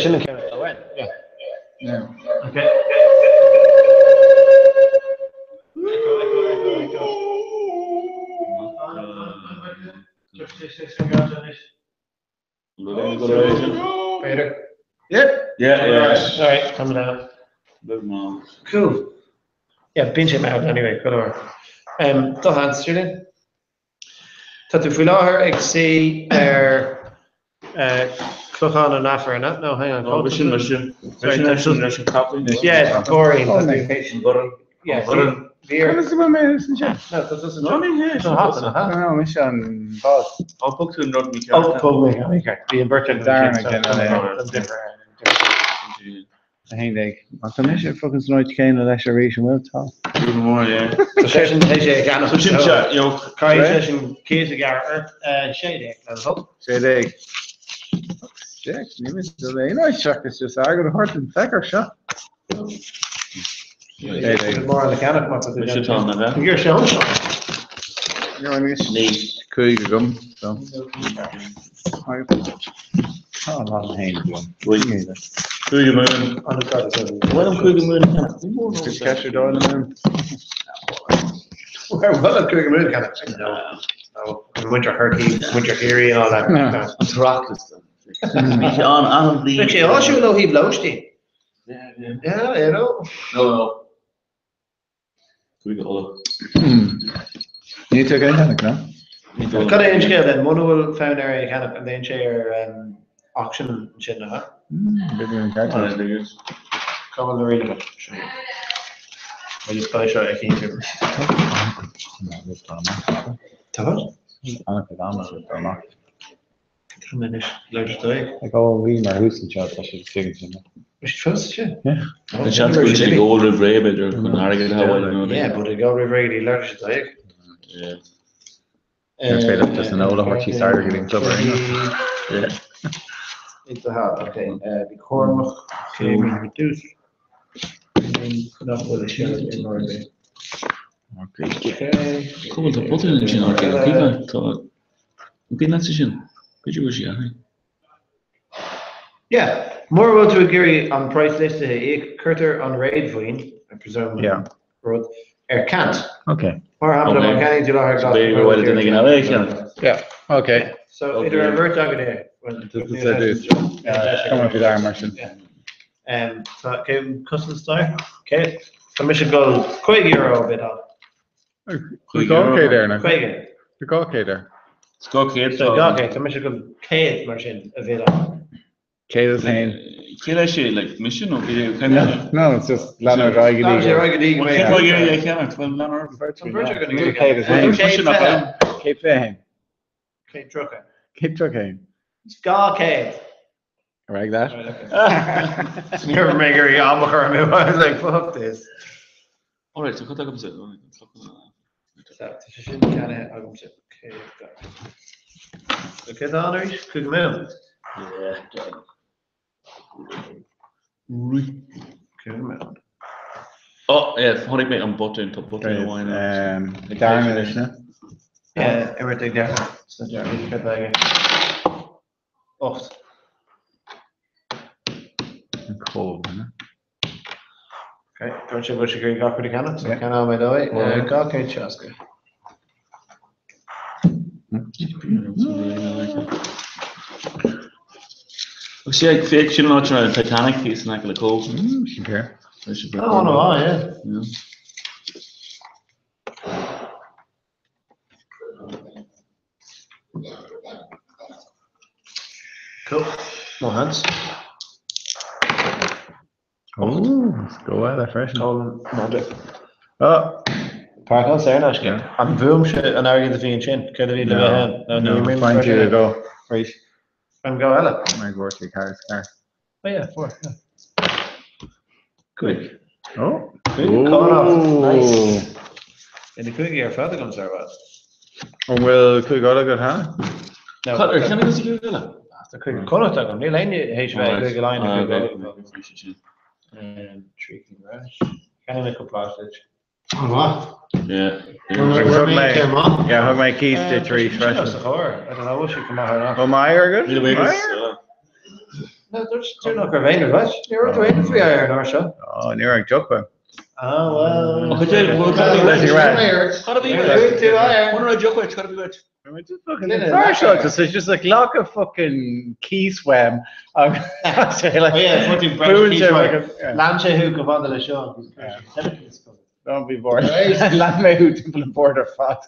Sin an ceann atá uainn. Yeah. Yeah. Okay. Echo, echo, echo, echo. B'fhéidir. Yep. Yeah, yeah. All right, coming down. Bit mall. Cool. Yeah, bíonn sé mall anyway, go leor. Um, do Hans, Julian? Tá tú faoi láthair ag suí ar Clochán an Aifir, an ea? No, hang on. Oh, sin leis sin. Sin leis sin leis an capall. Yeah, Tóirín. Yeah, bhí ar. Conas a bhfuil mé ansin? No, tá tusa. No, ní hé. Tá hata, ha? No, mise an bás. Ó, thug tú an rud mícheart. Ó, thug mé an mícheart. Bhí an bheirt againn. Darren again, yeah. 11. Má tá mise fucking san áit chéanna leis arís, an bhfuil? Tá. Rud mór, yeah. Tá seisean théis é a cheannach. So sin se, you know, Caithfidh seisean cíos a ghearradh ort. 16, le do thoil. 16. Jack, ní mé dul aon áit seachas just airgead a thabhairt don fecker seo. 16. Mór le ceannach má tá tú. Mise tá na bheith. Gur sean seo. Ní raibh anois Ní. cúig agam, so. Tá a lán féin agam. Cúige Mumhan. Bhfuil an Cúige Mumhan cheana? Ní mór Is ceist dá na mún. Well, an Cúige Mumhan cheana. No. No. Muintir Chorcaí, muintir Chiarraí and all that. An tOireachtas. Bhí sé ann achan bhliain. Bhí sé áisiúil ó thaobh lóistín. Yeah, yeah. Yeah, you know. No, no. Cúige Uladh. Ní tú gan cheannach, no? Cad é an scéal then? Muna bhfuil fonn air é a cheannach, an dtéann sé ar auction ansin, nach ea? B'fhéidir an ceart agat. Cá bhfuil na rialacha? Seo iad. Bhuel, is dóigh seo a chinntiú. Tá what? An-chuid ama le dul amach. Tá mé anois leor dóigh. Ag ó bhí mar thús anseo, tá siad istigh ansin. Bhí siad fós ansin? Yeah. An seans go bhfuil siad ag ól roimh ré, b'fhéidir, chun airgead a shábháil nó Yeah, but ag ól roimh ré go dtí leor dóigh. Yeah. Ar féidir leat an ól a thabhairt síos airgead go dtí an club ar aon nós. Yeah. It's a hat, okay. Bhí Cormac céim ar dtús. Nach bhfuil a seilbh i mar bith. Okay. Cá bhfuil tá botún ansin, okay, tá An bíonn leatsa sin? B'fhéidir go bhfuil sí athraithe. Yeah. Mura bhfuil tú ag iarraidh an praghas liostaithe a íoc, cuirtear an réadmhaoin, I presume Yeah. rud, ar ceant. Okay. Mar shampla, má Okay. cheannaíonn tú láthair So glas b'fhéidir gur mhaith le duine éigin eile é a cheannach. Yeah. Okay. So Okay. idir an bheirt againn é. Well, Just a dús. Come on, dar mar sin. Um, tá cén costas stair? Cé? Tá mise ag dul €50 a bid ann. 200 air, nach? 50. 200 air. Is 200 So 200, tá mise ag dul 100 mar sin a bid ann. 101. Cé leis é, like, mise nó cé cé leis? No, it's just lean ar aghaidh Lean sé ar go dtí. aghaidh go dtí go Well, mbeidh. cén fáth é a cheannacht? Well, lean ar Tá an bheirt againn ag iarraidh. 101. 121. 121. 130. 131. 200. Ar aghaidh leat. Ní raibh mé ag iarraidh am a chur amú. I was like, fuck this. Alright, so cad agamsa? Tá sé sin ceannaithe agamsa. So cé tá ann arís? Cúige Mumhan. Yeah. Cúige Mumhan. Oh, yeah, chonaic mé an botún, tá botún amháin ann. Darren anois, no? Yeah, imirt ag Darren. So Darren, cad tá aige? 8. An cód, no? Ok, dúirt sé go bhfuil sé ag iarraidh gach rud a cheannach, so ceannóidh mé dó é. 260. Agus sé, féach, sin an áit a raibh an Titanic thíos in aice le Cóbh. Sin céard. Oh, no, yeah. Yeah. Cool. No hands. Oh, let's go at it freisin. Colin Madra. Oh! Páirceáil saor in aisce. An bhfuaimse an airgead a bhí ansin? Céard a bhí le bheith ann? No, no, find you go. Arís. An go eile. Mar go bhfuair carr is carr. Oh yeah, fuair, yeah. Cúig. Oh. Cúig. Connacht. Nice. Ina cúigí ar fad agam ar fad. An bhfuil cúig eile agat cheana? No. Cad ar cheannaigh tusa cúig eile? Tá cúig Connacht agam. Níl éinne théis bheith ag cúig Laighean nó cúig Uladh. Trí cinn ar ais. Cheannaigh mé cúpla áit duit. An-mhaith. Yeah. Thug mé, yeah, thug mé cíos duit arís freisin. Sa chóir. I don't know, bhfuil sé go maith or not. Ó maith agat? Míle buíochas. No, dúirt tú nach raibh aon rud uait. Ní raibh tú aon rud faoi ar an uair seo. Ó, ní raibh deoch uaim. Ah, well. Ach cad é, bhfuil cad a bhí uait? Cad a bhí uait? Tú air. Muna raibh deoch uait, cad a bhí uait? Fear seo, just it's just like lock of fucking cíos uaim agus sé like Oh yeah, fuair tú breis Buail cíos sé uait. like a- yeah. Lean sé thú chomh fada le seo agus chuir sé teilifís chugat. Don't be bored. Lean mé thú timpeall an bord ar fad.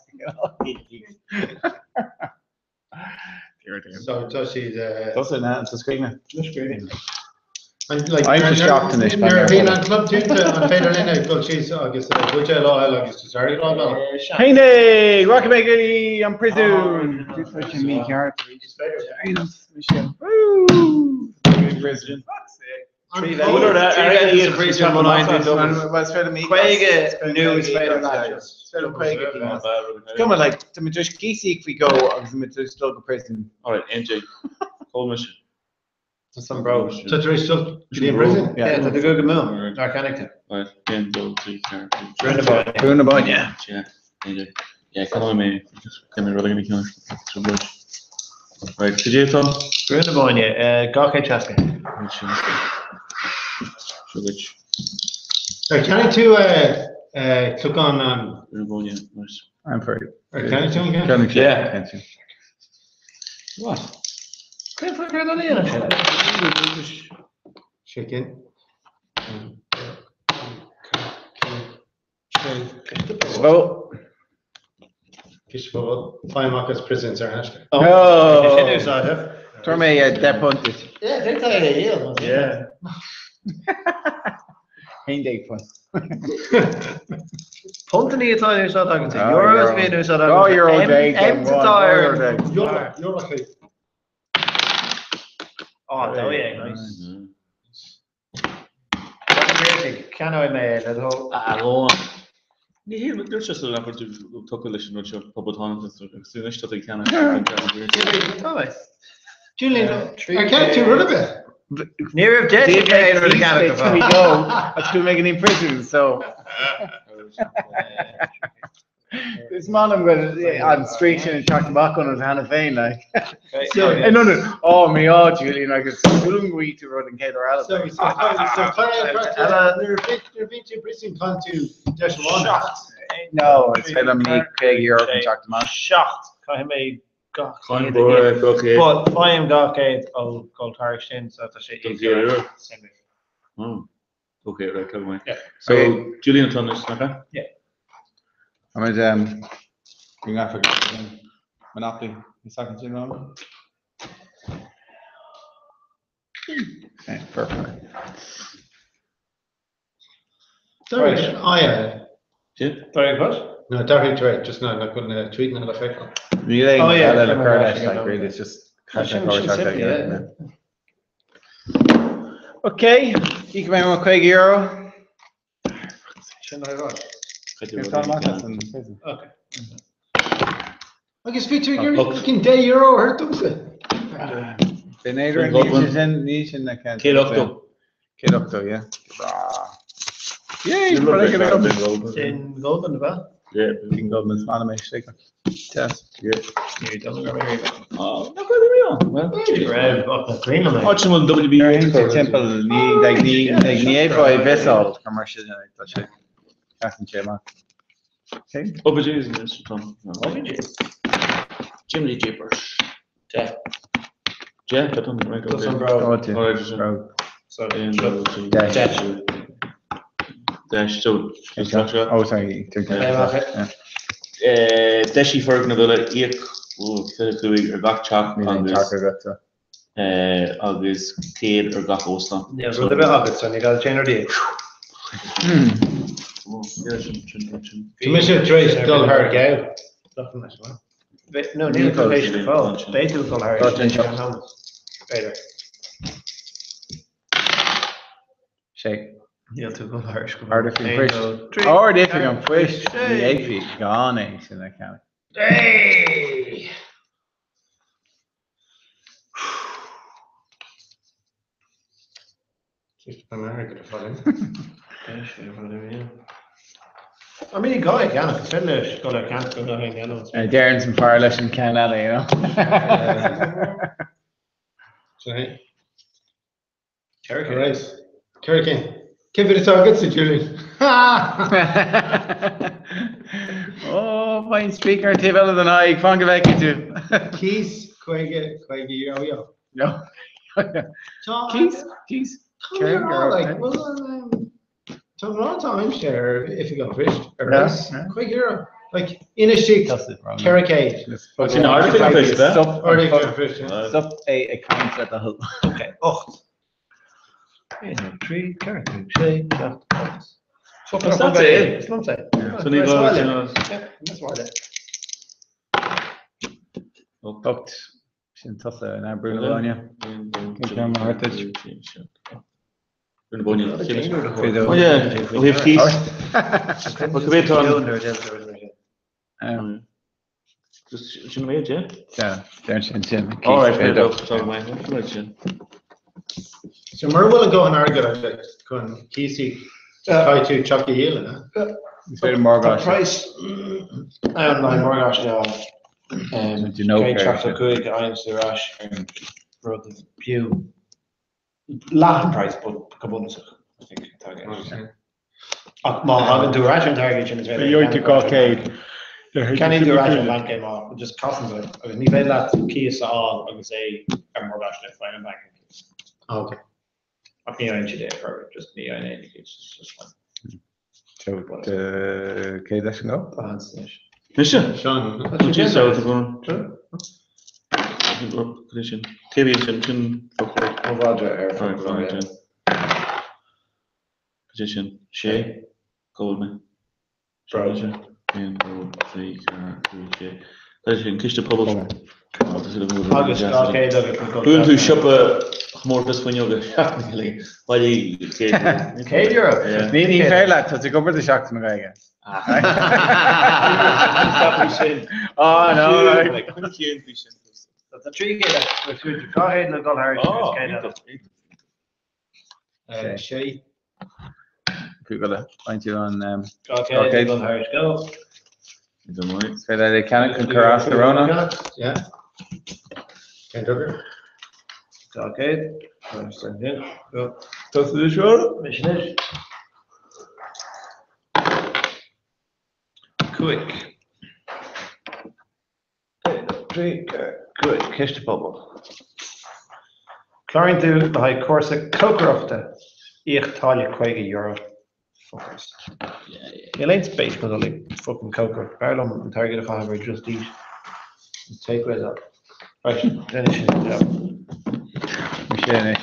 Dear, dear. So tá siad Tusa na sa scríne. Like, I'm just shocked anois, Nuair a bhíonn an club dúnta an féidir linn dul síos agus buidéal a fháil agus just airgead a fháil? Hey, rachaidh mé go dtí an príosún. Sin mícheart. Woo! Prison. Cuma like tá muid just cíos a íoc faoi dhó agus muid just dul go prison. All right, MJ, call mission. Tá san bród. Tá tar éis dul go dtí an prison? Yeah, tá tú go go mún. Nár cheannaigh tú. Right, 1, 2, 3, 4, Brú na báine. Brú na báine. Yeah, MJ. Yeah, come on, mate. Just give me rud again, ceann. Right, cad é Tom? Brú na báine, 260. Right, sin. Seo duit. Ar cheannaigh tú clochán an... Brú na báine, nice. I'm free. Ar cheannaigh tú an ceann? Cheannaigh Yeah. sé. What? Cén fáth gur dhéanamh sin? Chicken. Well, Fine amach as prisons ar hashtag. Oh. Sin úsáideach. Tabhair mé £10 duit. Yeah, déan é a dhíol. Yeah. £11. Puntanna atá in úsáid agat. Ah, Euros euro. bhí in úsáid agat. €12 M atá ar €2 an- Euro. Á, 12, nice. Ceannóidh mé é le do thoil. Ah, go on. Ní hé, dúirt sé nach raibh tú tugtha leis an rud seo, poblachtánachas, agus tú anois tá tú ag ceannach. Tá mé. Julian, ar cheannaigh tú rud ar bith? Ní raibh deis ag aon rud a cheannach go We fóill. go. That's go make an prison, so Is maith liom go an street sin ag teacht amach ionat cheana féin, like. So, No, oh my God, Julian, agus súil go bhfaighidh tú rud an chéad uair eile. So, so, so, nuair a bhí tú prison tá tú deis amháin. No, is féidir liom ní €50 an teacht amach. 7, caithfidh mé gach Chain céad a bór, íoc. gach céad. But faighim 200 ó Gold Tarish sin, so tá sé Don íoc. chéad uair. Sin. Oh. Okay, right, come on. Yeah. So, Okay. Julian atá anois, nach ea? Yeah. Tá muid bring Africa Monopoly the second sin round. Okay, perfect. Sorry, oh yeah. Yeah. Sorry, what? No, Darry Drake, just now, not going to tweet now, effect. Ní Oh, yeah, eile le yeah, cur yeah, leis, yeah. like, really, it's just Sin- sin simply, yeah. Okay, íocfaidh mé mo €50. Sin le rá. Cad é Tá rud amach é? as an prison. Okay. Agus bhí tú ag iarraidh fucking €10 a thabhairt domsa. B'fhéidir Sin ní Goblin. sin ní sin na ceann. 180. 180, yeah. Yay, Sin rud rud é, agam. Sin Goblin. Sin Goldman, ab ea? Yeah. Sin Goblin, is maith liom é, slighe. Test. Yeah. Ní dom go raibh. Oh, nach raibh mé ann. Well, Raibh ach na Greenland é. Áit sin bhfuil WB Timpeall ní like ní like ní fhéadfá é bheith commercial tá sé. Casann sé amach. Okay. Oh, but Jesus, Mr. Tom. Jimmy Jeepers. Yeah. Yeah, tá Tom, right, Tá okay. san bro. Go to. All right, just Bro. So, Aon, dó, trí, Dash. Dash. Dash, so, just that shot. Oh, sorry. Took that. Yeah. Yeah. Deisí foirgneamh eile íoc ó 25 ar gach teach Ní agus taca agat, so. agus 100 ar gach óstán. Níl rud ar bith agat, so ní gá déanamh rudaí. Oh, yeah, sin, sin, sin. Tá mise tar éis dul thar gabh. No, níl tú éis go fóill. Beidh tú dul thar Tá sin seo. B'fhéidir. Sé. Níl tú dul thar go Ard oifig Aon, poist. dó, trí, Ard oifig an phoist. sé. Ní fhéadfaí gan é sin a cheannach. Hey! Just an airgead a fáil. I mean, gá ag ceannach, is féidir leis dul ar ceannach go haon dhéanamh. Deireann san fear leis an ceann eile, you know. Sin é. 400. Right. 400. Cé mhéad atá agatsa, Julian? Ó, faigh an speaker an taobh eile den aghaidh, fan go bhfeicfidh tú. Cíos 50, 50 euro. No. Cíos, cíos. Tá mé ar fáil, like, bhfuil an, tá an lá atá aimsithe ar Oifig an Phoist, ar fheabhas, 50 euro. Like, infheistíocht 400. Sin Ard-Oifig an Phoist, eh? Ard-Oifig an Phoist, yeah. Stop é ag caint le do thoil. Ok, 8. 1, 2, 3, 4, 5, 6, 7, 8. Is leat é. Is liomsa é. So ní gá duit sin a. Is maith leat. 8. Sin tusa in Brú na Bóinne. Cén ceann mar duit? Brú na Bóinne. Oh yeah, ó thaobh cíos. Well, cibé tá an. Sin an méid, yeah? Yeah, deir sin sin. All right, fair enough. Tá go maith. Right sin. So mura bhfuil a dhóthain airgid agat chun cíos a íoc, caithfidh tú teach a dhíol, an ea? Is féidir morgáiste. Tá praghas ann le haghaidh morgáiste a fháil. 175 a fhaigheann tú ar ais ar an rud is fiú leath an praghas but go bunúsach I think atá i gceist. Ach má thagann tú ar ais ar an t-airgead sin is féidir Gheobhaidh tú 200. Ceannaíonn tú ar ais ón bhanc é má just casann tú é agus ní féidir leat cíos a fháil agus é ar morgáiste faigheann an banc an cíos. Ok. Ach ní fhaigheann siad é ar just ní fhaigheann aon cíos just fine. So, cé leis an go? Tá Hans anois. Mise? Seán. Jeez, tá go. Cé sin? Cé bhí sin? Sin foclóir. Ó mhadra ar foclóir. Cé sin? Sé? Go bhfuil mé. Sé. 1, 2, 3, 4, 5, 6. Cé sin? Ciste Pobail. Agus 200 agat le dul. Buann tú siopa chomórtas fuinneoga Seachtain na Gaeilge. Bailigh €100. €100? Ní féidir leat, tá tú ag obair do Sheachtain na Gaeilge. Sin. Oh no. Tá 300 agat, 200 le dul thar agus 100 eile. Sé. Cúig eile. Faigheann tú an. 200 le dul thar go. Is féidir leat é ceannach chun cur as do Rónán. Yeah. Cén togra? 200. Tá tú seo? Mise anois. 5. 3, 4, 5, Ciste Pobail. Cláraíonn tú le haghaidh cúrsa cócaireachta. Íoc táille €50. Fuckers. Níl aon spéis agam dul ag fucking cócaireacht. B'fhearr liom an t-airgead a chaitheamh ar Just Eat and takeaways up. Right, déanfaidh sin an job. Mise anois,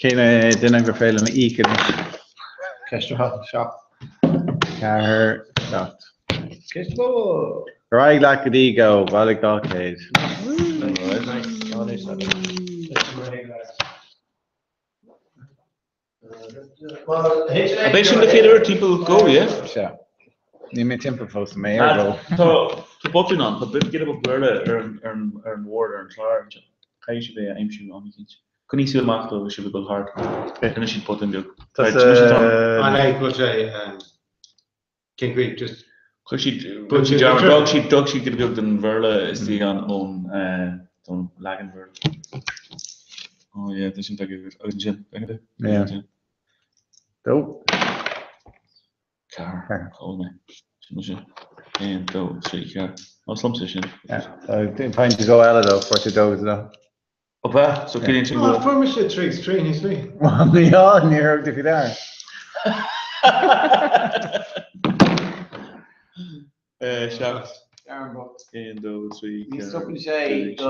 cén duine gur féidir liom a íoc anois? Ceist mhaith. 7. 4, 7. Ciste Pobail! Ar aghaidh leat go dtí go, bailigh 200. Ab é sin do chéad uair timpeall go, yeah? Sea. Níl mé timpeall fós, tá mé ar go. Tá botún ann, tá giota beag Béarla ar an bhord, ar an chlár anseo. Caithfidh sibh é a aimsiú am eicínt. Coinnigh súil amach dó agus sibh ag dul thart. Rinne siad botún beag. An é go bhfuil sé Cén chaoi? Just. Chuir siad, rinne siad dearmad, d'fhág siad, d'fhág siad giota beag den Bhéarla istigh ann ón, ón leagan Bhéarla. Oh yeah, tá sin beag agus ansin, feicfidh tú? Yeah. Dó. Ceathair. Chaill mé. Sin mise. 1, 2, 3, 4. Ó, is liomsa sin. Yeah. Faigheann tú go eile dó, fuair tú dó agus dó. Ab ea? So ciallaíonn sin go bhfuil. Fuair mise trí is trí níos luaithe. Bhuel, ní hea, níor thug tú faoi deara. 7, 1, 2, 3, 4. Ní stopann sé do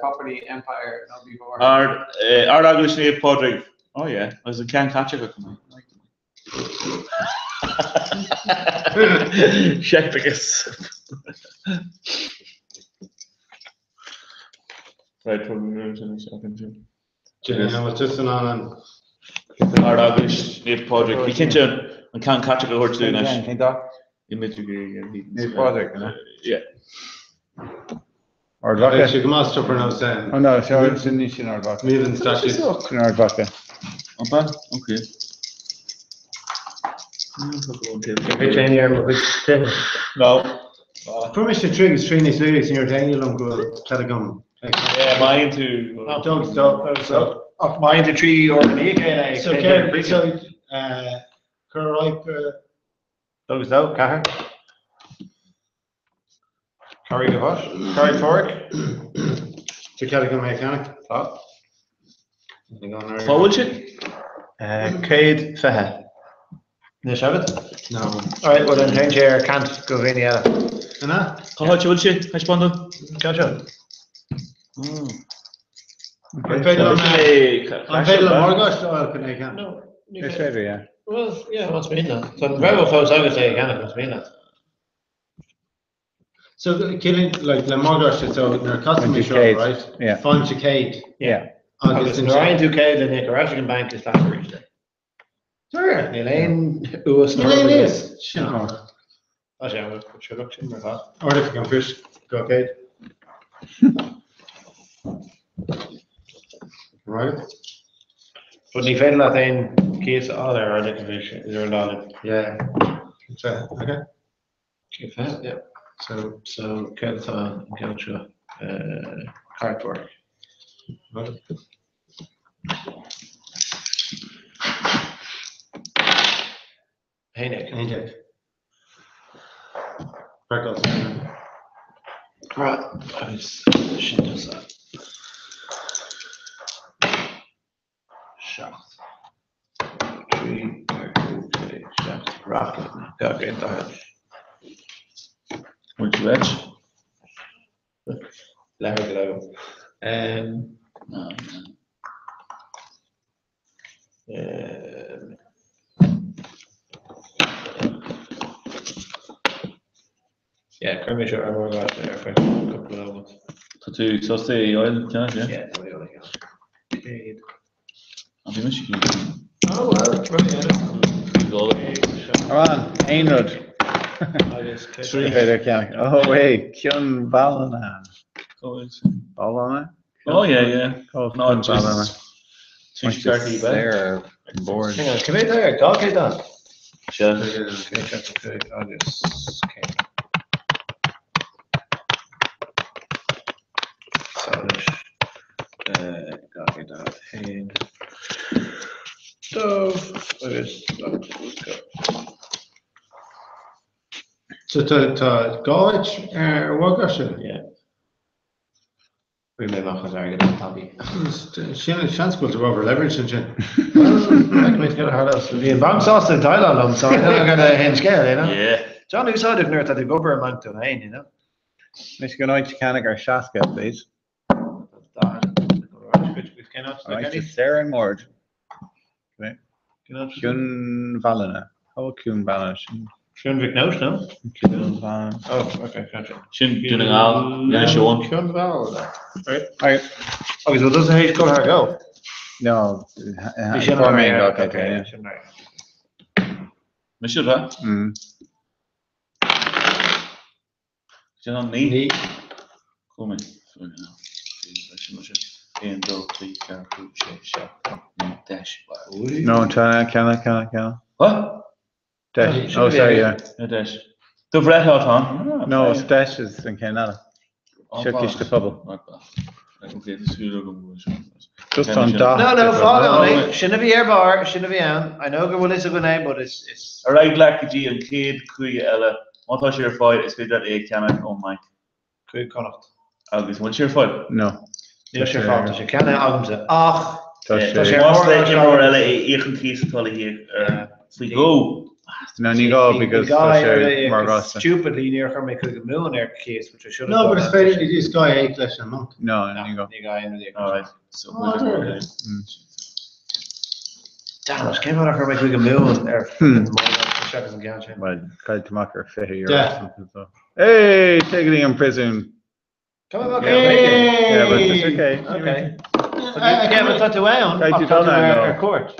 Property Empire nó bí mhór. Ard, Ard-Eaglais Naomh Pádraig. Oh yeah, agus an ceann Caitliceach chomh maith. Seicteachas. Right, probably sin is seacann sin. Jimmy, an bhfuil tusa in ann an. Ard-Eaglais Naomh Pádraig. Bí cinnte an ceann Caitliceach a thabhairt dúinn anois. Cén dath? Naomh Pádraig, an ea? Yeah. Ard Mhacha. Beidh sé go maith stop ar nós um. Oh no, seo sin ní sin Ard Mhacha. Míleann statues. Sin Ard Mhacha. Ab ea? Ok. No. Fuair mise trí agus trí níos luaithe agus ní raibh éinne liom go bhfuil cead agam. Yeah, má fhaigheann tú. Dó agus dó. Dó agus dó. Ach má fhaigheann tú 3 uair ina dhiaidh céanna é, So cén céard, so cuir ar aghaidh go. Agus dó, ceathair. Carraig a' Bhais, Carraig Phádraig. Tá cead agam é a cheannach? Tá. Cá bhfuil sé? 120. Anois agat? No. Alright, well then téann sé ar ceant go dhaoine eile. An ea? Cá háit a bhfuil sé? Taispeáin dom. Ceann seo. An féidir liom an féidir liom morgáiste a fháil chun é a cheannach? No. Is féidir, yeah. Well, yeah, más mian leat. Tá an rogha fós agat é a cheannach más mian leat. So ciallaíonn like le morgáiste so nuair a casann mé seo right? Yeah. Faigheann 100. Yeah. Agus Agus nuair a fhaigheann tú 100 le n-íoc ar ais ag an banc is leat arís é. Sure. Níl aon uas Níl aon uas. Sin an Tá sé an seo sin mar atá. Ard-Oifig an Phoist 200. Right. But ní féidir leat aon cíos a fháil ar Ard-Oifig an Phoist idir an dá linn. Yeah. So, okay. 120, yeah. So, so céard atá an ceann seo? Carraig Phádraig. Right. 11. 11. Freckles. Right, agus sin tusa. 7. 3, 4, 5, 6, 7, 8, 2, 40. Bhfuil tú leis? Leathair go leor. Yeah, cuir mé seo ar morgáiste ar feadh cúpla nóiméad. Tá tú sásta é a fháil, ceann, yeah? Yeah, tá mé ag fáil. 100. An bhí mise ag Oh, well, right, yeah. Come on, aon rud. Agus Is féidir ceannach. Oh, wait, Cionn Bhalana. Bhalana? Oh, yeah, yeah. Oh, No, Cionn just Bhalana. Tuaisceart There, board. Hang on, cé mhéad air? 200 dan? Sea. 175 agus céad. So anois, 200 dan, 1, 2, agus go. So tá tá dhá áit ar mhorgáiste? Yeah. Bhí mé amach as airgead an tapaidh. Sin seans go bhfuil tú over leveraged ansin. Bhí an banc sásta déileáil liom, so I don't know aon scéal, you know. Yeah. John úsáideach nuair atá tú ag obair i mbanc duit féin, you know. Mise go n-áit ceannaigh ar 60, please. Alright, is saor an mbord. Cionn Bhalana. How about Cionn Bhalana? Sin Cionn Mhic Nóis, no? Cionn Bhalana. Oh, okay, gotcha. Sin Dún na nGall, Inis Eoghain. Cionn Bhalana. Right. Alright. Agus bhfuil tusa théis dul thar go? No, Bhí sin fuair mé ar- okay, okay, yeah. sin right. Mise rá? Sin an ní. Ní. Cúig. 1, 2, 3, 4, 5, 6, 7, 8, 9, 10. No, ceannaigh, ceannaigh, ceannaigh, ceannaigh. What? Deis. Oh, sorry, yeah. No, deis. Do bhreith atá. No, it's deis is an ceann eile. Seo ciste pobail. Just an dath. No, no, fág ann é. Sin a bhí ar barr, sin a bhí ann. I know go bhfuil fhios againn é, but it's, it's. Ar aghaidh leat go dtí an chéad chúige eile. Má tá sé ar fáil, is féidir leat é a cheannach ón mbanc. Cúige Connacht. Agus an bhfuil sé ar fáil? No. Níl sé ar fáil, tá sé ceannaithe agamsa, ach Tá tá sé. sé ar Más le morgáiste imreoir agam. eile é íoc an cíos atá le híoc air faoi dhó. No, ní gá because Ní gá tá é sé ar a íoc, morgáiste. Stupidly, níor chuir mé Cúige Mumhan ar cíos, which I should have No, but done. is féidir is gá é íoc leis an mbanc. No, ní gá. Ní gá aon rud a íoc. Alright, so Oh, we'll Damn it, cén fáth nár chuir mé Cúige Mumhan ar morgáiste seachas an gceann sin? Well, chaill tú amach ar €20 or Yeah. something, so. Hey, take it in prison. Come on, okay. Yeah, but it's okay. Okay. Yeah, but tá tú ann, Caithfidh ach tú tá tú dul ann, ar though. ar cuairt.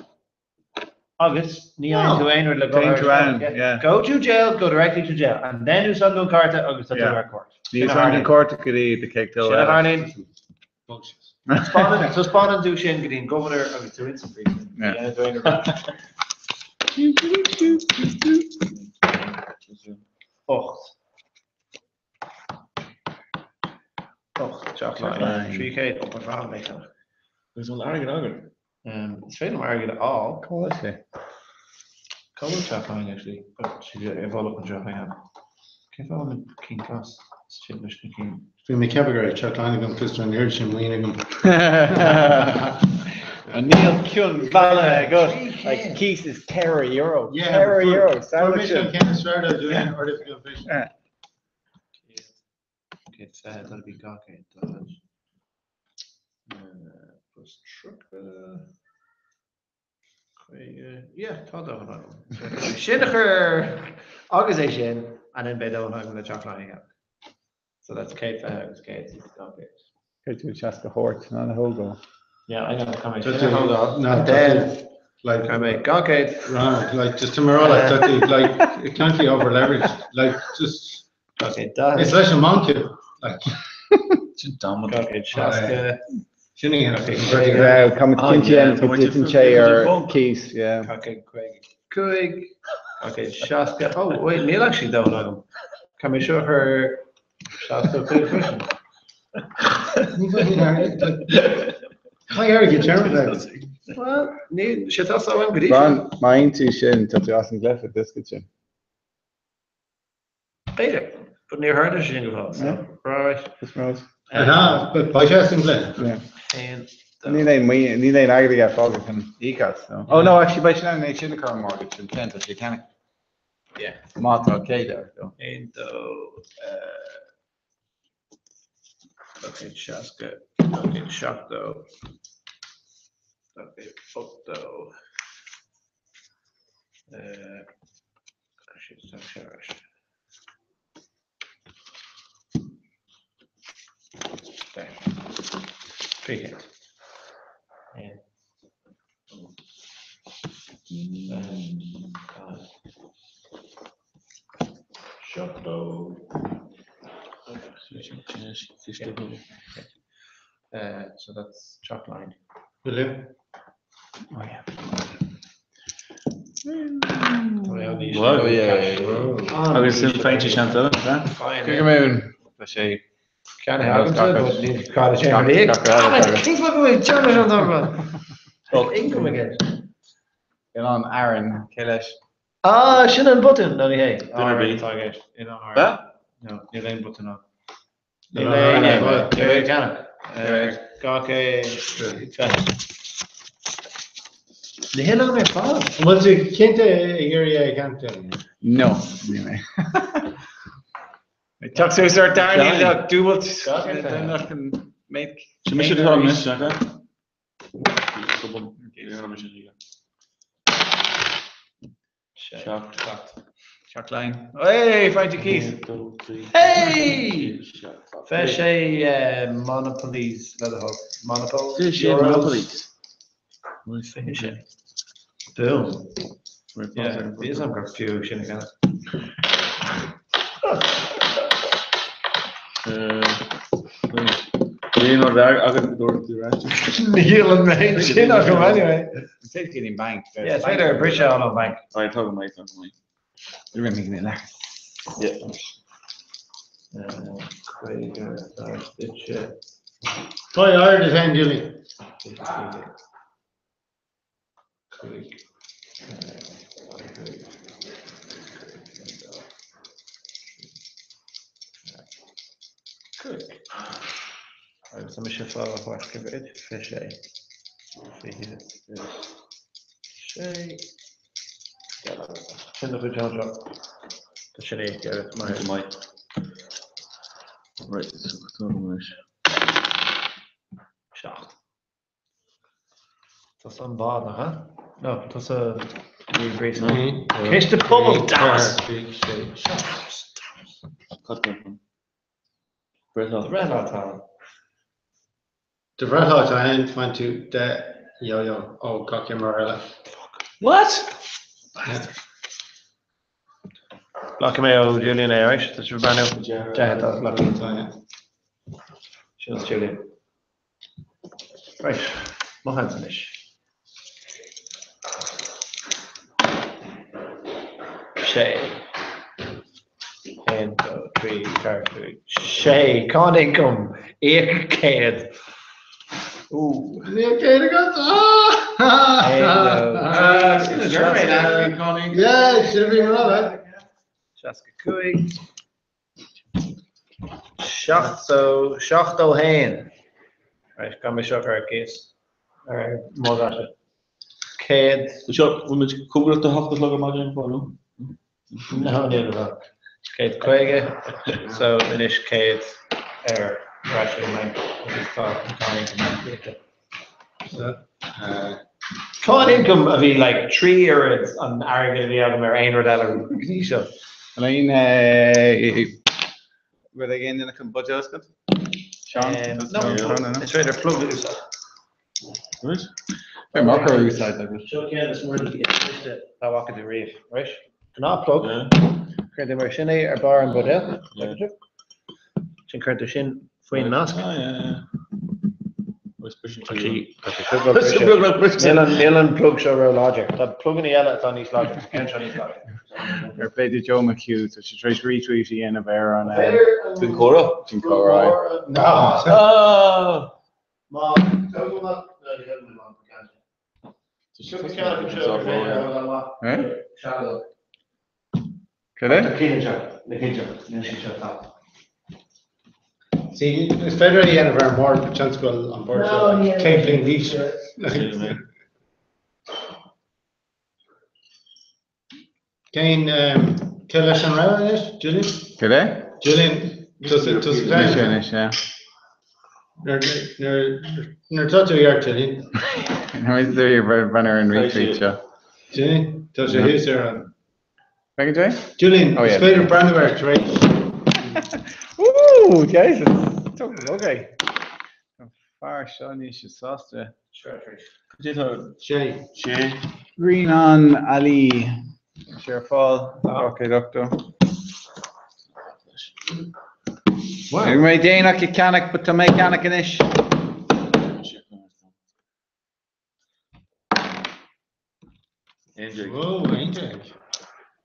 Agus ní fhaigheann tú aon rud le Téann dul tú ar ann, yeah. yeah. Go to jail, go directly to jail, and then úsáid an cárta agus tá tú Yeah. ar cuairt. Ní Sin a úsáid an tharlaíonn. cárta go dtí do chéad dul Sin a eile. tharlaíonn. Bullshit. Taispeánann tú sin go dtí an governor agus tú in sa phríosún. Yeah. Ní dhéanann tú aon rud. 8. 8, teach Laighean. 300 up an bhfraith mé cheannach. Agus an bhfuil airgead agat? Is féidir liom airgead a fháil. Cá bhfuil sé? Cá bhfuil teach Laighean actually? Tá sé i bhfolach anseo, hang on. Cén fáth a bhfuil na cinn glas sin leis na cinn? Bhí mé ag ceapadh go raibh teach Laighean agam cos tá an oiread sin maoin agam. Níl cionn bhealaithe agat. Like cíos is €4. Yeah, €4. Fuair mise an ceann is fearr de Julian Oifigeach an Phoist. 120, that'd be 240. Plus 30. 50. Yeah, tá dóthain agam. Sin a chur agus é sin, and then beidh dóthain agam le teach Laighean a cheannach. So that's 120 agus 100 is 200. Cé tú seas go háirt ná na thógáil. Yeah, I know, tá mé sin a thógáil. And then, Like, tá mé 200. right, like, just tomorrow, like, that, like, it can't be over leveraged. Like, just, 240. Is leis an mbanc é, like. Sin dama. 260. Sin é an Tá muid cinnte go dtiteann sé ar cíos, yeah. 255, 260. Oh, wait, níl actually dóthain agam. Caithfidh mé seo a chur 65 freisin. Ní bheidh aon airgead, like, caithfidh airgead tirim a bheith. Well, níl sé tá agam go dtí seo. Má fhaigheann tú sin, tá tú as an gcluiche, diosca sin. B'fhéidir, but níor tharla sé sin go fóill, so right. Is rud. Aha, but beidh sé as an gcluiche. Yeah. Níl aon maoin, níl aon airgead aige fágtha chun íoc as, no. Oh no, actually beidh sé in ann é sin a chur ar mortgage ansin, tá sé ceannaithe. Yeah. Má tá 100 air, though. 1, 2, 260, 270, 280, 300. 1, 2, 70. So that's chalk line. William? Oh yeah. Wow. Agus sin féinte sean eile, Cúig mún. Tá sé ceannaithe agamsa, but níl caithfidh sé ar íoc. Cén fáth go bhfuil teannas an dara? Income again. Oileán Árann, cé leis? Ah, sin an botún, no ní hé. Duine ar bith. Tá i gceist. Oileán Árann. Bea? No, níl aon botún ann. Níl Oileán aon Árann. Níl aon cheannach. 220. Na hoileáin ar fad. An bhfuil tú cinnte ag iarraidh é a cheannach? No, níl mé. Teacht suas ar Darnie le dúbailt. Sin mise atá anois, nach ea? Seacht line. Hey, find your keys. Hey! Bheadh sé Monopolies le do thoil. Monopoly? Sé Monopolies. Sé. Boom. Yeah, bhí fhios agam gur fiú sin a cheannach. Níl an rud agat go dúirt tú right? Níl an méid sin agam anyway. Take it in bank. Yeah, is féidir briseadh an bank. Right, tá go maith, tá go maith. Rimig na leath. Yeah. 50, Tá ard is aon Julian. 5, 5. Agus tá mise fá thabhairt go bhféad 26. 26. Sin do chuid anseo. Tá sin é, Gareth, maith. Go maith. Right, so tá go maith. 7. Tá san bád nach ea? No, tá sa Ciste Pobail, damn it! Breithlá. Breithlá atá ann. Do bhreithlá atá ann, faigheann tú 10 yo-yo ó gach imreoir eile. What? Glacfaidh mé ó Julian é, alright? Tá sibh ag breathnú? Deich atá glactha. Sin as Julian. Right, mo sheans anois. Sé. 1, 2, 3, 4, 5, 6. Cáin ioncaim. Íoc 100. Ooh. Níl céad agat? Ah! Yeah, sin a bhí mé rá. 65. 70, 71. Right, gan mé seo ar cíos. Ar mo data. 100. Seo, bhfuil muid cóngarach do hocht a chlog ar maidin, fáil, nó? No, níl a 150. So anois 100 ar ais ag an mbanc agus tá an cáin ioncaim íoctha. Cáin ioncaim a bhí like 3 oiread an airgid a bhí agam ar aon rud eile go dtí seo. An aon rud ag aon duine chun buidéal a oscailt? Seán? No, is féidir plug a úsáid. Right. Beidh marcóir a úsáid agat. Seo ceann de smaointe is cliste dá bhfaca tú riamh. Right? Gnáth plug. Cuireann tú mar sin é ar barr an bhuidéil. Sin cuireann tú sin faoin nasc. Ah, yeah, yeah. Agus briseann tú. Tá sé beagnach briste. Níl an plug seo ró láidir. Tá pluganna eile atá níos láidre. Tá ceann seo níos láidre. Fair play do Joe McHugh, tá sé tar éis retweet a dhéanamh ar an. Faoin chomhrá? Faoin chomhrá. No. Ah! Má tógadh amach ná ní thógann mé amach an ceann sin. Seo ceann acu seo gur féidir a thógáil amach. Sealadach. Cad é? Tá cinn anseo, na cinn seo, níl siad seo tapa. See, is féidir é a dhéanamh ar an mbord, but seans go bhfuil an bord seo like 100 bliain d'aois. Cén, cé leis an rogha anois? Julian? Cad é? Julian, tusa Mise féin. anois, yeah. Nuair atá tú ceart, Julian. Nuair is tú breathnú ar an retweet seo. Julian, tá sé thuas ar an. Feicfidh tú é? Julian, Oh, is yeah. féidir breathnú air tar éis. Ooh, Jesus! Tóg é. An fear seo níl sé sásta. Sure, tar éis. Cad é tá Sé. sé? Grianán Ali. Tá sé ar fáil. 280. Bhí mé déanach ag ceannach, but tá mé ag ceannach anois. 11. Whoa, 11.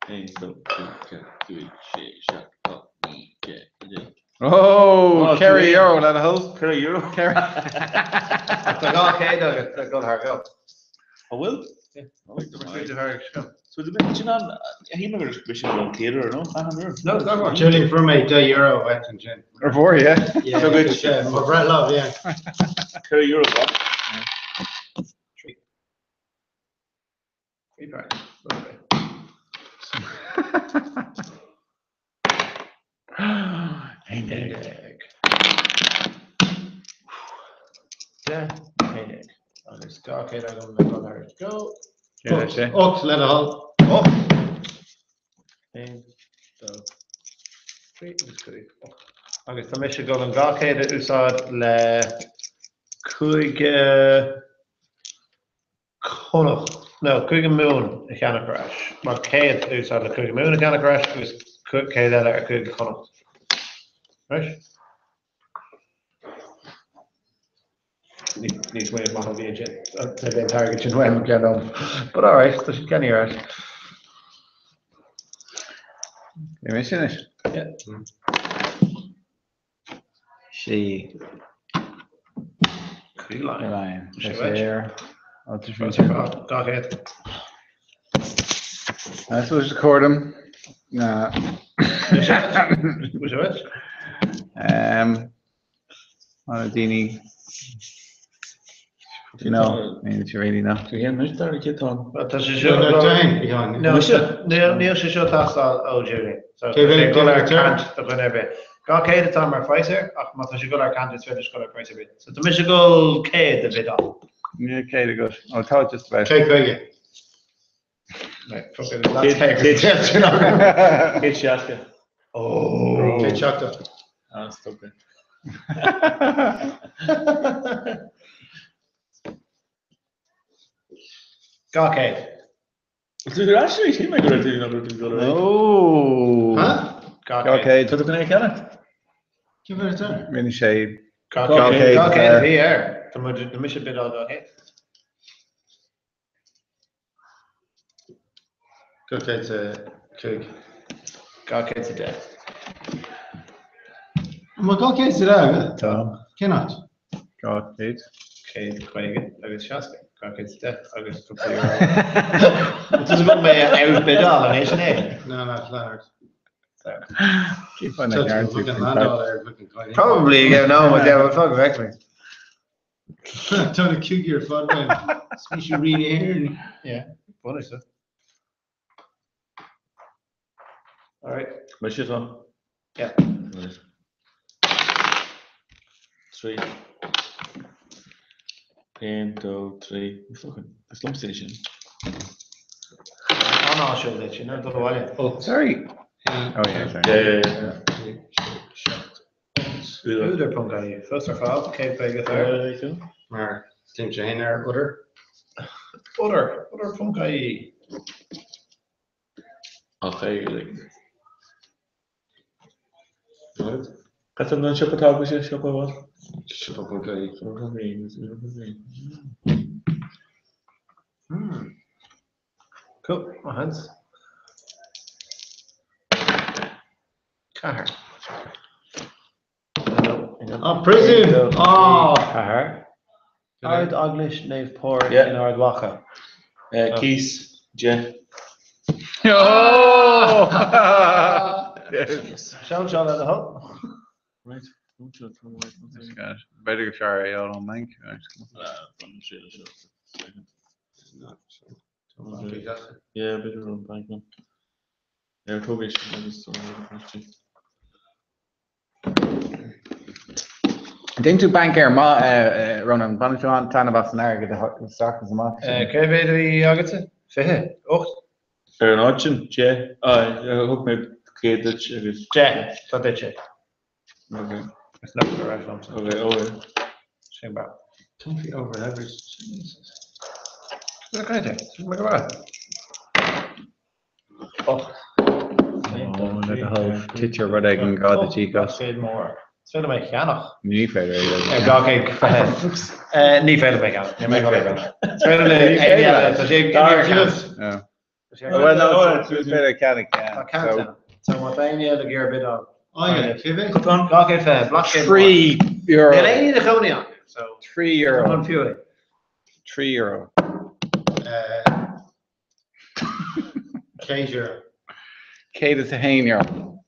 1, 2, 3, 4, 5, 6, 7, 8, 9, 10, 11. Oh, Oh, ceithre two euro le do thoil. Ceithre euro? Ceithre. Tá 200 agat le dul thar go. An bhfuil? Yeah. Oh, So the bit sin an shíl mé gur sin an chéad uair, no? An uair? No, it's not Julian, fuair mé 10 euro uait ansin. Ar bhfuair, yeah. Yeah, So good. yeah, mo bhreithlá, yeah. Ceithre euro, what? Three pounds. Okay. 11. 10, 11. Agus 200 agam le dul thar go. Céard é sé? Ocht le do thoil. 8. 1, 2, 3 agus 5, 8. Agus tá mise ag dul an 200 a úsáid le Cúige Chonnacht, nó Cúige Mumhan a cheannach ar ais, mar 100 a úsáid le Cúige Mumhan a cheannach ar ais agus 100 eile ar Cúige Chonnacht. Right? Ní smaoineamh maith a bhí ansin. Tá an t-airgead sin uaim go ceann. But alright, tá siad ceannaithe ar ais. Bhí mise anois. Yeah. Sé. Cúige Laighean. Laighean. Sé Sé uait. air. Ó, tá sé 200. I suppose just record him. Nah. Mise uait? Um, Ana daoine you know, níl sé really no. Tú héan anois dar cé tá. Tá sé seo. No, déan, Ian. No, níl sé seo teastáil ó Julian. So Cé tá sé bhfuil ag dul ar cé bhfuil ceant do dhuine ar bith. 200 atá mar phraghas air, ach má tá sé ag dul ar ceant is féidir dul ar praghas ar bith. So tá mise ag dul 100 a bhideáil. Níl 100 agat. Ó tá just about. Cé chuige? Right, fuck it, that's Céad- céad. 160. Oh. 170. Ah, stop it. 200. Tú ar ais shíl mé go raibh tú nach raibh tú dul ar aghaidh. Oh. Huh? 200. 200. Tá tú chun é a cheannach? Cé bhfuil ar? Rinne sé 200. 200 200 a bhí air. Tá muid- tá mise bideáil 200. 205. 210. An bhfuil 210 agat? Tá. Cén áit? 200. 150 agus 60, 210 agus cúpla euro. Tá sé go mé outbidáil an é sin é? No, no, Leonard. Keep on that yarn too. Probably, yeah, no, but yeah, well, fuck, vex me. Tá na cúig ar fad mé. Spíú rí na Yeah, bunny stuff. All right. Mise an? Yeah. Right. 3. 1, 2, 3. Fucking, is liomsa é sin. An-áisiúil duit, sin dul abhaile. Oh, Sorry. Oh yeah, sorry. Yeah, yeah, yeah. Údar ponc ie. Fós ar fáil, 150 fear. Mar Tim sé haon ar udar. Udar, udar ponc ie. Ach é, like. Right. Cad an siopa atá agat, siopa what? Siopa ponc ie. Siopa ponc ie, siopa ponc ie. Cool, my hands. Ceathair. Oh, prison! Oh! Ceathair. Ard Eaglais Naomh Pádraig Yeah. in Ard Mhacha. Cíos, 10. Oh! Yes. Sean Sean le do Right. Don't you turn away from That's the- good. B'fhéidir go fearr é ón mbanc. Bronn sé leis seo. Second. Yeah, b'fhéidir ón bank man. Yeah, tóg é sin agus Déan tú banc ar má Ronan baineann tú an-taitneamh as an airgead a isteach is amach. Cé mhéad a bhí agatsa? 28? Ar an áit sin, 10. Thug mé 100 duit agus. 10. Tá duitse. Okay. Is nach go raibh liomsa. Okay, oh yeah. Sin breá. Don't be over leveraged. Jesus. Sin cainte. Sin go breá. Och. Oh, le do thoil, titear rud éigin gá do dígás. Céad mór. Is féidir mé cheannach. Ní féidir é. Ar 220. Ní féidir mé cheannach. Ní féidir mé. Is féidir le Ní féidir. éinne eile. Tá sé ag ceannach. Yeah. Tá sé ag Well, no, Oh, is féidir ceannach. Tá ceannach ann. So má tá éinne eile ag iarraidh bidáil. Oh, yeah, cé mhéad? 220, Blaincéad mór. €3. Níl aon ina chónaí ann. So €3. an fiú é. €3. Céad euro. €101.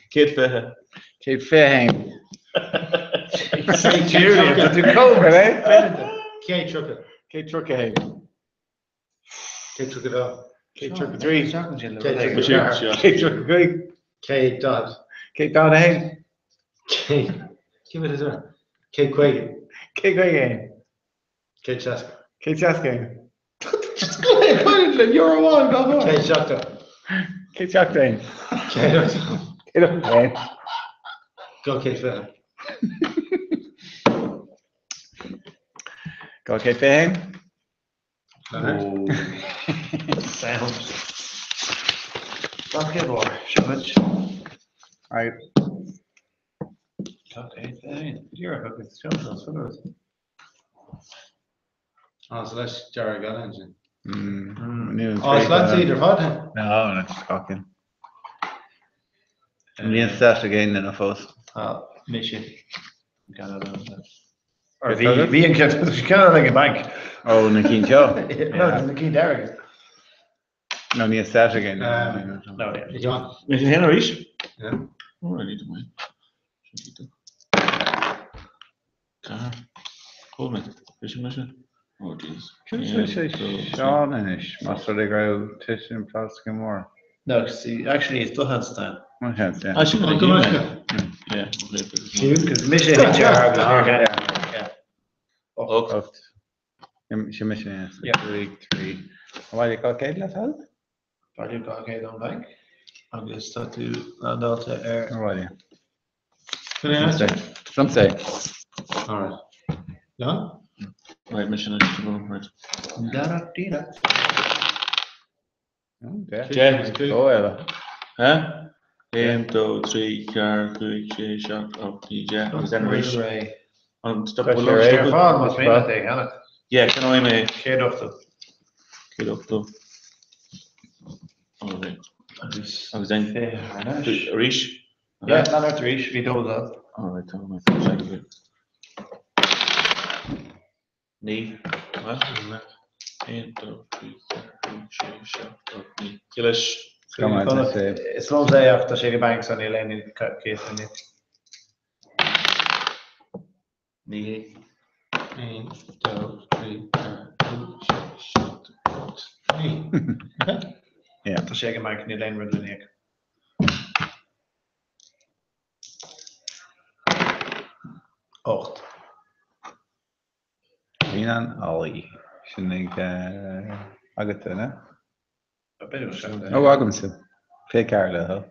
120. 121. Julian, tá tú cómh. Céad tríocha. 131. Céad 32. 133. Céad Bhí 34. sé- 135. Céad daichead. 141. Céad. Cé mhéad is é? Céad 50. 151. Céad 60. 161. Le euro amháin gach uair. Céad 70. 171. Céad 80. 181. 220. 221. Leonard. Sound. Blaincéad mór. Seo duit. Right. 221. Díreach agus sean Sean Oh, so leis dearg eile ansin. Mm. Oh, so let's see, ar fad. No, no, just talking. Níl set again in a fós. Tá mise. Or bhí bhí an ceann ag an banc. Oh, na cinn seo. No, na cinn dearg. No, níl set again. No, yeah. John. Mé sin arís? Yeah. Oh, I need to win. Car. Hold me. Bhí sin me sin? Oh, jeez. Cén sé Seán anois, más rud é go raibh tuisean plastic mór. No, see, actually it's Duhanstein. Má sheans, yeah. Ah, sin Oh, go maith. Yeah. Because mise hit Yeah. Yeah. Ocht. Ocht. Sin mise, yeah. So Yeah. Three, three. Bhfuil go céad le fáil? Bailíonn 200 ón banc agus tá tú landáilte ar Bhfuil. Can I ask? Some say. All right. John? Right, mise anois. Right. Dara-dira. Oh, yeah. 10. Ó, eile. Huh? 1, 2, 3, 4, 5, 6, 7, 8, 9, 10. Agus then arís. Ré. An stop Tá sé bhfuil réidh. Ar stop. fáil más féidir é, cheana. Yeah, can I mé 180. 180. Okay. Agus Agus then arís. arís. Yeah, lean ort arís, bhí dó. All right, tell me. 9. 1, 2, 3, 4, 5, 6, 7, 8, 9. Cé leis? Is liomsa é ach tá sé ag an banc so níl aon cíos le n-íoc. 9. 1, 2, 3, 4, 5, 6, 7, 8, 9. Tá sé ag an mbanc, níl aon rud le n-íoc. 8. Bhí an Ollie sin ag agat, an ea? Ó, agamsa. 24 le thoil.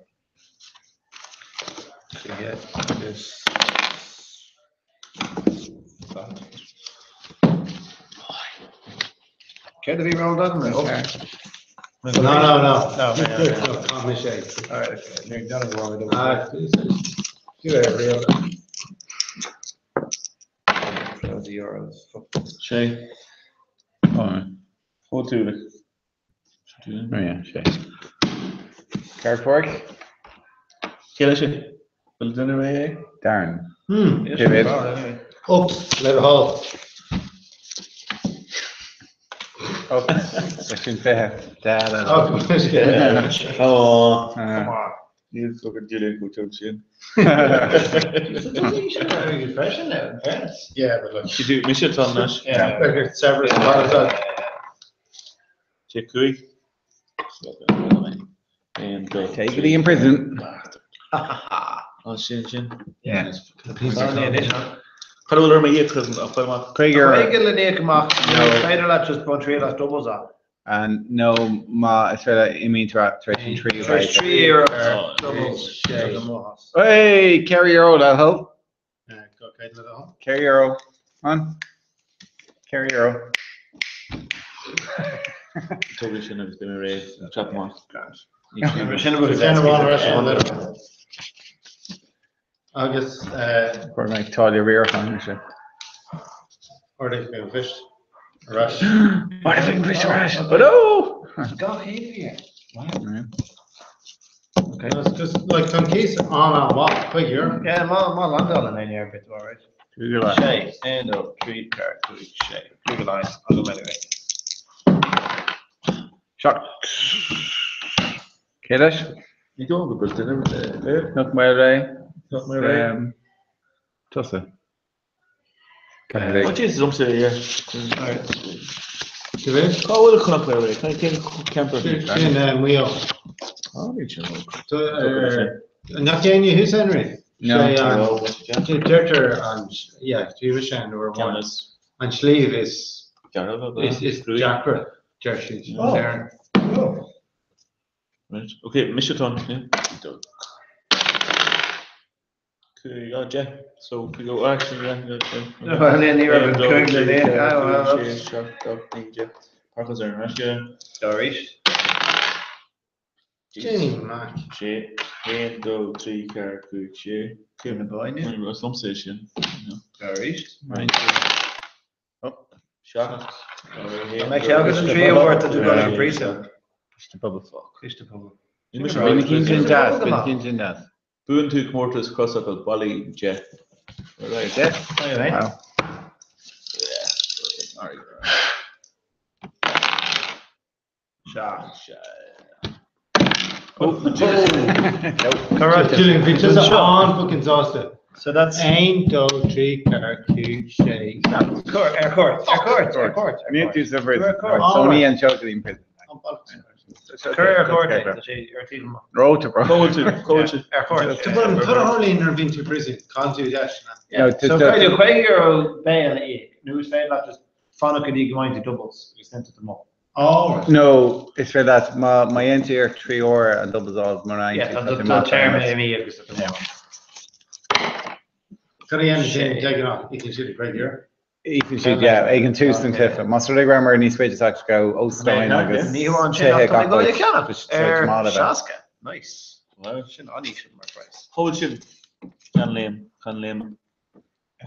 20 agus 40. Céard a bhí rolled agam? No, no, no. No, no, no, sé. All right, okay. None of the Ah, do it real. Loads of euros. Sé. Oh, Chomh tú oh yeah, sé. Ceart Cé leis é? Bhfuil duine réidh é? Darren. Hmm. David. Ocht, le do thoil. Oh, leis sin 20. Da, da, da. Oh, Ó, Ah. níl fucking Julian go tug sin. Freisin now, in fairness. Yeah, but like, Siú mise tá leis. Yeah. like Severus Potter. Sé cúig. Aon, dó, Take it in prison. Ó, sin sin. Yeah. Cad bhfuil ar mo íoc a chuir amach? Craig euro. Craig le n-íoc amach. No. Féidir leat just bain triail as doubles á. And no má is féidir imíonn tar éis an tríú Tar éis babhta. 3 euro Oh, doubles. sé. Hey, 4 euro le thoil. Go céad le do thoil. 4 euro. Man. 4 euro. Tógadh sin agus bhí mé réidh. Trap amach. Sin a bhfuil Sin amháin ar ais an letter. Agus Chuir mé táille riaracháin sé. ordaigh mé an phoist ar ais. What if I push ar ais? Oh no! Gach aon bhí. Yeah. Okay. No, it's just like tá an cíos an-an-mhaith, 5 euro. Yeah, má landáil an aon ar bit all right. Cúig lá. Sé, aon, dó, trí, ceathair, cúig, sé. Cúig line, agam anyway. Seacht. Cé leis? Ní dóigh go bhfuil duine réidh. Nach mé ré. Nach mé réidh. Tusa. Oh, Jesus, I'm sorry, yeah. All right. Go bhfuil? Cá bhfuil Cnoc Mhuire réidh? Cén ceantar? Sin Maigh Eo. Á, níl sin óg. Nach éinne thuas Henry? No. Sé an deirtear an yeah, dtíre sin nuair amháin. Ceannas. An sliabh is Dearfa, is is deacra deir siad. Oh. Éireann. Oh. Right. Okay, mise atá ann, yeah. Cúig, oh, deich. So, we go, actually, yeah, yeah, yeah. Well, ní raibh an Aon, dó, cúig le trí, léamh. ceathair, Ah, well, cúig, that's- sé, seacht, ocht, naoi, deich. Parchas ar an ais, yeah. Arís. Jimmy Mac. Sé, aon, dó, trí, ceathair, cúig, sé. Cúig na baine. Ní raibh liomsa é sin. Arís. Seacht. Mbeidh sé agus an tríú uair tá tú dul ag príosún. Ciste pobal. Ciste pobal. Ní mise Bhí na cinn sin deas, bhí na Amach. cinn sin deas. Buann tú comórtas crosfhocal bailigh deich. Right. Deich? Anyway. Wow. Yeah. All right. Seacht. Oh. Nope. Correct. Julian, bhí tusa Seo. an-fucking sásta. So that's Aon, dó, trí, ceathair, cúig, sé, seacht. Cor, ar cuairt, ar cuairt, ar cuairt. Ní tú sa prison. Ar cuairt. Sony and Joe in prison. An bollocks. Cuir ar cuairt é, tá sé ar taobh amach. Road to bro. Cóil tú, cóil tú. Ar cuairt. Tá bun tharlaíonn nuair a bhíonn tú prison, cailleann tú deis, na. No, So caithfidh tú 50 euro bail a íoc, nó is féidir leat just fanacht go dtí go mbeidh tú doubles agus déanfaidh tú amach. All right. No, is féidir leat má má dhéanann tú ar trí uair an doubles all mar aon Yeah, tá tá téarma imithe agus tá amach. Cad a dhéanann sin de ghnáth? Íocann siad 50 euro. Íocann siad, yeah, ag an tús den cluiche. Más rud é go rabhamar níos faide ach go óstáin agus Ní hamháin sin ach tithe tá mé gach ag dul áit. a cheannach Just ar maith le bheith. 60. Nice. Wow. Sin an-íseal mar price. Cóil sin. Ceann Léim, ceann Léime.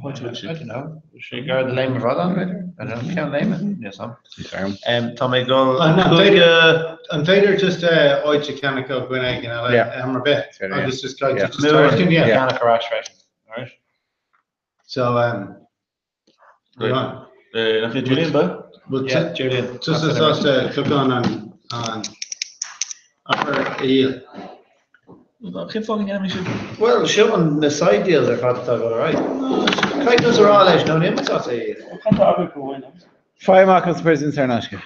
Cóil tú I sin. don't know. Sé gar do Léim Bhradán, b'fhéidir? I don't know. Ceann Léime? Níl 'fhios a'm. Sorry. Tá mé ag dul An cúige An féidir just áit a cheannach ó dhuine éigin eile Yeah. am ar bith Is féidir, yeah. agus just like Yeah. just tairiscint, yeah. Yeah. cheannach ar ais freisin. All right. So Right. go on. Nach é Julian, ba? Bhfuil Julian. Tusa sásta Clochán an Aifir a dhíol? Cén fáth go ndéanfaidh sin? Bhuel, seo an na side deals ar fad atá ag dul ar aghaidh. Caithfidh tusa a rá leis nó níl mé sásta é a dhíol. Cad tá agat go bhfuil? Faigh amach as prison saor in aisce.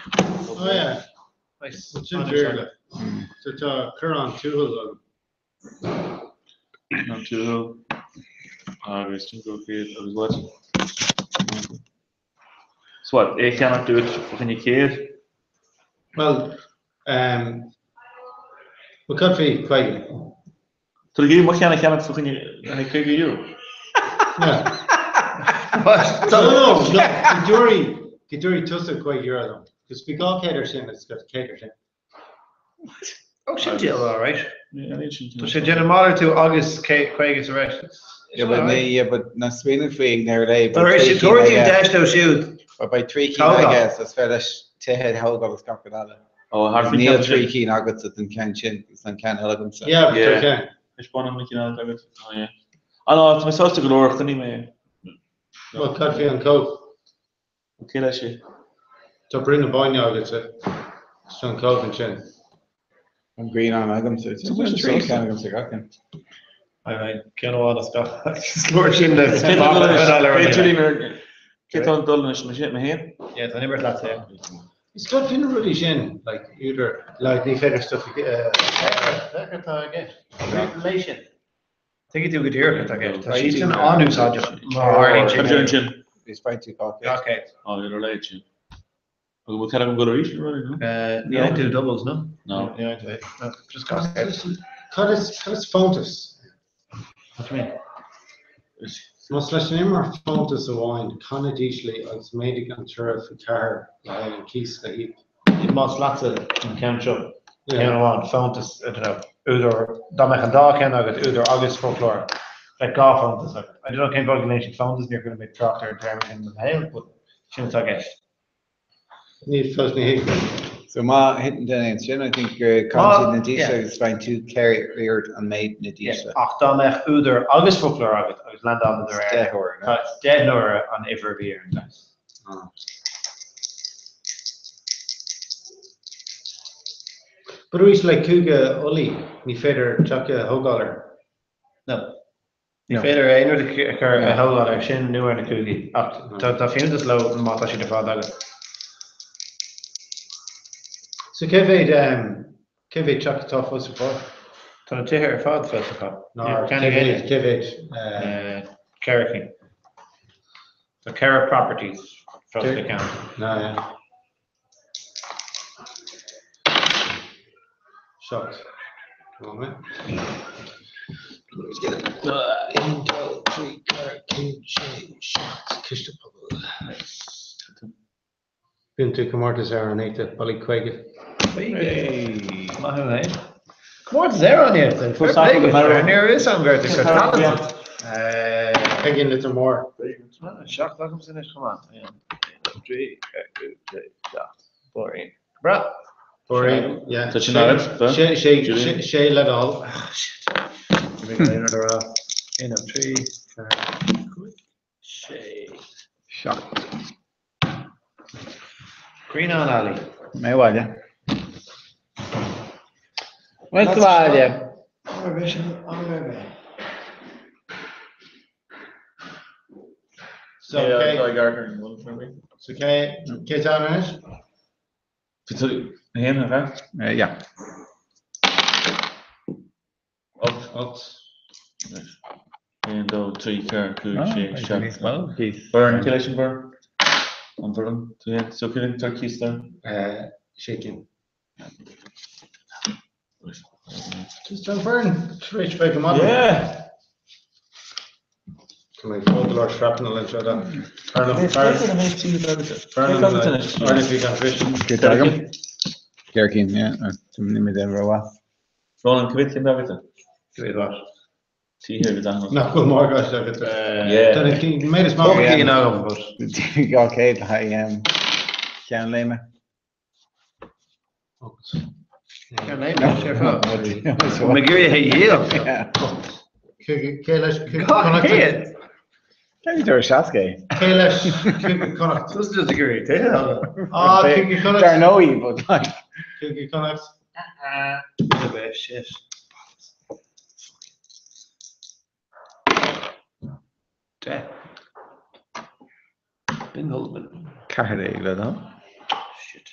Oh yeah. Nice. Sin fíor. So tá Corrán Tuathail agam. Corrán Tuathail agus sin go céad agus what? So what, é a cheannach duit fá choinne 100? Well, bhuel cad faoi 50? Tá tú ag iarraidh mo cheann a cheannach fá choinne €50? Yeah. No, no, no, go dtabharfaidh, go dtabharfaidh tusa €50 dom. Cos bhí 200 ar sin agus 100 ar sin. Oh, sin deal all right. Tá sé déanamh malartú agus 50 sa bhreis. Yeah, but ní, yeah, but ná smaoinigh faoi ag ndeireadh lae. Tar éis sé tabhair tú deis dó siúd. But beidh trí cinn aige, so is féidir leis tithe a thógáil agus gach rud eile. Oh, thar faoin Níl ceann trí sin. cinn agatsa den cheann sin agus an ceann eile agamsa. Yeah, but Yeah. tá ceann. Taispeánann na cinn eile agat. Oh, yeah. Ah, no, tá mé sásta go leor, choinnigh mé. Well, cad faoi an Cóbh? Cé leis é? Tá Brú na Bóinne agatsa. Is tá an Cóbh ansin. An Grianán agamsa. Tá trí cheann agamsa gach ceann. Ceann amháin as gach. Is leor sin le Cé tá ag dul anois? Mé féin? Yeah, tá an imirt leat féin. Is cad faoi na rudaí sin, like, údar, like, ní féidir stuff a. Féach atá i gceist. Léigh sin. Tuigfidh tú go díreach atá i gceist. Tá siad sin an-úsáideach má tharlaíonn sé. Cad a deir ansin? Is faigh tú gach Gach céad. Á, ar a laghad sin. Agus bhfuil cead agam dul arís nó rudaí, no? Ní fhaigheann tú doubles, no? No. Ní fhaigheann tú é. No, just gach céad. Cad is, cad is fóntas? What do you mean? Más leis an imreoir fóntas amháin, canna díslí agus méadaigh an toradh faoi cheathair le haghaidh an cíos le híoc. Más leatsa an ceann seo, ceann amháin, fóntas, I don't know, údar, dá mbeadh an dá cheann agat, údar agus foclóir, bheadh dhá fóntas agat. I don't know cén fáth go nglaonn siad fóntas, níor chuala mé trácht ar an téarma sin i mo shaol, but sin atá i gceist. Ní fós ní thuigim. So má thiteann duine ansin, I think gur caitheann siad na dísle agus faigheann tú ceithre oiread an méid na dísle. Ach dá mbeadh údar agus foclóir agat agus landáil de réir, 10 huaire, tá 10 n-uaire an uimhir a bhí ar an dice. But arís, le Cúige Ulaidh, ní féidir teach a thógáil air. No. Ní féidir aon rud a chur a thógáil air sin nó ar na cúigí. Ach tá fiúntas leo má tá siad ar fad agat. So cé mhéad cé mhéad teach atá fós ar fáil? Tá na tithe ar fad fós ar fáil. No, cé mhéad cé mhéad? Ceithre cinn. Tá ceithre properties fós le ceannach. No, yeah. 7. Come on, mate. Let's get it. 1, 2, 3, 4, 5, 6, 7. Ciste pobail. Bíonn tú comórtas amhránaíochta, bailigh 50. Hey. Maith thú, hey. Comórtas amhránaíochta. Fair play duit. Ní raibh fhios agam go raibh tú chomh talented. Peggy Litir Mór. 7 agamsa anois chomh maith. 1, 2, 3, 4, 5, 6, 7. Bóirín. Breá. Bóirín, yeah. Tá sin agat, ba? Sé le do thoil. Ah, shit. Bhí mé ag rá. 1, 2, 3, 4, 5, 6. 7. Grianán Ailigh. Mé abhaile. Bhuel sa bhaile. Am ar bith sin, am ar bith. So cé So cé cé tá anois? Haon, a bheith? Yeah. 8. 8. 1, 2, 3, 4, 5, 6, 7. Burn, cé leis an burn? An burn? Tú féin? So cé tá cíos there? Sé cinn. Just an burn. Tar éis bheith go maith. Yeah! Tá mé ag fáil go leor shrapnel anseo da. Ceithre cinn, yeah. Ní mé déanamh rómhaith. Ronan, cá mhéad cinn agatsa? Cá mhéad what? Tithe agus athnos. Nach bhfuil morgáiste agat? Yeah. Tá na cinn, méid is mó. Cinn agam, but. 200 le haghaidh ceann léime. Ceann léime, sé fá. Mo ghiorria a dhíol. Cé leis? 200? Cé gur seasca é? Cé leis Cúige Chonnacht? This is just a great tale. Ah, Cúige Chonnacht. Dar ndóigh, but like. Cúige Chonnacht. Shit. 10. Bingo. 14 le do. Shit.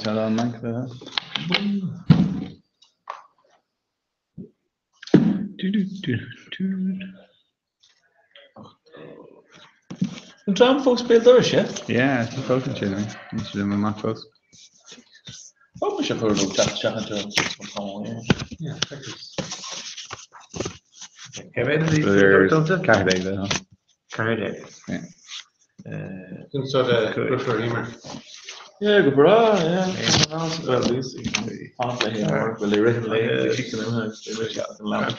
Sean an manc le An dream fós béal dorais, yeah? Yeah, tá fós ansin, eh? Níl siad imithe amach fós. Thug mise chuir ó teach seachaint ar an tamall, yeah. Yeah, checkers. Cé mhéad a bhí There's dulta? 14 le do. 14. Yeah. Sin sort of Griffith Emer. Yeah, go breá, yeah. Well, fanacht le haon uair, bhfuil i rith an lae, bhí siad san imithe agus bhí siad san leaba.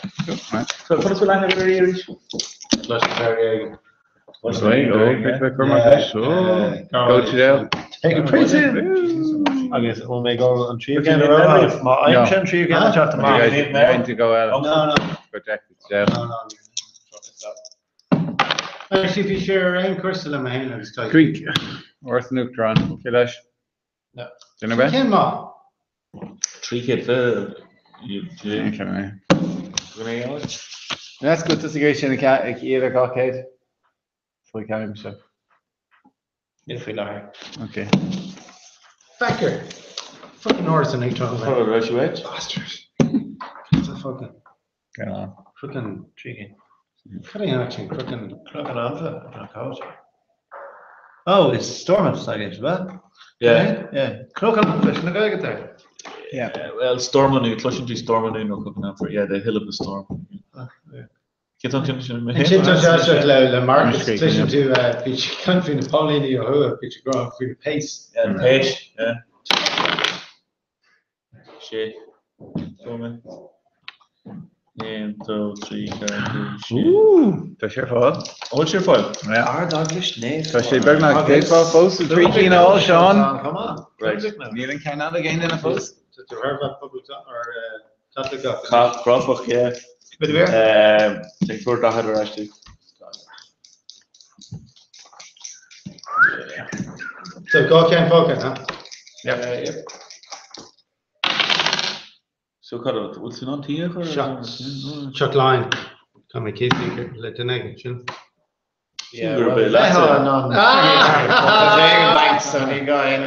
So, conas bhfuil aithne agat ar arís? Leis an bhfear éigin. Go to jail. Take a prison. Agus ó mé go an tríú ceann a rá, má fhaighim sin tríú ceann teacht amach. Going to go out. No, no. Go jack to jail. No, no. Actually, bhí sé ar aon chúrsa le mé féin agus tá. Greek. Áras an Uachtaráin. Cé leis? No. Duine ar bith? Cén maith? 320. Okay. That's good to see sin ag iad ar 200. Faoi ceann seo. Níl faoi láthair. Okay. Fecker. Fucking Áras an Uachtaráin. Chuir raibh sí uait? Bastard. It's a fucking Go on. fucking Trí cinn. Cad é an sin fucking Cnoc an Anfa, an cáit. Oh, is Stormont agaibh, ba? Yeah. Yeah. Cnoc an Anfa, sin na Gaeilge there. Yeah. Well, Stormont, cloiseann tú Stormont nó Cnoc an Anfa. Yeah, the hill of the storm. Cén t-am sin sin mé Sin tá sé le le Marcus Scríofa, cloiseann tú bhí sé ceann faoi na póilíní ó thuaidh, bhí sé grá faoi na pace. Yeah, the péis, yeah. Sé. Dó mé. 1, 2, 3, 4, 5, 6. Ooh, tá sé ar fáil. Bhfuil sé ar fáil? Yeah. Ardeaglais Naomh. Tá sé beagnach défá fós trí cinn a fháil, Seán. Come on. Right. Níl an ceann eile ag aon duine fós. Tá tú thar bheith poblachtach or Caitliceach. Cath cráifeach, yeah. Bit of beer? Take tuair 40 ar ais duit. So dhá cheann fágtha, huh? Yeah. Yep. So cad a bhfuil tú in ann tí a chur? Seacht Chuck Line. Tá mé cíos le duine éigin sin. Yeah, Gurb well, é leat é. bheith an Ah! bank so ní gá aon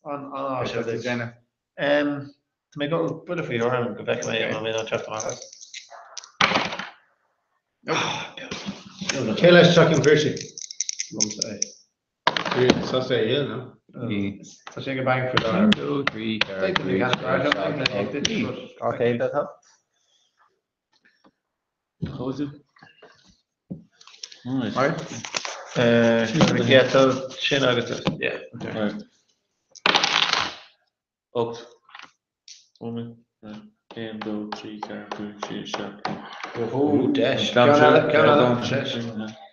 An an Tá sé déanamh. Tá mé go buille faoi orm go bhfeicfidh mé an mbeidh an teacht amach as. Cé leis Teach an Phiarsaigh? Liomsa é. Sas é é, no? Tá sé go bank faoi 1, láthair. 2, 3, 4, Take the 5, mechanic 6, out, 7, take the 8, 9. 200 atá. Chóisiú. Right. Right. Yeah, tá sin agat. Yeah. Okay. Right. 8. Ómé. Right. 1, 2, 3, 4, 5, 6, 7, 8. Oh, deis. Ceann Ceann eile, ceann eile. eile. Deis.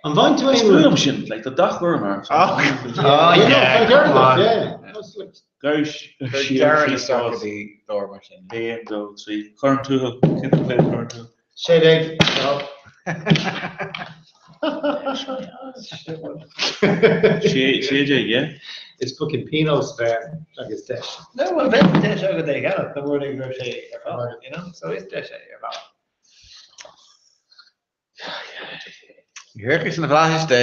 An bhain tú Is aon fuath liom sin, like, tá dath gorm orm. Oh, Ah, yeah, come on. Yeah. That's like- Gairis. Dearadh isteach go dtí lár mar sin. 1, 2, 3. Chuir an tuathal. Cén t-am féin chuir an tuathal? Sé déag. Sé sé déag, yeah? It's fucking Pinos there agus deis. No, well, bheadh deis agat é cheana, go bhfuil go raibh sé ar fáil, you know? So is deis é ar fáil. Thiocfadh na flaithis Dé.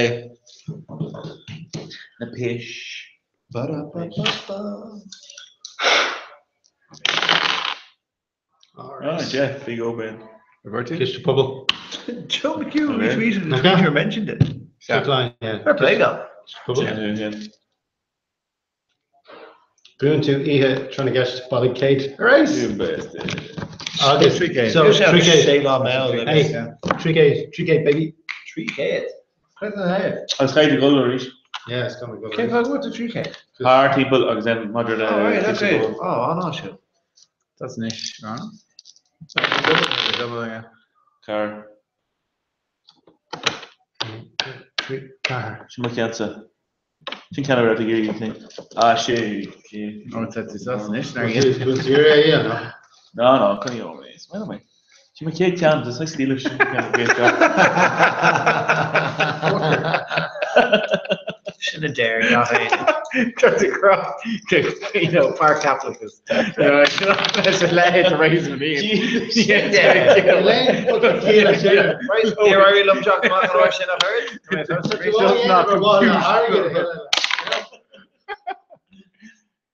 Na péis. Ba-da-ba-ba-ba. All Ah, right. yeah, big O'Brien. Roberto? Ciste Pobal. Joe McHugh Okay. retweeted the Okay. tweet or mentioned it. Chuck Line, yeah. Fair play, though. Ciste Pobal. Yeah, yeah. Brún tú ihe trying to get Bally Kate. Race. You best. Agus Trí chéad. So trí chéad. Sé lá mall Hey, trí chéad, trí chéad baby. Trí chéad. Cad é é? Agus chaid go arís. Yeah, it's coming good. Cén fáth go bhfuil tú trí chéad? Thar timpeall agus then maidir le Oh, right, Ciste okay. Pobal. Oh, an áisiú. That's anois, right? Double, yeah. Car. Trí ceathair. Sin mo cheannsa. Sin ceann a raibh ag iarraidh féin. Ah, sé. sé. Oh, it's at this anois. Bhfuil tú é, no? No, no, cun í ó mé. Is mé mé. Sin mo chéad cheann, is saghas stílish sin ceann an gcéad seo. Sin a deir gach éinne. Tá tú ag rá you know, fear Caitliceach. Is a leithéid de raise me. Níor éirigh liom teacht amach an uair sin ach oiread.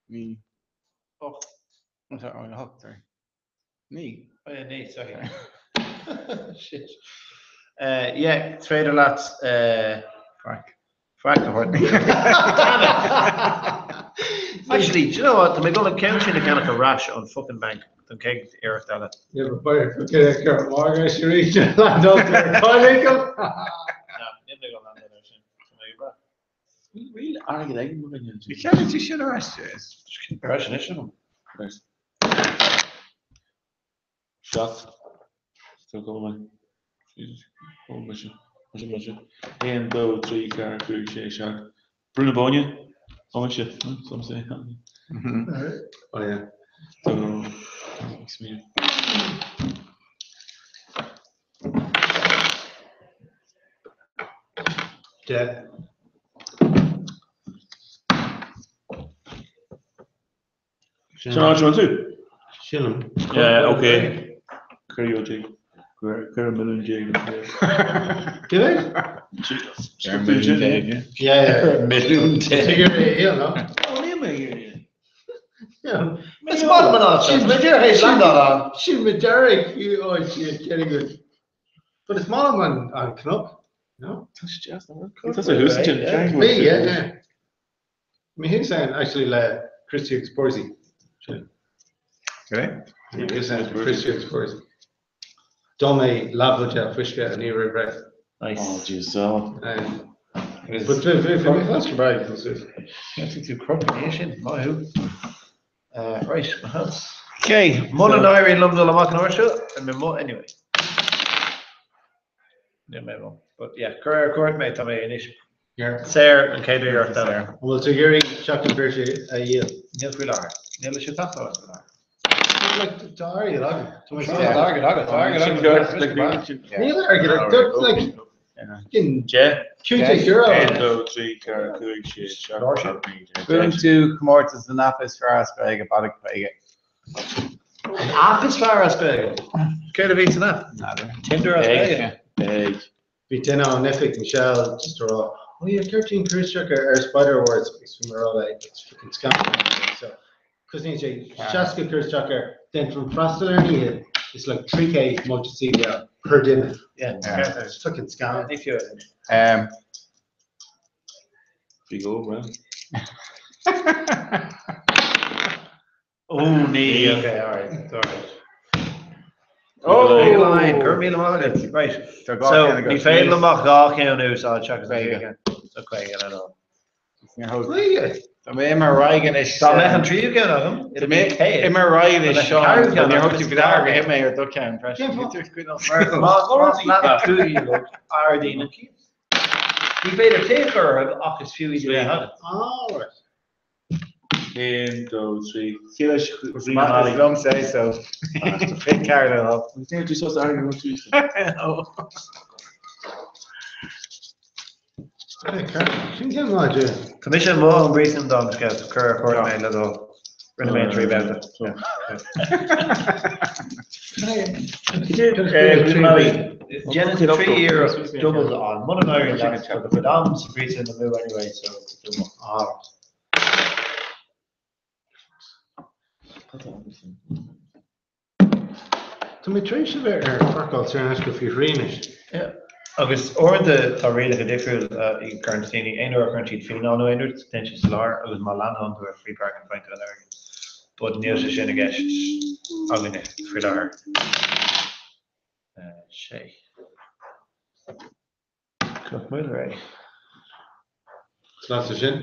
Ní. 8. Oh, sorry, 8, sorry. 9. Oh yeah, 9, sorry. Shit. Yeah, is féidir leat Faic. Faic a thabhairt. Damn it! Actually, do you know what? Tá mé ag dul an ceann sin a cheannach ar ais ón fucking bank don chéad iarracht eile. Yeah, but by fucking Margaret Sheree, land up there. Níl mé ag dul land ar sin. Tá mé ag brath. Níl airgead ag mo dhuine. Ní cheannaigh tú sin ar ais, James. Ar ais anois agam. 7. Tá go maith. Ó, mise. Mise, mise. 1, 2, 3, 4, 5, 6, 7. Brú na Bóinne. Ó, mise. Some say. Oh, yeah. So, makes me. 10. Sin áit tú? Sílim. Yeah, okay. Cuir déag. Cuir milliún déag. Did I? Yeah, yeah. Milliún déag. Figure it, you know. Yeah. Is maith an áit sin. Mé dear théis landáil ann. Sin me Derek, you oh shit, getting good. But it's maith an an cnoc, no? Tá sé deas, nach bhfuil? Tá sé thuas ansin. Me, yeah, yeah. Me hí saying actually le Christy agus Boise. Sin. Okay. Me hí saying Christy agus Boise. D'ól mé leathbhuidéal fuisce an oíche roimh ré. Nice. Oh, jeez, so. But bhí bhí bhí fós go breá, Tá tú cruthaithe é sin, maith thú. Right, my hands. Okay. Muna n-éiríonn liom dul amach an uair seo, beidh mé amuigh anyway. Níl mé amuigh. But yeah, cuir ar cuairt mé, tá mé anois saor an chéad iarracht eile. An bhfuil tú ag iarraidh Teach an Phiarsaigh a dhíol? Níl faoi láthair. Níl sé teacht faoi láthair. Like, tá airgead agam. Tá mé Tá airgead agat, tá airgead agat. Níl airgead agam. Like, fucking 10. €15. 1, 2, 3, 4, 5, 6, 7, 8, 9, 10. Buann tú comórtas an aip is fearr as Gaeilge, Baile 50. An aip is fearr as Gaeilge? Céard a bhí san aip? N'fheadar. Tinder as Gaeilge? Ag. Bhí duine ón oifig, Michelle, just ag rá, oh yeah, 13 cúrsaí ar Spider Awards agus bhí mé ag rá like, it's fucking scam. So, cosnaíonn sé 60 cúrsaí air, then chun freastal ar an oíche, it's like 3k multi CDL per duine. Yeah, Yeah. It's fucking scam. Ní fiú é. Bhí go, right? Ó, ní, okay, all right, all right. Oh! Line, 10,000 maith agat. Right. Tá dhá So, cheann agat. ní féidir liom ach dhá cheann a úsáid seachas an 50. ceann. So, 50 le dul. Really? Tá mé imithe ar aghaidh anois. Dá mbeadh an tríú ceann agam, Tá it'd mé be 100. imithe ar aghaidh anois, Tá mé Seán. ceathrú ceann Níor thug agam, tú is faoi deara gur dhá thit mé ar do cheann freisin. Cén Ní fáth? tú cuid an Má leanann tú iad, ardaíonn an cíos. Ní féidir féach orthu ach is fiú iad a bheith agat. All right. 1, 2, 3. Cé leis Is maith is liom say so. Big Carlo. Níl tú sásta airgead nó tú. Sin ceann maith, yeah. Tá mise amuigh ón bpríosún dom scéal, cuir ar cuairt mé le dul. Rinne mé an trí babhta. Déanann tú trí iarracht dubailt a fháil. Muna n-éiríonn leat, tá do chuid am sa phríosún amú anyway, so cuma. Tá mé tar éis a bheith ar pháirceáil saor in aisce faoi thrí anois. Yeah. Agus uaireanta tá rialacha difriúla ag cuireann daoine, aon uair a chuireann siad fianán nó aon rud, téann sé sa lár agus má leanann tú ar free parking faigheann tú an airgead. But níl sé sin i gceist againne faoi láthair. Sé. Cnoc Mhuire. Is leatsa sin?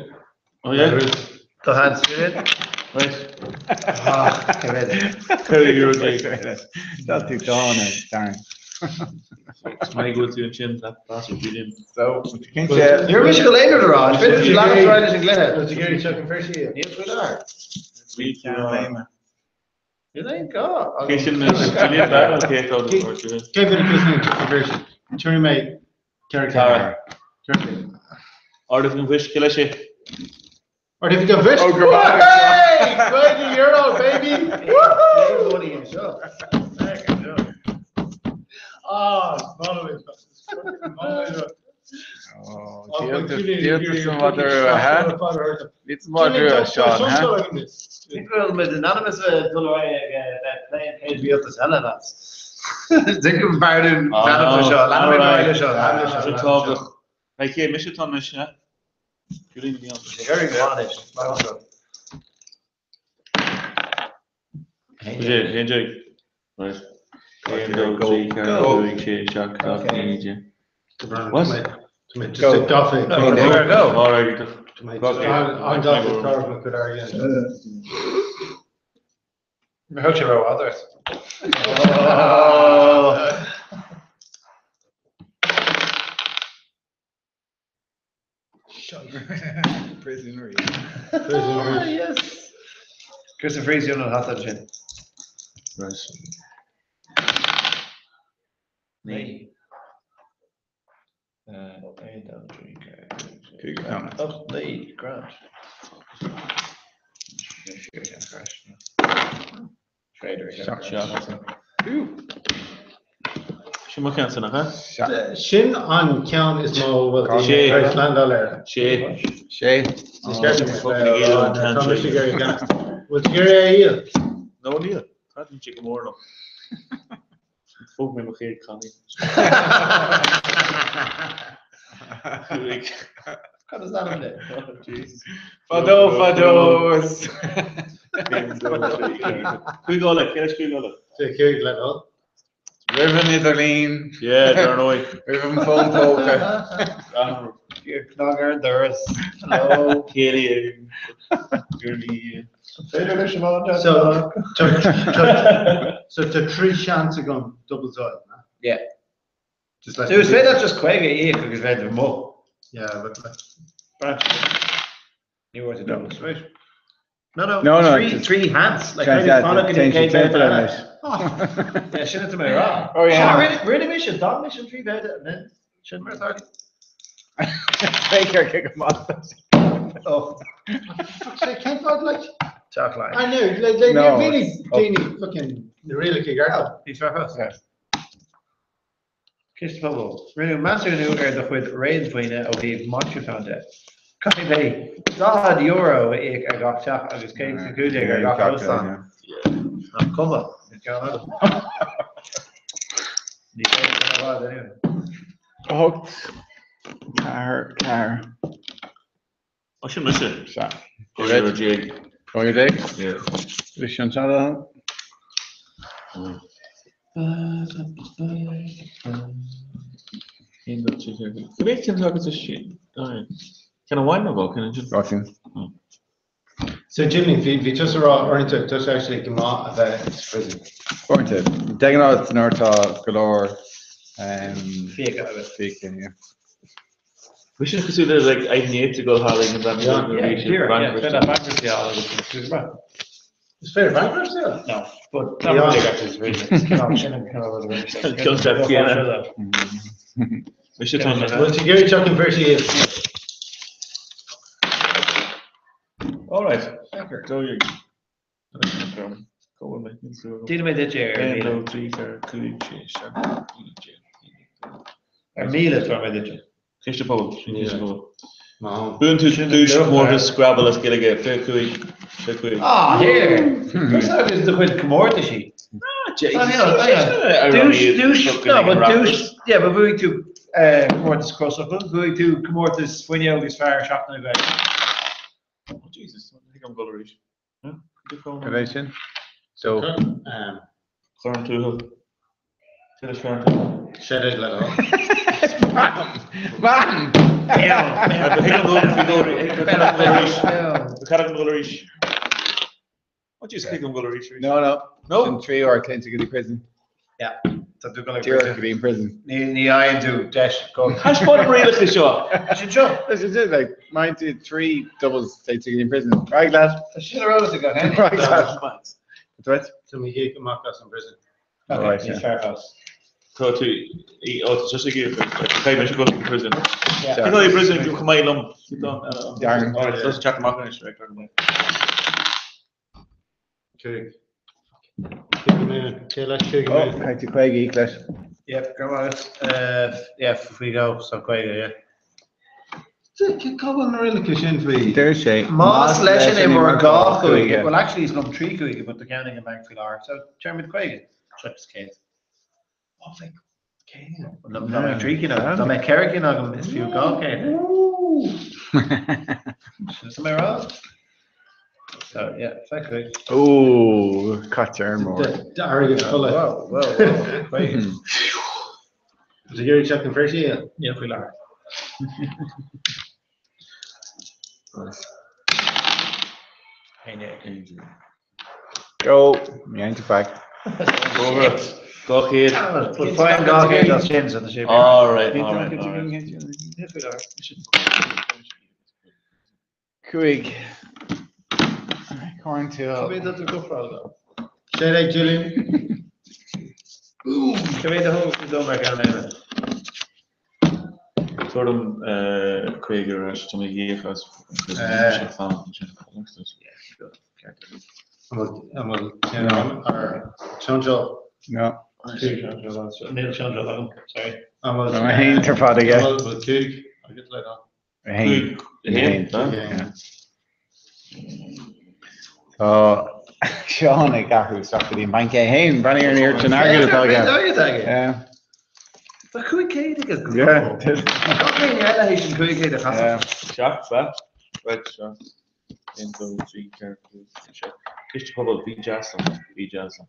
Oh yeah. Do sheans, Julian. Right. Ah, cé mhéad? €50 déag. Tá tú dána, Darren. Is maith go bhfuil tú ansin, that bastard Julian. So, cinnte. Níor mhiste go léir a rá, is féidir leat leanacht ar aghaidh leis an gcluiche. Bhfuil tú ag iarraidh Teach an Phiarsaigh? Níl faoi láthair. Bhí Ceann léime. Níl aon gá agam. Cé sin anois? Julian Barrow cé atá ag tabhairt uaidh? Cé mhéad a chosnaíonn an véarsa? Tabharfaidh mé 4 Cara. 4. Ard-Oifig an Phoist, cé leis é? Ard-Oifig an Phoist? Oh, go raibh maith Hey! €50, baby! Woohoo! anseo. Ah, Díoltas an mhadra, ha? Díoltas an mhadra, Seán, ha? Ní go bhfuil muid in ainm is a bheith dul ar aghaidh ag bheith ag plé an chéad rialtas eile, lads. Tuigim go mb'fhearr dúinn leanacht leis seo, leanfaimid ar aghaidh leis seo, leanfaimid leis seo. Sin tábhachtach. Hey, cé mise atá anois, ha? Julian Leon. Very good. Anois, maith thú. 11. Right. 1, 2, 3, 4, 5, 6, 7, 8, 9, 10. What? Just gafa. Go, go. All right. An gafa carb go airgead. Thug sé raibh others. Prisoner. Oh, yes. Christopher Freeze an hata sin. Right. Naoi. 1, 2, 3, 4, 4, 5, 8, 9, grand. Seacht. Sin mo cheann san, ha? Sin an ceann is mó a bhfuil Sé. daoine tar éis landáil air. Sé. Sé. Is ceart dom é a rá. Bhfuil tú ag iarraidh é a dhíol? No, níl. Taitníonn sé go mór liom. Thóg mé mo chéad cailín. Cúig. Cad is ainm di? Oh, Jesus. Fadó, fadó. 1, 2, 3, 4. Cúig Uladh, cé leis Cúig Uladh? Sé cúig le dul. Roimh an idirlíon. Yeah, dar ndóigh. Roimh an bhfón póca. Cnag ar an doras. Hello. Céilí Gurlí. Féidir leis an bhfón So, so tá trí seans agam double zoil. Yeah. Just like So is féidir just 50 a íoc agus bheith amuigh. Yeah, but like, Branch. Ní bhfuair tú doubles, right? No, no, No, no, Trí, just- trí hands. Like, Seans maybe fanacht go dtí an leat, chéad bhabhta eile. anois. Yeah, sin atá mé a rá. Oh, yeah. Rinne mise, d'fhan mise an trí bhabhta and then sin mar atá. Take care, kick him off. Oh, fuck's sake, can't God like Teach line. I know, like, like No, really it's- daoine fucking really kick out. Níos fearr fós. Ciste Pobail. Rinneadh measúnú ar do chuid réadmhaoine ó thaobh maisiúcháin de. Caithfidh mé €40 a íoc ar gach teach agus 115 ar gach óstán. Nach cuma, níl ceann agam. Ní féidir ar fad anyway. 8, 4, 4. Oh, sin mise. Sea. 15. 15? Yeah. Leis an sean. 1, 2, 3, 4. Cé mhéad ceann atá agat sin? Ceann amháin nó dhá ceann ansin? Dhá cheann. So Jimmy, bhí bhí tusa ag rá uaireanta tá sé actually go maith a bheith sa prison. Uaireanta. De ghnáth nuair atá go leor Fiacha agat. fiacha, yeah. Bhí sin cosúil le like Aibhnéit ag dul thall ag an Yeah, Yeah, díreach, yeah, féidir leat bankruptcy a fháil agus it's maith. Is féidir bankruptcy a fháil? No, but Yeah. not really actually, it's really cineál sin an cineál rud a rinne sé. Cineál step céanna. Mise tá Bhfuil tú ag iarraidh teacht an bheirt iad? All right. Go you. Go bhfuil mé. Níl súil agam. Déanfaidh mé duit é ar 1, 1,000. 2, 3, 4, 5, 6, 7, 8, 9, 10. Ar 1,000 tabharfaidh mé duit é. Ciste Pobail. Sin Ciste Pobail. No. Buann tú duais comórtas Scrabble as Gaeilge 25, 25. Ah, here! Tusa agus do chuid comórtaisí. Ah, Duais, duais, no, but duais, yeah, but bhuaigh tú comórtas crosfhocal, bhuaigh tú comórtas fuinneog is fearr Seachtain na Gaeilge. Oh, Jesus, I think I'm gonna reach. Cad é sin? So, Chuir an tuathal. Sin is chuir an tuathal. Sé le dul. Man! Arís. Oh, Jesus, think I'm gonna reach. No, no. No? Sin trí uair clint go dtí prison. Tá tú gonna Díreach go dtí prison. Ní fhaigheann tú deis go. Thaispeáin an rialacha seo. Sin seo. This is it, like, mine to three doubles take to get in prison. Right, lad? Tá sin ar eolas agat, Right, lad. Duit? Tá mé ag íoc amach as an bprison. Ok, níos fearr fós. Tá tú, ó, tá tusa ag íoc. Caithfidh mise dul chuig prison. Cé tá i bprison go chomh maith liom? Darren. Alright, tá teacht amach anois, right, go maith. 5. 5 milliún. Cé leis 5 Oh, milliún? caithfidh tú 50 a íoc leis. Yep, go raibh maith agat. Yeah, faoi dhó, so 50, yeah. Cá bhfuil na rialacha sin faoi? Deir sé, Más leis an imreoir 2 chúige, well actually is liom 3 chúige but tá ceann ag an mbanc faoi láthair, so déarfaimid 50. Seo is 100. Oh, bheadh 100. Dá mbeadh 3 cinn agam, dá mbeadh 4 cinn agam is fiú 200. Sin mé rá. So yeah, feicfidh. Ooh, caite ar mór. D'airgead fola. Whoa, whoa, whoa. 50. Is ag iarraidh teacht an first é? Níl faoi láthair. Nice. Go, ní fhaigheann tú faic. 200. Bhuel, faighim 200 as sin, so tá sé. All right, all right, all right. Níl faoi láthair. 5. Corn tú. Cé mhéad a cofráil dó? Sé ag Julian. Cé mhéad a thóg tú dom ar cheann eile? Tabhair dom 50 ar ais, tá mé ag íoc as sé fanacht ansin. An bhfuil ar seanseol? No. Níl seanseol agam, sorry. An bhfuil Tá haon tar fad aige. An bhfuil 5 agat le ná? Haon. Haon. Tá Seán ag athrú isteach go dtí an banc é féin. Breathnaigh ar an oiread sin airgid atá aige. Airgead aige. Yeah. Tá 500 aige. Yeah. Gach éinne eile théis an 500 a chasadh. 7, sea. Right, seo. 1, 2, 3, 4, 5, 6, 7. Ciste Pobail, bí deas liom, bí deas liom.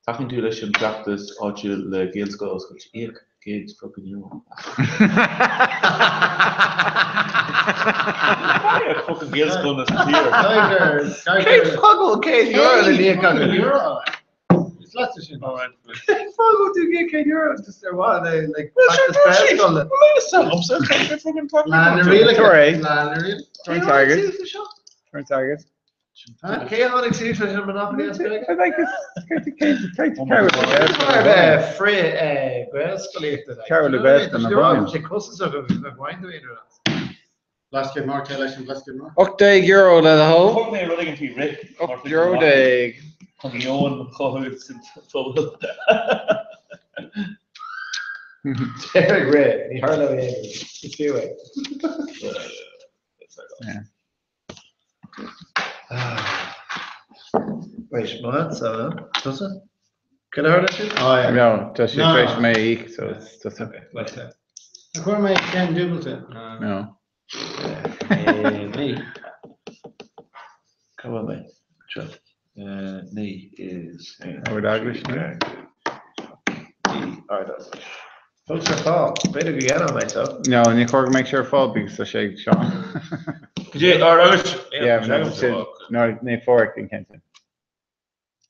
Tacaíonn tú leis an bhfeachtas áitiúil le Gaelscoil a oscailt. Íoc 100 fucking euro. Íoc fucking Gaelscoil na tíre. Cén fáth go bhfuil €100 le n-íoc agat? Is leatsa sin. Cén fáth go bhfuil tú ag íoc €100 just ar mhaithe le like feachtas Gaelscoile? Lá na rialacha. Tabhair é. Lá na rialacha. Tabhair an t-airgead. Tabhair an t-airgead. Cé a tháinig suas leis an Monopoly as Gaeilge? Frith Gaelscolaíochta. Ceathrú le Gaelscoil na Bróin. Sé costasach agus nach bhfaigheann tú aon rud as. Blascaod Mór, cé leis an Blascaod Mór? €18 le do thoil. Thug mé rud éigin faoi rith. €18. Chun meon a chothú sa phobal. Derek rith, ní tharlóidh aon rud. Is fiú é. Wait, what? So, tusa? Can I heard it? Oh, yeah. No, tá sé No. tar éis mé a íoc, so it's tusa. Okay, wait. A chuir mé ceann dúbailte. No. Me. Come on, mate. Sure. Me is. Ard Eaglais, no? Ard Eaglais. Fós ar fáil. B'fhéidir go gceannóidh mé so. No, ní chóir go mbeadh sé ar fáil because tá sé ag Seán. Cad é Ard Eaglais? Yeah, no, sin, no, ní fóir an ceann sin.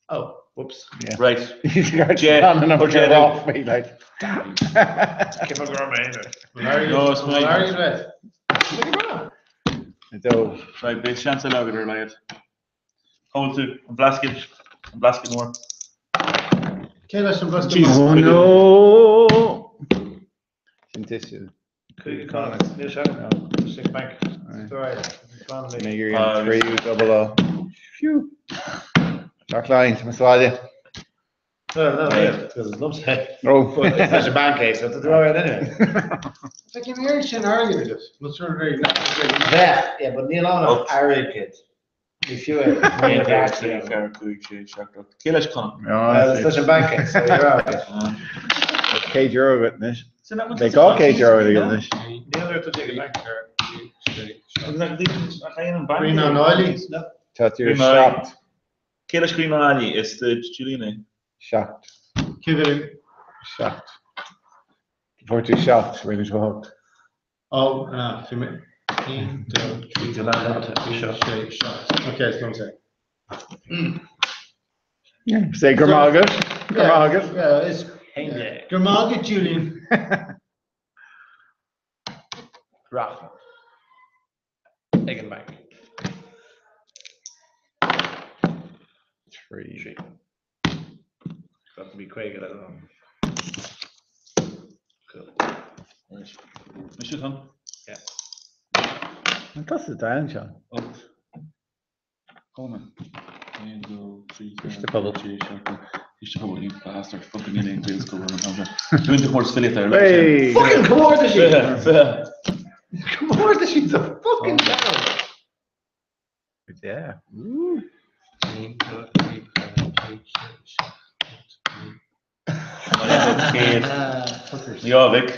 Oh, whoops. Yeah. Right. He's got Jay. Seán and I'm Okay, get then. off me, like. Cé go raibh mé aon No, it's my- Airgead Dó. Right, beidh seans eile agat ar a laghad. Cá bhfuil tú? An Blascaod? An Blascaod Mór? Cé leis an Blascaod Jesus. Mór? Oh no! Sin tuise. Cúig Connacht. Níl sé agam. Six bank. Right. Sorry. Slán mé. Mé gur 3 double O. Phew. Dark line, tá sláide. No, no, yeah, because it's lumps. Oh. But it's such a bank case, so it's all right anyway. Like an oiread sin airgead agat. Nó sure very Bheadh, yeah, but níl ann ach airgead. Ní fiú é. Níl 3, 4, 5, 6, 7, 8. Cé leis Connacht? Well, it's such a bank case, so you're all right. €100 agat anois. Beidh €200 agat anois. Níl ar tú ag bank ar. Green on Oily. Tá tú Green Oily. 7. Cé leis Green on Oily? Is do Julian é. 7. Cé bhfuil? 7. Fuair tú 7, rinne tú 8. Oh, bhí mé. 1, 2, 3, 4, 5, 6, 7. Okay, it's going to say. Say go raibh maith agat. Go raibh maith agat. Yeah, it's Hain Go raibh maith agat, Julian. Rath. Ag an banc. 3. 3. Bhí 50 le dul. Cool. Mise chun? Yeah. An tusa down, Seán? 8. Conan. 1, 2, 3, 4, Ciste Pobail. 6, 7, Ciste Pobail, you bastard. Fucking ní aon Gaelscoil an t-am seo. Dúinn comórtas filíochta ar leith. Hey! Fucking comórtas sí! Fiche. Comórtas sí sa fucking town! Yeah. 1, 2, 3, 4, 5, 6, 7, 8, Céad. Fuckers. Ní ábhic.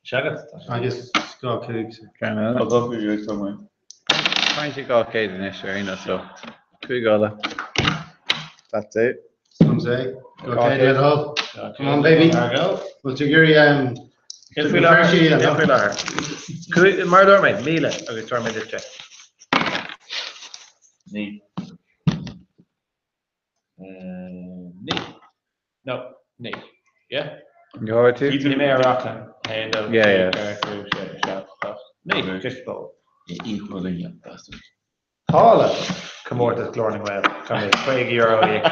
Seagat. Agus 25. Ceann eile. Tá gach uair ag tógáil. Faigheann sé 200 anois ar aon nós, so cúig eile. That's it. Some say. Go céad le dul. Come on, baby. There we go. Bhfuil tú ag iarraidh Cén faoi láthair? Cén Cén faoi láthair? Cúig, mar a dúirt mé, 1,000 agus tabharfaidh mé duit é. 9. 9. No, 9. Yeah? Go tú? Ní mé ar raclan. 1, 2, 3, Yeah, yeah. 4, 5, 6, 7, 8, 9. Just ball. Equal in, bastard. Tála comórtas Glór na nGael. Tá mé €50 íoc.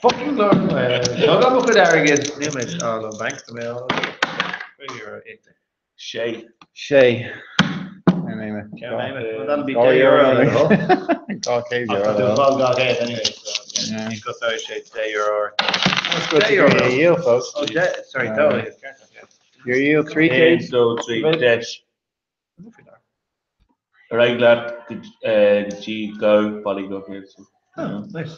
Fucking Glór na nGael. Tóg mo chuid airgid. Níl mé á an bank tá mé á €50 íocta. 6. 6. Ceann Ceann léime. Well, that'll be €10 €10 le dul. €200 Tá tú le dul. fáil 200 anyway, so Yeah. ní cosóidh sé €10 ort. That's good to €10. hear you, folks. Oh, sorry, dó. Your yield 3 1, céad? 2, 3, 10. Ar aghaidh leat go dtí go bailí go céad. Oh, nice.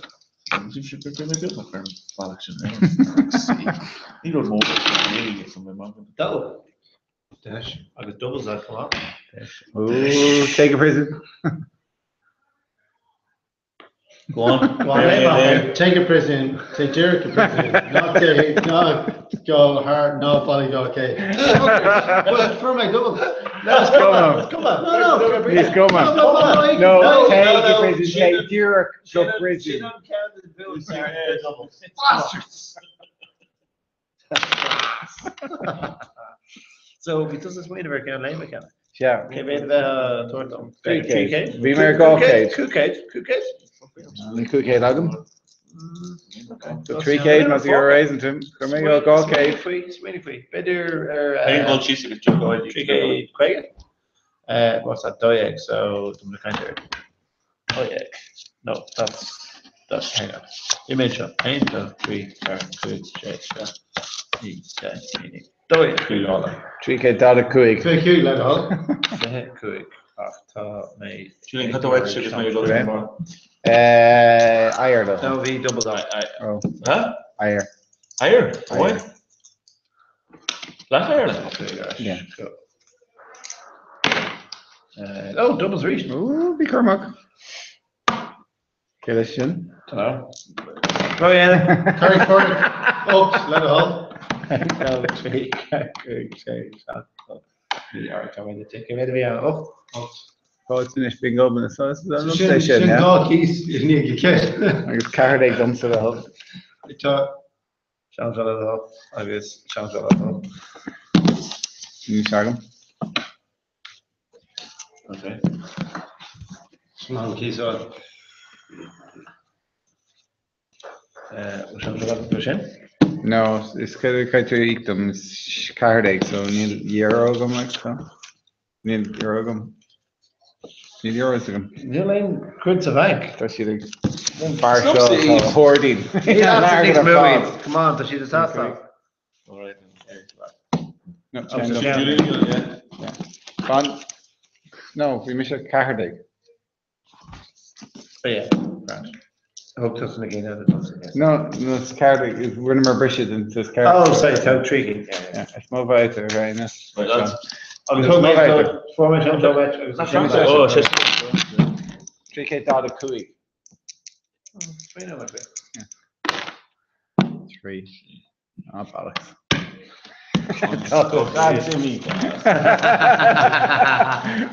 Ní raibh mór really mé Double. Dash. Agus doubles that come on. Ooh, take a prison. Go on. Go on, Eva. Take a prison, take Jericho prison, not take, not go hard, no body go okay. Well, for my double. No, Come on. Come on. No, no. He's coming. No, no, No, no, take no, a no, prison. she Take don't- Dirk to prison. Bastards. So bhí tusa smaoineamh ar ceann léime ceann. Yeah. Cé mhéad a bheith tabhairt dom? 3 céad. 3 céad? Bhí mé ar 2 céad. 5 céad? 5 céad? Ní 5 céad agam. So 3 céad más gur raisin tim. Go mé go 2 céad. Faoi, smaoinigh faoi. B'fhéidir ar Aon dul síos agus deocáid. 3 céad 50? What's that? 12, so dom le caint ar. 12. No, that's, hang on. Bhí mé seo. 1, 2, 3, 4, 5, 6, 7, 8, 9, 10, 12. 5 eile. 345. Fé cú le dul. 25 ach tá mé. Julian, cad uait agus mé dul Okay. mar. Ireland. No, bhí double die. Oh, Huh? Ire. Higher. Why? Black Ireland. Yeah. Go. Oh, doubles reached. Ooh, bí Cormac. Cé leis sin? Hello. Oh yeah. Carry forward. Ocht le dul. No, 3, 4, 5, 6, 7, 8. Ní ar tá mé de mé bhí an 8. Ocht. Fáil sin is bingo na so Sin sin sin yeah. dhá cíos i ní go céad. Agus ceathair ag domsa le hol. Tá Sean le dó agus sean le dó. Ní seagam. Okay. sin an cíos á. Sean le sin? No, is cé caiitir ídom is ceathair ag so níl euro agam like so. Níl euro agam. Níl euros agam. Níl aon quid sa bhanc. Tá siad ag bar Stop seo saying- tá hordín. Come on, tá siad a All right. No, Oh, ten yeah. Julian, yeah. Fan. No, bhí mis ceathair ag. Yeah, grand. Hope tusa na gcéine No, no, is ceathair ag rinne mar brise den is ceathair. Oh, sorry, tá trí. Yeah, is mó bhaite right now. Right, lads. Agus Thug mé fuair mé sean agus Sin sin. Oh, shit. 345. 3. Ah, bollocks. Jimmy.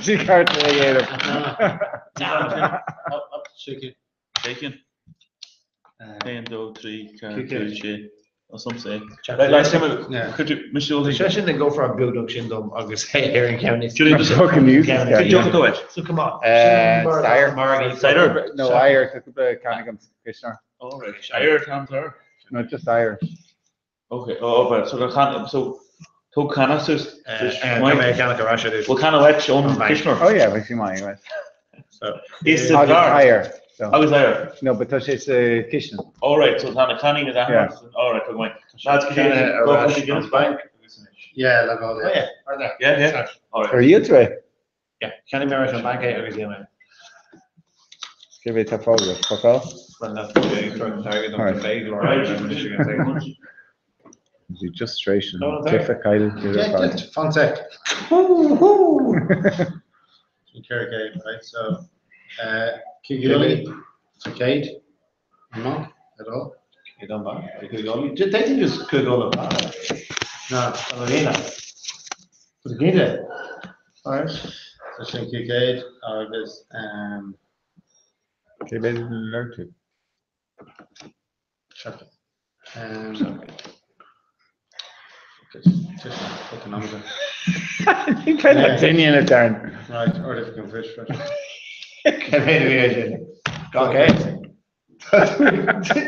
Sí cart a dhéanamh. Chicken. Bacon. 1, 2, 3, 4, Cúig 5, 6. Is liomsa é. Right, lads, cé mhéad Yeah. cuid mise ó Tá sé sin ag gofra beag sin dom agus é ar an ceann is. Julian, just Fucking useless Cén guy. deoch atá uait? So come on. Cider. Margaí. Cider? No, oighir, tá cúpla ceann agam sa chisteanach. All right. Oighir tá an No, just oighir. Okay, oh, right. So the can so tóg canna suas. Tá mé ceannach ar ais arís. Bhfuil canna uait ón Oh, mate. chisteanach? Oh yeah, bhí sí maith, right. So Is sa Agus bheár. oighir. So, Agus oighir. no, but tá sé sa chistin. All right, so tá na cannaí na Yeah. All right, go maith. Lads, could you Canna ar go ais for the Guinness an bank. Yeah, le Oh yeah, right there. Yeah, yeah. All right. Ar dhíol tú é? Yeah, Ceannaigh mé ar ais an bank é agus dhéanamh. Cé mhéad tá fágáil? Fuck all. Well, that's the current target All right. of the bag, Right. Laura. Is just straight No, no, there. Tifa Kyle. Yeah, just fun sec. Kirkgate, right? So, Kiguli, Cade, Monk at all? Did they think just could go to No, Arena? Was it Gita? All right. so sin Kigade agus Cé mhéad leir tú? Chuck. Just fucking amazon. Ní cé le duine in darn. Right, or if you can fish for Okay.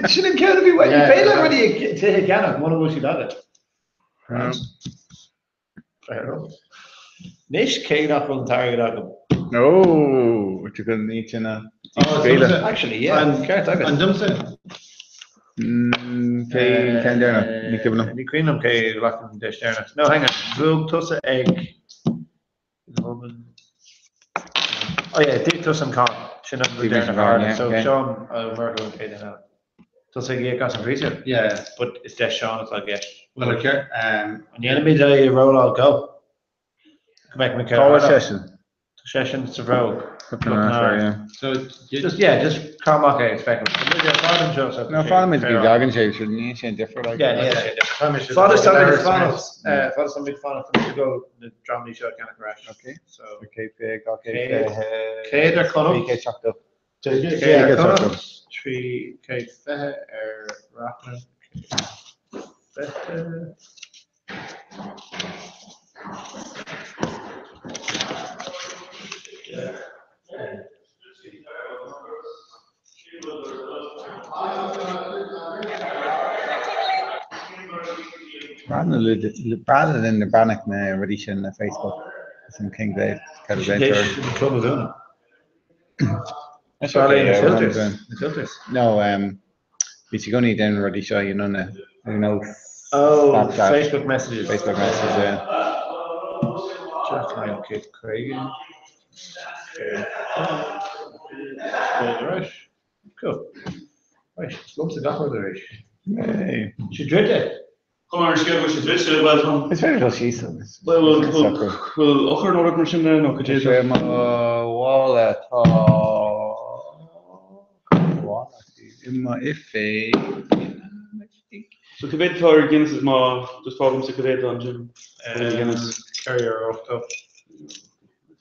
Sin an ceann a bhí Yeah. féile rudaí te ceannach muna bhfuil siad agat. Fair enough. Anois cé nach bhfuil an t-airgead agam. No, tú go ní sinna. Oh, Féile. Actually, yeah, ceart agat. An dumsa? Cé ceann dearna? Ní cuimhin liom. Ní cuimhin liom cé ghlac an deis deireanach. No, hang on. Bhuaigh tusa ag Oh yeah, d'íoc tusa an cáin. Sin an rud D'íoc mise an deireanach cáin, Ireland. yeah, So okay. Seán Murchú an chéad duine eile. Tusa ag íoc as an bpríosún. Yeah. But is deis Seán atá i gceist. Well, okay. An dhéanfaimid é a rolláil go? Go mbeidh mé Cá bhfuil ceann. seisean? Seisean sa bhróg. Yeah. So, you, Just yeah, just amach é is feicim. No, fanaimid go dtagann sé sin ní sin difriúil like. Yeah, yeah, yeah. Time is Fada samid fanacht, fada samid fanacht an go na dramí seo ceannach ar ais. Okay. So Okay, fé, okay, Céad- fé. céad ar Connacht. Céad seachtó. Céad Céad ar seachtó. Connacht, 320 ar Rathlin. 120. Brandon in the Brannock na rudaí sin na Facebook sin King Dave An club a dúna. That's Charlie okay, na yeah, filters. we're on Na filters. No, bhí sí gcónaí den rudaí seo, you know, na, you know, Oh, Snapchat, Facebook messages. Facebook messages, yeah. Jack Lyon, Kate Craig. Right. Cool. Right, slumps a gach rud arís. Hey. Si druide. Come on, scéal go sé dris well Tom. Is féidir dul síos. Well, well, well, ochar nóra mar sin nó go dé. Sé mo bhála tá i mo oifig. So go bhéad tá Guinness is má just fágam sa go bhéad an Jim. Guinness. Carrier 80.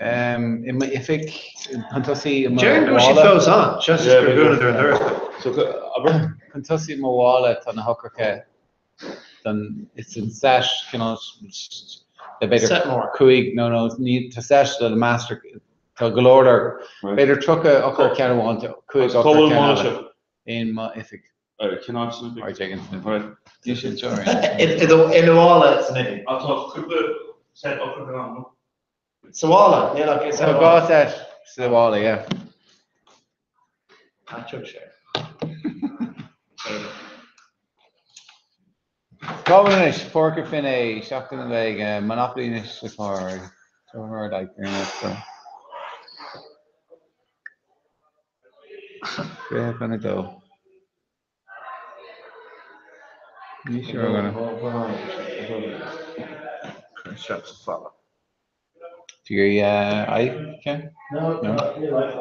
I mo oifig chun tosaí i mo Jaren go si mhála- fós an, just Yeah, gur big gúna ar an Thursday. So aber Chun tosaí i mo mhála tá na hocracha don it's an set cineál le b'fhéidir Set more. cúig nó nó ní tá set le master tá go leor ar Right. b'fhéidir 30 ochar ceann amháin tá cúig ochar Cóil ceann mála eile seo. in mo oifig. Cineál sin. Right, Jenkins. Right. Ní sin seo. I bhála san oifig. Tá cúpla set ochar an. Sa bhála, yeah, like, Tá dhá set sa bhála, yeah. Patrick sé. Cáis porca fin é seachtain na bheidh Monopoly anois atá ar like so. Fiche chun a dó. Ní sure gonna. Shots follow. Do you I Ken? No, No. no, you like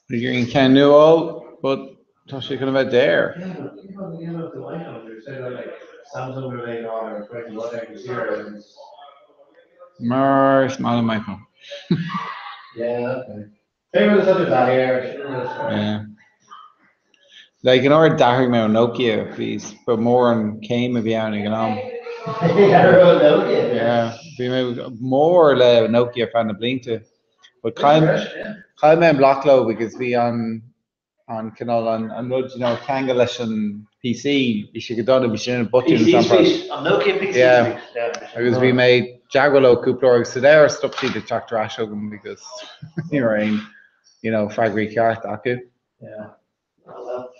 You're in Ken Newell, but tá sé chun a bheith there. Yeah, but you know, you know, the iPhone, they're saying like Samsung are laying on or breaking what is here and Mar is maith my phone. yeah, okay. Hey, we'll do that here. Yeah. Like an uair a d'athraigh mé ó Nokia, bhí, ba mór an céim a bhí ann ag an am. Nokia. Yeah, bhí mé mór le Nokia ar feadh na blianta. But chaill chaill mé an bloc leo because bhí an an cineál an an rud you know ceangal leis an PC, bhí sé go dona, bhí sé ina botún PC Suite, an Nokia PC Yeah. Suite. Yeah, bhí sé Agus bhí mé i dteagmháil leo cúpla uair agus sa deireadh stop siad ag teacht ar ais chugam because ní raibh aon you know freagraí ceart acu. Yeah. Oh well.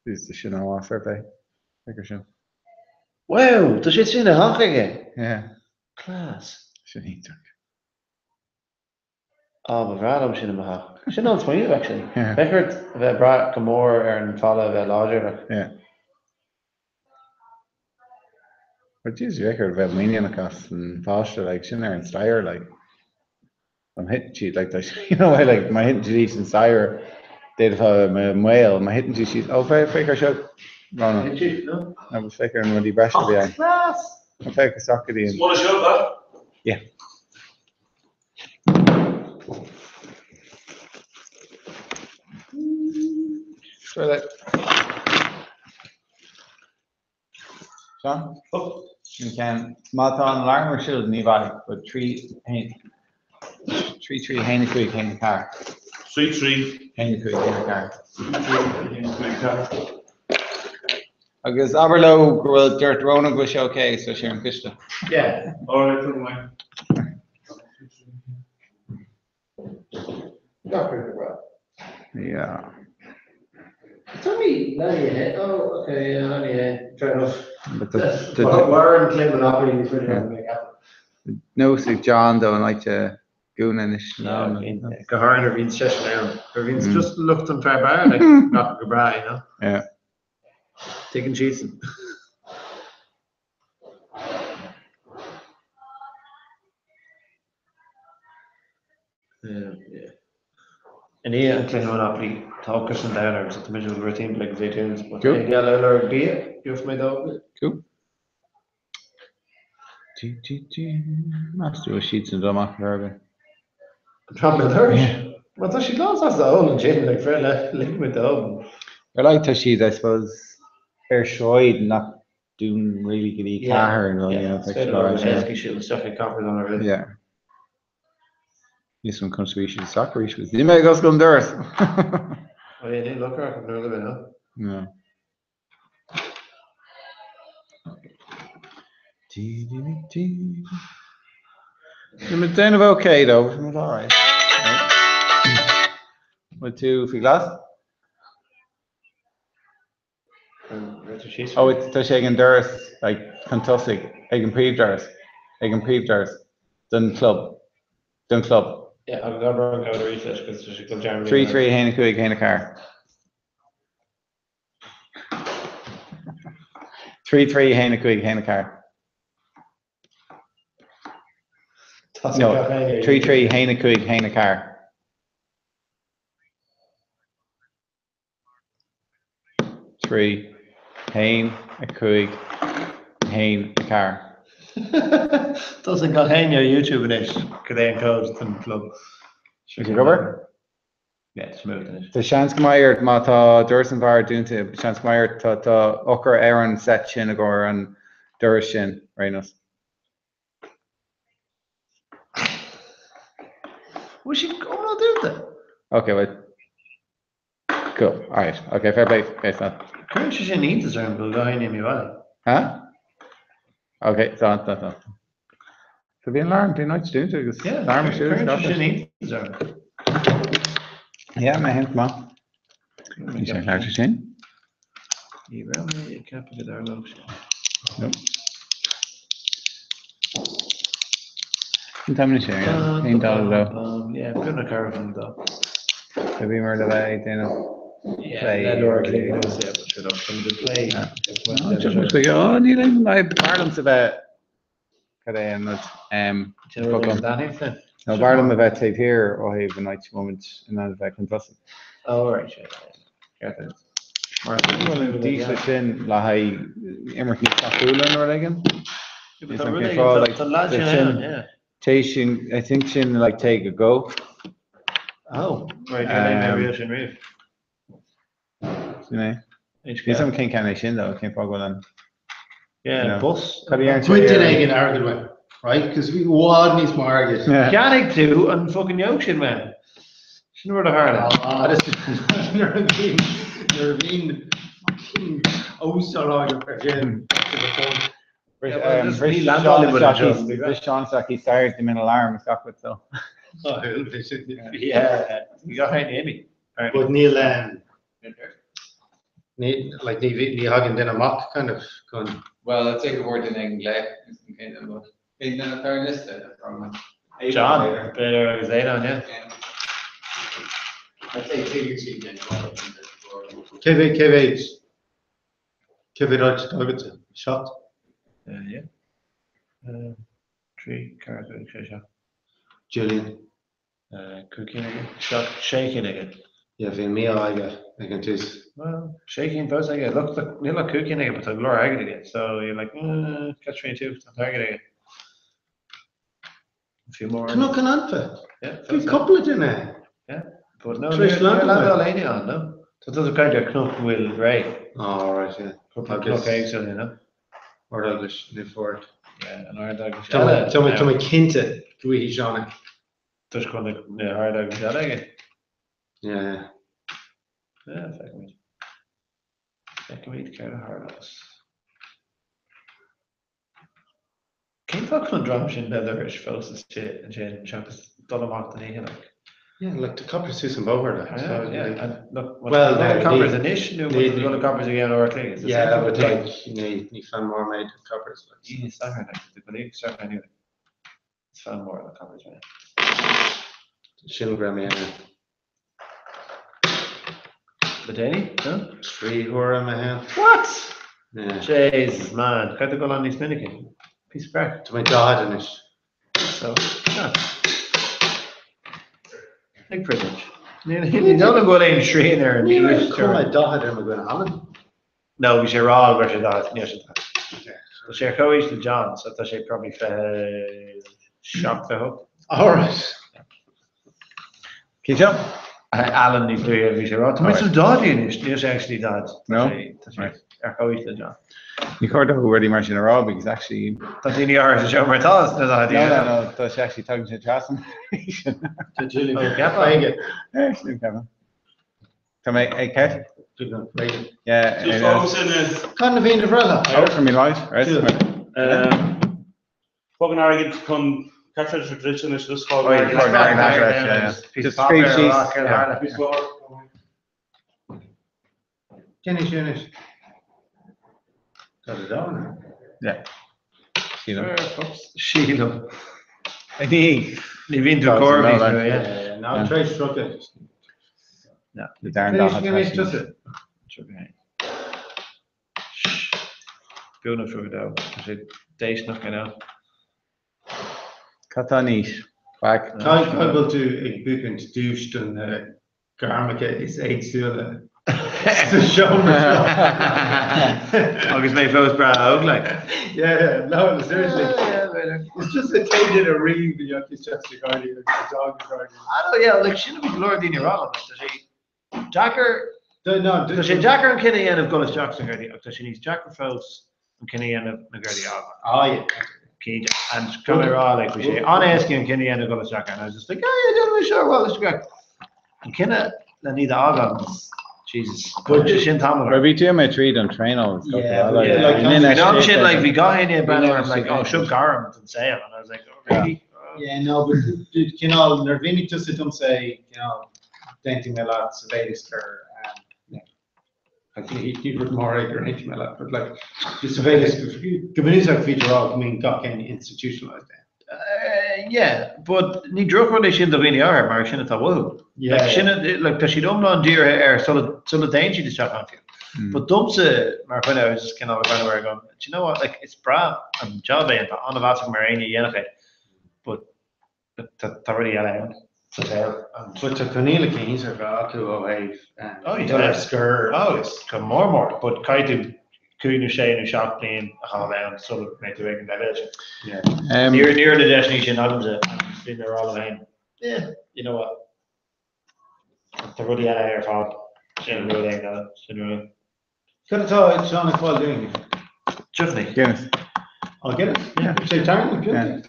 Is sin an fair play. Ag sin. Wow, tá sé sin ina theach aige. Yeah. Class. Sin iontach. Á, ba bhreá liom sin i mo theach. Sin an-smaoineamh, actually. Yeah. Bheadh ort a bheith ag brath go mór ar an falla a bheith láidir, like. Yeah. But jeez, bheadh ort a bheith muiníneach as an pháiste, like, sin ar an staighre, like. Má thiteann siad, like, tá you know, like, má thiteann siad síos an staighre, d'fhéadfá a bheith i mbaol, má thiteann siad síos, oh, féach ar seo, Ronan. Thit siad, no? No, but féach ar an rudaí breise a bhí ann. Oh, class! Féach isteach go dtí an. Is mó seo, ba? Yeah. Sure that. Seán? Oh. Sin ceann. Má tá an alarm ar siúl, ní bheidh, but 3, 1, 3, 3, 1, 5, 1, 4. 3, 3. 1, 5, 1, 4. 3, 3, 1, 5, 4. Agus abair leo go bhfuil dúirt Ronan go bhfuil sé ok, so sé an coiste. Yeah. All right, put away. Not very well. Yeah. It's only 98. Oh, okay, yeah, 98. Fair enough. But the, the, Well, Warren claimed Monopoly is really hard to make happen. nós ag John dó an áit a gúna anois. Go háirithe nuair a bhíonn seisean ann. Nuair a bhíonn just lucht an fear beáir, like, nach go breá, you know? Yeah. Tuigeann siadsan. I ndiaidh an cluiche Monopoly, tá ocras an domhain orm, so tá mise ag rith timpeall ag Zaytoun's, but Cool. ag eile lorg bia, gheobhaidh mé dóibh. Cool. Meas tú bhfuil siadsan dul amach ar bith? An tráth na dorais? Má tá siad lán sásta ól ansin, like, fair le, lig muid dóibh. Ar like tá siad, I suppose, ar sráid nach dún really go dtí cathair nó you know, Is féidir leo éascaigh siad isteach ag Coppers on ar Yeah. Níos an chun siad isteach arís, níl mé ag oscailt an doras. Oh yeah, níl locker acu nuair a bheith, no? No. Bhí muid déanamh ok though, bhí muid alright. Bhfuil tú faoi ghlas? Oh, tá sé ag an doras, like, chun tosaigh, ag an príomhdhoras, ag an príomhdhoras don chlub, don chlub. Yeah, agus abair an cód arís leis, cos tá sé ag dul dearmad. 3 3 1 5 1 4. 3 3 1 5 1 4. No, 3 3 1 5 1 4. 3 1 5 1 4. Tosaigh gach éinne ar YouTube anois cad é an cód don chlub. Is ag obair? Yeah, smooth anois. Tá seans go mbeidh ort, má tá doras an bheáir dúnta, seans go mbeidh ort, tá tá eochair ar an set sin i gcomhair an dorais sin, ar aon nós. Bhfuil siad iomlán dúnta? Ok, wait. Cool, alright, ok, fair play, ok, so. Cuireann sé sin iontas orm go bhfuil gach éinne imithe abhaile. Huh? Ok, so, so, so. So bhí an alarm, bhí an áit dúnta agus alarm ar siúl. Cuireann sé sin iontas orm. Yeah, mé féin chomh maith. Bhí sé ceart sin. Ní raibh mé ag ceapadh go dtarlódh sé. No. An t-am anois é, aon dul leo. Yeah, put na caravan dó. So bhí mar le bheith ag déanamh plé. Yeah, le Laura Cleary, yeah, but sure, look, the play. Oh, níl aon b'fhearr liomsa bheith Cad é an rud? No, b'fhearr liom a bheith taobh thiar ó thaobh an áit moment in ann a bheith chun tosaigh. Oh, right, yeah, yeah. Ceart duit. Mar dísle sin le haghaidh imirt níos tapúla nó rud éigin. Tá rud éigin, tá lad sin ann, yeah. Té sin, I think sin like take a go. Oh, right, níor léigh mé riail sin riamh. Sin é. Níl 'fhios a'm cén ceann é sin though, cén fáth go bhfuil an. Yeah, bus. Cad a dhéanann sé Bhain duine éigin airgead uaim, right? Cos bhí i bhfad níos mó airgid. Cheannaigh tú an fucking yoke sin uaim. Sin rud a tharla. Ah, nuair a bhíonn, nuair a bhíonn fucking óstáil ar sin, Bhris Seán isteach thíos staighre is d'imigh an alarm isteach with so. Yeah, you got her Amy. But níl ní like ní ní thagann duine amach kind of chun. Well, I'd say go bhfuair duine éigin glaoch is an chéad duine but cén duine atá ar an liosta? John, b'fhéidir agus Aodán, yeah. I'd say tuigeann siad den Cé mhéad cé mhéad Cé mhéad áit atá agatsa? 7? Yeah. 3, 4, 5, 6, 7. Julian. 5 cinn aige. 7, 6 cinn aige. Yeah, bhí an mí-ádh aige ag an tús. Well, 6 cinn fós aige. Look, look, níl ach 5 cinn aige, but tá go leor airgid aige. So you're like, eh, catch 22, tá an t-airgead aige. A few more. Cnoc an Anfa. Yeah. Bhí cúpla duine. Yeah. But no, níor landáil éinne ann, no? Tá tú ag caint ar cnoc a bhfuil réidh. Oh, right, yeah. Cúpla cnoc éagsúil, you know? Ard Eaglais, Naomh Phádraig. Yeah, an Ard Eaglais Tá mé, tá mé, tá mé cinnte go bhfaighidh Seán é. Toisc go bhfuil na hArd Eaglais eile aige. Yeah. Yeah, feicimid. Feicimid céard a tharlós. Cén fáth go bhfuil an dream sin béal dorais fós istigh ansin seachas dul amach don oíche like? Yeah, like tá Coppers suas an bóthar like. Yeah, so, yeah, like, and look, Well, well, no, Coppers ní- anois nó ní- go na Coppers ag an uair a chloig? It's the Yeah, same but thing. like ní ní fan mór mé de Coppers like. Ní Satharn like, the belief Satharn anyway. It's fan mór le Coppers right. Sin go raibh mé ann. Le déanaí? No? 3 huaire i mo shaol. What? Yeah. Jesus man, caithfidh tú dul ann níos minice. Piece of craic. Tá mé 40 anois. So, yeah. Big privilege. Ní dóigh liom go bhfuil aon srian ar an Ní raibh aois cuma teorainn. 40 ar mo dhuine Alan. No, bhí sé ag rá go raibh sé 40, níl sé 40. Tá sé ar comhaois le John, so tá sé probably 27, 28. All right. Cé seo? Alan níos luaithe bhí sé ag rá, tá mé sna daichidí anois, níl sé actually 40. No? Tá sé ar comhaois le John. Ní chóir dó rudaí mar sin a rá because actually. Tá daoine áirithe sa seomra atá sna daichidí. No, no, no, tá sé actually tagann sé trasna. Tá Julian Ó, ceapadh. 50. Yeah, sin ceapadh. Tá mé ag ceist? Yeah. Just fágaim sin in. Cad a bhíonn do bhreithlá? Oh, for me life, right? Fágann airgead chun catch druidte anois just fágann Right, airgead. fágann airgead, yeah, yeah. Just scríobh síos. Déanfaidh sé anois. Tá do domhan. Yeah. Sílim. Sílim. Ní. Ní bhíonn tú cóir níos mó, yeah. Ná tar éis 30. The darn dog had passion. Beagnach 32. Tá sé déisteanach I know. Cad tá anois? Back. Cá bhfuil tú ag buachaint duais do na gairmeacha is éagsúla sa seomra seo? Agus mé fós breá óg, like. Yeah, yeah, no, seriously. Yeah, yeah, It's just a téid a rí bhí isteach sa ghairdín agus a dog sa ghairdín. I know, yeah, like sin a bhí go leor daoine ag rá liom, like, tá sé deacair, No, tá sé deacair an cinneadh a dhéanamh dul isteach sna Gardaí ach tá sé níos deacra fós an cinneadh a dhéanamh na Gardaí a fhágáil. Ah, yeah. Cinnte. And caithfidh mé a rá, like, bhí sé an-éasca an cinneadh a dhéanamh dul isteach and I was just like, yeah, yeah, déanfaidh mé sure, well, it's great. An cinneadh le iad a fhágáil, Jesus, thóg sé sin tamall Well, orm. bhí tú mé tríd an traenáil is Yeah, dócha, like, yeah, like, an An am sin, NSA like, bhí gach éinne ag breathnú orm, Bhí like, oh, seo gairm don saol, and I was like, oh, really? Yeah, no, but cineál, nuair a mhínigh tusa domsa é, cineál, d'aontaigh mé leat sa mhéid is gur, um, like, ní rud mór é gur aontaigh mé leat, but like, just sa mhéid is go bunúsach bhí tú ag rá go mbíonn gach éinne institutionalized é. Yeah, but ní drochrud é sin do dhaoine áirithe mar sin atá uathu. Yeah, Like, sin a- like, tá siad iomlán dírithe air sula sula dtéann siad isteach ann fiú. But domsa, mar dhuine, I was just cineál ag breathnú air going, do you know what, like, is breá an job é and tá an-mheas agam ar éinne a dhéanfadh é, but tá tá rudaí eile ann sa saol and But tá coinníollacha iontach acu ó thaobh Oh, yeah. dul ar scor Oh, agus go mór mór, but caithfidh tú. 5 nó 6 nó 7 bliain a chaitheamh ann sula mbeidh tú ag an leibhéal sin. Ní raibh na deiseanna sin agamsa agus bhí mé ag rá liom féin, eh, you know what, tá rudaí eile ar fáil, sin rud éigin eile, sin rud. Cad atá ag Seán ag fáil dúinn? Deochnaí. Guinness. Oh, Guinness? Yeah. Sé teanga, Yeah.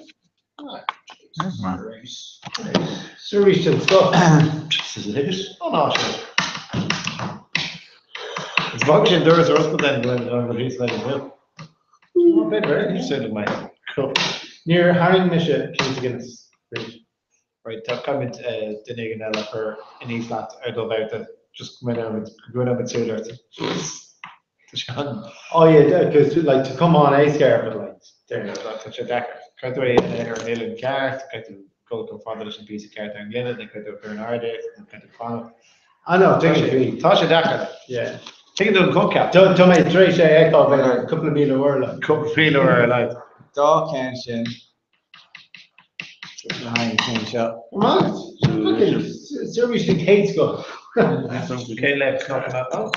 Seirbhís den scoth. Oh, ná sin. Is bhog sin doras ar oscailt den go bhfuil thíos leis an bhfuil. B'fhéidir. Sin my cup. Níor tharraing mise pionta Guinness arís. Right, tá caithfimid duine éigin eile a chur aníos leat ar do bhabhta, just go mbeidh go mbeidh súil ort. Tá sé an. Oh yeah, because like to come on éasca air, but like there tá sé deacair. Caithfidh tú é a dhéanamh ar an uillinn ceart, caithfidh tú dul chomh fada leis an bpíosa ceart ar an ngloine, nó caithfidh tú a chur in airde, nó caithfidh tú fanacht. I know, tuigim faoi. Tá sé deacair. Yeah. Tuigeann tú an coincheap. Tá mé tar éis é a fheiceáil b'fhéidir cúpla míle uair like. Cúpla míle uair ar like. Dá cheann sin. Le haghaidh an cinn seo. Maith. Fucking seirbhís den chéad scoth. Cé le cnocanna? Oh.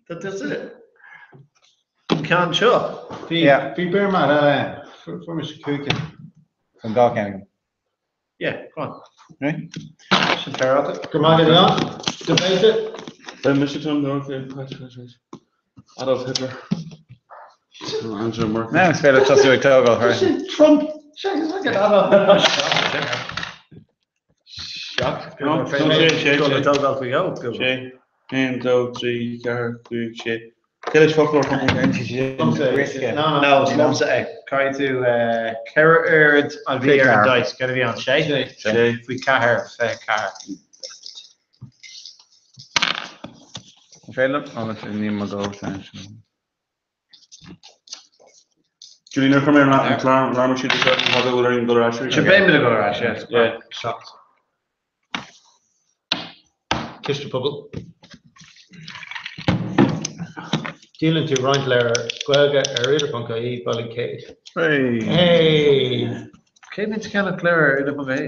That's it. An ceann seo. Bhí bhí beir maith eile ann. Fuair mise cúig cinn. An dá cheann agam. Yeah, go on. Right? Sin féaráilte. Go raibh maith agat, Leon. Do bhéite. Beidh mise Tom North, Adolf Hitler. Angela Merkel. Now is féidir tosú ag tógáil freisin. Sin Trump. Sin look at Adolf. Seacht. No, sé, sé, Go sé. tógáil faoi dhó. Sé, 1, 2, 3, 4, 5, 6. Cé leis foclóir chun? No, No, is liomsa é. Caithfidh tú ceithre oiread a bhí ar an dice. Cad a bhí ann? Sé? Sé. Faoi ceathair, 24. An féidir liom? Ó, is ní mo dhó san sin. Julie, nuair a chuir mé an clár leabhar siúd anseo, an fada a bhfuil orainn dul ar ais arís? Sure, beidh muid ag dul ar ais, yeah. Yeah. Seacht. Ciste Pobail. Díolann tú roinnt leabhar Gaeilge ar údar.ie Baile Céad. Hey. Hey! Cé mhéad ceannach leabhar ar údar.ie?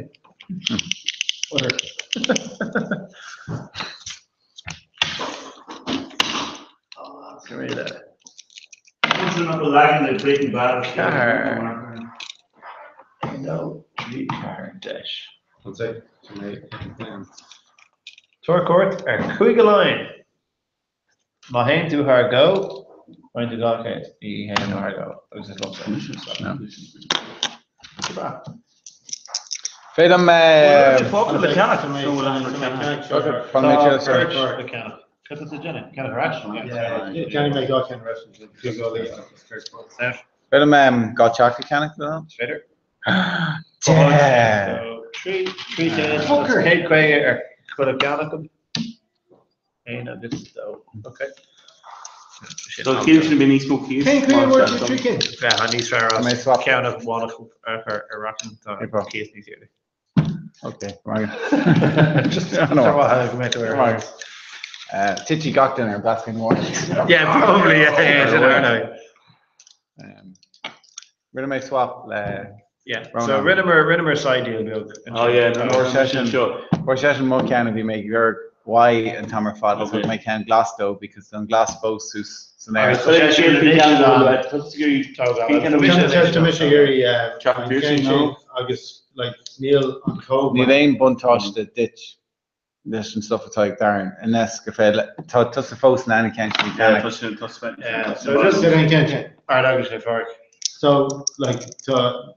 Utter. Oh, that's really there. Leagan de Breaking Bad. Ceathair. No, trí ceathair deis. One sec. Tabhair cuairt ar Chúige Laighean. Má théann tú thar go, roinn tú 200, ní théann tú thar go, agus is liomsa. No. Féidir Foclóir le ceannach. Fan mé Tá siar. cuairt le ceannach. Cad tá tú ag déanamh? Ceannach ar ais? Johnny mé gá ceann res. Féidir dhá teach a cheannach le Is féidir. Yeah. So, trí, trí chéad, céad caoga ar chuile cheann acu. Aon agus dó. Okay. So cíos sin níos mó cíos. Cén chaoi a bhfuair tú trí cinn? Yeah, tá níos fearr Mé as swap. ceann amháin a chur ar ais tá Hey, bro. cíos níos airde. Okay. Right. Just I know. ar mhaithe go mbeidh tú ar Right. Tití gach duine ar Blascaod Mór. Yeah, probably, yeah, sin ar ndóigh. Rinne mé swap le Yeah, Ronan. so rinneamar rinneamar side deal beag. Oh yeah, no, Or session. seo. Fuair seisean mo cheann a bhí mé ag lorg uaidh an t-am ar fad is Okay. thug mé ceann glas dó because an glas fós suas san aer. Agus- Tá mise iarraidh Jack an Piercy, ceann no? sin agus like níl an cód. Níl aon buntáiste duit leis an stuff atá ag Darren unless gur féidir le- tá tusa fós in ann ceann sin a Yeah, cheannach. Yeah, so Just just an ceann sin. Ard Eaglais Naomh Pádraig. So like tá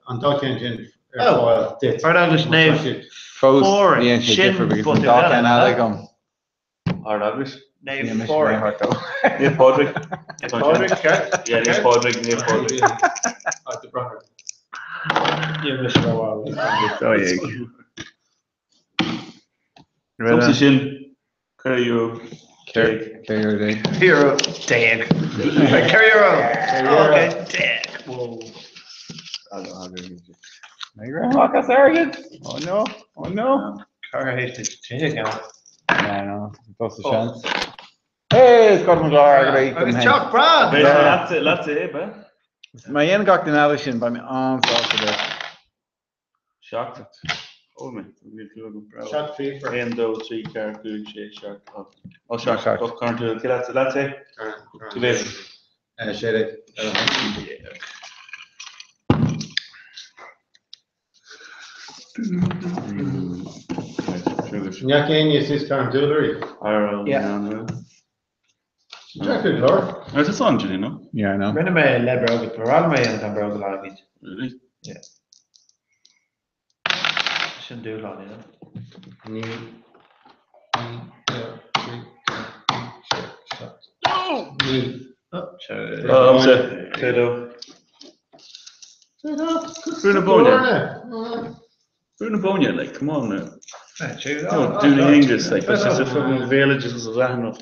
an dá ceann sin ar Oh. fáil duit. Ard Eaglais Naomh Fós Fórainn, bhíonn sé sin difriúil because an botún dá eile, ceann huh? eile agam. Ard Eaglais. Naomh Níl mise Fórainn. mé thart dó. Naomh Pádraig. Pádraig, ceart? Yeah, Naomh Pádraig, Naomh Pádraig. At the brother. Níl mise ró-mhaith. Dó dhéag. Somsa sin €14. Ceithre déag. Hero déag. Like, carry your own. Oh, okay. Déag. Whoa. Amach as airgead. Oh no, oh no. Car théis tine ceann. Yeah, no, that's a chance. Hey, it's got my glár Agus teach breá. Leat é, be? Má dhéanann gach duine eile sin, beidh mé an-sásta leis. Seacht. Ó mé, bhí tú agam. Bravo. Seacht fífar. 1, 2, 3, 4, 5, 6, 7, 8. Ó, 7. Seacht. Ó, Carn tú. Cé leat, leat é? Go bhfios. 16. Neach éinne is Carn Dúlairí. Yeah. Deacair go leor. Is this on, Julie, no? Yeah, I know. Rinne mé le bróga, ba rá mé an bróga lá Really? Sin dúshlán, you know. 9, 1, 2, 3, 4, 5, 6, 7. No! 9. Oh, sé dó. Brú na Bóinne. Brú na Bóinne, like, come on now. No, do the English, like, that's just a fucking village is a enough.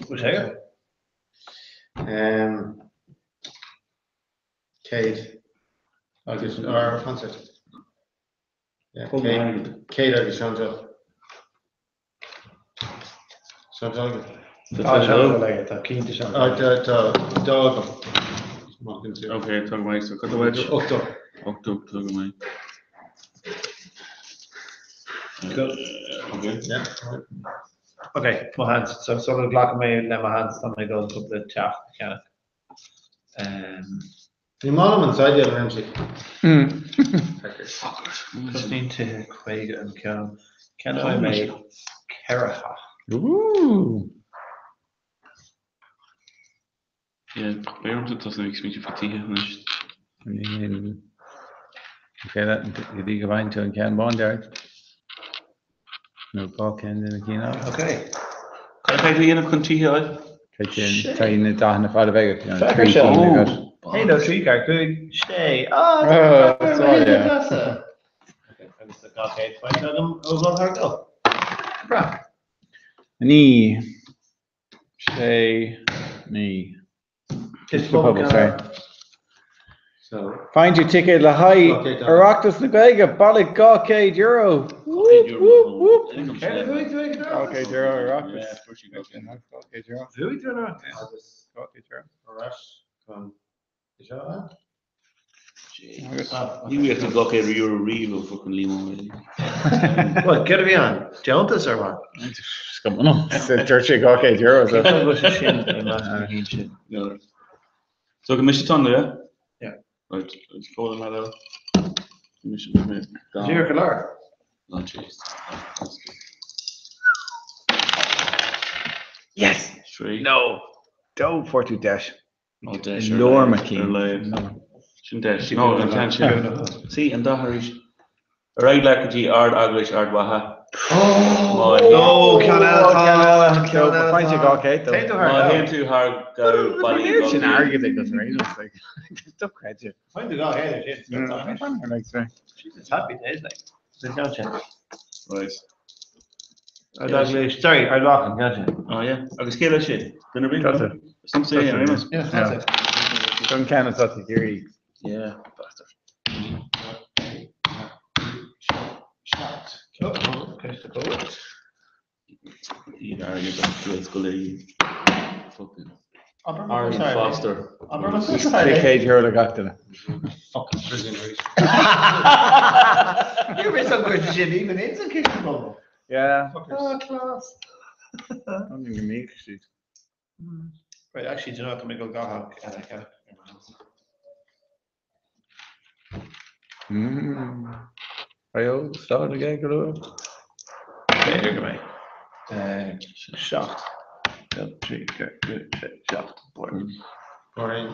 Céad agus ar concert. Yeah, Oh, Céad man. Céad agus Chantal. Chantal. Tá sé tá cinnte sin. Ah, tá tá dá agam. Okay, talk about so cut the wedge. Ochtó. Octo, talk about. Cool. Okay. Yeah. Ok, mo hands. So sula glacadh mé le mo hands tá mé dul cúpla teach a cheannach. Ní maith liom an saighdeáil Ramsey. Cosnaíonn tithe 50 an ceann. Ceannóidh mé ceithre theach. Ooh. Yeah, beidh ormsa tosnú ag smaointiú faoi tithe anois. Okay, that go dtí go bhfaigheann tú an ceann bándearg. Nó dhá ceann de na cinn eile. Ok. Cad é tú a dhéanamh chun tithe a fháil? Tá tá na dathanna fada bheag acu, Féach trí ar seo. cinn agat. Haon, dó, trí, ceathair, cúig, sé. Ah, Oh, that's all, yeah. Agus tá 200 faighte agam ó bhun thar go. Breá. Naoi, sé, naoi. Is The pobal, sorry. So, Find your ticket le haghaidh Okay, done. Oireachtas na Gaeilge, bailigh €200. Whoop, whoop, whoop. Céard a bhuaigh tú ag an Oireachtas? €200 Oireachtas. Yeah, first you go. €200. Bhuaigh tú an Oireachtas? agus €200. ar ais chun seo a? Agus Ní bhíodh tú €200 riamh ó fucking Liam O'Reilly. Well, céard a bhí ann? Deontas ar bhain? Dúirt sé €200. So. Cén fáth go bhfuil sé sin i measc na gcinn sin? No. So go mise tan, yeah? Yeah. Right, let's call them out. Mise Díreach go leor. Oh, jeez. Yes! Three. No! Dó, four, two, dash. Oh, deis. Leor Ar McKean. leid. Sin deis. No, an ceann sin. Sí, an dá arís. Ar aghaidh leat go dtí Ard Eaglais Ard Mhacha. Oh, no, ceann eile tá. Ceann eile. Ceann eile Find you tá. dhá chéad Téann tú Má thar théann tú thar go baile Sin airgead ag an Rangers, like. Dochreidte. Find tú 200 ar sin. Like, sorry. Jesus, happy days, like. Sin ceann sin. Right. Ard Eaglais, sorry, Ard Mhacha, an ceann sin. Oh, yeah. Agus cé leis sin? Duine ar bith? That's it. Some say, yeah, That's Yeah, that's it. Don ceann atá tú iarraidh. Yeah, bastard. Oh, okay, so go. Iad airgead an Gaelscoil í. Fucking Abair Aaron sorry. Foster. Abair mo sorry. €300 le gach duine. Fucking prison race. You're missing some good shit even in some kitchen bubble. Yeah. Oh, class. I'm gonna make siad. Right, actually, do you know what? I'm gonna go gahach and I can. Ayo, start again, go luath. B'fhéidir go mbeidh. Seacht. Dó, trí, ceathair, cúig, sé, seacht. Bord. Boring.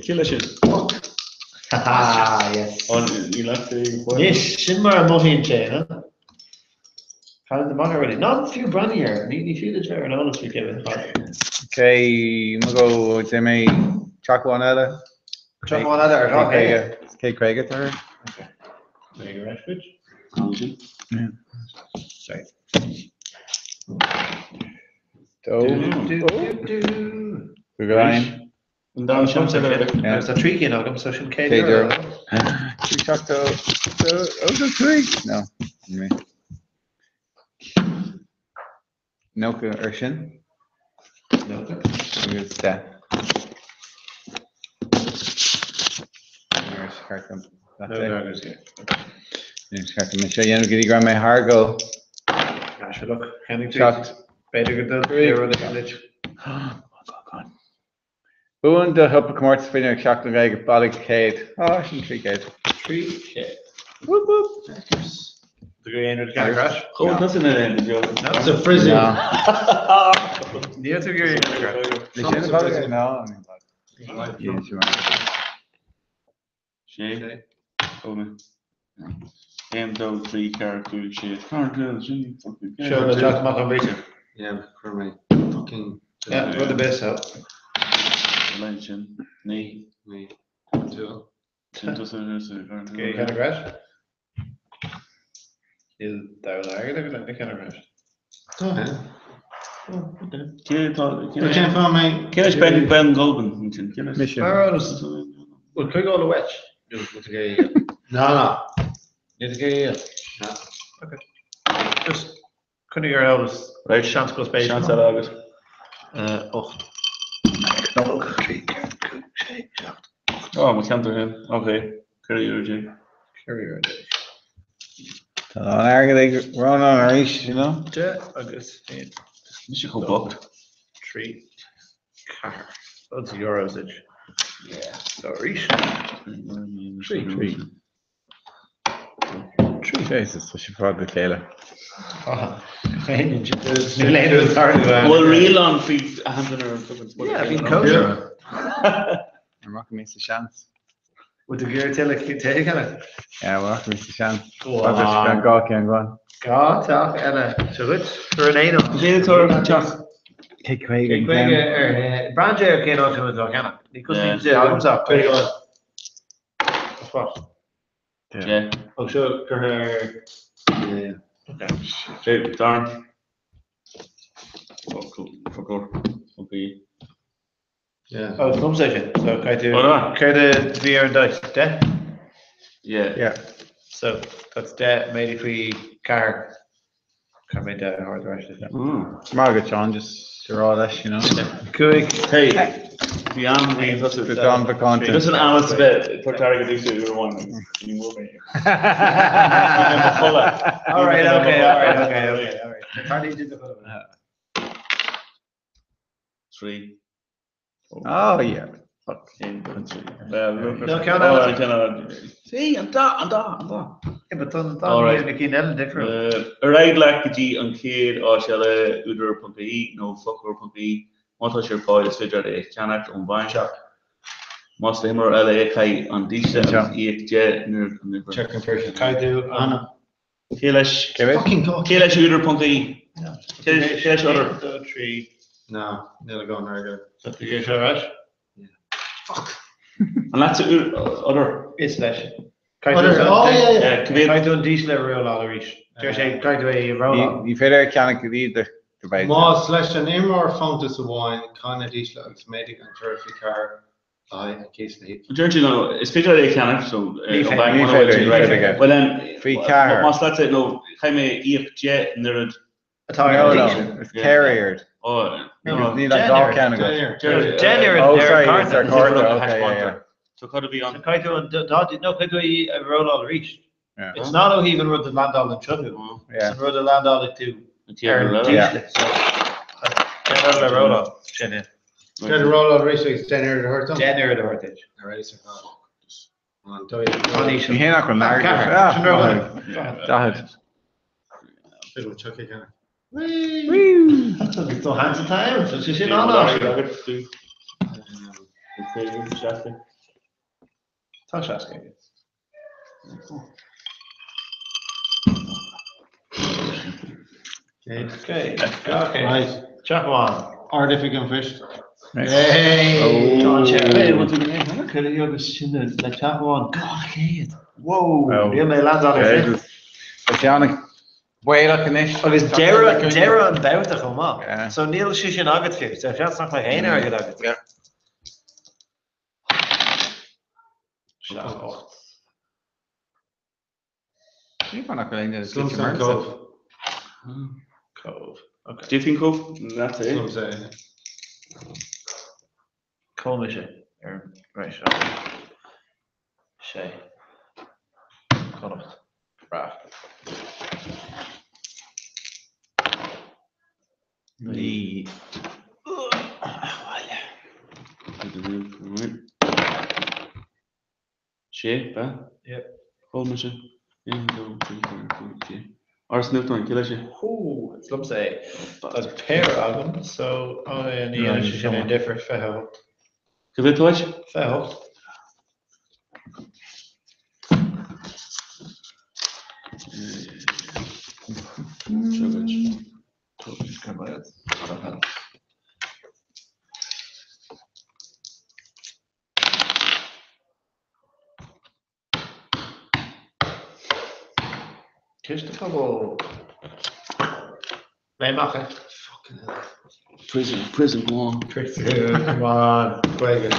Cé leis sin? Ah, yes. An ní leat é go Anois, sin mar a mothaíonn sé, no? Caithfidh amach already. Ná fiú breathnaigh air. Ní fiú duit bheith ar an eolas faoi Kevin Carter. Okay, mo go dé mé teach amháin eile. Teach amháin eile ar dhá chéad. Cé caoga tá air? There you go, right, Ansin. Sorry. Dó. Do, do, do, do. Go go An dara seans eile. Yeah. Agus tá trí cinn agam, so sin céad Céad euro. euro. Trí seacht dó, dó, ó, dó, trí. No. Anyway. 90 ar sin. 90. Agus 10. Ar thart dom. That's No, it. no, no, yeah. Níor cheart dom é seo a dhéanamh go dtí go raibh mé thar go. Ah, sure, look, cheannaigh tú. 7. B'fhéidir go dtuillfidh rud éigin duit. Come on, come on, come on. Buann do shiopa comórtas faoi Sheachtain na Gaeilge bailigh 100. Á, sin 300. 300. Whoop whoop. Do go aon rud ceann crash? Chomh tusa na linn, Joe. It's a prison. Níl tú ag iarraidh aon crash. Ní sin a bhailigh? No. Sé. Ó mé. 1, 2, 3, 4, 5, 6, 4, 6, Seo le teacht amach an bhríce. Yeah, chuir mé fucking. Yeah, rud ar bith so. Lein sin. 9. 9. 2. Sin tusa Cé ceann crash? Níl domhan airgead agat le ceann crash. Tá, yeah. Cé tá Cén fáth mé? Cé leis Ben Ben Gulbin ansin? Cé leis? Mise. Bhfuil cuig eola uait? No, no. Níl tú ag No. Okay. Just coinnigh ar eolas. Right. Seans go spéis. Seans eile agat. 8. 9, 3, 4, 5, 6, 7. Ó, mo cheantar féin. Ok. 14 euro. 14 euro. Tá an airgead ag Rónán arís, you know? 10 agus 1. Mise chomh bocht. 3, 4. Loads of euros duit. Yeah. So arís. 3. 3. 3. Jesus, tá sé fad le chéile. Níl aon rud tarlú ann. Bhfuil riail ann faoi aitheanta ar an fucking sport? Yeah, bhí kosher. An rachaidh mé sa seans? Bhfuil tú ag iarraidh tuilleadh tae a cheannach? Yeah, bhuel, rachaidh mé sa seans. Agus gan dhá ceann amháin. Dhá teach eile seo dhuit. Cuir in aon áit. Cé atá ar an teach? Cé 50 an 50 ceann. ar Braitheann sé ar cén áit a bhfuil tú á cheannach. Ní cosnaíonn sé agamsa ach 50 amháin. Spot. Yeah. Ó seo curtha ar. Yeah. Okay. Hey, Darren. Focal, focal, okay. Yeah. Oh, it's liomsa é sin. So caithfidh tú. Ó, no. Céard a bhí ar an dice? 10? Yeah. Yeah. So that's 10 méadaithe faoi 4. Caithfidh mé 10 a thabhairt ar ais duit. Maith agat, Seán, just a rá leis, you know. 5. Hey, bhí am bhí tusa. Go dán vacánta. Just an am is bit put target do uair amháin. Ní mór mé. All right, okay, all right, okay, okay, all right. Tarlaíonn siad do chuile dhuine. 3. Oh, yeah. Fuck. No, ceann eile. Sí, an dá, an dá, an dá. Yeah, but tá All right. na cinn eile difriúil. Ar aghaidh leat go dtí an chéad áis eile, údar.ie nó foclóir.ie. Má tá sé ar fáil, is féidir é a cheannach ón bhainc. Más le himreoir eile é, caith an dísle agus íoc 10 n-oiread an uimhir. Check and first. Caithfidh tú an. Cé leis? Cé mhéad? Fucking God. Cé leis údar.ie? Cé leis údar? 2, 3. No, níl agam airgead. Tá tú ag seo ar ais? An leatsa údar? Is leis. Údar, oh, yeah, yeah. Cé mhéad? Caithfidh tú an dísle a rolláil arís. Deir sé caithfidh tú é a rolláil. Ní féidir é a cheannach go dtí do mhéid. Más leis an imreoir fóntas amháin, caith na dísle agus méadaigh an toradh faoi 4 le haghaidh an cíos na híoc. Deir tú no, is féidir é a cheannach, so Ní ón bhanc féidir, muna bhfuil sé ní right. féidir, yeah. Well then, Faoi 4. Más leatsa, no, caithfidh mé íoc 10 n-oiread Atá ar No, an no, dísle. it's 4 oiread. Oh, no. Because níl ach dhá ceann agat. 10 oiread Oh, ar sorry, cárta. it's ar cárta, okay, yeah, yeah. So cad a bhí ann? Caithfidh tú an dá, no, caithfidh tú é a rolláil arís. Yeah. It's not ó thaobh an rud a landálann seo thú. It's Yeah. an rud a landálann tú An tír ar an eile. Yeah. dísle. So, 10 oiread le rolláil. Sin é. Try to roll out arís agus 10 oiread a thabhairt dom. 10 oiread a thabhairt duit. Alright, sir. An dóigh. An íseal. Ní hé nach bhfuil airgead. Ceathair. Ah, Sin rogha. 40. Bit of a chuck again. Woo! Tá hands of time, so sé sin an-áisiúil. Tá 60 aige. Okay. Okay, okay. Right. Teach amháin. Ard-Oifig an Phoist. Hey! Tá sé agus sin le teach amháin 200. Whoa! Oh. Níl mé landáil ar sin. Jesus. Tá sé an-bhaolach anois. Agus deireadh deireadh an babhta chomh maith. Yeah. So níl sé sin agat fiú. So seans nach mbeidh aon airgead agat. Yeah. 7, 8. Ní fan nach bhfuil aon duine Slums slite and mar Cove. Cove. Okay. Diffin Cove? That's it. Slums, eh? Cónaí sé ar right seo. 6. Connacht. Breá. Ní. Sé, ba? Yep. Fág mise. 1, 2, 3, 4, 5, 6. Áras an Uachtaráin, cé leis é? Hú, is liomsa é. Tá péire agam, so ní dhéanann sé sin aon difear, 28. Cá mhéad atá uait? 28. Seo duit. Ciste Pobail. Léim amach é. Fucking hell. Prison, prison, go on. Prison, come on. Gaeilge.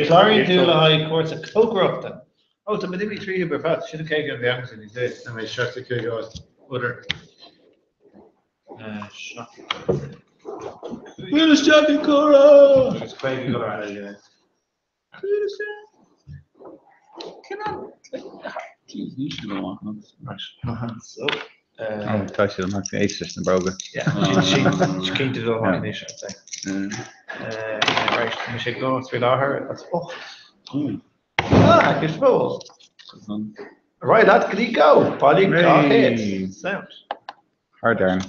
Cláraigh tú le haghaidh cúrsa cócaireachta. Ó, tá mé imithe tríothu ar fad. Sin an chéad cheann a bhí agamsa níos luaithe. Tá mé 75 áit. Utter. Buail isteach i gcomhrá! Agus 50 go leor eile. Jeez, ní sin go maith. Right. So, Ó, tá siad amach éist leis na bróga. yeah, cinnte dul amach anois, I'd say. Right, tá mise ag dul faoi láthair as 8. Ah, Ciste Pobail. Right, lad, go dtí go. Bailigh 200. Sound. Hard darn.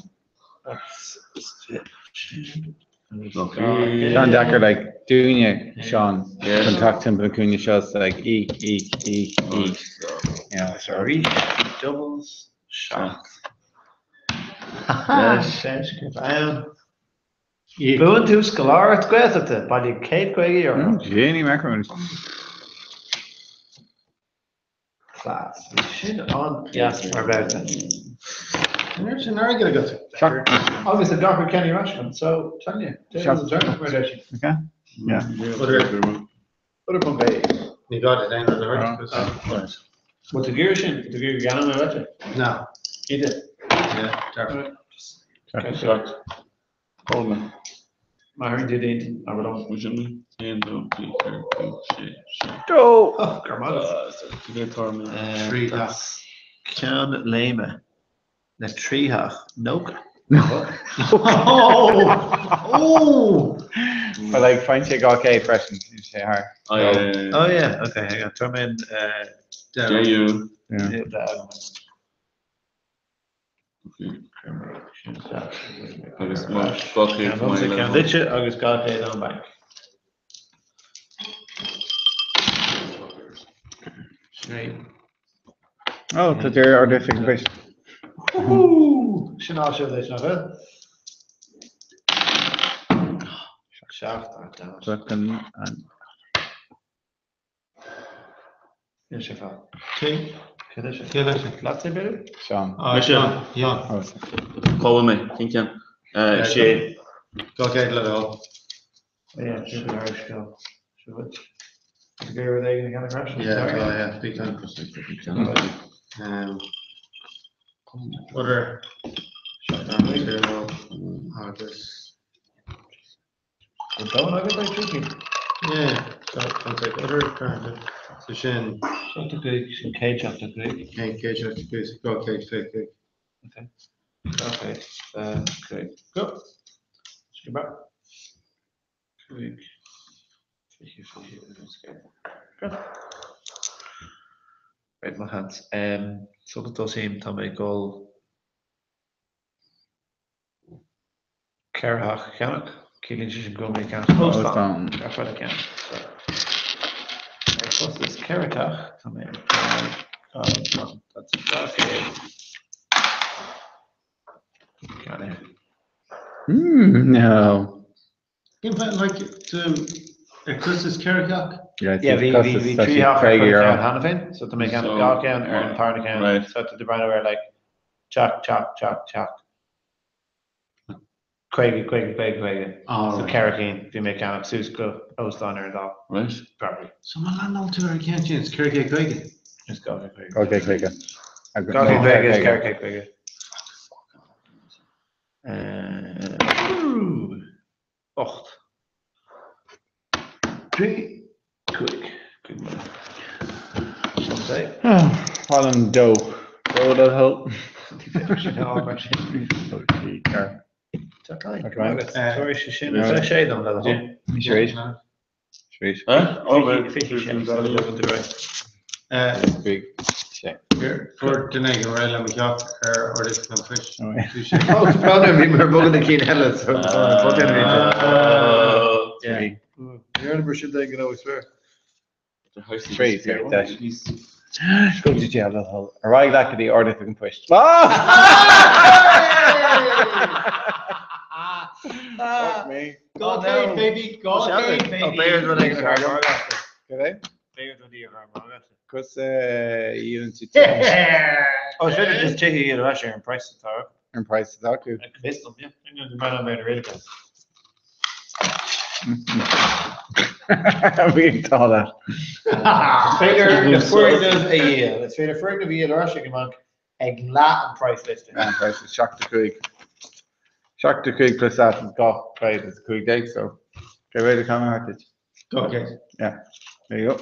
That's Sean deacair like dúinne Seán chun teacht timpeall an cúinne seo is like íoc íoc íoc íoc. Yeah. Sorry, doubles, seacht. Seans go ann. Buann tú scoláireacht Gaeltachta, bailigh €150. Jenny macaroons. Class. Bhí sin an-deas mar bhabhta. An raibh sin airgead agat? Seacht. Agus a gach Kenny Rashman, so Tanya, tables and turn mar deir sí. Okay. Yeah. Utter Bombay. Ní gá duit aon rud a thabhairt. Bhfuil tú ag iarraidh sin? Bhfuil tú ag iarraidh go gceannóidh mé uait é? No. Cinnte. Yeah, dearfa. Seacht. Coleman. Má thairn tú d'aon abair liom. Muid an 1, 2, 3, 4, 5, 6, 7. Go! Oh, go raibh maith agat. Cé mhéad atá orm? Trí theach. Ceann léime na trí theach 90. Oh! Oh! But like faigheann sé 200 freisin, níl sé thar. Oh, yeah, yeah, yeah. Oh yeah, okay, hang on. Tá mé in Deireadh. Yeah. Agus má 200 Ceann ceann duitse agus 200 ón banc. Oh, tá deireadh ard oifig an phoist. Woohoo! Sin á seo leis nach bhfuil? Seacht, ah, damn it. Fucking an. Níl sé fad. Cé? Cé leis? Cé leis? Leatsa b'fhéidir? Seán. Ah, Mise. Seán. Seán. Oh, Cá bhfuil mé? Cén ceann? Sé. 200 le do thoil. Yeah, sin an Irish girl. Seo dhuit. Is gur rud éigin a cheannach ar ais? Yeah, oh yeah, big time. Utter. Agus. An domhan agat é trí cinn? Yeah, so tá sé utter current. So sin 75, sin 175. 175, 225. Okay. Okay. Okay. Go. Sin go. Cúig. Fiche, fiche, agus go. Right, mo hands. Sula dtosaím, tá mé ag dul Ceithre theach a cheannach, ciallaíonn sé sin go bhfuil mé ag ceannach óstán ar chuile cheann. So, ar chostas ceithre theach, tá mé ag fáil that's 200 ceann. No. In fact, like, to, ar costas ceithre theach? Yeah, Yeah, bhí bhí bhí trí theach ar chuile cheann cheana féin, so tá mé ag ceannach dhá cheann ar an tarna ceann, so tá tú ag breathnú ar like teach, teach, teach, teach. 50, 50, 50, 50. So ceithre cinn, bhí mé ag ceannach suas go óstán ar an dá. Right. Probably. So má landáil tú ar an gceann sin, is 450. Is 250. 250. 250 is 450. Ocht. Trí, cúig. Cúig mhíle. play. Fálann dó. Dó le do thoil. Sin á mar sin. Trí, Tá caint. Tá caint. Sorry, sé sin is sé dom le do thoil. Sure. Sure. Huh? Oh, wait. Big. Sé. Fuair duine éigin réidh le mo theach ar Ard an Phoist. Oh, it's probably bhí mar bhugan na cinn eile so Trí. Níor sin é go swear. Trí, sorry, dash. Go dtí le do thoil. Ar aghaidh leat go dtí Ard an Phoist. Fuck me. Go Kate, baby, go Kate, baby. Béir rud ag ar Go é? Béir rud ar mar. Cos íonn tú Oh, is féidir just tithe iad ar ais ar an price atá. an price atá acu. Vis dom, yeah. Mar an mé réidir. Bhí tá leat. Is féidir na foirgneamh a dhíol. Is féidir foirgneamh a dhíol ar ais ag an mbanc ag leath an price list. An price is 7 5. 7 5 plus that is gach trade is 15 so. Get ready to come out it. Go Kate. There you go.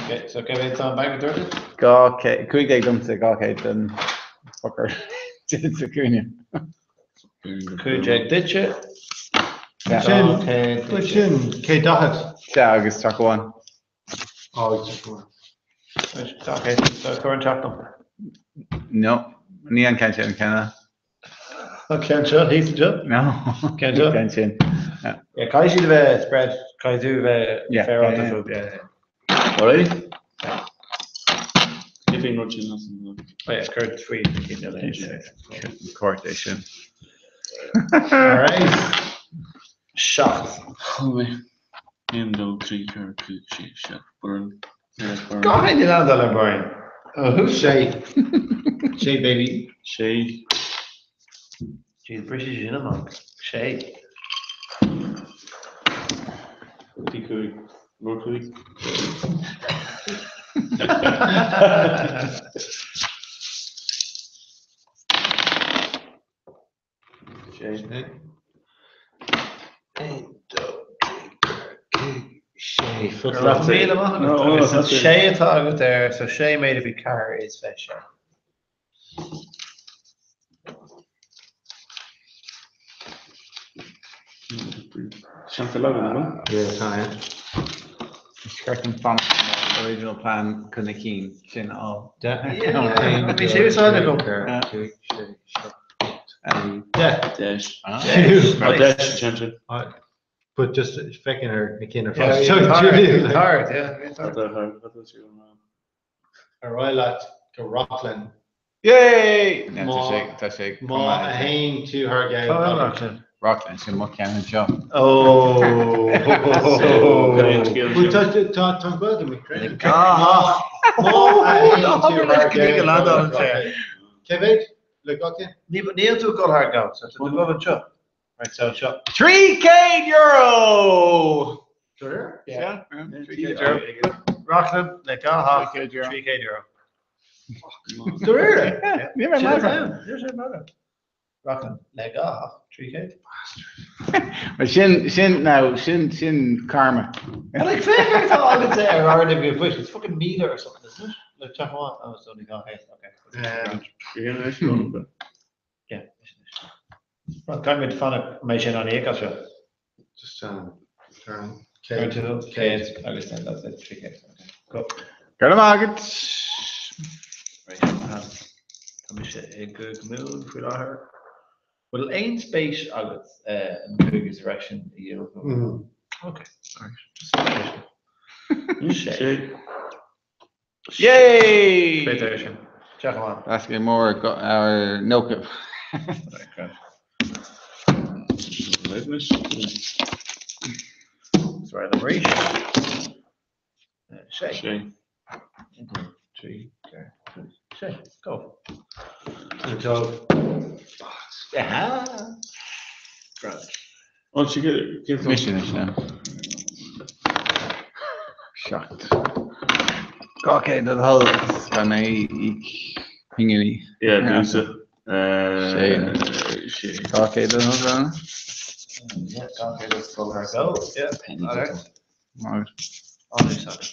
Okay, so cé mhéad tá an banc dúirt? Gá cé 15 domsa gá cé den fucker. Sa cúine. 15 duitse. Sin, sin, cé daichead. Se agus teach amháin. Ó, just one. Okay, so cuir an teach dom. No, ní an ceann sin an ceann. Ceann seo, thíos anseo? No. Ceann seo? Ceann sin. Yeah, caithfidh siad a bheith spread, caithfidh tú a bheith Yeah, fair yeah, on the yeah. Alright. If you not in Oh yeah, cuir faoi na cinn eile. Córt é sin. All right. Seacht. 1, 2, 3, 4, 5, 6, 7, Burn. Burn. Go hain an le Brian. Oh, who's Sé. Sé, baby. Sé. Jeez, British sin amach. Sé. 5, Lord 5. Sé. Ein, dó, trí, ceathair, cúig, sé. Fuck That's that. míle amach No, agat. oh, Agus an that's it. sé atá agat ar, so sé méid a bhí ceathair is bheith sé. Sean Logan, no? Yeah, tá, yeah. Scirt an fan original plan chun na cinn sin á. Yeah. Bhí sé úsáid agam. Ceathair, cúig, sé, seacht, ocht, deich. Dash. Yes. Oh, dash, Chan But just feckin ar na cinn ar Yeah, fad. bhí So, hard, Julie, like, hard, yeah, bhí hard. Ar aghaidh leat go Rockland. Yay! No, Má- tá sé Má a haon tú thar Cá gceann. Rockland? Rockland sin mo ceann seo. Oh. Well, tá tá tá go me cré. Ah. Má a haon Oh, tú thar go gceann. land on chair. Cé mhéad le gach ceann? Níl tú go thar gab, so tá tú go anseo. Right, so seo. 3k euro! Sure. Yeah. 3k euro. Rockland le gá ha 3k euro. 3k euro. Sure. Yeah, ní Sin mar. é, sin é. Rockland le gá ha 3k. But sin sin now sin sin karma. And like féach ar agat ar ard a bhí buis, it's fucking meter or something, isn't it? Le teach amháin, oh, it's only gá haith, okay. Yeah. Right, gan muid fanna mé sin an éice seo. Just turn. Céad Céad. céad agus then that's it, 3k. Okay. Go. Go agat. Right, Tá mise i go mún faoi láthair. Bhfuil aon spéis agat an cúigus erection a dhéanamh? Okay, all right. Just Sé. Sé. Yay! Beidir sin. Teach amháin. That's getting more go, our no Right, grand. Sorry, the reach. Sé. Sé. 1, 2, 3, 4, 5, 6. Go. So, Yeah. Grand. Oh, she get give Mission is now. Shocked. Okay, the whole gan é pingí. Yeah, Lisa. Sé. Sé. Okay, the whole Yeah, okay, let's go her go. Yeah. All right. Right. On this side.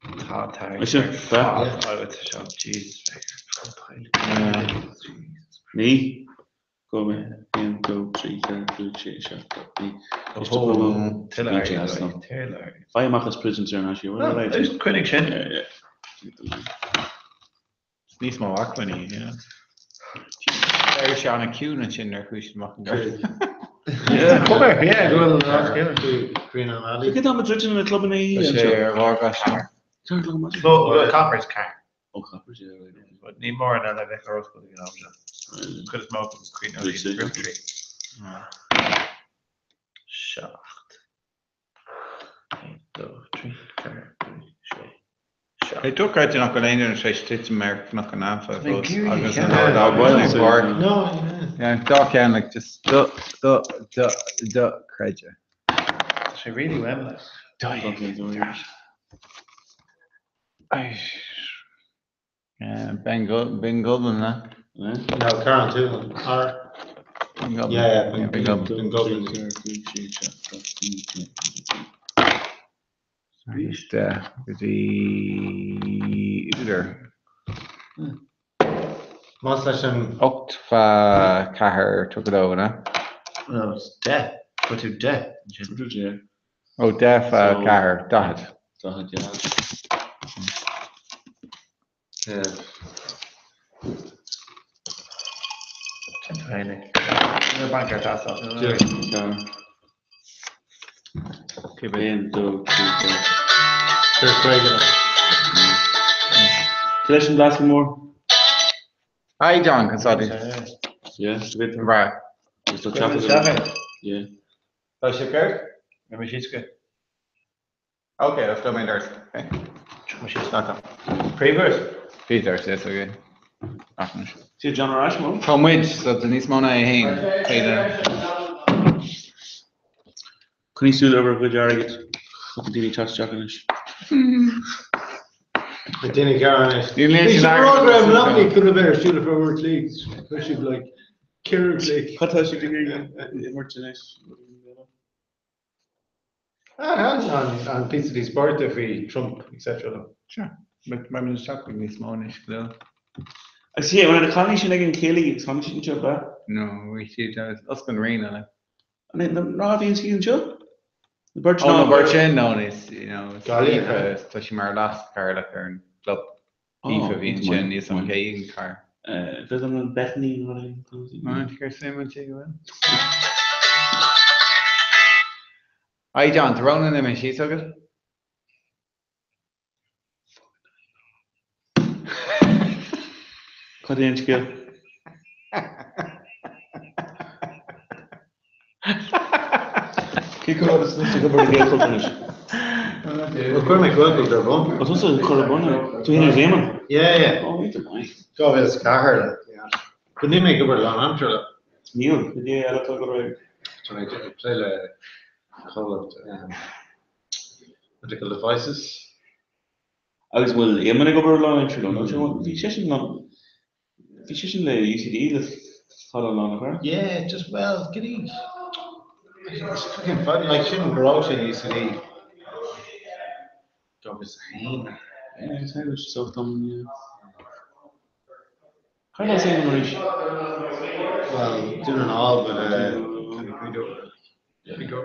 Tá tá. Mise, Tá agat seo, Jesus. Ní. Go mé. 1, 2, 3, 4, 5, 6, 7, 8, 9. Faigh amach as prison ar an aisí. Cuinig sin. Níos mó acmhainní, yeah. D'éirigh sé an-chiúin ansin nuair a chuaigh siad amach an doras. Come here, yeah, go bhfuil an áit céanna. Green on Alley. Cé tá druidim na clubanna Tá sé ar bharr gaisce. Well, Coppers car. Ó Coppers, yeah, right. But ní mór an eile bheith ar oscailt ag an am seo. Cuid is mó acu Queen Bhí sé. Tree. 7. 1, 2, 3, 4, 5, 6, 7. É dochreidte nach bhfuil aon duine tar éis titim ar Chnoc an Anfa Bhí fós Geary agus cheana. an Ard Ah, Albain bhuel, ag barr. No, yeah. Yeah, dá cheann like just do do do dochreidte. Tá sé really well leis. Ben Go- Ben Goblin le. No, Karen too. Or, Ben Goblin. yeah, yeah, Yeah, Ben Goblin. Ben Goblin. Just go dtí údar. Más leis an 8 fa 4 tugad na? No, it's 10. Put tú 10. Ó 10 fa 4 40. yeah. Ní bank ar tasá. Okay, but 1, 2, 3, 4. Sure, Craig. Leis an Blascaod Mór? Hi John, consulting. Yeah, it's a bit. Right. It's the chocolate. Yeah. Tá sé ceart? Me sísce. Okay, let's go main doors. Okay. Previous. Peter, yes, okay. See John Arashmo? Tá muid so tá níos mó ná é haon. Peter. Coinnigh súil ar bhur gcuid airgid. Chuig daoine teacht isteach anois. The Dinny Karen. Níl aon Bhí sin airgead program sa lovely scoil. could have been ar siúl for work leagues. Chuir siad like Kieran League. Cad tá siad ag iarraidh imirt anois? Ah, an pizza di sport faoi Trump, etc. Sure. But mar min isteach níos mó anois go. Agus yeah, when na cailíní sin ag an chéilí, tá siad anseo ba? No, bhí siad os an raon eile. An ná bhíonn siad anseo? Na beirt Ó na beirt sin no is you know Gaillimh, Aoife, tá sí mar leas car le ar an club Aoife bhíonn sin níos an chéan car. Bhí an Bethany Má gur sim an sé bhfuil. Hi John, tá Ronan im síos agat? Cad é an scéal? Cé go raibh is go bhfuil gé anois? Well, chuir mé cuail ar bun. Tá tusa chur a bun tú hína Réman? Yeah, yeah. Ó, bhí maith. Go bhfuil scathir le. But ní mé gobar lán amtar le. Níl, cad é eile tá go raibh. Tá mé ag plé le comhlacht medical devices. Agus bhfuil Éamonn ag obair lán aimsire nó bhí sé sin bhí sé sin le UCD le fada an lá nach raibh? Yeah, just well, get eat. It's fucking funny, like sin go raibh sé UCD. Go is hain. Yeah, it's how it's so dumb, yeah. Cad é Éamonn arís? Well, doing it all, but kind of we do we go.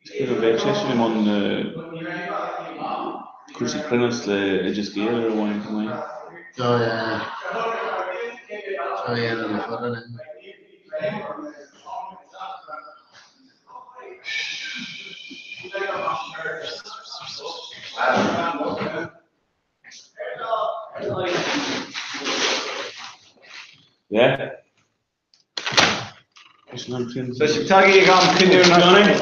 Cé bheadh sé sin an cúrsaí cruinneas le Oideas Gael ar amháin chomh maith. Oh yeah. Oh yeah, no, no, no, no. Yeah. Is an sin. So sibh tagaí ag am cinú Johnny? An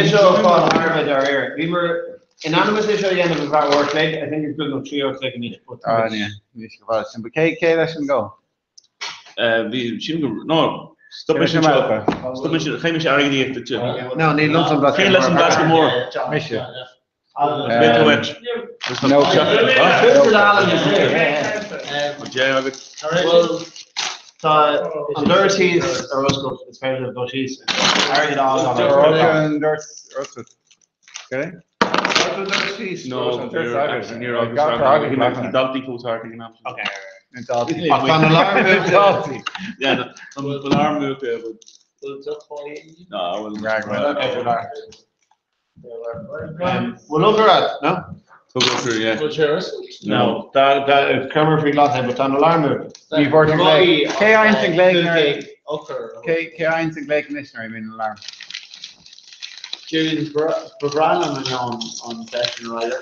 seo fá Harvard ar air. Bhí mar in anmas é seo dhéanamh a bheith work late, I think it's good enough 3 o'clock in each but. Ah, ní ní go sin ba cé cé leis an go. Bhí sin go no stop mé sin seo. Stop mé sin chaim sé airgead duit. No, ní lunch an Cé leis an Blascaod Mór? Mise. Bit wet. No. Jay agat. Well, tá an doras thíos ar oscailt, is féidir le dul síos. Airgead á An doras oscailt. Okay? No, ní raibh daltaí fós thart ag an am. Okay. Daltaí. Ach tá an alarm múchta. Daltaí. Yeah, an alarm múchta, but No, I wouldn't. Bhfuil eochair agat, no? Thug eochair, yeah. No. Chuireamar faoi ghlas é, but tá an alarm múchta. Ní bhfuair an glao. Cé a fhaigheann an glao nuair Cé cé a fhaigheann an glao anois nuair a bhíonn an alarm? Julian, ba bhreá liom an an session rider.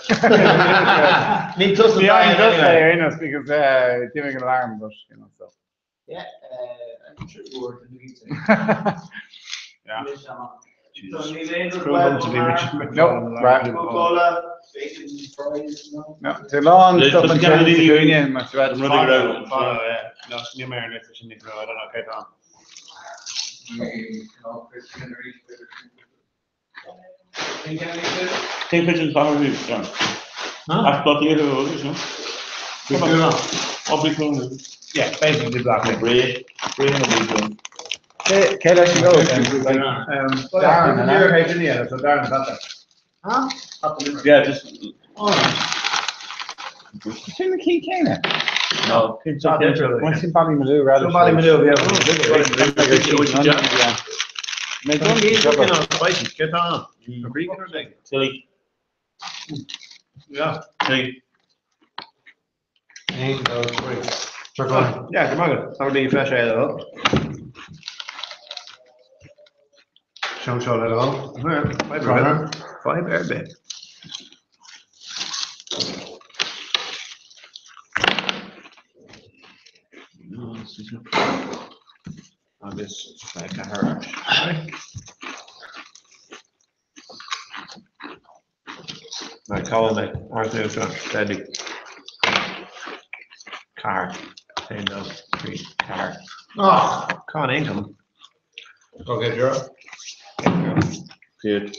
Ní tusa Ní fhaigheann tusa é ar aon nós because d'imigh an alarm but you know so. Yeah, I'm sure you were. Yeah. No, right. Coca-Cola, bacon, fries, no? No, tá lán There's stuff just an kind of sin the- dúine mar sa An rud ag raibh. Fano, yeah. No, ní mé ar an sin ní raibh, I don't know, cé tá. Cén chuid den chathair thú, John? As Baile Átha Cliath thú, agus, no? Ó, Brí Cúnú. Yeah, basically black. Bré, Bré na Brí Cúnú. Cé cé leis an gcód? Darren, an Darren, Darren, so Darren got that. Huh? Yeah, just. Sin na cinn céanna. No. Bhain sin Ballymaloe rather. Ballymaloe, yeah. Mé Don't need looking on spices, get on. Tilly. Yeah. Tilly. 1, 2, 3. Sure, go on. Yeah, come on. That would be fresh air though. Sean Sean at all. Five Connor. Five air bit. Agus ceathair. Right, call mé Arthur seo steady. Car. 1, 2, 3, car. Oh, Con income. okay, Gerard. Good.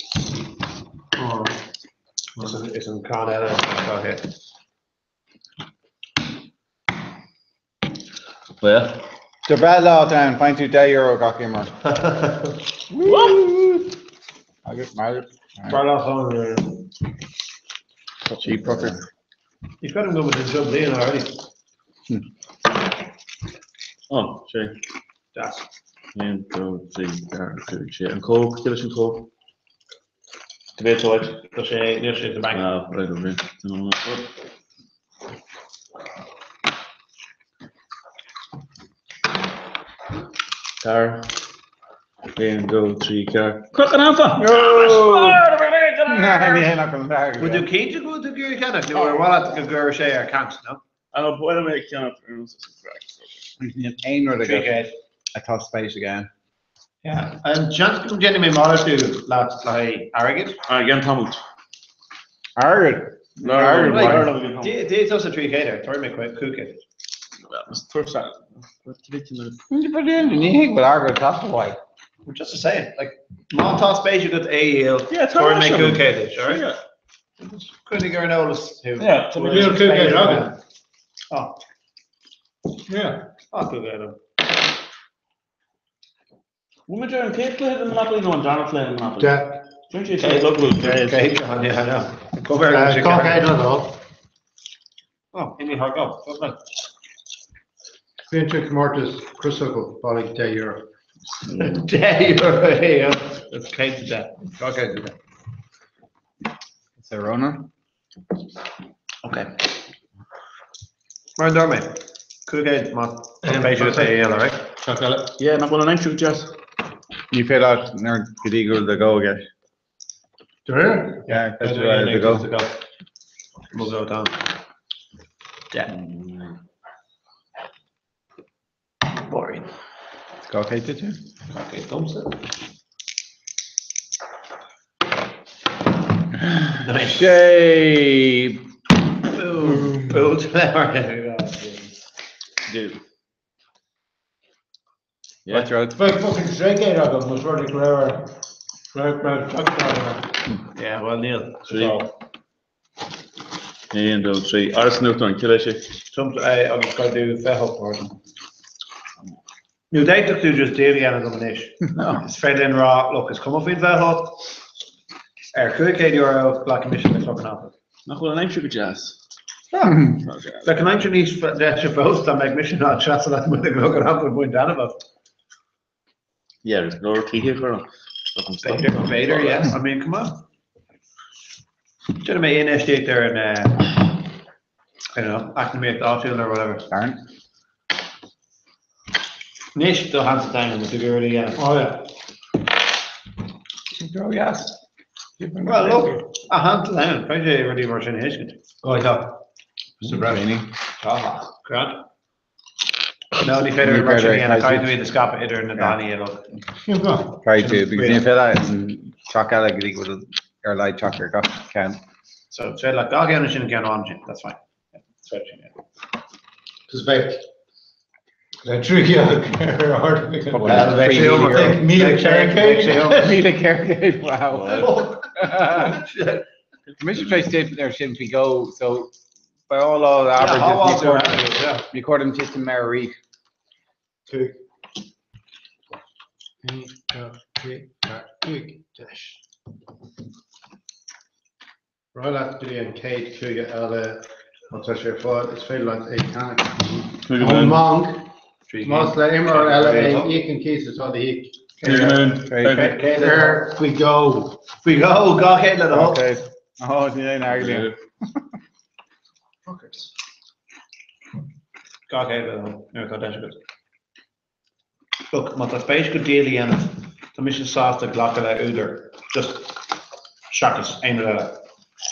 Oh. Is an con eile okay. Well. Do breá lá down, faigheann tú 10 euro gach imreoir. Agus mar Cheap fucker. You've got him going with the job Leon already. Oh, sé. That's 1, 2, 3, 4, 5, 6. An cóg, cé leis an cóg? Go bhféadfadh tú Tá sé níl sé the bank. Ah, right over here. No, no, no. Car. 1, 2, 3, 4. Croch an anfa! Ní hé nach an Would you céide go to gur ceannach nó ar bhhaile go gur sé ar cant, no? An bhfuil mé ceann ar Aon rud Trí agat chéad. atá spéis again. Yeah. An seans go ndéanfaidh mé malartú leat le haghaidh airgid? Ah, gan tamalt. Airgead. Airgead. Dé tusa 300 air, tabhair mé 500. Ní hé bhfuil airgead tasta uaidh. We're just the same. Like, má tá spéis agat é dhíol, Yeah, tabhair mé tá 500, alright? Yeah. Cuinig ar an eolas thú. Yeah, tá mé- Níl 500 agat. Oh, Yeah. oh, 500 agam. Bhfuil muid ar an chéad cluiche de Monopoly nó an dara cluiche de Monopoly? Yeah. Dúirt sé sé local. Okay, yeah, I know. Go very much. Go ahead, no. Oh, Amy Hargo. Lovely. Bíonn tú comórtas crosfhocal, bailíodh 10 euro. Day, yeah. That's kind of that. Okay, do that. Is there Ronan? Okay. Mar dúirt mé. 500 má spéis agat é dhíol, alright? Seo eile. Yeah, nach bhfuil an aimsir jazz. Ní féidir leat nuair go dtí go bhfuil do go aige. Do you hear? Yeah, that's where the go. We'll go down. Yeah. Boring. Go okay, did you? Okay, thumbs up. Nice. Sé. Boom. Boom. Dude. What's your Bheadh fucking 300 agam, mas rud é go raibh ar- raibh raibh seacht Yeah, well, Neil. 3. 1, 2, 3. Áras an Uachtaráin, cé leis é? Some, agus go do bheith Gordon. Nó d'fhéadfadh tú just daoine a dhéanamh anois. Is féidir linn rá, look, is cuma faoin bheith. Ar €500 glacfaidh mise le Cloch an Ampail. Nach bhfuil an aimsir go deas? Bheadh an aimsir níos deise fós dá mbeadh mise in ann seasamh lasmuigh de Chnoc an Ampail ag baint taitneamh as. Yeah, agus go leor tithe a chur ann. B'fhéidir, b'fhéidir, yeah. I mean, come on. Déanfaidh mé infheistíocht ar an, I don't know, eacnamaíocht áitiúil or whatever. Darren? Anois do sheans teanga, má tá tú ag iarraidh a dhéanamh. Oh yeah. Oh yes. Well, look, a sheans ann, caithfidh sé rudaí mar sin a thuiscint. Oh yeah. Sa bhreis. Tá. Grand. No, ní féidir mar sin a dhéanamh, caithfidh tú iad a scaipeadh idir na bannaí uilig. Caithfidh tú, because ní féidir leat an teach eile go dtí go bhfuil ar a laghad teach ar gach ceann. So, is féidir leat gach ceann sin ceann amháin sin, that's fine. Yeah, is féidir sin, yeah. Cos bheadh le 3 ar ard. 1,400, wow. Mise tar éis déanamh ar sin faoi dhó, so by all law of averages, ní chóir dom titim air arís. 5. 1, 2, 3, 4, 5, 10. Ar aghaidh leat go dtí an chéad chúige eile má tá sé ar fáil, is féidir leat é cheannach ón mbanc. Más le imreoir eile é, íoc an cíos atá le híoc air faoi dhó. Faoi dhó, 200 le do thoil. Ó, níl aon airgead agam. Fuckers. 200 le do thoil, nuair atá deis agat. Look, má tá spéis agat díol a dhéanamh, tá mise sásta glacadh le údar, just seachas aon rud eile.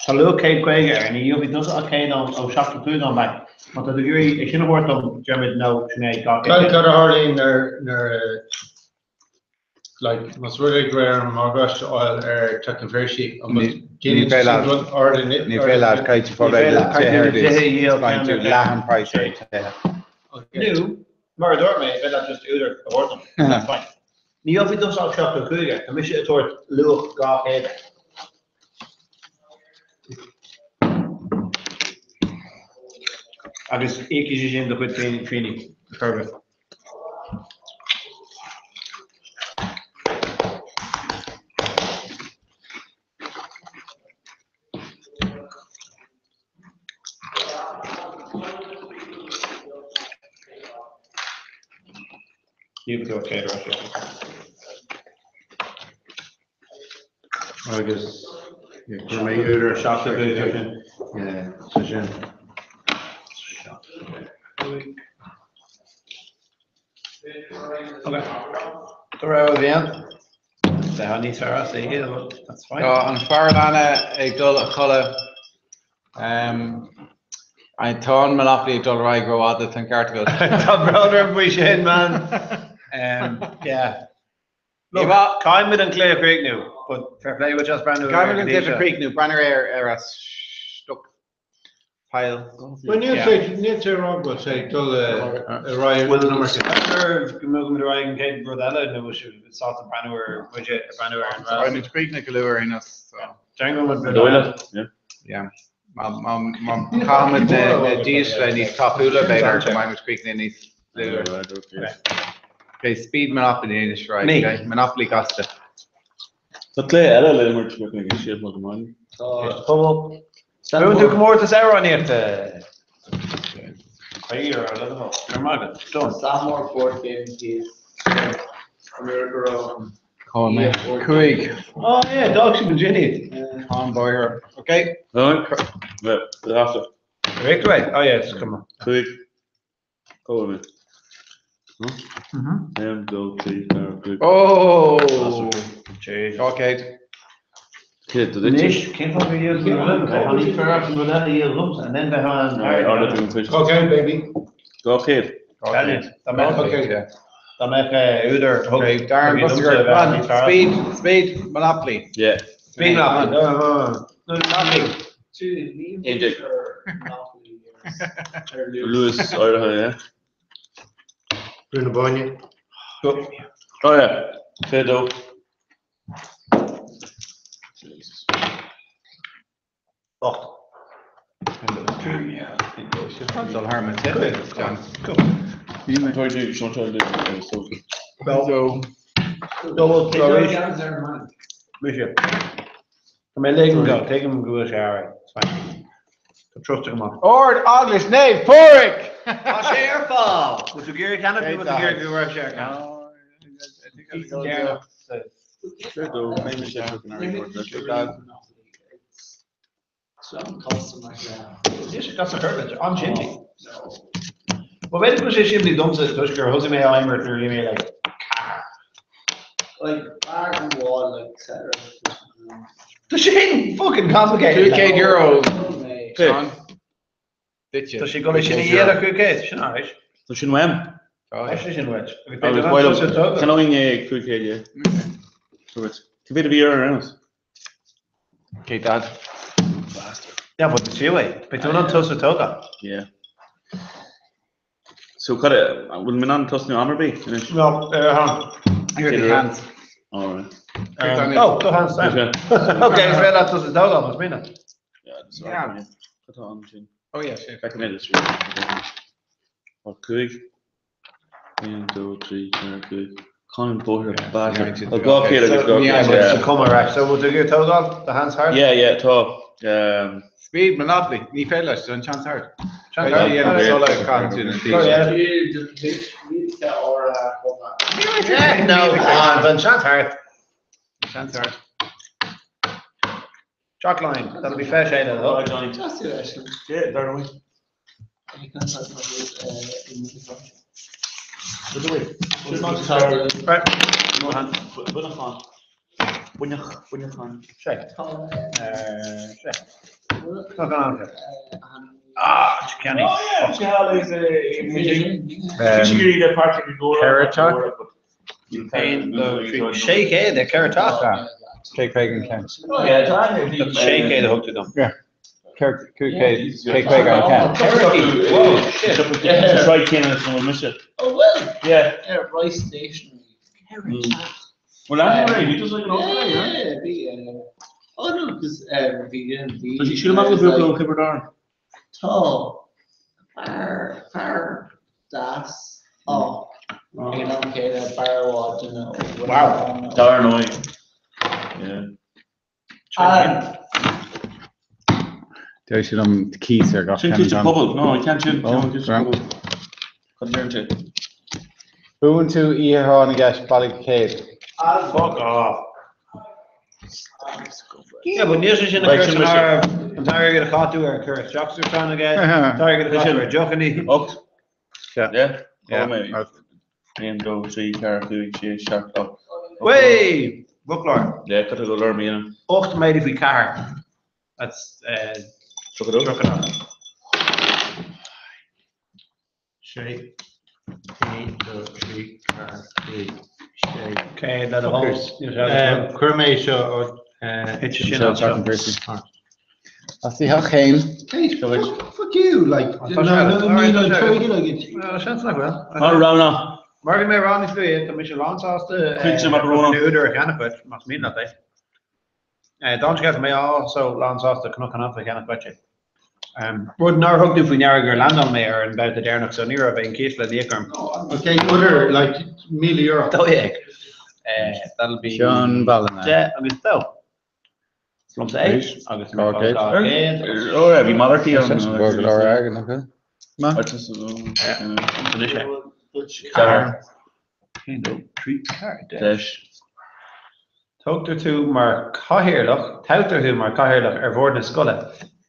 Tá luach 150 air, ní dhíolfaidh tusa ach 100 ó 75 ón mbanc. Má tá tú ag iarraidh é sin a thabhairt dom, déarfaimid no, sin é, 200. Cad a tharlaíonn nuair a, like, más rud é go raibh orm morgáiste a fháil ar Teach an Phiarsaigh, an bhfuil Ní féidir leat, ní féidir leat, caithfidh tú fáil réidh le tithe ar dtús, faigheann tú leath an praghas ar tithe. Nó, mar a dúirt mé, is féidir leat just údar a thabhairt dom. That's fine. Ní dhíolfaidh tusa ach 75 air, tá mise ag tabhairt luach 200 air. Agus íocfaidh sé sin do chuid fíní, ar chor ar bith. Ní bheadh tú ach 100 ar ais. Agus chuir mé údar 75 ar sin. Yeah, so sin. 75. Ok. Do rogha a bhí ann. Bheadh níos fearr as é a that's fine. Tá an fear leanna ag dul a chodladh. Tá an Monopoly ag dul ar aghaidh rófhada, tá an ceart agat. Tá brón orm faoi sin, man. Yeah. Look, caithfimid an cluiche a chríochnú, but fair play duit as breathnú ar Caithfimid an cluiche a chríochnú, breathnú ar a stoc pile. Well, níl sé, níl sé rá go bhfuil sé ag dul ar aghaidh Bhfuil an iomarca go mbeidh muid ar aghaidh an chéad rud eile nó bhfuil sibh sásta breathnú ar muide ag breathnú ar an Beidh muid críochnaithe go luath ar aon nós, so. Déan go An dóigh leat? Yeah. Yeah. Má chaithimid na dísle níos tapúla, b'fhéidir go mbeidh muid críochnaithe níos luaithe. Okay, speed Monopoly anois, right, okay? Monopoly gasta. Tá cluiche eile le imirt ag siad mo go maith. Pobal. Bhuaigh tú comórtas amhránaíochta. €50 le do thoil. Go raibh maith agat. Done. Samor board game thíos. An uair go raibh an Cá mé? 5. Oh yeah, d'fhág sibh ansin iad. Tá an bóthar. Ok. Right away. Oh yeah, it's come on. 5. Cá bhfuil mé? 1, 2, 3, 4, 5. Oh! Jeez. 200. Cé do duit? Anois, cén fáth gur dhíol tú an rud? Bheadh an fear as an rud eile a dhíol liomsa, and then bheadh an 200, baby. 200. Dá Dá mbeadh údar thug Okay, Darren, thug bus liomsa go bheadh on, níos fearr. speed, speed, Monopoly. Yeah. Speed Monopoly. No, no, no, Monopoly. 11. Luas áirithe, yeah. Brú na Bóinne. Oh yeah. 22. Jesus. 8. Dul thar mo tithe, John. So, Double Mise. Tá mé ligim go, tuigim go bhfuil sé alright, it's fine. Tá trust agam ann. Ard Eaglais Naomh Pádraig! Tá sé ar fáil! Bhfuil tú ag iarraidh ceannach nó bhfuil tú ag iarraidh go raibh sé ar ceannach? An-simplí. Well b'fhéidir go bhfuil sé simplí domsa toisc gur thosaigh mé á imirt nuair a bhí mé like 4. Like bar and wall like etc. Tá sin fucking complicated. €500, Seán. Duitse. Tá sé ag dul é sin a dhíol ar 500, sin alright. Tá sin uaim. Tá sé sin uait. Agus Agus b'fhéidir bhuel, an tusa a tógadh. Ceannóinn é ag 500, yeah. Dúirt. Cé mhéad a bhí air ar aon nós? Cé dad? Bastard. Yeah, but it's you é. Beidh tú in ann tusa a tógáil. Yeah. So cad é, an bhfuil mé in ann tosnú am ar bith anois? No, uh, You're the hands. All right. Oh, do hands down. Okay, is féidir leat tusa a tógáil, más mian leat. Yeah, that's all right. Cad tá ann sin? Oh yeah, sin. Feicfidh mé this. Tá 5, 1, 2, 3, 4, 5. Cáin bóithre bastard. Tá 200 agus 200. Yeah, but it's a cuma ar ais. So bhfuil tú ag iarraidh tógáil do hands thart? Yeah, yeah, tá. Um, Speed Monopoly. Ní féidir leis, an seans thart. Seans thart. Yeah, No, an seans thart. Seans thart. Chalk line, that'll be fair shade though. Right, Johnny. Yeah, dar ndóigh. Right, no hand. Buinneachán. Buinneach, buinneachán. Sé. Sé. Tá gan ann. Ah, Kenny. Oh yeah, Sé chéad ar ceithre teach. Sé craig an ceann. Sé chéad a thug tú dom. Sé craig an ceann. Whoa, shit. Try céanna is nó mise. Oh well, Yeah. yeah, Rice Stationery. Well, I'm ready. You just like an old Yeah, yeah. yeah, be, oh no, because vegan, Does he shoot him out with a Kiberdar? Tá fear fear das oh ag an am céanna barwá duine Wow. Dar ndóigh. Yeah. And Deir siad an cíos ar gach Sin ceann cúis an. pobal. No, I can't sin. Oh, Cúis right. pobal. Cad deir tú? Buann tú oíche tráth na gceist bailí céad. Fuck off. Yeah, but níl sé sin a Right, chur sin san mise. áireamh an t-airgead a chaith tú ar cur isteach sa tráth na gceist, an t-airgead a chaith tú ar deochanna. Ocht. Yeah. Yeah. Yeah. Oh, maybe. 1, 2, 3, 4, 5, 6, 7, 8. Way! Booklár. Yeah, cut it all me in. 8 méid faoi ceathair. That's Truck it up. truck it up. Sé, 1, 2, 3, 4, 5, 6. Okay, le do thoil. Chuir mé seo Thit sé sin anseo. As í theach chéin. Kate, fuck you, like, Tá no, sé agat. no, Alright, no, tá sé try agat. like, it's- Well, seans nach bhfuil. Mar rana. Mar bhí mé rá níos luaithe, tá mise lánsásta Cuid de macaroni. údar a cheannach duit, más mian leat é. Dá scéal mé also lánsásta Cnoc an Anfa a cheannach duit. Rud nár thug tú faoi ndeara gur landáil mé ar an babhta deireanach, so ní raibh aon cíos le n-íoc orm. Okay, other, like, €1,000. 12. That'll be Sean Ballina. 10 agus dó. Slumsa é agus Dhá chéad. chéad. Oh, yeah, bhí malartaí ann. Bhur go leor airgead, nach bhfuil? Anois é. Ceathair. 1, 2, 3, 4, 10. Deis. Tógtar tú mar chathaoirleach, toghtar tú mar chathaoirleach ar bhord na scoile.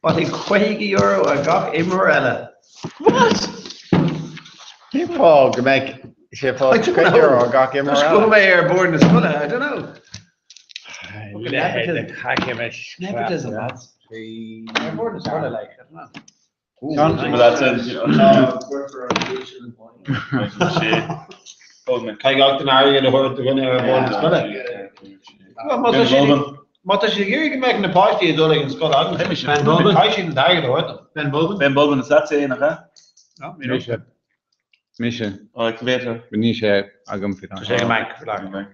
Bailigh €50 ar gach imreoir eile. What? Cén fáth go mbeidh sé I fáil don't €50 know. ar gach Tá imreoir scoil eile? mé ar bhord na scoile, I don't know. Nepotism. Nepotism, lads. Ar bhord na scoile, like, I don't know. Sean- Well, that's it. you know. Hold me. Caithfidh gach duine airgead a thabhairt do dhuine ar bhord na scoile. Well, má tá Ben siad- Bowman. má tá siad ag iarraidh go mbeidh na páistí ag dul ag an scoil againn, Ben Bowman. caithfidh siad an t-airgead a thabhairt dom. Ben Bowman? Ben Bowman, is that é nach ea? No, ní raibh. Mise. Mise. Oh, go bhféadfar. Ní sé agam faoi Tá sé go mbeidh, faoi láthair.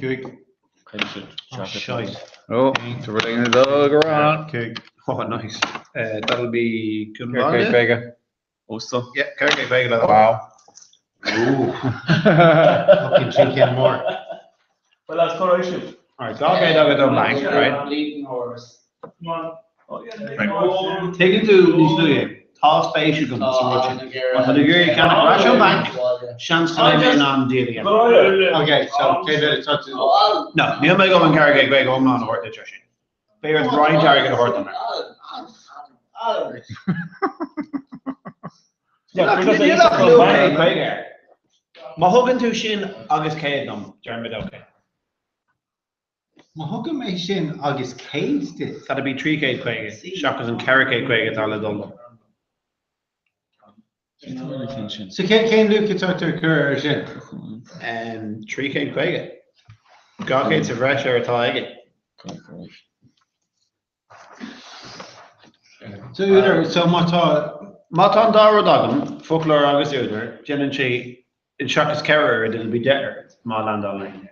Cúig. Oh, shite. Ó, tá rud éigin ag dul go rá. Cúig. Oh, nice. That'll be good. Cúig féige. Ósta. Yeah, Kirk Vega. Wow. Fucking trí chéad mór. Well, that's correct. Alright, 200 agat ón mbanc, right? Leading horse. Tuigeann tú níos luaithe, tá spéis agam sa rud sin. Má tá tú ag iarraidh ceannach ar ais ón mbanc, seans go mbeidh mé in ann díol a dhéanamh. Ok, so cé mhéad atá tú? No, níl mé ag dul an 450 iomlán a thabhairt duit ar sin. Beidh ort roinnt airgid a thabhairt dom air. Níl ach luach 150 air. Má thugann tú sin agus 100 dom, déarfaimid ok. Má thugaim é sin agus 100 duit. That'd be 350 seachas an 450 atá le dul dom. So cén luach atá tú ag cur air sin? 350. 200 sa bhreis ar atá aige. So údar, so má tá. Má tá an dá rud agam, foclóir agus údar, déanann sé, seachas ceithre oiread, it'll be 10 oiread má landálann é.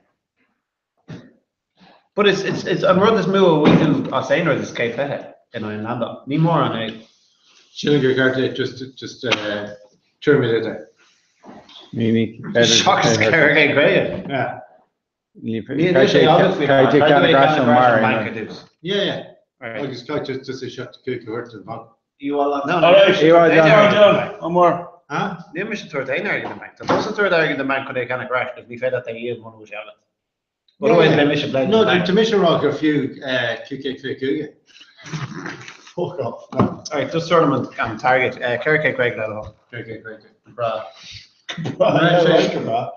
But it's, it's, it's an rud is mó a bhfaighidh tú as aon rud is 120 in aghaidh an landáil. Ní mórán é. Sílim gur ceart é just, just tuairim duit é. Mínigh. Seachas 450. Yeah. Ní Ní anois é agat faoi Caithfidh tú caithfidh tú ceannach é ar ais ceannach ón ar ais ón mbarr. mbanc ar dtús. Yeah, yeah. Right. Agus caithfidh just é 75 a thabhairt don bhanc. No, All right. Íomhá John. John, one more. Huh? Níl mise ag tabhairt aon airgead don mbanc. Tá tusa ag tabhairt airgead don mbanc chun é a cheannach ar ais agus ní féidir leat é a dhíol muna bhfuil sé agat. Otherwise beidh mise ag No, tá mise ag rá gur fiú 525 é. Fuck off. No. Alright, just sort an an target. 450 le do 450. Breá. thoil.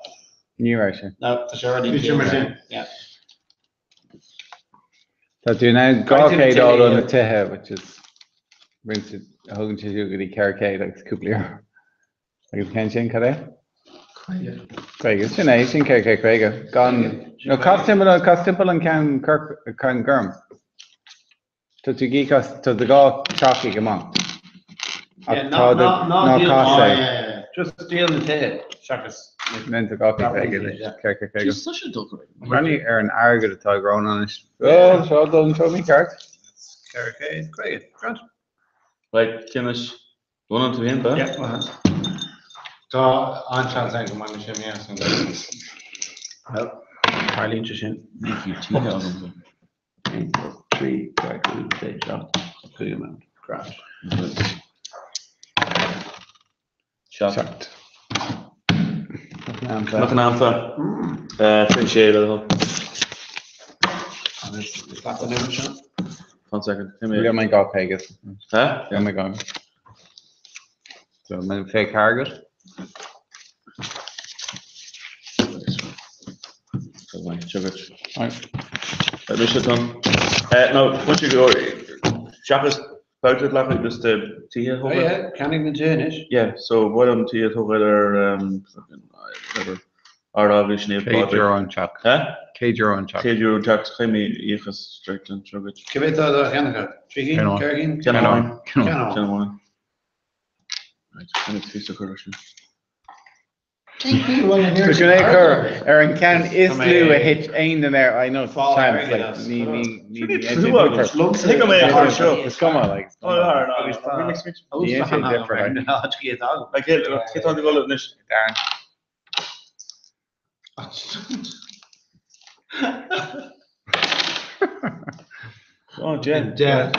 Ní raibh sé. No, tá sé already. Bhí sé mar sin. Yeah. Tá tú in ann Caithfidh 200 tú dul ó na tithe. tithe, which is roinnt a thugann sé tú go dtí 400 agus cúpla euro. Agus ceann sin, cad é? 50. Sin é, sin 450. Gan, nó cas timpeall, cas timpeall an ceann corp, ceann gorm. Tá tú ag íoc as, tá do dhá teach ag an mbanc. Ach Yeah, tá do, ná, ná ná díol cas Oh, é. yeah, yeah, yeah. Just díol na tithe seachas Then tá 250 anois, 450. She's such a ducker. Breathnaigh ar an airgead atá ag Rónán anois. Ó, seo dul an treo mícheart. 450. Grant. Right, Cinis. Bhun tú féin, ba? Yeah, well. Tá an-seans ann go mbainfidh sé mé as an gcleachtas. Well, tarlaíonn sé sin. Ní fiú tithe agam. 1, 2, 3, 4, 5, 6, 7, 5 amount. Grant. 7. 7. Nach an amta. 36 le do thoil. Agus is leat an uimhir seo? One second. Níl mé gá Pegas. Huh? Níl mé gá. So mé fé cargat. Right. Mise Tom. No, once you go, seachas babhta leat just the tithe Oh yeah, ceannaigh na tithe anois. Yeah, so bhain an tithe tógáil ar fucking, whatever. Ard Eaglais Naomh Céad Pádraig. euro an teach. Huh? Céad euro an teach. Céad euro an teach, chaith mé íocas straight an seo duit. Cé mhéad atá á cheannach agat? Trí cinn? Ceann amháin. Ceithre cinn? Ceann amháin. Ceann Ceann amháin. Ceann amháin. Right, ceann tús a chur leis sin. Tá sin é cur ar an ceann is lú a thit aon duine air, I know it's a Fáil chance, airgead like, as. ní, ní, ní, ní, Trú agus Liomsa Thuig mé é ar seo. Is cuma, like, is Oh, cuma. no, no, Agus no, tá- mix, mix. Ní sé difear, right? Like, cé tá go anois? Darren. Oh, Jen. Yeah.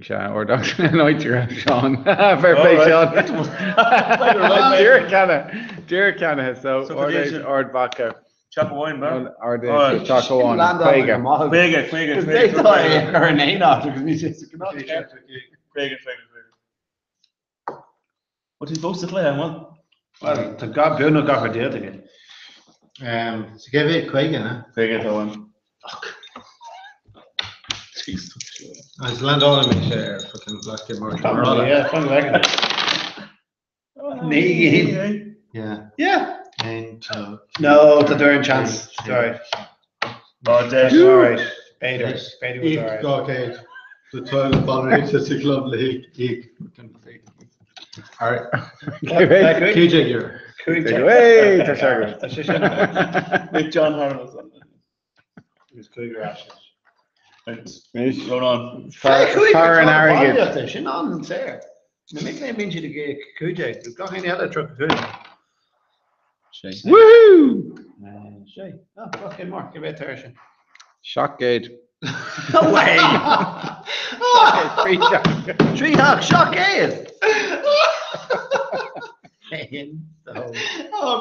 Sea, or Dr. Anointer, Seán. Fair play, All Seán. right. Dear Canna, dear Canna, so So Ard cad é sin? Ard Mhacha, Teach amháin, man. Ard Alright. Teach amháin, Caoga. Caoga, caoga, caoga, Ar an aon áit agus ní sé sa gnáth. caoga, caoga, caoga. What is supposed to play, man? Well, tá gach beag nó gach ar díol aige. So cé mhéad 50, na? Caoga tá amháin. Jesus. Agus landálann mé sé ar fucking Blascaod Mór. Yeah, fan go bhfeicfidh. Ní. Yeah. Yeah. Aon, two, No, tá dúir an chance. Sorry. Oh, dead. Sorry. B'fhéidir. B'fhéidir Íoc go 200. The toilet ball sa sa club le híoc íoc. Alright. €15. Hey, tá sé agat. Tá sé sin. With John Harrison. Is cúigear as. Anois, Rónán. Fear fear an airgid. Sin an saor. Na mic léinn bíonn siad ag 15, gach aon eile 35. Woohoo! Sé. Ah, 200 mór, cé mhéad atá sin? 700. No way! 700, 3 7, 700! 1, 2,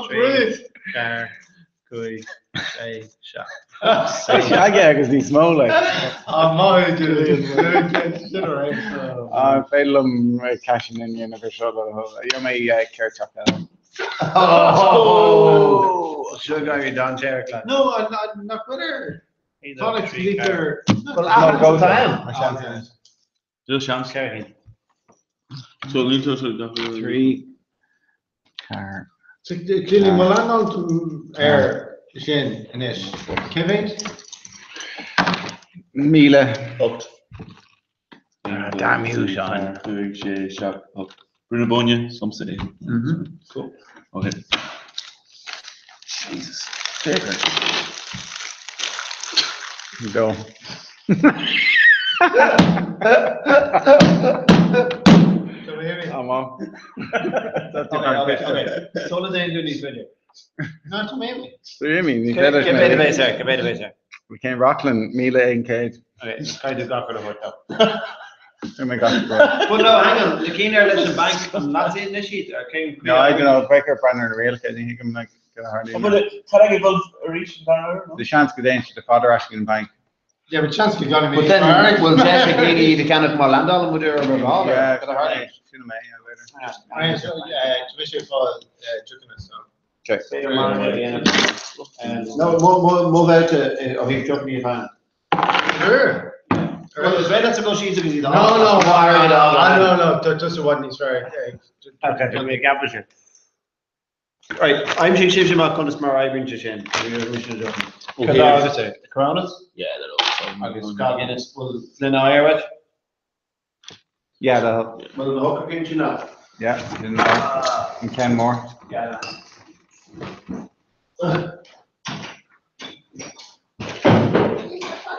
3, 4, 5, 6, 7. Tá sé aige agus níos mó like. Ah, maith thú, Julian. Sin ar aon. Ah, féidir liom cash in a dhéanamh ar seo le do thoil. Gheobhaidh mé ceithre teach eile. Oh! Seo go raibh dainséarach leat. No, nach bhfuil ar Tonic Sleeper. Well, athraigh an t-am. Níl seans. So níl tú so gach rud. 3, 4. So Julian, má leanann tú ar sin anois, cé mhéad? 1,000. 8. Ah, damn you, Seán. 5, 6, 7, 8. Brú na Bóinne, somsa é. Cool. Okay. Jesus. Féach air. Go. Am on. Sula dtéann tú níos faide. Ná tá mé. Réimí, ní Cé féidir mhéad a bheas air? Cé mhéad a bheas air? Cén Rockland, 1,100. Okay, caithfidh tú gach rud a thabhairt dó. Oh my God. But no, hang on, na cinn ar leis an banc an leat iad anois iad ar cén No, I don't know, bheadh ar breathnú ar na rialacha, ní thuigim like go Oh, but tá ag dul arís an dara huair, no? The seans go dtéann siad ar fad ar ais chuig an banc. Yeah, but seans go gcaillfidh mé But then, bhfuil deis ag daoine iad a cheannach má landálann muid ar an ruball? Yeah, Cad a tharlaíonn? sin mé, yeah, later. Right, so, tá mise ag fáil tucanna, so. Okay. No, mo bheirt ó thaobh deochanna féin. Sure. Well, is féidir leat dul síos agus iad a No, no, no, no, no, tá tusa i bhfad níos fearr. Okay, tá mé ag ceapadh sin. Right, aimsigh sibhse amach conas mar a oibríonn sé sin. Cad é agus é? Coronas? Yeah, they're all Agus gach Guinness, bhfuil gloine oighir uait? Yeah, that'll, Bhfuil an hooker cinn sin ann? yeah, in, in Kenmore. Yeah.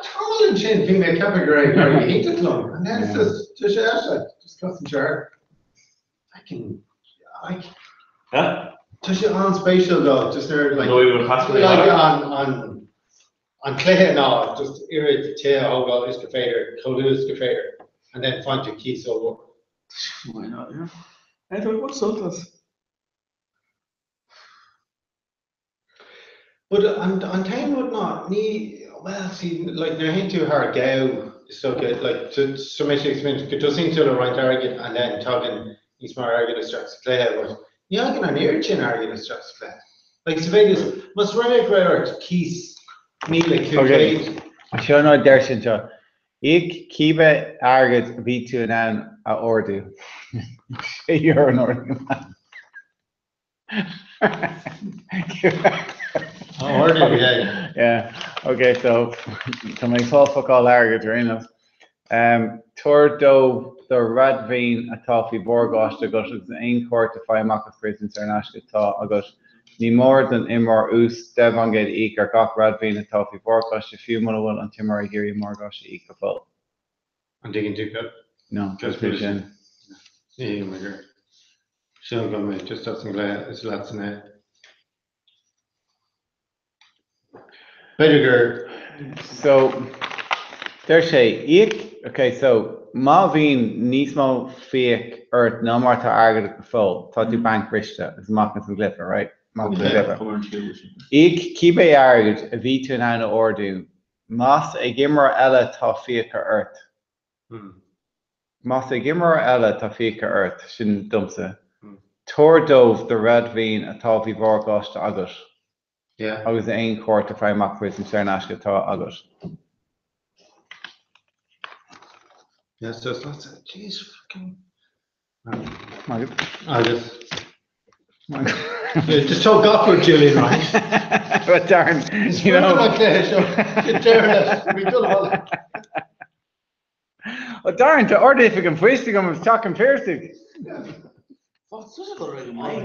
Tamall ansin, bhí mé ag ceapadh go raibh gur iontach liom. And then it's just, just é, just custom jar. I can, I can. Huh? Tá sé an-spéisiúil though, just ar like, No, you would have to like an, an, an cluiche ná just oiread tithe a thógáil is gur féidir, chomh luath is gur féidir, and then find your key so what. Why not, yeah. I thought, what's up with But an, an t-aon rud ná, ní, well, see, like, nuair a théann tú thar gow, is dócha, like, so mé ag smaoineamh go dtosaíonn tú le roinnt airgid and then tagann níos mó airgid isteach sa chluiche, but ní thagann an oiread sin airgid isteach sa chluiche. Like, sa mhéid is, más rud é go raibh ort cíos 1,500. Seo an rud deir sé anseo. Íoc cibé airgead a bhí tú in ann a ardú. €6 in ardú. Ardú, yeah. Yeah, okay, so tá mé ag fáil focáil airgid ar aon nós. Tabhair dóibh do réadmhaoin atá faoi mhorgáiste agat agus aon chárta faigh amach as príosún saor in aisce atá agat. Ní mór don imreoir ús 10% a íoc ar gach réadmhaoin atá faoi mhorgáiste, fiú mura bhfuil an t-imreoir ag iarraidh an morgáiste a íoc go fóill. An dtuigeann tú go? No, just é sin. Ní thuigim gur. Sin go mé just as an gcluiche is leat san é. B'fhéidir gur. So, deir sé, íoc, ok, so, má bhíonn níos mó fiach ort ná mar atá airgead agat go fóill, tá tú bancbhriste agus amach as an gcluiche, right? Amach as an gcluiche. Íoc cibé airgead a bhí tú in ann a ardú Más ag imreoir eile atá fiacha ort. Más ag imreoir eile atá fiacha ort, sin domsa, tabhair dóibh do réadmhaoin atá faoi mhorgáiste agat agus aon chárta faigh amach príosún saor in aisce atá agat. Agus. Just tóg gach rud Julian right? But Darren, you know. Oh Darren, tá Ard-Oifig an Phoist agam agus Teach an Phiarsaigh.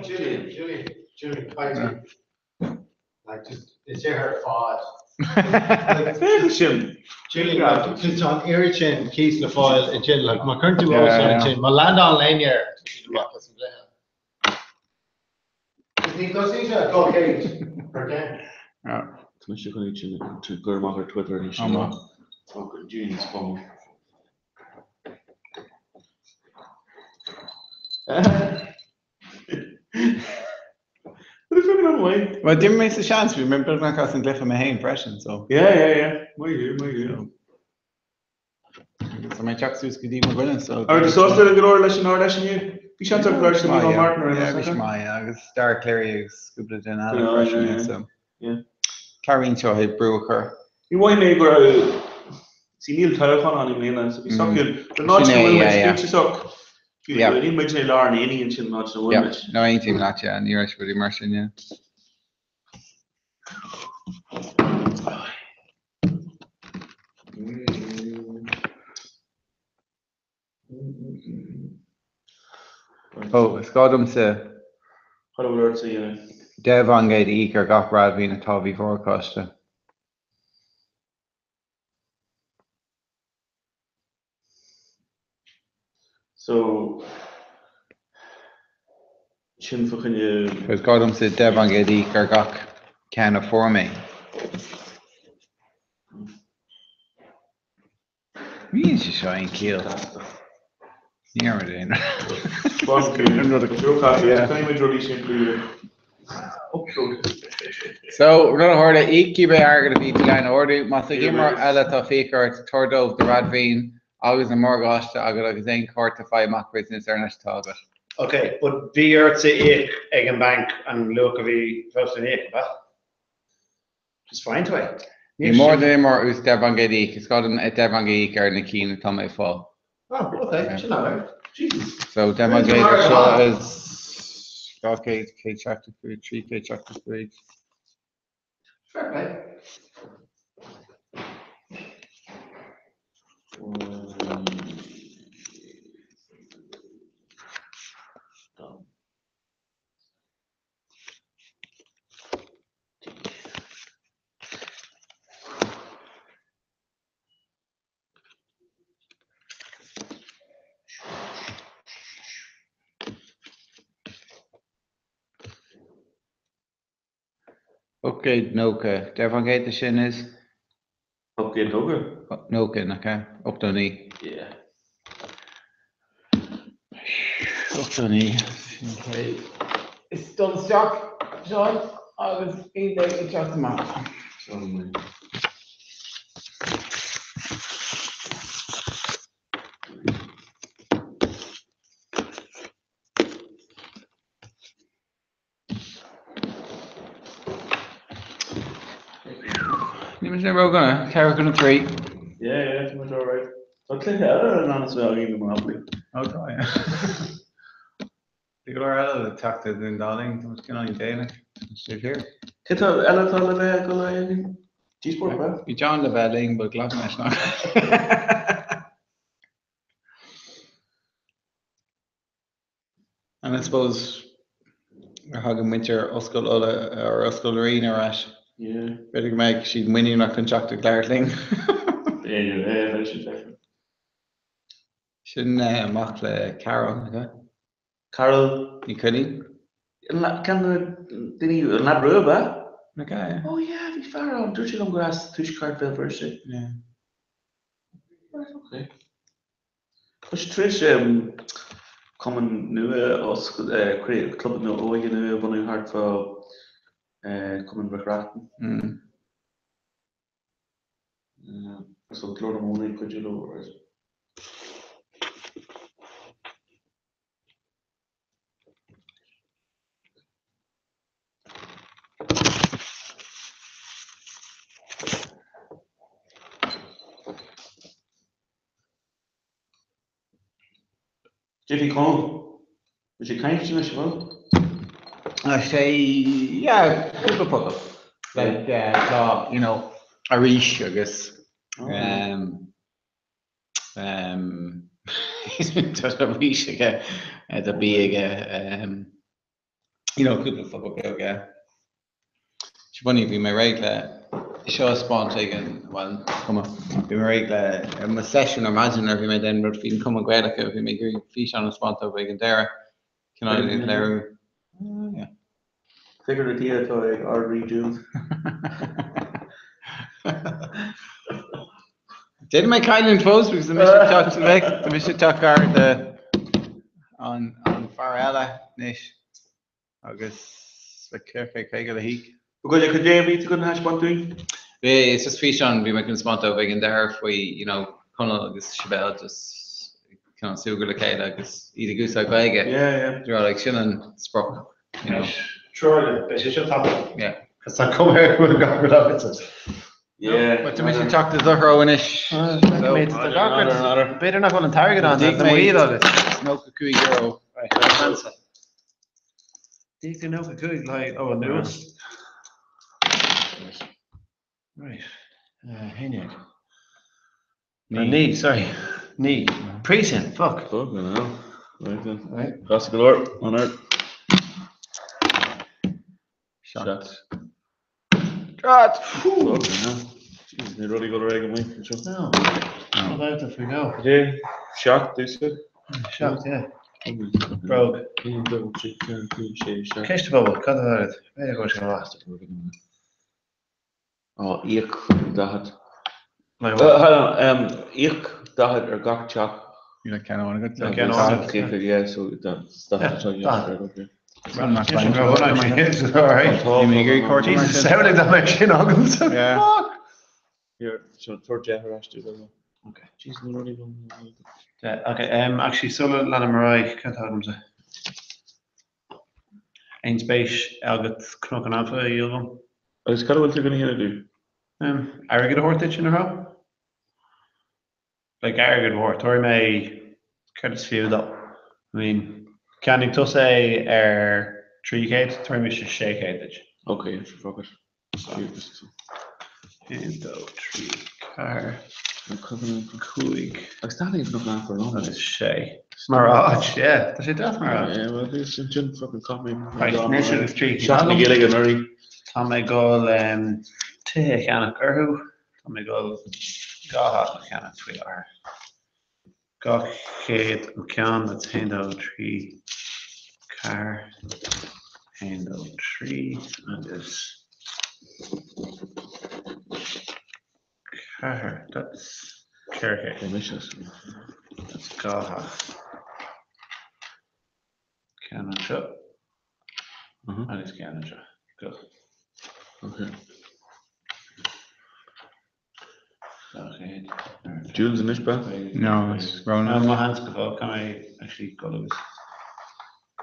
Julian, Julian, Julian, fighting. Like just, is é ar fad. Féach sin. Julian, like, just an oiread sin cíos le fáil ansin, like, má chuireann tú os cionn ansin, má landálann éinne air, tá siad amach as an gcluiche. Is ní tosaíonn sé ach 200 per game. Tá mise chun iad sin a chur amach ar Twitter anois. Amach. Julian is fáth. Well, d'imir mé sa seans, bhí mé beagnach as an gcluiche mé féin freisin, so. Yeah, yeah, yeah. Maith thú, maith thú. Tá mé ag teacht suas go dtí mo dhuine, so. Ar tú sásta go leor leis an Ard-Fheis inniu? Bhí seans agat labhairt le Micheál Martin ar aon nós, Bhí sé maith, yeah, agus Dara Calleary agus cúpla duine eile freisin, yeah, so. Yeah. Cabhraíonn seo é brú a chur. Ní mhothaigh mé go raibh, see níl toghchán ann i mbliana, so bhí socrú, an áit ina bhfuil muid spíosach, níl muid i lár an aonaigh ansin an áit ina bhfuil muid. No, aontaím leat, yeah, ní raibh sé rudaí mar sin, yeah. Ó, is gá domsa Cad a bhfuil ortsa a dhéanamh? 10 faoin gcéad a íoc ar gach readmhaoin atá faoi mhorgáiste. So, sin fa choinne. Is gá domsa 10 faoin gcéad a íoc ar gach ceann a fuair mé. Níl sé seo aon chiall. Ní raibh aon So, rud a tharla, íoc cibé airgead a bhí tú lena ordú. Más ag imreoir eile atá fiacha ort, tabhair dóibh do readmhaoin agus an morgáiste agat agus aon chárta Faigh Amach Business ar ais atá agat. Ok, but bhí ortsa íoc ag an banc an luach a bhí fós le n-íoc, ab ea? Just faigheann tú é. Ní mór don imreoir ús 10 faoin gcéad a íoc. Is gá dom 10 faoin gcéad a íoc ar na cinn atá mé ag fáil. Oh, ok, sin alright. Jesus. So 10 faoin gcéad ar seo is 200, 175, 375. Fair play. 890. 10 faoin gcéad de sin is? 890? 90, nach ea? 89. Yeah. 89. Sin céad. Is dul isteach, Seán, agus 11 ag teacht amach. Seán, Ní muid ró-dhona, ceathrú chun a trí. Yeah, yeah, tá muid alright. Tá cluiche eile ar an bhfear againn i Monopoly. Ó tá, yeah. Bhí go leor eile le teacht idir an dá linn, tá muid cineál déanach. Tá siad thiar. Cé tá eile atá le bheith ag dul ar aghaidh againn? Díospóireacht, ab ea? Bhí John le bheith linn, but glacaim leis nach. And I suppose nuair a thagann muintir Ollscoil Uladh or Ollscoil na Ríona ar ais, b'fhéidir go mbeidh siad muiníneach chun teacht ag labhairt linn. B'fhéidir, é, bheadh siad deifir. Sin mac le Carol, nach ea? Carol. Ní Chuilín. Ceann de na daoine, an leaid rua, ab ea? Nach ea, yeah. Oh yeah, bhí fear ann, dúirt sé liom gur as tuaisceart Bhéal Feirste. Yeah. Right, okay. Tá sé tar éis cumann nua a oscailt, club nua óige nua a bhunú thart fá Chumann Mhic Reachtain. So Glór na Móna ag cuidiú leo, right? Cad é faoi Conall. Bhfuil sé ag caint anois, an bhfuil? Tá sé, yeah, cúpla focal. Like, tá, you know, arís agus um, um, tá arís aige, tá bí aige, um, you know, cúpla focal beag, yeah. Is funny, bhí mé réidh le seo a spáint ag an, bhuel, cuma, bhí mé réidh le mo seisiún ar maidin nuair a bhí mé ag déanamh rud faoin Cumann Gaelach, bhí mé ag iarraidh físeán a spáint dóibh ag an deireadh, cineál ag léiriú, yeah. Cé gur tithe atá ag Ard-Rí Jules? D'fhéadfadh mé cailliúint fós because tá mise ag teacht tá mise ag teacht gar do an an fear eile anois agus le 450 le híoc. Bhuel, cad é a bhí tú chun a thaispeáint dúinn? Bhí, it's just físeán, bhí mé chun taispeáint daoibh ag an deireadh faoi, you know, Conall agus Sibéal just cineál súgradh le chéile agus iad ag úsáid Gaeilge. Yeah, yeah. Do you know, like, sin an sprioc, you know. Treoirle, beidh sé seo tapa. Yeah. Cos tá cuma air go bhfuil gach rud agatsa. Yeah. But tá mise ag teacht i do threo anois. So, B'fhéidir nach bhfuil an t-airgead ann, tá maol agat. €95. Right, ansa. Díog tú 95 le haghaidh, ó, anuas. Right. 11. 9, sorry. 9. Príosún, fuck. Fuck, I know. Right then. Right. Gasta go leor, on earth. Seacht. Drat! Fuck, I know. Jesus, ní rudaí go ar aghaidh amuigh anseo. No. Not out if we go. Dé, seacht, dúsa. Seacht, yeah. Bróg. 1, 2, 3, 4, 5, 6, 7. Ceist an phobail, cad atá agat? B'fhéidir go bhfuil sé amach. Á, íoc 40. Like what? Hold on, íoc 40 ar gach teach. Níl ach ceann amháin agat. Níl ceann amháin agat. Íoc, yeah, so that's 40 Yeah, Jesus, samhlaigh dá mbeadh sin agamsa. Yeah. Fuck! Here, so tabhair 10 ar ais duit. Okay. Jesus, no rudaí Yeah, okay, actually, sula leanaim ar aghaidh, cad atá agamsa? Aon spéis agat Cnoc an Anfa a dhíol dom? Agus cad a bhfuil tú chun a dhéanamh dom? Airgead a thabhairt duit ina threo? Like airgead mhór, tabharfaidh mé céard is fiú dó? I mean, ceannaigh tusa é ar 300, tabharfaidh mise 600 duit. Ok, sure, fuck it. 1, 2, 3, 4, 5. Agus tá an Cnoc an Anfa ar Agus 6. Mar áit, yeah. Tá sé deas mar áit. Yeah, well, bhí sin sin fucking chaith mé. Right, anois agus 3 Seachtain na Gaeilge anuraidh. Tá mé ag dul tithe a cheannach orthu. Tá mé ag dul dhá theach a cheannach faoi láthair. 200 an ceann, that's 1, 2, 3, 4, 1, 2, 3 agus 4, that's 400. That's dhá theach. Ceann anseo agus ceann anseo. Go. Okay. Jules anois ba? No, it's Ronan. Mo sheans go fóill, can I actually go agus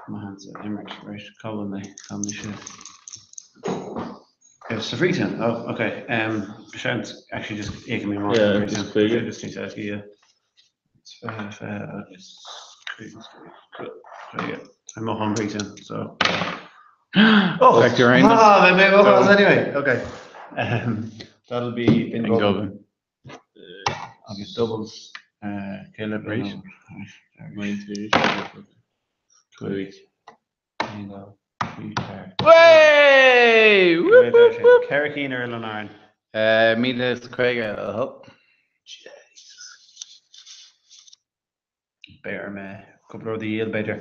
mo sheans a imirt, right? Cá bhfuil mé? Tá mise sa Freetown. Oh, okay. Seans actually just íocfaidh mé amach Yeah, just 50. Just níos éasca, yeah. It's 20, 20 agus 50, 50. I'm off on Freetown, so. Oh, Back to your aim. Ah, mé mé off anyway. Okay. That'll be in Dublin. Agus doubles Caleb Right. Right. 5, 1, 2, 3, 4. Way! Whoop, whoop, whoop. Ceithre cinn ar Oileán Árann. 1,050 a hocht. Beidh orm cúpla rud a dhíol, b'fhéidir.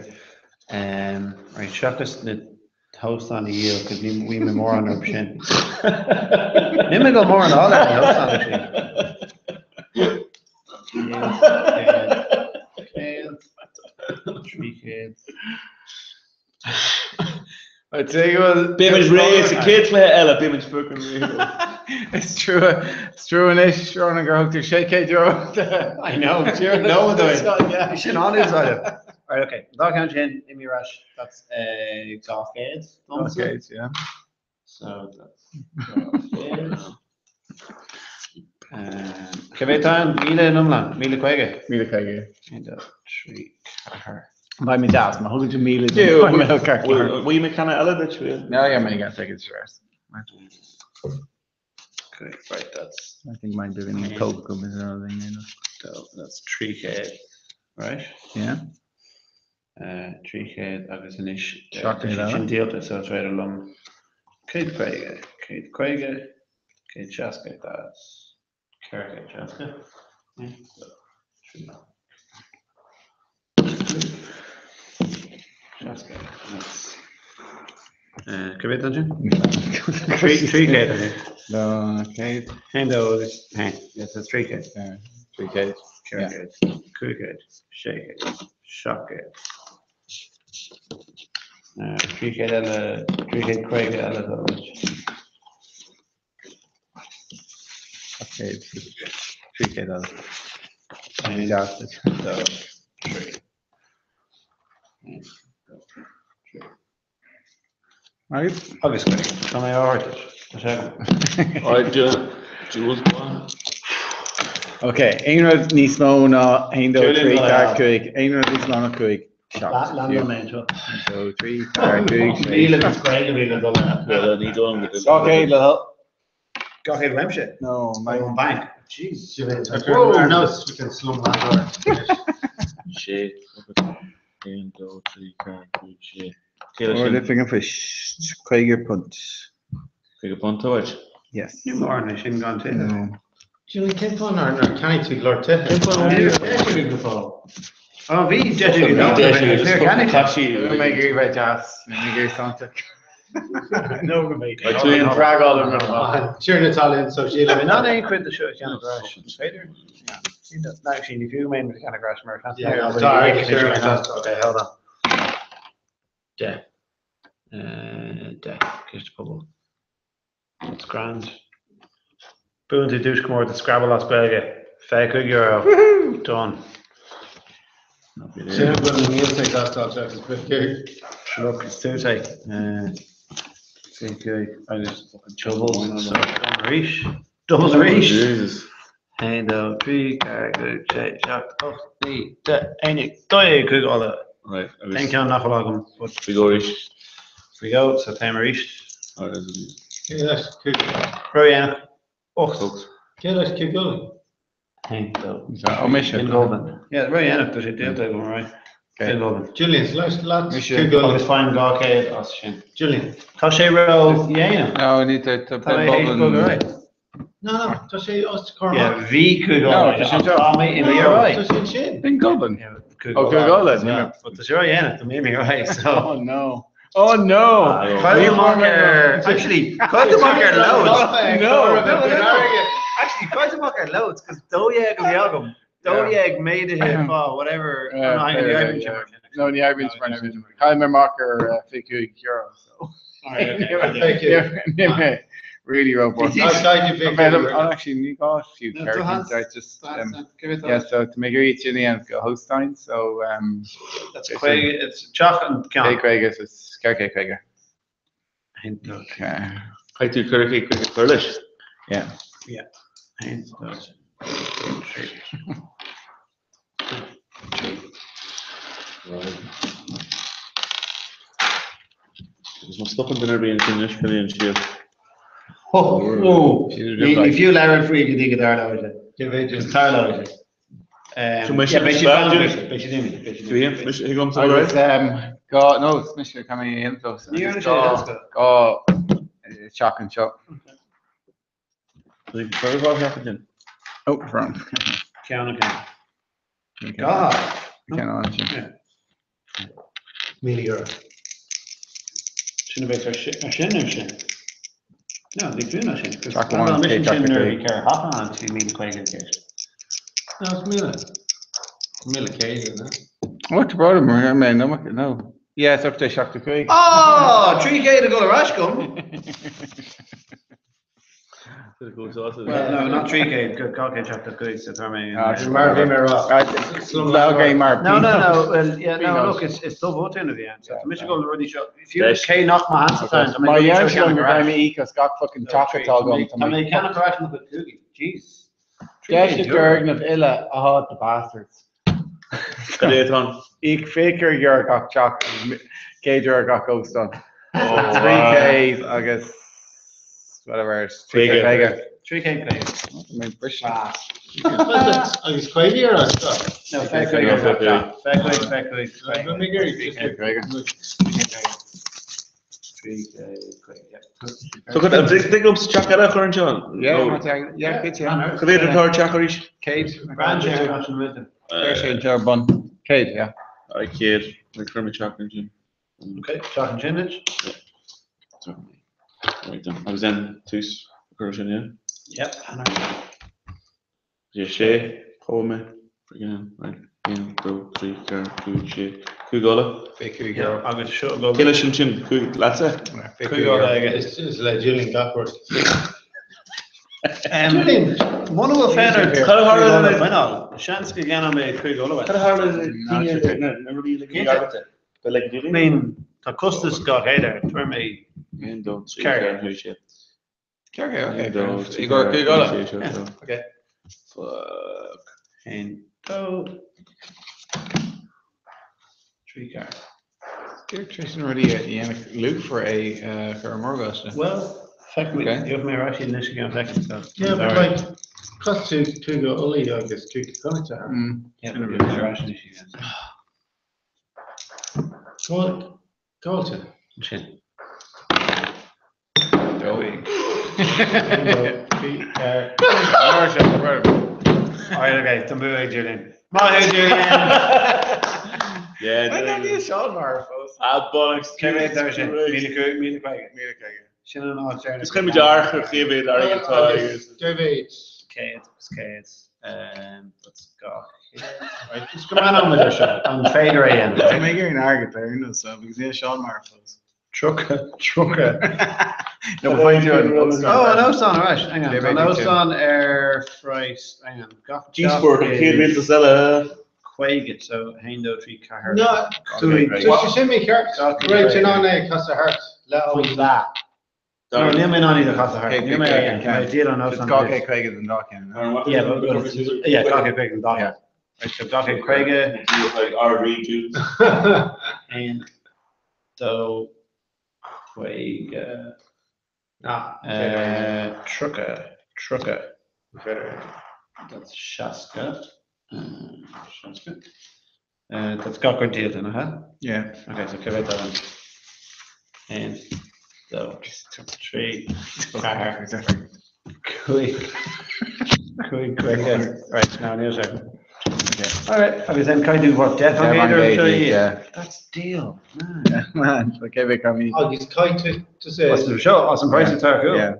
Right, seachas na hóstáin a dhíol, cos ní bhfuil mé mórán orthu sin. Níl mé ag dul mórán a fháil ar na hóstáin, actually. 100, 100, 300. I'd say go bhfuil. Beimid réidh sa chéad chluiche eile, beimid fucking réidh. Is trua, is trua anois, Ronan, gur thug tú €600. I know, no dóigh. Sin an-úsáideach. Right, okay. Dá cheann sin, imigh ar ais. That's 200. Okay, yeah. So that's 200. Cé mhéad atá ann? 1,000 in iomlán, 1,050. 1,050. 1, 2, 3, 4. Beidh mé deas, má thugann tú 1,000 dom, beidh mé ceart go leor. Bhfuil mé ceanna eile duit, Will? No, yeah, mé get tickets first. Okay, right, that's I think mine been in Coke is another thing, you know. so that's 300, right? Yeah. 300 agus anois Seacht tá eile. sin díolta so is féidir liom 150, 150, 160, that's 460. Yeah, so, 3. 60, that's Cá mhéad ansin? 300 ansin. No, 100. 1, 2 agus 1. Yes, that's 300. 300. 400, 500, 600, 700. 300 eile, 350 eile atá uait. 700, 300 eile. 1, 2, 3. 1, 2, 3. Right. Agus cuig. Tá mé á thabhairt duit. Tá sé agam. Alright, Jules, go on. Ok, aon rud níos mó ná 1, 2, Julian 3, Gallagher. 4, 5, aon rud níos mó ná 5, 7. Lean mé anseo. 1, 2, 3, 4, 5, 6. 1050 dollar. Well, ní dóigh liom go Ok, le hul. Gach aon uaimse. No, my. Ón bank. Jeez. Julian, Whoa. ar nós, we can slum landlord. 6, 1, 2, 3, 4, 5, 6. Céile Or sin, lifting a fish, 50 punt. 50 punt a bhaid. Yes. Ní mór na sin gan te. No. Julian, cén fáth nár ceannaigh tú glór tithe? Ó bhí Mé gur bheith deas, mé gur santa. No go mé. Julian. Fragáil an rud. Sure, Italian, so Sheila. Ná aon chuid de seo ceanna gráis. Is féidir? No, actually, ní fiú mé ceanna gráis mar Yeah, sorry, sure. Okay, hold on. De. De. Ciste pobal. It's grand. Buan tú dúis mór de Scrabble as Gaeilge. €25. Done. Sin go bhfuil níl sé gastáil agus bit Look, it's Tuesday. Agus troubles. So, arís. Doubles arís. Jesus. 1, 2, 3, 4, 5, 6, 7, 8, 9, 10, 11, 12, 5 ola. Right, Aon agus ceann nach bhfuil agam. But we go arís. we go, so táim arís. Alright, Cé leis cúig? Ró-dhéanach. 8. Cé leis cúig ullaing? 1, 2. Ó mise. Bill Goldman. Yeah, ró-dhéanach, tá sé déanta agam, right? Bill Goldman. Julian, leis leat Mise. cúig Agus ullaing. fáin 200 as sin. Julian. Tá sé ró-dhéanach. No, ní tá Tá mé théis bogadh ar aghaidh. No, no, tá sé os Yeah, Cormac. bhí cúig No, ullaing. tá sé seo. Tá mé i mí ar Tá aghaidh. sé sin. Bin Goblin. Yeah, cúig Oh, cúig ullaing, yeah. But tá sé ró-dhéanach, tá mé i mí ar aghaidh, so. Oh no. Oh no. Cuid amach ar actually cuid amach ar loads. No. Actually cuid amach ar loads cos 12 a bhí agam. 12 méadaithe fá whatever. Yeah, No, hang on, fair, the yeah, Irish yeah. are- No, ní aimn Caim mar amach ar €25 so. Thank you. Yeah, Really robust. I'll I've had them- oh, actually, ní gá few No, characters. Hans- I just Give it yeah, so to make each in the end go Holstein. So That's quite it's Jock and Cé Ceann. Craig is it's Cé Craig. Hain dó, Okay. Caithfidh tú cur cé chuig cur leis. Yeah. hain dó, trí. Agus má stopann duine ar bith ansin anois, go léann siad. Ho, ho. She's Ní fiú leabhar faoi go dtí go dtarlóidh sé. Cé mhéad Just tarlóidh sé. So me Yeah, beidh siad sin fan Julian. faoi, beidh siad imithe, beidh siad Julian, imithe. mise ag am sa Agus gá no, is mise cam é dhéanamh. Ní dhearna sé éasca. Gá teach anseo. Cur dhá sheachtain sin. Oh, front. Ceann again. Okay. Gá. Ceann ann sin. €1,000. Sin a bheith ar sin nó sin? No, ní fiú ná sin. Track one, Mission track sin nuair a three. bhí ceithre hapa ann, bhí 1,050 ceist. No, it's míle. 1,100, no? What about him? No, no, no. Yeah, it's up to seacht cúig. Oh, 300 a go ar ais agam. Well, no, not 300, go 275, so tá mé. Ah, sure. Mar bhí mé rá. Slum Okay, mar. No, no, no, well, yeah, no, Peanuts. look, it's dubh bhotún a bhí ann. So tá mise go rudaí seo. Fiú Leis. cé nach má hansa tá, tá mé Mar go dhear seo sin ceann go ar ais. mé ícos gach fucking teach atá agam. Tá mé ceann ar ais mo chuid cúigí. Jeez. Deis na gurgnamh uile athá the bastards. Cad é atá? Íoc €25 gach teach, €100 gach óstán. Oh, 3Ks agus whatever, it's Caoga. 3K. 3K play. Mé bris. Agus €50 as seo. No, Okay, fecuig, okay. fecuig, fecuig, Bhí mé ag iarraidh just- So cad dig liom sa teach eile a chur anseo? Yeah, No. yeah, good, yeah. Cad é atá ar teach arís? Céad. Brand new. Deir sé an tear bun. Céad, yeah. Ai céad, le chur mé teach ansin. Okay, teach an sinid. Right then. Agus then tús a chur sin, yeah? Yep. Sé sé, cá mé? Friggin hell, right. 1, 2, 3, 4, 5, 6, 5 Uladh. Bhí cúig euro. Agus seo go. Cé leis sin sin? 5 leatsa? 5 Uladh aige. Is le Julian gach rud. Julian, muna bhfuil fonn ort Cad a tharla cúig Uladh le- a choinneáil, seans go gceannóidh mé 5 Uladh uait. Cad a tharla le daoine na rudaí le Cinnte. Ba le Julian? I mean, tá costas 200 air, tabharfaidh mé 1, 2, 3, Ceithre. 4, 5, 6. Okay, okay. 1, 2, 3, I gcomhair 4, cúig 5, Uladh. 6, 7, 8. Okay. Fuck. 1, 2, 3, 4. Dear tar éis na rudaí a dhéanamh luachmhar é a chur i morgáiste. Well, feicfidh mé, Okay. gheobhaidh mé ar ais iad anois i gceann soicind, so. Yeah, but like, cost tú cúig Ulaidh agus cúig Connachta. Yeah, but gheobhaidh mé ar ais anois again. Gáilte. Ansin. Dóigh. 1, 2, 3, 4. Alright, okay, tá an bua ag Julian. Maith thú, Julian! Yeah, Why not níl Seán mar fós? Ah, bollocks. Cé mhéad dar sin? 1,000 1,050. 1,050. Sin an áit deireanach. Is chuir muid amharc ar cé mhéad airgead atá agus. David. Céad agus céad. That's 200. Right, just go breathnóidh muid air seo. An féidir é a dhéanamh? Tá mé ag iarraidh an airgead ar aon nós, so, because níl Seán mar fós. 30, 30. No, we'll find you on the Oh, an óstán ar ais. Hang on. Cé Tá an mhéad tú? óstán ar phraghas. Hang on. Gach Díospóireacht an chéad rialtas eile. 50, so 1, 2, 3, 4. No, Cúig. tá sé sin mícheart. Right, sin an é casadh thart le ó Faoi leath. No, níl mé in ann iad a chasadh thart. Cé- Níl mé cé- ag cé- díol an óstán. 250 den dá ceann. no? Yeah, but yeah, 250 den dá ceann. Right, so 250. RV 1, 2, 50, Ná, 30, 30. That's 60. 60. That's gach rud díolta, nach ea? Yeah. Okay, so cé mhéad atá ann? 1, 2, 3, 4, 5, 5, 5. Right, now níl sé. All right, agus then caithfidh tú what, 10 faoin gcéad ar seo? Yeah. That's deal. Man. Yeah, man, so cé mhéad caimín? Agus caithfidh tú sé. As an seo, as an price atá acu. Yeah.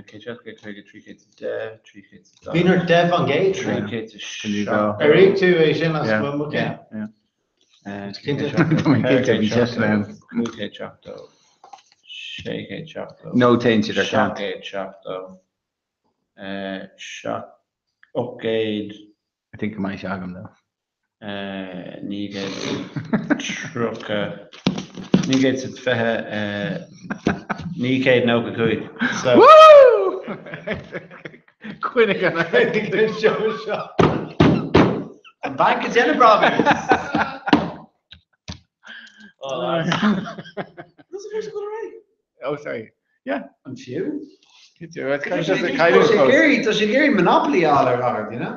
Cé seacht, cé cúig, trí chéad is deich, trí chéad is daichead. Bhí ar 10%. Trí chéad is Can you seacht. go? Ar íoc tú é sin as Yeah. mo mo Yeah. Yeah. Trí Cinnte. chéad seachtó, Tá mé cinnte, ceithre bhí chéad sé sin ann. seachtó, cúig chéad seachtó, sé chéad seachtó. No téann siad ar seacht ceant. gcéad seachtó, seacht, ocht gcéad, I think go mbeidh sé agam though. 930, 920, 995. So, Woo! Coinnigh an Seo seo. an banc ag déanamh brabús. Oh, lads. That's supposed to go already. Oh, sorry. An fiú? Tá Tá sé ag iarraidh Monopoly a fháil ar láthair, you know?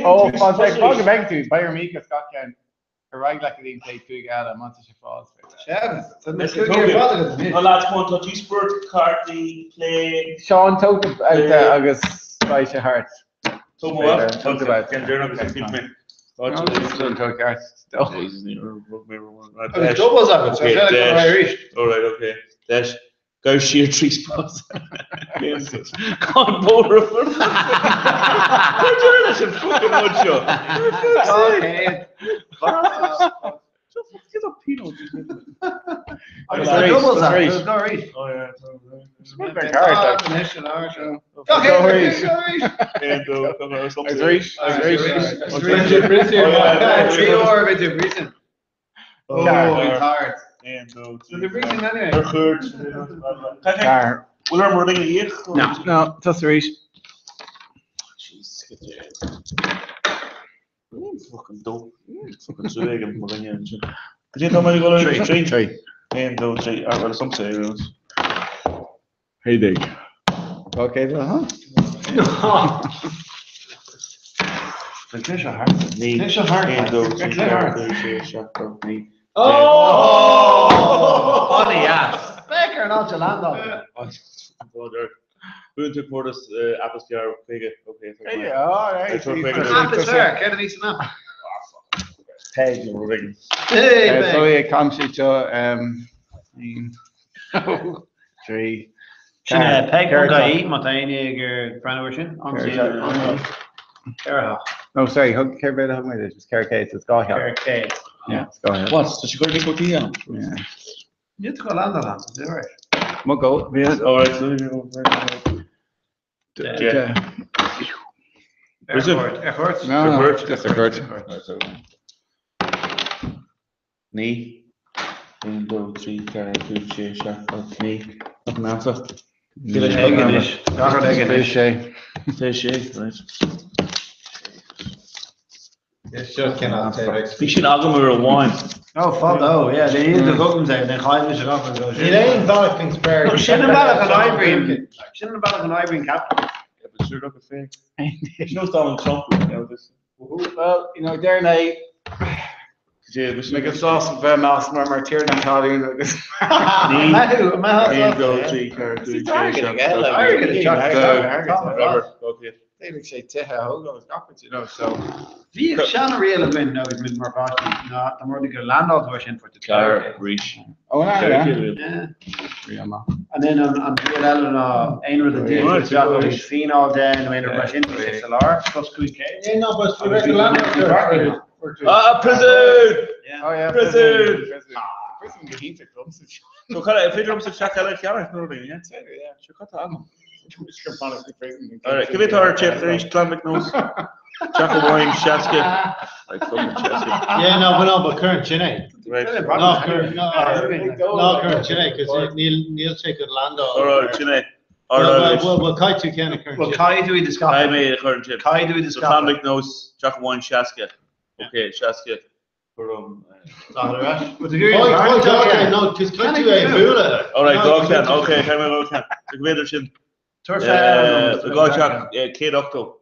Oh, fan sec, fág go mbeidh tú, beidh ar Mícheál gach ceann. Ar aghaidh leat go dtí an chéad cúig eile, má tá sé fáil. Sea, tá na Listen, cúig ar Toby. fad agat anois. Oh, lads, come on, tá díospóireacht, cártaí, plé. Seán tógtha out agus beidh sé thart. Tóg mo mhaith. Tóg do mhaith. Cén deireanach agus bhí mé. Tóg thart. Jesus, ní raibh mé ró- Right, Agus deis. doubles agat, so Okay, sé go deis. raibh arís. All right, okay. Deis. Gabh siar trí spás. Con bóthar a fuair. Cad é leis an fucking rud seo? Okay. Get up, Pino. Agus Arís, tá doubles agat, arís. go arís. Oh, yeah. Card, like. Anois, an áir seo. Go Okay, arís. go arís. Agus arís, agus arís. Agus arís. Oh, yeah. Trí uair a bhí tú briseadh. Oh, Ceathair. bhí tart. So the briefing anyway. Ar chuairt. Ceathair. Bhfuil orm rud éigin a íoc? No, no, tá arís. Jesus, get there. Fucking dope. Fucking súil ag mo dhuine ansin. Cad é tá mé ag dul ar? Trí. Trí. 1, 2, 3, ah, well, some say it was. Hey, dig. Okay, huh? Cé seo thart? Naoi. Cé seo thart? 1, 2, 3, Cé 4, thart? 5, 6, 7, 8, 9. Oh! Funny ass. Féach ar an áit a landáil. Buan tú comórtas app is fearr chuige. Okay, thank you. Yeah, all right. Tá chuige. App is fearr, céard a bhí san app? Peg nó rud éigin. Hey, So babe. é cam sé seo. 3. Sin é peig.ie má tá éinne ag iarraidh breathnú air sin. Ceithre theach. No, sorry, thug céard a thug mé duit, it's 400, so it's 2 theach. 400. Yeah, it's 2 theach. What? Tá sé gur níos mó tí ann. Yeah. Níl tú go leandáil ann, is é right. Mo go, bhí All right, so Yeah. Prison. Ar chuairt? No, no, just ar cuairt. 9, 1, 2, 3, 4, 5, 6, 7, 8, 9. Nach measa. Ag anois. Gach rud ag anois. Sé. Sé sé, right. Seo cineál taobh. Bhí sin agam uair amháin. Oh, fadó, yeah, ní iad a thugann sé, ní chaill mise gach rud. Níl aon bhealach níos fearr. No, sin an bealach an oibríonn, sin an bealach an oibríonn capital. Yeah, but sure, look at fake. Sin os Donald Trump, you know, this. Well, you know, deir mé Ní, go sásta bheith meas mar mar tír an talún agus Maith, maith. 1, 2, 3, 4, 5, 6, 7, 8, Airgead, 9, Robert, okay. Déanfaidh sé tithe a thógáil agus gach rud, you know, so. Bhíodh seanriail againn agus muid mar pháistí ná dá mba rud é gur landáil tú ar sin fuair tú Car, rís. Oh, no, yeah. Yeah. Rí amach. And then an riail eile ná aon rud a d'íoc Right. isteach agus fíneáil de nó aon rud mar sin bhí sé sa lár, plus 500. Yeah, no, but bhí rud leandáil. Ah, prison! Yeah. Oh, yeah. Prison! Prison. Prison go hiontach domsa. So cad é, féidir liomsa teach eile a cheannach nó rudaí, yeah? Yeah. Sure, cad tá agam? Prison. All right, cibé atá ar chip tar éis Clan McNose. Teach amháin, 60. Right, fucking 60. Yeah, no, but no, but current sin é. Right. No, current, no, no, current sin é, cos níl, níl sé go landáil. All right, sin é. All Well, right. well, well, caithfidh tú ceann a current Well, sin. caithfidh tú iad a Caithfidh scaipeadh. mé a chur an chip. Caithfidh tú iad a So Clan scaipeadh. McNose, teach amháin, 60. Okay, 60. From, Oh, oh, okay, no, cos caithfidh tú é a bhualadh. all right, No, dá ceann. Okay, caithfidh mé dhá ceann. So go bhféidir sin. Tabhair Dhá teach, 180.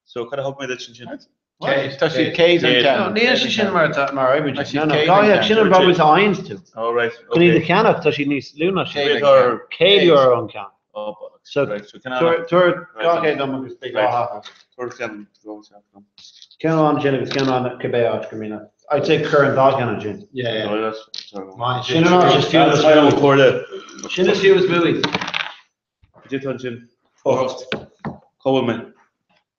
So cad a thug mé duit sin sin? Tá siad céad an Céad. No, ceann. níl sé sin mar atá- mar oibríonn Tá sé. siad No, no, céad dhá an theach, ceann. sin an brabús a fhaigheann tú. All right, Chun iad a okay. cheannach, tá siad níos lú ná sin. Céad. Céad Céad euro an ceann. Oh, bollocks. So, Right, so can I... Tabhair tabhair Right. dhá chéad dom agus beidh dhá Right. theach. Tabhair ceann, dhá cheann dom. Ceann amháin sin agus ceann amháin cibé áit go mbíonn. I'd say cuir an dá cheann ansin. Yeah, yeah. No, that's- sorry. Mine Sin an áit is fiú That's is my own buaidh. comhairle. Sin is fiú is buaidh. Cad é tá ansin? Ocht. Cá bhfuil mé?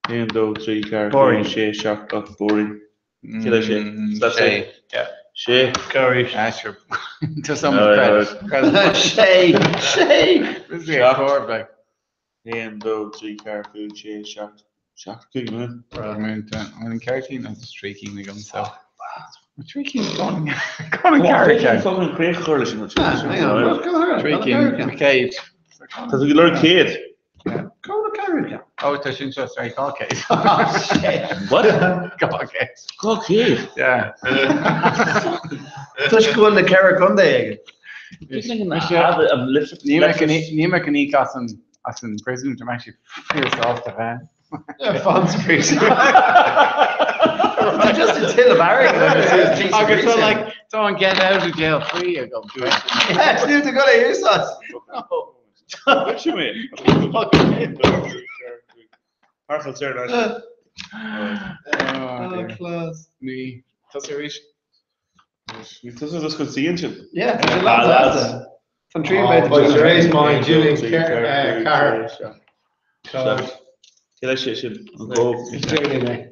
1, 2, 3, 4, Boring. 5, 6, 7, 8, boring. Céad é sé. Mm, That's sé. it. Sé. Curry. Ah, sure. Tá some No, credit. Credit. Sé. Sé. This is a core, like. 1, 2, 3, 4, 5, 6, 7, 7, 5, man. I'm in Carrickeen agus trí cinn agam so. Trí cinn going going Carrickeen. Fucking críoch chur leis an Ah, hang on. Go ahead. Trí cinn céad. Tá tú go leor céad. Go to Carrick. Oh, tá sin seo sorry, dhá céad. What? Dhá céad. Dhá céad? Yeah. Tá sé go bhfuil na ceithre contae aige. Ní mé go ní as an as an prison I'm actually fear soft of fan. Fan spree. Tá just a till of airgead agus is piece of Agus so reason. like someone get out of jail free agam. Yeah, it's new to go to úsáid. Sin mé. Parcel sir, Oh, Oh, dear. class. Ní tá sé arís. Tá tú just go sí sin. Yeah, tá sé lads. Tá trí Oh, bit. but your raise mine, Julian Carr. Cé leis sé sin an gó. Julian, eh?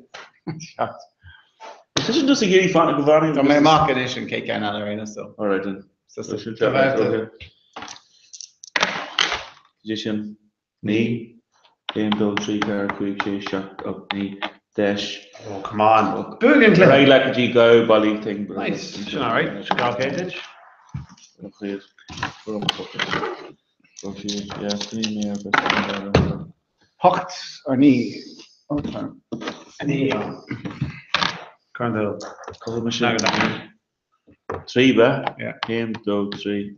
Tá sin just a géirí fan go bhhain. Tá mé amach anois an céad ceann eile arna so. All right then. So So sin Go back to- Dé sin 9 1 2 3 4 5 6 7 8 9 10 Oh, come on. Bugan clip. Right like a G go Bali thing. but- Nice. Sin all right. Dhá chéad duit. Hocht or ní. Oh, sorry. Ní. Corndó. Trí be? Yeah. 1, 2, 3.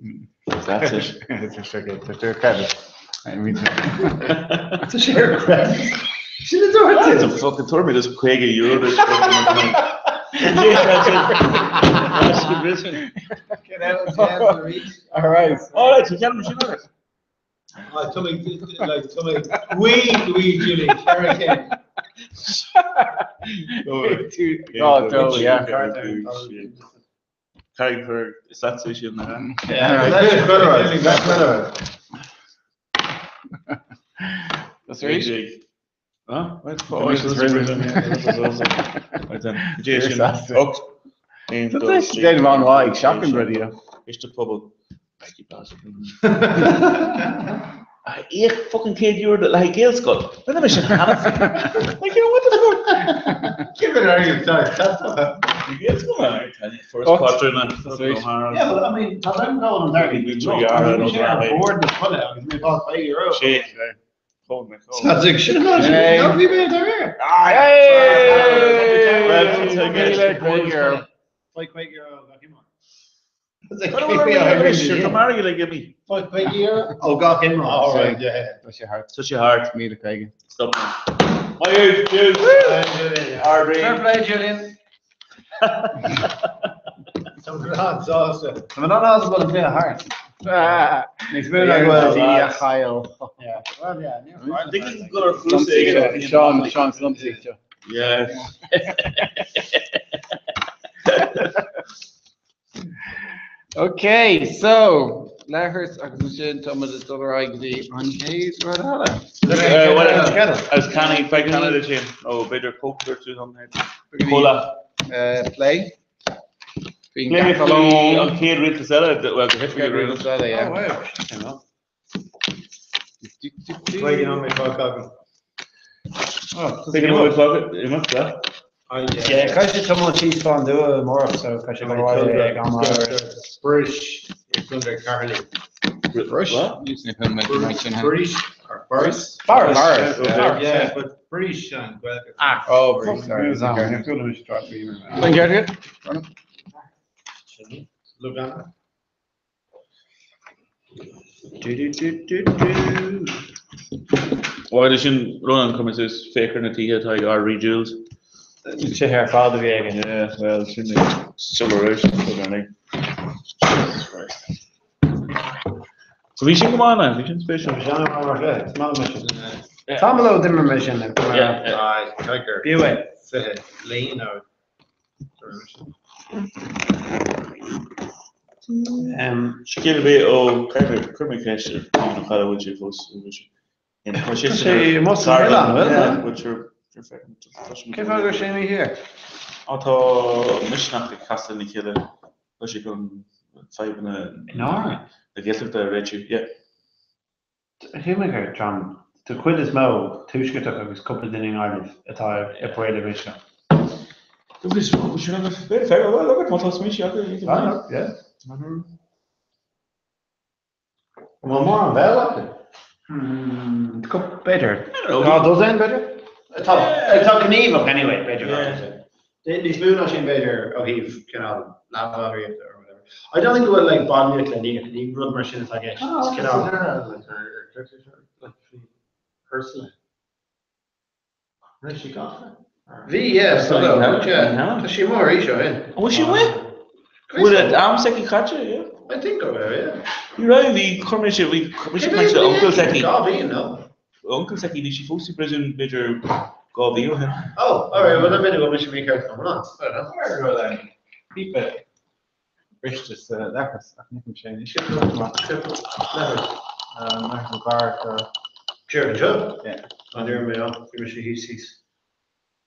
That's it. It's a sugar. Tá tú credit. I mean, Tá sé ar credit. Sin a dúirt That's tú. a fucking tournament. It's 50 euro. This fucking Get out of jail, Reach. All right. All right, you can't machine it. Oh, tá mé, like, tá mé, wee, wee, Julian, Carrick. Two, oh, two, yeah. Carrickfergus is leatsa é sin, nach ea? That's arís. Ah, right, fáil. Right then. Cad é sin? 8, 1, 2, 3. Déanamh an-mhaith ag seachaint rudaí. Coiste Pobail. Mikey Bastard. Íoc fucking €100 le haghaidh Gaelscoil. Rinne mé sin cheana féin. Like, you know, what the fuck? Cé mhéad airgead atá ag teastáil? Gaelscoil, man. First quadrant, man. Yeah, but I mean, tá an gabhann an airgead. Sé ar bord na scoile agus mé fáil €50. Sé. Sin bhí mé ar air. Hey! Faigh €50 gach imreoir. Faigh €50 ó gach imreoir. All right, yeah. Tá sé thart. Tá sé thart. 1,050. Stop. Maith thú, Jules. Fair play, Julian. Tá mé an-sásta. Tá mé an-sásta go bhfuil an cluiche thart. Níos mó ná go bhfuil a chaill. Yeah. Well, yeah. Think go ar chúrsa éigin. Seán, Seán Slumsy. Yeah. Okay, so leathers agus ansin tá muid ag dul ar aghaidh go dtí an chéad rud eile. Agus cannaí, beidh canna duit féin. Ó, b'fhéidir Coke or something. Cola. Plé. Faoin Plé faoi gCatalóin. an chéad rialtas eile, well, go Chéad hoifigiúil. rialtas eile, yeah. Oh, wow. Faigh an mé fág agam. Faigh an mé fág imeacht, yeah. Yeah, caithfidh sé tiomáint síos fán dtuath amárach, so caithfidh sé go bhaile ag am áirithe. Bruis i gContae Cheatharlach. Brush? Bruis or Boris? Boris. Boris, yeah. Yeah, but Bruis an Gaeilge. Ah, Oh, Bruce, sorry. An gceart agat? Lugano. Do, do, do, do, do. Bhuel, sin Ronan chuir mé suas féach ar na tithe atá ag Ard-Rí Jules. Tithe ar fad a bhí aige. Yeah, well, sin é sula raibh sin ar ndóigh. Jesus Christ. So bhí sin go maith, man, bhí sin spéisiúil. Bhí sin an-mhaith mar chluiche, is maith liom é sin. Tamall ó d'imir mé sin. Yeah, yeah. Tiger. B'fhiú é. 20 bliain ó. Scéal ar bith ó Caithfidh, cuir mé ceist ar Stephen Ó Cadhla, bhfuil sé fós, bhfuil sé Tá sé Tá sé amuigh san oileán, bhfuil? Yeah, bhfuil sé Cén fáth go raibh sé imithe thiar? Á tá Misneach ag casadh lena chéile, tá sé chun fadhbanna In Árainn? na Gaeltachta a réitiú, yeah. Shíl mé gur dream de chuid is mó tuaisceartach agus cúpla duine i nGaillimh atá ag plé le Misneach. An bhfuil mórán Béarla acu? B'fhéidir. Dhá dosaen, b'fhéidir? Atá atá gníomhach anyway, b'fhéidir dhá dosaen. Níos mó ná sin b'fhéidir ó thaobh cineál lámheagraíochta or whatever. I don't think go bhfuil like ballraíocht le n-íoc, ní rud mar sin atá i gceist. Is cineál. Bhí, yeah, fadó, yeah. Tá sí amuigh arís ó shin. An bhfuil sí amuigh? Bhfuil an am s'aici caite, yeah? I think go raibh, yeah. Ní raibh, bhí, chuir mé sé, bhí, chuir mé sé caint le uncail s'aici. 2 mhí, no? Uncail s'aici, bhí sí fós i bpríosún b'fhéidir 2 mhí ó shin. Oh, alright, well then b'fhéidir go bhfuil mise mícheart go hiomlán. I don't know. Where go píopa briste sa leithreas ach ní sé anois. Leithreas. Leithreas an bar go. Sure, anseo? Yeah. Á, ní raibh mé ann, bhí mise thíos thíos.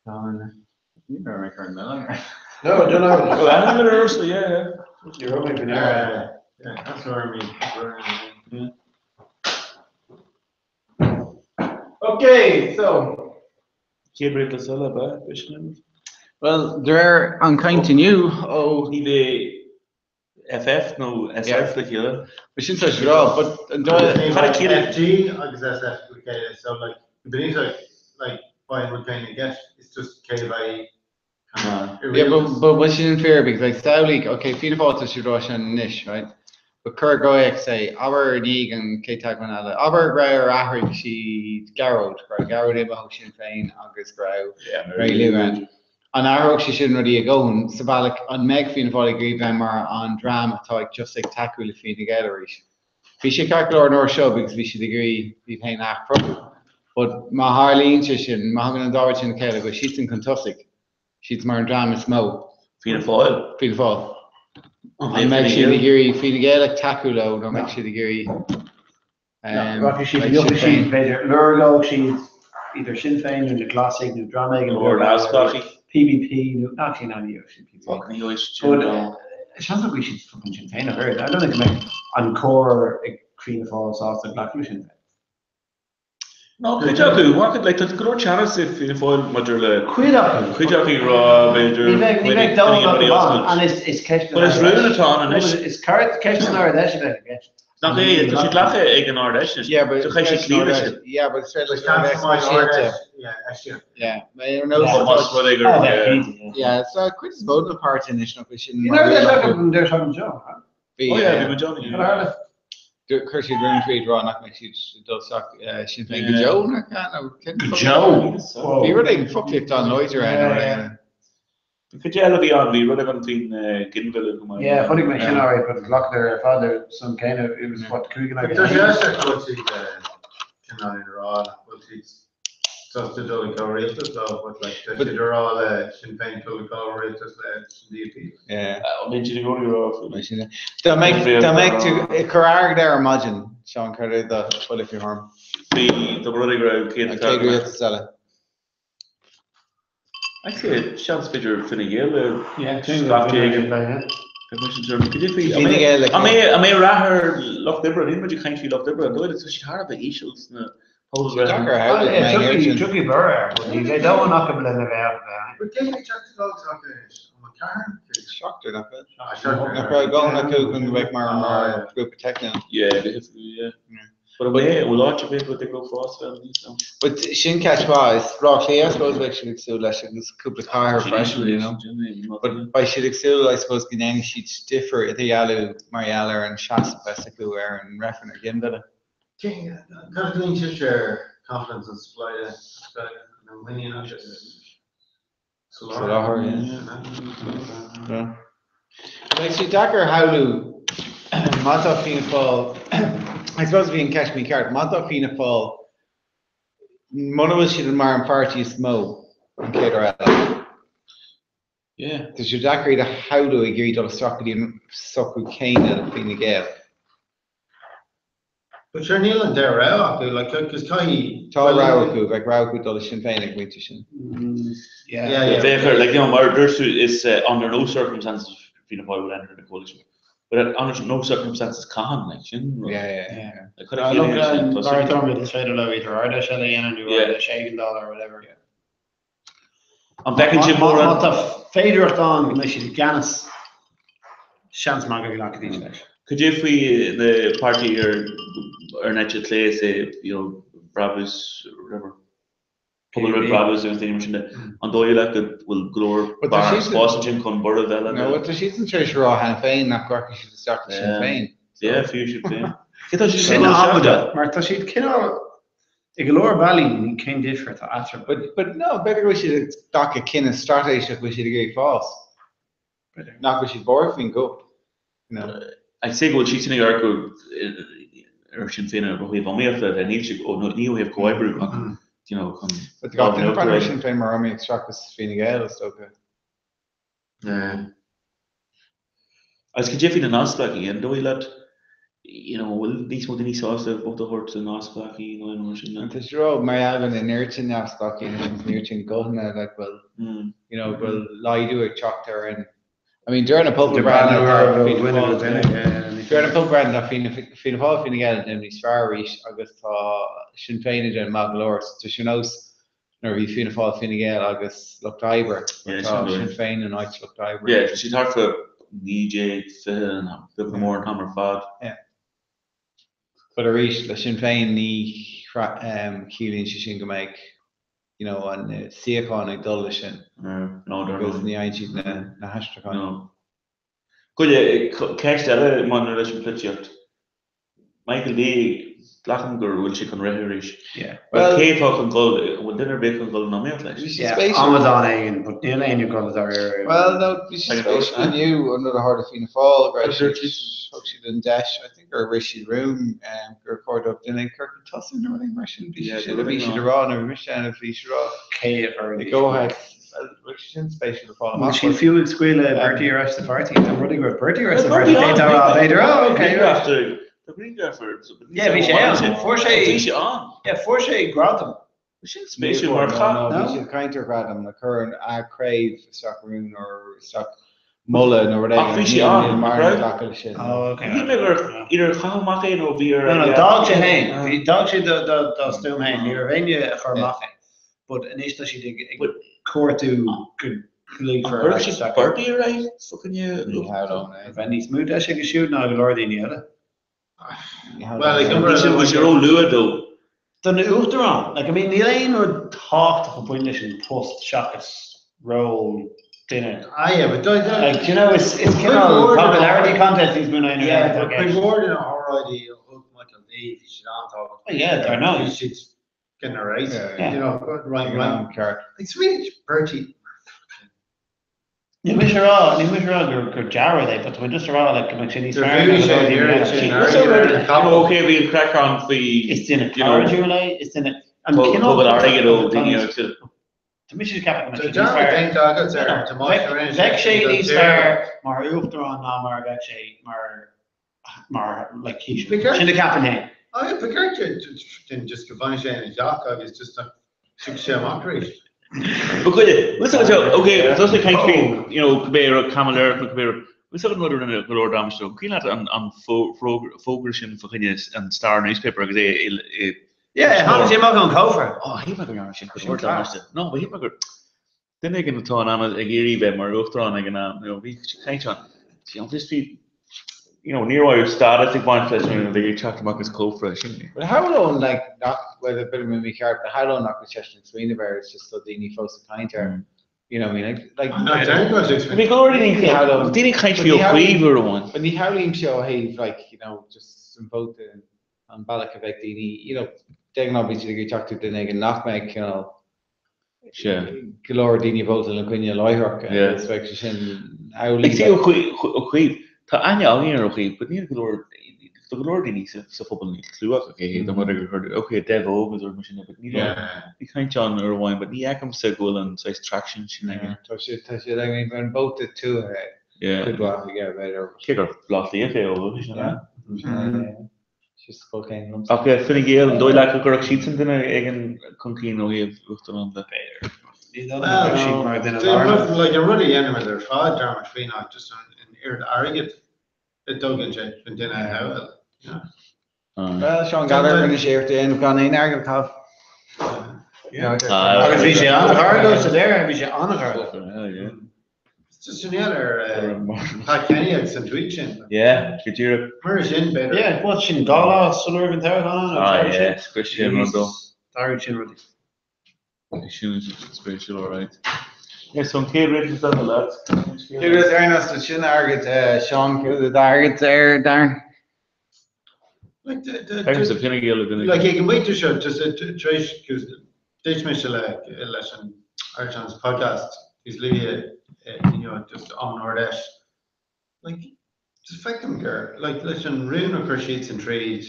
Ní raibh mé chun milleán air. No, I don't know. Well, I'm in a rush, yeah, yeah. Ní raibh mé faoin aer. Yeah, that's where I mean. Okay, so. Chéad rialtas eile, ba ea, b'shin é. Well, de réir an chaint inniu ó. Ní bheidh FF nó SF le chéile. B'shin tá sé rá, but an dóigh. FG agus SF le chéile, so like, beneath like, like, by an rud céanna i gceist, it's just cé a bheidh Yeah, but bhfuil sin fíor because like samhlaigh, okay, Fianna Fáil tá siad ag rá sin anois, right? But cuir i gcomhthéacs é, abair i ndiaidh an chéad toghchán eile, abair go raibh ar athraigh siad Gearóid, go raibh Gearóid imithe ó Sinn Féin agus go raibh Mary Lou ann. An athródh sé sin rudaí a dhóthain sa bhealach an mbeidh Fianna Fáil ag iarraidh bheith mar an dream atá ag just ag tacú le Fine Gael arís? Bhí sé ceart go leor an uair seo because bhí siad ag iarraidh iad féin a athchruthú. But má tharlaíonn sé sin, má thagann an dá rud sin le chéile, go bhfuil siadsan chun tosaigh, siad mar an dream is mó. Fianna Fáil. Fianna Fáil. An mbeidh siad ag iarraidh Fine Gael ag tacú leo nó an mbeidh siad ag iarraidh Rachaidh siad, gheobhaidh siad, b'fhéidir, lorgóidh siad idir Sinn Féin nó na Glasaigh nó dream éigin Nó neamhspleáchaigh. PBP nó, actually no, ní gheobhaidh siad PBP. Fuck, ní gheobhaidh siad sin, no. Seans nach bhfaighidh siad fucking Sinn Féin ach oiread. I don't think go mbeidh an core ag Fianna Fáil sásta glacadh le Sinn Féin. No, cuid acu, bhfaca, like, tá go leor teannas i Fianna Fáil maidir le. Cuid acu. Cuid acu ag rá, b'fhéidir. Ní bheidh, ní bheidh dóthain acu ann, and is, is ceist. But is rún atá ann anois. Is ceart, ceist an Ard Fheis a bheidh i gceist. Nach é, tá sé glactha ag an Ard Fheis anois. Yeah, but So caithfidh siad cloí leis sin. Yeah, but is féidir leis an Ard Fheis speisialta. Yeah, eisíocht. Yeah, ar nós. Más rud é gur. Oh, bheadh cinnte, yeah. Yeah, so cuid is mó de na páirtithe anois nach bhfuil sin. Bhí an Ard Fheis acu an deireadh seachtaine seo, huh? Bhí, Oh yeah, bhí muid ann, yeah. Cad a tharla? Chuir siad rún tríd rá nach mbeadh siad ag dul isteach Sinn Féin go deo nó Go deo? Bhí rud éigin foclaíocht an-láidir ann nó rud éigin. Cad eile a bhí ann? Bhí rud éigin faoin ginmhilleadh chomh maith. Yeah, chonaic mé sin alright, but ghlacadar ar fad ar son céanna, it was what, 5 in aghaidh Tá sé aisteach go bhfuil siad cineál ag rá nach bhfuil siad sásta dul i gcomhrialtas leo, but like tá siad ag rá le Sinn Féin dul i gcomhrialtas le an DUP. Yeah. An bhíonn siad i gcónaí ag rá faoi? Mar sin é. Dá mbeadh, dá mbeadh tú ag cur airgead air ar maidin, Seán, cad é do bhuille faoi thuairim? Bhí, dá mba rud é go raibh céad An chéad rialtas eile. I'd say seans b'fhéidir Fine Gael le Yeah, scaifte éigin. Fine Gael le An mbeidh rath ar Lucht Oibre? Níl muid ag caint faoi Lucht Oibre, an dóigh leat? Tá siad thar a bheith íseal sna pobalbhreitheanna. Deacair a shamhlú go mbeidh an oiread sin. Tiocfaidh borradh air, but ní bheidh dóthain acu lena bheith acu. But cé mhéad Teachta Dála atá acu anois? An bhfuil ceathrar? Seachtar, nach bhfuil? Nach raibh dóthain acu chun go mbeadh mar grúpa teicniúil. Yeah, go hoifigiúil, yeah. But an bhfuil an bhfuil áit ar bith go dtig leo fás bheith níos ann? But sin ceist mhaith. Is Ráth Cliath, I suppose, bheadh siad ag súil leis agus cúpla cathair freisin, you know. But beidh siad ag súil, I suppose, go ndéanfaidh siad difear, idirdhealú mar gheall ar an seasamh a bheas acu ar an reifreann ar ghinmhilleadh. Cad a ghlaonn sibhse ar confidence and supply then? As Gaeilge, an muinín agus soláthar. Soláthar, yeah. Beidh sé deacair a shamhlú má tá Fianna Fáil, I suppose bhí an ceist mícheart, má tá Fianna Fáil, muna bhfuil siad mar an pháirtí is mó an chéad uair eile. Yeah. Tá sé deacair iad a shamhlú ag iarraidh dul isteach go dtí an socrú céanna le Fine Gael. But sure níl an dá rogha acu, like, cos caithfidh. Tá rogha acu, bheadh rogha acu dul le Sinn Féin ag an bpointe sin. Yeah, yeah. Bheadh ar, like, you know, mar a dúirt tú, is under no circumstances Fianna Fáil would enter the coalition. But under no circumstances cathain, like, sin rud. Yeah, yeah, yeah. Like, cuir a chéile air sin, tá Mar a dúirt is féidir leo idir Ard Fheis eile a dhéanamh nó Ard Fheis éigeandála or whatever. An bhfeiceann sibh Má mórán? tá féidearthacht ann go mbeidh siad i gceannas, seans maith go nglacfaidís leis. Cad é faoi na páirtí ar ar an eite chlé, say, you know, Brabús, whatever, Pobal Roimh Brabús agus daoine mar sin de, an dóigh leat go bhfuil go leor But tá bearna siadsan- spáis ansin chun borradh eile? No, tá siadsan tar éis a rá cheana féin nach nglacfaidh siad isteach le Sinn Féin. Yeah, fiú Sinn Féin. Cé tá siad Sin ag dul isteach le? amaideach, mar tá siad cineál I go leor bealaí, ní cén difear atá eatarthu. But, but no, b'fhéidir go bhfuil siad ag glacadh cinneadh straitéiseach go bhfuil siad ag iarraidh fás. B'fhéidir. Nach bhfuil siad buartha faoin gcoup, you know. I'd say go bhfuil siadsan ag amharc ar Sinn Féin ó thaobh iomaíochta de, níl siad, ó, ní ó thaobh comhoibriú ach, you know, chun. But gach duine ag breathnú ar Sinn Féin mar iomaíocht seachas Fine Gael, is dócha. Yeah. Agus cad é faoi na neamhspleáchaigh, an dóigh leat, you know, an bhfuil níos mó daoine sásta vóta a thabhairt do neamhspleáchaigh nó aon rud mar sin? Tá sé rá mar gheall ar an oiread sin neamhspleáchaigh anois agus an oiread sin guthanna like bhfuil, you know, bhfuil laghdú ag teacht ar an, I mean deir na pobalbhreitheanna tá Fianna Fáil, deir na pobalbhreitheanna tá Fianna Fianna Fáil Fine Gael ag déanamh níos fearr arís agus tá Sinn Féin ag déanamh maith go leor so tá sé ar nós nuair a bhí Fianna Fáil, Fine Gael agus Lucht Oibre, tá Sinn Féin in áit Lucht Oibre. Yeah, tá siad thart fá 19, 20, beag nó mór an t-am ar fad. Yeah. But arís, le Sinn Féin ní chiallaíonn sé sin go mbeidh, you know, an suíocháin ag dul leis sin. No, Because ní fhaigheann siad na na haistriúcháin. No. Goile, ceist eile maidir leis an pholaitíocht. Michael D, glacaim go bhfuil sé chun rith arís. Well, cé atá chun dul, an bhfuil duine ar bith chun dul in iomaíocht leis? Bhí sé spéisiúil. Amadán éigin, but níl éinne ag dul dáiríre. Well, no, bhí sé spéisiúil inniu an rud a tharla Fianna Fáil, go raibh siad, thug siad an deis, I think gur rith siad rún gur chóir dóibh duine éigin cur chun tosaigh nó rud éigin mar sin. Bhí sé sin, bhí siad a rá nuair a bhí mise ann, bhí siad a rá Cé a bhfuil i gcomhthéacs. Bheadh sé sin spéisiúil le fáil Bhfuil amach. siad fiú ag scaoileadh Bertie ar ais sa pháirtí? Dá mba rud é go raibh Bertie ar ais sa pháirtí, d'fhéadfá a rá, b'fhéidir, oh, ok, right. Tá grianghraf ar. Yeah, bhí sé ann. Fuair sé. Bhí sé ann. Yeah, fuair sé gradam. Sin spéisiúil mar chaith. No, bhí siad ag caint ar ghradam le cur an a craobh isteach rún nó isteach moladh nó rud éigin. Ach bhí sé ann, Níl nach mar raibh? glacadh leis sin. Oh, ok. Shíl mé gur either caitheadh amach é nó bhí ar. No, no, d'fhág sé féin. Bhí, d'fhág sé dá stuaim féin. Ní raibh éinne a chur amach é. But anois tá siad ag cuartú go ligfear ar Chuir ais siad isteach é. Bertie ar aghaidh fá choinne. Ní hamhlaím é. Bheadh níos mó deis aige siúd ná go leor daoine eile. Well, ag Bhí sé bhí sé ró-luath dó. Don Uachtarán, like, I mean, níl aon rud tábhachtach ag baint leis an post seachas ról duine. Ah, yeah, but do, Like, do you know, is, is cineál popularity contest níos mó ná aon rud Yeah, eile but atá i cuid gceist. mhór de na hóráidí a thug Michael D, bhí siad an-tábhachtach. Oh, yeah, dar ndóigh. Bhí siad getting a race, Yeah, you know, right, Ag an right. am ceart. Like, sweet Bertie. Níl mise a rá, níl mise a rá gur, gur dea-rud é, but tá mé just a rá, like, go mbeadh sé níos Gur fearr bhuaigh ná go sé leor an daoine oiread eile. sin airgid ar an You know, okay, bhí an craic ann faoi, Is duine you know, cairdiúil é, is duine, an cineál tógáil airgid ó dhaoine Tá agus Tá mise ag ceapadh go mbeadh sé níos Tá dearmad fearr. déanta agat ar Tomás a rinne sé Bheadh sé iad an níos tír. fearr mar uachtarán ná mar a bheadh sé mar, mar, like, Taoiseach. Ba cheart- Sin a cheapaim féin. Ah, yeah, ba cheart duit just go bhfanadh sé ina theach agus just nach dtiocfadh sé amach arís. Ba chuide, listen to, okay, tá sé caint faoi, you know, cibé rud caimiléireacht nó cibé rud. Bhfuil fhios agat an rud a rinne go leor damáiste dó? Cuimhin leat an, an fógra sin fá choinne an Star newspaper agus é i, Yeah, tháinig sé amach ón chófra. Oh, shíl mé go ndearna sin go leor damáiste. No, but shíl mé gur, duine éigin atá in ann ag iarraidh bheith mar uachtarán ag an am, you know, bhí caint ann, you know, just bhí, you know, ní raibh stádas ag baint leis nó bhí ag teacht amach as cófra, sin. Well, shamhlóinn, like, nach, well, b'fhéidir mé mícheart, but shamhlóinn nach bhfuil seisean ag smaoineamh air, it's just tá daoine fós ag caint air. You know what I mean? Like, like. No, déarfainn go bhfuil sé ag Bhí go leor daoine, daoine ag caint faoi Ó Cuív uair amháin. But ní shamhlaímse ó thaobh, like, you know, just an vóta, an bealach a bheidh daoine, you know, de ghnáth bíonn siad ag teacht le duine éigin nach mbeidh cineál go leor daoine ag vótáil ina coinne láithreach agus bheadh sé sin amhlaidh. See, Ó Cuív, tá aithne againn ar Ó Cuív, but níl go leor, tá go leor daoine sa phobal níl clue acu cé hé, dá mba rud é gur, ok, Dev Óg agus rud mar sin, but níl, bhí caint ann uair amháin, but ní fheicimse go bhfuil an saghas traction sin aige. Tá sé, tá sé, I mean, an vóta tuaithe cuid mhaith aige, b'fhéidir. Cé gur Baile Átha Cliath é ó dhúchas, an ea? Ach Ach Fine Gael, an dóigh leat go gcuirfeadh siadsan duine éigin chun cinn ó thaobh uachtarán de? B'fhéidir. Ní dóigh liom go mbeadh siad mar dhuine lárnach. Like an rud a dhéanaimid ar fad dearmad faoi ná just an oiread airgid a dtógann sé chun duine a thoghadh. Well, Seán Gallagher rinne sé iarracht a dhéanamh gan aon airgead a chaitheamh. Agus bhí sé an-ghar dó sa deireadh, bhí sé an-ghar dó. Sin é ar Pat Kenny agus an tweet sin. Yeah, go díreach. Mar sin, b'fhéidir. Yeah, what sin dá lá sula raibh an toghchán ann? Ah, yeah, scrios sé an rud dó. D'athraigh sin rudaí. Sin spéisiúil, alright. Yeah, so an chéad rialtas eile leat. Chéad rialtas ar nós sin airgead Seán airgead ar Darren. Like, Feicimse Fine Gael ag duine. Like, ag an bpointe seo, just tar éis, d'éist mise le leis an Irish Times podcast níos luaithe inniu, just am an Ard-Fheis. Like, just feicim gur, like, leis an rún a chuir siadsan tríd,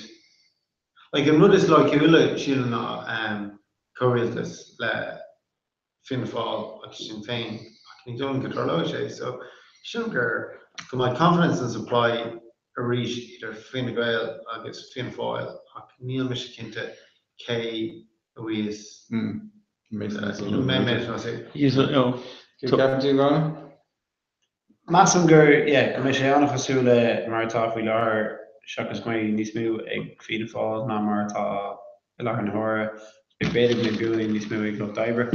like, an rud is loighciúla, sílim, ná comhrialtas le Fianna Fáil agus Sinn Féin, ach ní dóigh liom go dtarlóidh sé. So, sílim gur, go mbeidh confidence in supply arís idir Fine Gael agus Fianna Fáil, ach níl mise cinnte cé a bheas Measaim gur, yeah, go mbeidh sé an-chosúil le mar atá faoi láthair seachas go mbeidh níos mó ag Fianna Fáil ná mar atá i láthair na huaire. B'fhéidir go mbeidh bua níos mó ag Lucht Oibre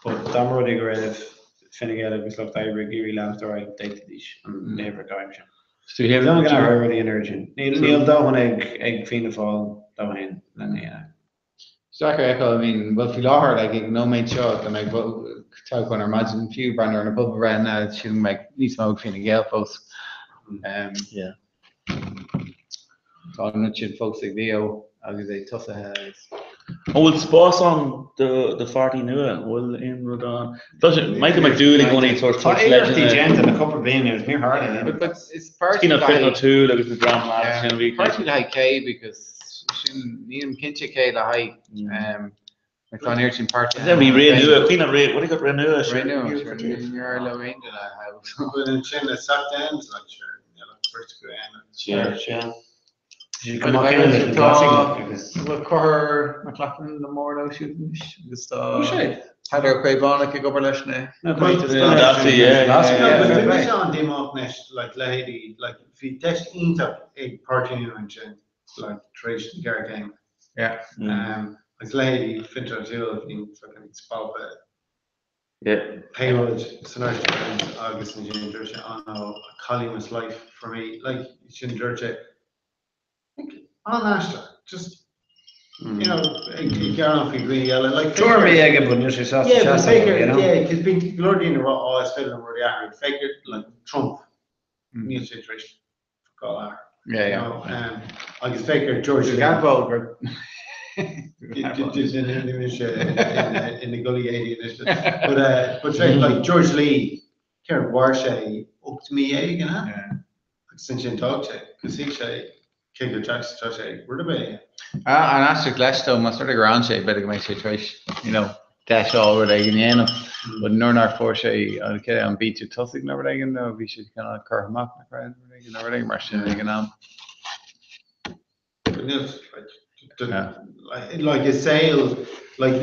but dá mba rud é go raibh Fine Gael agus Lucht Oibre ag iarraidh leanacht ar aghaidh d'fhéadfaidís an uimhir ghairm sin. Ní dóigh liom go n-athróidh rudaí an oiread sin. Níl dóthain ag Fianna Fáil dóthain lena dhéanamh. Is deacair a fheiceáil, I mean, bhuel faoi láthair, like, ag an nóiméad seo, dá mbeadh toghchán ar maidin, fiú breathnú ar na pobalbhreitheanna, sílim go mbeadh níos mó ag Fine Gael fós. Um, Yeah. Tá an rud sin fós ag Leo agus é tosaithe agus. An bhfuil spás ann do do pháirtí nua? An bhfuil aon rud ann? Tá sé, Michael McDowell i gcónaí ag tabhairt Tá tabhairt iarrachtaí leideanna. déanta le cúpla bliain anuas, níor tharla aon rud. But is páirtí Cinn le Finn haghaidh O'Toole agus na dream lads sin a bhí. Páirtí le haghaidh cé because sin nílim cinnte cé le haghaidh. Like tá an oiread sin páirtithe Bhí ré nua, cuimhin an ré, what do you got ré nua? Ré nua, sure, níor éirigh leo aon duine a thoghadh. But ansin le Sat Dens, like sure, níl ach beirt acu aon. Sea, sea. Tá Conor McLaughlin le mór leo siúd anois agus tá Peadar Ó Caomhánach ag obair leis na. Bhí mise an-díomách anois like leithéidí like bhí deis iontach ag Páirtí Nua ansin like tar éis na géarchéime. Yeah. Agus leithéidí Fintan O'Toole bhí fucking spalpadh pé rud san Irish Times agus ansin dúirt sé oh no a columnist life for me like sin dúirt sé Like, an-aisteach. Just, you know, ag gearán faoi dhaoine eile. Like, Tuairim aige but níl sé sásta Yeah, but seasamh, féach, you know? yeah, 'cause bíonn go leor daoine ag rá, oh, is féidir liom rudaí a athrú. Féach ar, like, Trump. Níl sé tar éis fuck all a athrú. Yeah, You yeah. know, agus féach ar George Is gabhal gur. Ina gulaí éadaí anois. But, but féach, like, George Lee, céard, mhair sé 18 mí, an ea? Yeah. Agus ansin d'fhág sé, 'cause thuig sé cé chomh deas atá sé rud ar bith a dhéanamh. Ah, an aisteach leis though, más rud é gur fhan sé, b'fhéidir go mbeadh sé tar éis, you know, deis a fháil rud éigin a dhéanamh. But nuair nár fuair sé an, cé, an bínse tosaigh nó rud éigin, nó bhí sé cineál curtha amach, nach raibh, rud éigin, nó rud éigin mar sin ag an am. But níl, like, like, like is saol, like,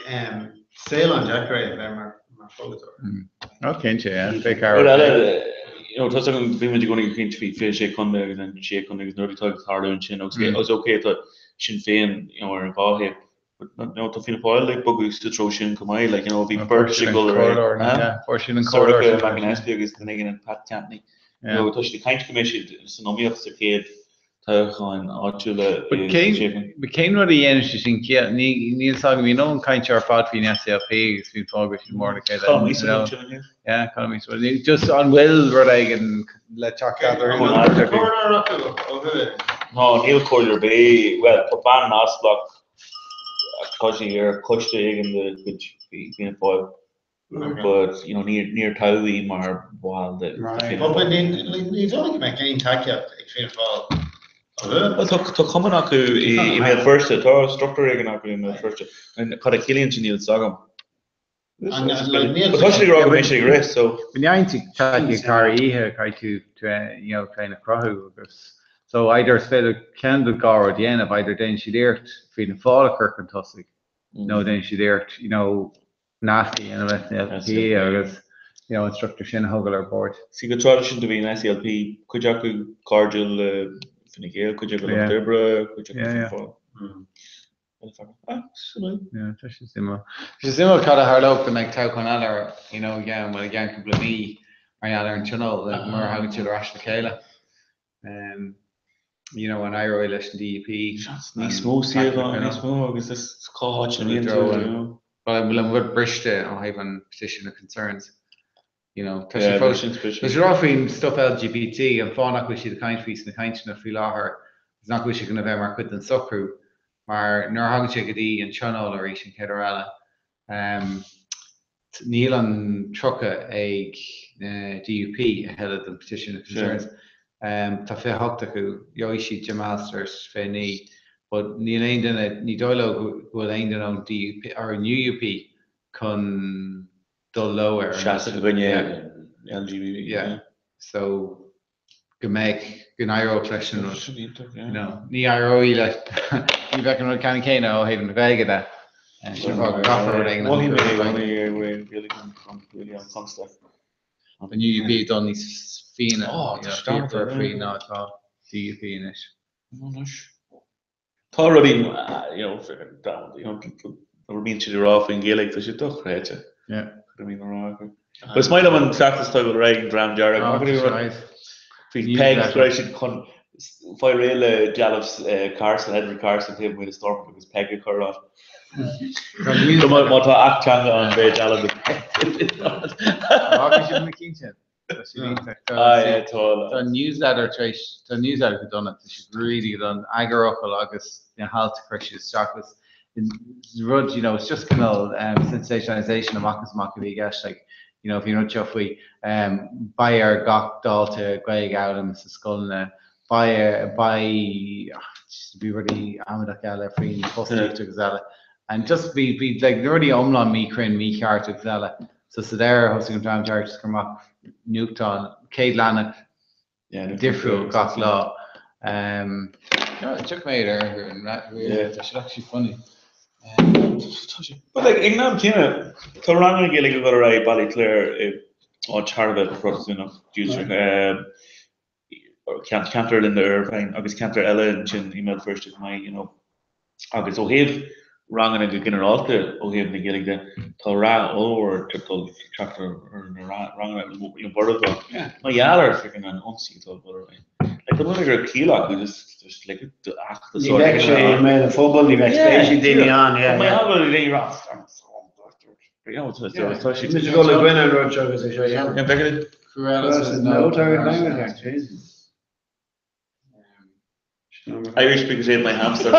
um, saol an-deacair é a bheith mar, mar pholaiteoir. Oh, cinnte, yeah. Big Rud eile, you know, tá a fhios agam, bhí muid i gcónaí ag caint faoi 26 contae agus an 6 contae agus na rudaí atá ag tarlú ansin agus mm. okay tá Sinn Féin you know, ar an dhá thaobh. But you know, tá Fianna Fáil ag bogadh sa treo sin chomh maith, like, you know, bhí beirt ag dul ar aghaidh. Fuair siad an comhairleoir Sorcha McAnespie agus duine éigin an Pat Kenny. You know, tá siad ag caint go mbeidh siad san iomaíocht sa chéad toghcháin áitiúla But i cén, sé. but cén rud a dhéanann sé sin ciall? Ní, níl 's agam, you know an caint ar fad faoin SDLP agus faoin fáth go bhfuil siad mór le chéile. Colm you Eastwood know. ansin inniu. Yeah, Colm Eastwood. Ní- Just an bhfuil rud éigin le teacht An eatarthu? bhfuil comhairleoir acu ó thuaidh? Ná níl comhairleoir ar bith, bhuel, tá bean neamhspleách ach tá sí ar choiste éigin de chuid Fianna Fáil. But, you know, níor, níor toghadh í mar bhall de Fianna But Fáil. ní, ní dóigh go mbeadh aon tacaíocht ag Fianna Fáil ó thuaidh. Bhuel, tá, tá cumann acu i, i mBéal Feirste, tá struchtúr éigin acu i mBéal Feirste. Cad a chiallaíonn sin níl 's agam. An, an, like, níl But tá siad ag rá go mbeidh siad ag rith, so. Ní fhaigheann tú tacaíocht thar oíche, caithfidh tú, you know, féin a chruthú agus so either is féidir ceann de dhá rud a dhéanamh, either déanann siad iarracht Fianna Fáil a chur chun tosaigh nó déanann siad iarracht, you know, nasc a dhéanamh le SDLP agus you know, an struchtúr sin a thógáil ar bord. See, go traidisiúnta bhí an SDLP, cuid acu cairdiúil le Fine Gael, cuid acu Lucht Oibre, cuid acu Fianna Fáil. Ah, suimiúil. Yeah, tá sé suimiúil. Tá sé suimiúil cad a tharlódh dá mbeadh toghchán eile ar, you know, i gceann, bhuel, i gceann cúpla mí mar gheall ar an Tionól, like, mura thagann siad ar ais le chéile. Um, you know, an éireoidh leis an DUP. Seans níos mó suíochán, níos mó agus is cá háit a mbíonn tú, you know. Well, bhfuil an rud briste ó thaobh an petition of concerns. You know, tá sé Yeah, fós sin briste. Tá sé rá faoin stuff LGBT, an fáth nach bhfuil siad ag caint faoi sna cainteanna faoi láthair is nach bhfuil sé chun a bheith mar chuid den socrú, mar nuair a thagann sé go dtí an Tionól arís an chéad uair eile, um, Níl an 30 ag na DUP a thuilleadh don Petition of Concerns. Tá 28 acu, gheobhaidh siad Jim Allister is 29, but níl aon duine, ní dóigh leo go bhfuil aon duine ón DUP or an UUP chun dul leo ar an. Seasamh i gcoinne LGBT. Yeah. So go mbeidh, go n-éireodh leis an rud. Sin iontach, yeah. You know, ní éireoidh leis, ní bheadh an rud ceannann céanna ó thaobh na Gaeilge de. Sin fáth go gcaithfear rud éigin a Mhothaigh mé shocrú. mhothaigh mé really really an-constach. An UUP ag dul níos fiáine, Oh, you tá know, sé dearmad fiafar ar faoi yeah. ná atá DUP anois. Anois. Tá rudaí, you know, you know, nuair a bhíonn siad ag rá faoin Ghaeilge, tá sé dochreidte. Yeah. Cad a bhíonn á rá acu. But is maith liom an feachtas atá ag dul ar aghaidh ag an Dream Dearg. Oh, Mar go raibh faoi Pegs, go raibh siad chun fáil réidh le dealbh Carson, Edward Carson, taobh amuigh de Stormont agus Peig a chur ann. So má tá Acht Teanga ann, beidh dealbh de Peig. Fágfaidh siad na cinn sin. Tá siad iontach. Ah, yeah, tá. Tá newsletter tar éis, tá newsletter go dona, tá siad really go dona, eagarfhocal agus na hailt a chuir siad isteach agus rud, you know, it's just cineál um, sensationalisation amach is amach a bhí i gceist, like, you know, bhí an rud seo faoi um, beidh ar gach dalta Gaeilge a fhoghlaim sa scoileanna, beidh, beidh, ah, bhí rudaí amaideach eile faoin bhfostaíocht agus eile. And just bhí bhí like na rudaí iomlán míchruinn, mícheart agus eile. So sa deireadh thosaigh an Dream Dearg just ag cur amach nuachtán, 100 leathanach difriúil gach lá. Um, no, tiocfaidh mé ar an yeah. Tá sé actually funny. But like ag an am céanna, tá ranganna Gaeilge ag dul ar aghaidh i Ballyclare i áit thar a bheith Protastúnach, Dúshaothraithe. Ceantar Linda Ervine agus ceantar eile ansin i mBéal Feirste chomh maith, you know. Agus ó thaobh ranganna go ginearálta ó thaobh na Gaeilge de, tá rath ollmhór ag dul teacht ar na ranganna, you know, borradh fá. Mar gheall ar freaking an ionsaí atá ag dul ar aghaidh. Like, tá muid ag raibh ciall acu, just, just like, fheachtas. Ní bheadh sé i mbéal an phobail, ní bheadh spéis ag daoine ann, yeah, Mar yeah. gheall ar daoine rá, you know, tá siad. Muid ag dul i gcoinne an rud seo agus é seo a dhéanamh. Yeah, bheadh Cruella says no target language act, Jesus. Irish speakers ate my hamster.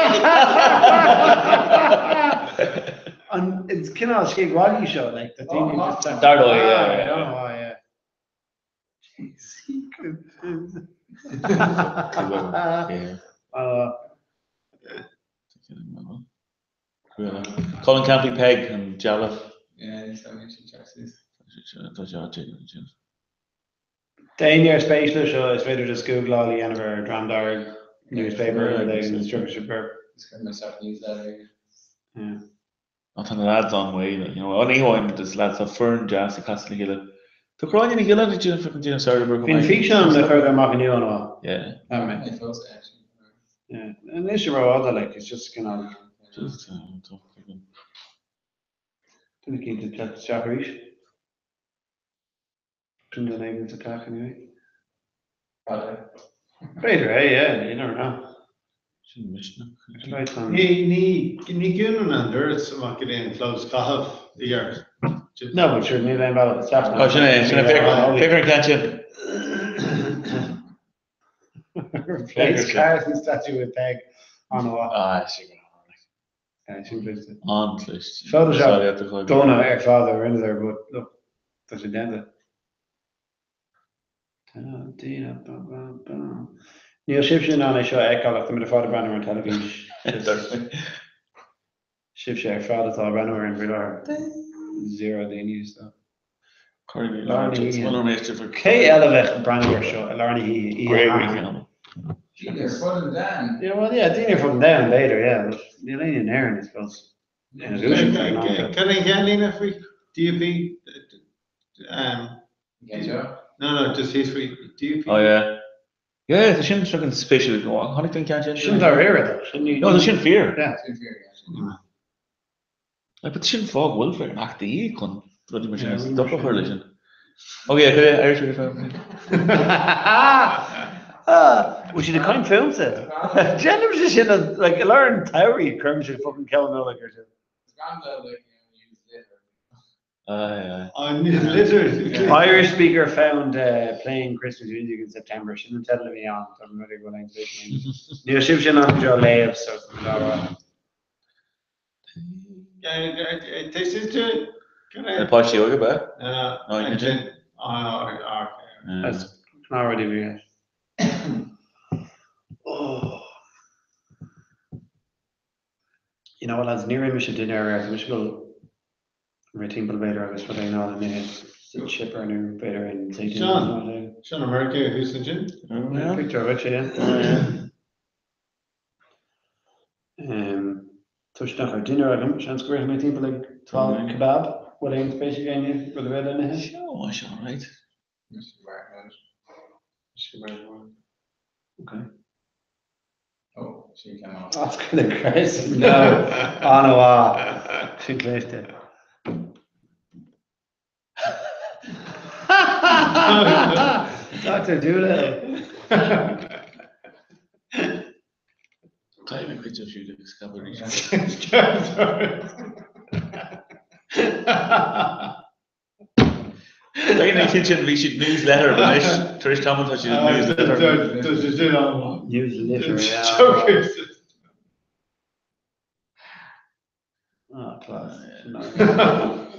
An it's cineál scig-mhagaidh seo, like, that daoine just Dar ndóigh, yeah, yeah. Oh, yeah. Colin Campbell Peig an dealbh. D'éinne ar spéis leo seo, is féidir just googláil a dhéanamh ar Dream Dearg newspaper agus tiocfaidh sibh air. Yeah. Tá na lads an-mhaith, you know, ní hamháin just lads, tá foireann deas ag casadh le chéile. Tá Gráinne Ní Ghiolláin ag déanamh fucking déanamh sár-obair chomh Bhí an maith. físeán le cur amach inniu an-mhaith. Yeah. That mate. Yeah. Anois a raibh fada, like, it's just cineál. Just, tá fucking. Duine eicínt ag teacht isteach arís. Sin duine éigin sa teach anyway. B'fhéidir é, yeah, you never know. Sin misneach. Right, um, Ní, ní, ní dhúnann an doras amach go dtí an clós caitheamh a dheart. No, but sure, níl aon bhealach isteach. Oh, sin é, sin é, féach ar an gceann sin. Replace Carson statue with Peg an-mhaith. Ah, sin go Sin cliste. An-chliste. Photoshop dona ar fad a rinneadar, but look, tá sé déanta. Níl sibhse in ann é seo a fheiceáil ach tá muid ar fad ag breathnú ar an teilifís. Sibhse ar fad atá ag breathnú orainn faoi láthair. Zero daoine is dócha. Lár na hoíche. Cé eile a bheadh ag breathnú air seo i lár na hoíche, oíche Athar? Daoine ar fud an domhain. Yeah, well, yeah, daoine ar fud an domhain, b'fhéidir, yeah, but níl éinne in Éirinn, I suppose. Ina dhúiseacht ag an am seo. Cad é an cheann líne faoi DUP? No, no, just thíos faoi DUP. Oh, yeah. Yeah, tá sin fucking spéisiúil. Chonaic tú an ceann sin? Sin dáiríre, though. Sin ní. No, tá sin fíor. Yeah. Sin fíor, yeah. Like, but sin fáth go bhfuil fucking Acht de dhíth chun rudaí mar sin a stop a chur leis sin. Ok, yeah, cad é Irish Wicked Fan? Bhfuil siad ag caint fúmsa? Déanaimse sin, like, i lár an tsamhraidh, cuirimse fucking ceol Nollag ar siúl. It's grand though, like, you know, use litter. Aye, aye. An litter. Irish speaker found playing Christmas music in September. Sin an teideal a bhí ann, tá mé ag dul ag Níl sibhse in ann seo a léamh, so tá mé dá rá. Na páistí óga, b'ea? No, ansin. That's not really me. You know what lads, níor ith mise dinnéar aréir, tá mise ag dul rith timpeall b'fhéidir agus rud éigin a ithe sa chipper nó b'fhéidir in Zaytoun. Sean, Sean America thuas ansin. Pictiúr dhuit, yeah. Toisc nach raibh dinnéar agam, seans go rithfidh mé timpeall ag fáil kebab. Bhfuil aon spéis ag éinne rud ar bith le n-ithe? Seo, seo, right. Ok. Oscar the Grouse, no. An-mhaith. Sin cliste. Doctor Dolittle. Caithfidh mé cuid díobh siúd a scaipeadh arís. Ag an cinn sin bhí siad newsletter but anois tar éis tamaill tá siad newsletter. Newsletter, yeah. Ah, class.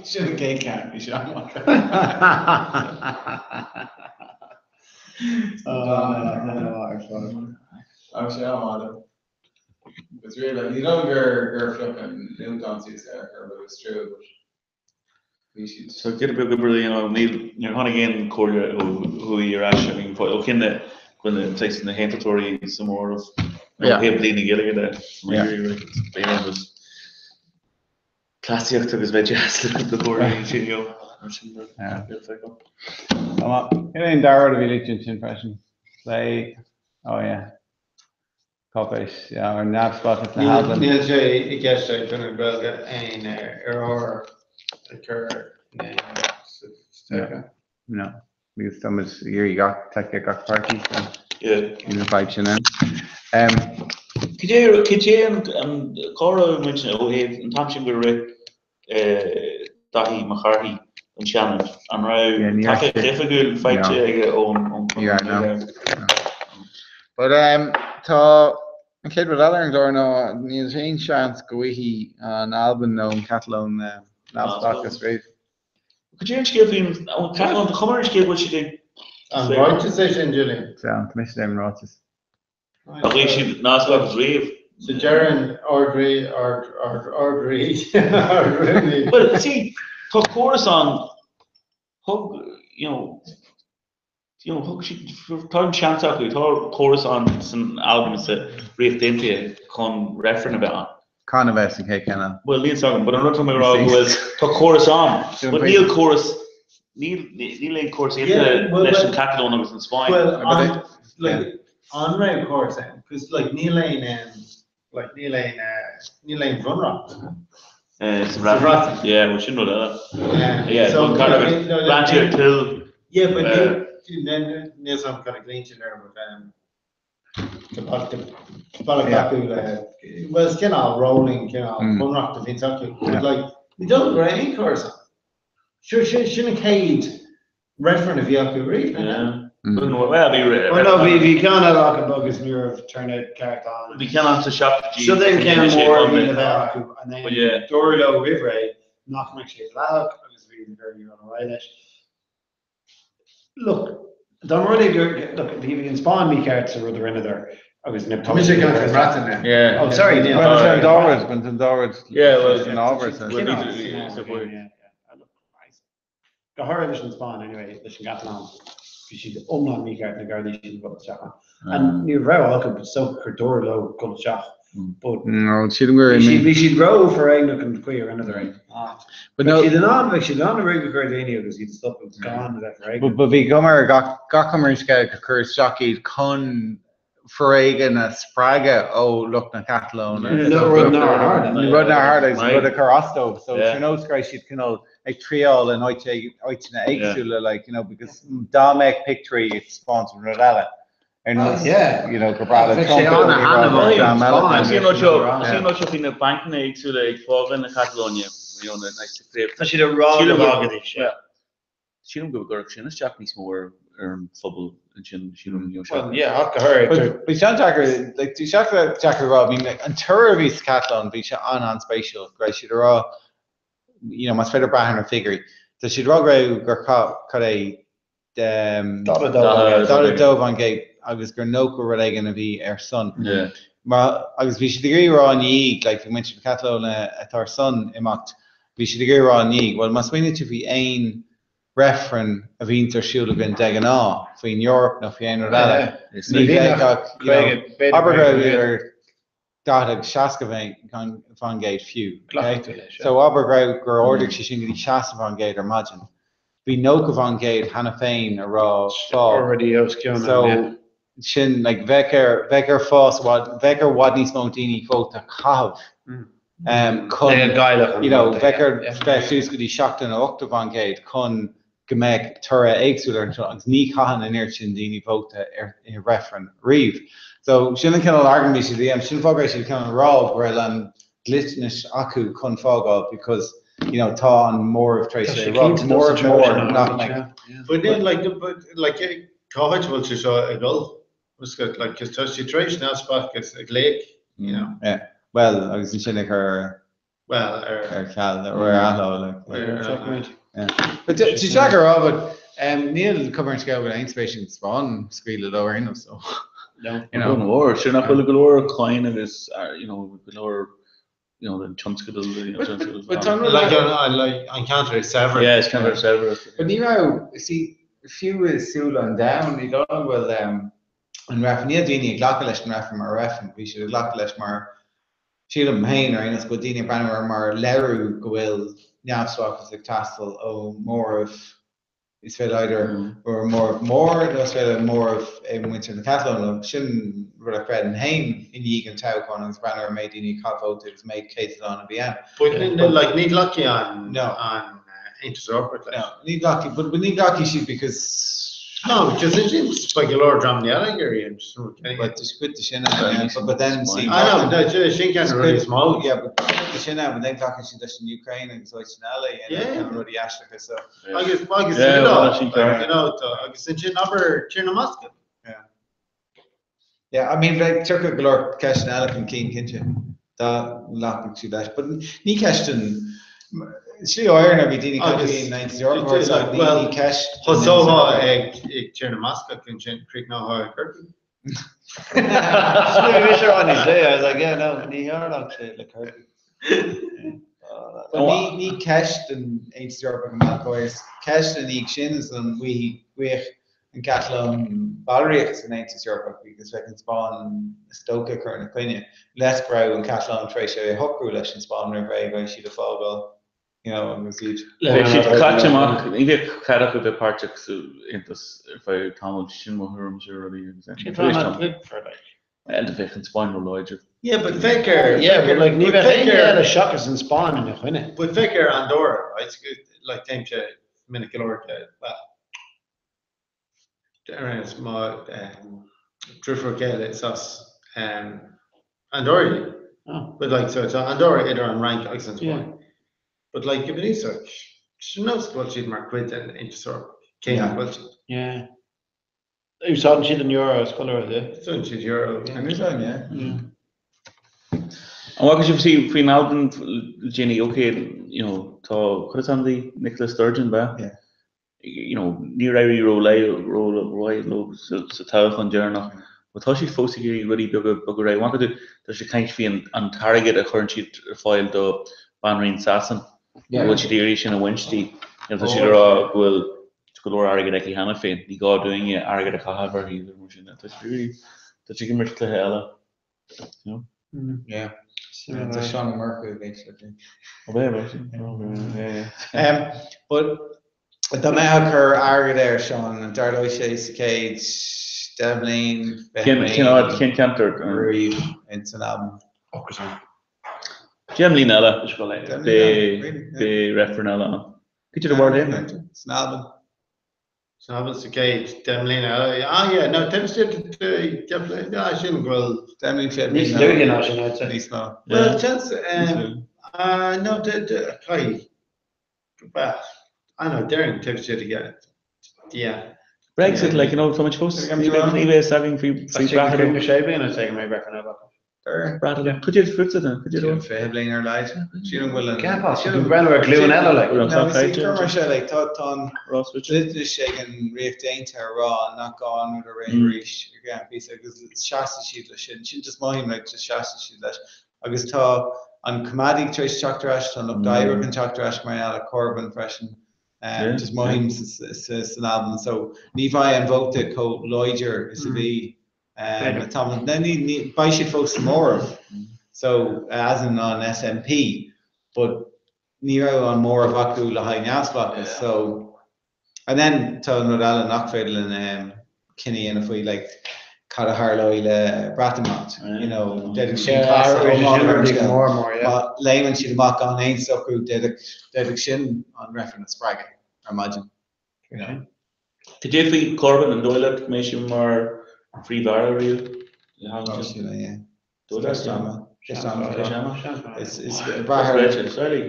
Sin an chéad cheann, bhí sé an-mhaith. Ah, ar fad. Bhí sé an-mhaith. Is really, ní dóigh gur gur phioc an nuachtán suas ar chor ar bith, it's true, but bhí siad. So giota beag oibre a dhéanamh, níl, níor tháinig aon chomhairle ó thuaidh ar ais, I mean, ó shin de, go bhfuil saghas na haontachtóirí sa móramh, ó thaobh dlí na Gaeilge de, really, like, it's been agus cleasaíocht agus bheith deas le cúpla comhairle sin, you know, mar sin de, níl feiceáil. Tá maith. Cén é an dara rud a bhí luaite ansin freisin? Plé, oh yeah. Cáipéis, yeah, ar neamhspleáchas na hAlban. Níl sé i gceist ag Conradh na Gaeilge aon iarrthóir a chur in aon. No, because tá muid ag iarraidh gach tacaíocht gach páirtí, so níl an fadhb sin ann. Cad é, cad é an, cá raibh muid ó thaobh an t-am sin gur rith Daithí Mac Cárthaigh don Seanad, an raibh tacaíocht oifigiúil faighte aige ón Chonradh? But tá an chéad rud eile ar an gclár ná níl aon seans go bhfaighidh an Albain nó an Chatalóin neamhspleáchas riamh. Cad é an scéal faoin Chatalóin? Tá cuma ar an scéal go bhfuil siad ag. An ráiteas é sin, Julian? Tá mise ag déanamh an ráiteas. Nach bhfaighidh siad neamhspleáchas riamh. So deireann Ard-Rí, Ard, Ard, Ard-Rí, Ard-Rúnaí. Well, see, tá córas ann, thug, you know, you know, thug siad, tá an seans acu, tá córas ann san Albain is sa Ríocht Aontaithe chun reifreann a bheith ann. Cá bhfios an chéad ceann eile? Bhuel, níl 's agam, but an rud atá mé ag rá go bhfuil, tá córas ann, but níl córas, níl, níl aon córas aontaithe leis an Catalóin agus an Spáinn. Well, an, like, an raibh córas ann? Cos, like, níl aon, em, like, níl aon, eh, níl aon bhunreacht. Eh, sa Bhreatain. Yeah, well, sin rud eile. Yeah, so, but kind of, braintear till. Yeah, but níl, níl, níl 's agam cad a ghlaonn siad air, but, em, Well, is cineál rolling cineál bunreacht a bhíonns acu. But like, ní dóigh liom go raibh aon chóras ann. Sure, sin sin an chéad referendum a bhí acu riamh, nach ea? Well, bhí Well, no, bhí bhí ceann eile acu agus ní raibh turnout ceart ann. Bhí ceann ann sa seachtaidí. Seo é an ceann mór a bhí le bheith acu and then dúradh leo roimh ré nach mbeadh sé dleathach agus bhí na Gardaí ag dul ar aghaidh leis. Look, dá mba rud é gur, look, bhí bhí an Spáinn mícheart sa rud a rinneadar agus na Tá mise ag caint faoin mBreatain now. Yeah. Oh, sorry, níl. Well, an dá rud, but an dá rud Yeah, well, san ábhar so. Well, bhí so yeah, yeah. Look, go háirithe leis an Spáinn anyway, leis an gCatalóin, bhí siad iomlán mícheart na Gardaí sin a dhul isteach ann. And ní raibh rogha acu so gur dúradh leo dul isteach. But No, sílim gur bhí siad bhí siad ró-fhoréigneach an chaoi a rinneadar é. But no, Bheadh siad in ann bheadh siad in ann ruaig a chur ar dhaoine agus iad a stopadh gan a bheith foréigneach. But but bhí cuma ar gach gach cuma ar an scéal gur cuireadh isteach iad chun foréigean a spreagadh ó lucht na Catalóine. No, rud nár tharla. Rud nár tharla agus rud a chuir as dóibh. So ar nós go raibh siad cineál ag triáil in áit áiteanna éagsúla like, you know, because dá mbeadh pictiúirí ag taispeáint an rud eile ar nós, you know, gur breá le Bheadh sé an-thaitneamhach dream eile. Is í an rud seo, is í an rud seo faoi na bancanna éagsúla ag fágáil na Catalóine, you know, na, na, Tá siad ag rá go bhfágfaidís, yeah. Sílim go gcuirfeadh sin isteach níos mó ar ar an phobal ansin, sílim, you know, Well, yeah, ach go háirithe. But bhí sé an-deacair, like, bhí sé deacair a rá, I mean, like, an toradh a bhí sa Catalóin, bhí sé an-an-spéisiúil, go raibh siad ag rá, you know, más féidir brath ar na figiúirí, tá siad ag rá go raibh gur chaith, cad é, 42% agus gur 90 rud éigin a bhí ar son. Yeah. Mar, agus bhí siad ag iarraidh a rá i ndiaidh, like, bhí muintir na Catalóine atá ar son imeacht, bhí siad ag iarraidh a rá i ndiaidh, bhuel, má smaoiníonn tú faoi aon reifreann a bhíonns ar siúl againn de ghnáth, faoin Eoraip nó faoi aon rud eile, ní bheadh ach, you know, abair go raibh idir 40 agus 60% fiú. So abair go raibh, gur ardaigh sé sin go dtí 60% ar maidin. Bhí 90% cheana féin a rá fág. Already os cionn an, So yeah. sin, like, bheadh ar, bheadh ar fás i bhfad, bheadh ar i bhfad níos mó daoine vóta a chaitheamh chun, Ag gailleach an you know, vóta, bheadh ar yeah. bheith suas go dtí 70 nó 80% chun go mbeadh toradh éagsúil ar an seo agus ní chaitheann an oiread sin daoine vóta ar i reifreann riamh. So sin an cineál argóint a bhí siad a dhéanamh, sin an fáth go raibh siad cineál ag rá go raibh an dliteanas acu chun fágáil because you know tá an móramh tar éis Tá é sé a rá, cinnte dul sa móramh treo mór sin nach ann, mbeidh. yeah. But then like but like cá háit a bhfuil sé seo ag dul? Is go like 'cause tá sé tar éis neamhspleáchas a ghlaoch, you know. Yeah. Well agus ansin ag cur Well, ar. Ar ceal, nó ar athló, like. But tá sé deacair a rá, but níl cuma ar an scéal go bhfuil aon spéis ag an Spáinn scaoileadh leo ar aon nós, so. No. You know. Go leor, sure nach bhfuil go leor coin agus, you know, go leor, you know, den tionscadal, you know, tionscadal. But tá an Like an, like an ceantar is saibhre. Yeah, is ceantar saibhre. But ní raibh, see, fiú i súile an domhain, ní dóigh liom go bhfuil an reifreann, níl daoine ag glacadh leis an reifreann mar reifreann, bhí siad ag glacadh leis mar, sílim féin ar aon nós, go bhfuil daoine ag breathnú air mar léiriú go bhfuil neamhspleáchas ag teastáil ó mhóramh, is féidir either ó mhóramh mór nó is féidir móramh i muintir na Catalóine, sin rud a chreidim féin i ndiaidh an toghcháin agus breathnú ar an méid daoine a chaith vóta agus an méid céatadán a bhí ann. But like ní ghlacfaidh an No. an Aontas Eorpach leis. No, ní ghlacfaidh, but ní ghlacfaidh siad because No, because ansin beidh go leor dreamanna eile ag iarraidh an just But there's cuid de sin ann, yeah, but then see I know, no, sin ceann de rudaí is mó. Yeah, but cuid de sin ann, but then glacann siad leis an Ukraine agus áiteanna eile, you know, Yeah. kind of rudaí aisteacha, so. Agus agus Yeah, you know, well, sin ceart. you know, tá- agus ansin abair Tír na mBascach. Yeah. Yeah, I mean, bheadh tiocfaidh go leor ceisteanna eile chun cinn, cinnte, dá nglacfadh siad leis. But ní ceist an, slí áirithe bhí daoine ag caint faoin Aontas Eorpach, so ní Well, ní ceist an Thosófá Aontas Eorpaigh. ag ag Tír na mBascach ansin chríochnófá ag Corcaigh. Smaoinigh mise ar níos luaithe, I was like, yeah, no, ní tharlódh sé le Corcaigh. But ní ní ceist an Aontas Eorpach an bealach chóir, is ceist ina dhiaidh sin is an bhfaigheadh an Chatalóin ballraíocht san Aontas Eorpach because bheadh an Spáinn is dócha ag cur ina coinne, unless go raibh an Chatalóin tar éis é a shocrú leis an Spáinn roimh ré, beidh siad ag fágáil you know agus iad. Bheadh siad caite amach, ní bheadh cead acu bheith páirteach sa Aontas ar feadh tamaill, sin mo thuairimse ar rudaí agus Cén fáth nach dtuigfear like? Well, bheadh an Spáinn ró-láidir. Yeah, but féach ar, Yeah, but like ní but bheadh féach éinne ar, eile seachas an Spáinn ina choinne. but féach ar Andorra, right? Like téimse minic go leor de, well, ar aon nós, mo dheirfiúr chéile is as Andorra di. Oh. But like, so tá Andorra idir an Fhrainc agus an Yeah. Spáinn. But like, go bunúsach, sin nós go bhfuil siad mar chuid den Aontas Eorpach, cé nach bhfuil siad. Yeah. Úsáideann siad an euro is chuile rud, yeah. Úsáideann siad euro, yeah. An úsáideann, yeah. An bhfaca sibh see faoin Albain le déanaí, ok, you know, tá, cad is ainm di, Nicola Sturgeon, b'ea? Yeah. You know, níor éirigh rómhaith leo sa toghchán deireanach, but tá siad fós ag iarraidh rudaí beaga bogadh ar aghaidh. An bhfaca tú, tá siad ag caint faoi an t-airgead a chuireann siad ar fáil do Banríon Sasan, go bhfuil siad ag iarraidh sin a bhaint di. You know, tá siad ag rá go bhfuil go leor airgid aici cheana féin, ní gá dúinne airgead a chaitheamh uirthi nó mar sin de. Tá siad really, tá siad ag imirt cluiche eile, you know. Yeah. Tá Seán Ó Murchú ag éisteacht linn. Ó b'é, b'é sin. Yeah, yeah. But dá mbeifeá ag cur airgead air, Seán, an dtarlóidh sé sa chéad 10 mbliain, 20 Cén, cén áit, cén ceantar? Riamh ins an Albain. 10 mbliana eile, Deich mbliana, beidh, really, yeah. beidh reifreann eile ann. Cad é do bharúil féin? San Albain. San Albain sa chéad 10 mbliana eile. Ah yeah, no, deich mbliana, ah sin go bhfuil. 10 mbliana, 20 Níos bliain luaithe ná sin, I'd say. Níos mó. Well, chance, um, ah no, de, de, caithfidh, well, I know, déarfainn taobh istigh de, yeah. Brexit, like, you know, tá muid fós, ní bheidh a fhios againn faoi Breatimeacht. Sé bliana, I'd say go mbeidh reifreann eile acu. Cad é fútsa then? Cad é do? 20 bliain ar a laghad. Sílim go bhfuil an. Ceapfá, sílim go breathnú ar ghlúin eile like. Bhfuil an No, cloch see, caite? cuir mar seo, like, tá tá an Ross Richard. dliteanais ag an Ríocht Aontaithe a rá nach gá an rud a rith arís ar cheann píosa agus seasfaidh siad leis sin. Sin just mothaím like just seasfaidh siad leis. Agus tá an coimeádaigh tar éis teacht ar ais, tá an Lucht Oibre chun teacht ar ais mar gheall ar Corbyn freisin. Just mothaím san Albain. So ní bheidh an vóta chomh láidir is a bhí Beidh siad fós sa móramh, so as in an SNP, but ní raibh an móramh acu le haghaidh neamhspleáchas, so and then tá an rud eile nach féidir linn cinneadh a dhéanamh faoi, like cad a tharlóidh le Breatimeacht, you know, d'fhéadfadh sin casadh iomlán ar an scéal. Má léimeann siad amach gan aon socrú, d'fhéadfadh sin an reifreann a spreagadh ar maidin, you know. Cad é faoi Corbyn, an dóigh leat go mbeidh sé mar phríomh-aire riamh? Tá sé le, yeah. Dóigh leat? Ceist ama. Ceist ama. Ceist ama. Is is brath ar.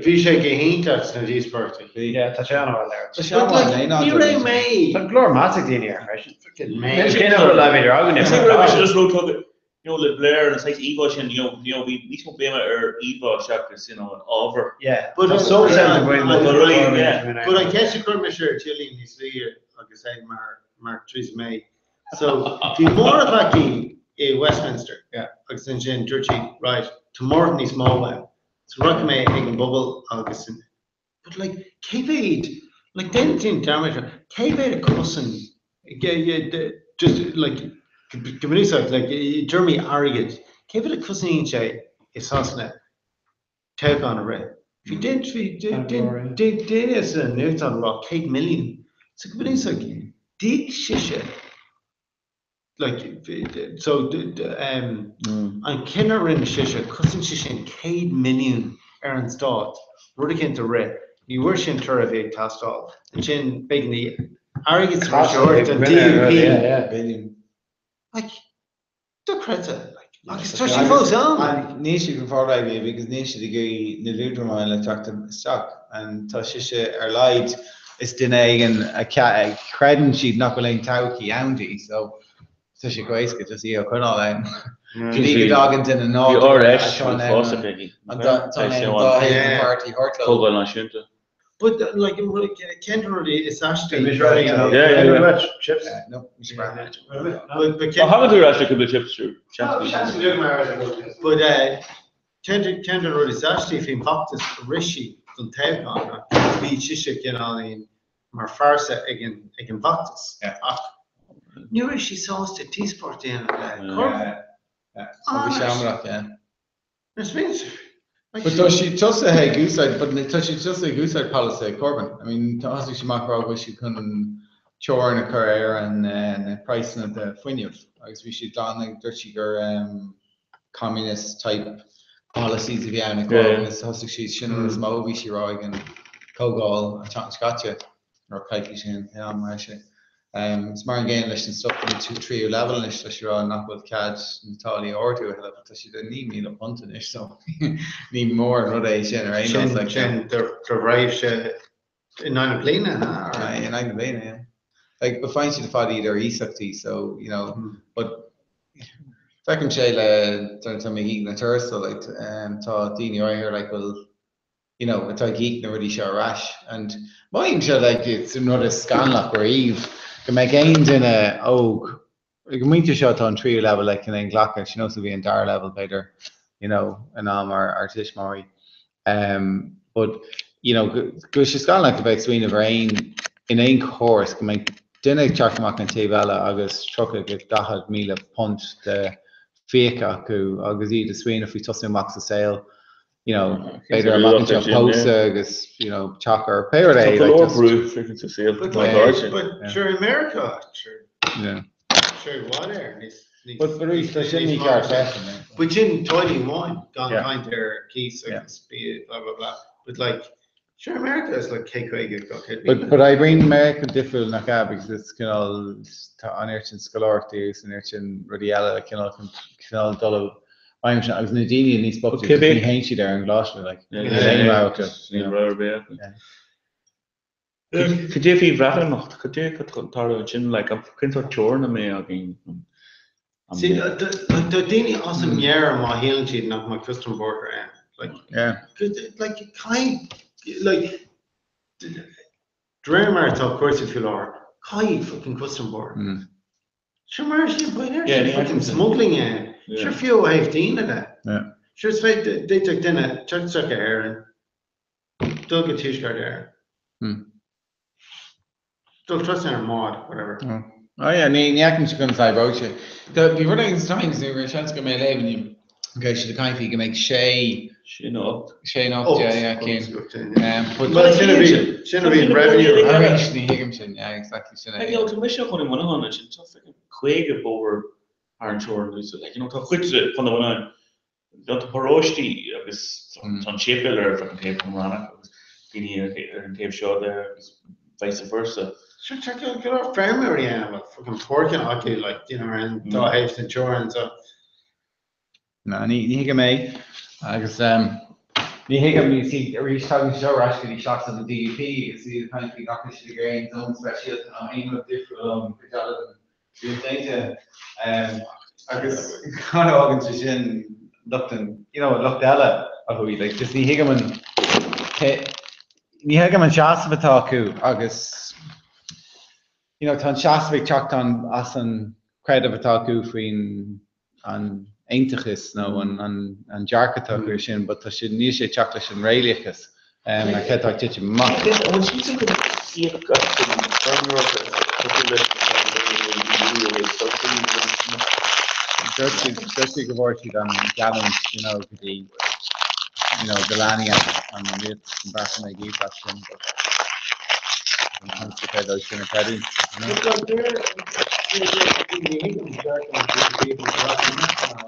Bhí sé go hiontach sna díospóireachtaí. Bhí. Yeah, tá sé an-mhaith léir. Tá sé an-mhaith léir. Ní raibh mé. Tá glór meas ag daoine air freisin. Fucking mé. Cén uair a bhí againne? Is é go raibh sé just rótugtha, you know, le Blair and saghas íomhá sin, you know, you know, bhí níos mó béime ar íomhá seachas, you know, an ábhar. Yeah. But Tá so yeah, sense of But really, yeah. But an cheist a chuir mise ar Gillian níos luaithe agus é mar mar Theresa May. So bhí móramh aici. i Westminster. Yeah. Agus ansin dúirt sí, right, tá mórán níos mó uaim. So rachaidh mé ag an bpobal agus an, but like, cé mhéad, like, déan déan dearmad ar, cé mhéad a chosain, just like, go bunúsach, like, i dtéarmaí airgid, cé mhéad a chosnaíonn sé i Sasana toghchán a rith? Bhí déan, bhí, déan, déan sa nuachtán a rá 100 milliún. So go bunúsach, d'íoc sise, like, so, um, an cinneadh a rinne sise, chosain sé sin 100 milliún ar an stát, rud eicínt a rith, ní bhfuair sí an toradh a bhí ag teastáil. Ansin, b'éigean di airgead sa bhreis a thabhairt don DUP. Like, dochreidte, like, agus tá sí fós ann. Níl siad chun fágáil because níl siad ag iarraidh na liúdramáin le teacht isteach and tá sise ar laghad is duine éigin a chreideann siad nach bhfuil aon todhchaí ann di so tá sé chomh éasca just í a choinneáil ann. Go dtí go dtagann duine nádúrtha atá in ann an dá thaobh den pháirtí a thabhairt leo. Comhdháil náisiúnta. But like cén rudaí is aistí? Chips? No, ní breá. Thagann tú ar ais le cúpla chips true. But Ceann de na rudaí is aistí faoin bhfeachtas a rith sí don toghchán ná bhí sise cineáilín mar phearsa ag an bhfeachtas ach ní raibh sí sásta díospóireacht a dhéanamh le Corbyn. Bhí sé amhrach, yeah. But But tá sí tosaithe ag úsáid, but tá sí tosaithe ag úsáid polasaithe Corbyn. I mean, thosaigh sí amach ag rá go bhfuil siad chun teorainn a chur ar an na praghsanna de fuinneamh agus bhí sí glan ag dúirt sí gur communist type policies a bhí ann ag Corbyn is thosaigh sí sin an rud is mó a bhí sí ag rá ag an comhdháil an tseachtain seo caite nó coicís ó shin pé am a raibh sé. Is mar an gcéanna leis an stuff don tríú leibhéal anois tá sí ag rá nach bhfuil cead na táillí a ardú a thuilleadh but tá siad ar £9,000 anois so ní mór an rud é sin ar aon nós like. Sin do thréimhse in aghaidh na bliana, an ea? In aghaidh na bliana, yeah. Like, but faigheann siad ar fad iad ar iasachtaí, so, you know, but feicim sé le, tá mé ag íoc na tuarastal, like, tá daoine áirithe, like, bhfuil, you know, atá ag íoc na rudaí seo ar ais, and mothaím sé, like, it's an rud is scannalach riamh go mbeidh aon duine óg, ag an bpointe seo tá an tríú leibhéal, like, in aon ghlacadh, sin nós a bhí an dara leibhéal, b'fhéidir, you know, in am ár ár tuismitheoirí. Um, but, you know, go bhfuil sé scannalach a bheith ag smaoineamh ar aon, in aon chóras go mbeidh duine ag teacht amach an taobh eile agus 30 go 40,000 punt de fiacha acu agus iad ag smaoineamh faoi tosú amach sa saol, you know, b'fhéidir amach anseo pósadh agus, you know, teach ar pé rud é. Tá go leor brú freaking sa saol. But like, but sure America, sure. Yeah. Sure, what air níos níos But arís, tá sin mícheart freisin, eh? But sin táillí amháin gan caint ar cíos agus bia blah blah blah. But like, sure America is like 150 go 100,000. But but oibríonn Meiriceá difriúil nach ea because it's cineál tá an oiread sin scoláireachtaí agus an oiread sin rudaí eile le cineál chun cineál dul i bhfeidhm sin agus na daoine níos boichte ní théann siad ar an gcoláiste like níl aon rogha acu. Níl rogha ar bith acu. Cad é faoi Bhreatimeacht? Cad é atá ag tarlú ansin? Like, cén sórt teorann a mbeidh againn? See, like, tá daoine as a meabhair má shíleann siad nach mbeidh custom border ann. Like, Yeah. like, caithfidh, like, de réir mar atá cúrsaí faoi láthair, caithfidh fucking custom border. Sure mar sin, ba ar Yeah, sin ní fucking fheicim sin. smuggling ann. Yeah. Sure fiú ó thaobh daoine de. Yeah. Sure is féidir, d'fhéadfadh duine teacht isteach go hÉirinn, Dul go Tuaisceart Éireann. Dul trasna ar an mbád, whatever. Oh yeah, ní ní fheicimse conas a oibreoidh sé. Tá bhí rud éigin sa Times nó seans go mbeidh léamh inniu. Okay, siad ag caint faoi go mbeidh sé Sé nó 8. sé nó 8, yeah, yeah, cinn. Um, but Well, sin a bhí, sin a bhí an revenue. Arís, ní thuigim sin, yeah, exactly sin é. Like, tá mise chun i Muineachán ansin, tá fucking 50 bóthar thar an teorainn, like, you know, tá cuid de Chontae Mhuineacháin Tá paróistí agus tá an séipéal ar an taobh Conamárach agus daoine ar an taobh seo de agus vice versa. Sure, tá go leor feirmeoirí ann a bhfuil fucking páirceanna acu like, you know, ar an dá thaobh den teorainn so. No, ní thuigim é agus ní thuigim, you see, arís tagann sé seo ar ais go dtí seasamh an DUP agus iad ag caint faoi nach bhfuil siad ag iarraidh aon zón speisialta ná aon rud difriúil ón gcuid eile den Ríocht Aontaithe. Agus cad a fhágann sé sin lucht an, you know, lucht eile a thabhaigh, like, just ní thuigim an, ní thuigim an seasamh atá acu agus, you know, tá an seasamh ag teacht an, as an creideamh atá acu faoin an aontachas nó an dearcadh atá acu sin, but tá sé, níl sé ag teacht leis an réalaíochas mar céard atá ag titim amach. An bhfuil siadsan chun íoc as an bhfeirmeoireacht cosúil leis an EU ó thaobh subsidies agus mar sin de? Dúirt siad, dúirt siad go bhfuair siad an geallúint, you know, go dtí, you know, go leanfaidh an rialtas an Bhreatain ag íoc as sin, but an seans go féidir sin a chreidiúint, you know. But like they're, they, they, ní thuigim dearcadh an DUP faoin Bhreatimeacht ná,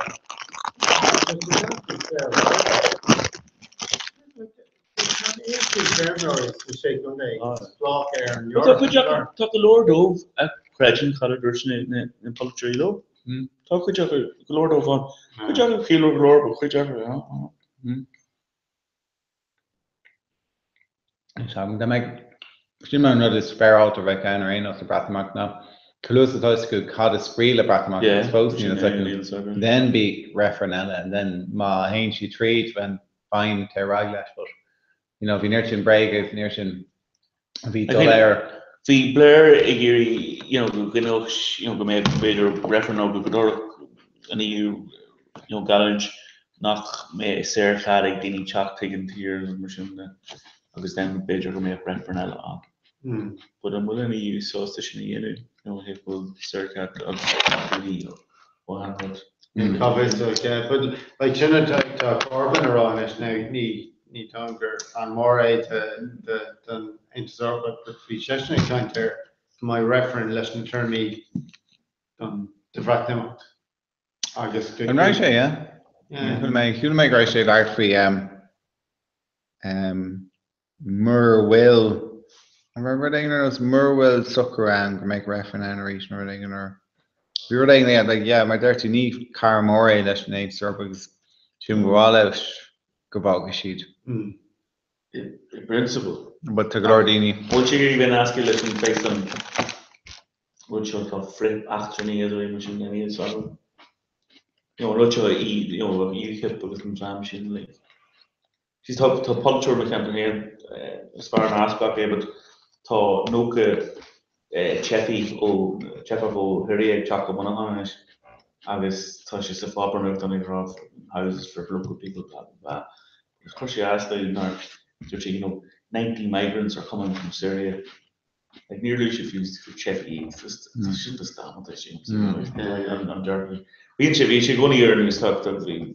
but there's absolutely fair Like, tá an oiread sin feirmeoirí sna Sé Chontae spleách ar an Tá cuid acu, tá go leor dóibh a chreideann cad a dúirt na na polaiteoirí leo. Tá cuid acu, go leor dóibh ann. Cuid acu ciallmhar go leor, but cuid acu, yeah. Dá mbeadh, sin mar an rud is féaráilte a bheadh ann ar aon nós le Breatimeacht ná chomh luath is atá fhios acu cad is brí le Breatimeacht agus fós níl fhios acu, then bíodh reifreann eile and then má théann siad tríd then fine téir ar aghaidh leis but you know bhí an oiread sin bréige agus an oiread sin a bhí doiléir. Bhí Blair ag iarraidh you know go gcoinneodh you know go mbeadh b'fhéidir reifreann nó go dtabharfadh an EU you know geallúint nach mbeadh saorchead ag daoine teacht chuig an tír agus mar sin de agus then b'fhéidir go mbeadh reifreann eile ann. But an bhfuil an EU sásta sin a dhéanamh you know ó thaobh go bhfuil saorchead ag daoine ó shean-rud? Cá bhfios duit, yeah. But like sin atá tá Corbyn a rá anois now ní ní dóigh gur fan mór é de de den Aontas Eorpach but bhí seisean ag caint ar go mbeidh reifreann leis na téarmaí don do Bhreatimeacht agus go An raibh sé, yeah? Yeah. Chuala mé chuala mé go raibh sé ag labhairt faoi um um mura bhfuil, an raibh rud éigin ar nós mura bhfuil socrú ann go mbeidh reifreann ann arís nó rud éigin or bhí rud éigin yeah like yeah mar deir tú ní cara mór é leis an Aontas Eorpach agus sílim gur mhaith leis go bhfágfaidh siad. I bprionsabal. But tá go leor daoine. Bhfuil sé ag iarraidh bheith nasctha leis an saghas an rud seo atá frith-eachtrannaigh a dóigh mar sin den iad so. You know an rud seo you know UKIP agus an dream sin like. Sea, tá tá polaiteoir i mo cheantar féin, is fear neamhspleách é but tá 90 teifigh ó, teifeach ó Shiria ag teacht go Muineachán anois agus tá sé sa pháipéar nuachtáin ag rá houses for local people blah blah blah. Agus chuir sé as dom nár dúirt sé you know 90 migrants are coming from Syria. Like níor luaigh sé fiú gur teifigh iad, just tá sin just damanta sin an dearcadh. Bíonn sé, bhí sé i gcónaí ar an news talk tá bhí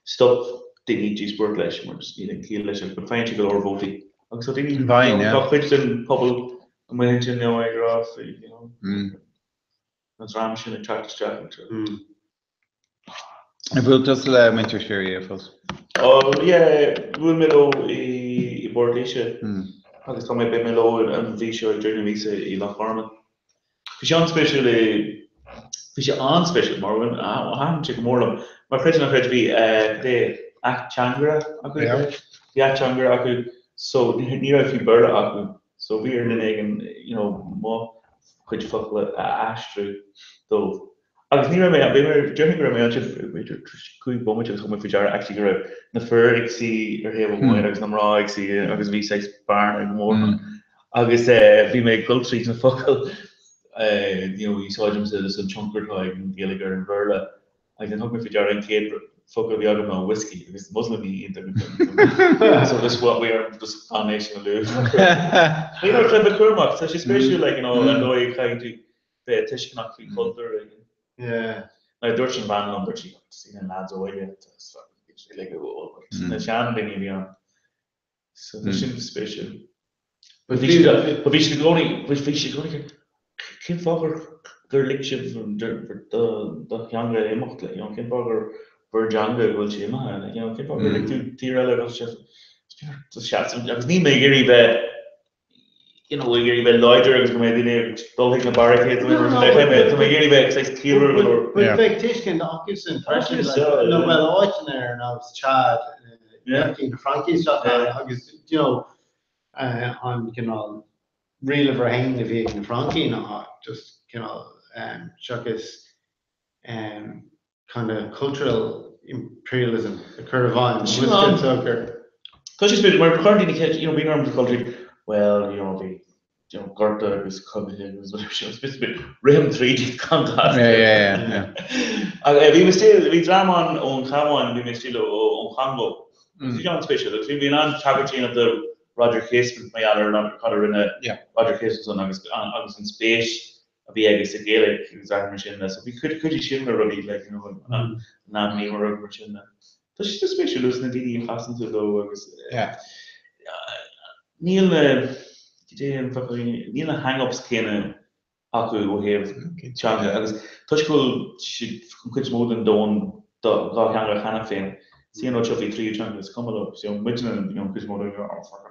stop daoine díospóireacht leis mar just níl aon chiall leis but faigheann sé go leor vótaí agus tá daoine Fine, yeah. tá cuid den pobal amuigh ansin you know ag rá faoi you know an dream sin ag teacht isteach anseo. Ar bhuail tusa le muintir Siria fós? Oh yeah, bhuail mé leo i bPort Laoise agus tá mé, beidh mé leo an mhí seo, ag deireadh na míosa i Loch Garman. Bhí sé an-spéisiúil i, bhí sé an-spéisiúil mar bhain, thaitin sé go mór liom. Mar chreid é nó ná creid bhí cad é, ateangaire acu, bhí ateangaire acu so ní raibh fiú Béarla acu so bhí ar dhuine éigin you know mo chuid focal a aistriú dóibh. Agus ní raibh mé, bhí mé, déarfainn go raibh mé ansin b'fhéidir 5 bomaite agus thug mé faoi deara actually go raibh na fir ag suí ar thaobh amháin agus na mná ag suí agus bhí saghas bearna go mór ann. Agus bhí mé ag dul tríd na focail you know úsáidimse agus an tionchar atá ag an Ghaeilge ar an Bhéarla agus then thug mé faoi deara an chéad focal a bhí agam ná whiskey agus Muslim iontach so just what we are just fan é sin a lua. Ní raibh sé cúramach, tá sé spéisiúil like you know an dóigh a chaithfidh tú bheith tuisceanach faoi chultúr éigin. Yeah. Now dúirt an bhean liom, dúirt sí, see na lads óige, like, na seandaoine a bhí ann. So tá sin spéisiúil. But bhí siad, but bhí siad i gcónaí, bhí siad i gcónaí, cén fáth gur, gur lig sibh do, do theanga imeacht, like, you know, cén fáth gur bhur dteanga go bhfuil sé imithe, like, you know, cén fáth gur lig tú tír eile go bhfuil sé, agus níl mé ag iarraidh bheith you know, ag iarraidh bheith láidir agus go mbeidh daoine ag dul chuig na barricades nó mar sin de. Tá mé ag iarraidh bheith saghas ciallmhar go leor. But bheadh tuiscint acusan freisin, like, nó bhuel áiteanna ar nós Chad, na Francaigh isteach ann agus, you know, an cineál riail uimhir a haon a bhí ag na Francaigh ná just cineál seachas kind of cultural imperialism a chur i bhfeidhm. Sin an. Tá sé spéisiúil mar chuireann daoine ceist, you know, bíonn orm dul tríd, well, you know, bhí. you know, gorta agus cogaithe agus whatever sin, it's bit rithim tríd iad gan dabht. Yeah, yeah, yeah. Ach eh, bhí mé istigh, bhí dream ann ón Chabhán, bhí mé istigh leo ón Chongó. Bhí sé an-spéisiúil agus bhí mé in ann tagairt a dhéanamh do Roger Casement mar gheall ar cad a rinne Roger Casement san agus agus an spéis a bhí aige sa Ghaeilge agus rudaí mar sin de. So bhí cuid cuid sin na rudaí like you know an an ní mar rud mar sin de. Tá sé spéisiúil agus na daoine a chasann tú leo agus níl na cad é an focal níl na hang-ups céanna acu ó thaobh teanga agus toisc go bhfuil siad an chuid is mó den domhan dátheangach cheana féin, see an rud seo faoi tríú teanga is cuma leo, so muidne you know an chuid is mó den oh fuck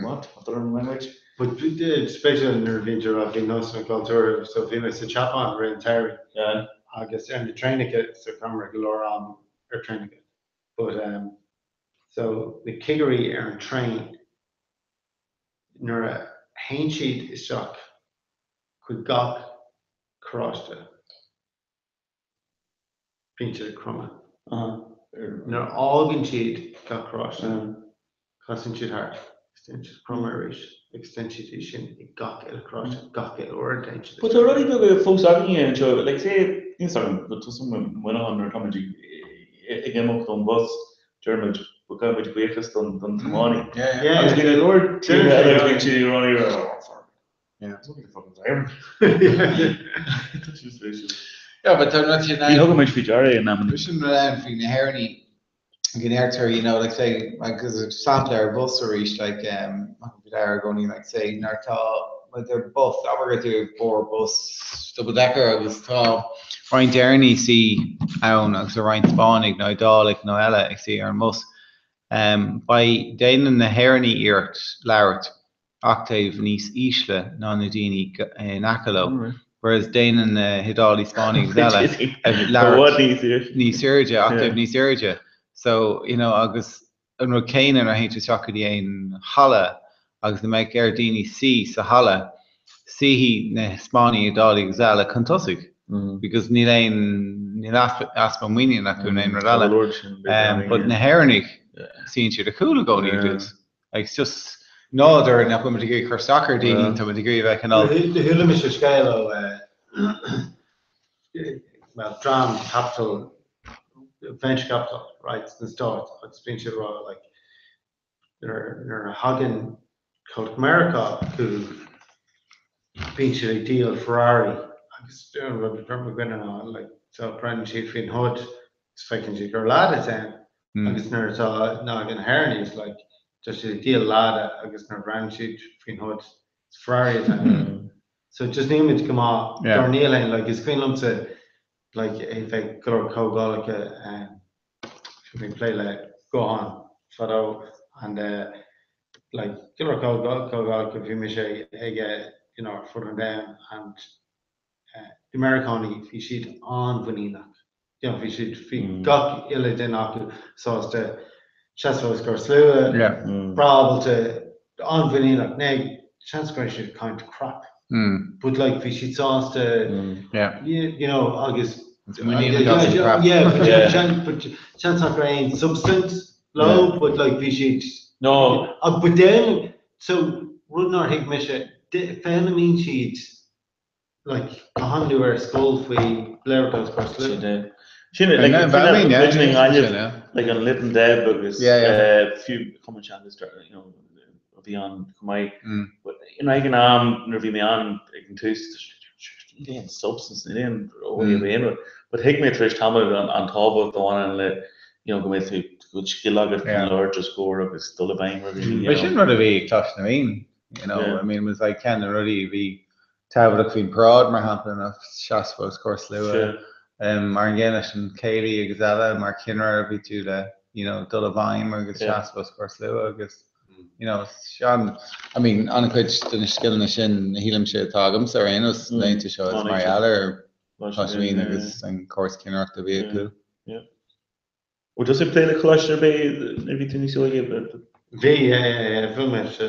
what a third language. But spéisiúil nuair a bhíonn tú ag rá faoi nósanna cultúrtha so bhí mé sa tSeapáin i rith an tsamhraidh agus ar na traenacha so chaitheamar go leor am ar traenacha but um so na cigirí ar an traein nuair a théann siad isteach chuig gach carráiste bíonn siad ag cromadh. Nuair a fhágann siad gach carráiste, casann siad thart agus déanann siad cromadh arís agus déanann siad é sin i gach uile carráiste, gach uile uair a dtéann siad But tá rudaí beaga fós againne anseo, like say, níl 's agam, but tusa Muineachán nuair atáimid ag imeacht ón bhus, deirimid, gabhaimid buíochas don tiománaí. Agus bíonn go leor tíortha eile a bhíonn siad ag rá, oh, fuck. Yeah. It's only fucking driver. Tá sé spéisiúil. Yeah, but tá rud sin Ní thugann muid faoi deara é in amanna. Sin rud ann faoi na hÉireannaigh go ndeirtear, you know, like say, like, 'cause sampla ar bhus arís, like, faoi deara i gcónaí, like, say, nuair atá muid ar bus, abair go dtí bord bus double decker agus tá roinnt Éireannaigh ag suí ann agus roinnt Spáinnigh nó Iodálaigh nó eile ag suí ar an mbus. Beidh, déanann na hÉireannaigh iarracht labhairt octave níos ísle ná na daoine in aice leo, whereas déanann na hIodálaigh, Spáinnigh agus eile labhairt níos airde, octave níos airde. So, you know, agus an rud céanna nuair a théann tú isteach go dtí aon halla agus a mbeidh ar daoine suí sa halla, suífidh na Spáinnigh, Iodálaigh agus eile chun tosaigh because níl aon, níl easpa muinín acu nó aon rud eile. But na hÉireannaigh, suíonn siad ar chúl i gcónaí ar dtús. Like, it's just nádúr nach bhfuil muid ag iarraidh cur isteach ar daoine, tá muid ag iarraidh a bheith cineál. Chuala mise scéal ó, well, dream capital, venture capital, right, sna Stáit agus bíonn siad ag rá like nuair a thagann comhlacht Meiriceá chucu bíonn siad ag díol Ferrari agus an rud a dúirt mo dhuine ná like so breathnaíonn siad faoin hood agus feiceann siad gur Lada atá ann agus nuair atá ná ag na hÉireannaigh it's like tá siad ag díol Lada agus nuair a bhreathnaíonn siad faoin hood it's Ferrari atá ann. So just níl muid go maith dár ndíol féin like is cuimhin liomsa like é bheith go leor comhdhálacha bhí mé ag plé le guthán fadó and like go leor comhdhálacha bhí mise ag you know ar fud an domhain and na Meiriceánaigh bhí siad an-mhuiníneach you know bhí siad bhí gach uile duine acu sásta seasamh os comhair slua breá ábalta an-mhuiníneach now seans go raibh siad ag caint crap but like bhí siad sásta you know agus yeah but seans nach raibh aon substance leo but like bhí siad No. But then so rud nár thuig mise foghlaimíonn siad like go han-luath ar scoil faoi labhairt os comhair slua. Sin é. Sin é, like, muidne i nGaillimh, like an Lip and Deb agus fiú Cumann Seanchais, you know, a bhí ann chomh maith. But in ag an am nuair a bhí mé ann ag an tús, níl aon substance, níl aon ó thaobh aon rud. But thuig mé tar éis tamaill an tábhacht a bhaineann le, you know, go mbeidh tú, go bhfuil scil agat chun labhairt os comhair agus dul i bhfeidhm ar dhaoine, you know. Sin rud a bhí ag Coláiste na Ríon, you know, I mean, it was like ceann de na rudaí a bhí tábhachtach faoin paráid, mar shampla, ná seasamh os comhair slua. Mar an gcéanna leis an céilí agus eile, mar chinnire bhí tú le, you know, dul i bhfeidhm agus seasamh os comhair slua agus, you know, sean, I mean, an-chuid de na scileanna sin, shílimse, atá agamsa ar aon nós, laethanta seo is mar gheall ar Coláiste na Ríon agus an córas cinnireachta a bhí acu. Bhfuil tusa ag plé le coláiste ar bith nuair a bhí tú níos óige? Bhí, yeah, yeah, yeah, bhí mé sa,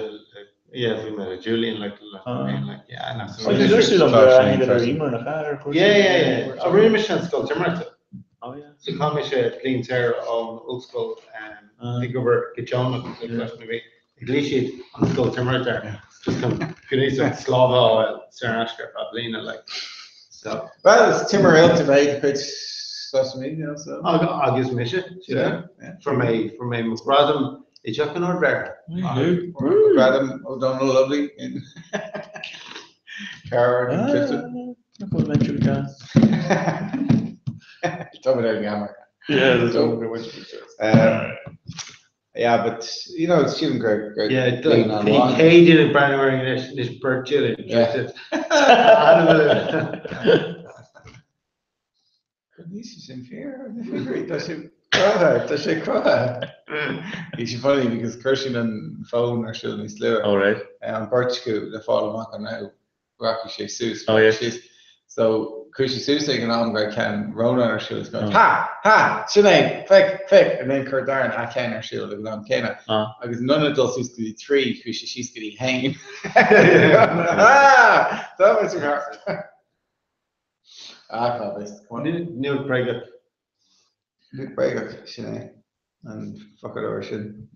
yeah, bhí mé le Julian, like, le, like, yeah, and so. Dúirt tú liom go raibh aithne agat ar Emer, nach ea, ar chúrsaí? Yeah, yeah, yeah, a rinne mise an scoil timireachta. Oh, yeah. So chaith mise bliain saor ón ollscoil ag obair go deonach le Coláiste na Ríon. Ghlaoigh siad an scoil timireachta air. Just chun gníomh slábh a fháil saor in aisce ar feadh bliana, like. So. Well, is Timur Ilta mé do chuid social media, so. Agus mise, yeah. Fuair mé, fuair mé mo ghradam i dTeach an Ardmhéara. Gradam O'Donnell Lovely in Carr and Clifton. Tá mé ar an gceamara. Yeah, that's all. Yeah, but you know, sílim gur gur Yeah, bliain an-mhaith. Cé duine ag breathnú orainn anois, anois beirt duine. Yeah. Níl sé sin fíor, tá sé cruthaithe, tá sé cruthaithe. Bhí sé funny because chuir siad an fón ar siúl níos luaithe. All right. An beirt acu le fáil amach an raibh rachaidh sé suas. Oh, yeah. Síos. So chuaigh sé suas ag an am go raibh ceann Rónán ar siúl is go ha! Ha! Sin é! Féach! Féach! And then chuir Darren a cheann ar siúl ag an am céanna. Ah. Agus in ionad dul suas go dtí 3 chuaigh sé síos go dtí 1. Ah! Tá muid thart. Ah, cá bhfios. Come on. Nuacht bréagach. Nuacht bréagach, sin é. An foclóir sin.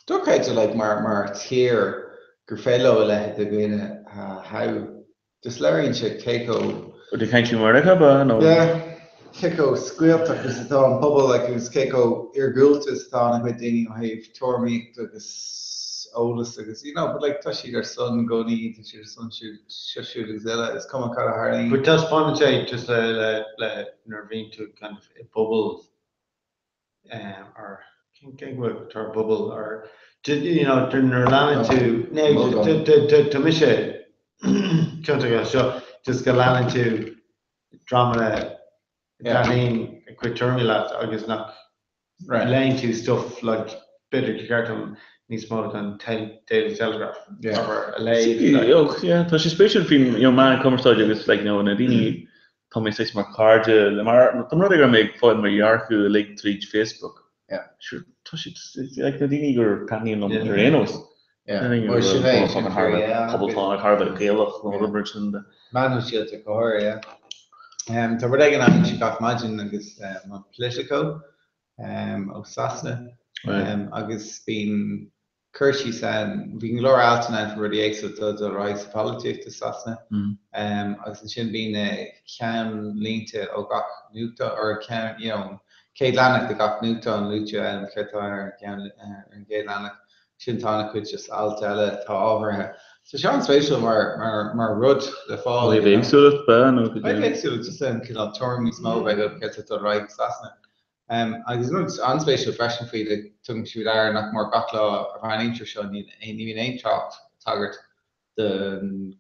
Dochreidte like mar mar tír gur féidir leo a leithéid de dhaoine a thoghadh. Just léiríonn sé cé chomh. Ag caint faoi Mheiriceá ab ea nó? Yeah. Cé chomh scoilteach is atá an pobal like agus cé chomh iargúlta is atá ana chuid daoine ó thaobh tuairimíocht agus eolas agus you know but like tá siad ar son gunnaí, tá siad ar son siúd, seo siúd agus eile, is cuma cad a tharlaíonn. But taispeánann sé just le le le nuair a bhíonn tú kind of i bpobal or cén cén go bhfuil tá bubble or you know nuair a leanann tú tá mise ciontach as seo just go leanann tú dreamanna a dtaitníonn a gcuid tuairimí leat agus nach léann tú stuff like b'fhéidir gur cheart dom níos mó den Daily Telegraph a léamh. Yeah, tá sé spéisiúil faoin you know meán cumarsáide agus like you know na daoine Tá mé saghas mar cairde le mar dá mba rud é go raibh mé ag fáil mo dhearcadh uilig tríd Facebook. Yeah. Sure, tá siad like na daoine gur taitníonn liom ar aon nós. Yeah. Well, sin é, sin fíor, yeah. Poblachtánach thar a bheith Gaelach nó rud mar sin de. Meáin shóisialta go háirithe, yeah. Tá rud éigin ann gach maidin agus an Politico ó Sasana agus bíonn cur síos ann. Bíonn go leor altanna ann faoi rudaí éagsúla atá ag dul ar aghaidh sa pholaitíocht i Sasana agus ansin bíonn na ceannlínte ó gach nuachtán or ceann, you know, chéad leathanach de gach nuachtán luaite ann, céard atá ar an gceann, ar an gcéad leathanach. Sin tá ana-chuid just alt eile atá ábhartha. So sé an-spéisiúil mar, mar, mar rud le fáil. Ó thaobh éagsúlacht ba nó go Ó thaobh éagsúlacht, just an cineál tuairim níos mó a bheith agat céard atá ag dul ar aghaidh i Sasana. Agus rud an-spéisiúil freisin faoi, like, tugaim faoi deara nach mór gach lá a bhreathnaím air seo, níl aon, ní bhíonn aon trácht, tagairt do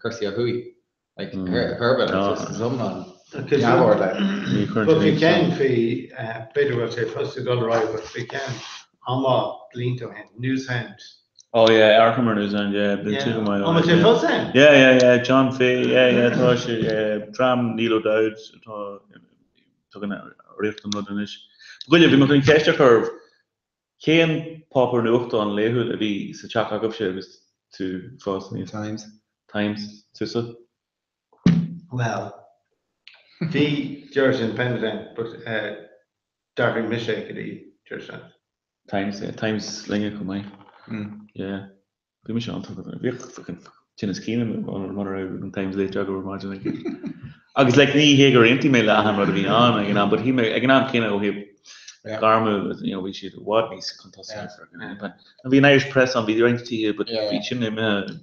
chúrsaí ó thuaidh, like, ar chor ar bith, like, just is iomlán neamhaird, like. Ní chuireann But sé bhí aon ceann faoi, b'fhéidir go bhfuil sé fós ag dul ar aghaidh, but bhí ceann an-mhaith blianta ó shin, Newshound. Oh yeah, amharcaim ar Newshound, yeah, bíonn Yeah. sé go maith. An bhfuil sé fós ann? Yeah, yeah, yeah, John Fahey, yeah, yeah, tá sé, yeah, dream Neil O'Dowd atá Tugann urraíocht don rud anois. Goile, bhí mé chun ceist a chur oraibh. Cén páipéar nuachtáin laethúil a bhí sa teach agaibhse agus tú ag fás aníos? Times. Times. Tusa? Bhuel, bhí The Irish Independent ann but d'athraigh mise go dtí The Irish Times. Times, yeah. Times linne chomh maith. Yeah. Bhí mise an-tógtha. Bhíodh fucking tinneas cinn orm mura raibh an Times léite agam ar maidin like. Agus like ní hé gur aontaigh mé le achan rud a bhí ann ag an am, but shíl mé ag an am céanna ó thaobh gairmiúil, you know, bhí siad i bhfad níos chun tosaigh ná fucking Bhí an Irish Press ann, bhí roinnt tithe, but bhí sin imithe,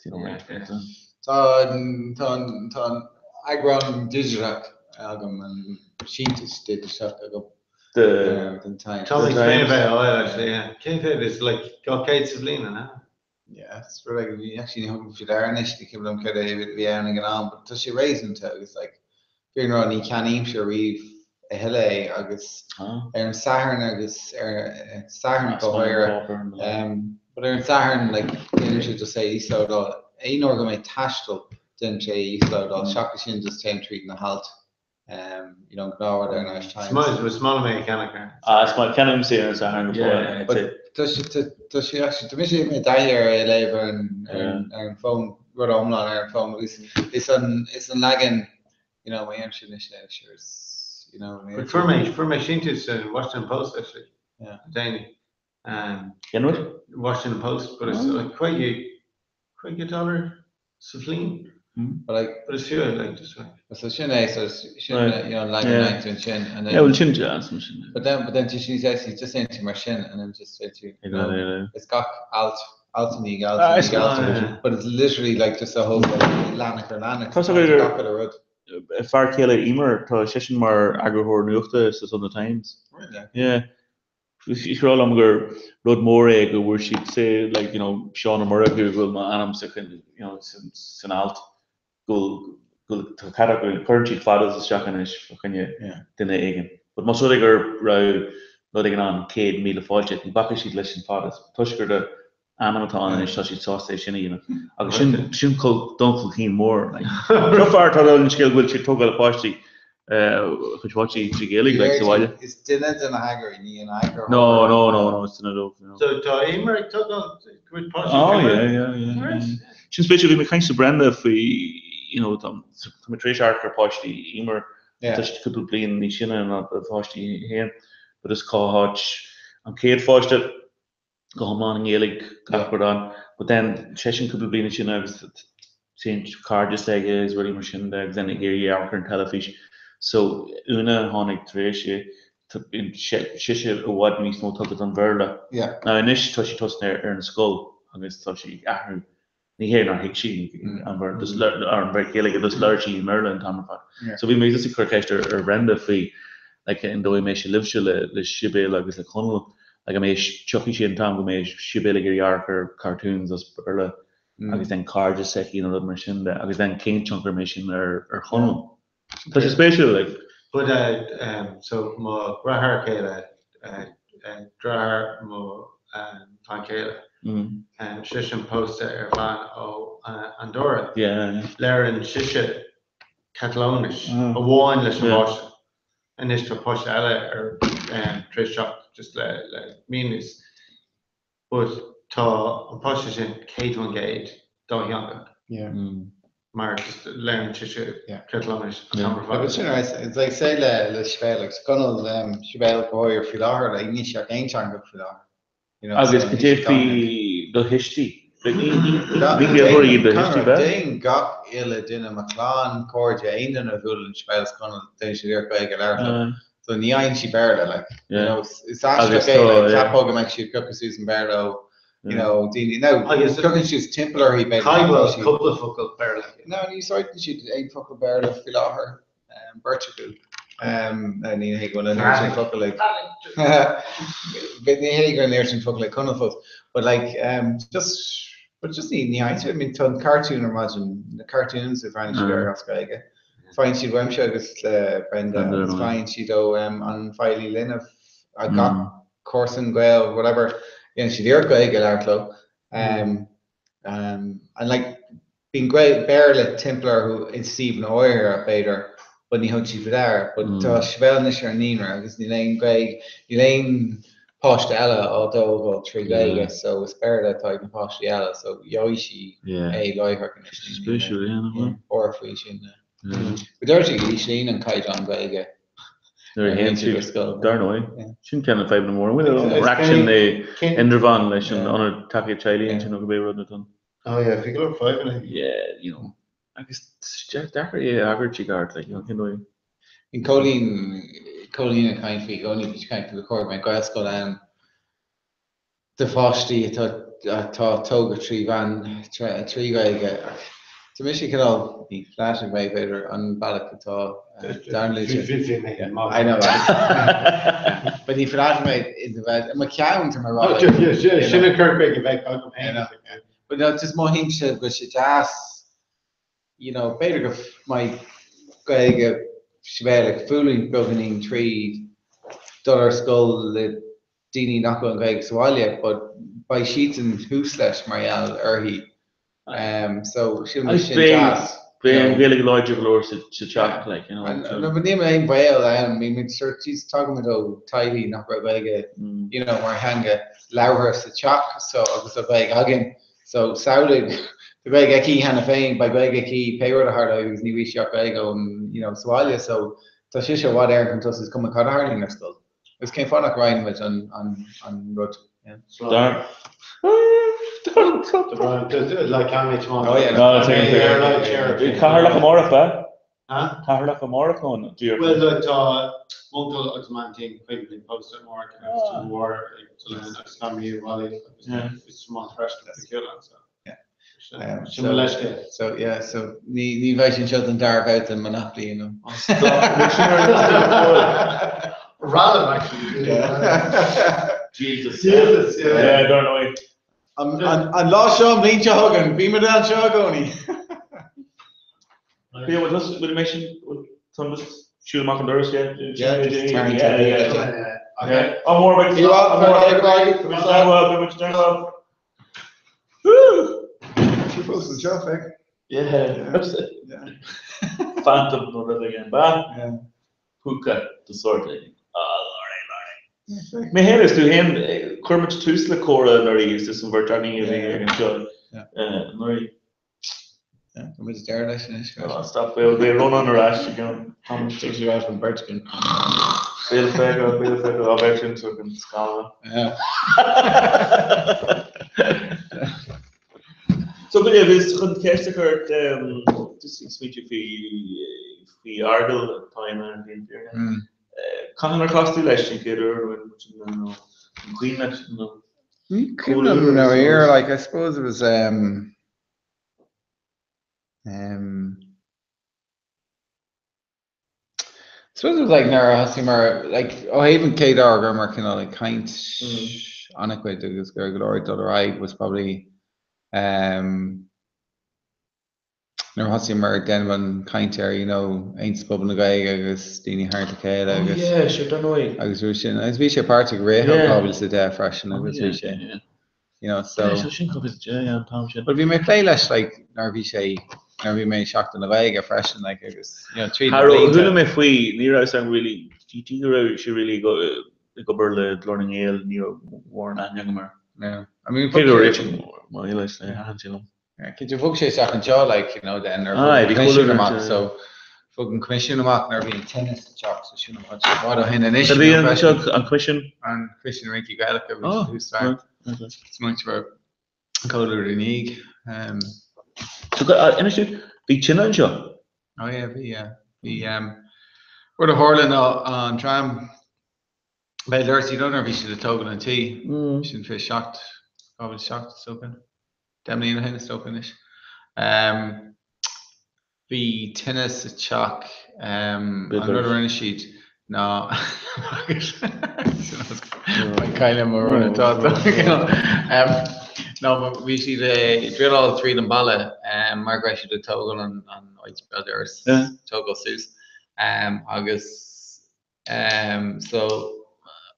you know, roinnt blianta. Tá an tá an tá an eagrán digiteach agam, an síntiús digiteach agam. De den Times. Tá mé féin a bheith á fháil actually, yeah. Cén fáth is like 200 sa bhliain, an ea? Yeah, it's rud éigin, bhí actually ní thugaim faoi deara anois, ní cuimhin liom céard é a bhí ann ag an am, but tá sé réasúnta agus like fírinne a rá ní cheannaímse riamh a thuilleadh é agus ar an Satharn agus ar an Satharn go háirithe, but ar an Satharn like déanaimse just é a íoslódáil, aon uair go mbeidh taisteal déanaimse é a íoslódáil, seachas sin just téim tríd na hailt you know, an gnáthrud ar an Irish Times. Is maith liom é a cheannach ar. Ah, is maith, ceannaímse ar an Satharn go fóill. But tá sé, tá sé actually, tá mise i dtaithí ar é a léamh ar an, ar an, ar an bhfón, rud iomlán ar an bhfón agus is an, is an leagan, you know, má dhéanaim sin anois, sure, it's, you know. But fuair mé, fuair mé síntiús den Washington Post actually. Yeah. Déanaí. Cén rud? Washington Post, but it's like 50 dollar sa bhliain. But like, But is fiú é, like, just like. So sin é, so sin, you know, an leagan Yeah. yeah. ansin, and then, Yeah, well sin deas mar sin. but then tá sí níos just aon mar sin, and then just say to, you know, Yeah. it's gach alt, alt i ndiaidh alt Ah, i is ndiaidh alt, yeah. but it's literally like just a whole like, leathanach ar leathanach. Tá sé gur- gach uile rud. Fear céile Emer, tá seisean mar eagarthóir nuachta sa Sunday Times. Really? Yeah. Is rá liom gur rud mór é go bhfuair siad say like, you know, Seán Ó Murchú go bhfuil m'ainm sa you know, san alt go bhfuil tá cead acu cuireann siad fadas isteach anois fá choinne duine éigin. But más rud é go raibh rud éigin ann 100,000 fáilte, ní bhacfaidh siad leis an fadas. Toisc gur do ainm atá ann anois tá siad sásta é sin a dhéanamh. Agus sin sin dul chun cinn mór. Like. Seo fear atá an scéal go bhfuil sé ag tógáil páistí chuid páistí trí Ghaeilge like, sa bhaile. Is duine de na heagraí, ní an eagarthóir. No, no, no, no, it's duine dóibh. No. So tá Emer ag tógáil cuid páistí. Oh, yeah, yeah, yeah. Right. Sin spéisiúil, bhí mé ag caint le Brenda faoi, you know, tá mé tar éis amharc ar páistí Emer, Yeah. tá siad cúpla bliain níos sine ná a pháistí féin, but is cá háit an chéad pháiste go hiomlán i nGaeilge gach rud ann, but then seisean cúpla bliain níos sine agus téann cairdeas aige agus rudaí mar sin de agus then ag iarraidh amharc ar an teilifís. So Úna tháinig tar éis é, sise i bhfad níos mó tugtha don Bhéarla. Yeah. Now anois tá sí tosaithe ar an scoil agus tá sí ag athrú. Ní hé nár thuig sí an Bhéarla, just ar an Ghaeilge, just labhair sí i mBéarla an t-am ar fad. Yeah. So bhí mé just ag cur ceist ar Bhrenda faoi like an dóigh a mbeidh sé libhse le le Sibéal agus le Conall, like an mbeidh tiocfaidh sé an t-am go mbeidh Sibéal ag iarraidh amharc ar cartoons as Béarla agus then cairde s'aici nó rud mar sin de agus then cén tionchar a mbeidh sin ar ar Chonall. Tá sé spéisiúil like. But so mo dheartháir céile, deartháir mo bhean chéile, seisean pósta ar bhean ó Andorra. Yeah, yeah. Labhrann sise Catalóinis amháin leis an bpáiste. Anois tá páiste eile ar tar éis teacht just le le mí anuas. But tá an páiste sin 100% dátheangach. Yeah. Mar just labhrann sise Yeah. Catalóinis an t-am ar But fad. sin right, it's like say le le Sibéal agus Conall Sibéal go háirithe faoi láthair, like níl sí ach aonteangach faoi láthair. You know, Agus so go níl sí dté dátheangach. faoi do thuistí. Like, ní Gaeilgeoirí iad do thuistí, b'ea? Déan gach uile duine mo chlann, cairde, aon duine a bhuaileann Sibéal is Conall, déanann siad iarracht Gaeilge a labhairt leo. So ní fhaigheann sí Béarla, like, you Yeah. know, is aisteach Agus é, tá, like, yeah. cheapfá go mbeadh siad piocadh suas an Béarla ó, you know, daoine, no, Agus piocann siad timpeall uirthi b'fhéidir Caithfidh nach bhfuil siad. cúpla focal Béarla. No, ní úsáideann siad aon focal Béarla faoi láthair, beirt acu. No, ní hé go bhfuil an oiread sin focal ag But ní hé go bhfuil an oiread sin focal ag Conall fós. But like, just, but just ní, ní fhaigheann siad, I mean, tá an cartoon ar maidin, na cartoons a bhreathnaigh siad air as Gaeilge. Faigheann siad uaimse agus le Brenda Brenda, agus right. faigheann siad ó an feighlí linbh, a gach comharsan Gael, whatever, dhéanann siad iarracht Gaeilge a labhairt leo. And like, bíonn Béarla timpeall orthu i suíomhanna áirithe, b'fhéidir, but ní thugann siad faoi deara. But tá Sibéal anois ar an naíonra agus níl aon Ghaeilge, níl aon páiste eile á dtógáil trí Ghaeilge, so is Béarla atá ag na páistí eile, so gheobhaidh sí é láithreach anois. Spéisiúil, yeah, nach bhfuil? Buartha faoi sin. But deir sí go íslíonn an caighdeán Gaeilge Nuair a nuair a théann théann siad siad ar scoil. Dar ndóigh, sin ceann de na fadhbanna móra. Bhfuil an Is raic sin cén- é Indreabhán leis an Yeah. ionad tacaíocht teaghlaigh ansin nó cibé rud atá ann. Oh yeah, bhí go leor fadhbanna. Yeah, you know. Agus deacair é a agairt i gceart, like, you know, cén dóigh. Bíonn Cóilín, Cóilín ag caint faoi i gcónaí, bíonn sí ag caint faoi gur chóir go mbeadh Gaelscoil ann do pháistí atá, atá tógtha trí mheán, trí Ghaeilge. Ach tá mise cineál, ní fanatic mé b'fhéidir, an bealach atá Darren luaite. Bhí mé ag I know. But ní fanatic mé in the bheith, i mo cheann tá mé ag rá, like, you Sin know. an cur chuige a bheadh agam You féin. know. But no, just mothaímse go bhfuil sé deas, you know, b'fhéidir go mbeidh Gaeilge Sibéal ag foghlaim beagáinín tríd dul ar scoil le daoine nach bhfuil an Ghaeilge sa bhaile, but beidh siadsan thuas leis mar gheall uirthi. So sílim go Agus sin beidh deas, you beidh an know. Ghaeilge láidir go leor sa teach, like, you know. No, but níl aon bhaol ann, I mean, sort jeez, tagaimid ó teaghlaigh nach raibh Gaeilge, you know, mar theanga labhartha sa teach, so agus tá Gaeilge againn. So samhlaigh, tá Gaeilge aici cheana féin, beidh Gaeilge aici pé rud a tharlóidh agus ní bhfaighidh sí ach Gaeilge ón, you know, sa bhaile, so tá sise i bhfad Éireann chun tosaigh is cuma cad a tharlaíonn ar scoil. Agus cén fáth nach roinnfidh muid an, an, an rud, Dar. Like how much more? Oh, yeah. No, take Cathaoirleach amárach, b'ea? Huh? Cathaoirleach amárach nó an díreach? Well, like, tá m'uncail agus m'aintín 50 bliain pósta amárach agus tá mo mháthair ag dul ann agus tá mé bhaile agus Yeah. is má freisin a ciúil so. Yeah. Sin mo leithscéal. So yeah, so ní ní bheidh sin seo den dara babhta den Monopoly, you know. Random actually. Yeah. Jesus. Jesus, yeah. Yeah, don't know. An an lá seo an bhliain seo chugainn, bímid anseo i gcónaí. Yeah, well, just with mention, tá just siúl amach an doras, yeah. Yeah, just turn to Yeah, the- yeah. Yeah. Okay. Yeah. Oh, more about You are- Woo! Tú fós anseo, feic. Yeah. Yeah. Phantom nó rud éigin, ba? Yeah. Púca de sórt éigin. Ah, alright, alright. Mé féin is tú féin, chuir muid tús le comhrá anuraidh is an bheirt againn a bhí ag an seo anuraidh. Yeah, tá muid deireadh leis anois, guys. Oh, stop, beidh Rónán ar ais i gceann tamaill. Tá sé ar ais an bheirt againn. Béal Feirste, Béal Feirste, á bheith sin tugann scannal. Yeah. So go deimhin, is chun ceist a chur ort, just ag smaointiú faoi faoi Fheargal atá in an bhliain fírinne. Cathain ar chas tú leis an chéad uair nó an cuimhin leat nó? Ní cuimhin liom dáiríre, like I suppose it was I suppose it was like nuair a thosaigh mar like ó thaobh an chéad uair go raibh mar cineál ag caint an-chuid agus go raibh go leor ag dul ar aghaidh was probably um, nuair a thosaigh mar ag déanamh an caint ar you know Aontas Pobal na Gaeilge agus daoine thart le chéile Oh agus yeah, sure, dar ndóigh. agus bhí sin agus bhí sé páirteach i rith 2010 freisin agus bhí sé you know so Yeah, so sin 2010 yeah, an t-am sin. But bhí mé ag plé leis like nuair a bhí sé nuair a bhí mé i Seachtain na Gaeilge freisin like agus you know tríd na Cha raibh, blianta. chuala mé faoi, ní raibh fhios agam really, dtí go raibh sé really ag ag obair le Glór na nGael, ní raibh mórán aithne agam air. No. I mean Cé bhog go sé raibh mo leis, thaitin sé liom. Yeah, cinnte bhog sé isteach anseo like you know then nuair a Aye, bhog an bhí Coimisiún chuile amach rud, so bhog an Coimisiún amach nuair a bhí an tine sa teach so sin an rud i bhfad ó shin anois Cad you é know an freisin. seo an Coimisiún? An Coimisiún Rincí Gaelacha bhí Oh, sé thuas thart. right, okay. Smaointe raibh Comhluadar i ndiaidh. Um, So go, inis dúinn, bhí tine anseo? oh yeah, bhí, yeah. Bhí, um, rud a tharla ná an dream Béal Dorais, you know nuair a bhí siad ag tógáil an tí, sin 27, 2007 is dócha, 10 mbliana ó shin is dócha anois. Um, bhí tine sa teach, um, an rud a rinne siad ná Caillim mo rud atá um, no, bhí siad ag druileáil tríd an balla um, mar go raibh siad ag tógáil an, an áit Béal Dorais, tógáil suas um, agus Um, so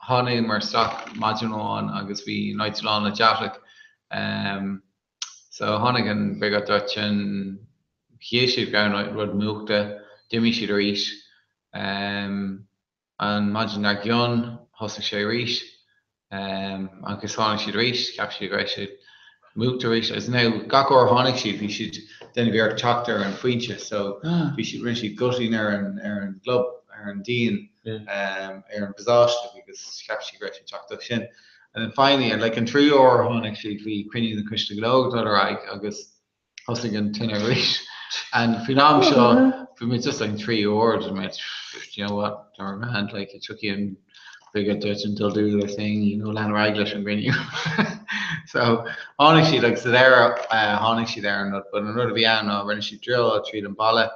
tháinigeamar isteach maidin amháin agus bhí an áit lán le deatach. Um, so tháinig an briogáid dóiteáin, shíl siad go raibh an rud múchta, d'imigh siad arís. Um, an maidin dár gcionn thosaigh sé arís. Um, agus tháinig siad arís, cheap siad go raibh sé múchta arís. Agus now gach uair a tháinig siad bhí siad déanamh iarracht teacht ar an phointe so bhí siad rinne siad gutting ar an ar an gclub ar an díon um, ar an bpasáiste agus cheap siad go raibh siad teacht as sin. And then finally and like an tríú uair a tháinig siad bhí cruinniú den Choiste Gnó ag dul ar aghaidh agus thosaigh an tine arís. And faoin am seo bhí muid just like an tríú uair just mé you know what never mind like it took you an briogáid dóiteáin they'll do their thing you know lean ar aghaidh leis an gcruinniú. So tháinig siad agus sa deireadh tháinig siad ar an rud but an rud a bhí ann ná rinne siad druileáil tríd an balla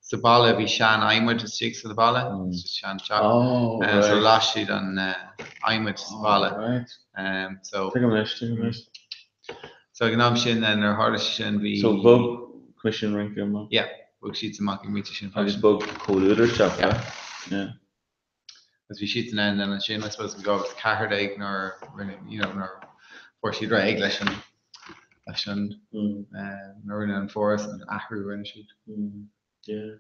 sa balla bhí sean adhmaid istigh sa bhalla mm. sean teach oh, right. so las siad an adhmaid sa bhalla oh, right. um, so Tuigim leis, tuigim leis. So ag an am sin then nuair a tharla sé sin bhí. So bhog Coimisiún Rince amach. Yeah, bhog siadsan amach ag an bpointe sin Agus freisin. bhog Comhluadar isteach, Yeah. yeah. Agus bhí siadsan ann then ansin I suppose in 2014 nuair a rinne, you know, nuair a fuair siad réidh leis an, leis an, eh, nuair a rinne an Foras an athrú a rinne siad. Yeah.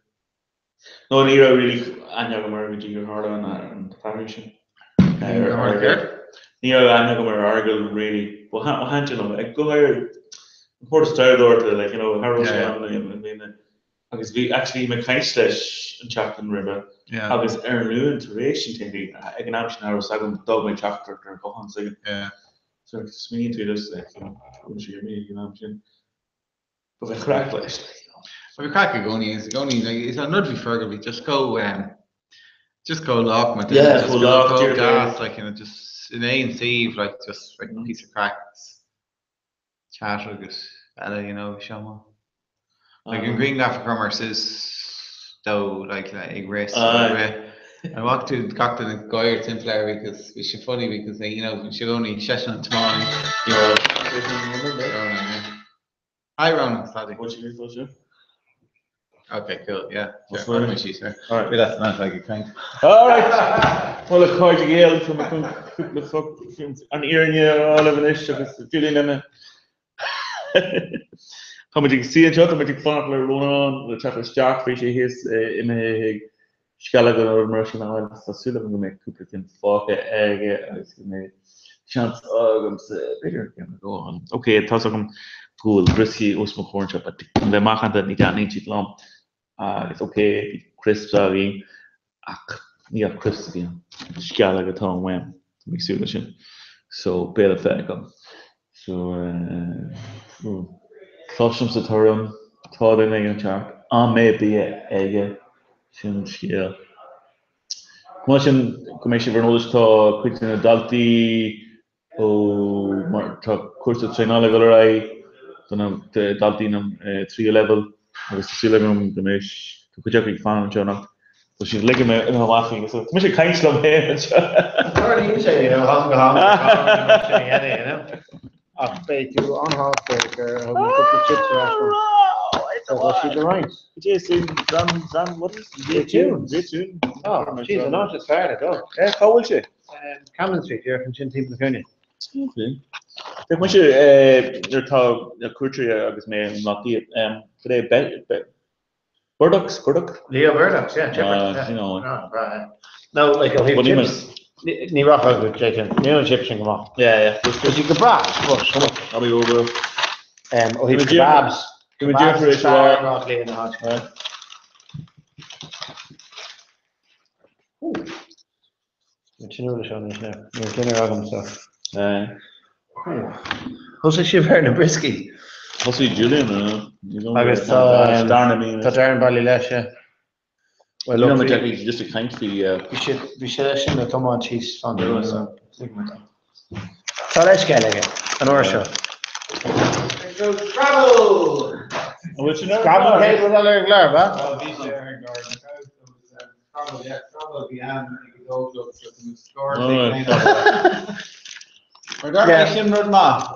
No, ní raibh really aithne agam air go dtí gur tharla an an t-athrú sin. Ar tharla céard? Ní raibh aithne agam ar Fheargal really. But thaitin sé liom. Ag go háirithe an port stair like, you know, cha raibh sé ann i mbliana. Agus bhí actually bhí mé ag caint leis an tseachtain roimhe agus ar an Luan tar éis an tae ag an am sin cha raibh fhios agam d'fhág mé teachtaireacht ar an ghuthán s'aige. So smaoiníonn tú just like, you know, bhfuil sé ar mí ag an am sin. But bheadh craic leis, like, you know. Bhí craic i gcónaí, is i gcónaí, like, is an rud bhí Fergal, bhí just go, um, just go lách mar duine, Yeah, just go go lách, go dear deas, like, you know, just in aon suíomh, like, just like piece of craic, chat agus eile, you know, bhí sé maith. Like an grianghraf a chuireamar suas dó, like, le ag rith, so Aye. rith. An bhfaca tú gach duine ag gáire timpeall air because bhí sé funny because, you know, bhí sé i gcónaí seisean an tiománaí, you know. Ronan, yeah. Hi Ronan, Sadie. What's your pleasure? Okay, cool, yeah. What's Sure, funny? she's there. All right. Bhí that's not like a kind. All right. Well, a chairde Gael tá mé chun cúpla focal an fhírinne a rá libh anois agus Julian lena Tá muid ag suí anseo, tá muid ag fanacht le Rónán le teacht isteach, bhí sé thíos imithe chuig sceallóga nó rud mar sin a fháil agus tá súil agam go mbeidh cúpla ceann fágtha aige agus go mbeidh seans agamsa b'fhéidir ceann a dhó. Ok, tá's agam go bhfuil brioscaí os mo chomhair anseo but chun bheith macánta ní taitníonn siad liom agus ok bhí crisps againn ach ní ach crisps a bhí ann. Sceallóg atá uaim, tá mé ag súil leis sin. So béile fé agam. So cloisimse torann, tá duine éigin ag teacht, an mbeidh bia aige? Sin an scéal. Chomh maith leis sin, go mbeidh sibh ar an eolas, tá cuid de na daltaí ó mar tá cúrsa traenála ag dul ar aghaidh do na daltaí na tríú leibhéal agus tá súil agam go mbeidh tá cuid acu ag fanacht anseo anocht. Tá siad uilig imithe amach faoin so tá mise ag caint liom féin anseo. Tarlaíonn sé, you know, ó am go ham sin a dhéanamh, you know. Ach beidh tú an-shásta gur thug mé cúpla chips ar ais dom. So tá siad le roinnt. Cad é sin? Zan, zan, what is it? Zaytoun. Zaytoun. Oh, jeez, an áit is fearr le dul. Eh, cá bhfuil sé? Camden Street, díreach ansin timpeall na cúinne. Ok. Bheadh mise nuair atá na cuairteoirí agus mé i mBleá Cliath, cad é Be, Burdocks, Burdock? Leo Burdocks, yeah, chipper. Ah, sin álainn. Ah, breá, yeah. No, like, ó thaobh But chips, ní rachadh go Zaytoun, níl an chips sin go maith. Yeah, yeah. Tá siad go breá, but chomh maith. I'll be over. Ó thaobh kebabs, kebabs is fearr i mBleá Cliath na háite. Sin uair seo anois now. Ní raibh dinnéar agam so. Thosaigh sibh ar na brioscaí. Thosaigh Julian Agus tá tá Darren bailithe leis, yeah. Well look, bhí just ag caint faoi bhí sé bhí sé leis sin le tiomáint síos fán dúinn so Tá leithscéal aige an uair seo. Scrabble! Scrabble céad rud eile ar an gclár, ba? Bhí sé ar an gclár. Scrabble, yeah, Scrabble a bhí ann ag a dó a chlog so tá muid scór Mar dar Yeah. sin rud maith.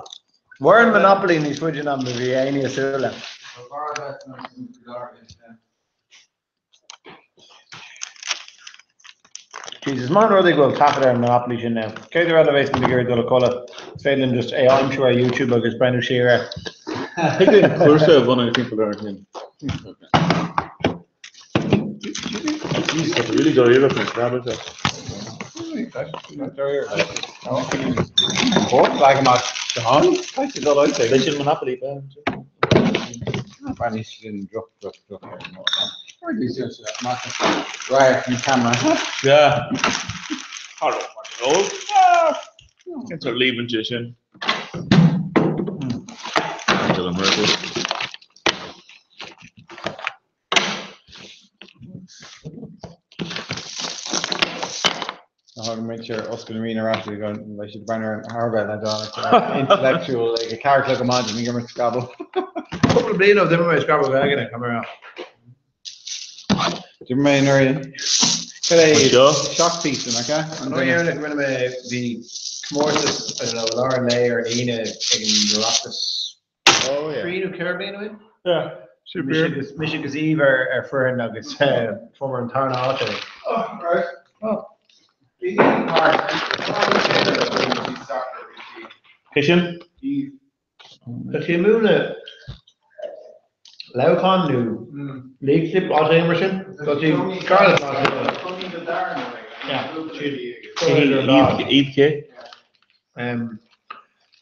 Mhair an Monopoly níos faide ná mar a bhí éinne ag súil le. Jesus, is maith an rud é go bhfuil taifead ar an Monopoly sin now. Céad uair eile a bheas muid ag iarraidh dul a chodladh, is féidir linn just é a aimsiú ar YouTube agus breathnú siar air. Thig linn cúrsa a bhunú timpeall ar an Jesus, that's really dáiríre faoin Scrabble seo. Beidh sin Monopoly, ba? Radharc an camera. Yeah. Hello, hello. Cén sórt líomhaint é sin? Dylan Murphy. Tháinig muid ar oscailt na Ríona ar ais go mbeidh siad breathnú ar thar a bheith le dán intellectual ag a ceathair a chlog ar maidin ag imirt Scrabble. Cúpla bliain ó d'imir mé Scrabble Gaeilge na camera. D'imir mé anuraidh. Cad é Anseo? seacht píosa, nach ea? An uair dheireanach a rinne mé bhí comórtas I don't know, i lár an lae ar an Aoine ag an Oireachtas. Oh yeah. Trí nó ceithre bliana ó shin. Yeah. Mise mise agus Eve ar ar foireann agus fuaireamar an tarna háit ar. Oh, right. Oh. Bhí Cé sin? Tá sí ag múineadh Leamhcán nó Leixlip áit éigin mar sin. Tá sí gar le Yeah. Eve cé?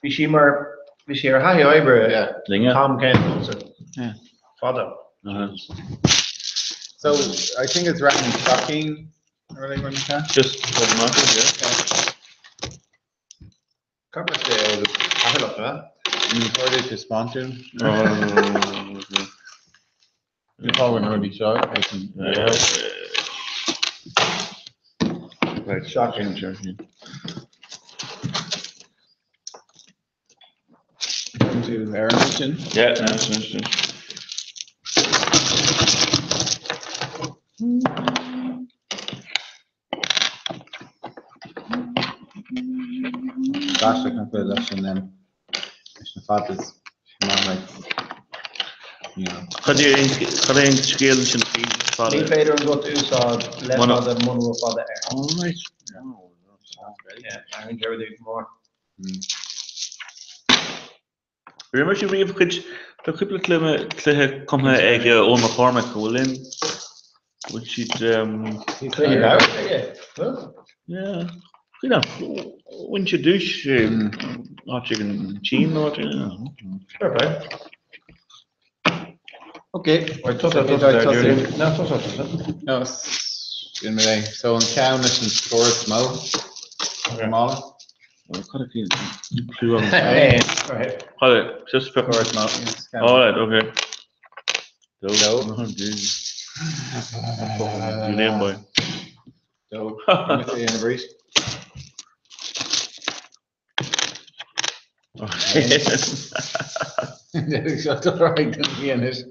Bhí sí mar bhí sí ar thaithí oibre Linge. Tom céanna so fada. So I think it's Rathan Shocking. Really when you can. Just yeah. Caithfidh sé ea? Ní chóir duit taispeáint dúinn. Ní fágann na rudaí seo ag an. Right, shocking, sure. Ar an sin? Yeah, no, no, no. Baisteach nach bhfuil leis an leis na fadas like, you know. Cad é cad é an scéal sin faoi fada? Ní féidir an guth a úsáid le fada muna bhfuil fada air. All right. Yeah, athraíonn sé rudaí go mór. Rinne mise riamh cuid, tá cúpla cluiche, cluiche cumtha ag Eoin McCormack, an bhfuil aon, bhfuil siad, Cluiche leabhar aige, bhfuil? Yeah, you know, bhain siad duais áit éigin an tSín nó áit éigin. Fair play. Ok. Right, tusa, tusa, Julian. No, tusa, tusa. No, sin mé. So an ceann leis an scór is mó. Mála. Cad a bhí clú agam? Right. Cad é, just Scór is mó. All right, okay. Dó. Dó. You name boy. Dó. Ina bhris. Oh, Haon arís.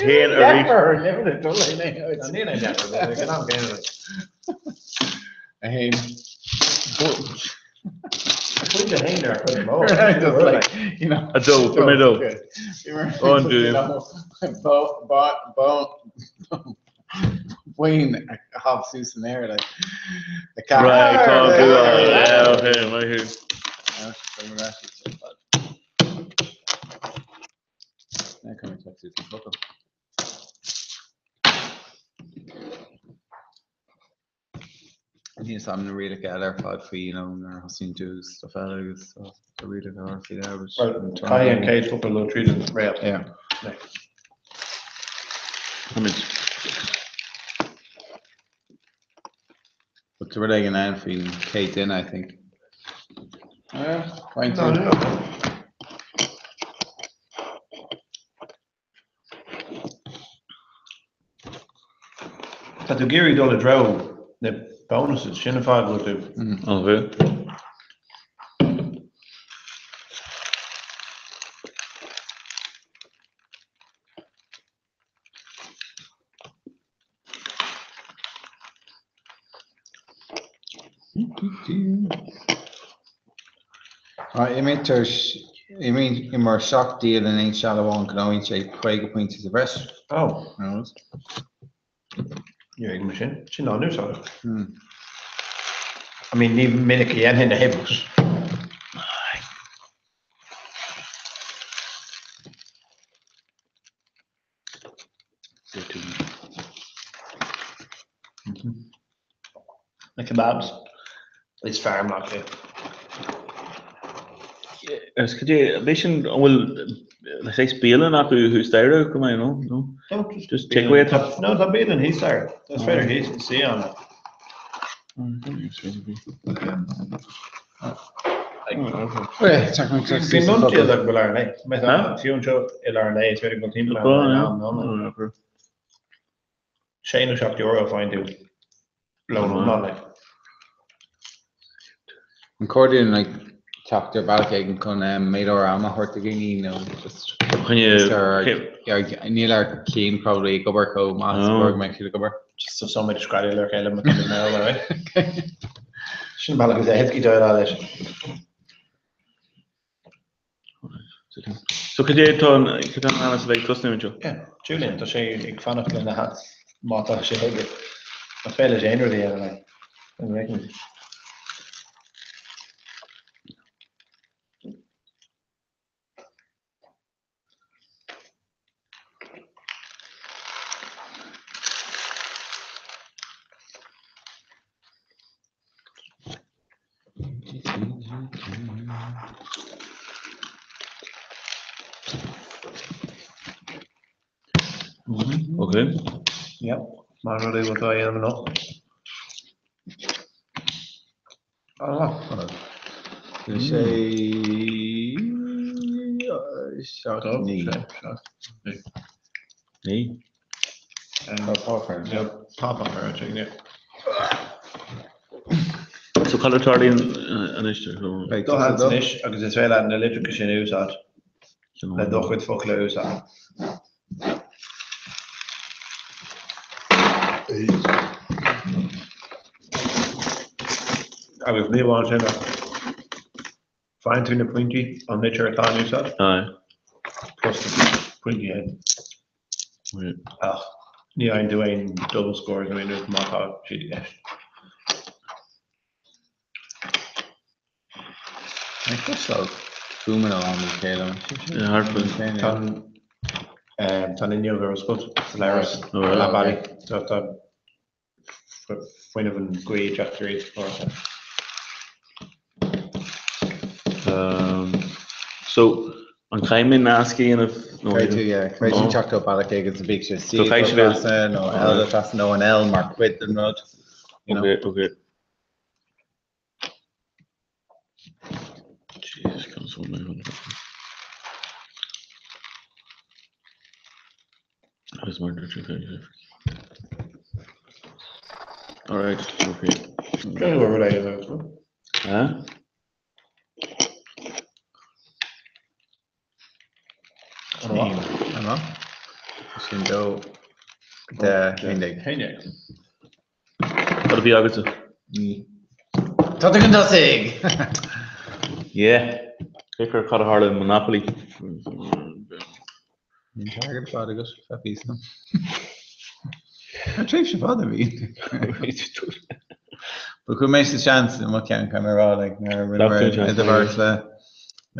Níl aon deifir, ag an am céanna. A haon. Pointe a haon ar chuid mó. Just like, you know. A dó, put mé dó. On do. Bo, bo, bo, Buíon a thabh suas san aer, like. The cat. Right, tá tú yeah, okay, my here. Níl a fhios agam na rialacha eile ar fad faoi, you know, nuair a thosaíonn tú agus stuff eile agus tá rialacha ar faoi there, but. Well, caithfidh an chéad focal dul tríd an réalt. Yeah. Táimid. But tá rud éigin ann faoin chéad duine, I think. Roinnt No, no. Tá tú ag iarraidh dul i dtreo na bonuses, sin an fáth go bhfuil tú. Okay. Right, imrítear imir 7 diall in aon seal amháin gnóthaíonn sé 50 pointe sa bhreis. Oh. Ar eolas. Ní raibh mé sin. Sin an-úsáideach. I mean, ní minic a dhéanfainn é, but. Na kebabs. Is fearr amach é. Is cad é, b'é sin, an bhfuil le saghas bialann acu thuas staighre go mbeidh, no? No? Just takeaway atá. No, tá bialann thíos staighre. Is féidir thíos suí ann. Bhí miondíol acu i lár an lae. Fiú anseo i lár an lae, is féidir go timpeall ar an am nó. Sé nó €7 a faigheann tú lón iomlán like. An cóir dúinn like teacht ar bealach éigin chun méadóir ama a thabhairt do dhaoine nó just níl ár gcinn probably ag obair chomh maith is ba chóir go mbeadh siad ag obair. Just so muid ag screadaíl ar a chéile má tá muid mall, alright? Sin an bealach is éascaí déileáil leis. So cad é atá an cad é an hanas a bheidh ag tosnú anseo? Yeah, Julian, tá sé ag fanacht lena hat má tá sé aige. Nach féidir leis aon rud a dhéanamh like. An bhfeiceann? Okay. Yep, mar rud é bhfuil tú á dhéanamh anocht. An-mhaith. Sé, 7, 9. 9. Tá páipéar anseo. Tá páipéar anseo, yeah. So cad a tarlaíonn anois? Beidh Do tusa sheans dó. anois agus is féidir leat na litreacha sin a úsáid le do chuid focal a úsáid. Agus ní amháin sin ach faigheann tú na pointí ón litir atá in úsáid plus na pointí féin. Ach ní fhaigheann tú aon double scores nó aon rud má tá siad i gceist. Ag cloisteáil fuaimeanna lán le chéile. Tá an fhuinneog ar oscailt sa leithreas leath bealaigh so tá fuinneamh an ghaoth ag teacht tríd. So an gcaithfidh mé nasc a dhéanamh nó? Caithfidh tú, yeah. Caithfidh tú teacht ó bealach éigin so bíodh sé C So caithfidh sé trasna nó L trasna nó an L mar chuid den rud. You know? Okay, okay. Jesus, conas a bhfuil mé chun? Agus mar dúirt tú féin. All right, okay. Cén uair a bhfuil é? Huh? An maith? Sin dó de 11. 11. Cad a bhí agatsa? Tá tú chun tosaigh! Yeah. Féach ar cad a tharla i Monopoly. An t-airgead fada agat, feadh píosa. Ar tréimhse fada a bhí. Ba chuir mé sa seans i mo cheann caithfidh mé a rá like nuair a rinne mé idirbheart le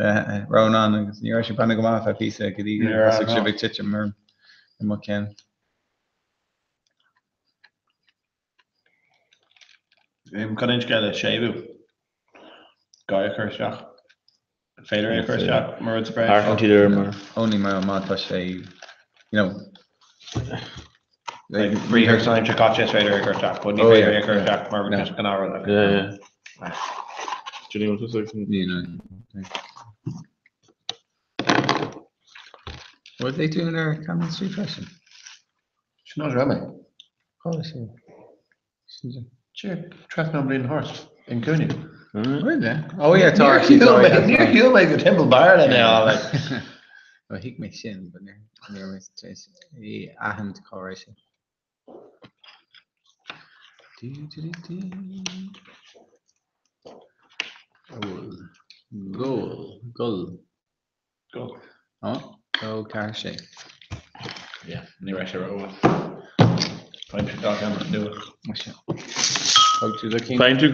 le Rónán agus ní raibh sé breathnú go maith feadh píosa go dtí gur thosaigh sibh ag titim orm i mo cheann. Cad é an scéal le séimhiú? Gá é a chur isteach? An féidir é a chur isteach mar rud sa bhreis? Amharcann siad ar mar. Only mar má tá sé, you know, Like briathar san aimsir chaite is féidir é a chur isteach, but ní Oh, féidir yeah, é a chur yeah. isteach mar No. just gnáthrud. Like. Yeah, yeah. Do you know what it's like? You know. What are they doing ar Camden Street freisin? Sin áit a raibh mé. Cá bhfuil sé? Sin Siar trasna an Bleeding Horse in cúinne. Where the? Oh yeah, tá Níor sí shiúil mé níor shiúil mé go Temple Bar le mé á like. Ó thuig mé sin, but níor níor mé í aithint cá raibh sé. Du, du, du, du. Gol. Gol. Gol. Gol. Ó, ó ceathair sé. Yeah, ní raibh sé rómhaith. Faighimse dá cheann nua. Thug tú do cinn? Faigheann tú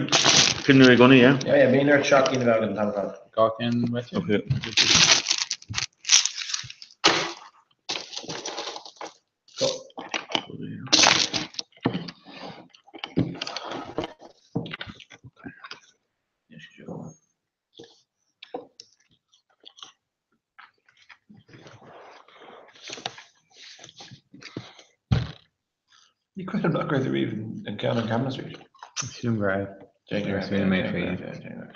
cinn nua i gcónaí, yeah? Yeah, yeah, bíonn ort seacht gcinn a bheith agam an t-am ar fad. Dhá cheann uait? Okay. Go. Ní cuimhin liom nach raibh tú riamh in ceann ar Camden Street. Sílim go raibh. Déan mé faoi.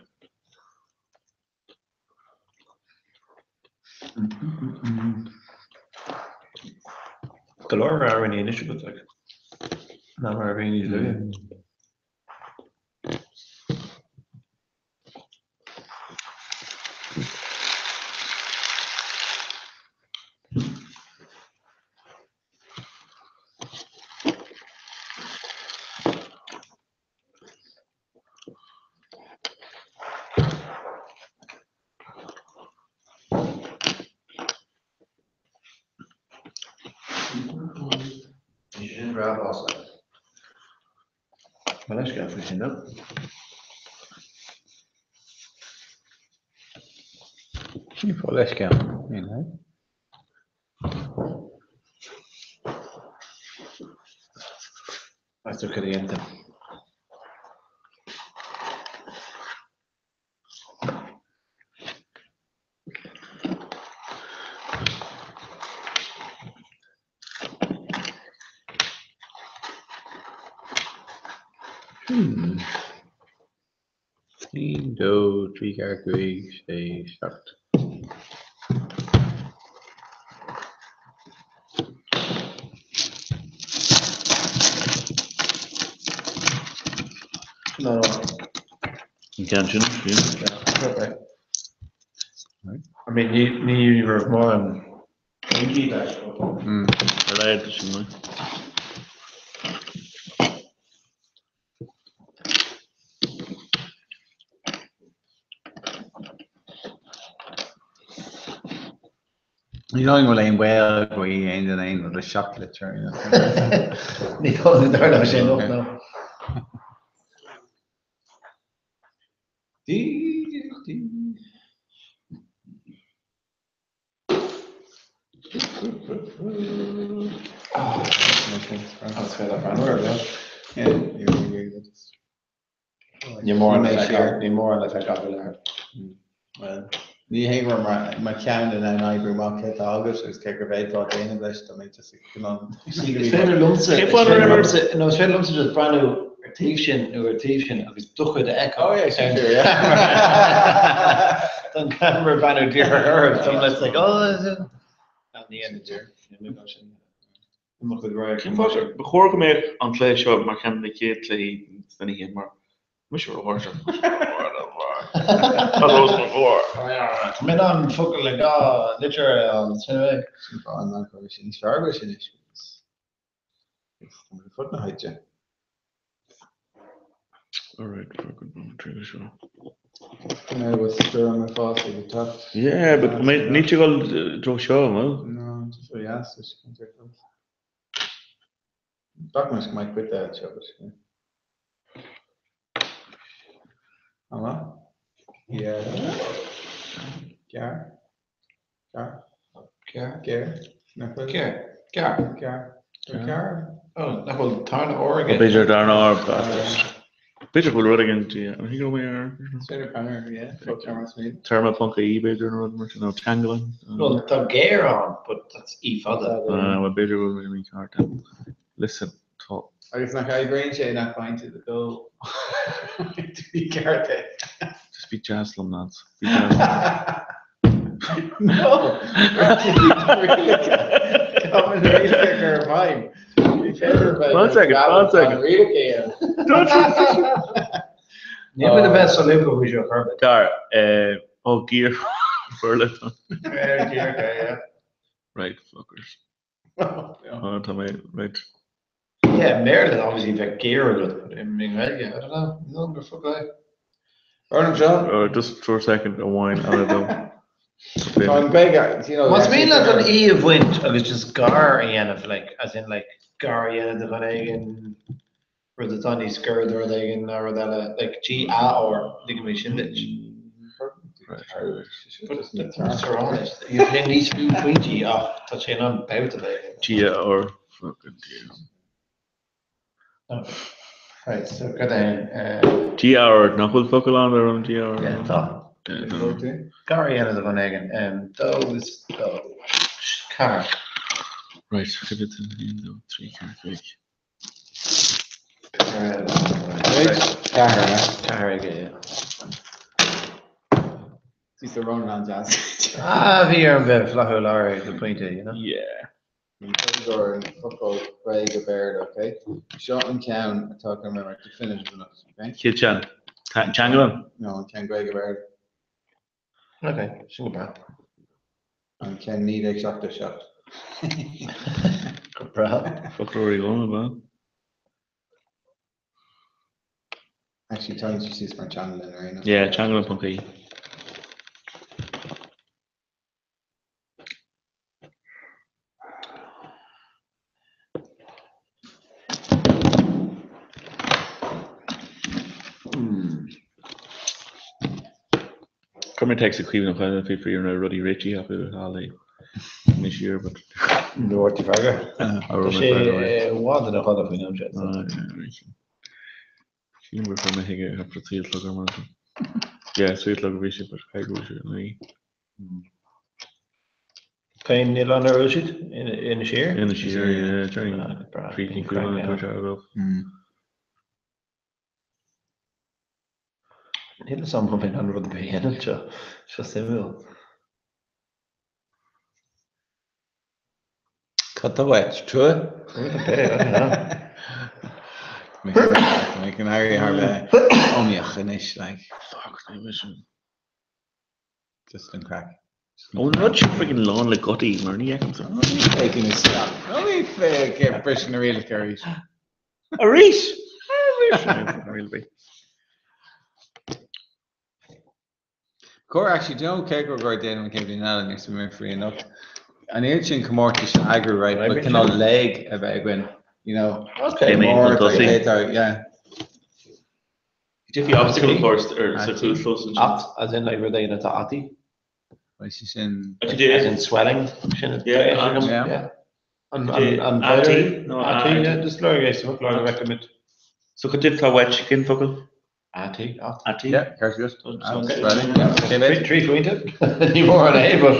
Go leor amhráin anois agat like. Ná mar a bhí níos luaithe. Bhí sin breá fosta. Mo leithscéal faoi sin, though. Ní fáth leithscéal, you know. Meas tú cad a dhéantar? 1, 2, 3, 4, 5, 6, 7. No. An ceann sin, yeah. I mean, ní raibh mórán pointí leis. Ar laghad sin, like. Ní dóigh go bhfuil aon bhaol go bhfaighidh aon duine aon rud le seacht litir. Ní dóigh go dtarlóidh sé anocht, no. Ní mór ní mór le feiceáil go léir. Ní hé gur mar cheann in ann oibriú amach cé atá agat agus cé go bhféadfá déanamh leis dá mbeadh tusa in ann. Is féidir liomsa, is féidir liomsa, nó is féidir liomsa just breathnú ar taobh sin nó ar taobh sin agus do chuid a fheiceáil. Oh yeah, sin fíor, yeah. Don camera breathnú díreach orthu, so I'm just like, oh, is it? Ní dhéanann dear, ní mbeidh sin. Cén fáth ba chóir go mbeadh an cluiche seo mar cheann de na chéad cluichí san oíche mar mise róthuirseach. Tá Tá mé in ann focal le dhá litir a fháil, sin é. Sin fáth an nach bhfuil sé níos fearr leis anois agus tá mé fud na háite. Alright, fucking trigger seo. Now with stoirm ag fás ag teacht. Yeah, but níl sé ag dul treo seo, an bhfuil? No, just ó dheas is cinnte ar fad. Bheadh muid go mbeidh cuid de seo, but yeah. An bhfuil? Yeah. Gearr. Gearr. Gearr. Gearr. Nach bhfuil? Gearr. Gearr. Gearr. Gearr. Oh, nach bhfuil tarna ór aige? B'fhéidir darna ór, B'fhéidir go bhfuil rud éigin an thig liom é ar Féidir Conor, yeah, Téarma.ie b'fhéidir nó rud mar sin, nó Teanglann. Well, tá géar ann, but that's E fada. Ah, well b'fhéidir go bhfuil mé mícheart then. Listen, tá. Agus nach oibríonn sé nach bhfaigheann tú do dó. Bí ceart é. Just bí deas liom, lads. Bí deas liom. No! Tá na rialacha a chur i bhfeidhm. Ní féidir a bheith One second, one second. Níl mé le bheith solúbtha faoi seo chor ar bith. Gar, ó gear furla. Yeah. Right, fuckers. Oh, tá mé, right. Yeah, mBéarla obviously bheadh géar agat, but i nGaeilge, I don't know, no, gur focal é. Orm seo. Oh, just for a second amháin eile dom. Tá an Ghaeilge, you know. Más mian leat an E a bhaint agus just gar a dhéanamh, like, as in like gar a dhéanamh de dhuine éigin, rud atá níos gaire do rud éigin ná rud eile, like G A R, ligfidh mé sin duit. But that's honest. You're paying níos lú pointí ach tá sé in ann babhta bheith. G A R, fucking dear. Right, so cad é? G A R, nach bhfuil focal ann ar an G A R? Yeah, tá. Gar a dhéanamh de dhuine éigin. Dó is dó. Ceathair. Right, cad é 1, 2, 3, 4, 5. Ceathair, Ceathair aige, yeah. Bhí sa rón an-deas. Ah, bhí orm bheith flaithiúil áirithe go pointe, you know? Yeah. Ní focal focal Gaeilge Béarla, ok? Seo an ceann atá agam mar definitive enough, ok? Cén ceann? Teanglann? No, an ceann Gaeilge Béarla. Ok, sin go breá. An ceann 1977. Go breá. Foclóirí Dhónaill, ba? Actually, tá sé síos mar teanglann ar aon nós. Yeah, teanglann.ie. Chuir mé téacs ag Caoimhín Ó Cadhain fiafraí an raibh rudaí réitithe acu thall é anois here but Dúirt tú freagra. Tá Tá sé i bhfad ina chodladh faoin am seo. Sílim gur chuir mé chuige thart ar 3 a chlog ar maidin. Yeah, 3 a chlog a bhí sé but caithfidh go bhfuil sé 9. Cén oileán ar bhfuil siad? Inis Oírr? Inis Oírr, yeah. Déarfainn 3 cinn 5 an tuair seo. Níl fhios a'm an mbeidh an rud a bheidh in anseo. Seo suimiúil. Cad tá uait? Trua? Rud ar bith, I don't know. Mé ag éirí thar bheith iomaíoch anois, like. Fuck, níl mise. Just an craic. Ó, an rud sin friggin' lán le gutaí, mar ní fheicimse. Ná bí ag isteach. Ná bí ag briseadh na rialacha arís. Arís! Arís! Cóir, actually, do you know cé gur gur déanamh an chéad bhliain eile níos mé faoi anocht. An oiread sin comórtais a eagrú, right, but cineál léig a bheith againn, you know. Okay. Mór, yeah. D'fhéadfaí obstacle course ar sa chúlchlós ansin. At, as in like rud éigin atá ataí. Bhuel, sé sin. As in swelling, sin Yeah. yeah. An Ataí nó Ataí, yeah, just lorg é sa fhoclóir go bhfeicfimid. So cad é atá uait cén focal? Ataí, at. Ataí? Yeah, ceart go Swelling, yeah. Okay, mate. 3 phointe. Ní mór an é, but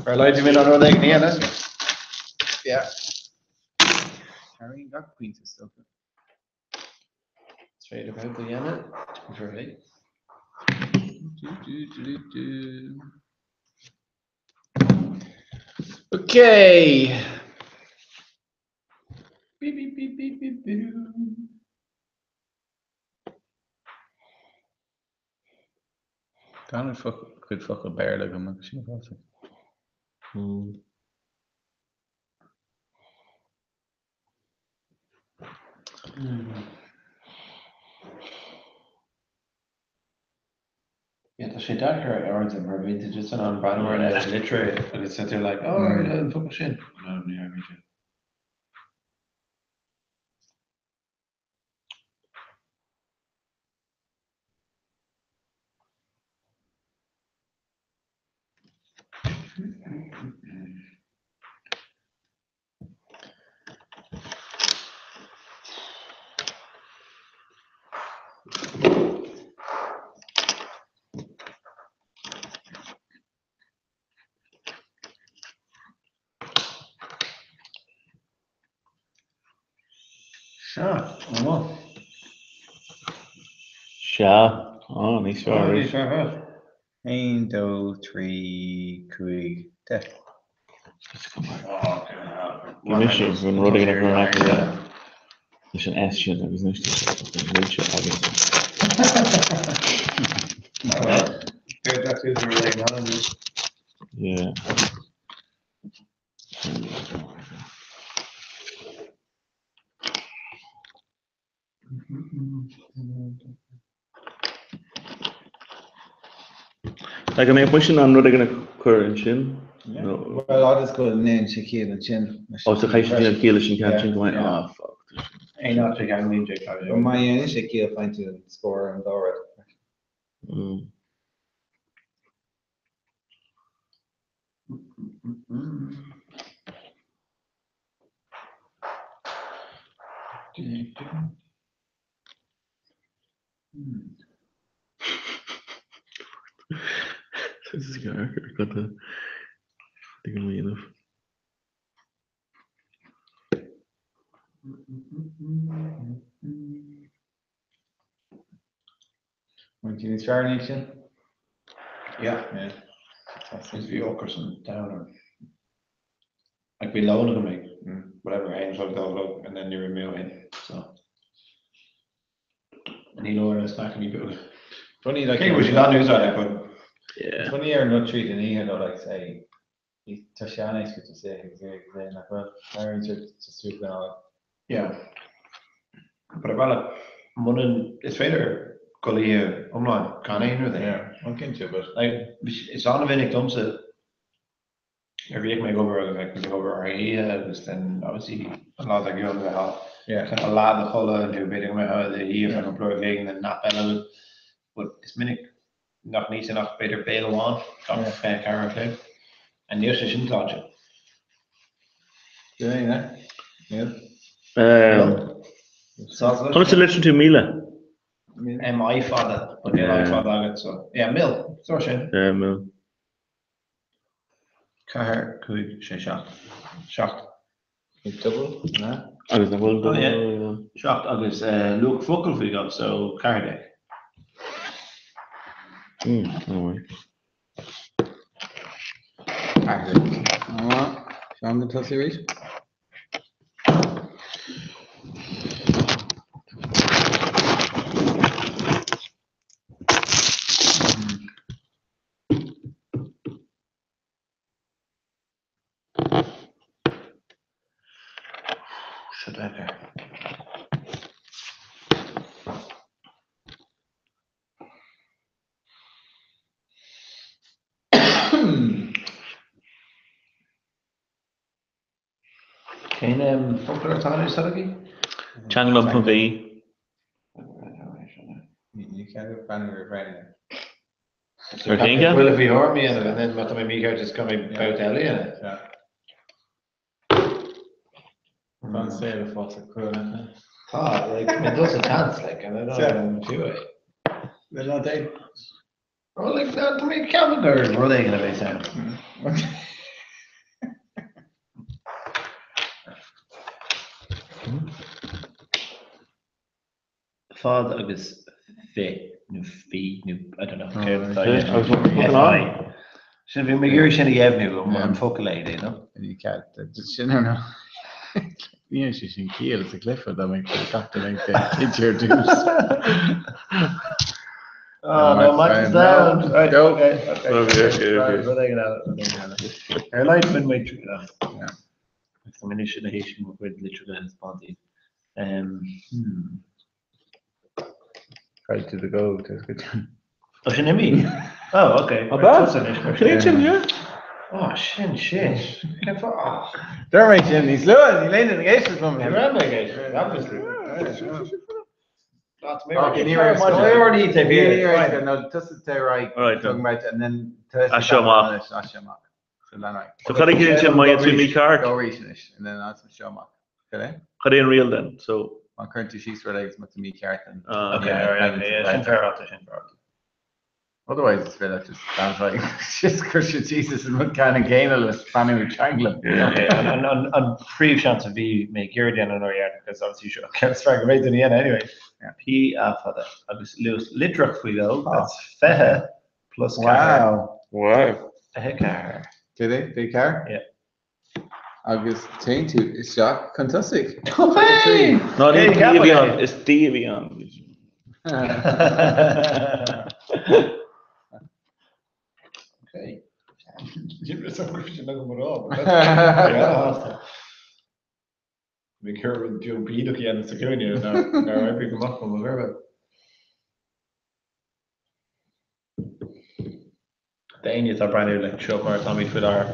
ar laghad mé an rud éigin a dhéanamh. Yeah. Carrying gach pointe is dócha. Is féidir babhta a dhéanamh, for é. Du, du, du, du. Okay. Beep, beep, beep, beep, beep, beep. Tá an cuid focal Béarla agam agus sin fásta. Yeah, tá sé deacair a airde mar bhíonn tú just in ann breathnú ar an litriú agus tá tú like, oh, right, an focal sin. No, ní raibh sé. Sea, an bhfuil? Sea, á, níos fearr arís. Níos fearr. 1, 2, 3, 5, 10. Bhí mise an rud éigin a chur in aice le leis an S sin agus anois tá sé millte agus. Yeah. Like an mbeadh mise in ann rud éigin a chur ansin? No. Well, agus go ndéanann sé ciall ansin. Oh, so chaith sé an ciall leis an ceann sin go mbeidh, ah, fuck. Aon áit a gceanglaíonn sé Well, má dhéanann sé ciall faigheann tú an scór ar an dá rud. This is gar got the thing I'm dhéanamh. Bhfuil tú níos fearr anois sin? Yeah. Yeah. Is bhí ocras an domhain orm. Like bhí lón agam ag whatever, haon a chlog, dó a chlog, and then ní raibh mé ó shin, so. Ní leor na sneaiceanna beaga. Funny like Cé go bhfuil siad an-úsáideach, but. Yeah. Funny ar an rud tríd an oíche though like say tá sé an-éasca to say agus é agus é nach bhfuil éiríonn sé just through an Yeah. But ar bhealach, munan, is féidir dul oíche iomlán gan aon rud a Yeah, well cinnte, but. Like, is an-mhinic domsa nuair a bhíodh mé ag obair agus like, ag obair ar oíche agus then obviously an lá dár gcionn bheith off. Yeah. Kind of leath do chodladh nó b'fhéidir go mbeifeá i do shuí ar feadh cúpla uair an chloig and then nap eile agat. But is minic nach n-íosfainn ach b'fhéidir béile amháin gach 24 uair an chloig. And níl sé sin sláinte. Sin é, ne? Níl? Sásta leis? Conas a litríonn tú míle? M I fada, but níl I fada agat, so yeah, mil, sórt sin. Yeah, mil. 4, 5, 6, 7. 7. Double, ne? Agus nach bhfuil Oh, yeah. 7 agus luach focal faoi dhó, so 14. Seán go tosaí arís. Seo deacair. Cén foclóir atá in úsáid agaibh? Teanglann.ie. Ní cead breathnú ar Bhrendan. Ar cén ceann? Bhuel, bhí orm a dhéanamh, and then má tá mé mícheart is go mbeidh babhta eile a dhéanamh. Tá an saol ag fás crua nach ea? Tá, like, mé dul sa tseans, like, and I don't know do é. Well, not é. Well, like, tá mé ag ceapadh gur rud éigin a bheas ann. Fad agus fi nó fi nó I don't know céard atá i gceist. Sin bhí mé ag iarraidh sin a dheimhniú an focal é, do you know? Ní cead sin ar nó. Ní sé sin ciall sa chluiche dá mbeadh sé gach duine ag cinnte ar dtús. Oh, no, mic is down. Right, Go. okay, okay. Okay, okay, okay. Rud éigin eile, rud éigin eile. Ar a laghad bhain muid triail as. Yeah. Agus tá mé anois ina théis mo chuid litreacha a thaispeáint daoibh. Right to the go, tá good. Oh, sin imithe? Oh, okay. Ab Right, ea? tusa anois, mar Sin sin. sin, yeah. Oh, sin, sin. Cén fáth? Oh. Deir mé sin níos luaithe, níl aon duine ag éisteacht liom. Ní raibh mé ag éisteacht, obviously. That's me. Okay, ní raibh Tá mé already taobh thiar. Ní raibh, no, tusa te right. All right, Talking about, and then As seo amach. As seo amach. So lean right. So cad é cén sin má tú mícheart? Go arís anois, and then as seo amach. Okay? Cad é an riail then? So Má chuireann tú síos rud agus má tá mícheart then. Ah, Okay, all right, okay, yeah, sin fair enough, sin fair enough. Otherwise it's better just sounds like just cuir siad síos is rud ceann an céanna le breathnú ar teanglann. Okay, an príomhsheans a bhí mé ag iarraidh déanamh an uair dheireanach, because obviously seo ceann is fearr go mbeidh duine a dhéanamh anyway. Yeah. P A fada agus luas litreach faoi dhó, that's 20 plus 4. Wow. Wow. 24. Cé é? 24? Yeah. Agus téann tú isteach chun tosaigh. Hey! Ná ní Hey, D a bhí ceapadh ann, é. is D a bhí ann. Okay. Sin agam a rá, but that's- Bhí cur Joe Bídeach a dhéanamh sa chúinne nár oibrigh go maith dom, a bheith. D'éinne atá ag breathnú like seo mar atáimid faoi láthair,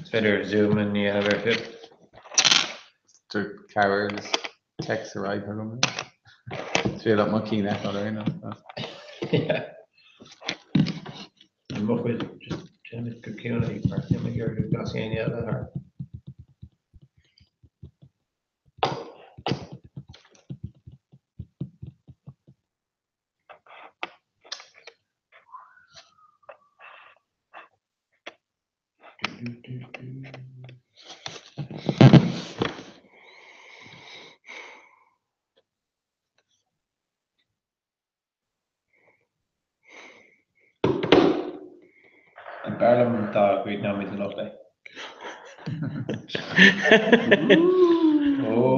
is féidir zoom in a dhéanamh air fiú. Tá cabhair agus text ar aghaidh agam. Is féidir leat mo chinn a fheiceáil ar aon nós. Yeah. An mo chuid just déanaimid go ciúin é mar níl mé ag iarraidh go gcasfaidh éinne eile thart. An b'fhearr liom dá gcríochnóimid anocht é? Ó!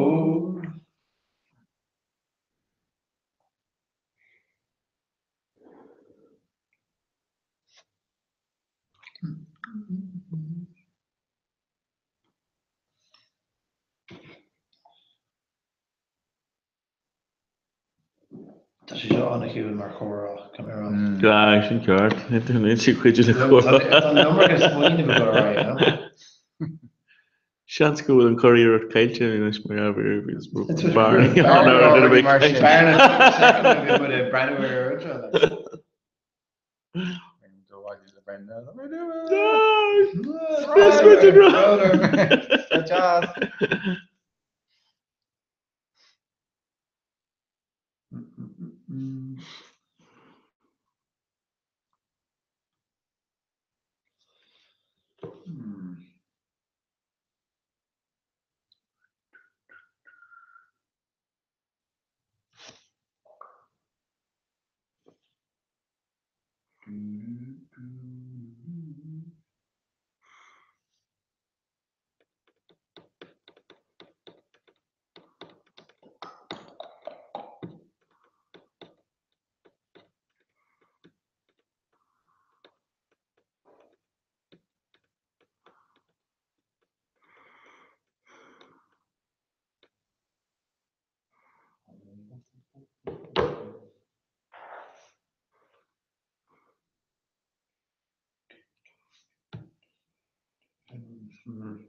Tá sé seo an-chiúin mar chomhrá, caithfidh mé a rá. Tá, sin ceart. Níl sé cuidiú le comhrá. Tá an iomarca smaoineamh ag dul ar aghaidh, no? Seans go bhfuil an curiarracht caillte anois mar gheall ar Barney Bearna bhí muid ag breathnú ar an rud seo.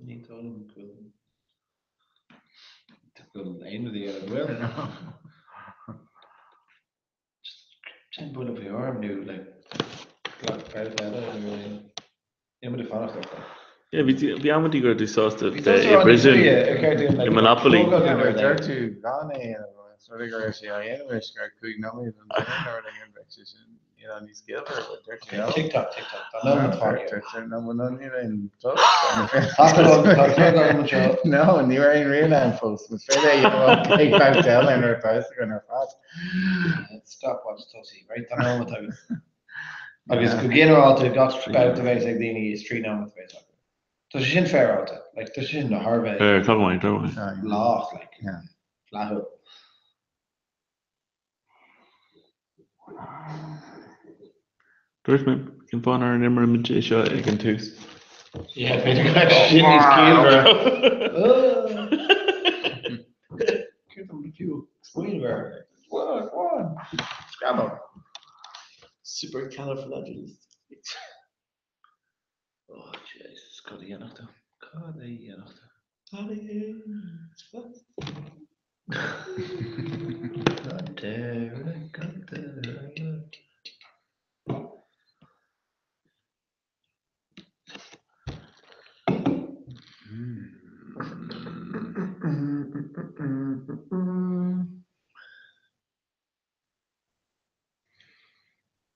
Ní dóigh liom go bhfuil aon rud a dhéanamh bhfuil. Sin buille faoi orm nó le glac babhta eile nó rud éigin. Níl muid ag fanacht ort. Yeah, bhí bhí amantaí go raibh tú sásta bheith i bpríosún i Monopoly. Deir tú gan é a dhéanamh, is rud é go raibh sé á dhéanamh anois go raibh 5 nóiméad an duine nó rud éigin, bheadh sé sin, you know, níos ciallmhaire, but deir tú no. Tick tock, tick tock, tá nóiméad fágtha. Deir tú no, no, níl aon clog. Tá clog, tá clog agam anseo. No, ní raibh aon riail ann fós. Is féidir é a dhéanamh ag babhta eile nuair atá fhios againn ar fad. Stopwatch tosaí, right, tá nóiméad agat. Agus go ginearálta gach babhta a bheas ag daoine is 3 nóiméad a bheas acu. Tá sé sin féaráilte, like tá sé sin thar a bheith. Fair, tá go maith, tá go maith. Lách, like, flaithiúil. Dúirt mé, cén fáth nár imir muid é seo ag an tús? Yeah, b'fhéidir go mbeadh sé sin níos ciallmhaire. Céard an fiú smaoineamh air? What? What? Scrabble. Supercalifragilistic. Oh Jesus, cad a dhéanfadh tú? Cad a dhéanfadh tú? Cad a dhéanfadh tú?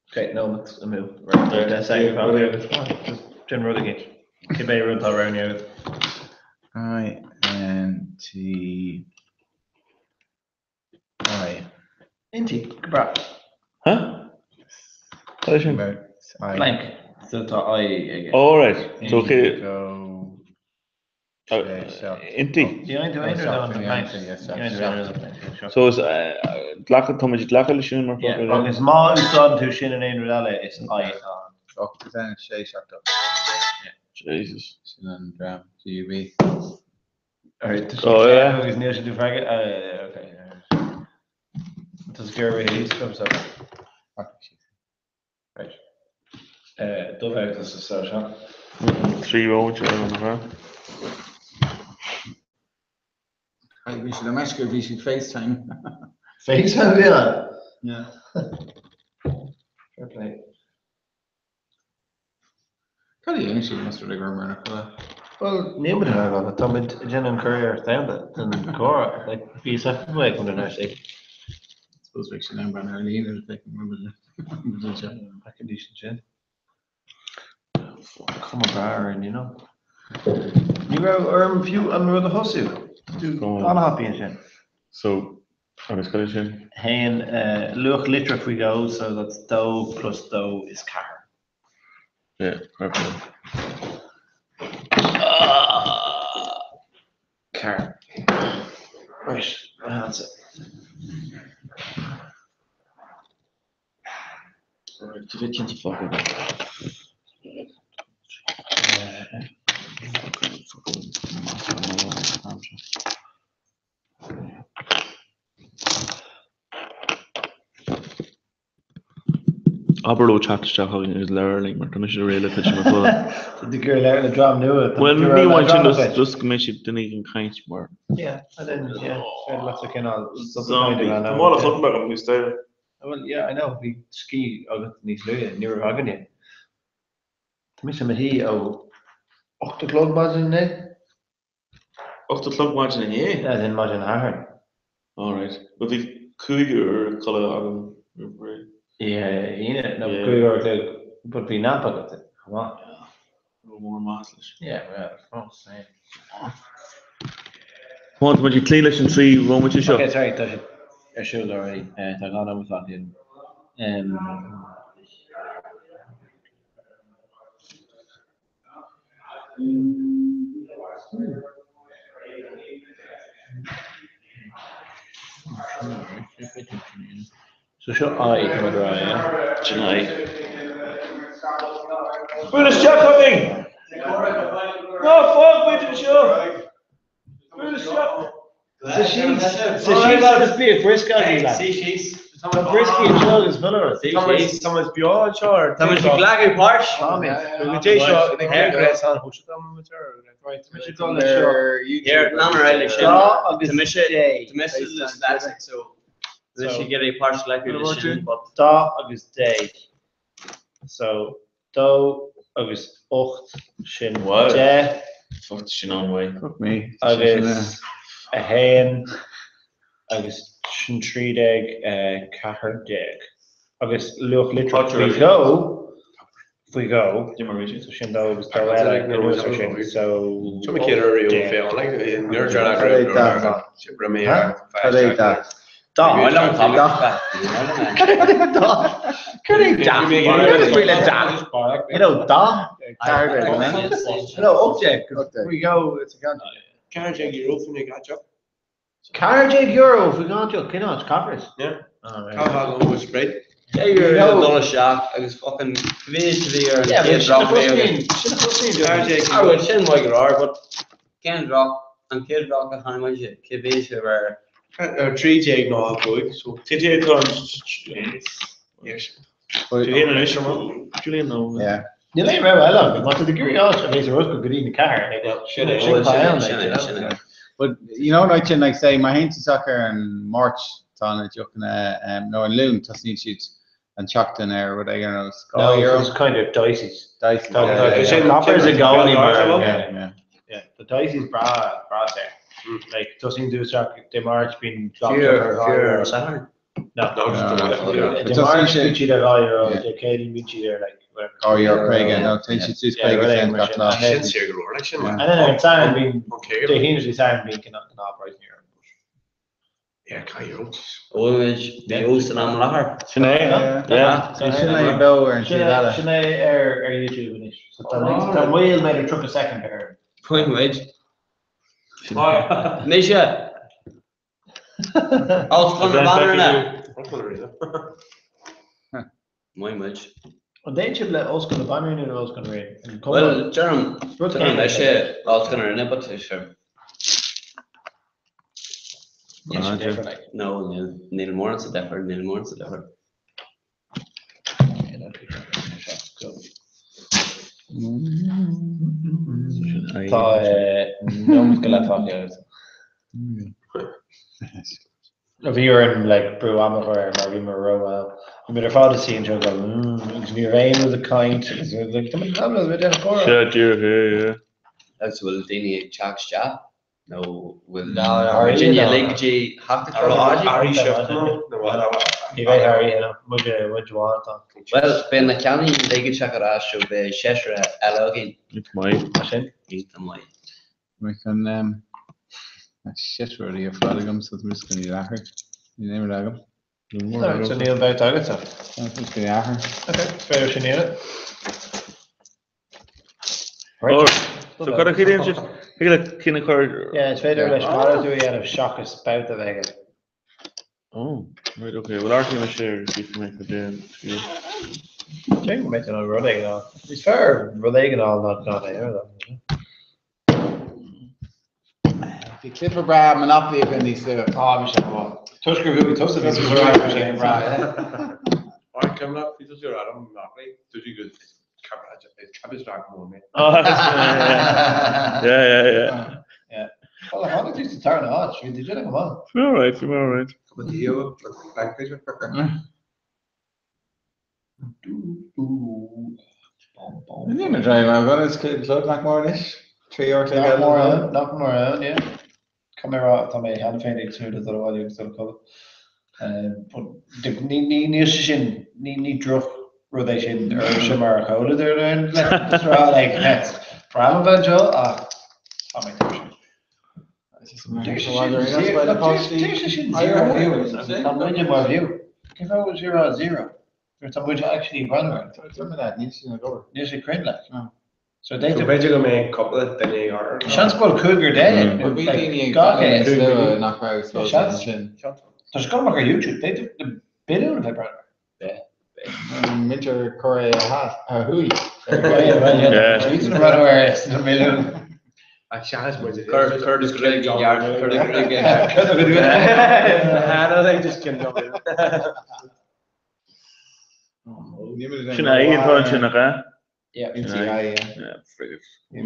Ok, nóiméad amú. Right, 10 soicind fágtha agat. Déan rud éigin. Cibé rud atá roghnaithe agat. I N T I. Innti, go breá. Huh? Cad é sin? Blank. So tá I aige. Oh, right. So, okay. Innti. So is glacadh, tá muid ag glacadh leis sin mar focal. Agus má úsáideann tú sin in aon rud eile, is I atá ann. 8, 10, 6, 7, 8. Jesus. Sin an dream, GUB. Alright, tá sé agus níl sé tú freagra. Okay. Tá sé gur release from so. Right. Dubh agus sa seo. 3 róid ar an bhfear. Bhí siad ag meisce, bhí siad FaceTime. FaceTime bhí ann? Yeah. Fair play. Cad a dhéanann siad más rud é gur mar nach bhfuil? Bhuel, níl muid in ann, tá muid ag déanamh an curiarracht domhanda den chomhrá. Like, bhí a fhios acu go mbeadh muid in áit éigin. Suppose bheadh siad in ann breathnú ar líne le feiceáil mar muid anseo. Feicfidís ansin. Cuma breá orainn, you know. Ní raibh orm fiú an rud a thosú. Tú an-thapaidh ansin. So, agus cad é sin? Haon, luach litreach faoi dhó, so that's dó plus dó is ceathair. Yeah, fair play. Ceathair. Right, that's it. Right, do bhí cinnte fágtha agam. Abair leo teacht isteach chugainn agus labhair linn mar tá mise réidh le titim i gcodladh. Tá tú ag iarraidh labhairt le dream nua. Bhuel, ní amháin sin, just just go mbeidh siad duine éigin ag caint mar. Yeah, and then, yeah, féidir leat a cineál Zombie. Tá mála cotton agam níos deireadh. Well, yeah, I know, bhí scíth agat níos luaithe, ní raibh againne. Tá mise i mo shuí ó 8 a chlog maidin inné. 8 a chlog maidin inné? As in maidin Shathairn. All right. Bhuel bhí 5 uair codladh agam roimh ré. Oíche Aoine, nó 5 uair a chloig, but bhí nap agat chomh maith. Yeah. Ró mór maith leis. Yeah, well, oh, same. Come on, tá muid ag cloí leis an 3 bhomaite seo. Okay, sorry, tá sé ar siúl already. Tá 2 nóiméad fágtha. So seo I tá muid a rá, yeah? Sin I. Buail isteach chugainn! Ná fág muid anseo! Buail isteach! Suigh síos. Suigh síos agus bíodh briosca agaibh, lads. Suigh síos. Tá brioscaí anseo agus chuile rud. Suigh síos. Tá muid beo anseo ar Tá muid ag glacadh páirt. Táimid. Go dtí seo ina gréasán shóisialta muid ar. Right, tá mise ag dul leis seo. Here, lean ar aghaidh leis sin. Dá agus Tá mise dé. Tá mise dyslexic so tá mise ag iarraidh páirt a ghlacadh leis sin but. Dá agus dé. So, dó agus 8, sin 10. Fuck, sin an-mhaith. Fuck me. Agus 1 agus sin 13, 14. Agus luach litreach faoi dhó, faoi dhó, so sin dó agus dó eile anuas ar sin, so. Cad é dath? Dá. Cad é dath? Cad é dath? Cad is brí le dath? You know, dath? No, 18. We go, it's a count. €14 faoin gach deoch. €14 faoi gach deoch, cén áit? Coppers? Yeah. Cá bhfad ó bhfuil spread? €10 dul isteach agus fucking bhí a bhí ar an chéad drop Sin a chosnaíonn. Ah well sin maith go leor but cén drop an chéad drop a chonaic muid cé bhí sé ar 13.05 so. Cad é atá an Yes. Julian anois ar mo Julian nó Yeah. Níl aon rogha eile agam. Má tá tú ag iarraidh áit a bheas ar oscailt go dtí na ceathair, like, well, Sin é, sin sin atá é, ann, sin like, é, you sin know. é. But you know an áit sin, like say, má théann tú isteach ar an Máirt tá na deochanna nó an Luan tosaíonn siad an tseachtain ar rud éigin ar nós No, €2. it's kind of Dicey's. Dicey's, Tá yeah, yeah, sin yeah. Coppers i gcónaí mar Yeah, yeah. Yeah, the Dicey's breá breá saor. Like tosaíonn tú isteach Dé Máirt bíonn Fear fear Satharn. No. No, no. Dé But tosaíonn Máirt siad bíonn siad ar €2, Yeah. Dé Céadaoin bíonn siad ar like whatever. €2.50, no, téann siad suas Yeah, 50 rud éigin cent mar gach sin. lá. And then Sin saor go leor, like sin. Yeah. and then ar an Satharn bíonn Okay. Dé haoine is Dé Sathairn bíonn gnáth praghas Yeah, caith euro. Bhfuil muid beo san am i láthair? Sin é, Yeah. yeah. Sin é beo ar an Sin taobh é eile. sin é ar ar YouTube anois. So tá tá moill b'fhéidir 30 soicind ar. Point muid. Mise! Ollscoil na Banríona! Maith muid. An dtéann sibh le Ollscoil na Banríona nó Ollscoil na Ríona? An cuma? Bhuel, deirim, Rud deirim céanna leis é. é Ollscoil na Ríona, but is sure. Níl sé difear, like. No, níl, níl mórán sa difear, níl mórán sa difear. Tá nóiméad go leith fágtha agat. Bhí orm like brú ama a chur air mar bhí mé ró-mhall. Bhí muid ar fad ag suí anseo ag dul mm agus ní raibh aon rud ag caint agus bhí like tá muid ag déanamh comhrá. Sea, díreach, yeah, yeah. Agus bhfuil daoine ag teacht isteach nó bhfuil No, Harry muid no. uilig go dtí theacht ag cur Harry shift nó Ní bheidh Harry no, muid muid amháin atá. Bhuel, beidh na ceannaí uilig ag teacht ar ais so beidh seisear eile againn. Iontach maith. Mar sin. Iontach maith. Mé chun shit rudaí ar fad agam so tá mise chun iad a athrú. Níl aon rud agam. So níl babhta agatsa. Tá mise chun iad a athrú. Ok, is féidir sin a dhéanamh. Right. So cad a chiallaíonn sé? Thig le cinn a chur. Yeah, is féidir leis malartú a dhéanamh seachas babhta a bheith aige. Oh, right, okay. Well, athraíonn mé sé ar cífidh mé cad é an scéal. Déarfainn go mbeidh tú in ann rud éigin a fháil. Is fearr rud éigin a fháil ná gan é, ar Bhí cluiche breá Monopoly againn níos luaithe. Tá, bhí sé go maith. Toisc gur bhuaigh tusa, bhí sé breá. Bhí sé breá. Alright, Cemla, bhí tusa ar fhad Monopoly, dúirt tú go cabbage rack mór mé. Oh, yeah, yeah, yeah. Well, tháinig tú sa tarna háit, bhí tú déanamh go maith. Bhí mé alright, bhí mé alright. Ní na drive I'm gonna clog nach mór anois. 3 uair chloig Nach eile mór nó. ann, nach mór ann, yeah. Caithfidh mé a rá, tá mé cheana féin ag tnúth le dul abhaile agus dul a chodladh. But ní, ní, níl sé sin, ní, ní droch rud é sin oraibhse mar chomhluadar like, rá, like, breá liom bheith anseo ach tá mé tuirseach. Tá muide mar bhfiú. Cén fáth a bhfuil sé ag rá zero? Nuair tá muid actually ag breathnú air. Níl sé ag obair. Níl sé cruinn like. So So d'fhéadfadh b'fhéidir go mbeidh cúpla duine ag obair. Seans go bhfuil cúigear déag Bhí like daoine ag gach breathnú é. níos luaithe nach raibh Seans. sásta ansin. Tá sé ag dul amach ar YouTube. D'fhéadfadh na billiúin a bheith ag breathnú air. Muintir Cóiré a thuaidh. Yeah. Siadsan ag breathnú air sna milliúin. Ach seachas muid Cuir do ghruaig i gceart, cuir do ghruaig i gceart. Just Kim Jong Un. Sin é, atá ansin nach ea? Yeah. Sin é. Yeah, friggin. Sin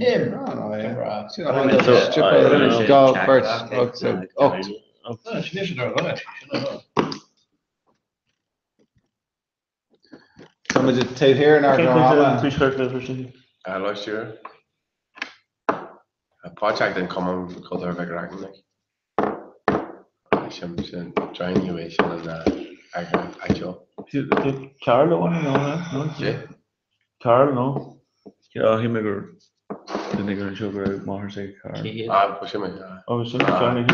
Dhá bheirt, ocht. Tá muid taobh thiar in ár Lá siar. Páirteach den Cumann Cultúrtha Mhic Reachtain. Sin sin join you é sin an áitiúil. Carl amháin nó no? Carl nó? Yeah, shíl mé gur duine gur anseo go raibh máthair sé Carl. Ah, ba sin mé. Ó, sin Carl ní hí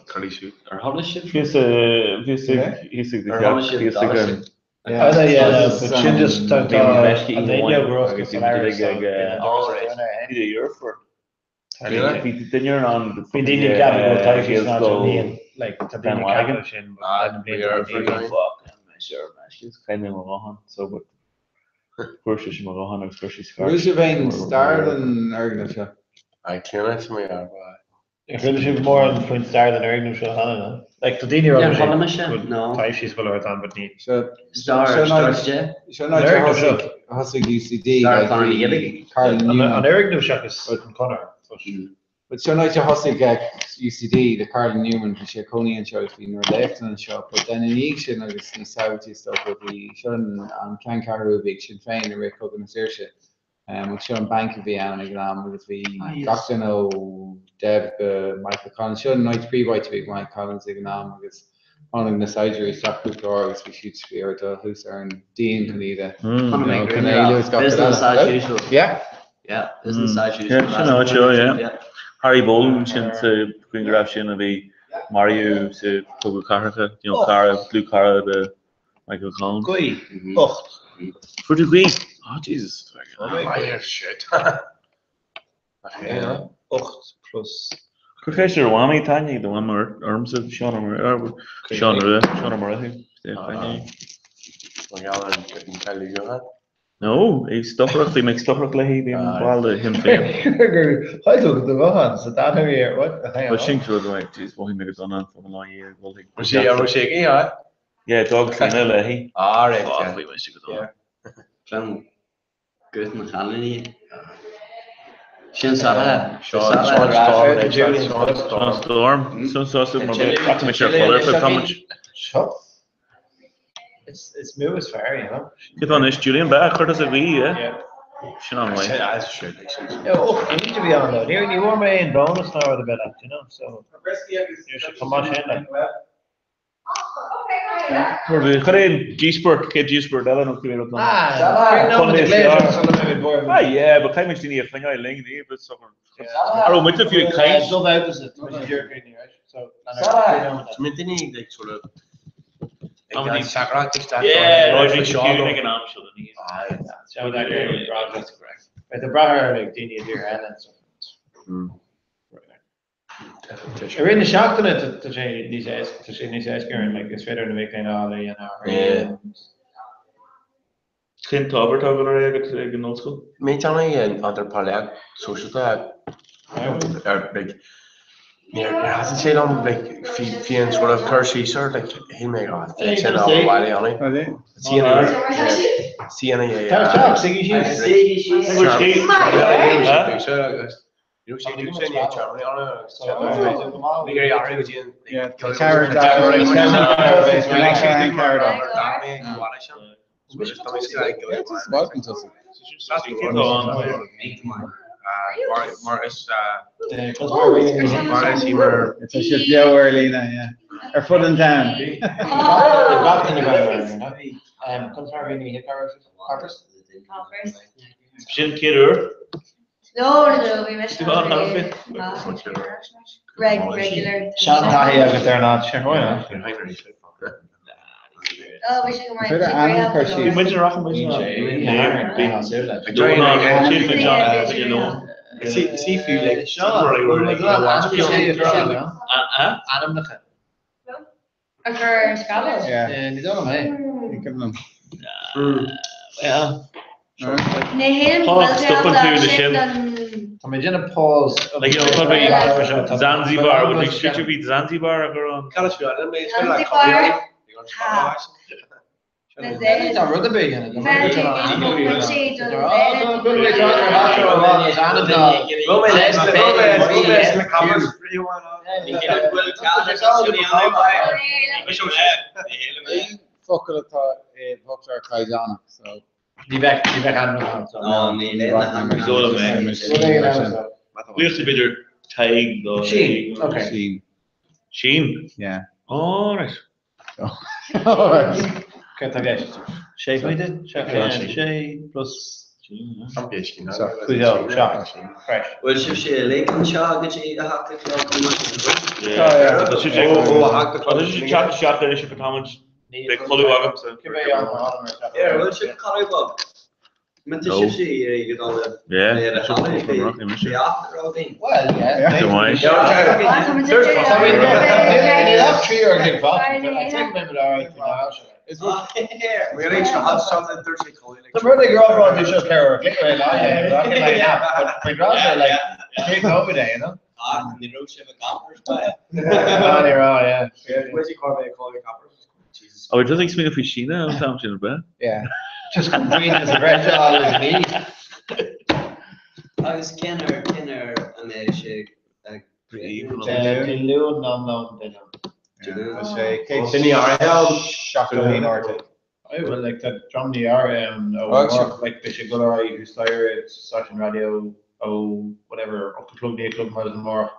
Carl siúd. Ar tháinig sibh? Bhíos bhíos ag thíos ag Ar tháinig sibh thíos ag an Sin just tá an duine agus bhí deirfiúr. Bhí duine ann Bhí daoine ag ceapadh go bhfuil taibhsí san áit seo níl like tá daoine ag ceapadh sin Chaith mé mo ghuthán so but fuair sé sin mo ghuthán agus chuir sí scairt. Bhfuil sibh aon stair den fhoirgneamh seo? I clean it my arm. Ar chuala sibh mórán faoin stair den fhoirgneamh seo cheana no? Like tá daoine ag rá Níor chuala mise, no. taibhsí is chuile shórt ann but ní. Seo Stair, seo stair an de. seo an áit a thosaigh thosaigh UCD Stair like Chonradh na bhí Gaeilge. Carl An Newman. fhoirgneamh seachas an Conradh. But seo an áit a thosaigh UCD le Carl Newman bhí sé ag cónaí anseo agus bhí Nuair Léachtanna anseo but then ina dhiaidh sin agus níos tábhachtaí is dócha bhí seo an an ceanncheathrú a bhí ag Sinn Féin i rith Cogadh na Saoirse. Agus seo an banc a bhí ann ag an am agus bhí gach duine ó Dev go Michael Collins. Seo an áit príomháit a bhí ag Michael Collins ag an am agus tháinig na saighdiúirí isteach cúpla uair agus bhí siad bhí orthu dul thuas ar an díon chun iad a Chun you know, chun éalú is gach rud Business eile. as usual. Yeah. Yeah, business as usual. Yeah, sin áit seo, yeah. Harry Boland sin sa ghrianghraf sin a bhí maraithe sa Chogadh Cathartha, you know, cara, dlúthchara de Michael Collins. Gaoth. Ocht. Fuair tú gaoth? Oh Jesus. Oh shit. Ocht plus. Cuir ceist ar Mhamaí Tanya, do mham ormsa, Seán Ó Muircheartaigh, Seán Rua, Seán Ó Muircheartaigh, Tanya. Mar gheall ar an cailleadh gutha. No, ag stocaireacht, bhí mé ag stocaireacht léi, bhí an ball de Shinn Féin. Chaill tú do ghuthán sa dara huair, what? Well sin rud a jeez, mhothaigh mé go dona an lá dhéag, mholfainn. Raibh sé, raibh sé ag ithe? Yeah, d'fhág Clíona léi. Ah, right, Fuck, yeah. bhí mise go dona. Clann guth na cailíní. Sin saithe. Sean, Sean Storm, eh, Sean Sean Sean Storm. Storm, Sean Sásta, mar bhí caithfidh mé ar fáil ar feadh tamaill. Seo. It's mó is fearr, you know. Cé tá anois, Julian, b'ea, chuir tusa gaoth, yeah? Yeah. Sin an way. That's true, like, sin. Yeah, och, ní to be on though. Ní bhfuair mé aon bonus ná rud ar bith, like, you know, so. Níor sé chomh maith sin, like. Chuir aon díospóireacht, chéad díospóireacht eile nó cibé rud ann. Ah, Ah yeah, but caithfidh muid daoine a choinneáil linn, ní bheadh sochar. An raibh muide fiú ag caint? Min duine like sort of ag an sagrach isteach. Yeah, no, bhí sé ciúin ag an am seo, ní. Beidh an brath ar like daoine i dtír eile and stuff. I rith na seachtaine tá sé níos éasca, tá sé níos éasca ar an, like, is féidir na mic léinn a fháil a dhéanamh. Cén t-ábhar atá ag dul ar aghaidh agat ag an ollscoil? Mé déanamh an antraipeolaíocht sóisialta ar like níor thaitin sé liom like bhí an sort of cur síos air like shíl mé ah bheadh sin ábhar bhaile ann. CNA CNA Tá isteach, suigí síos. Tá sibh beo ar líne, yeah. Ar fud an domhain. Sin céad uair? No, no, no, bhí mise Reg, regular. Sean taithí agat ar an áit sin, why not? Oh, bhí sé go maith. Féidir ainm cur síos. Bhí muid ar rachaidh muid Ainmneacha. A chur ar Scrabble? Yeah. Ní dóigh liom é. Ní cuimhin liom. Yeah. Ní haon Tá, stopann tú le sin. an Tá mé ag déanamh pause. Like, you know, probably Zanzibar, would you should you be Zanzibar a chur ann? Zanzibar. Tá rud ar bith Focal atá i bhfoclóir caighdeánach, so. Ní bheadh ní bheadh ainm ann. No, níl aon ainm. Bhíodh b'fhéidir Tadhg nó Sín, okay. Sín. Sín? Yeah. All right. All right. Céard tá i gceist? Sé pointe? Sé plus 5 7. Right. Bhfuil sibhse uilig anseo go dtí a hocht a chlog go maidin? Tá sé teacht isteach anois if táimid beidh codladh agamsa. Cibé an anam ar seacht. Yeah, bhfuil sibh codladh bog? Má tá sibhse ag dul le le codladh bhí ocht a raibh againn. Well, yeah. Go maith. Níl ach 3 uair ag fáil. I think maybe all right for now. Tá rud ag rá rá seo ceir click ar lá like pre-COVID eh, you know? Ach ní raibh sibh ag campers ba. Ah, ní raibh, yeah. Oh, it doesn't explain faoi síne an t-am sin ar bith. Yeah. Just green as a bread all as me. Agus cén uair cén uair a mbeidh sé ag Dé Luain ná nó Dé Luain. Tá sé 171 uair. I well like tá dreamanna ann ó amárach like beidh sé ag dul ar aghaidh thuas staighre stáisiún raidió ó whatever 8 a chlog 9 a chlog mar is amárach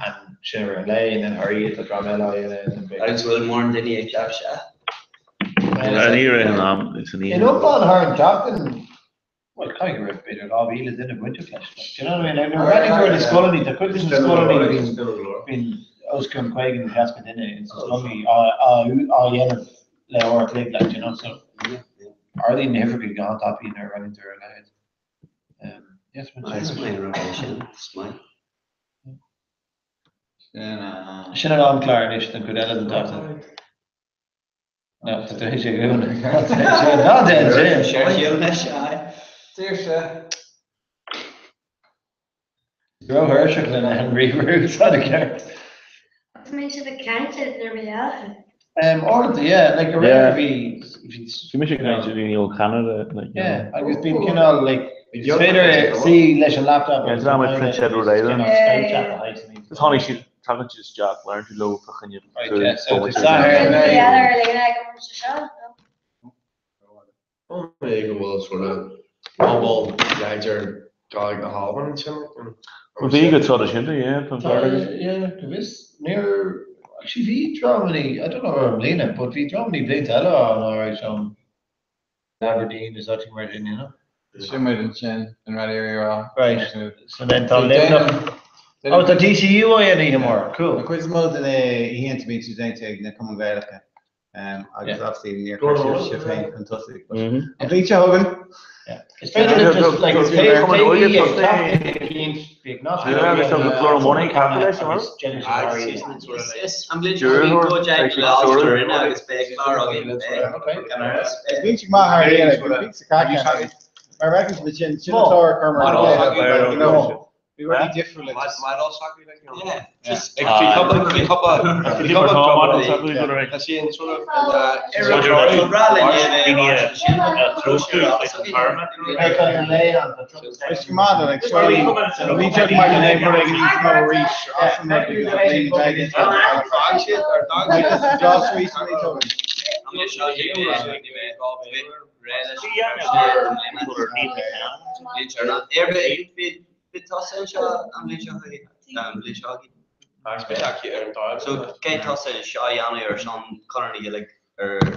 and sin ar an lae and then thar oíche tá dream eile á dhéanamh and then beidh Agus bhfuil mórán daoine ag teacht isteach? An iarraidh an am is an In oíche. iomlán thar an tseachtain well caithfidh go raibh b'fhéidir 2,000 duine bainteach leis like do you know what I mean? Like nuair a bhreathnaigh tú ar na scoileanna tá cuid de na scoileanna bíonn bíonn os cionn 50 nó 60 duine ins na scoileanna á á á dhéanamh le uair a chloig like do you know so ardaíonn na huimhreacha go han-tapaidh nuair a bhreathnaíonn tú ar a leithéid. Yes, Is maith an rud é sin, is maith. Sin an amchlár anois don chuid eile den tseachtain. No, tá tú théis é a dhúnadh. Ná déan sin! Saoirse. Róthuirseach lena an ríomhaire a úsáid i gceart. Agus an mbíonn sibh ag caint ar na rialacha? Uaireanta, yeah, like aréir bhí, bhí, Bhí mise ag caint le daoine ó Cheanada, like, you know. yeah, agus bíonn cineál, like, is féidir suí leis an laptop Yeah, agus is am Prince Edward Island. cineál Skype chat a thaghas aníos. Just tháinig siad, tagann siad isteach, labhrann tú leo fá choinne Right, yeah, so tá Satharn, Bíonn daoine eile ar líne ag an bpointe seo, no? An é go bhfuil sort of pobal láidir Gaeilge na hAlban ansin? Bhuel, bhí go traidisiúnta, yeah, tá an ceart agat. Yeah, go bhfios, níor, actually bhí dreamannaí, I don't know ar an mbliana, but bhí dreamannaí blianta eile ann alright ón Aberdeen is áiteacha mar sin, you know. Sin muid ansin, an Raidió Rí-Rá. Right, so then tá Luimneach, oh tá DCU á dhéanamh oíche amárach, cool. An chuid is mó de na hoícheanta bíonn siad déanta ag na Cumainn Ghaelacha. Agus obviously níor chuir sibh sibh féin chun tosaigh. But an bhliain seo chugainn. Is féidir linn just like is féidir An bhliain seo chugainn go dtéigh lá rinne agus beidh clár againn. Bíonn siad maith thar oíche, bíonn sa caca. Mar bhfeiceann sibh sin, sin an clár a chuir mar you know. Bhí rudaí difriúla. Bhí tusa anseo an bhliain seo chugainn, an bhliain seo againn. So cé tusa seo a dhéanamh ar son Conradh na Gaeilge ar an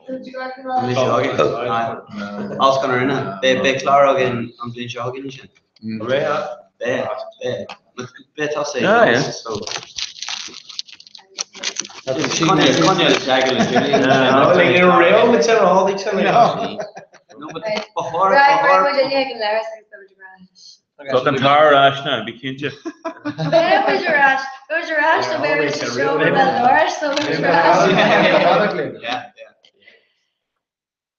bhliain seo againn? As Conradh na Beidh beidh clár againn an bhliain seo againn ansin. Beidh, beidh. Beidh tusa ag so. Coinneáil coinneáil isteach le Julian. No, but ba chóir ba Right, chóir. muid ag an leabhar agus beidh muid ar ais. Tá an t-ár ar ais now, bí cinnte. Beidh muid ar ais, beidh muid ar ais nó beidh muid sa seomra béal dorais nó beidh muid ar ais. Yeah, yeah.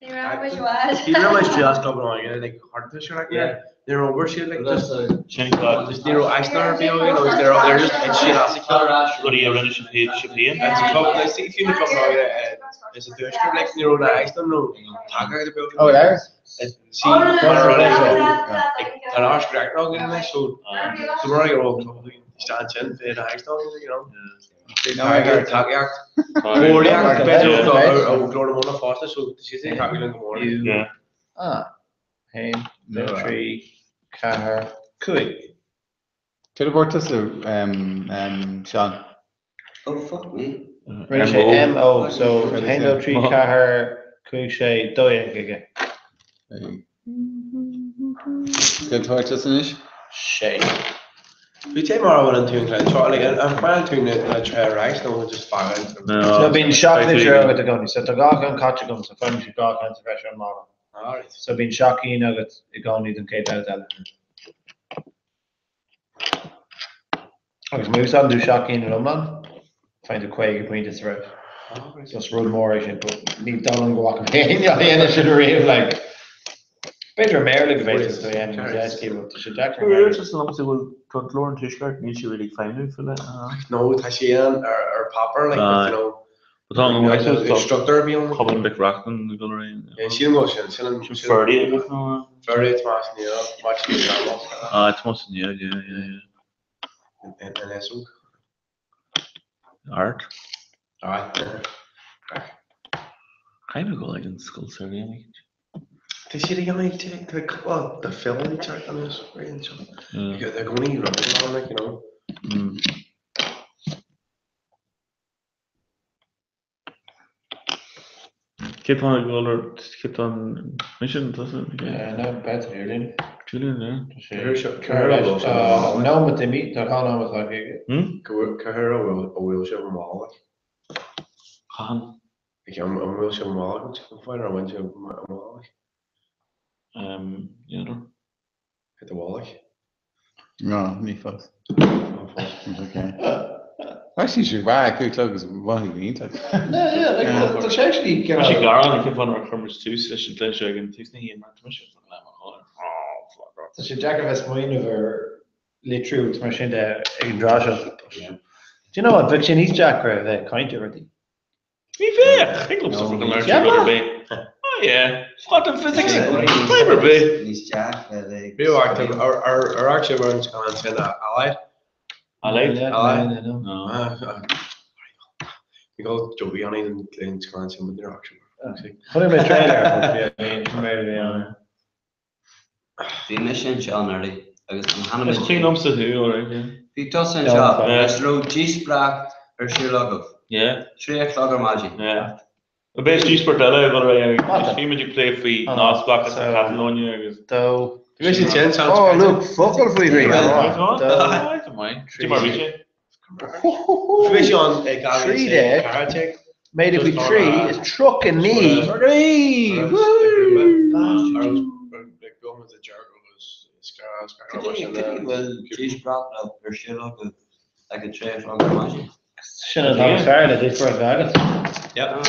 Ní raibh muid i bhfad. Bhí mé isteach go bhfuil like thart seo like yeah. Níor obair siad like just Sin cad. just ní raibh aisne ar bith againn agus they're they're just ag siad as a chéile. Rudaí a rinne sibh féin sibh féin. It's a club like see fiú na club is sa tuaisceart like ní raibh na aisne nó tacaíocht ar bith againn. Oh, there? See mar a rinne like tá an Irish Great againn anois so so mar a raibh club againn isteach ansin bhí na aisne againn you know. Tacaíocht. Comhairleacht b'fhéidir ó Ghlór na Móna fosta so tá siad ag tacú linn go mór. Yeah. Ah. 1, 2, 3, 4, 5. Céard a dúirt tusa, Seán? Oh fuck me. Rinne sé M O so 1, 2, 3, 4, 5, 6, 12 aige. Céard a dúirt tusa anois? 6. Bhí sé mar a bhfuil an tú an clean seo, like, an bhfuil tú na tre rice nó just fágann tú? No, bíonn 7 litir agat i gcónaí, so tá 2 ceann caite agam, so faighimse 2 cheann sa bhreis ar an mála. So bíonn 7 cinn agat i gcónaí don chéad bhabhta eile. Agus má úsáideann tú 7 cinn in iomlán, faigheann tú 50 pointe sa bhreis. So is rud mór é sin, but ní dóigh liom go bhfaca mé éinne á dhéanamh sin riamh, like. B'fhéidir i mBéarla go bhféadfadh tú é a dhéanamh níos éascaí, but tá sé deacair i nGaeilge. Dúirt liomsa go bhfuil tá Glór an Tuaiscirt, níl sé really ag feidhmiú faoi leith. No, tá sé an ar páipéar, like, but you know, Tá an struchtúr a bhí ann. Cumann Mhic Reachtain ag dul ar aon. Sílim go bhfuil sin, sin an. Sin Ferdy agat nó? Ferdy, Tomás Ó Néill, Máirtín Ó Cearnaigh. Ah, Tomás Ó Néill, yeah, yeah, yeah. An Fhéasóg. Art. Aye. Caithfidh mé dul ag an scoil saoire. Tá siad ag imeacht, tá cúpla de féile teacht anuas anseo. They're going rubbing on like, you know. Cé tá ag dul ar cé tá mise an tusa? No, beidh Julian. Julian, yeah. Nóiméad imithe, tá 2 nóiméad fágtha aige. Cathair a bhfuil sé mall. Cathain? An bhfuil sé mall agat? An fáin ar bhain sé mall? N'fheadar. Hit the wall. No, ní fós. Okay. Actually, sé bha cúig chlog is mhaith go iontach. No, yeah, like, tá sé actually Tá sé gearán cén fáth nár chuir muid tús leis an gcluiche seo ag an tús na haon mar tá mise fucking le mo chodladh. Oh, fuck off. Tá sé deacair bheith smaoineamh ar litriú agus mar sin de ag an dtráth seo. Do you know what, bheadh sé níos deacra a bheith ag caint ar rudaí. Ní bheadh! Thig liomsa fucking labhairt faoi rud ar bith. Oh yeah, quantum physics, fadhb ar bith. Níos deacra a bheith. Bhí ar ar ar sé mar an scannán sin Allied. Allied? Allied. No. Bhí go Joey an an scannán sin níor amharc sé. Chonaic mé trailer but yeah, ní mé a bhí ann. Bhí mise anseo anuraidh agus an t-ainm Is cuimhin liomsa thú, alright, yeah. Bhí tusa anseo agus raibh díospóireacht ar siúl agaibh. Yeah. 3 a chlog ar maidin. Yeah. Beidh díospóireacht eile ag dul ar aghaidh agus bhí muid ag plé faoi neamhspleáchas na Catalóine agus. Dó. Bhí sé sin seans. Oh, look, focal faoi thrí. Dó. Dó. Mar bhí sé. Bhí sé an ag 13. Made it with 3 is 39. Three! Woo! Bhfuil díospóireacht ar siúl agaibh ag a 3 a chlog ar maidin? Sin an t-am is fearr le díospóireacht a bheith agat.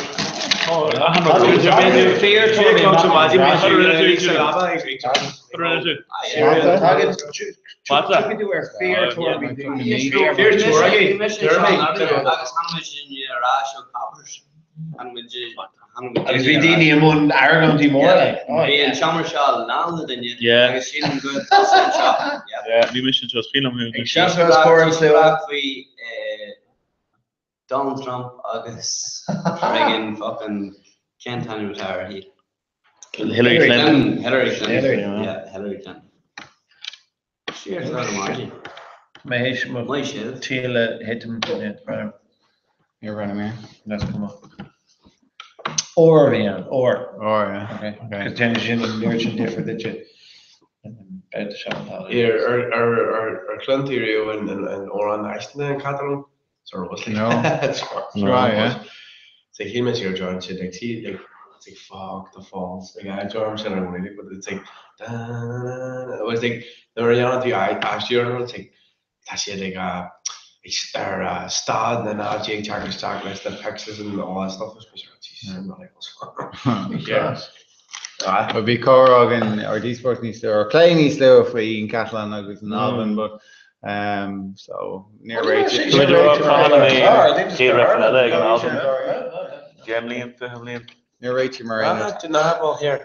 Agus bhí daoine i mbun argóintí móra like. Bhí an seomra seo lán le daoine agus sílim go bhfuil tusa anseo. Bhí mise anseo, is cuimhin liom thú. Ag seasamh os comhair an tslua. Faoi Donald Trump agus friggin fucking cén t-ainm atá uirthi? Hillary Clinton. Hillary Clinton. Yeah, Hillary Clinton. Siar ar maidin. Mé théis mo Maith sibh. tíle thitim Níor bhreathnaigh mé. That's cuma. Ór a bhí ann, ór. Ór, yeah. Okay. Okay. Cos déanann sin an oiread sin difear duitse. B'fhéidir seo an t-am. Ar chluin tú riamh an amhrán náisiúnta an Catalóin? Sort of obviously. No. It's Right, yeah. It's like he must hear John shit like see like it's like fog the falls like I John said I'm really but it's like it was like nuair a dhéanann tú aistriú orthu it's like tá siad ag ar staid na naimhde ag teacht isteach leis na pixies and all that stuff is me Jesus I'm not able to. Yeah. Bhuel bhí comhrá againn ar díospóireacht níos luaithe, ar plé níos luaithe faoi an Catalan agus an Albain but um, so níor réitigh. Chéad reifreann eile ag an Albain. 10 mbliain, 20 mbliain. Níor réitigh mar aon. Well here.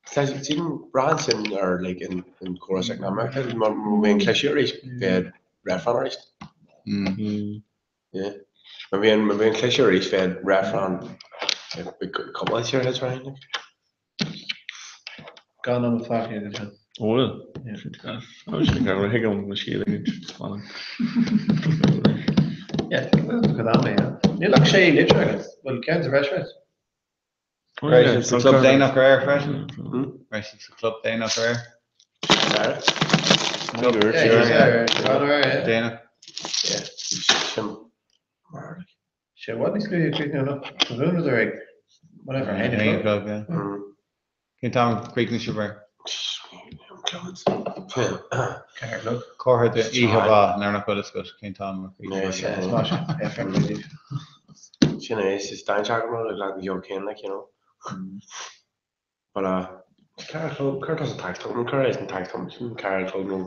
Sin braitheann sin ar like an córas eacnamaíochta má bhíonn cliseadh arís beidh reifreann arís. Yeah. Má bhíonn má bhíonn cliseadh arís beidh reifreann cúpla tíortha is right. Gan am fágtha agat sin. Bhfuil? Sin go thuigim na scéal Yeah, go am é. Níl ach sé litir agat, bhfuil ceann sa bhreis agat? Raibh sibh sa club déanach aréir freisin? Raibh sibh sa club déanach aréir? Déanach. Sé bhfad níos luaithe críochnú anocht. Tá bhuain ag whatever, haon a chlog. Cén t-am a chríochnaigh sibh aréir? 4 a chlog. Comhartha d'oíche mhaith nuair nach bhfuil fhios agat cén t-am a chríochnaigh sibh. Sin é, is dainséar go raibh le Joe Kane, like, you know. But, 4 a chlog, céard as an tax token, céard é an tax token, sin 4 a chlog nó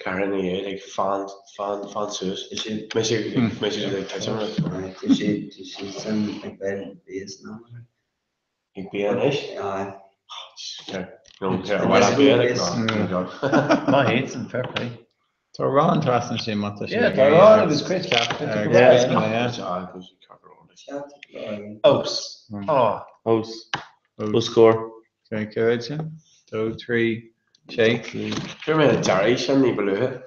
4 ina dhiaidh, like, fan, fan, fan suas. Mise, mise, like, titim, like. Tá sé, tá sé sin ag bheith bíos ná. Ag bia anois? Aye. Maith iadsan, fair play. Tá arán trasna sin má tá sé. Yeah, tá arán agus cruit. Ós. Á. Ós. Os comhair. Cén chéad sin? Dó, trí, sé. Fuair mé an dearaidh sin ní ba luaithe.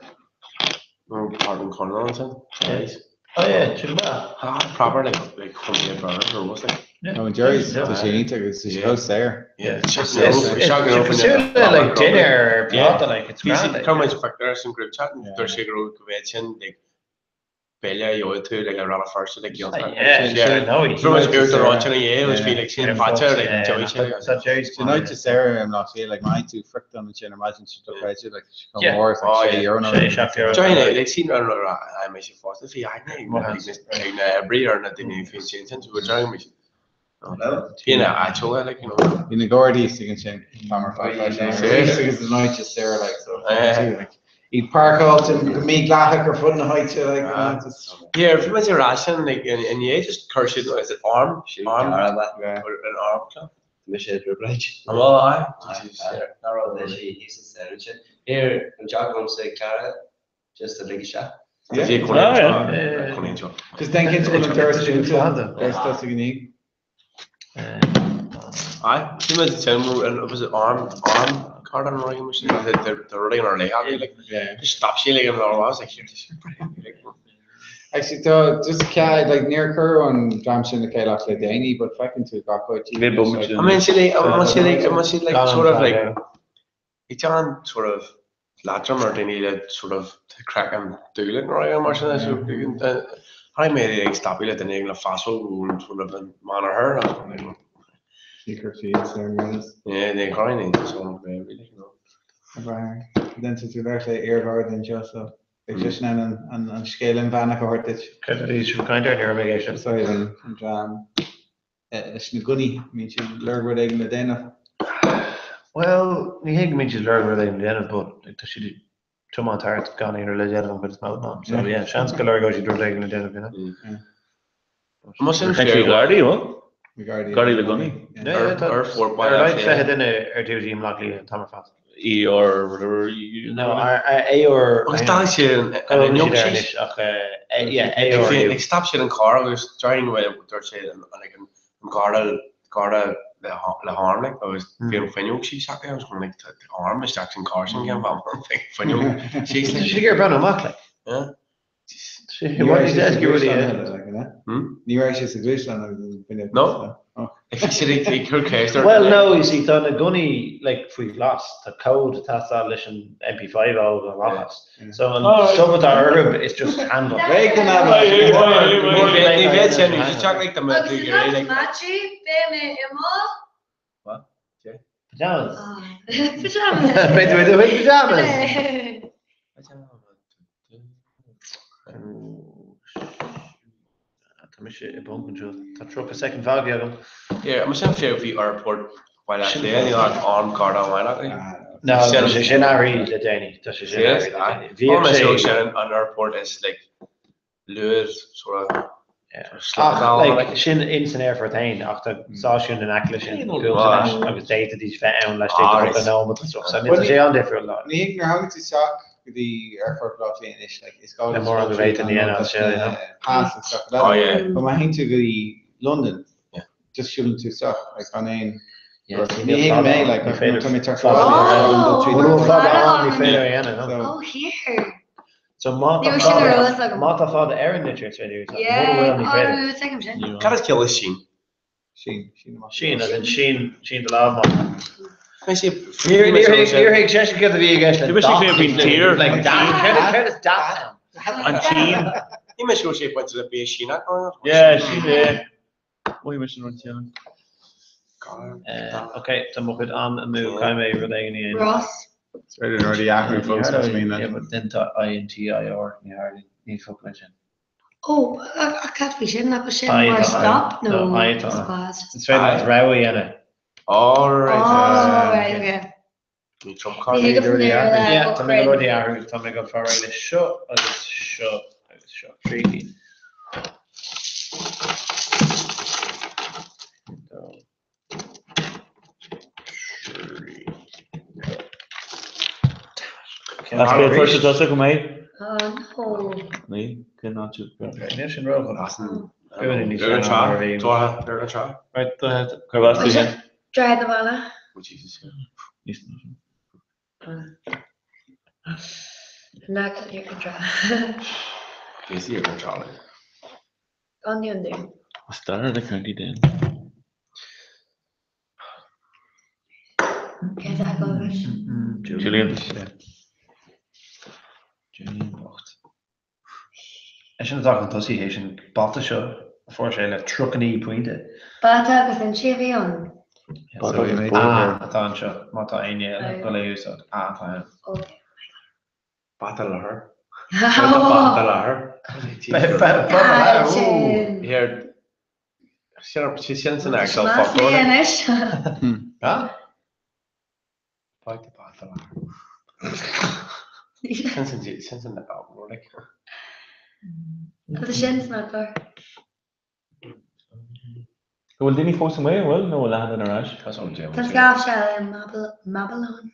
Nó Páirc an Chonradh ansin. Jerry's. Oh yeah, sin maith. Ah, proper like like chun é burn or was like. No, an Jerry's tá sé iontach agus tá sé chomh saor. Yeah, it's just Cosúil le like dinner ar pláta like it's grand. Chuir muid pictiúr san group chat and dúirt sé go raibh go bhféad sin like béile a gheobhaidh tú like i Rann na Feirste like iontach. Yeah, yeah, no. Fuair muid uachtar ann sin a dhéanamh agus bhí like sin faighte like Joey sin. Tá Jerry's Tá an áit is saoire i mBleá Cliath like má fhaigheann tú friochtán ansin ar maidin sa dochreidte like tá sé chomh mór it's like sé euro nó Sé euro. Joey like sin an rud a mbeidh sé fosta bhí aithne ag na oibrí ar na daoine faoin sin sin so go mbeidh Bhí na áitiúla like you know. Bhí na Gardaí istigh ansin an t-am ar fad freisin. Serious? Agus an áit is saoire like so like iad páirceáilte go mídhleathach ar fud na háite like you know just. Yeah, bhí muid ar ais sin like i ndiaidh just chuir siad is it arm arm an arm club. Mise i dtrioblóid. An bhfuil aye? Ná raibh sé thíos an staighre ansin. Here, an teach liomsa ag Clara, just a lig isteach. Just déan cinnte go bhfuil an doras dúnta, doras tosaigh i ndiaidh. Aye, bhí muid ansin, was it arm, arm card an rud mar sin, the rud ar leith acu, like, just stop sí like an I was like, here, this is brilliant. Actually, tá just cead, like, níor cuireadh an dream sin le chéile ach le déanaí, but feiceann tú gach áit. I mean, see, like, I'm see, like, I'm see, like, sort of, like, Bhí teann sort of leatrom ar daoine le sort of craiceann dúlainn nó rud mar sin so tháinig mé ag stopadh le duine éigin le feasóg ón sort of an Meánoirthear agus rud éigin. Secret feeds ar an gcruinneas. Yeah, ní chuirfinn aon tús ann go really, you know. Then tá tú ag labhairt le iar-Gharda anseo so beidh seisean in ann an scéal inmheánach a thabhairt duit. Cad a bhí sibh ag caint air? Ní raibh mé ag éisteacht. Sorry, an dream. leis na gunnaí, an mbíonn siad ag lorg rud éigin le déanamh? Bhuel, ní hé go mbíonn siad ag lorg rud éigin le déanamh but tá siad ag tiomáint thart gan aon rud le déanamh an chuid is mó den am. So yeah, seans go lorgóidh siad rud éigin le déanamh, you know. An sin Tá siad Gardaí, bhfuil? Gardaí le gunnaí. Yeah, tá Ar fór ar a laghad 20 duine ar duty i mBleá Cliath an t-am ar fad. ER whatever you No, AR Agus d'fhág siad an Tá fhuinneog siad ar síos. anois ach yeah, AR Ag stop siad an carr agus déarfainn go bhfuil dúirt sé an like an garda garda le le harm like agus bhí an fuinneog síos acu agus chuir like tá arm isteach san carr sin cén fáth an fuinneog síos Tá siad ag iarraidh breathnú amach like. Yeah. Ní raibh sé sa ghluaisteán Ní raibh sé sa ghluaisteán agus an fuinneog. No. Bhí siad ag cur ceist ar. Well no, you see, tá na gunnaí like faoi ghlas, tá cód ag teastáil leis an MP5 a fháil amach as. So an stuff atá orthu is just handgun. Réidh don aimsir. Ní bheadh sé ní teach like the Agus an lucht madraí, beidh mé i mo. What? Pajamas. Pajamas. Beidh tú i do pajamas. Tá mise i bponc anseo. Tá 30 soicind fágtha agam. Yeah, mar sin fiú bhí airport. Bhaile Átha Cliath, níl ach arm garda amháin acu. No, tá sé sin athraithe le déanaí. Tá sé sin athraithe le déanaí. Bhíodh sé. Sin an airport is like lú sort of Ach like sin in san aerfort féin ach tá stáisiún in aice leis sin dúnta anois agus d'fhéadfaidís bheith ann laistigh de chúpla nóiméad and stuff. So níl sé an-difriúil ná. Ní thuigim nuair a thagann tú isteach go dtí aerfort Bhaile Átha Cliath anois like is gá duit dul tríd an rud pass and stuff like that. But má théann tú go dtí Londain just siúlann tú isteach like gan aon Ní thuigim é like ní féidir tá mé tar fada ann ní féidir a dhéanamh. Oh here. So má Ní raibh sin ar eolas agam. Má tá fada ar an litir is féidir úsáid. Mura bhfuil ní féidir. Oh tuigim sin. Cad is ciall le sín? Sín, sín amach. Sín, as in sín, sín do lámh amach. Níor thuig seisean céard a bhí i gceist le dath. Like dath. Céard is dath ann? An tSín. Ní mé siúl sé bainte le bia Síneach. Yeah, sin é. Mhothaigh mise an rud céanna. Ok, tá mo chuid am amú, caithfidh mé rud éigin a dhéanamh. Ross. Is féidir rudaí a athrú fós más mian leat. Yeah, but then tá I N T I R, ní tharlaíonn, níl focal ansin. Ó, ach cad faoi sin, nach bhfuil sin mar stop nó No, I atá ann. Is féidir leat rogha a dhéanamh. Alright. Oh, right, okay. Ní tromchás. Ní thuigim an Béarla Yeah, tá mé ag dul rudaí a athrú, tá mé ag dul fáil réidh le seo agus seo agus seo. 3 cinn. 2, 3. As cé fuair sé tusa go mbeidh? Oh, no. Ní, cén áit a Níl sin ródhona. Right, go ahead. Cur bhas tú sin? Droichead na Banna. Oh Jesus, yeah. Níos mó. Nach ar an trá. Is í ar an trá. An an dún. Star of the County Down. Cé tá agat? Julian. Julian bocht. Eisean atá chun tosaigh théis an babhta seo a fuair sé le 39 pointe. Bata agus inse a bhí ann. So A atá anseo, má tá éinne eile ag dul é a úsáid, A atá ann. Bata leathair. Bata leathair. Bata leathair. Here, sin san Excel foclóir. Huh? Bata bata leathair. Sin san sin san foclóir like. Tá sin san fhoclóir. An bhfuil daoine fós amuigh, an bhfuil, nó an leathan ar ais? Tá scaifte eile i Mabylon.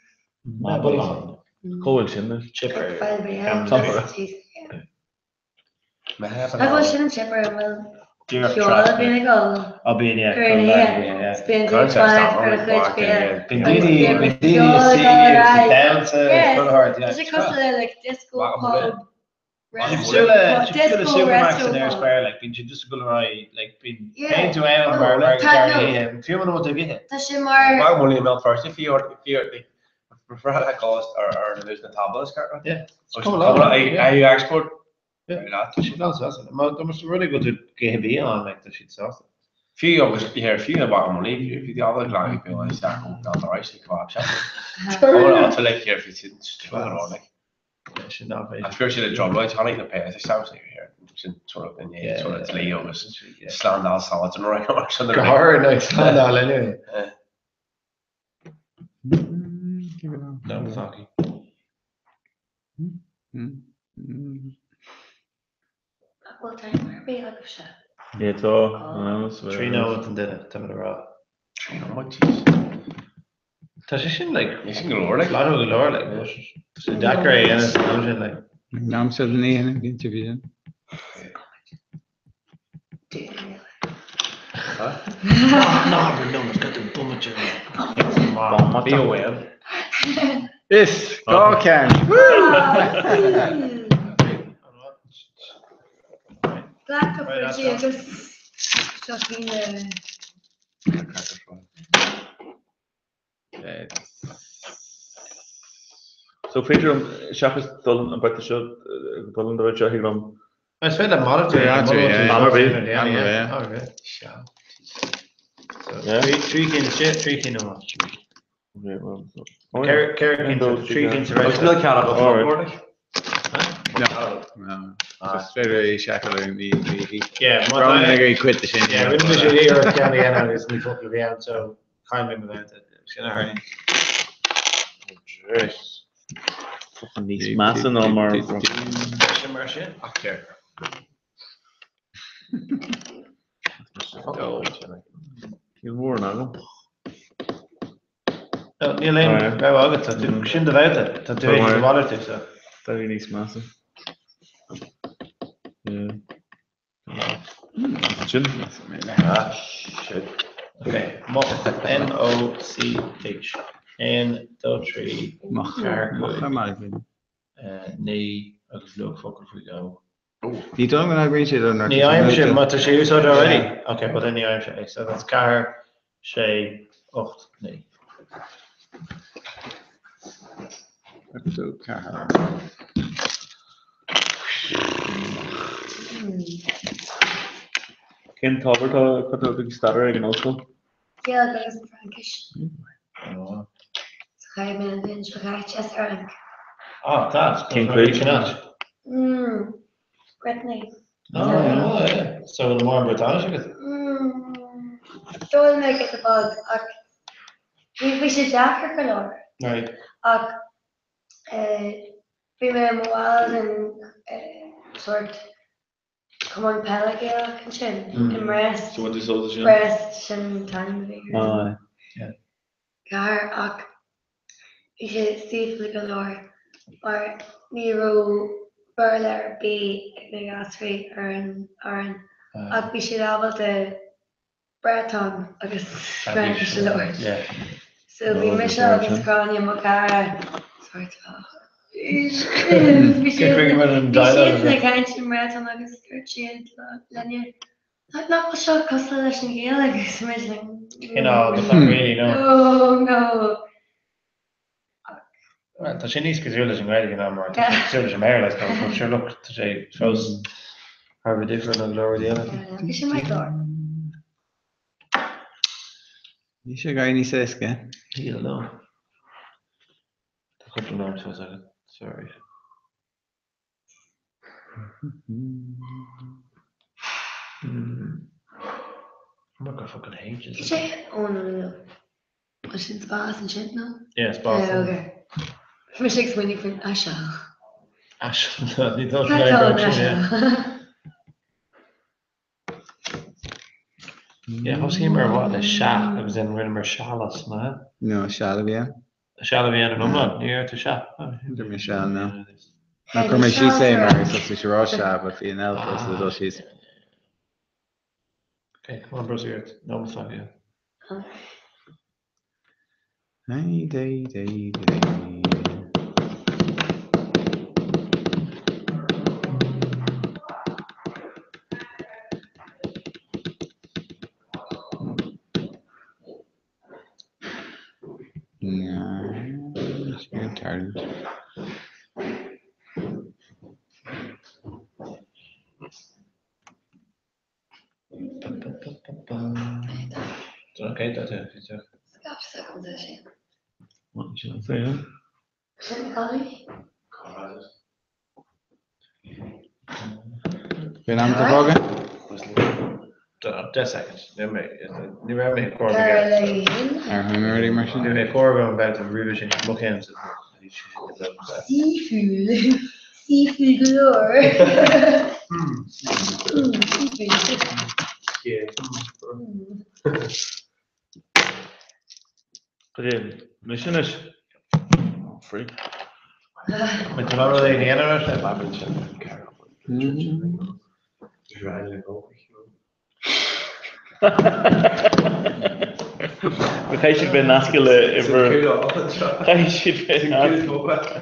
Mabylon. Cá bhfuil sin anois? Chipper. Nach bhfuil sin an chipper an bhfuil ceol a bhíonn ag dul? Ó bíonn, yeah. Ar an oíche. Bíonn daoine ag fanacht ar a chuid bia. Bíonn daoine, bíonn daoine ag suí agus ag damhsa agus chuile shórt, yeah. Tá sé cosúil le like disco pub. Cosúil le cosúil le Supermacs in Eyre Square, like bíonn siad just ag dul ar aghaidh, like bíonn téann tú ann mar mar go dtearn oíche, fiú muna bhfuil tú ag ithe. Tá sé mar. Mar mo líon mé first if you are if you are like prefer that cost or or lose the tablets car. Yeah. I you export. Yeah. Tá siad an-sásta. Má tá muid rudaí go bhfuil tú ag ithe bia ann, like tá siad sásta. Fiú agus here fiú na bhfaca mo leave fiú the other glangy bíonn an stack ó ná tar éis kebab shop. Ó tá like here fiú sin like. Sin nach An fuair siad an job right tháinig na péas isteach san here sin sort of inné sort of dlí agus slándáil sáid an rud mar sin. Go háirithe like slándáil anyway. No, hockey. Nach bhfuil time ar bith agaibhse? Yeah, tá. 3 nóiméad an duine, tá mé ag rá. 3 nóiméad, jeez. Tá sé sin like, Tá sin go leor like. Fada go leor like, but tá sé deacair é a dhéanamh san am sin like. Namsa den oíche, cinnte bhí sin. Ná habair liom, is go bomaite. Bí amhail. Is 2 ceann. Glac do chuid agus seo cinn na. So féidir liom, seachas dul an babhta seo, dul an dul seo, thig liom. Is féidir le malartú a dhéanamh. Am ar bith. Am ar bith. 3 cinn istigh, 3 cinn amach. 4 cinn, 3 cinn sa bhreis. Agus níl cead agat foclóir. No. No. Is féidir é seiceáil ar an Yeah, Rinne mé cuid de sin. Yeah, rinne mise iarracht ceann a dhéanamh agus ní focal a bhí ann, so. Chaill mé mo bhabhta. Sin a tharlaíonn. Jeez. Níos measa ná mar. Sin mar sin ach ceart. Níl mórán agam. No, níl aon rogha agat, tá tú, sin do bhabhta, tá tú ag do mhalartú, so. D'éirigh níos measa. Yeah. Sin. Ah, shit. Ok, moch, M-O-C-H. 1, 2, 3, 4, 5, 9 agus luach focal faoi dhó. Ní dóigh liom go n-oibríonn sé don Ní fhaighimse, má tá sé úsáidte already. Ok, well then ní fhaighimse é. So that's 4, 6, 8, 9. 2, 4. Cén t-ábhar atá tú ag staidéar ag an ollscoil? Gaeilge agus an Fhraincis. So chaith mé an bhliain seo caite sa Fhrainc. Ah, tá. Cén chuid? Cén áit? Mm, Brittany. Ah, yeah. So bhfuil mórán Briotáinis agat? Mm, d'fhoghlaim mé giota beag ach bhí bhí sé deacair go leor. Right. Ach eh, bhí mé i mo bhall den eh, sórt Cumann Peile Gaelach ansin i mBrest. So bhain tú sult as sin? Brest, sin an t-ainm a bhí ar an gcathair ach bhí sé saoithiúil go leor mar ní raibh Béarla ar bith ag na gasraí ar an fhoireann ach bhí siad ábalta Breton agus Fraincis a labhairt. So bhí mise agus Gráinne, mo chara, sórt bhí siad ag caint i mBreton agus dúirt siad linne nach bhfuil seo cosúil leis an Ghaeilge agus muid like No, but not really, no. No, no. Well, tá sé níos cosúil leis an nGaeilge ná mar tá sé cosúil leis an mBéarla, I suppose, but sure look, tá sé fós thar a bheith difriúil ná go leor rudaí eile. Bhí sé maith go leor. Ní sé ag níos éasca. Níl, no. Tá cúpla nóiméad fós agat, sorry. I'm not fucking hate Is é ó no no. Bhfuil sin spás ansin nó? Yeah, spás. Yeah, okay. Bhí mise ag smaoineamh faoin aiseal. Aiseal, ní dóigh liom go raibh sin, yeah. Yeah, thosaíomar ar mhaith le sea agus then rinneamar seal as, nach ea? No, seal a bhí ann. Seal a bhí ann in iomlán, ní raibh tú sea. Dúirt mé seal, no. Ná chuir mé síos é mar is thosaigh sé a rá sea, but bhí an L fós le dul síos. Okay, come on, Bruce, ort. No, mo fág, yeah. Hey, day, day, day. No, it's good tired. Okay, tá tú. Scaipse agam de sin. Sin é. Sin Collie? Bhí an am fága? 10 seconds. Ní raibh mé ag Ar lean. Ar tháinig rudaí mar sin? Ní raibh mé chóir an bhabhta roimhe sin mo chéim sa Seafood. Seafood galore. Seafood. Mise anois. Freak. Mé tú rud é dhéanamh ar Caithfidh siad bheith nasctha le uimhir. Caithfidh siad bheith nasctha.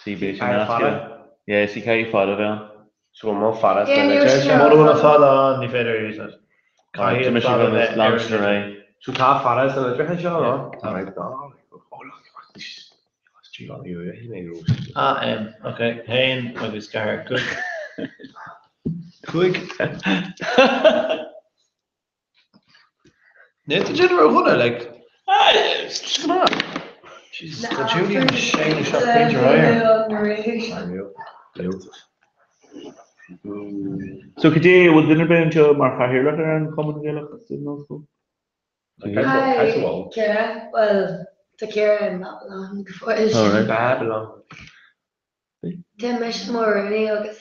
Sí, b'é sin nasctha. Yeah, sí caithfidh fada a bheith ann. So má fada Yeah, ní raibh sin Mura bhfuil an fada ann, ní féidir é a úsáid. Caithfidh an Mise fada go bheith ar launch an ar aghaidh. So tá fada san litreacha seo, no? Tá. Right, oh, A M, ok, haon agus ceathair, cúig. Cúig. Níl tú déanamh ródhona, like. Ah, come on. Jesus, tá Julian 6 nó 7 pointe ar aghaidh. So cad é, bhfuil duine ar bith anseo mar chathaoirleach ar an Chumann Gaelach san ollscoil? Hi, Ciara. Bhuel, tá Ciara i mBabylon go fóill. Alright. Babylon. Tá mise mar rúnaí agus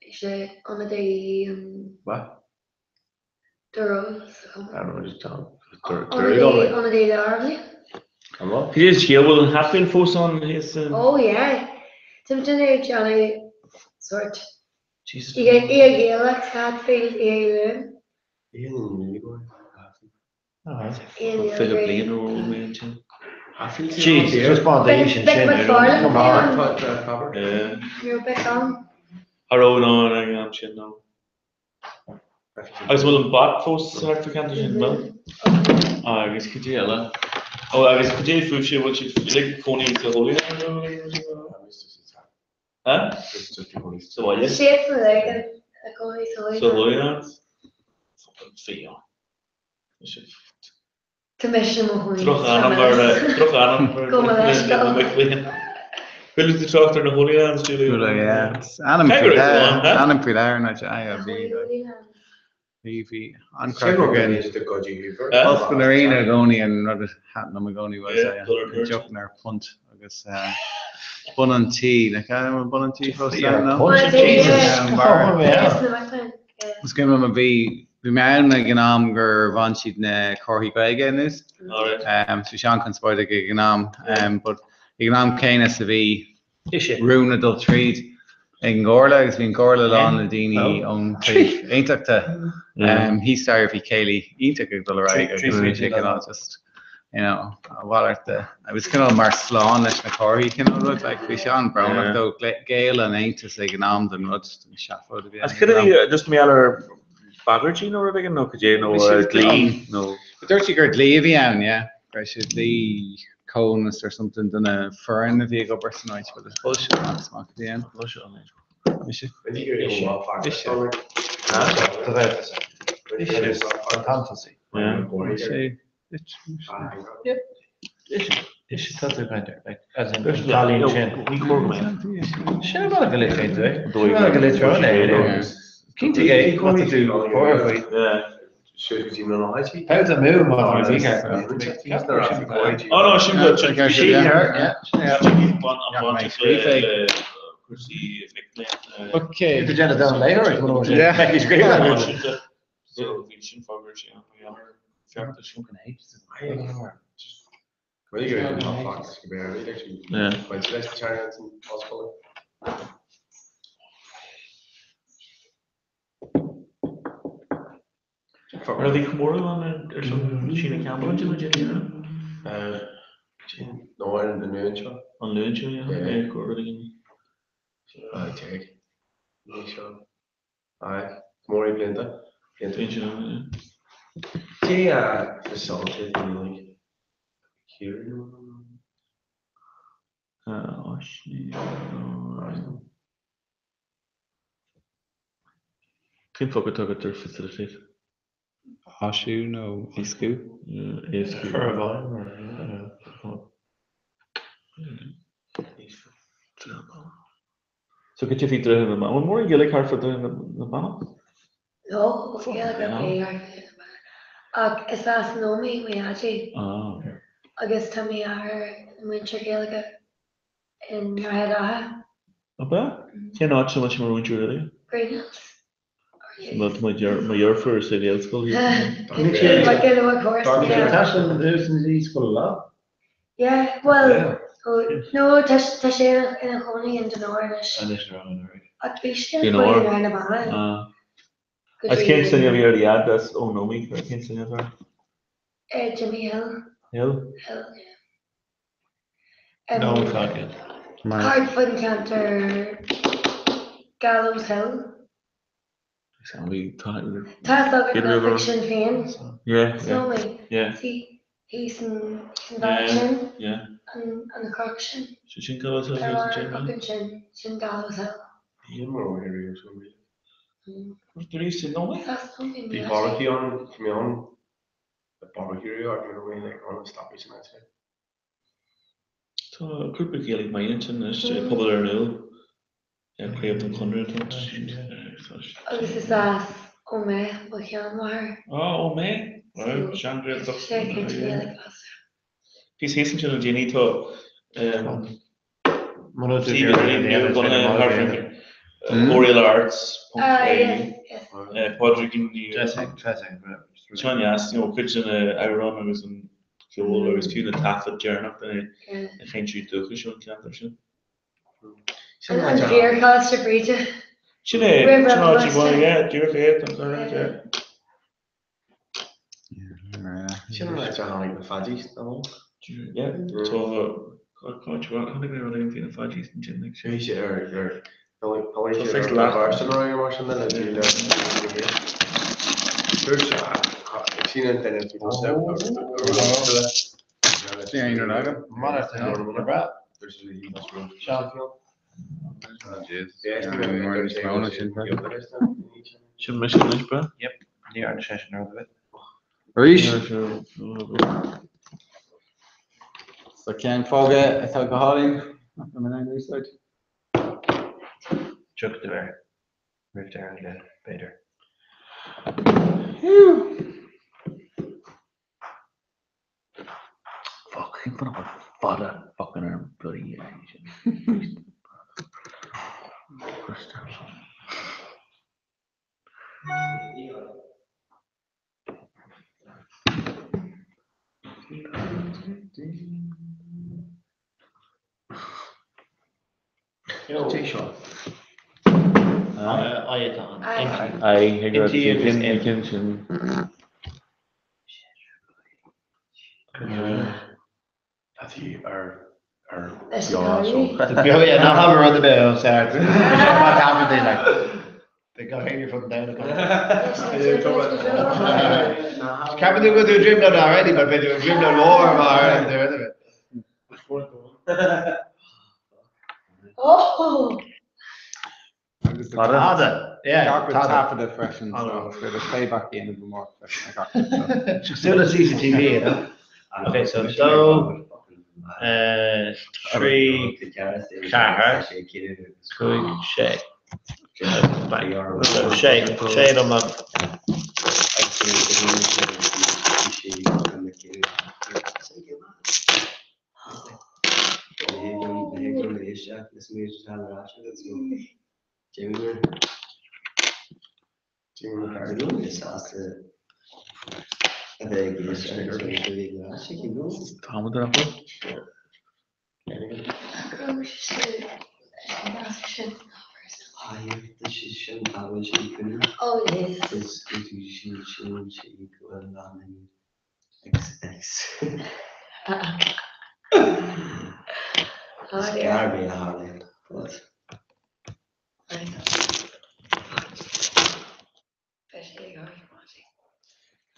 Is é ionadaí an What? Doral sa chumann. I don't know, just tell Ionadaí ionadaí lár An bhfuil? Cad é an scéal, bhfuil an Hatfield fós ann thíos san? Oh yeah. Tá muid ag déanamh sórt Jesus. Oíche Ghaelach sa Hatfield Oíche Luain. 20 bliain ó raibh mé ansin. Jeez, just bá d'aois Beidh ansin. McFarlane Come on. ann. Ní raibh Beck ann. Cha raibh ná ag an am sin ná. Agus bhfuil an bat fós thart fá cheantar sin, bhfuil? Agus cad é eile? Ó agus cad é fúibhse, bhfuil sibh uilig cónaí sa Holy Land? Huh? Sa bhaile? Siad san uilig ag cónaí sa Holy Sa Holy Land? Fucking fiáin. Tá mise i mo chónaí Droch-ainm ar droch-ainm ar Go mba leis na mic léinn. Chuala tú trácht ar na Holy Lands, Julie? Chuala, yeah. Ainm Cé go raibh tú ann, huh? Ainm faoi leith ar an bhí bhí bhí an-chraic againn. Ollscoil na Ríona i gcónaí an rud a thaitin liom i gcónaí was an deochanna ar punt agus bun an tí, nach ea? An bhfuil bun an tí fós ann, no? Is cuimhin liom a bhí bhí mé ann ag an am gur bhain siad na comharthaí Gaeilge anuas. So bhí sé an-chonspóideach ag an am. But ag an am céanna is a bhí rún ag dul tríd ag an gcomhairle agus bhí an chomhairle lán le daoine ón taobh aontachtach. Thíos staighre bhí céilí iontach ag dul ar aghaidh agus bhí sé cineál just you know, a mhalairt de. Agus cineál mar slán leis na comharthaí cineál rud, like bhí sé an-bhrónach dó, ghéill an Aontas ag an am don rud, don seafóid a bhí Agus cad é, just mar gheall ar bhagairtí nó rud éigin nó cad é nó dlí nó. Dúirt siad gur dlí a bhí ann, yeah, go raibh sé dlí cónas or something do na foireann a bhí ag obair san áit, but is bullshit amach is amach a bhí ann. Bullshit an é. Mise. Mise. Mise. An t-antosaí. Is tá tú caint ar, like, as in, an cailín sin. Ní cóir go mbeadh. Sin an bealach go litríonn tú é. Sin an bealach go litreoinn é. Cinnte é, má tá tú buartha faoi. Fáilte amú má tá tú mícheart. Oh no, sin go sin an cúrsaí Okay. Tú déanamh don léitheoir, Yeah. So bhí sin fógra sé an feachtas sin. Ar bhí comóradh ann ar son Sheena Campbell an duine déanamh? No ar an Luan seo. An Luan seo, yeah. Go rud éigin. Ní seo. Aye, comóradh blianta. Blianta. Bíonn sin ann, yeah. Cé a facilitate the like here? Cén focal atá agat ar facilitate? Áisiú nó éascú? Éascú. Cur i bhfeidhm or. So cad é faoi Droichead na Banna? Bhfuil mórán Gaeilge thart fá Droichead na Banna? No, Gaeilge ar bith thart fá Droichead na Banna. Ach is as an Ómaigh mo dhaidí. Ah. Agus tá m'athair ina mhúinteoir Gaeilge i nDroichead Átha. Ab ea? Cén áit a bhfuil sé mar mhúinteoir Gaeilge? Greenhills. Mo dheirfiúr sa Ghaelscoil thíos. Tá sé san scoil lá? Yeah, well, no, tá sé ina chónaí in Donore anois. Anois ar an Donore. Ach bhí sé ina chónaí i na Banna. Agus cén sloinne a bhí ar a dhaid as ón Ómaigh? Cén sloinne atá air? Jimmy Hill. Hill? Hill, yeah. No, tá. Thart faoin cheantar Gallows Hill. Tá fhios agat an oifig Sinn Féin san Ómaigh. Thíos an bhealach sin, an chnoc sin. Sin Gallows Hill. Ar an chnoc ansin, sin Gallows Hill. Bhí barraí ann, bhí ann. barbecue ort, you know what I mean, like, on stoppaí san áit sin. Tá grúpa Gaeilge maith ansin anois, Pobal Iarnúil, craobh den Chonradh atá ann. Agus is as Ó Méith mo sheanmháthair. Á, Ó Méith? Wow, sean-Ghaeltacht. Sé cinnte Gaeilge as. Bhíos thíos ansin le déanaí, tá suíomh idirlín nua bunaithe thart ar Oriel Arts ponc IE. Pádraigín Ní Sean-dheas, you know, cuid de na amhráin agus an ceol agus fiú na taifid deireanach de na cainteoirí dúchais ón cheantar sin. An fíor-Choláiste Bhríde. Sin é, sin áit a bhfuil, yeah, díreach é, tá an yeah. Sin an áit a tháinig na Faddies, nó? Yeah, tá, cá háit a tháinig mé rud éigin faoi na Faddies ansin, like. Bhí sé ar, ar, tháinig sé ar an nó mar sin le le Dúirt sé, sin an duine Sin mise anois, bro. Yep, ní arna sé sin rud a bit. Arís? Sa ceann fágtha atá go hálainn. Nach raibh mé in ann úsáid. Tiocfaidh tú air roimh deireadh an lae, b'fhéidir. Fuck, cén fáth nach bhfuil fada fucking ar an bloody sin? Cad é seo? Ai atá ann. Ai, ag sin. Tá tú ar ar Leis beo na so. cailíní. Beo yeah, ná habair rud ar bith ó Sarah. Má tá mé like the gach éinne from down the Ceapann tú go bhfuil tú i dtrioblóid already but beidh tú i dtrioblóid mhór mar an deireadh de. Oh! Agus Tada. Tada. Yeah, Gach rud tada. taifeadta freisin, so is féidir playback a dhéanamh amárach freisin ar gach rud, so. Cosúil le CCTV, you know? Okay, so dó, trí, ceathair, cúig, sé. Bang. So sé, sé in iomlán. Táimid ar fad.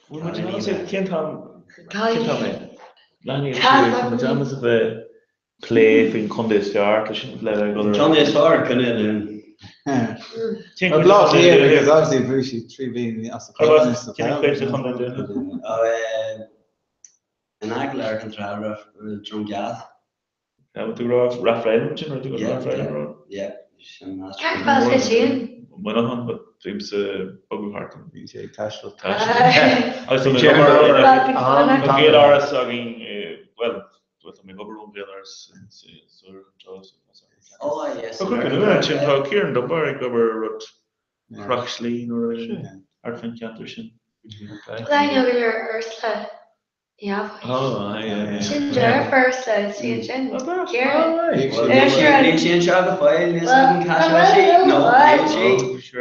Bhfuil muid in ann cén t-am cén t-am é? Leanaí muid ann a bheith plé faoin chontae is fearr tá sin le bheith ag dul ar Contae is fearr contae an Dúin. Cén Well, cuid Bleá de Cliath Chontae an because Dúin? obviously bhuaigh siad trí bliana as a Cén chéile sa cuid de pheil. Chontae an Dúin? In aice le an trá Drom Geat. Bhfuil tú ag rá Rathfriland sin rud go Rathfriland rud? Yeah, sin Ceart fáil sé sin. Muineachán but bímse bogadh thart an Bhí sé ag taisteal. Agus tá mé ag obair an Ghaeláras againn bhuel tá mé ag obair ón Ghaeláras sa Oh yes. Tá cúpla nua ansin tá Ciarán Dunbar ag obair rud Chroch Slí nó rud thart fán cheantar sin. Lean go leor Ursula Oh, Sin deirfiúr Ursula, sí ansin. Ciarán. Níl sí anseo go fóill, níl an caiseal sí, nó níl sí.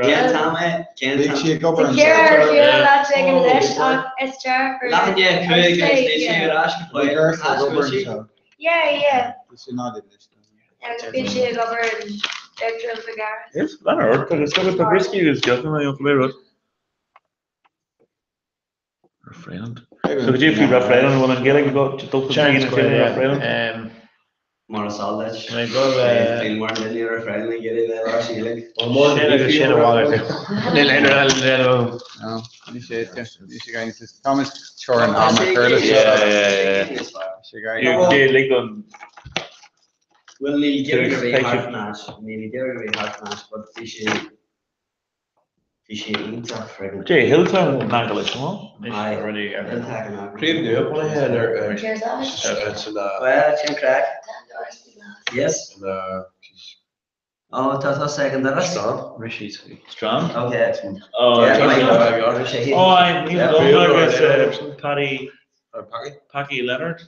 Cén t-am é? Cén Bhí t-am? sí ag obair Tá anseo. Ciarán ar shiúl leat ag an anois ach is deirfiúr Leath i ndiaidh 5 agus níl sí ar ais go Bhí fóill. Ursula ag obair anseo. Yeah, yeah. Tá sí in Audley anois. Agus bíonn sí ag obair in Deirdre Vergara. Is lean ort agus tá briscí agus deochanna an cibé rud. Rathfriland. So go dtí faoi Rathfriland an bhfuil an Ghaeilge go dul chun cinn Seans in go bhfuil, Rathfriland? yeah. Mar is eol duit, Mé go eh, níl mórán duine ar fáil ag iarraidh bheith ar ais Gaeilge. Sin agus sin a mhalairt. Níl aon rud eile le déanamh. No, ní sé, ní sé gain Thomas teorainn ama a chur leis seo. Yeah, yeah, yeah. Sé gain. Gaeilge an Bhuel, níl geimhreadh ar bith thart anois, níl geimhreadh ar bith thart anois, but bhí sé, bhí sé iontach friggin. Jay Hilltown in aice leis an Aye, Hilltown in aice. Craobh nua bunaithe ar Cheers, Alex. Well, sin craic. Yes. Oh, tá tusa ag an doras? Strand. Rishi Strand? Okay. Oh, Yeah, oh, I níl agus Paddy Packy Leonard.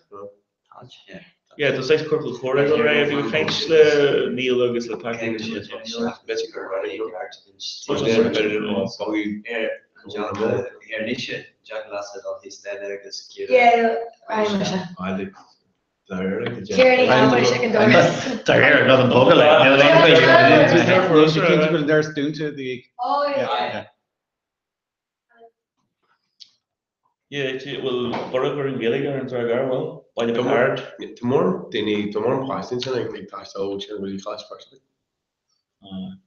Yeah. Yeah, tá saghas ciorcal comhrá ag dul ar aghaidh. Bhí mé ag caint le Neil agus le Packy. Yeah, raghaidh mise. Ciara ní Ghabhais ag an doras. Tá ar an an bogadh le. Níl aon Níl sé cinnte go bhfuil an doras dúnta do Oh, yeah. Yeah, bhfuil borradh ar an Ghaeilge ar an Trá Ghearr, bhfuil? Baile Mhic Ard. Tá mórán daoine, tá mórán páistí ansin ag taisteal ó sin bhfuil class first. An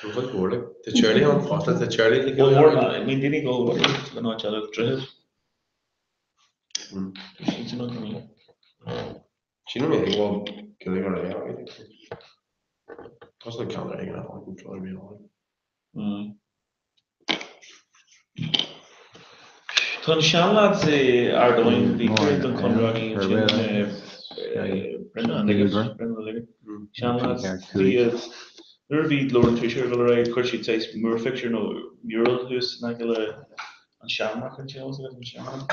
chuid mhór like. Tá teaghlaigh ann fosta, tá teaghlaigh le Bhfuil mórán, I mean daoine ag dul go áit eile, droichead. Sílim é go bhfuil Gaeilge ar aghaidh. Tá sé ceann ar éigean a fháil an tráth a bhí ann. Tá an seanleaid i Ard Eoin, bhí cuireadh don Chonradh againn ansin, Brendan Liggett, Brendan Liggett, seanleaid, bhí nuair a bhí Glór an Tuaiscirt ag dul ar aghaidh, chuir siad saghas múrphictiúr nó mural thuas in aice le an Seamrock an t-eolas agat an Seamrock?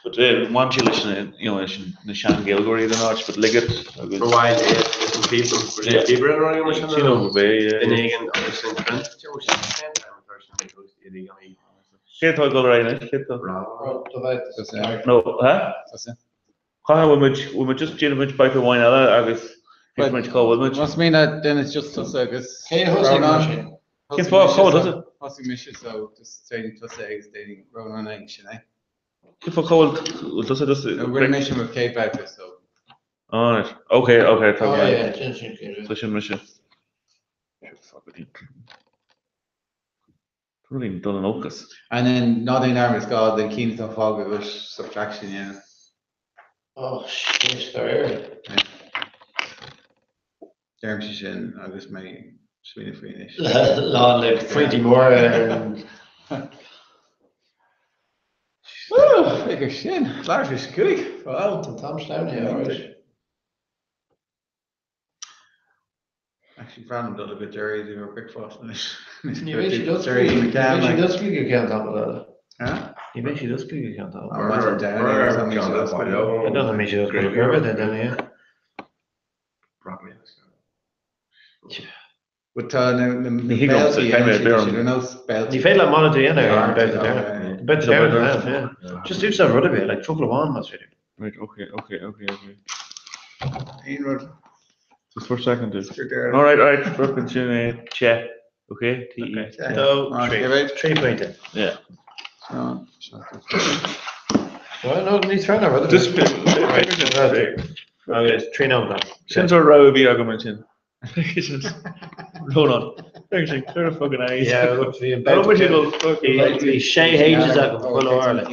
But bhain sé leis na, you know, leis na sean-Ghaeilgeoirí den áit, but Liggett agus. Ba mhaith le leis an phíob, an píobaire an raibh mar sin? Sílim gurb é, yeah. Duine éigin agus an print, deo sin sin, I'm a person who goes to the gunny. Cé atá ag dul ar aghaidh anois? Cé atá? No, huh? Caithfidh bhfuil muid, bhfuil muid just déanfaidh muid babhta amháin eile agus feicfidh muid cá bhfuil muid. Más mian leat, then it's just tusa agus Cé a thosaigh mar sin? Cén fáth, cá bhfuil tusa? Thosaigh mise so just déanfaidh tusa agus déanfaidh Rónán é, sin é. Cén fáth cá bhfuil tusa just. No, rinne mise mo chéad bhabhta so. Alright, okay, okay, tá Oh yeah, sin sin céad. So sin mise. Fuck it. Rudaí dul in olcas. And then ná déan dearmad is gá den cinn atá fágtha agat subtraction a dhéanamh. Oh shit, dáiríre. Deirimse sin agus mé ag smaoineamh faoi anois. Lán le pointí móra ar an. Woo! Ag sin, leathuair tar éis 5. Wow, tá an t-am sleamhnaithe, alright. Actually breathnaím dul go Derry do bricfeasta anois. Ní bheidh siad oscailte ní bheidh siad oscailte go ceann tamall eile. Ní bheidh siad oscailte go ceann tamall. I don't think siad oscailte go raibh duine yeah. But tá na Ní thig liom, caithfidh mé beir an. ar nós béaltaí. Ní féidir leat monitor a dhéanamh ar an babhta deireanach. An babhta deireanach, yeah. Just úsáid rud ar bith, like focal amháin más féidir. Right, okay, okay, okay, okay. Aon rud. Just for a second, dude. Gur deireadh. All right, all right, fucking sin é, che. Okay, T E. Dó, trí. Trí pointe. Yeah. Well, no, níos fearr ná rud ar bith. Just Agus trí nóiméad. Sin sort rogha a bhí agam ansin. Rónán. Sin clear fucking eyes. Yeah, look, bhí an Bhí sé go fucking. Bhí sé H's agam chuile uair like.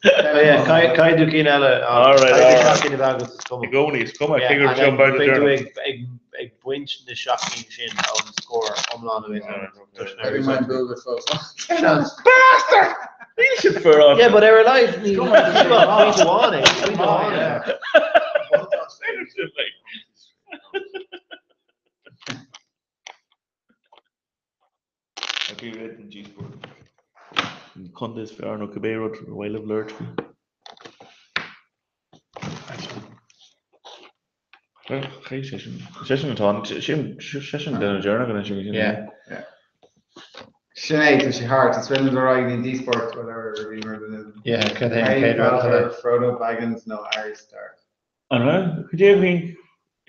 Oh yeah, caithfidh tú cinn eile. All right, all right. Caithfidh tú seacht gcinn a bheith agat is cuma. I gcónaí, is cuma, Yeah, cé gur and seo then babhta beidh tú deireanach. ag ag baint na seacht gcinn sin ón scór iomlán a bheidh agat. Every man build with fós. Seans. Bastard! Níl siad fair on. Yeah, but ar a laghad ní pointe amháin é, pointe amháin é. I'd be red in díospóireacht. An contae is fearr nó cibé rud ar mhaith libh labhairt faoi. Chaith seisean, seisean atá ann, seisean duine deireanach anois agus sin. Yeah, yeah. Sin é, tá sé thart, is féidir linn dul ar aghaidh go dtí an díospóireacht, whatever, a bhí mar duine. Yeah, cad é an Harry chéad rud Potter, eile? Frodo Baggins nó Arya Stark? An raibh? Cad é a bhí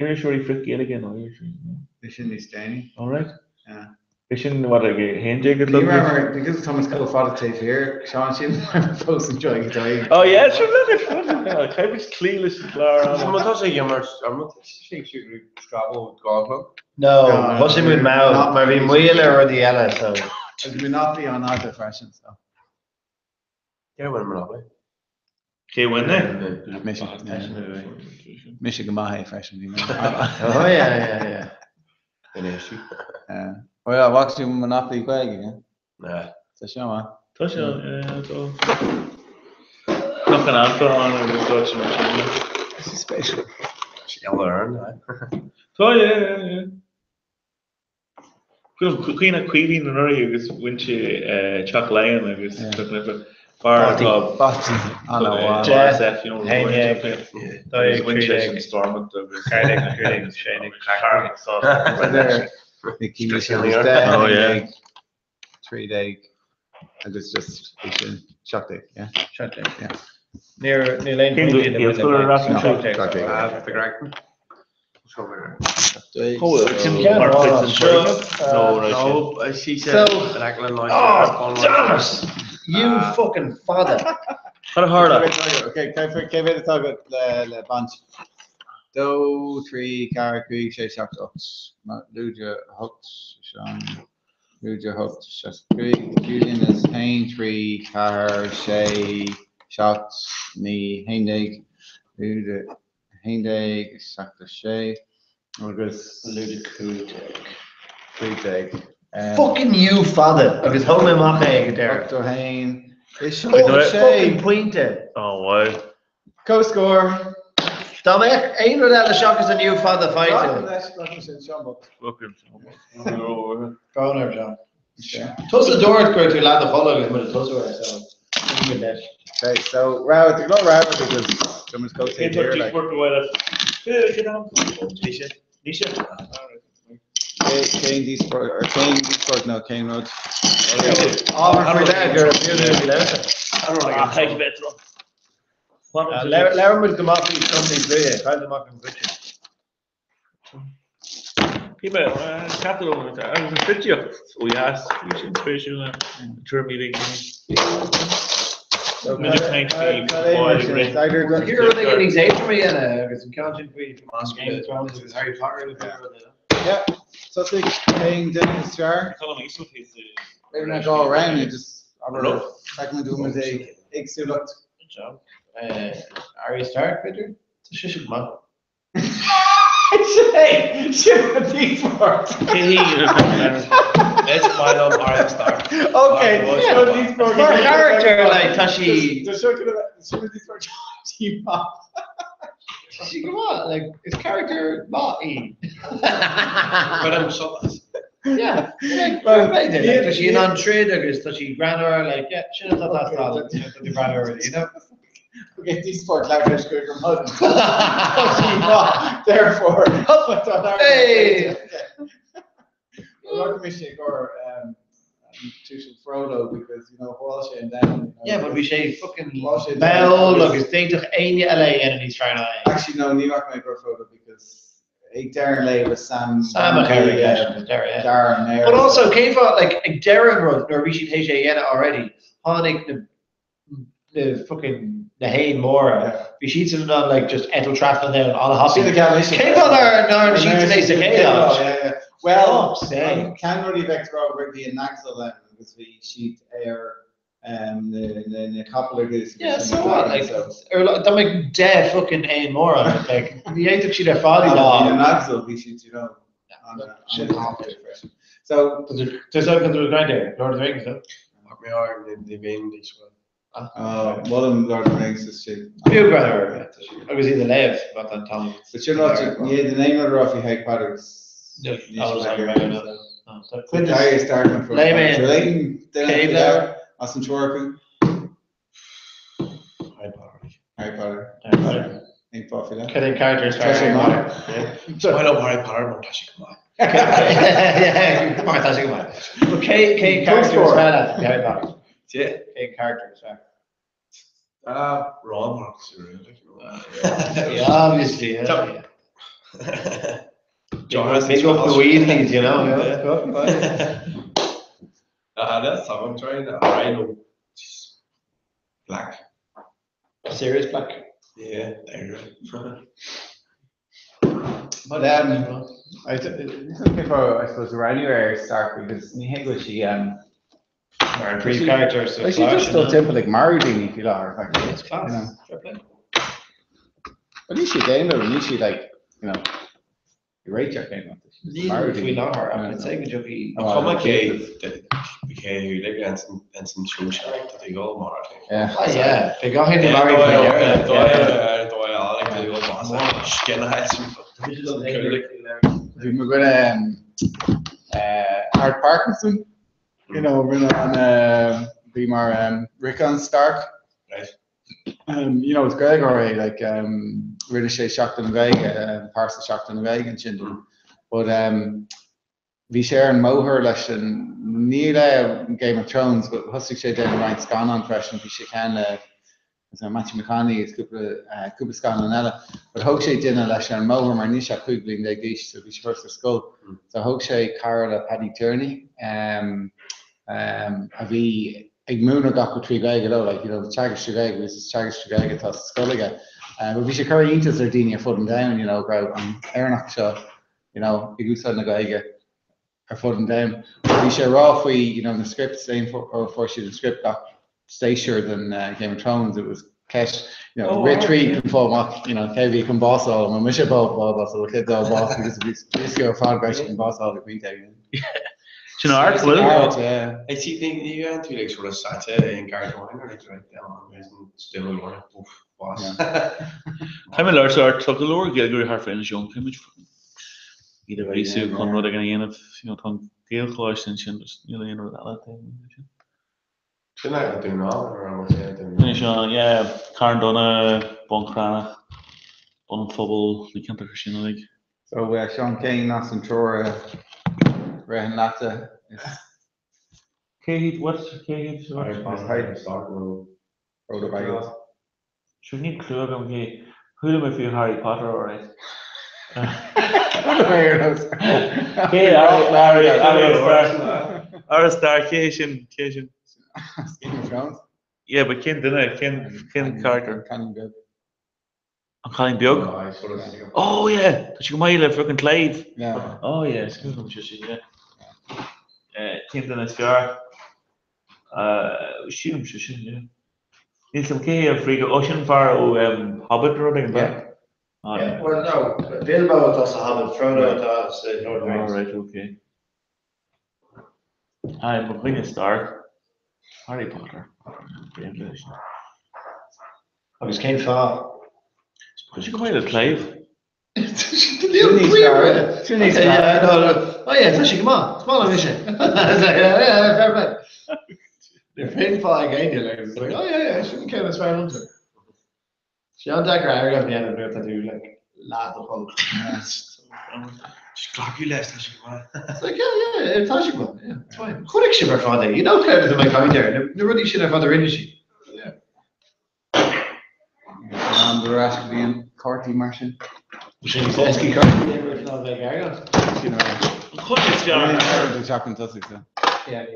iriseoirí frith-Ghaeilge nó iriseoirí? Bhí sin níos déanaí. All right. Yeah. Bhí sin what ag 11 a chlog? Ní raibh because tá muid chomh fada taobh thiar, Seán, sin fós an joy go Oh yeah, sure look at caithfidh muid cloí leis an chlár ann. Má tá sé ag imirt, ar má tá sé ag siúl Scrabble go chlog? No, thosaigh muid mall mar bhí moill ar rudaí eile so. Agus Monopoly an-fhada freisin so. Cé a bhain Monopoly? Cé a bhain é? Mise. Mise go maith é freisin. Bhí mé. Oh yeah, yeah, yeah. Infheistiú. Oh yeah, bhfaca tú Monopoly Gaeilge, yeah? Nah. Tá sé maith. Tá sé an, yeah, tá. Nach an anfa an agus dá sin mar sin. Is spéisiúil. Sé learn. Tá, yeah, yeah, yeah. Cuimhin Caoimhín anuraidh agus bhain sé Teach Laighean agus Teach na hOibre. Fear atá RSF, you know, agus bhain sé sin Stormont agus Oh yeah. 13 agus just 17, yeah? 17, yeah. Níl aon pointí le Greg. Oh, damn it! You fucking fada! Cad a tharla? Okay, cé mhéad atá agat le baint? 2, 3, 4, 5, 6, 7, 8, lúide 8, Seán, lúide 8, 6, 5, Julian is 1, 3, 4, 6, 7, 9, 11, lúide 11, 7, 6, agus. Lúide 15. 15. Fucking you fada! Agus thóg mé amach é ag an deireadh. 8, 1, is 6. Fucking pointe! Oh wow. Comhscór. Dá mbeadh aon rud eile seachas an U fada faighte. Brón ort, John. Tusa a dúirt go raibh tú leath i do chodladh agus muid ag tosú air, so bhí muid leis. Okay, so rogha, go rogha because someone's go take here. Like. Cén díospóireacht, or cén díospóireacht nó cén rud? Ábhar faoi leith gur fiú é. Labhair muid go maith faoi tromluí groí, chaill amach an gcuid sin. Bhí mé ceapadh agus an pholaitíocht ó dheas, bhí sin spéisiúil an tuairimí a bhí ag caint faoi fáil ag rith. Cíor rud éigin níos éadroime a dhéanamh agus an ceann sin faoi Game of Thrones agus Harry Potter agus rud eile. Yeah, tosaigh cén duine is fearr? Maybe not go around and just feicimid uaimid éagsúlacht. Good job. Arya Stark, b'fhéidir? Tá sise go maith. Sé, sin an díospóireacht. Is maith liom Arya Stark. Ok, sin an díospóireacht. Mar character, like, tá sí... Tá seo go sin an díospóireacht. Tá sí maith. Tá sí go maith, like, is character maith í. Cuirim sult as. Yeah, like, tá sí in ann troid agus tá sí greannmhar, like, yeah, sin atá ag teastáil, tá tú greannmhar, you know? Okay, díospóireacht labhair leis go gur maith. Tá sí maith, therefore. Hey! Look, mise gur tuiseal Frodo because, you know, bhfuil sé in down. Yeah, but bhí sé fucking mall agus d'fhéadfadh éinne eile é a dhéanamh níos fearr ná é. Actually, no, ní raibh mé gur Frodo because ag deireadh an lae with Sam. Sam a chabhraigh leis ag deireadh, yeah. Darren there. But also, cén fáth, like, ag deireadh an rud, nuair a bhí siad théis é a dhéanamh already, tháinig na, na fucking, na héin móra, bhí siadsan in ann, like, just eitilt trasna an domhain an-thapaidh. Cén fáth nár, nár fhan siadsan é sa chéad áit? Well, Fuck's sake. ceann rudaí bheith ag rá bhí an Naxal ann agus bhí siad ar na capaill agus Yeah, so what? Like, ar dá mbeadh 10 fucking éan mór ann, like, ní fhéadfadh siad ar fad iad a Bhí fháil. na Naxal, bhí siad, you know, an-an-an So, There's a there's a grind there, Lord of the Rings, no? Fuck me hard, ní bhíonn níos mó. Oh, molaim Lord of the Rings is sin. Fiú greannmhar, agus iad a léamh, about that time. But sin ráite, ní fhéadfainn aon rud a rá faoi Harry Potter agus No, níl I was sé like, mar no, no. Cuid Arya Stark an Léigh mé an chéad leabhar. As an triúr acu? Harry Potter. Harry Potter. Harry Potter. Aon fáth faoi leith? Cad é character is Tá sé fearr? maith. Is maith liom Harry Potter mar tá sé go maith. Mar tá sé go maith. But cé cé character is fearr leat Harry Potter? Yeah. Cé character is fearr? Ah, Ron mar is like, you know. Yeah, obviously, yeah. Yeah. Big up the Weasleys, you know. Yeah. Ah, that's some trying. I know. Black. Sirius Black. Yeah, there. But I looking for I suppose anywhere Stark because ní hé go bhfuil sí Mar an príomhcharachtar sa Like, she just still timpeall ag marú daoine faoi láthair like, It's class. you know. Fair play. But níl sí déanamh níl sí like you know ag réiteach aon rud. She's just marú Níl faoi daoine. láthair ach Yeah. I'd say go dtiocfaidh Oh, Cuma cé Jesus. cé like ins an show sin like tá tú ag dul mar Yeah. Ah yeah, bhí gach aon mharaí faoi dheireadh. Bhí mo dhuine Art Parkinson, you know, rinne an bhí mar Rickon Stark. Right. You know, is Gaeilgeoir é, like rinne sé Seachtain na Gaeilge, pearsa Seachtain na Gaeilge ansin. But bhí sé ar an mbóthar leis an, ní le Game of Thrones, but thosaigh sé ag déanamh roinnt scannán freisin, bhí sé ceann le Matthew McConaughey agus cúpla cúpla scannán eile. But thóg sé duine leis ar an mbóthar mar níl sé ach 15 bliain d'aois so bhí sé fós ar scoil. So thóg sé cara le Paddy Tierney a bhí ag múineadh gach rud trí Ghaeilge leo, like, you know, teagasc trí Ghaeilge agus is teagasc trí Ghaeilge atá sa scoil aige. But bhí sé ag cur iontas ar daoine ar fud an domhain, you know, go raibh an Éireannach seo, you know, ag úsáid na Gaeilge ar fud an domhain. Bhí sé ag rá faoi, you know, na scripts, aon uair a fuair siad an script gach séasúr den Game of Thrones, it was ceist, you know, rith tríd chun fáil amach, you know, cé a bhí chun bás a fháil, an mise bás bás a cé dá bás because bhí riosca ar fad go raibh siad chun bás a fháil ag pointe éigin. Sin art, bhfuil? Art, yeah. I see think you and tú like sort of sáite in Gary Cohen or like right down and still in order oof bás. Tá mé leir art tá go leor Gaeilgeoirí thart fá Inis Eoghain, caithfidh muid iad a ghríosú chun rud éigin a dhéanamh, you know, tá an Gaelcholáiste ansin, just níl aon rud eile ansin. Sin é an Dún Álainn ar an bhfuil sé Dún Inis Eoghain, yeah, Carn Dona, Bun Cranncha, Bun an Phobail, na ceantracha sin uilig. So Seán Kyne as an triúr a ritheann leatsa is. Cé hiad, what, cé hiad, what? Frodo Baggins. Sure níl clue agam cé, chuala mé faoi Harry Potter alright. Cé Harry, Harry Stark, Harry Stark, cé hé sin, cé hé sin? Game of Thrones? Yeah, but cén duine, cén, cén character? An cailín beag. An cailín beag? Oh yeah, tá sí go maith le frickin' Clive. Yeah. Oh yeah, is cuimhin liom sin, yeah. Cén duine is fearr? Sílim sé sin, yeah. Níl 'fhios a'm cé hé an phríomh, oh sin an fear ó Hobbit nó rud éigin, ab ea? Yeah. Yeah, well no, Bilbo atá sa Hobbit, Frodo atá sa Lord of the Rings. Oh right, okay. Aye, mo dhuine Stark. Harry Potter. Agus cén fáth? Tá sé go maith le Clive. Sin níos fearr. Oh yeah, tá sé go maith. Is maith liom mise. Fair play. Níl aon fáth ag éinne like, it's like, oh yeah, yeah, sin an ceann is fearr liomsa. Sé an-deacair argóint a dhéanamh nuair atá tú like leath do chodladh. Just glacadh leis, tá sé go maith. It's like, yeah, yeah, tá sé go maith, yeah, it's fine. Chonaic sibh ar fad é, you know céard atá mé ag caint air, na rudaí sin ar fad a rinne sí. Yeah. An ar ais go dtí an cártaí mar sin. Sin éascaí cártaí ná bheith ag argóint. An chuid is fearr. An seachtain tosaigh so. Yeah,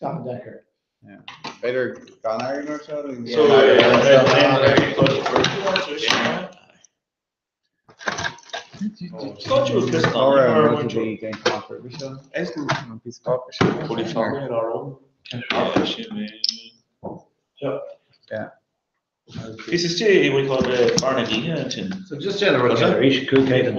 an-deacair. B'fhéidir gan airgead mar seo? Is is é we call the Barnardine ansin. So just déanamh rud eile arís, 500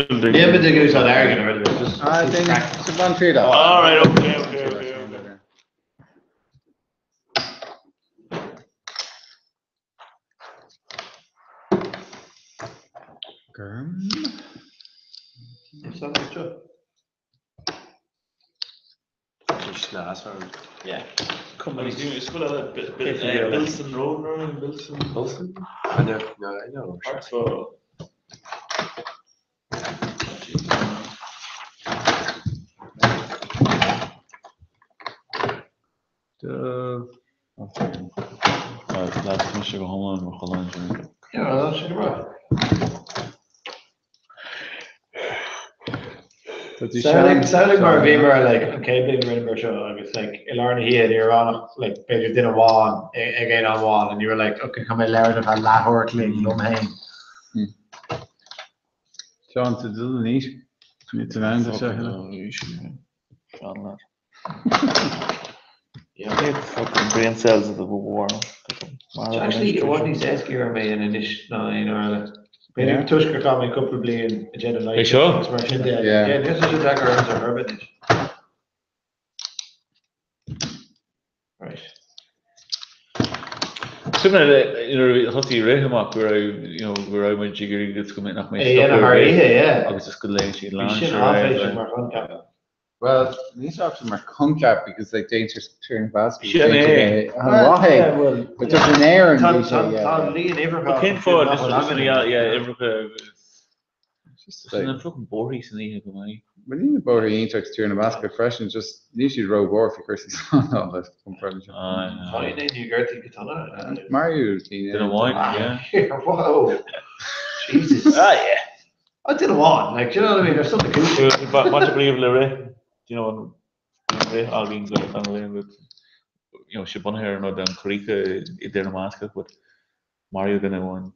an duine. Níl muid ag úsáid airgead ar rud ar bith, just All right, okay, okay, okay, okay. Gurm. Yeah. Come on, he's full of Bilson Road, Bilson. Bilson? I know, no, I know. So. Leads, mise go hiomlán mar chodladh ansin. Yeah, well, sin go breá. Samhlaigh mar a bhíomar like an chéad bhliain a rinneamar seo agus like i lár na hoíche ní raibh ann ach like b'fhéidir duine amháin ag aon am amháin and you were like okay caithfidh mé labhairt ar feadh leathuair a chloig liom féin. Seán, tá dul in aois. Níl tú in ann do seo a thuilleadh. Yeah, fucking brain cells of the war. Actually, i bhfad níos éasca orm é anois ná aon uair eile. B'fhéidir toisc gur chaith mé cúpla bliain ag déanamh É seo? agus mar sin de. Yeah, níl sé deacair ormsa ar bith anois. Right. Cuimhin le nuair a bhí thosaigh rith amach go raibh you know go raibh muid ag iarraidh go mbeadh nach mbeadh É a dhéanamh thar oíche, yeah. agus is go léann siad Bhí lán sin áiféiseach mar choincheap. Well, níl sé áiféiseach mar choincheap because like déantar tír na Basque. Sin é. An mhaith é. Well, But just in Éirinn tá bhí sé, tá yeah. tá an líon uimhreacha Cén acu fáth nach just bhfuil just againn yeah anois. yeah uimhreacha agus Just sin like an fucking bóithrí san oíche go maith. Well níl na bóithrí iontach sa tír na Basque freisin just níl siad ró-mhór faoi chúrsaí slándála compared leis an. Aye. Tá aon gortaí go dona. Maraíodh daoine. Duine amháin, yeah. Whoa. Jesus. Ah yeah. I duine amháin, like, do you know what I mean? There's something cool. Bainte bríomh le rith, do you know, an rith againn go an rith but you know, sé bunaithe ar an rud an Korrika i dTír na mBascach but maraíodh duine amháin.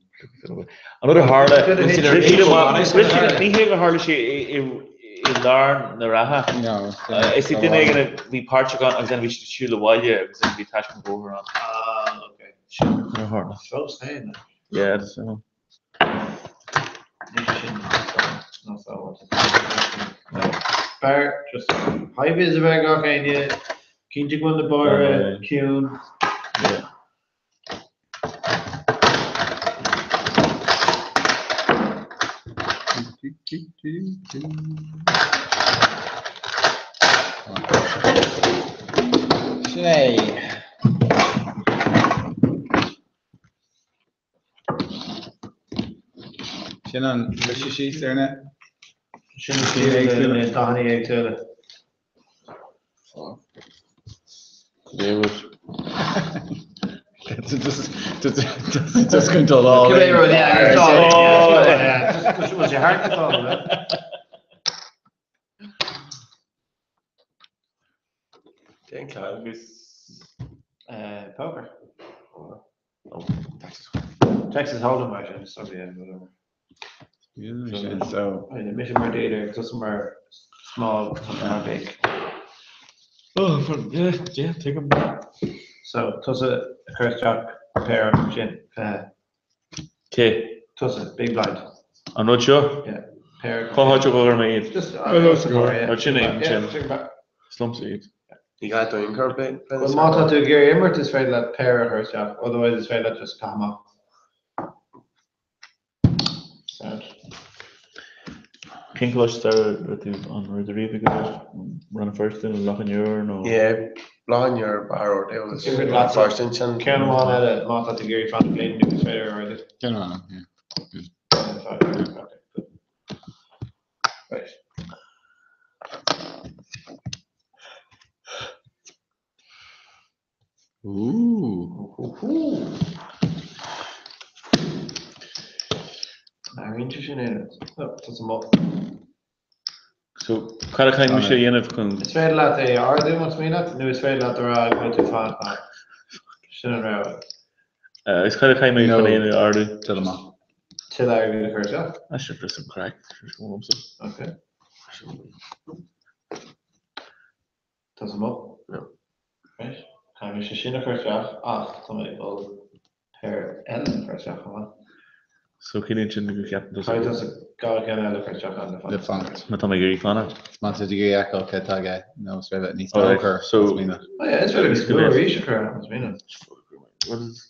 An rud a tharla, ní hé gur tharla sé i lár na reatha. No. Is é duine éigin a bhí páirteach ann agus then bhí siad ag siúl abhaile agus then bhí taisce an bhóthair ann. Ah, okay. Sin an rud a tharla. Fós féin, like. Yeah, so. B'fhearr just high vis a bheith ag gach éinne, cinnte go bhfuil na bóithre ciúin. Sin é. Sin an briseadh síos ar na. Sin na stíleanna na dathanna éagsúla. Just going to all Cibé rud, yeah, it's all in, yeah, just bhfuil sé thart go fóill, eh? Cén clár agus. Poker. Texas Hold'em mar sin, sorry, yeah, whatever. So. Mise mar dealer, tusa mar small, tusa mar big. Oh, yeah, yeah, tuigim. So, tusa ag cur isteach pair sin, Cé? Tusa, big blind. An rud seo? Yeah, pair. Cá háit a gcuir mé iad? Just, yeah. Sin é, sin. Slumps iad. Ní gá dúinn cur bit. Well, má tá tú ag iarraidh imirt is féidir leat pair a chur isteach, otherwise is féidir leat just caitheamh amach. Sound. Cén coláiste a raibh tú an raibh tú riamh ag Rann na Feirste nó Loch an Iúir nó? Yeah, Loch an Iúir, Barr Ard agus Imir Rann leat Feirste ansin. Ceann amháin eile má tá tú ag iarraidh fanacht linn nó is féidir a rá. Ceann amháin, yeah. Okay, good. Right. Ooh. Airínn sin é. Tá sa mboth. So, cad a chaithfidh mise a dhéanamh chun. Is féidir leat é a ardú más mian leat, nó is féidir leat a rá go bhfuil tú fanacht ann. Sin an rogha. Is cad a chaithfidh mé chun é a ardú? Tuilleadh amach. Tuilleadh airgid a chur isteach. Ah, sin just an craic. Sin go liomsa. Ok. Tá sa mboth. No. Right. Caithfidh mise sin a chur isteach ach tá mé ag dul pair eile a chur isteach chomh maith. So ciallaíonn sin go gceapann tusa. Caithfidh tusa dhá cheann eile a chur isteach ann le Le fanacht. fanacht. Má tá mé ag iarraidh fanacht. Má tá tú ag iarraidh a fheiceáil cé atá aige nó is féidir leat níos mó a Alright, chur so. más mian leat. Oh yeah, is féidir níos mó arís a chur ann más mian leat. What is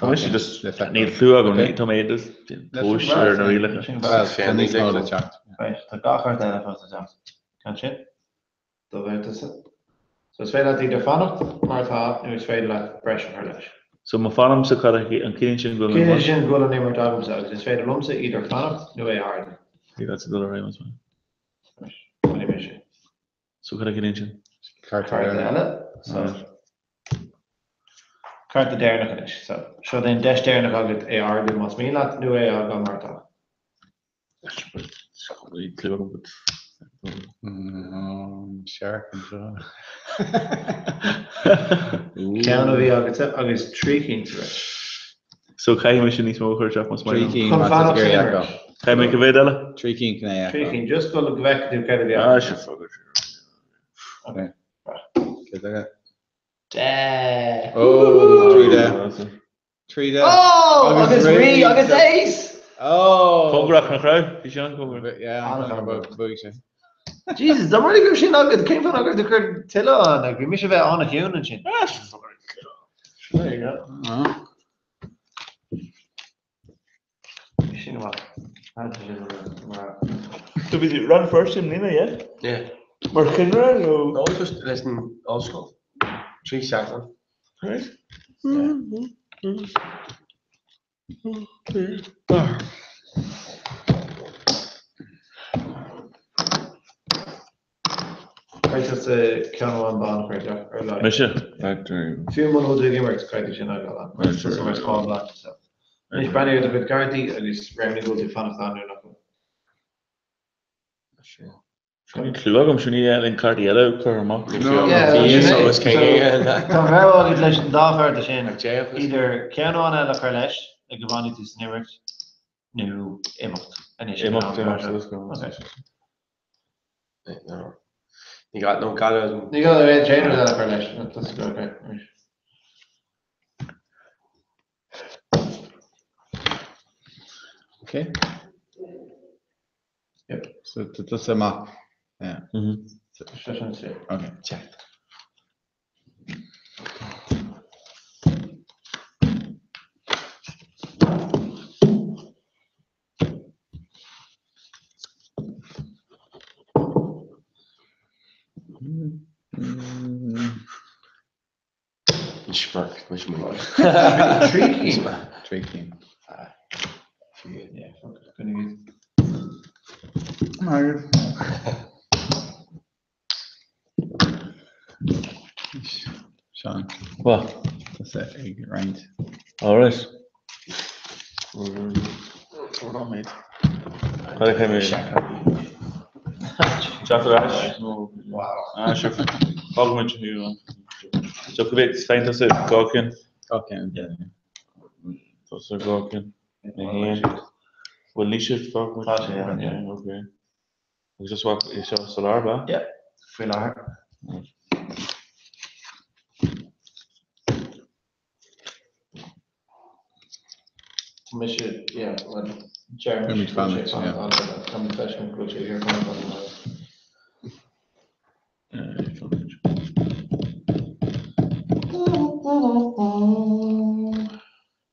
Tá mise just níl clue agam tá mé just tomhais ar na rialacha. Well, tá níos mó le teacht. Right, tá gach cárta eile fós le teacht. Ceann sin? Do bheir tusa. So is féidir leat idir fanacht mar atá nó is féidir leat breis a chur leis. So má fanaimse cad a an ciallaíonn sin go bhfuil Ciallaíonn sin go bhfuil an imirt agamsa agus is féidir liomsa idir fanacht nó é a ardú. Bhí leat dul ar aghaidh más maith. Right, fanfaidh mise. So cad a chiallaíonn sin? Cárta Cárta eile. eile. So. Cárta deireanach anois. So, seo é an deis deireanach agat é a ardú más mian leat nó é a fhágáil mar atá. Searc anseo. Ceann a bhí agatsa agus 3 cinn sa bhreis. So caithfidh mise níos mó a chur isteach más maith liom. 3 cinn má tá tú ag iarraidh a fheiceáil. Caithfidh mé cá mhéad eile? 3 cinn chun é a 3 fheiceáil. cinn, just go bhfeicfidh tú céard a bhí Ah, agat. sure, fuck it. Okay. Céard agat? 10. Oh, 3 de. 3 de. Oh, agus rí agus ace! Oh! Cóngarach nach raibh? Bhí sé an-chóngarach. Yeah, an-chóngarach. Bhuaigh sé. Jesus, dá mba rud é go raibh sin agat, cén fáth nach raibh tú ag cur tuilleadh ann? Like, bhí mise a bheith an-chiúin ansin. Ah, sure, fuck it. There you go. Sin amach. So bhí tú Rann na Feirste i mbliana, yeah? Yeah. Mar choinnire nó? No, just leis an ollscoil. 3 seachtain. Right. Caithfidh tusa ceann amháin bán a chur isteach ar a laghad. Mise? Factory. Fiú muna bhfuil tú ag imirt, caithfidh tú sin a fhágáil ann. Right, Tusa mar right. small blind, so. Anois breathnaigh ar do chuid cártaí agus roghnaigh bhfuil tú ag fanacht ann nó nach bhfuil. Seo ní clue agam, seo ní aon cártaí eile a chur amach. No. Yeah, Bhí sin é. so is So, cé tá an rogha agat leis an dá chárta sin, Ach idir ceann amháin eile a chur leis le go bhfanfaidh tú san imirt, nó imeacht anois. Imeacht, imeacht, let's go. Okay. Ní gá nó gá Ní gá aon trainer eile a chur leis. That's good, okay. Right. Okay. Yep. So tá tusa amach. Yeah. Seo sin sé. Okay. Check. An smirk, leis an mBláth. 3 cinn. 3 cinn. Yeah, fuck it, gonna get. Margaret. Seán. What? Tusa ag roinnt. All right. Hold on, mate. Cad é mé? Teacht ar ais? Wow. Ah, sure. Fágfaimid thú. So go bhféad féin tusa 2 cinn? 2 cinn. Tusa 2 cinn. Na haon. Bhfuil Naoise fágfaimid? Tá sé, yeah. Yeah, okay. Agus just what é seo sa lár, ba? Yeah, faoi láthair. Tá mise, yeah, well, Jeremy. Táimid fanacht, yeah. Táimid feiceann go bhfuil sé ar fanacht ann.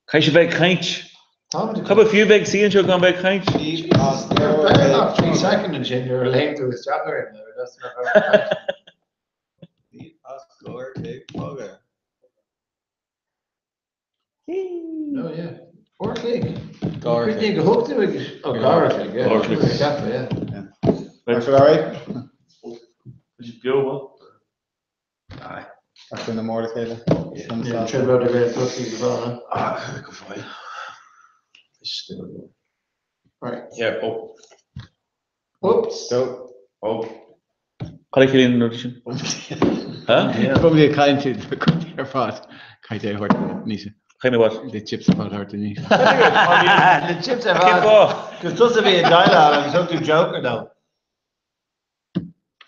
Caithfidh sé bheith ag caint. Táimid ag Cad ba fiú bheith ag suí anseo gan bheith ag caint? You're better not 3 second ansin nuair a léim tú isteach orainn. That's not how it works. Ní as glór ag bogadh. No, yeah. 4 click. Dhá Ní chloig. go thug tú ag oh, dhá chloig, yeah. Dhá chloig. Ceaptha, yeah. Right, all right? Tá siad beo, bhuel. Ach na mór le chéile. Yeah, trioblóid ar bith tosaí go bhfuil, huh? Ah, go fóill. Still. Right. Yeah, oh. Whoops. So, Oh. Cad é ciallaíonn an rud sin? Huh? Probably ag caint ar fad. Caint é thabhairt Naoise. Caint mé what? The chips ar fad thabhairt do Naoise. The chips ar Cén fad. fáth? Cos tusa bhí ag déileáil agus thug tú joker dó.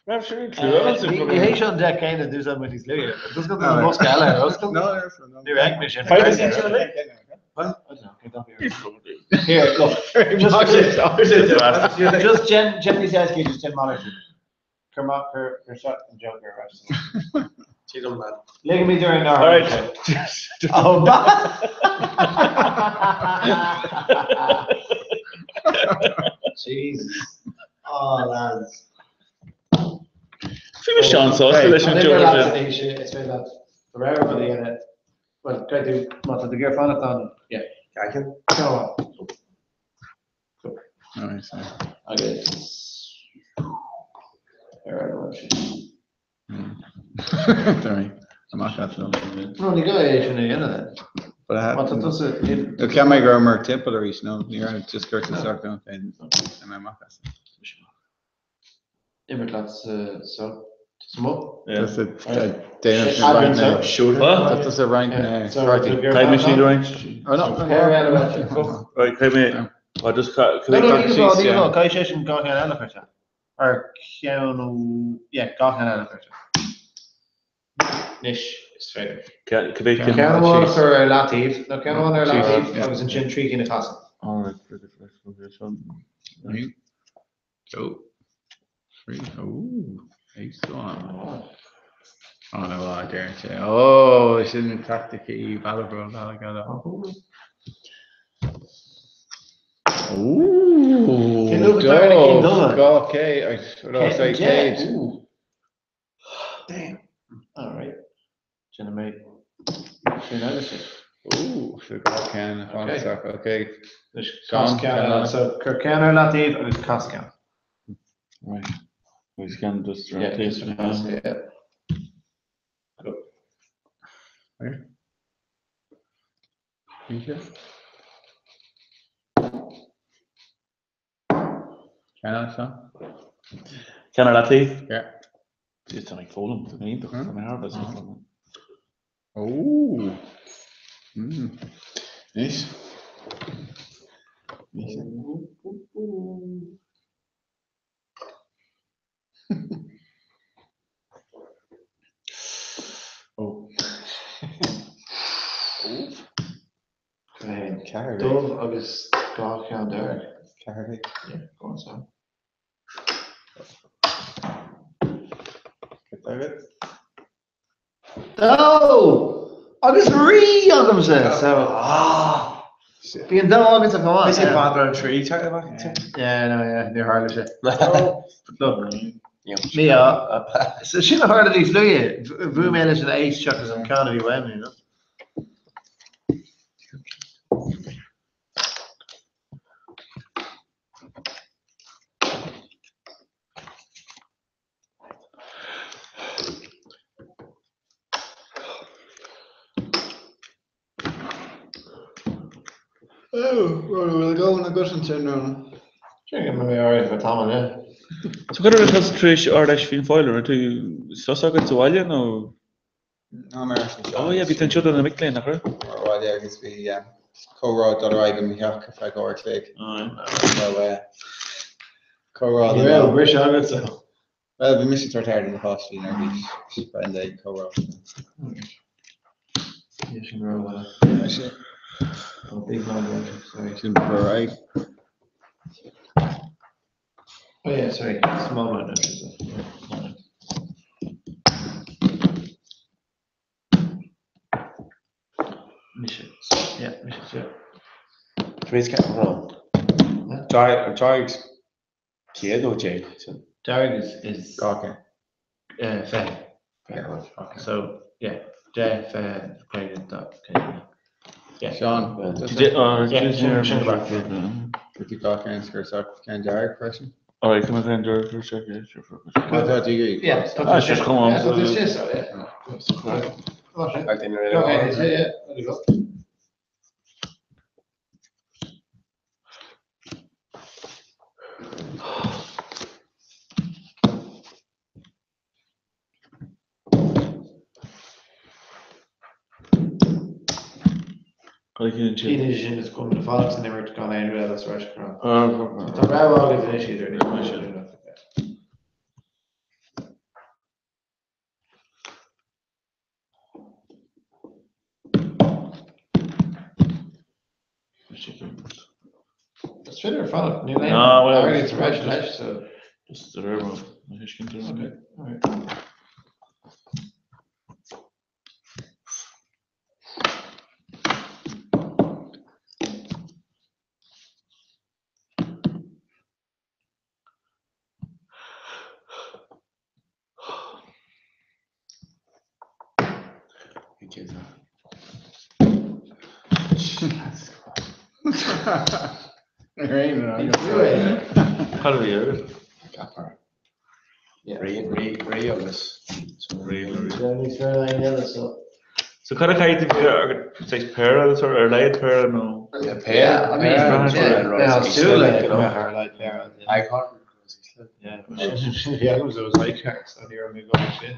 Raibh sé ag clú agat sa Ní hé seo an deck céanna a d'úsáid muid níos luaithe. D'oscail tú an bosca eile ar oscail? No, Ní raibh mé sin. Five is each other. Here, look. Just, just Jen, Jen níos éasca, just Jen Monitor. Cuir amach, cuir, cuir seo an joker ar ais. She's on that. Ligimid orainn All right. Oh, ba! Jesus. Oh, lads. Bhí mé Seán sásta leis an An joker leat sin. anois, is féidir leat do rogha rud a dhéanamh. Bhuel, caithfidh tú, má tá tú ag iarraidh fanacht ann, yeah. Ceann. Come on. Alright, so. Agus ar aghaidh leis. Sorry. Amach as liom. No, ní gá é sin a dhéanamh then. But I had. Má tá tusa. No, cheap mé go rabhamar timpeall arís, no, ní raibh, just cuir isteach dom féin, tá mé amach as. Imirt leat sa so. Sa mo? Tusa déanamh na roinnt na. Tá tusa roinnt na cártaí. Caithfidh mé siad roinnt. Oh no. Right, caithfidh mé. Well, just No, no, ní gá, ní gá, caithfidh sé sin gach ceann eile a chur isteach. Ar cheann ó, yeah, gach ceann eile a chur isteach. Anois, is féidir. Ceann amháin a chur ar leataobh, nó ceann amháin ar leataobh agus ansin trí cinn a chasadh. Alright, right, right. Two, three, ooh, ace one. Oh no, I dare say. Oh, sin tacticí Ballabró Ooh, dó, okay, sorry, céad. Damn. All right. Déanfaidh mé sin agus sin. Ooh, so dhá cheann a fáil isteach, okay. Anois cas ceann eile. So cuir ceann ar leataobh agus cas ceann. Right. Agus ceann just ar Yeah, leataobh. just ar leataobh, yeah. Go. Where? Here? Ceann eile seo? Ceann ar leataobh? Yeah. Jeez, tá mé ag foghlaim, tá mé iontach, tá mé thar a bheith ag foghlaim. Ooh. Mm. Anois. Anois. Oh. Ceathair. Dubh agus dhá cheann dearg. Ceathair. Yeah, go on, Sam. Get agat. Dó! Agus rí agamsa! So, ah! Bhí an dó agamsa chomh maith. Is é fad an trí teacht amach. Yeah, no, yeah, níor tharla sé. But look, mí-ádh. So sin a tharla níos luaithe. Bhuaigh mé leis an ace seachas an ceann a bhí uaim, you know. Oh, bhfuil go na gus ansin nó? Sin go mbeidh mé áirithe for tamall, yeah. So cad a raibh tusa tar éis Ard Fheis Fianna Fáil, an raibh tú sos agat sa bhaile nó? Ná mar sin seo. Oh yeah, bhí tú anseo do na mic léinn, nach raibh? Mar bhaile agus bhí comhrá ag dul ar aghaidh i mo theach ar feadh uair a chloig. So comhrá Ní raibh briseadh agat so. Bhuel, bhí mise ag tabhairt aire do na páistí nuair a bhí Brenda ag comhrá. Yeah, sin rómhaith. Sin. Oh, big man, sorry. Sin ar aghaidh. Oh yeah, sorry, small man. Mise, yeah, mise, yeah. Tar éis ceap rá. Dearg céad nó déag. Dearg is is Gach fiche. So, yeah, deich, fiche, caoga, daichead, caoga. Yeah. Seán, Yeah, sin go Did you gach aon scor soc ceann dearg freisin? Alright, come on, dearg for a second. I thought you Yeah, Ah, just come on. Yeah, so this is, so, yeah. Okay, so, yeah, there you go. Cén Cén sin is cuma na fanacht san imirt gan aon rud eile sa bhreis a chur ann. Tá rogha agaibh anois idir Is féidir fanacht, níl aon airgead sa bhreis leis, so. Just the rare one. Okay, alright. Cad a bhí air? Rí, rí, rí agus Rí, rí. Níos fearr ná aon eile, so. So cad a chaithfidh tú bheith agat saghas péire agus ar a laghad péire nó? Yeah, péire, I mean, péire, yeah, yeah, súil le you know. ar a laghad péire. I can't. Yeah, sin bhí agam so was like, so ní raibh mé ag dul sin.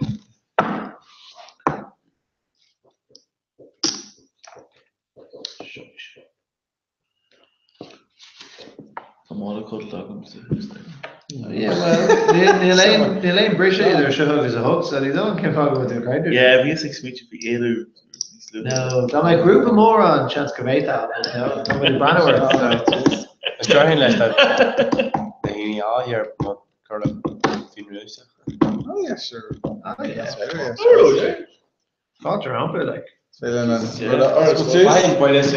Tá mála codlata agamsa. Yeah, well, níl aon níl aon briseadh idir seo agus a hocht, so ní dóigh cén fáth go bhfuil tú ag caint air. Yeah, bhíos ag smaointiú faoi éalú níos luaithe. No, dá mbeadh grúpa mór ann, seans go bhféadfá, but no, tá muid ag breathnú ort, so. Is déarfainn leis na daoine á thiar má cur le fíon rúiseach. Oh yeah, sure. Ah, yeah. That's better, yeah. Fáilte rompu, like. Fine, buile sa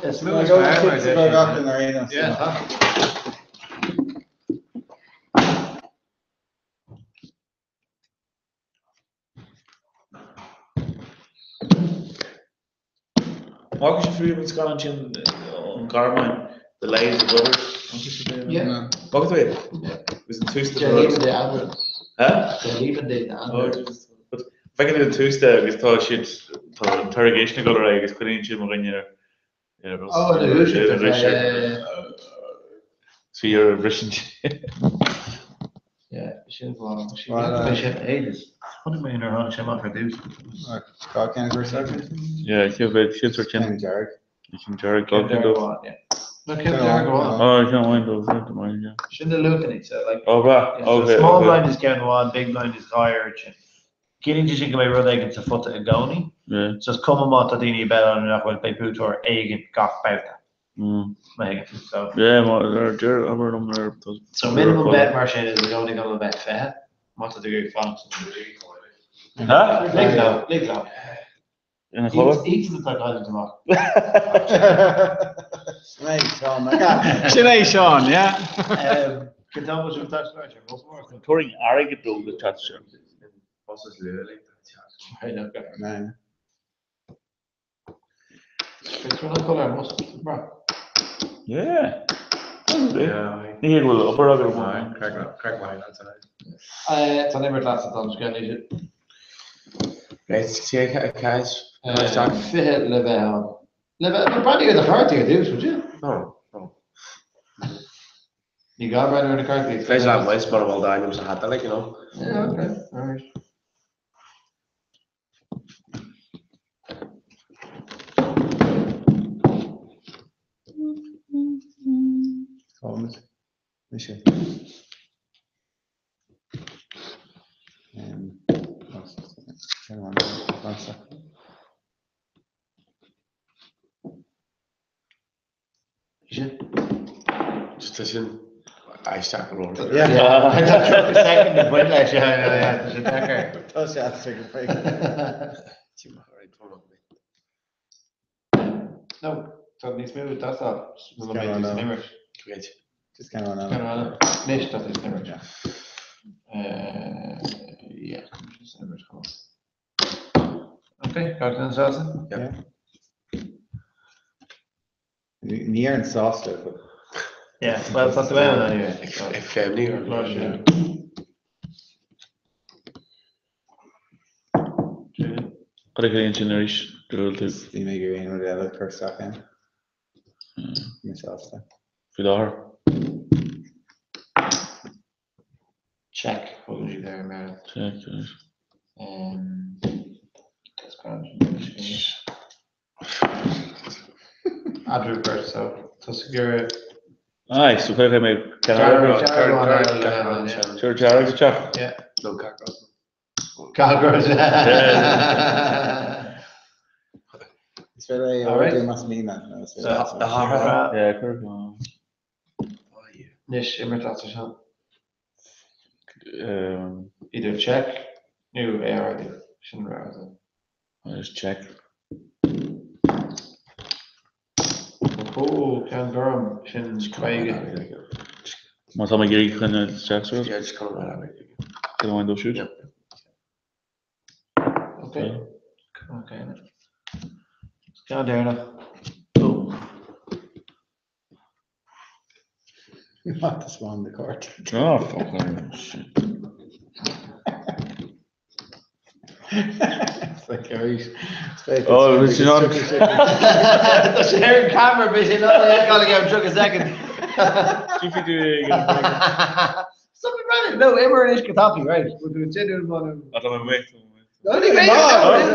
Is mó is fearr mar deir siad. Yeah, tá. Bhfaca sibh riamh an scannán sin ón Ghearmáin, The Lives of Others? Bhfaca sibh é? Yeah. Bhfaca tú é? Agus an tús Der Leben der Anderen. Huh? Der Leben der Anderen. But feiceann tú an tús de agus tá siad tá interrogation ag dul ar aghaidh agus coinníonn siad mo dhuine ar ar Oh, na Rúisigh, ar yeah, yeah, yeah. Bhí ar bhriseann sé. Yeah, sin bhá. Sin sin ages. Chonaic mé nuair a tháinig sé amach ar dtús. Cá ceann gur second? Yeah, cén bhit, cén sórt Ceann dearg. Ceann dearg, Ceann dog dearg dó. amháin, yeah. No, ceann dearg amháin. Oh, ceann amháin dó, ceann amháin, yeah. Sin na luachanna, so like. Oh, right, Yeah, so okay, small okay. blind is ceann amháin, big blind is dhá oiread sin. Ciallaíonn sé sin go mbeidh rud éigin sa phota i gcónaí. Yeah. So is cuma má tá daoine ag beáil ann nó nach bhfuil, beidh buaiteoir éigin gach babhta. Má thuigeann tú, so. Yeah, má ar deir abair liom ar So minimum bet mar sin is i gcónaí gonna bheith 20, má tá tú ag fanacht san Huh? Lig leo, lig leo. Ina chodladh? Iadsan atá ag cailliúint amach. Sin é Seán. Sin é Seán, yeah. Cén t-am a bhfuil sibh ag taisteal ar sin? Tabharfainn airgead dó le teacht isteach. Right, okay. Man. Yeah. Ní hé go bhfuil obair agam. Crack maith leat, sorry. Tá an imirt leatsa don scéal níos. Right, see, caid. 20 le bheith ann. Le bheith, breathnaigh ar do chártaí ar dtús, would you? No, no. Ní gá breathnú ar na cártaí. Féidir leat muid mura bhfuil d'ainm sa hata, like, you know. Yeah, okay, alright. Táimid. Mise. Just tá sin aisteach go leor. Yeah. Tá 30 second ag baint leis, yeah, yeah, yeah, tá sé deacair. Tá sé aisteach go fóill. No, tá níos mó d'fhásá sula mbeidh tú san imirt. Great. Just ceann amháin Ceann eile. eile. Anois tá tú san imirt. Yeah, tá tú san imirt chomh maith. Ok, gach duine sásta? Yeah. Ní ar an sásta, but. Yeah, well, tá tú ann anyway. Ag feimní ar Lá sin. Cad a chiallaíonn sin arís? Go bhfuil tú Bhí mé ag iarraidh aon rud eile a chur isteach ann. Bhí mé sásta. faoi láthair. Check, thugann siad air i mBéarla. Check, right. That's grand. Eadraibh beirt, so tosaigh ar Aye, so chuir mé Dearg, dearg amháin eile le bheith ann, yeah. Sure, dearg sa teach. Yeah. No, cacra. Cacra. Is féidir é a Alright. ordú más mian leat, nó is féidir leat. Na hathruithe. Yeah, cuir. Anois, imirt leat Seán. Idir check nó é a ardú. Sin an rogha. Just check. Ó, ceann gorm, sin 50. Má tá mé ag iarraidh coinneáil isteach sa rud. Yeah, just come right out. Ceann amháin dóibh siúd. Yeah. Ok. Ok. Ceann deireanach. Boom. Not the swan, the court. Oh, fuck. Shit. It's like arís. Oh, bhí sin on. Tá sé ar an camera, bhí sé not le feiceáil ag am 30 second. Tiocfaidh tú ag an Stop it running! No, imir anois go tapaidh, right. We'll do a genuine one. Ah, tá mé amuigh, tá mé amuigh. No, ní bheidh, no,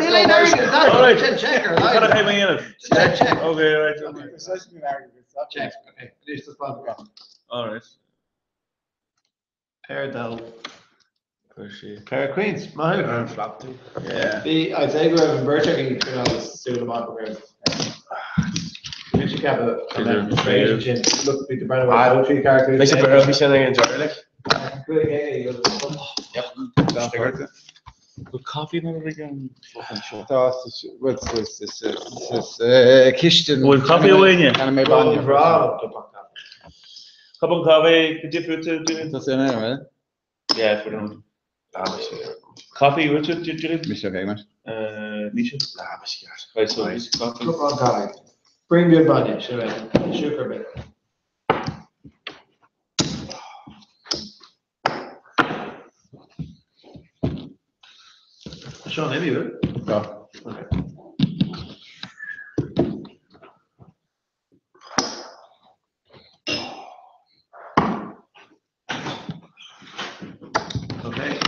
níl aon airgead, that's All right. sin check ar Cad a aghaidh. chaith mé a dhéanamh? Sin check. Okay, right. Check, okay. Anois tá spáint. All right. Pair dó. Chuir sí. Pair of Queens, maith thú. Ar an flap tú. Yeah. Bhí, I'd say go raibh an bheirt againn cineál súil amach go raibh. Bhí sé ceaptha go mbeadh an tréimhse sin. Look, bhí de Bruyne Ah, with trí character. Bhí sé bhí sin ag an deireadh, like. Bhfuil coffee na ag an fucking seo? Tá what's this this this cistine. Bhfuil coffee uainne? Can mé bainne. Cupán caife go difriúil Julian? Tá sin é, right? Yeah, for them. Ah, bhí sé. Coffee uait Julian? Bhí sé okay, mate. Nisha? Ah, bhí sé ceart. Right, so it's coffee. Cupán caife. Bring good bainne, sin é. Siúcra bit. Sean Emmy, bhfuil? Tá. Okay. Okay.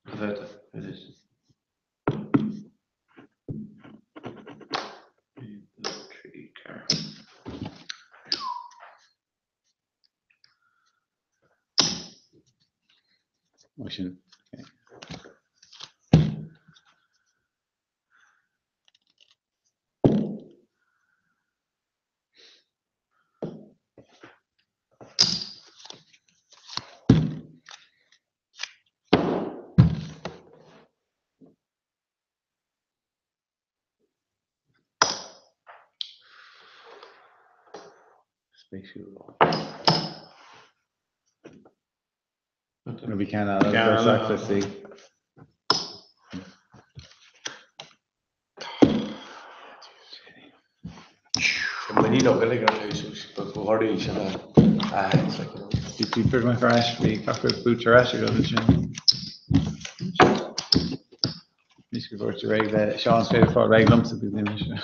About it is. Tree car. Ó sin. Okay. Spéisiúil. Nó bhí ceann eile Ceann eile. le sí. Muinín ó go ar tú go hardaí sin ah, it's like, you know. Bhí tú fir my freis, bhí gach rud bút ar ais agat ansin. Ní go bhfuair tú réidh le Seán féidir fáil réidh liomsa bí duine sin.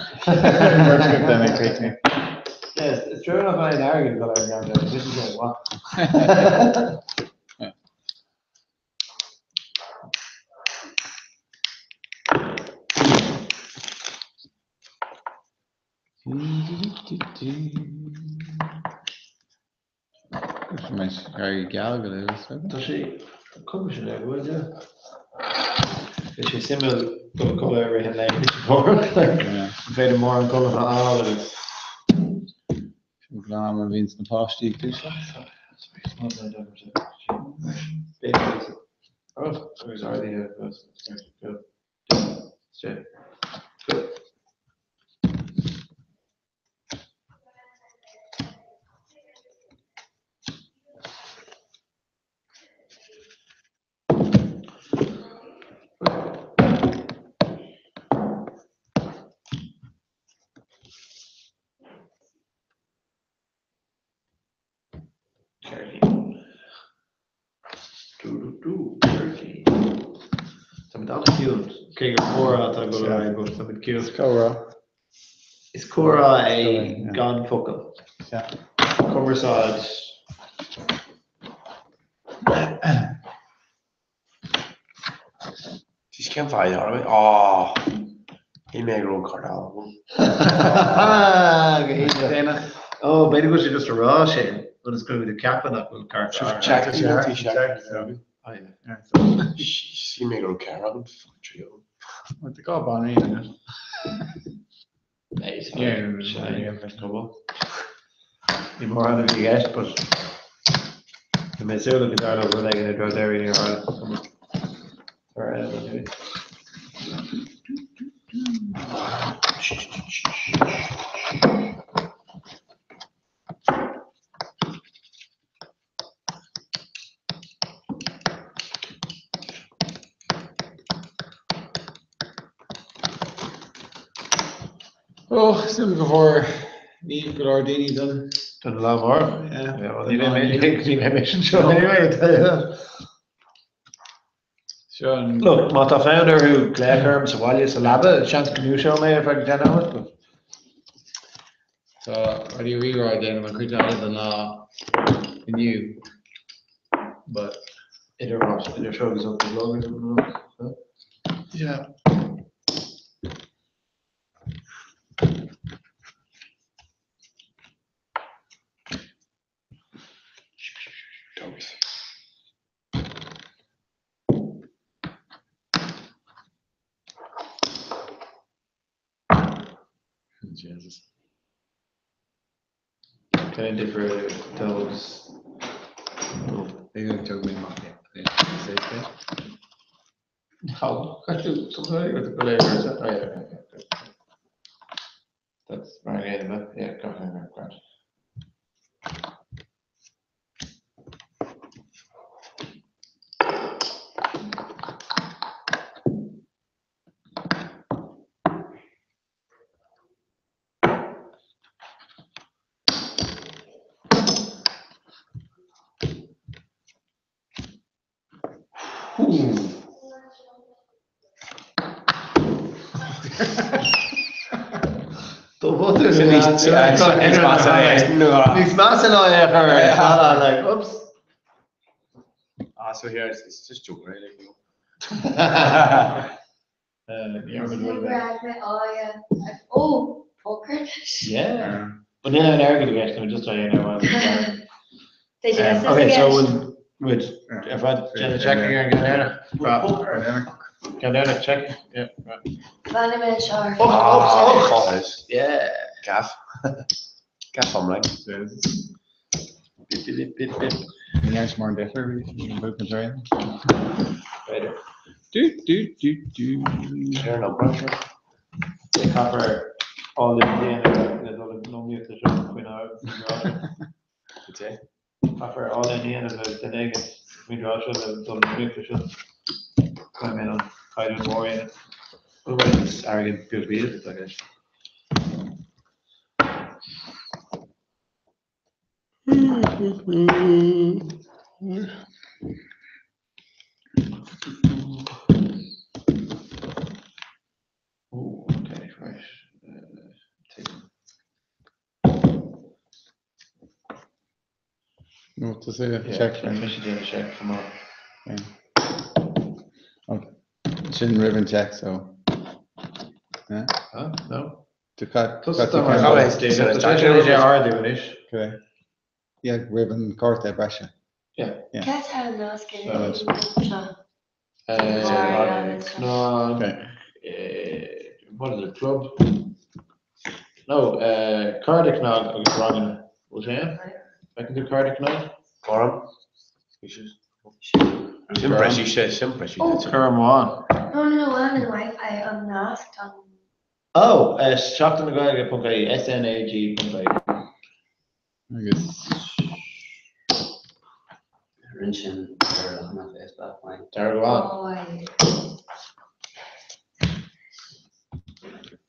Yes, it's true enough I ain't arrogant but I'm not this is going well. Geal go leor. Tá sé cuma sin é bhfuil de. Bhí sé suimiúil go codladh ar rith an lae Féidir mór an codladh a fháil agus Glam a bhíonn sna páistí ag dúiseacht. Oh, there's already a go. Go. Go. Caroline. Do do do, Caroline. Tá mé an-chiúin. Cé gur comhrá atá ag dul ar aghaidh, but tá mé ciúin. Is comhrá. Is comhrá é Yeah. gan focal. Yeah. Cumarsáid. Jeez, cén fáth ar Á Shíl mé go raibh an cárta agam. Go hiontach. Ó, b'fhéidir go bhfuil sé just a rá sin, rud is go bhfuil tú ceaptha nach bhfuil cárta Sure, ar. check it, check it, check it. Oh, yeah. Shíl mé go raibh ceann agam, fuck, tríú. What the gob on aon. Nice. Yeah, Ní mór an bhí gceist, but Tá mé súil go dtarlódh rud éigin i dtreo deiridh ní raibh. Ar aon anyway. Tá súil go bhfuair ní go leor daoine don. Don lá amárach? Yeah. Yeah, well, ní bheidh mé sin seo anyway, I tell you that. Seo an. Look, má tá fonn orthu glaoch orm sa bhaile sa leaba, seans go ndúiseoidh mé ar feadh 10 nóiméad, but. Tá Raidió Rí-Rá ag déanamh an chuid eile den lá inniu, but. Idir what? Idir seo agus an blog or something? Yeah. Dogs. Jesus. Kind of different dogs. Ag tug mé amach é. No, go léir. Oh yeah, okay, okay. That's mar an yeah, go ahead, grand. Níos measa ná é a chur ar fad, like, oops. Ah, so here it's just joke, right? Like, you know. Oh, poker. Yeah. But níl aon airgead i gceist, nó just é now. Okay, so we'll if I déanamh check ar an gceann deireanach. Ceann deireanach check. Yeah, right. Bhain mé seo. Och, och, och. Yeah. Gaff. Gaff iomlán. Bip, bip, bip, bip. Ní dheis mar an difear bhí B'fhéidir. Du du du du. Clear number. Caithfear all in dhéanamh le dul i iomaíocht leis seo faoin Cad é? Caithfear all in dhéanamh le duine éigin faoin dtráth seo le dul i iomaíocht leis seo. Caithfidh mé an caighdeán mór a dhéanamh. Otherwise it's airgead beag bídeach atá i gceist. Oh, okay, right. Take No, to say yeah, check. Mise déanamh check come on. Yeah. Okay. Sin roimh an check, so. Yeah. Huh? No. To cut. Tá cut ardú anois. Okay. Yeah, roimh an cárta breise. Yeah. Yeah. Cad tá an nasc Right. seo? No, Okay. what is it, club? No, Cairde CnaG agus ranganna. Bhfuil sé ann? Feiceann tú Cairde CnaG? Gorm. Sin breis sé, sin breis Oh, Cuir amháin. No, no, no, an an Wi-Fi an nasc don Oh, Seachtain na Gaeilge ponc ie, SNAG ponc ie. Agus Rinne sin ar leathanach Facebook mine. Dearg amháin.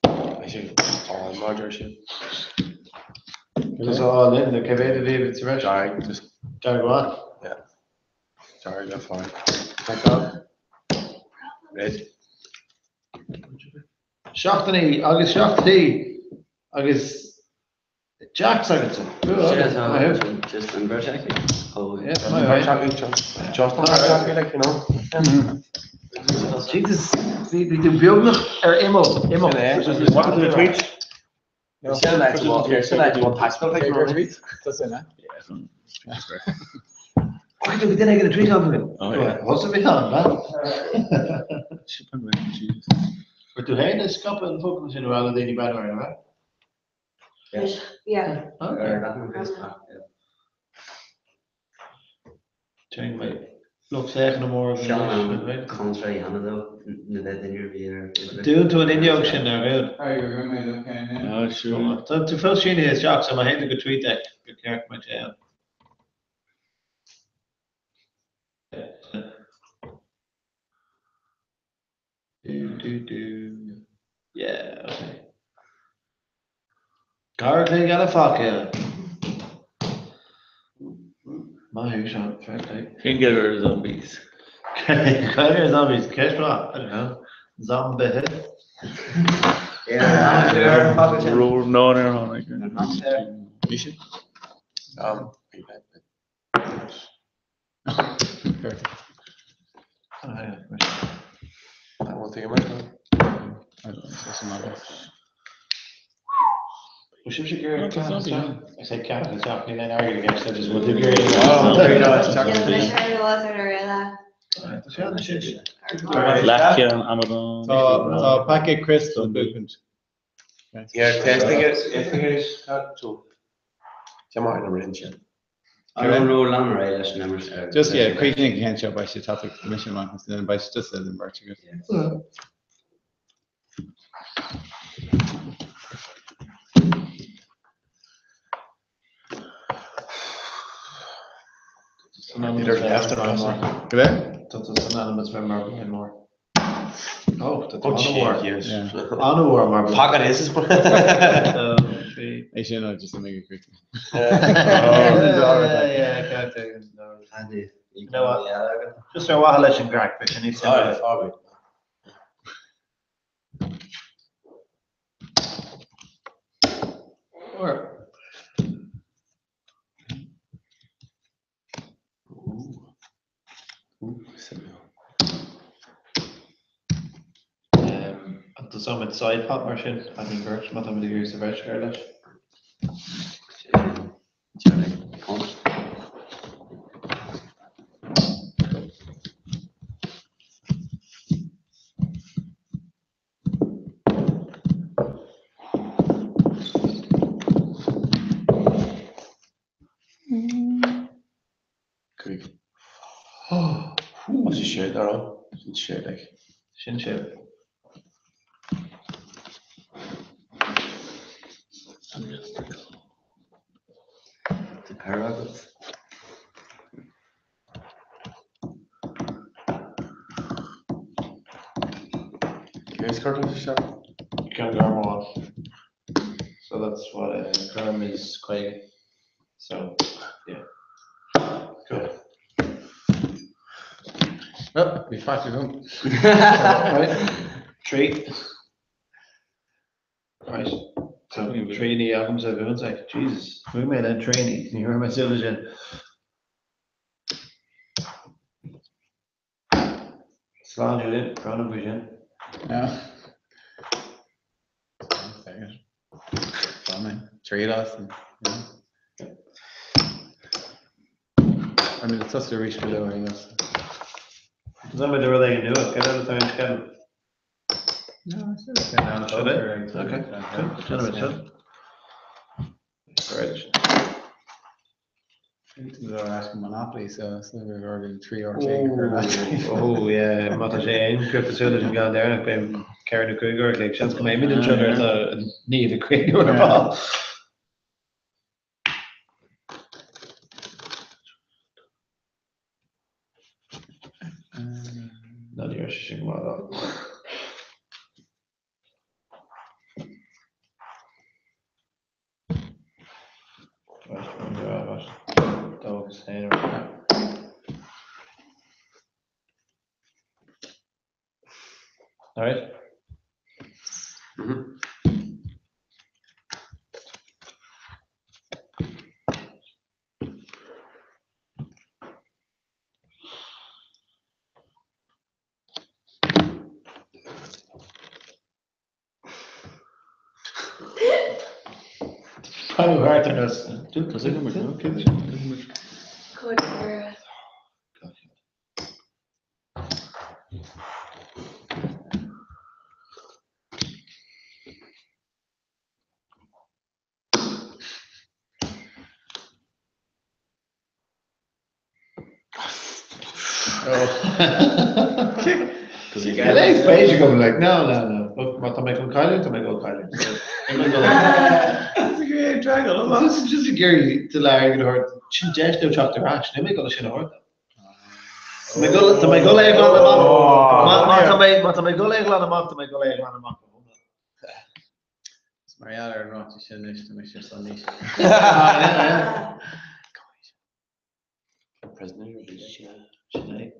Oh, I. sé á mar sin. Is all in, the cé mhéad a bhí sa bhreis? Dearg, just Dearg amháin. dearg le fáil. Feiceáil. Red. Seachtainí agus seachtainí agus Jacks agatsa. Maith thú. Just an bheirt aici? Oh, Yeah, maith thú. Just an bheirt like, you know. Jesus, bhí tú beagnach ar imeall, imeall. Sin é. What do the tweets? Sin an sin an taispeáint, like, you know. Tá sin, eh? Oh, bhí duine ag an tweet againn. Oh, yeah. Thosaigh mé ann, man. Fuair tú féin is scaipeadh an focal sin ar daoine breathnú air, right? Yeah. Okay. Ar leathanach Facebook, yeah. Téann mé lucht féachana mór agus Sean anois, an contra a dhéanamh dó, na bheith duine ar bith ar Facebook. Dún tú an fhuinneog sin ar dhún. Oh, you're going okay, yeah. Ah, sure. Tá tú fós sínithe isteach, so má théann tú go TweetDeck go ceart go mbeidh sé ann. Do, do, do. Yeah, okay. Ceathrú a chloig eile fágtha. Maith thú, Seán. Fair play. Cén Gaeilge ar zombies? Gaeilge ar zombies? Ceist mhaith. I don't know. Zombithe? Roar ná ar tháinig. Mise? Leathcheann amadán. Tá packet crisps le buachaint. Yeah, testing it, testing it, so. Tá mar an rinne sin. An raibh lean ar aghaidh leis an imirt? Just yeah, críochnaigh an ceann seo beidh sé tata go mise amach as then beidh sé just an bheirt agat. Go léir? Tá san ainm is bheith mar bhíonn mór. Oh, tá an-mhór. An-mhór mar Packet is is É sin nó just make it quick. Just ar mhaithe leis an gcraic, bheadh sé níos suimiúla. An dtosóimid side pot mar sin, againn beirt, má táimid ag iarraidh sa bhreis a chur leis? 5. What's he shit there on? Sin shit like. Sin shit. The paragraphs. Here's curtain shot. You can go on. So that's what Graham is quite. So, yeah. Cool. Oh, bhí faic agam. Right. Treat. Right. So, trainee agamsa bhuain sé. Jesus, bhuaigh mé le trainee. Ní raibh mé súil sin. Slán Julian, brón faoi sin. Yeah. Trade as. I mean, it's just a reach below, I guess. Is that rud éigin nua? Cad eile atá ann, Kevin? No, it's okay. Should I? Okay. Cool. Déanfaidh mé sin. Great. Monopoly, so it's we've already 3 or 2. Oh yeah, má tá sé aon cúpla súil leis an gceann deireanach beidh 4 nó 5 uair a chloig. Seans go mbeimid anseo nuair atá Niamh ag críochnú ar ball. Ná ní raibh sé sin go maith at all. All right. Cód ar Is spéis agam like no no no Look, má tá mé chun cailliúint tá mé ag dul cailliúint. This is just ag iarraidh do lear airgead a thabhairt sin deis dóibh teacht ar ais níl mé ag dul sin a thabhairt dóibh. Tá mé ag dul tá mé ag dul é a ghlanadh amach má tá mé má tá mé ag dul é a ghlanadh amach tá mé ag dul é a ghlanadh amach go hiomlán. Mar gheall ar an ráiteas sin anois, tá mise ar son aois. Prisoner of Sin é.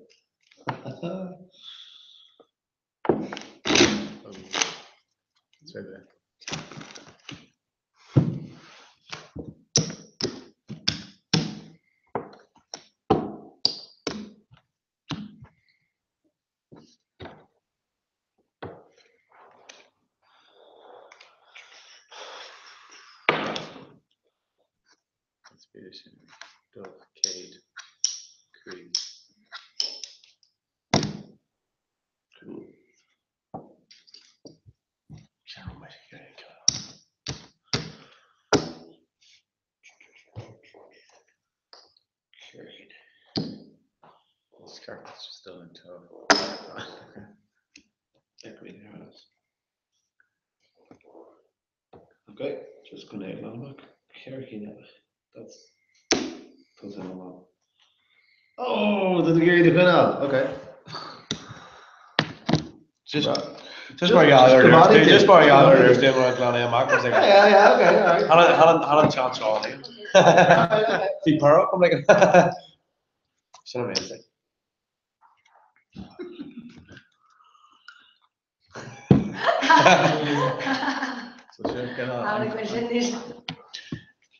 Is féidir é. Is féidir sin dul 100 5. Scarpet's just still in tow. Okay, just go na amach ceir That's put in a Oh, the Gary de Pinal. Okay. Just just mar gheall ar just mar gheall ar ar mar glan amach was like Yeah, yeah, okay, all right. Hal an chance á Bhí par I'm like sin amazing. So sin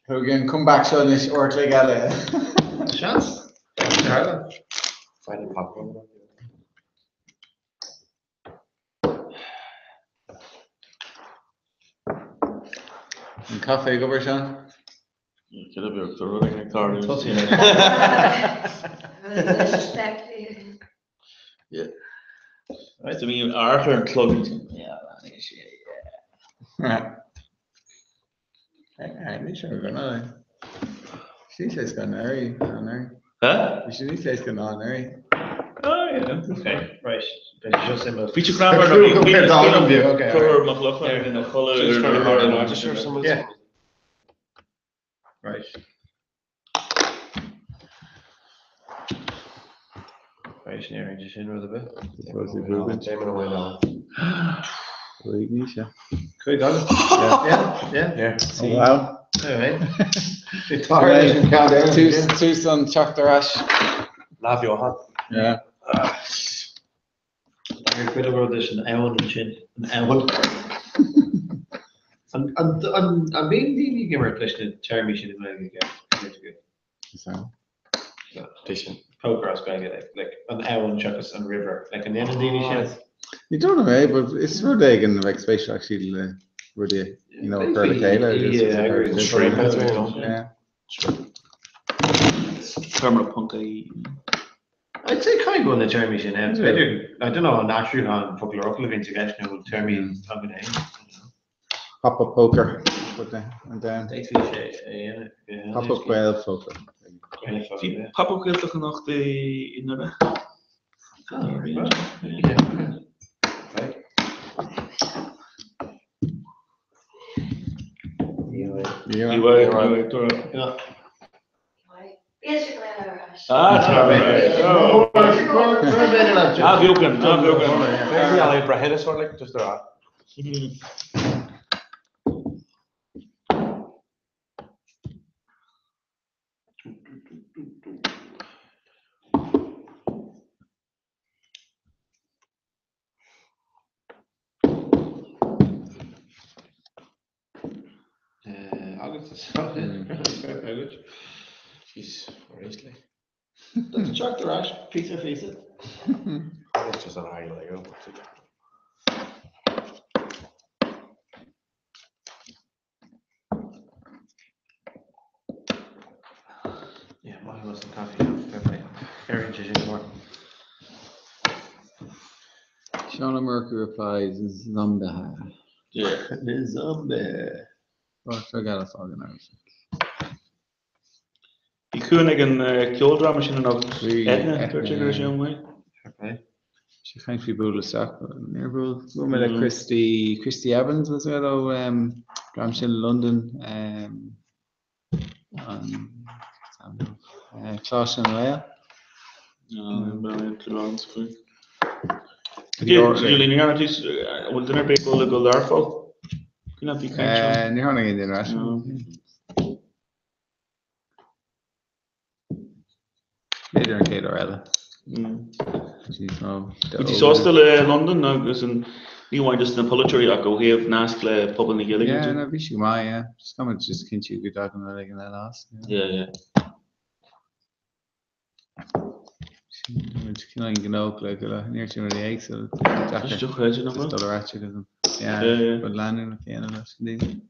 Thug an comeback seo anois uair an chloig eile. Seans. Find a popcorn. An caife ag obair, Seán? Cad a bheadh de rud éigin ag tarlú? Yeah. Right, I mean, Arthur and clog. Yeah, yeah. Ní sé go ná. Sí sé go n-airí an Huh? Bhí sé ní sé go ná an-airí. Oh, yeah. Okay, right. Beidh just in Bhí tú grammar Okay. Cur Mac Lochlainn ina chodladh Yeah. Right. Right, sin ar sin rud a bit. Damon away now. Ní sé. Cuid agat? Yeah, yeah. Yeah. Oh, wow. All right. It's hard to count down. Tús an teacht ar ais. Lámh Johan. Yeah. Ar cuid rud is an abhainn ansin, an abhainn. An mbíonn daoine ag imirt leis na téarmaí sin i nGaeilge aige? Sin. Poker as Gaeilge, like an abhainn seachas an river. Like an ndéanann daoine sin? You don't know, eh, but it's rud éigin a bheadh spéisiúil actually le rudaí, you know, cur le chéile. Yeah, I agree. Shrimp, that's what you know. Yeah. Terminal punk é. I'd say caithfidh go bhfuil na téarmaí sin ann. B'fhéidir, I don't know, an aistriúchán focal ar fhocal a bhíonn i gceist nó bhfuil téarmaí againn féin. Pop-up poker. Put that one down. D'fhéadfaí sé a dhéanamh. Pop-up Gael poker. Bhí Pop-up Gaeltacht anocht i nDoire. Yeah. Ah, Ah, bheogan, ah, bheogan. Bhí brehéine sort like just ar Agus Jeez, recently. That's Chuck the Rash, pizza face it. It's just an eye like oh. Yeah, mine was some coffee. Fair play. Very interesting more. Sean Murphy replies, Zombie. Yeah. The zombie. Oh, I got us organized. Bhí cuan ag an ceoldráma sin anocht. Bhí, Edna, Edna, dúirt sé go raibh sé an mhaith. Fair play. Sé chaint faoi bualadh isteach, níor bhuail. Bhuail mé le Christy, Christy Evans was it ó um, dream sin London um, an uh, Coláiste na nGael. Julie, ní dhearna tú bhfuil duine ar bith ag dul go Learpholl? Cuimhin leat bhí caint ann? Níor tháinig aon duine ar ais. B'fhéidir an chéad uair eile. Níos mó. Bhí tú sásta le Londain agus an, ní amháin just na polaiteoirí ach ó thaobh nasc le pobal na Gaeilge. Yeah, no, bhí sé go maith, yeah. Just tá muid just cinntiú go dtagann rud éigin eile as. Yeah, yeah. Muid cineál gnóthach le go le níor sin rudaí éagsúla. Tá sé dochreidte, nach bhfuil? Just dul ar ais agus an, yeah, rud leanúnach a dhéanamh leis na daoine.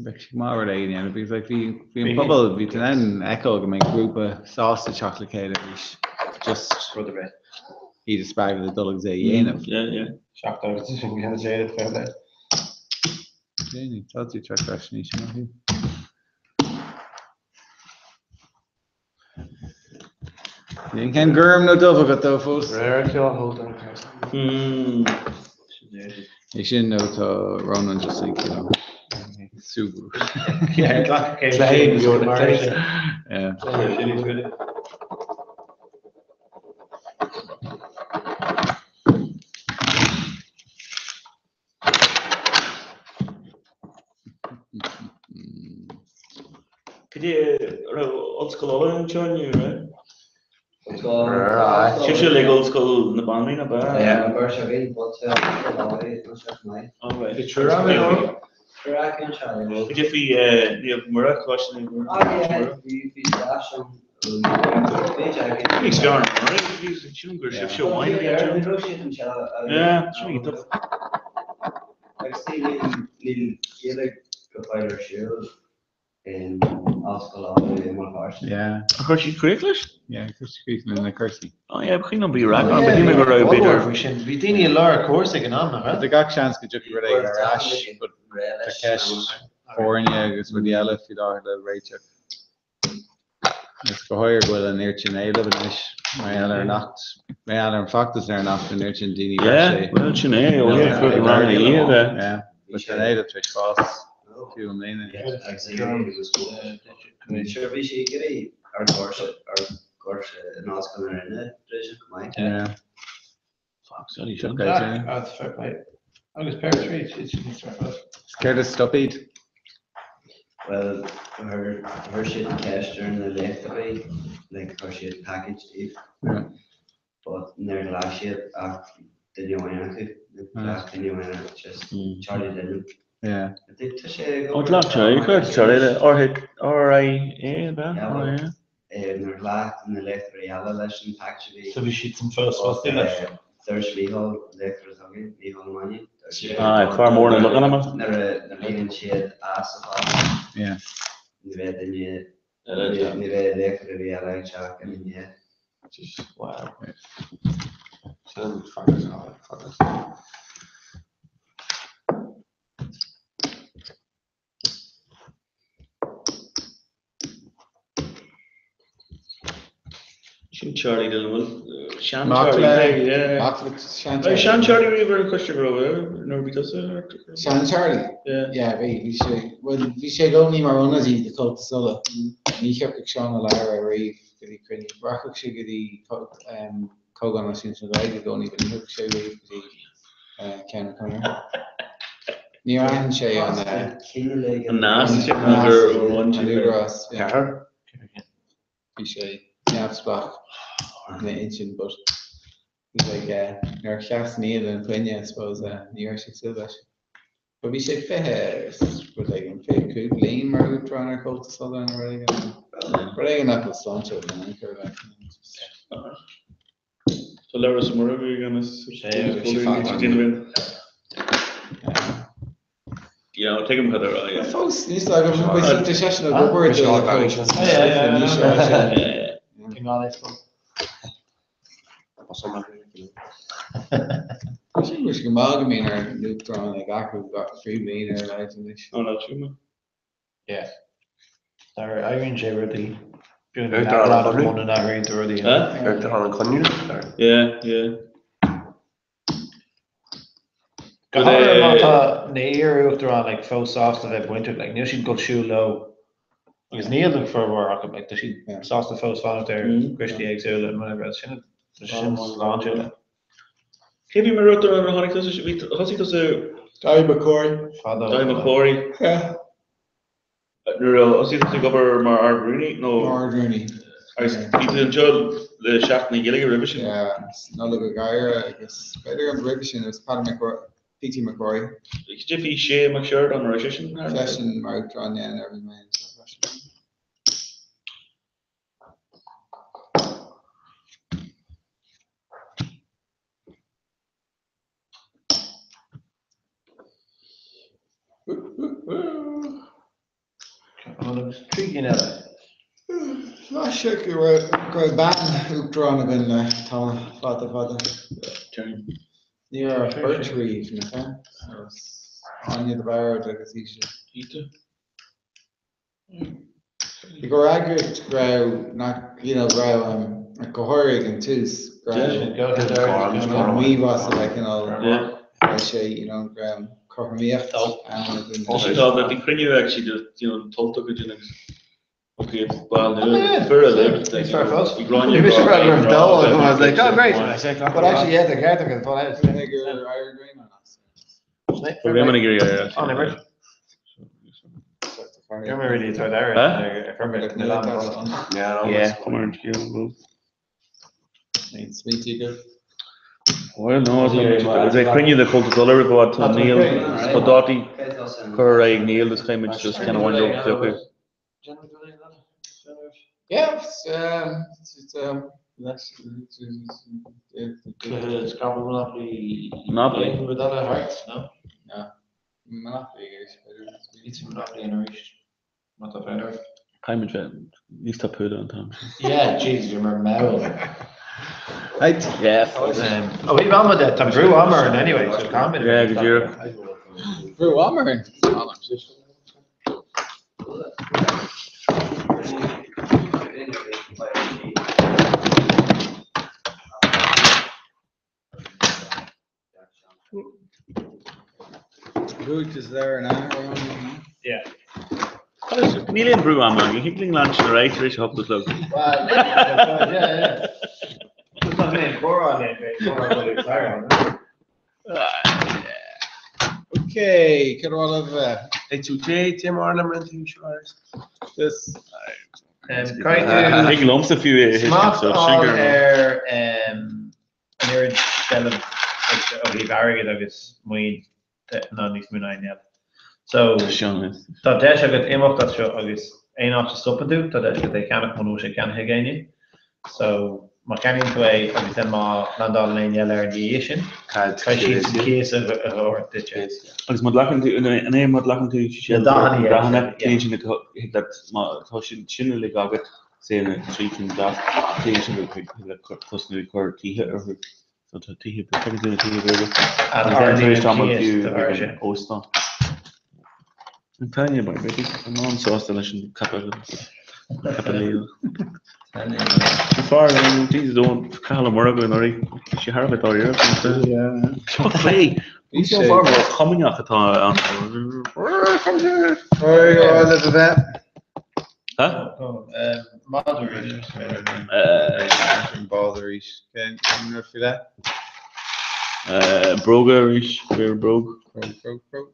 Bheadh sé go maith rud éigin a dhéanamh because like bhí bhí an pobal bhí tú in ann fheiceáil go mbeidh grúpa sásta teacht le chéile arís just rud ar bith. Iad a spreagadh le dul agus é a dhéanamh. Yeah, yeah. 70 sin déanamh fair play. Déanfaidh, tá tú teacht ar ais anois, maith thú. Níl aon cheann gorm nó dubh agat dó fós. Rare ceol hold on person. É sin nó tá Ronan just ag, you know, súgradh. Yeah, glacadh céim sin mar sin. Yeah. Cad é raibh Ollscoil Uladh anseo inniu, right? Sibhse le Ollscoil na Banríona, ab ea? Yeah, bhí sé bhí but maith. All right. Bhí triúr againn ann. Triúr againn anseo, yeah. Cad é faoi Naomh Muire, Coláiste Naomh Muire? Ah yeah, bhí bhí deas an bhí Bhí fearr ná Muire, bhí sin gur sibhse amháin a bhí anseo. Ní raibh siad anseo. Yeah, sin iontach. Agus níl níl Gaeilge go fóill ar siúl in Ollscoil Uladh i mBéal Feirste. Yeah. Ar chuir siad críoch leis? Yeah, chuir siad críoch le na cúrsaí. Oh yeah, ba chuimhin liom bhí raic ann, but shíl mé go raibh b'fhéidir. Faoi sin, bhí daoine i lár cúrsa ag an am, nach raibh? Tá gach seans go dtiocfaidh rud éigin ar ais, but tá ceist foirne agus rudaí eile faoi láthair le réiteach. Is go háirithe go bhfuil an oiread sin éileamh anois mar gheall ar an Acht, mar gheall ar an bhfeachtas ar an Acht, an oiread sin daoine Yeah, raibh sé. well sin é, ó yeah, chuir an rang ina dhiaidh de. Yeah, but tá an éileamh tar éis fás fiú i mbliana. Sure, bhí sé ag iarraidh ar chúrsa, ar chúrsa in Ollscoil na Rinne, tar éis an chomh maith. Yeah. Fuck, sorry, sin. Okay, That's fair play. Agus Pear Tree, it's it's fair play. Is céard a stop iad? Bhuel, chuir, chuir siad ceist ar na léachtóirí, like, chuir siad package díobh. Yeah. But níor ghlac siad ach duine amháin acu, ghlac duine amháin acu, just Charlie Dignam. Yeah. I think tá sé ag Ó, ghlac Charlie, chuir Charlie le R-I-A, ab ea? Yeah, R-I-A. Níor ghlac na léachtóirí eile leis an package a bhí. So bhí siad san fós fostaí leis. Dúirt Mícheál, léachtóir atá againn, Mícheál Ó Mainnín, Aye, fear mór na logainmneacha. Nuair a bhíonn siad as a phost, ní bheidh duine, ní bheidh léachtóir ar bith eile ag teacht ina ndiaidh. Wow. Sin feachtas, feachtas. Sin Charlie Dillon, bhfuil sean Charlie, yeah. Mac le sean Charlie. Sean Charlie riamh ar an choiste go raibh, nuair a bhí tusa ar? Sean Charlie? Yeah. Yeah, bhí, bhí sé, bhuel, bhí sé i gcónaí mar ionadaí do Chomhaltas Uladh. Ní thiocfadh Seán Ó Labhra riamh go dtí cruinniú. Rachadh sé go dtí Comhdháil Náisiúnta na Gaeilge i gcónaí, but ní thiocfadh sé riamh go dtí ceann an Chonartha. Níor aithin sé an. An nasc sin idir an údarás. Bhí sé neamhspleách ina intinn but he was like nuair a sheas Niall ina choinne I suppose ní raibh sé ag súil leis. But bhí sé 20 rud éigin, 25 bliain mar uachtarán ar Chomhaltas Uladh nó rud éigin. Rud éigin nach bhfuil sláintiúil in aon chor like. Tá Labhrás Ó Muirí ag an Yeah, tuigim cad a rá, yeah. Fós, níl a fhios agam, tá seisean ag obair do Sin go maith go mbíonn ár n-uachtarán ag athrú gach trí bliana ar a laghad anois. Oh, that's true, man. Yeah. Éiríonn sé rudaí. Uachtarán an Chonradh. Muna n-athraíonn tú rudaí. Uachtarán an Chonradh. Yeah, yeah. Go háirithe má tá na iar-uachtaráin like, fós sásta bheith bainteach, like, níl siad ag dul siúl leo agus níl an formhór acu, like, tá siad sásta fós fanacht ar choistí éagsúla and whatever else. Sin sin sláintiúil. Cé bhí mar uachtarán nuair a tháinig tusa? Bhí thosaigh tusa. Dáithí Mac Corraidh. Fadó. Dáithí Mac Corraidh. Yeah. Nuair a thosaigh tusa ag obair mar Ard-Rúnaí nó? Mar Ard-Rúnaí. Agus bhí tú anseo le Seachtain na Gaeilge roimhe sin? Yeah, Nollaig Ó Gadhra agus b'fhéidir an roimhe sin it was Paddy Mac P.T. McCrory. Cad é faoi Shay Mac Shireáin, an raibh seisean thar? Seisean mar uachtarán, yeah, nuair a bhí mé anseo freisin. Agus 3 cinn eile. Sé go raibh bean uachtarán againn le tamall fada fada. Ní raibh ach beirt riamh, nach ea? Áine de Bard agus ise. Ita. I gcomhair eagraíocht go raibh nach, you know, go raibh um, go háirithe ag an tús, go raibh mímhasa le cineál, raibh sé, you know, go raibh cothromaíocht ann idir na. Tá bhí cruinniú ag siad you know, tuillte go dtí agus okay, baill nua, fir uilig, like, you know, bhí Gráinne Bhí mise ag rá dó agam, I was like, oh great, but actually yeah, the ceart agus fáil out. Duine gur éirigh Raymond as. Raymond ag iarraidh éirí as. Well, no, is é cruinniú de Chomhaltas Uladh roimh i bhfad tá Niall, tá dátaí curtha ar aghaidh ag Niall is caithfidh muid just ceann amháin dóibh a phiocadh. Yeah, it's Cluiche Scrabble Monopoly. Monopoly. Hearts, no? No. Monopoly arís. Ní Monopoly in arís. Má tá féin ort. Caithfidh muid bheith níos tapúla an t-am sin. Yeah, jeez, bhí mar mall. Right. Yeah. Oh, bhí am de, tá brú ama orainn anyway, so caithfidh muid. Yeah, go díreach. Brú ama orainn. Bhuaigh is there an hour on. Yeah. Níl aon brú ama againn, thig linn leanstan ar aghaidh tar éis a hocht a chlog. Well, yeah, yeah. Just not mé comhrá linn, comhrá le Clara. Okay, cad a bheith? Ag tú dé Tim Arnhem an tú seo. This Caithfidh Thig liomsa fiú é a thuiscint, smacht so a sin fháil gur ar an oiread seilbh ó thaobh airgid agus maoin ná níos mó ná aon eile. So tá deis agat imeacht as seo agus aon áit a stopann tú, tá deis agat é a cheannach muna bhfuil sé ceannaithe ag éinne. So má cheannaíonn tú é agus then má landálann éinne eile air ina dhiaidh sin, caithfidh siad cíos a thabhairt duit. Agus má ghlacann tú, an é má ghlacann tú Na dathanna, yeah. dathanna, téann sin thig leat, má tá sin sin uilig agat, say na 3 cinn glas, téann sin thig leat tosnú ag cur tithe orthu. So tá tithe, feiceann tú na tithe beaga. An Agus then tar éis ardaíonn tamaill cíos fiú de bharr ag an sin. óstán. An Tanya by Betty, I'm an-sásta leis an caipitleachas. Fear, Jesus, don't Cathal Ó Murchú anuraidh, bhí sé thar a bheith dáiríre faoin cluiche. Seo plé! Bhí sé fear mór cumainneach atá ann. Ha? Madra arís. An ball arís. Cén rud faoi leith? Bróga arís, b'fhéidir bróg. Bróg, bróg, bróg.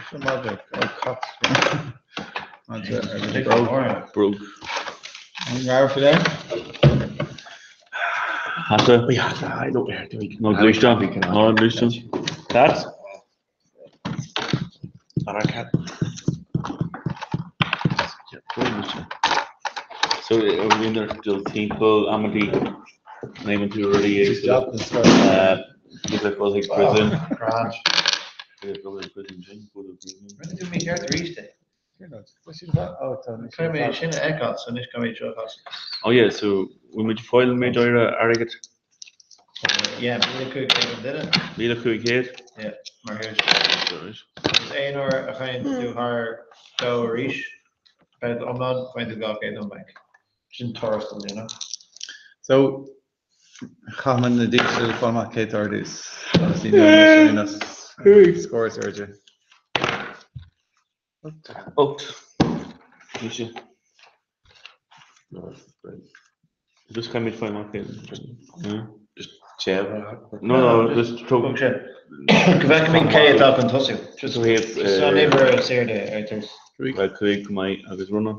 Seo madra, ó cat. Madra agus bróg. Bróg. An rogha faoi leith? Hata. Nó gluaisteán. Nó gluaisteán. Cat? Cat. So, bhíodar dul timpeall amaidí naomhann tú rudaí éagsúla. Thig leat dul chuig prison. Grand. Thig leat dul chuig prison sin, go to prison. Rinne tú mícheart arís é. Caithfidh mé sin a fheiceáil, so anois caithfidh mé seo a chasadh. Oh yeah, so bhfuil muid ag fáil an méid áirithe airgid? Yeah, 1,500 an duine. 1,500? Yeah, mar thuairisc. Agus aon uair a théann tú thar dó arís, babhta iomlán, faigheann tú 200 ón mbanc. Sin tuarastal, you know. So, chaith muid na dísle le fáil amach cé atá ar dtús. Agus ní dhearna muid aon scór is airde. 8. Mise. Just caithfimid fáil amach cé. No, no, just Go bhfeicfimid cé atá chun tosú. Just an uimhir is airde ar dtús. 5 go maith agus Rónán.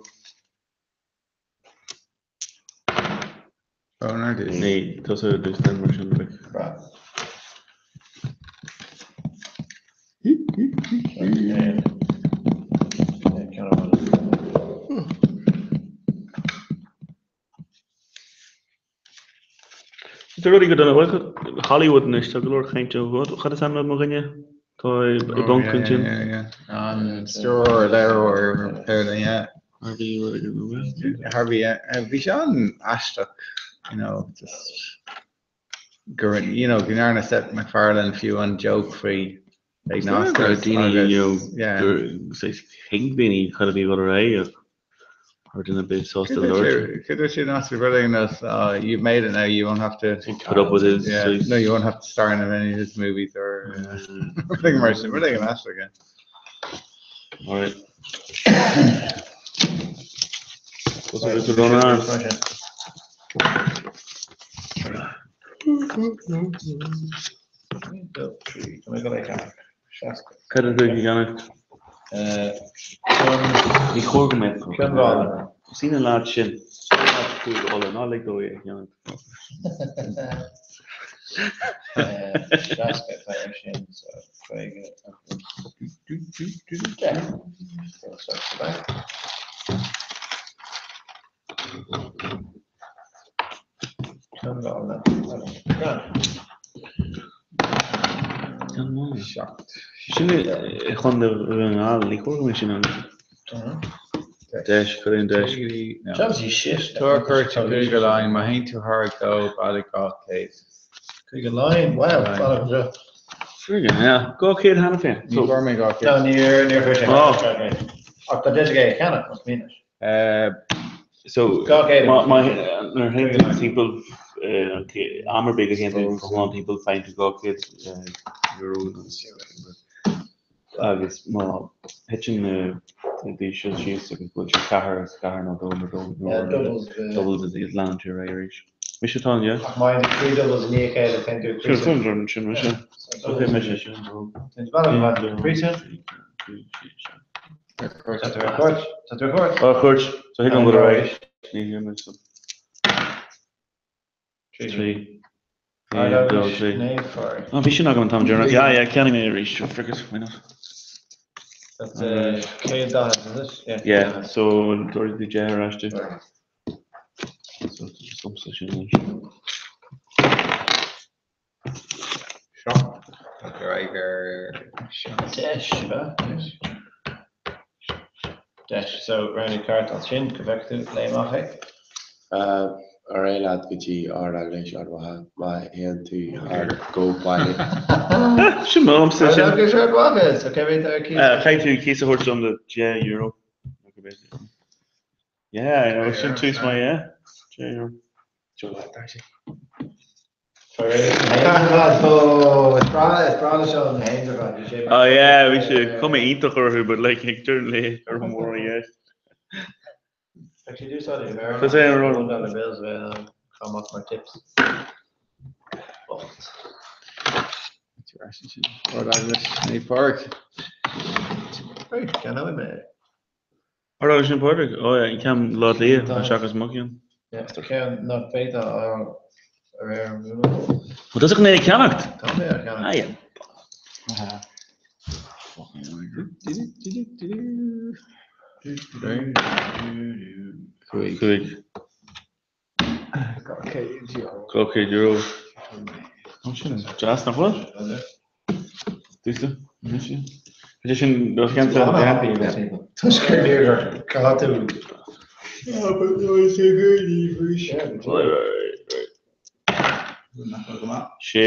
Rónán ar dtús. Ní, tusa ar dtús then mar sin like. Tá rudaí go dona. Bhuel, Hollywood anois, tá go leor cainte ó cad is ainm do mo dhuine? Tá i bponc ansin. An stiúrthóir, léiritheoir, ar yeah. Harvey Harvey, yeah. Bhí sé an-aisteach, you know, just gur, you know, go ndearna Seth MacFarlane fiú an joke faoi ag na Oscars daoine, you know, yeah. thuig daoine cad a bhí ag dul ar aghaidh ach Ar duine bith sásta labhairt. Cad dúirt siad in Oscar Brilliant us, uh, you've made it now, you won't have to put up with his yeah, no, you won't have to star in any of his movies or uh, mar sin, rud éigin aisteach again. All right. Cad a bhí ag Ní chóir go mbeadh. Ceann Mhála. Sin an leaid sin. Sin an leaid Cúige Uladh. Ná lig dó é a dhéanamh. 60 atá air sin, so 50 agus 10. So start sa banc. Ceann Mhála. Grand. Sin i Chontae Dhún na nGall, ní chóir go mbeadh sin ann. Deis, cuir aon deis. Jobs you shit. Tabhair cuairt ar Chúige Laighean, má théann tú thar 2, bailigh 200. Cúige Laighean, wow, fada anseo. Friggin hell, 200 cheana féin. Ní fuair mé 200. No, níor, níor chuir sé. Ach tá deis aige é a cheannach, más mian leis. So, 200. má, má, nuair a théann tú timpeall, am ar bith go théann tú go hiomlán timpeall, faigheann tú €200 agus má thiteann na daoine seo síos agus bhfuil sé ceathair agus ceathair nó dó nó dó nó Yeah, doubles the- doubles is iad leanann tú ar aghaidh arís. Mise atá ann, yeah? Ach má théann tú trí doubles i ndiaidh a chéile, téann tú Sure, sin, sin mise. Okay, mise, sin. Téann tú bealach amach príosún. Tá tú ar cuairt. Tá tú ar cuairt. Ar cuairt. So thig liom dul ar aghaidh. Ní hé mé so. 3. 1, 2, 3. Ah, bhí sin agam an t-am deireanach. Yeah, yeah, ceannaigh mé arís. Sure, frick it, why not? That's 140, is it? Yeah. Yeah, so dúirt tú 10 ar ais di. So, so sin anois. Seo. Tá tú ar aghaidh ar seo. Deis, sea. Deis. So, roghnaigh cárta ansin, go bhfeicfidh tú, léigh amach é. Ar aghaidh leat go dtí Ard Eaglais Ard Mhacha má théann tú thar go bailigh. Sin mo liomsa sin. Ard Eaglais Ard Mhacha, so cé mhéad ar cíos? Caithfidh tú cíos a thabhairt dom le €10. Yeah, I know, sin tús maith, yeah. €10. Seo leat, Darcy. Oh yeah, bhí sé cuma iontach orthu but like ag deireadh an lae ar mór a dheis. Tá sé an rud. Ard Eaglais Naomh Pádraig. Ard Eaglais Naomh Pádraig? Oh yeah, an ceann Bhaile Átha Cliath seachas mo cheann. Yeah, ceann nach bhféadfá a fháil ar an Google. Bhfuil tusa chun é a cheannacht? Tá mé á cheannacht. Ah yeah. 5. 5. €200. Ó sin deas nach bhfuil? Dúsa? Is sin do cheann Toisc gur níor gá tú. Sé.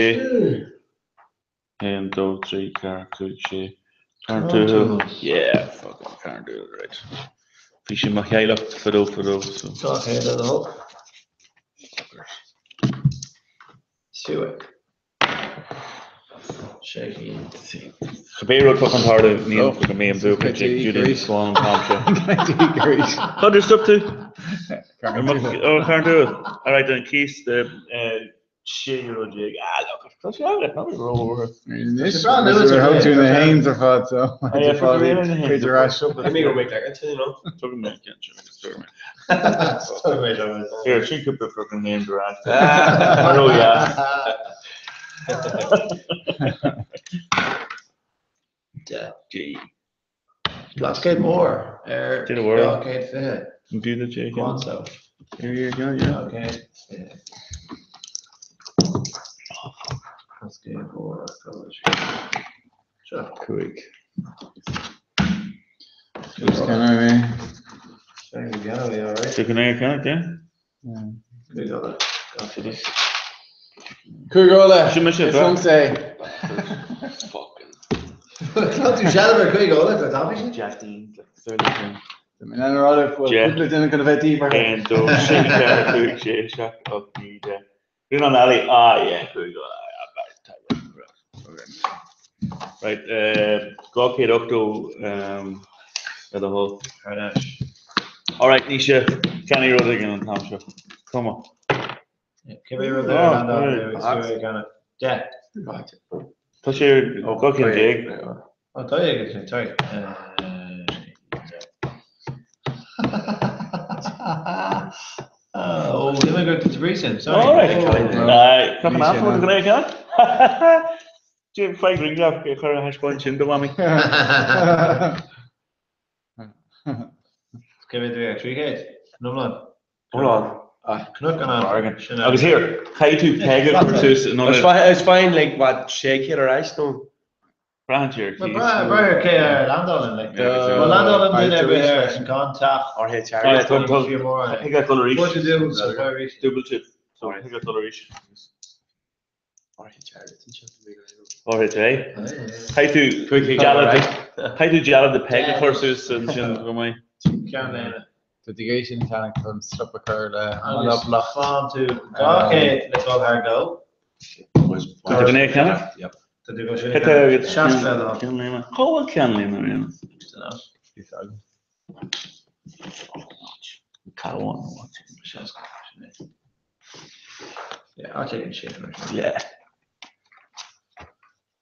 1, 2, 3, 4, 5, 6. Carn Tuathail. Yeah, fucking Carn Tuathail, right. Bhí sé mo theaghlach fadó fadó, so. 200 le do thoil. Suaigh. Sé cinn. Cibé rud atá chun tarlú, ní go mbeidh an buachaint ag Julian Swan an t-am seo. Cad ar stop tú? Ó, Carn Tuathail. Alright, an cíos de. €16 euro. Ah, look, tá sé agat, ná bí ró-bhuartha. Anois, thug tú na haons ar fad, so. Cuid ar ais. Imigh go mbeidh agat, you know. Tugann mé ceann seo agus tugann mé. Here, sin cúpla fucking haons ar ais. Ró-dheas. 10. G. Blascaod Mór ar 220. Computer J. Go on so. Here you go, yeah. 220. Blascaod Mór. Seo. 5. Can I me? Chicken egg, can yeah? 5 Uladh. Sin mise, Is liomsa é. Fucking. Tá tú sealbh ar 5 Uladh, tá tapaidh sin? Jeff Dean, like, Tá mé in ann a rá libh go bhfuil Jeff. cúpla duine chun a bheith díbeartha. 1, 2, 3, 4, 5, 6, 7, 8, 9, 10. Rin an alley, ah yeah, 5 Uladh, ah, right, right, 280, le do thoil. Thar n-ais. All right, Naoise, ceannaigh rud éigin an t-am seo. Come on. Cibé rud ar an dá 10. Tá sé ar 12 cinn. Ó, tá aige sin, sorry. Ó, bhí mé go dtí sin, sorry. All right. Cnoc an Aifrinn go gné ceann? Jim, faigh grianghraf a chur ar thaispeáint sin do mhamaí. Cé mhéad a bhí ar 300? An iomlán? Iomlán. Cnoc an Aifrinn. Sin Agus here, caithfidh tú peig a chur suas in ionad. It's fine, like, what, 600 ar ais nó? Braitheann sé ar cíos. Brath ar cé a landálann, like. Má landálann duine ar bith ar an gcán teach. RH Thig leat dul arís. What to do, so arís. Dúbailte. So thig leat dul arís. RH RH Caithfidh tú caithfidh tú dealbh de Peig a chur suas ansin go maith. Ceann léine. Tá tú ag sin teannach chun stop a chur le Agus fán tú 200 le dul thar go. Tá tú gné ceannach? Tá tú go sin. Cad tá agat? 60 le dul. Ceann léine. Cá bhfuil ceann léine ar aon? Cabhán. Yeah, I'll take a shit. Yeah.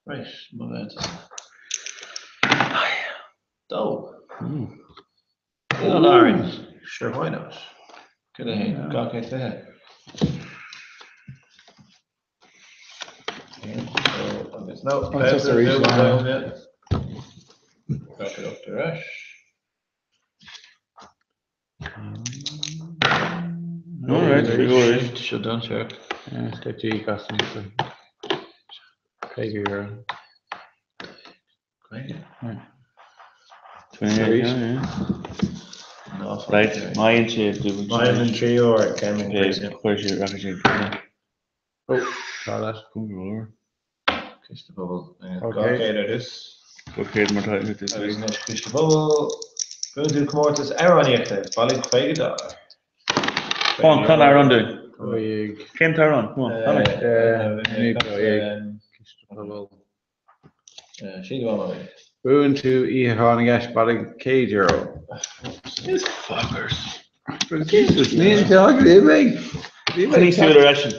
Right, mo bheith. Dó. Oileán Árann. Sure, why not? Good a haon, 220. Haon, dó, agus no. Just arís, yeah. Back it up to rush. All right, we go arís. Seo done, sure. Tá tú gasam. €50. Great. 28, yeah, yeah. No, Right, maíonn sé dúbailte. Maíonn an tríú uair, Cameron Grayson. Chuir sé, rachaidh sé. Oh, tá leat. Go leor. Ciste Pobail. Okay. 200 ar dtús. 200 mar tá Agus anois Ciste Pobail. Buann tú comórtas amhránaíochta, bailigh 50 dollar. Come on, can amhrán dúinn? 12. Cén t-amhrán? Come on, can Ciste Pobail. Sí go bhfuil. Buann tú oíche Thráth na gCeist bailigh €100. These fuckers. Jesus, níl teach mé. Coinnigh súil ar eisean.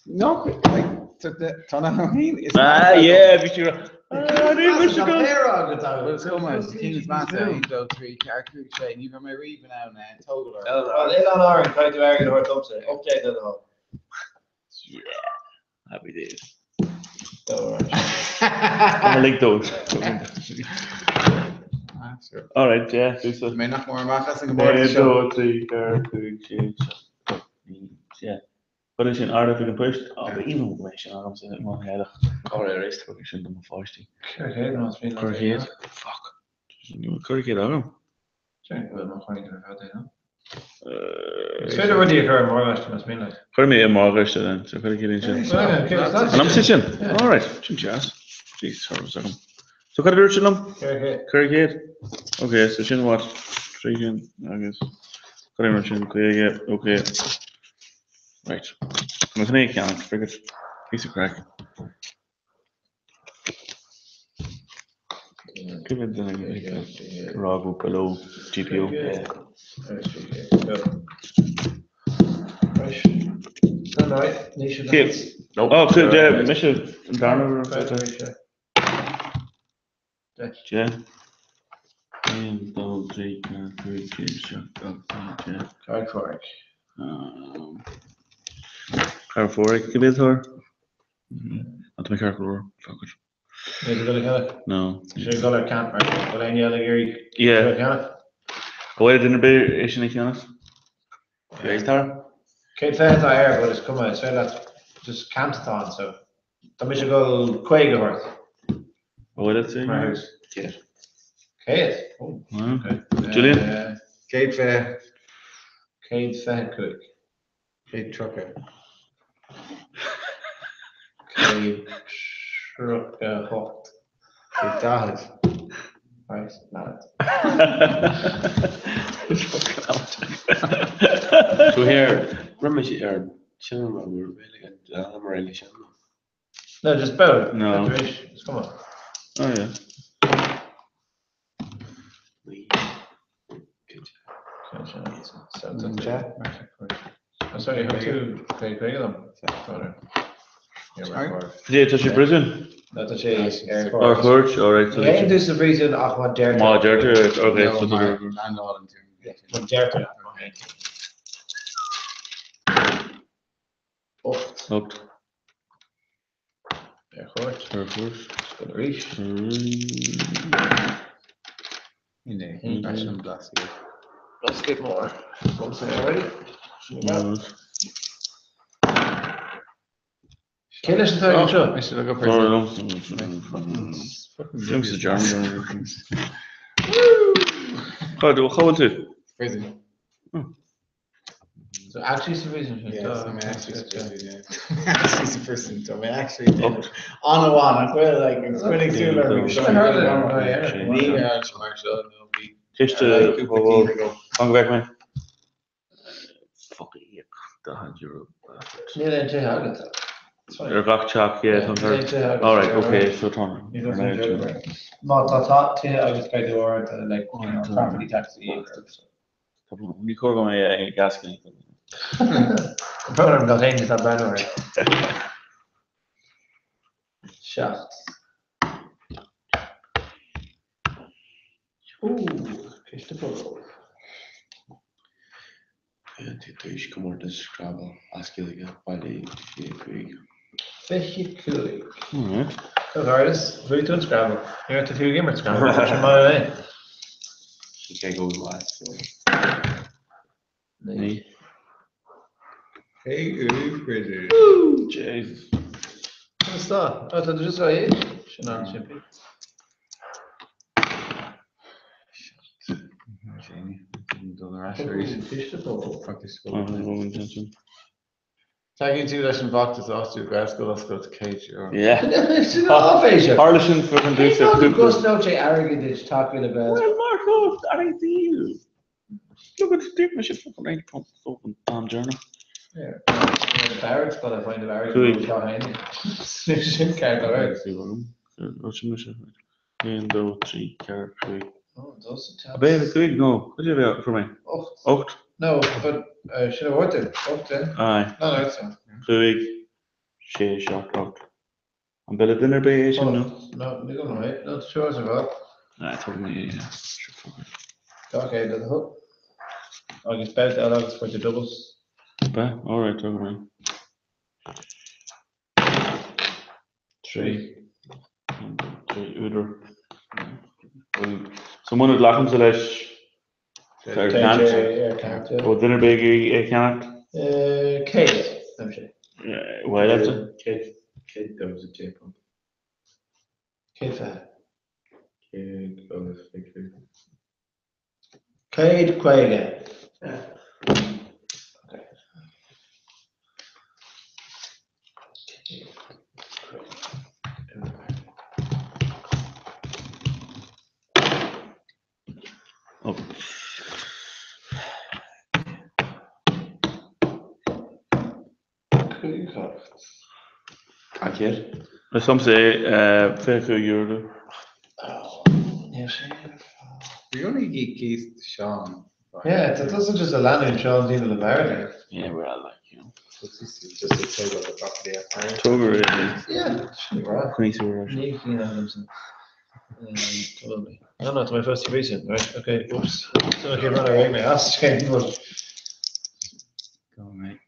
No, like, tá na haon is Ah, yeah, bhí sí rá. Ah, ní bhí sí go. Well, so much. Cinn is measa, 1, 2, 3, 4, 5, 6, ní bheidh mé riamh in ann tógáil orm. Well, Oileán Árann, caithfidh tú airgead a thabhairt domsa. Update do do. Yeah, happy days. Go ar. I'm a lig dóibh. Ah, sure. All right, yeah, do so. Mé nach mór amach as an 1, gcomórtas seo. 2, 3, 4, 5, 6, 7, 8, 9, 10. Chuir sin Ard-Oifig an Phoist. Á, ba aoibhinn liom é sin agamsa i mo theaghlach. Alright, arís. Thug sin do mo pháistí. 400 más mian leat. 400? Fuck. Ní bhfuil 400 agam. Déarfainn go bhfuil mo chroí ar fad é, no? Is féidir rudaí a chur i morgáiste más mian leat. Chuir mé i morgáiste then, so 400 ansin. An liomsa sin? Alright, sin deas. Jeez, cha raibh fhios agam. So cad a dúirt sin liom? 400. 400? Ok, so sin what? Trí cinn agus cad é mar sin 50, ok. Right. Tá mé chun é a cheannach, figure piece of craic. Cé mhéad duine ag rá go below GPO? Oh, so, yeah, mise an darna Deich. 1, 2, 3, 4, 5, 6, 7, 8, 9, 10. Carraig Phádraig. Carraig Phádraig, cibé atá air. Tá mé ceart go leor, fuck it. Níl tú ag dul a cheannach? No. Tá sé ag dul ar camp mar sin. Bhfuil éinne eile ag iarraidh Yeah. dul a cheannach? Bhfuil duine ar bith é sin a cheannach? Réitear. 120 atá air but is cuma, is féidir leat just camp atá ann so tá mise ag dul 50 a thabhairt. Bhfuil it Mar thús. 100. 100? Oh, okay. Julian? 120. 125. 130. 138. 140. Right, not. So here, rinne sé ar sin an rud mar eile sin. No, just bow. No. It's come on. Oh yeah. Oh, sorry, thug tú 150 dom. Sorry? Yeah, tá sé prison. No, tá sé ar Ar cuairt, alright. So Ní tú sa phríosún ach má deirtear. Má deirtear, okay. So No, mar tá- landlord an tú. Má deirtear. 8 8. ar cuairt. Ar cuairt. Go arís. Inné, leis an Blascaod. Blascaod mór. Already. Cé leis an t-airgead seo? Mise le go Jumps the German. Cá bhfuil tú? Prison. So actually sa phríosún sin. Yeah, so mé actually sa prison, yeah. Actually sa prison, tá mé actually an amháin ach bhfuil like agus cuinig súil orm agus Sin heard it. Oh, yeah. Ní ar an mar seo nó bhí Ciste Fan go bhfeice mé. Fuck it, €40. Níl aon tithe agat. It's fine. Ar gach teach, yeah, tá Níl aon tithe agat. Alright, okay, so tá. Níl aon tithe agat. Má tá tithe agus beidh do orthu like, you know, property tax a íoc. Ní cóir go mbeidh ag gascin. Brón orm gach éinne atá breathnú air. 7. Ooh, ciste poll. Túis comórtas Scrabble as Gaeilge Baile 25. 25. Alright. Comhghairdeas, bhuaigh tú an Scrabble. Ní raibh tú fiú ag imirt Scrabble, tá sé maith é. Sé go bhfuil. 9. Hey, ooh, prison. Jesus. Conas tá? Ó, tá tú just á é? Sin an-simplí. Dul ar ais arís. Ciste poll. Practice Oh, no intention. Tagann tú leis an bhfeachtas áitiúil Gaelscoil oscailte €100. Yeah. Sin áiféiseach. Tharla sin for an dús ar Cén cúpla. gcosnódh sé airgead duit tacú le Gaelscoil? Well, Marco, ideal. Look at the me sin fucking roinnt pump an am deireanach. Yeah. The barracks but I find the barracks Cúig. seo féin. Sin ceart go leor. 1, 2, 3, 4, 5. Oh, those are A bheith a cúig nó cad é a bheith for mé? 8. 8? No, but sin a bhfuil tú. 8, yeah. Aye. No, no, it's not. 5, 6, 7, 8. An bhfuil duine ar bith é sin nó? No, ní go mé. No, sure as well. Aye, tá mé é. Sure, fuck it. Okay, do the hook. Agus belt eile agus for the doubles. Be, alright, tá mé. 3. 3 údar. So muna ghlacaimse leis ar ceant. Ar ceant, yeah. Ó duine ar bith é ceannacht? 100, no sé. Why that's Céad céad agus a deich punt. 120. Céad agus fiche. 150. Okay. Oh. A céad? Is liomsa é €25. Yeah, sé. Bhí only geek Keith Sean. Yeah, that doesn't just a landing Sean Dean of the Barry. Yeah, well, like, you know. Tógadh Ní cinn agamsa. No, no, tá mé fós sa phríosún, right, okay, whoops. So okay, run ar mé as sin, but. Go mate.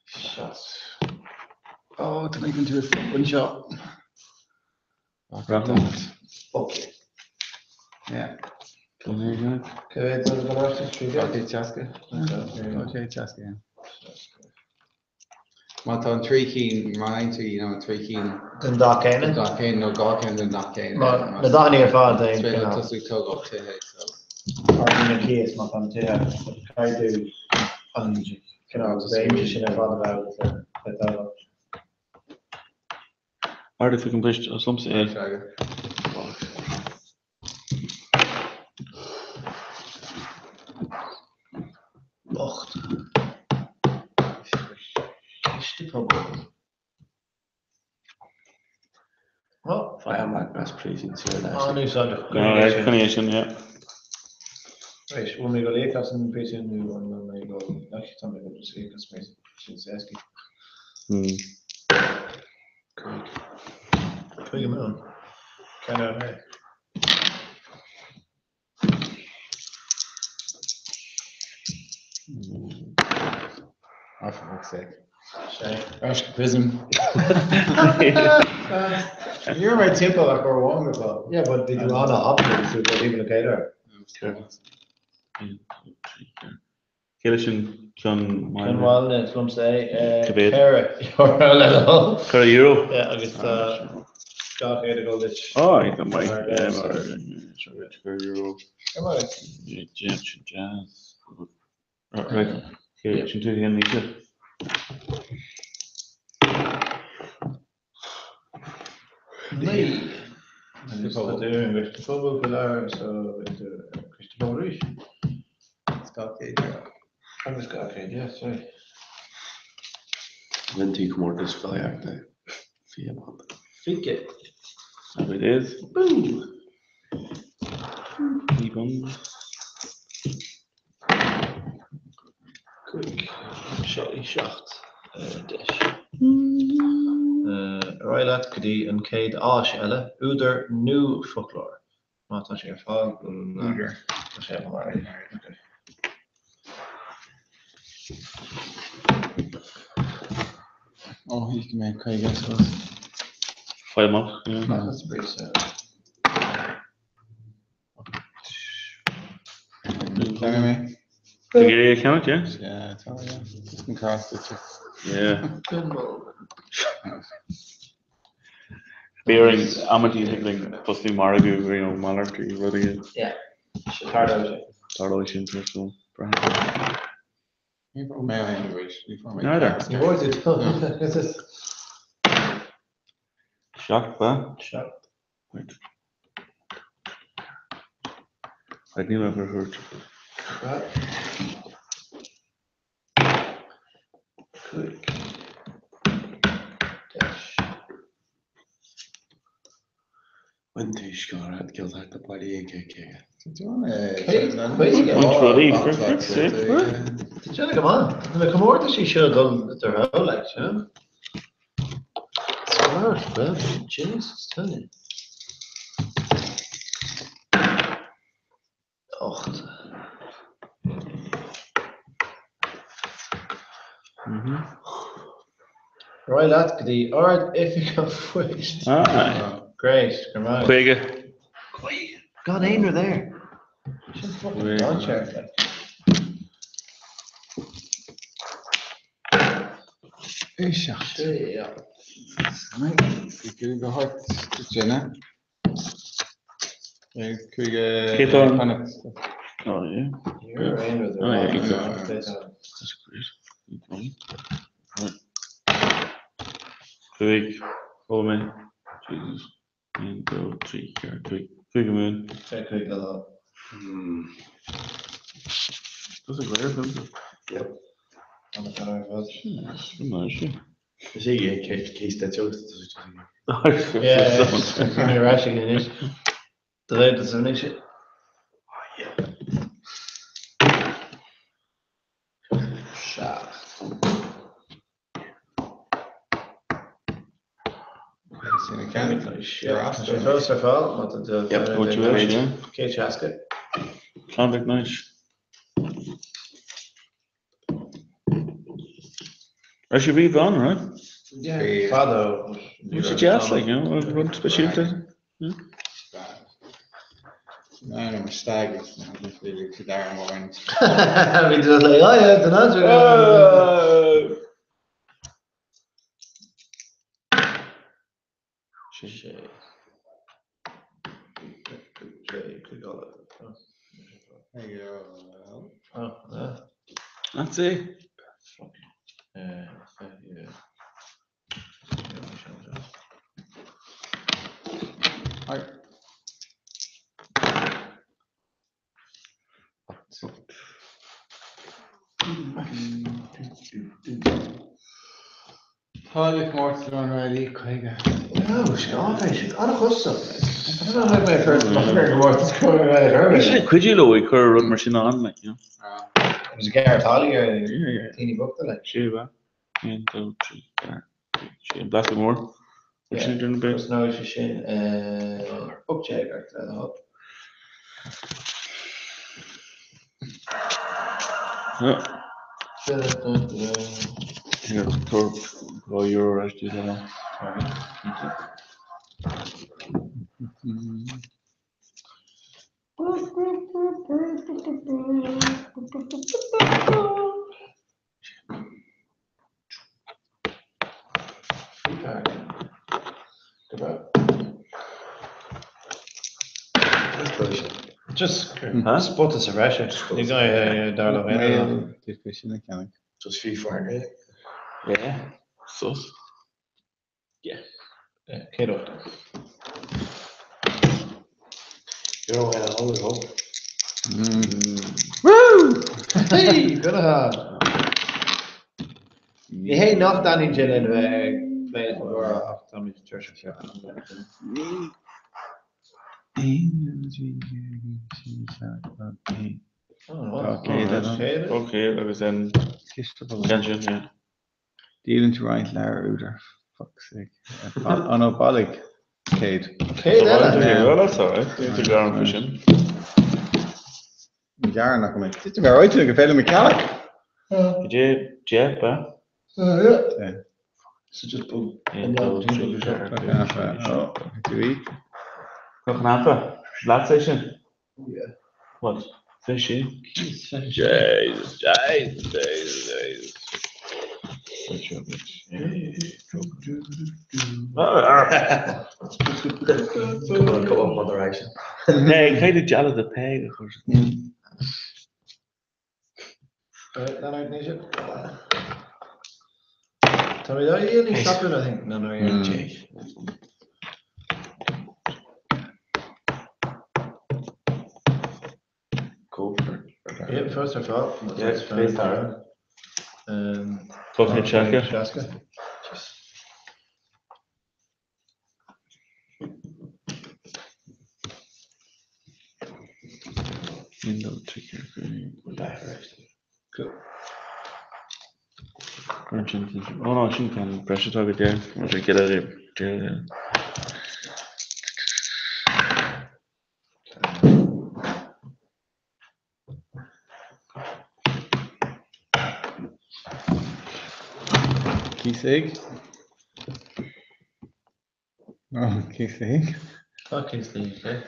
Shots. Oh, tá mé chun tú anseo. Fuck you. Yeah. Okay, Okay, seasca. Okay, seasca, yeah. Má tá an trí cinn, má fhaigheann tú, you know, an trí cinn Den dath céanna? Den dath céanna nó dhá cheann den dath céanna. Má, na dathanna ar fad, Is féidir leat tosú ag tógáil tithe, so. Ardaíonn an cíos má tá na tithe, caithfidh tú an cineál réimse sin ar fad a bheith agat le tógáil. Ardaigh an poist as liomsa é. Bocht. Ciste pobail. Oh. Faigh amach as príosún saor in aisce. An-úsáideach. Chun é sin, yeah. Right, bhfuil mé ag dul íoc as an bpríosún nó an bhfuil mé ag dul, actually tá mé ag dul íoc as an bpríosún, sin éasca. 5. 5 milliún. Ceann ar é. Oh, for fuck's sake. Sé. Ar ais go prison. You're my timpeall ach ar amháin go fóill. Yeah, but bhí tú an-thapaidh agus tú ag dul timpeall an chéad uair. Cé leis an Ceann Ceann Mhaoilne, is liomsa é. Cibé. €4 le dul. €4? Yeah, agus tá 200 ag dul duit. Ó, go maith. €4. Jazz. Right, sin tú féin, Lisa. Naoi. Agus tá tú ar an gCoiste Pobail faoi láthair so beidh tú ar an gCoiste Pobail arís. Agus €200. Agus 200, yeah, sorry. Bhain tú comórtas filíochta £20. Fiche. Happy days. Boom! Keep on. 5, 6, 7, 10. Ar aghaidh leat go dtí an chéad áis eile, údar nó foclóir? Má tá sé ar fáil, Údar. Tá sé ar fáil. Okay. Ó, íocfaidh mé 50, I suppose. Faigh amach, yeah. That's pretty sad. Ag iarraidh a cheannach, yeah? Yeah, tá, yeah. Just an cross stitch. Yeah. B'fhéidir amantaí thig linn tosnú margadh, you know, malairt rudaí. Yeah. Tarlóidh sé. Tarlóidh sin, so, perhaps. Ní raibh mé aon uair, ní raibh mé. Neither. Ní raibh tú. This is. Seacht, ba? Seacht. Right. Right, níl mé ar thabhairt. Crap. 5. 10. Bhain tú sciorradh Gaeltacht a baile ag cé. Tá go maith. Na comórtaisí seo dul ar thóil, like, you know? Smart, well, Jesus, tell you. 8. Ar aghaidh leat go dtí Ard-Oifig an Phoist. Great, go raibh. 50. 50? Gan aon rud air. Sin fucking dainséar, like. Éisteacht. Go hard duine. Cúige Connacht. Oh yeah. You're aon rud Oh yeah, ar exactly. That's great. Right. Cúig, ó mé. Jesus. 1, 2, 3, 4, 5. Cúig amháin. Sé cúig le lá. That's a great film. Yep. An fear ar fad. Go maith sin. Is é case that joke. Yeah, ar ais again anois. Do léir do san anois. Seacht. Sin an ceann. Tá sé fós ar fáil má tá do Yep, go dtí yeah. 160. Klondike nice. Raibh sé riamh ann, right? Yeah, fadó. Bhí sé deas, like, you know, rud speisialta. No, no, stag is really to Darren Warren. Bhí tú like, oh yeah, the answer. Sé. There you go. Oh, yeah. That's it. Yeah. Right. Táille comórtas an Riley 50. No, sé an-chostasach. I don't know my first comórtas Bhí sé cuidiú leo ag cur rud mar sin ann, like, you know. It was a gearr táillí ar daoine bochta like. Sé ba. 1, 2, 3, 4, 5, 6, an Blascaod Mór. Sin an bit. Cosnóidh sé sin 18 ort le do thoil. Here, tabhair €2 ar ais duit eile. Just spota sa bhreis. Ní dar liom aon Sin a ceannach. Just free for it. Yeah. Sus. Yeah. 180. You're away on all the road. Woo! Hey, good ha. Ní hé nach dtaitníonn sé linn a bheith ag plé leis an gcomhrá ach táimid tuirseach. 1, 2, 3, 4, 5, 6, 7, Ok, agus an ceann sin, yeah. Díolann tú roinnt leabhar údar, fuck's sake. Oh no, bailigh 100. 100 eile? Well, that's all right. Níl tú gearán faoi sin. Gearán nach mbeidh. Titfidh mé ar aghaidh go Féile McCalloch. Cad é 10 ba? Yeah. So just bug. 1, 2, 3, 4, 5, 6, Oh, do we? Cnoc an Anfa. Leatsa é sin? Yeah. What? Fishy? Jesus, Jesus, Jesus, Jesus. Come on, mother action. Hey, kind of jealous of Peg, of course. Right, Leonard Nation. Tá mé dá stop I think. No, no, yeah. Jake. Go for it. Yeah, first of all. Yeah, please, Tara. Talking to Chaka. Shaska. Window ticker. Cool. Oh no, sin can pressure target there. Or get out of there. Cíosig? Oh, cíosig. Tá cíos leí, eh?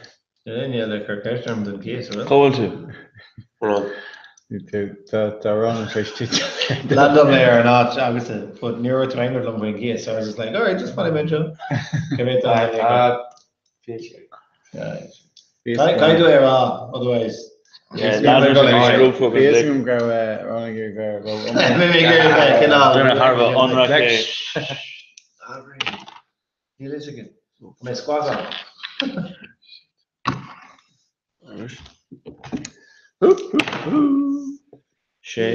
Ní le chur ceist den cíos, bhfuil? Cá bhfuil tú? Hold on. Tá rán an tríis Land mé ar an áit agus but ní raibh tú liom faoin gcíos, so I was just like, all right, just funny mention. Caithfidh tú é a rá, otherwise. Yeah, Leonard Bhí go rán go Maybe go cineál. Duine thar a bheith ionraic é. Níl fhios againn. Mé squaz ann. Sé.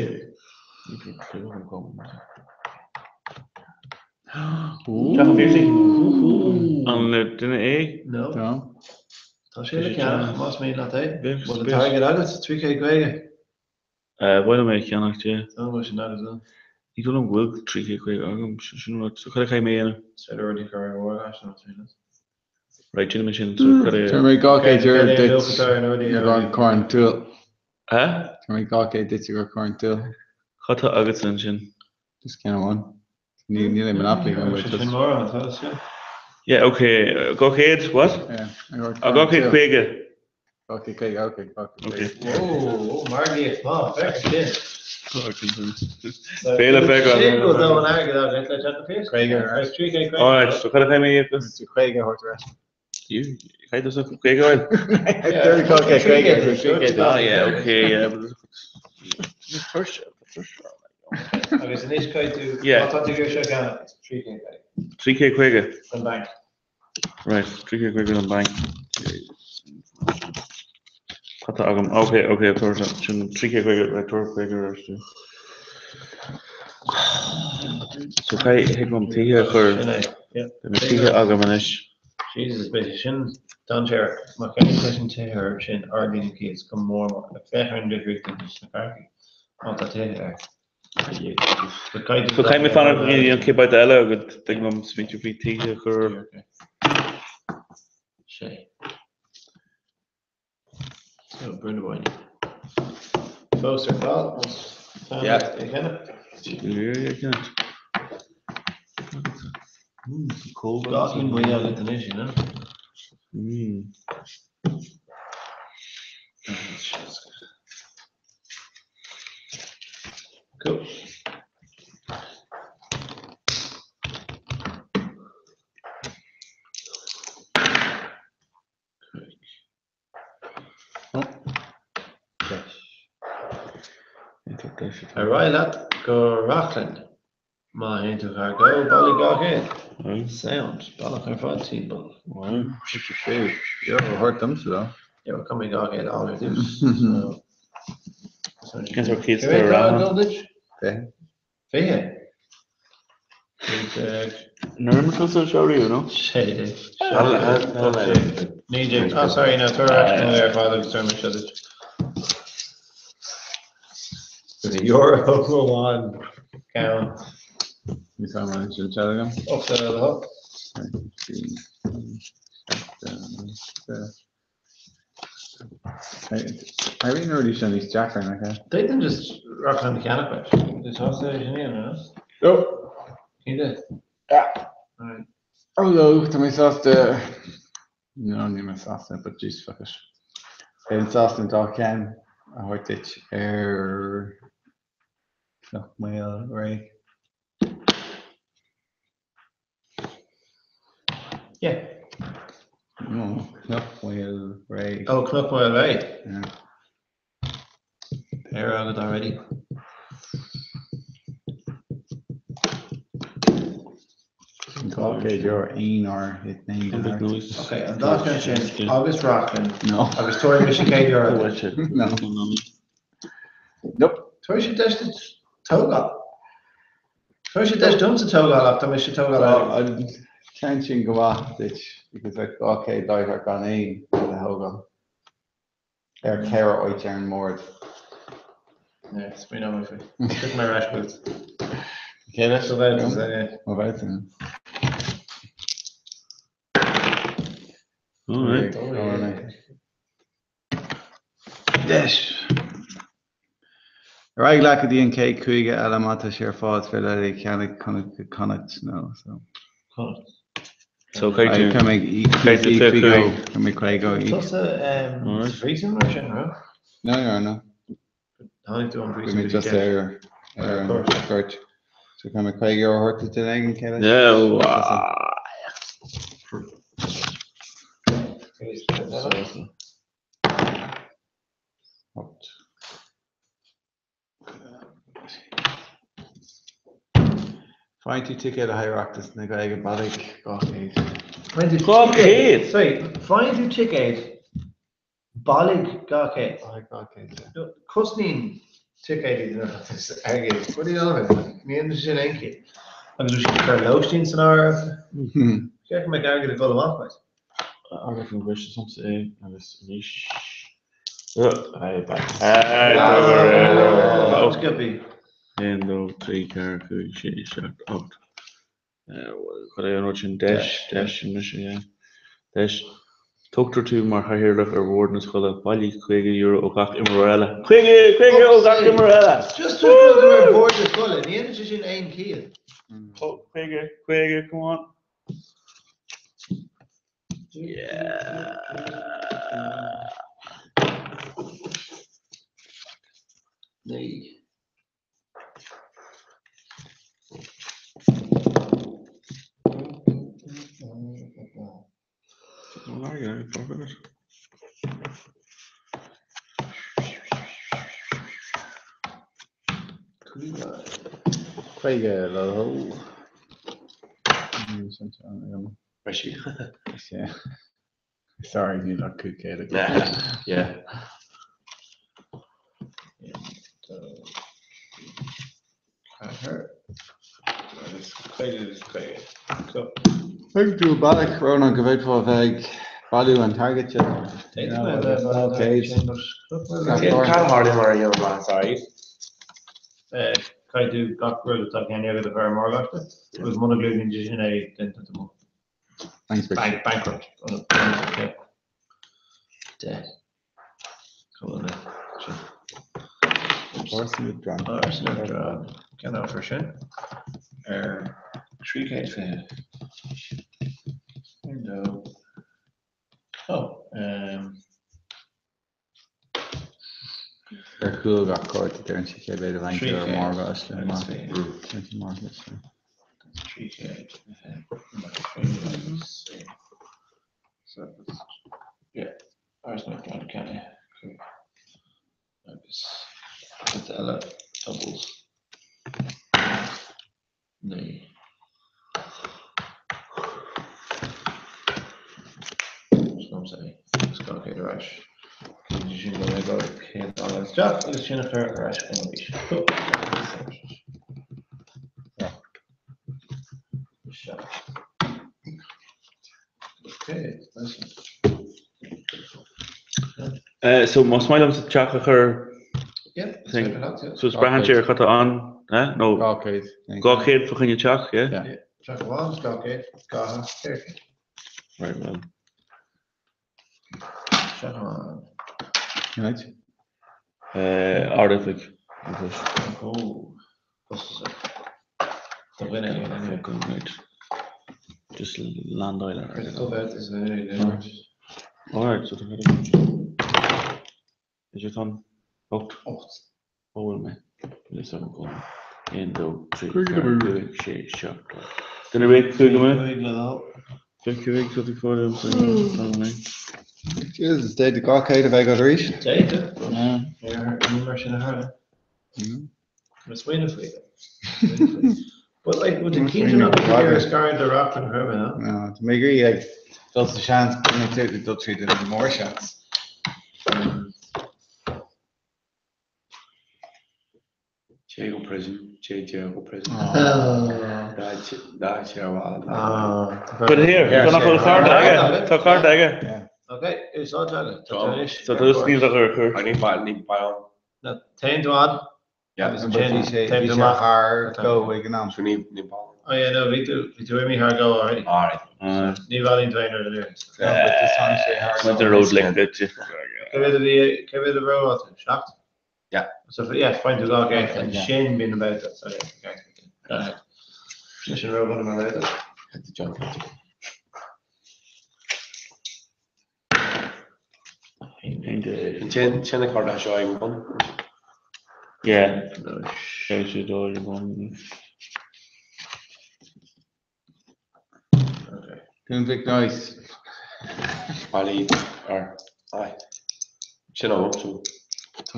An le duine é? No. No. Tá sé le ceannach, más mian leat é. Bheadh Bhfuil an spéis. t-airgead agat, 350. Bhuel mé ceannach de. Tá bhfuil sin agat. Ní dóigh liom go bhfuil 350 agam, sin rud. So cad a chaithfidh mé a dhéanamh? Is féidir rudaí a chur ar bharr leis nó sin. Right, déanfaidh mé sin. So cad é? Tabharfaidh mé 200 euro duit i gcomhair Corn Tool. Eh? Tabharfaidh mé 200 duit i gcomhair Corn Tool. Cad tá agatsa ansin? Just ceann amháin. Níl aon Monopoly agam. Sin sin mórán atá is ea? Yeah, okay. 200, what? Yeah. 250. 250, okay. 250. Whoa, margaíocht maith, féach sin. Féile féach. Sin go dóthain airgead agat le teacht na Caoga. Alright, so cad a chaithfidh mé a íoc? 50 a thabhairt ar ais. Caithfidh tusa 50 a fháil? 50. Ah yeah, okay, yeah. Tuirse, tuirse. Agus anois caithfidh tú, Yeah. má tá tú ag iarraidh seo a cheannach, it's 350. 350. An banc. Right, 350 an banc. Cad tá agam? Okay, okay, tabhair sin 350, right, tabhair 50 ar ais. So caithfidh liom tithe a chur, Sin é, yeah. beidh tithe agam anois. Jesus, beidh sé sin dainséarach. Má cheannaíonn leis an tithe sin ardaíonn an cíos go mór mór. Féach ar an difríocht idir sna Corcaigh má tá tithe air. So caithfidh mé fanacht go dtí an chéad babhta eile go dtig liom smaointiú faoi tithe a chur. Sé. So, Brú na Bóinne. Fós ar fáil, más fonn Yeah. leat é a cheannach. Dhá cheann buí agat anois, you know? Cool. Ar aghaidh leat go Reachlainn. Má théann tú thar Go, bailigh 200. Sound. Bealach ar fad timpeall. Euro a thabhairt domsa though. Yeah, we're coming 200 all ar dtús. So. Cén sórt cíos Cé mhéad atá ar atá an? dul duit? 20. 20. 15. Nuair a tusa seo riamh, nó? 16. 17. 19. Oh, sorry, no, tabhair ar ais ar fad agus tabharfaidh mise duit. Euro amháin ceann. Ní tá mar sin seo agam. 88. I really rudaí seo níos deacra nach ea? D'fhéadfainn just Reachlainn a cheannach leis. Is sásta é sin a dhéanamh, No. no? Cinnte? Yeah. Alright. Although, tá mé sásta, no, níl mé sásta, but jeez, fuck it. Beidh sásta an dá cheann a thabhairt duit ar Chnoc Maol Réidh. Yeah. No, Cnoc Maol Réidh. Oh, Cnoc Maol Réidh. Yeah. Péire agat already. €200 aon uair thit aon duine ort. Okay, an dá cheann sin agus Reachlainn No. agus tabharfaidh mise €100 duit. No. Nope. Tabharfaidh sé deis duit tógáil. Tabharfaidh sé deis domsa tógáil ach tá mise ag tógáil Tá airgid. an ceann sin go maith duit because like 200 láithreach gan aon rud a thógáil ar cheithre áit ar an mbord. Yeah, smaoineoidh mé faoi. Tiocfaidh mé ar ais chugat. Cé leis? Go bhféadfadh sé, yeah. Mo bhabhta. All right. Deis. Ar aghaidh leat go dtí an chéad chúige eile má tá sé ar fáil is féidir leat é a cheannach Connacht go Connacht nó so. Connacht. So caithfidh tú. Caithfidh mé Caithfidh tú caoga caithfidh mé caoga Tusa sa phríosún mar sin, raibh? No, no, no. Tháinig tú ón Bhí bpríosún mé go dtí just deis. ar ar an cuairt. So caithfidh mé €50 a thabhairt duit duine éigin cé leis? No. Ocht. Faigheann tú ticéad le haghaidh Oireachtas na Gaeilge bailigh 200. Faigheann tú 200? ticéad. Sorry, faigheann tú ticéad bailigh 200. Bailigh 200, yeah. Cosnaíonn ticéidí don Oireachtas airgead. What are you on about? Ní dhéanann sé sin aon chiall. Agus bhí siad ag cur lóistín san áireamh. Cé go mbeadh airgead ag dul amach uait? Agus an bhris is é agus arís. 1, 2, 3, 4, 5, 6, 7, 8. Cad é an rud sin? Deis, deis, sin mise, yeah. Deis. Toghtar tú mar chathaoirleach ar bhord na scoile. Bailigh €50 ó gach imreoir eile. 50, 50 ó gach imreoir eile! Just toghtar tú ar bhord na scoile, ní dhéanann sé sin aon chiall. 50, 50, come on. Yeah. 9. 50 le dhul. Sorry, níl ach 500 agam. Yeah. Thug tú bealach, Rónán, go bhféadfá a bheith ag bailiú an t-airgead sin. Cad a tharlaíonn mar a dhéanann maitheas airgid? Caithfidh tú gach rud atá ceannaithe agat a chur ar morgáiste agus muna gclúdaíonn sé sin é, then tá tú amuigh. Bank, bankrupt. 10. Come on then. Sin. Arsenal drawn. Ceannófar sin ar 320. 1, 2. Oh, Ar chúl gach cárta deireann sé cé mhéad a bhain tú ar mhorgáiste. Agus cuid eile doubles. 9. Sin é. Agus 200 ar ais. Cinnte sin go mbeidh 200 eile isteach agus sin a chur ar ais chugam arís. Isteach. Okay, nice one. So más maith liomsa teach a chur So is braitheann sé ar cad tá ann, eh? Nó 200. 200 fá choinne teach, yeah? Yeah. Teach amháin is 200, 2 400. Right, well. Teach amháin. Right. Ard-Oifig. Oh, costasach. Do dhuine éigin anyway. Right. Just landáil ar. Critical bet is an Alright, so tá Is it an 8? 8. Ó bhfuil mé? Níl fhios agam go bhfuil. 1, 2, 3, 4, 5, 6, 7, 8. Duine ar bith 5 amuigh? 5 le dul. 5 5 so tá fáil agam sa mé. Jesus, d'fhéadfadh 200 a bheith agat arís. D'fhéadfadh. Ní mar sin a tharla. Tá smaoineamh faoi. But like, would the cinnte nach bhfuil ar scair de rochtain a chur no? No, tá mé ag iarraidh like dul sa seans go mbeidh tú ag dul tríd an mórseans. Téigh go prison, téigh téigh go prison. Ná téigh ar bhaile. But here, tá nach bhfuil cárta aige. Tá cárta aige. Okay, úsáid agat. Tá tú anois. So tá tú sníomh a chur chur. Ní bail, ní bail. Na téann tú ann. Yeah. Agus But ansin bhí sé téann bhí tú sé amach. thar go ag an am. So ní ní bail. Oh yeah, no, bhí tú bhí tú imithe thar go already. Alright. Ní bhailíonn tú aon rud anois. No, but just tháinig sé thar Went go. the road like bitch. Cé mhéad a bhí cé mhéad a raibh agat? Seacht? Yeah. So yeah, faigheann tú 200 Okay, yeah. ansin bíonn an babhta. So yeah, okay. Go ahead. Sin sin raibh an babhta. Hit the jump. Sin sin an cárta seo ag an bun. Yeah. Sé sé dó ag bun. Okay. Dún Mhic Nice. Bailí ar aye. Sin am so.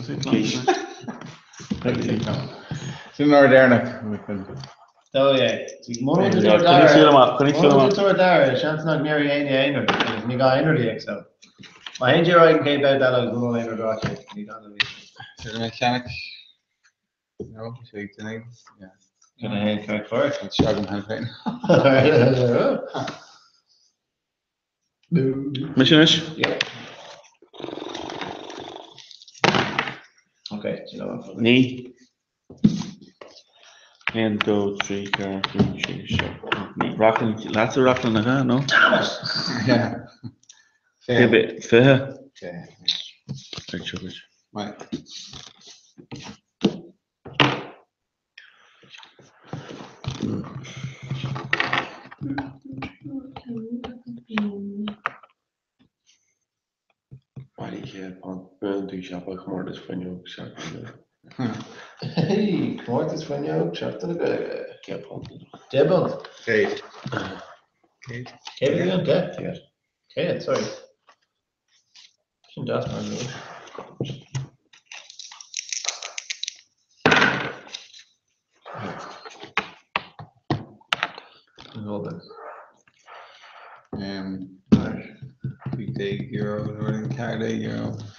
Sin an uair dheireanach. 12. Muna bhfuil tú Yeah, tabhairt coinnigh aire- súil amach, coinnigh súil muna bhfuil amach. tú tabhairt aire, seans nach n-éireoidh éinne aon rud, agus ní gá aon rud a íoc, so. Má théann tú ar aghaidh an chéad babhta eile agus muna bhfuil aon rud ráite, ní gá don íoc. Sin mé cheannach. No, sé duine. Yeah. Sin a haon ceart cláir. Seo agam cheana féin. Mise anois? Yeah. Okay, do you know what? Ní. 1, 2, 3, 4, 5, 6, 7, 8, 9. Raclann, leatsa Raclann, nach ea? No? Yeah. 20. 20. Ag tiocfaidh. Right. Bailí £100. Buann tú siopa comórtas fuinneog Seachtain na Hey, comórtas fuinneog Seachtain na Gaeilge. £100. £10. 100. 100. 100 de? 100. 100, sorry. Sin deas mar nós. Um, €15 nó €14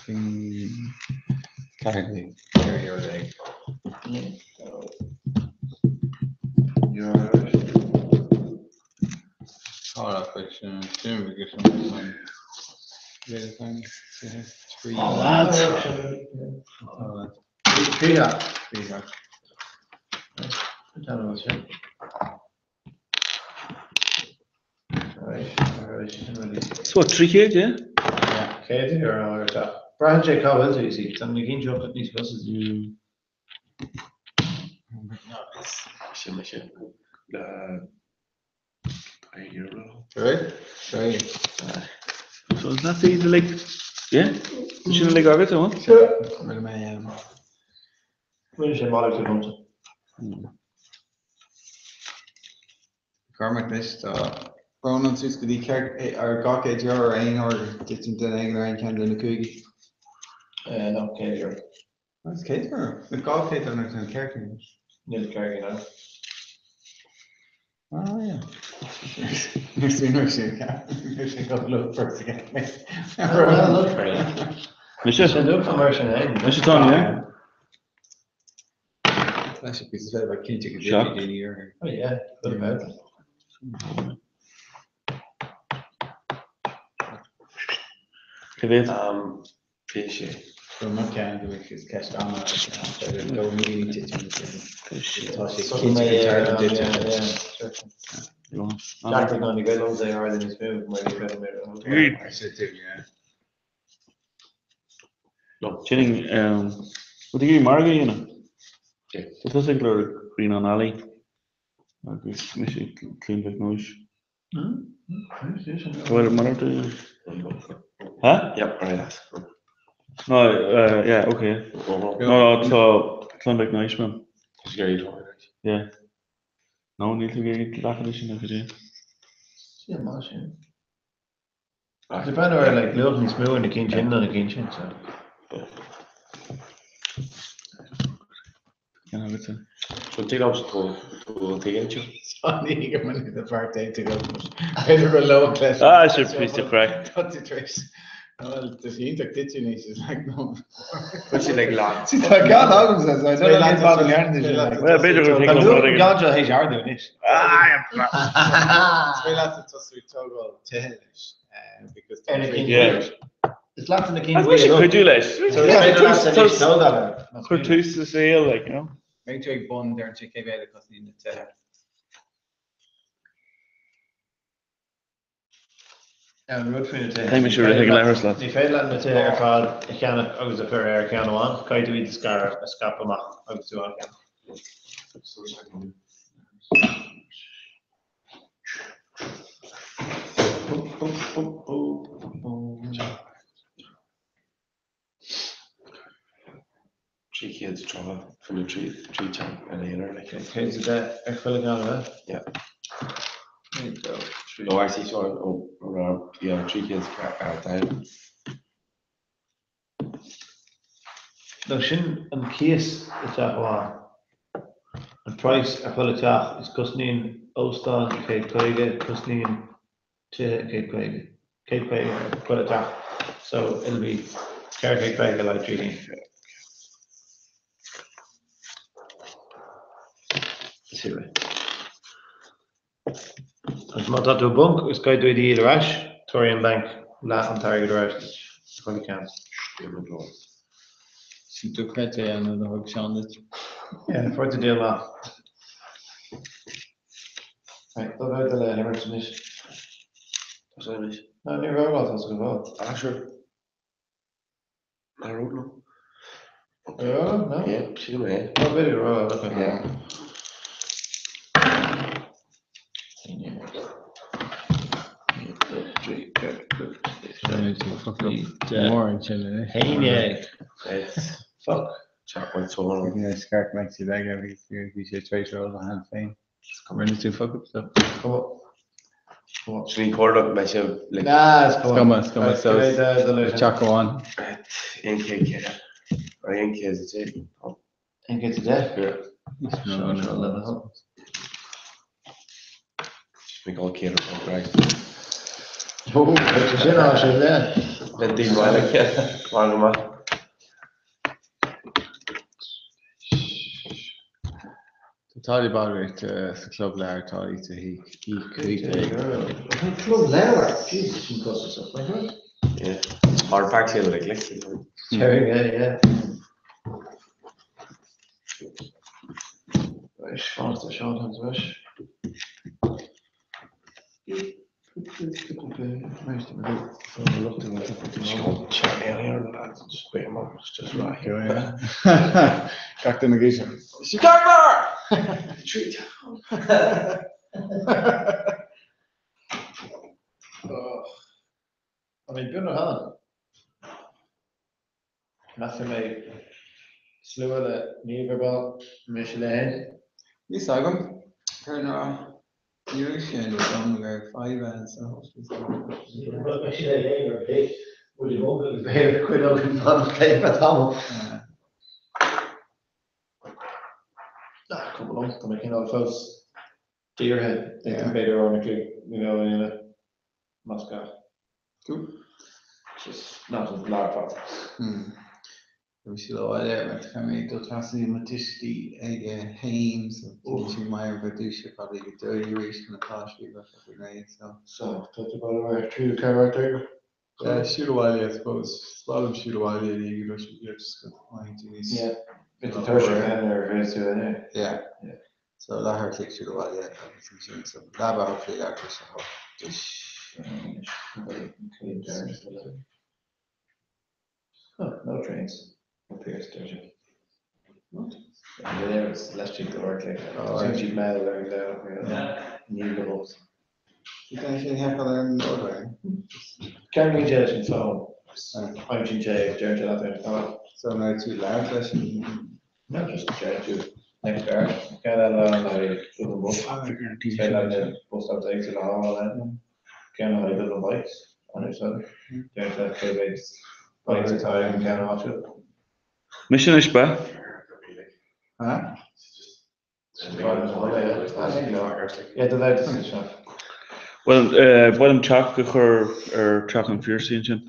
faoin €14. Oh, lads. So what, 300, yeah? €100 ar teach. Braitheann sé cá bhfuil tú, you see. Tá na cinn seo níos costasaí. Sin mise. €1. Right? Sorry. So is that the like, yeah? Sin uilig agat, an Rinne mé Rinne sé malartú liomsa. Cormac anois tá brón suas go dtí ar €200 ar aon uair titeann duine éigin ar aon cheann de na cúigí. No, €100. That's €100. With €200 ar an ceirnín. Níl ceirnín ann. Oh yeah. Níor smaoinigh sé níor sé go look first again. Well, look for it. Mise? Sin look for mar sin féin. Mise tá, yeah. Leis an píosa bheith cinnte go Seacht. dtiocfaidh daoine orthu. Oh yeah, what about it? Cé mhéad? Bhí sé. Go mba ceann go mbeidh is ceist ama go míní titim tá sé cinnte go dtarlaíonn duit. Jack ná ní bheidh é ar níos mó mar ní bheidh mé. Sin Rud ag iarraidh margadh a dhéanamh. Tá tusa ag lorg Grianán Alley agus mise ag Cluain Mhic Nóis. Bhfuil mar tú? Ha? Yep, right. No, yeah, okay. No, tá Cluain Mhic Nóis, man. Yeah. No, níl tú ag iarraidh glacadh leis sin, go dtí. Sin maith sin. Tá breathnú ar like luach níos mó ar na cinn sin ná na cinn sin, so. So tí liom tú tuigeann tú. Ní go mba the fear déanta go B'fhéidir go leor leis. Ah, sin píosa craic. Tá tú tar éis Well, tá sé iontach duit anois, is like no. Put sí like lad. Tá ceann agamsa, so I don't know cén fáth go ndearna tú sin, like. Well, b'fhéidir gur Tá thuig liom luach rud an éigin. gceann seo théis ardú anois. Ah, Is féidir leat tosú ag tógáil tithe anois, because tá Ar na cinn Yeah. buí. Is leatsa na cinn That's buí what you a could do leis. So is féidir leatsa anois tógáil air. Chuir tús le saol, like, you know. Beidh tú ag bun, deireann sé cé mhéad a chosnaíonn na tithe. An rud faoi na tithe. Caithfidh mise rith ag an leithreas leat. Ní féidir leat na tithe ar fad a cheannach agus a chur ar cheann amháin, caithfidh tú iad a scaradh, a scaipeadh amach agus tú á cheannach. 330 faoi na trí teach ar aon like. 110 ar chuile cheann eile? Yeah. 1, 2, 3. No, actually, sorry, oh, oh, yeah, 340. No, sin an cíos i teach amháin. An price ar chuile teach is cosnaíonn óstán 150, cosnaíonn tithe 150. 150 ar chuile teach. So it'll be 450 le haghaidh trí cinn. Is é. Agus má tá tú i bponc agus caithfidh tú iad a dhíol ar ais, tabharfaidh an banc leath an t-airgead ar ais duit ar chuile cheann. Sin dochreidte é an rud a thug Seán duit. Yeah, fuair tú deal maith. Right, dá bheith le himirt anois. Tá sé anois. No, ní raibh lá tá go bhfuil. Ah, sure. Ná raibh, no. Raibh, no? Yeah, sílim é. Tá b'fhéidir go raibh, okay. Yeah. Mór ansin anois. Fuck. Scairt meic siad aige bhí sé tar éis roll cheana féin. Rinne tú fuck up so. Sin í cóir mé sé Nah, is cuma. Is cuma, is cuma. So teach amháin. 100 ar 110. 110? Yeah. Mé go céad ar right. Oh, sin á sé le. Le dí mar go maith. Tá táillí ballraíochta sa Chlub Leabhar, táillí sa An Club Leabhar? Jesus, sin costasach, nach bhfuil? Yeah. Hard pack sin le glic. Terry, yeah, yeah. Right, fanacht ar Seán Hans anois. Gach duine gaoise. I mean, b'ionadh ann. Measfaidh mé slua le Niamh ar ball, mise léi féin. Níl 's agam, céard a rá. Ní raibh sé nó dom go raibh fadhb ann so hopefully so. Mise léi féin ar bith, Willie Hogan agus b'fhéidir cuid againn fanacht léi ar tamall. Ah, cuma liom, tá mé cineál fós dírithe, b'fhéidir ar na cúig nó a dhéanamh, más gá. Cool. Just not as large fad. Bhí sí le bhaile ar tá mé ag dul trasna mo tuistí ag a haon so bhí sí maith ar dtús probably go dóigh arís chun na páistí bheith fucking réidh so. So tá tú baile ar tríú ceathair ag Yeah, siúl abhaile I suppose. Is maith liom siúl abhaile i ndiaidh go raibh just go maith tú níos. Yeah. Bhí tú tuirseach cheana ar bhí tú inné. Yeah. Yeah. So leathuair tar éis siúl abhaile agus ansin so leaba hopefully leathuair tar éis a hocht ish. Oh, no trains. Up here, Sturgeon. What? Yeah, there it's laistigh d'Ardcliff. Oh, Tá siad mall ar an ní go hocht. Tá sé heckle ar an order. Ceanglaíonn sé leis an fón. Aimsíonn sé agus deireann sé leat ar an fón. So now tú labhairt leis an No, just deireann tú next hour. Ceann eile le haghaidh Dublin Bus. Ceann eile le bus stops éagsúla a fháil ann. Ceann le haghaidh Dublin Bikes. An úsáid. Deireann sé leat cé mhéad bikes atá ag an gceann áitiúil. Mise anois ba. Huh? Bhuel, ba mhaith liom teach a chur ar Teach an Phiarsaigh ansin.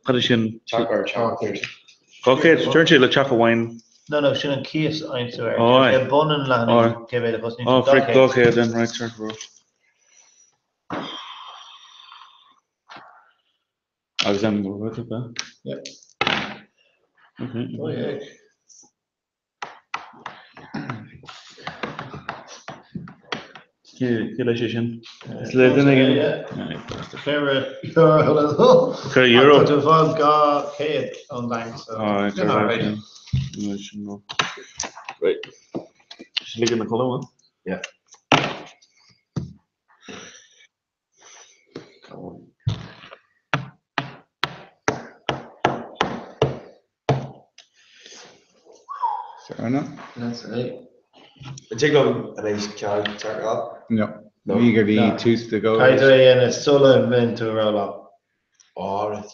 Cad é sin? Teach ar Teach an Phiarsaigh. 200, deireann sé le teach amháin. No, no, sin an cíos a aimsiú air. Aye. Sé bun an leathanaigh cé mhéad a chosnaíonn Oh, sé, frick, 200. 200 then, right, sorry, bro. Agus an rud a bheith? Yep. Okay. Oh, yeah. Cé leis é sin? Is le duine éigin? Ceithre Ceithre euro. Tá tú ag fáil 200 ón bhanc so. Ah, Sin alright. Right. Sin ligean na codladh, an? Yeah. Sorry, no? That's it. An dtig liom anois ceann teach a fháil? No. No. Ní go dtí No. tús do go. Caithfidh tú é a dhéanamh sula mbíonn tú ag rolláil. All right.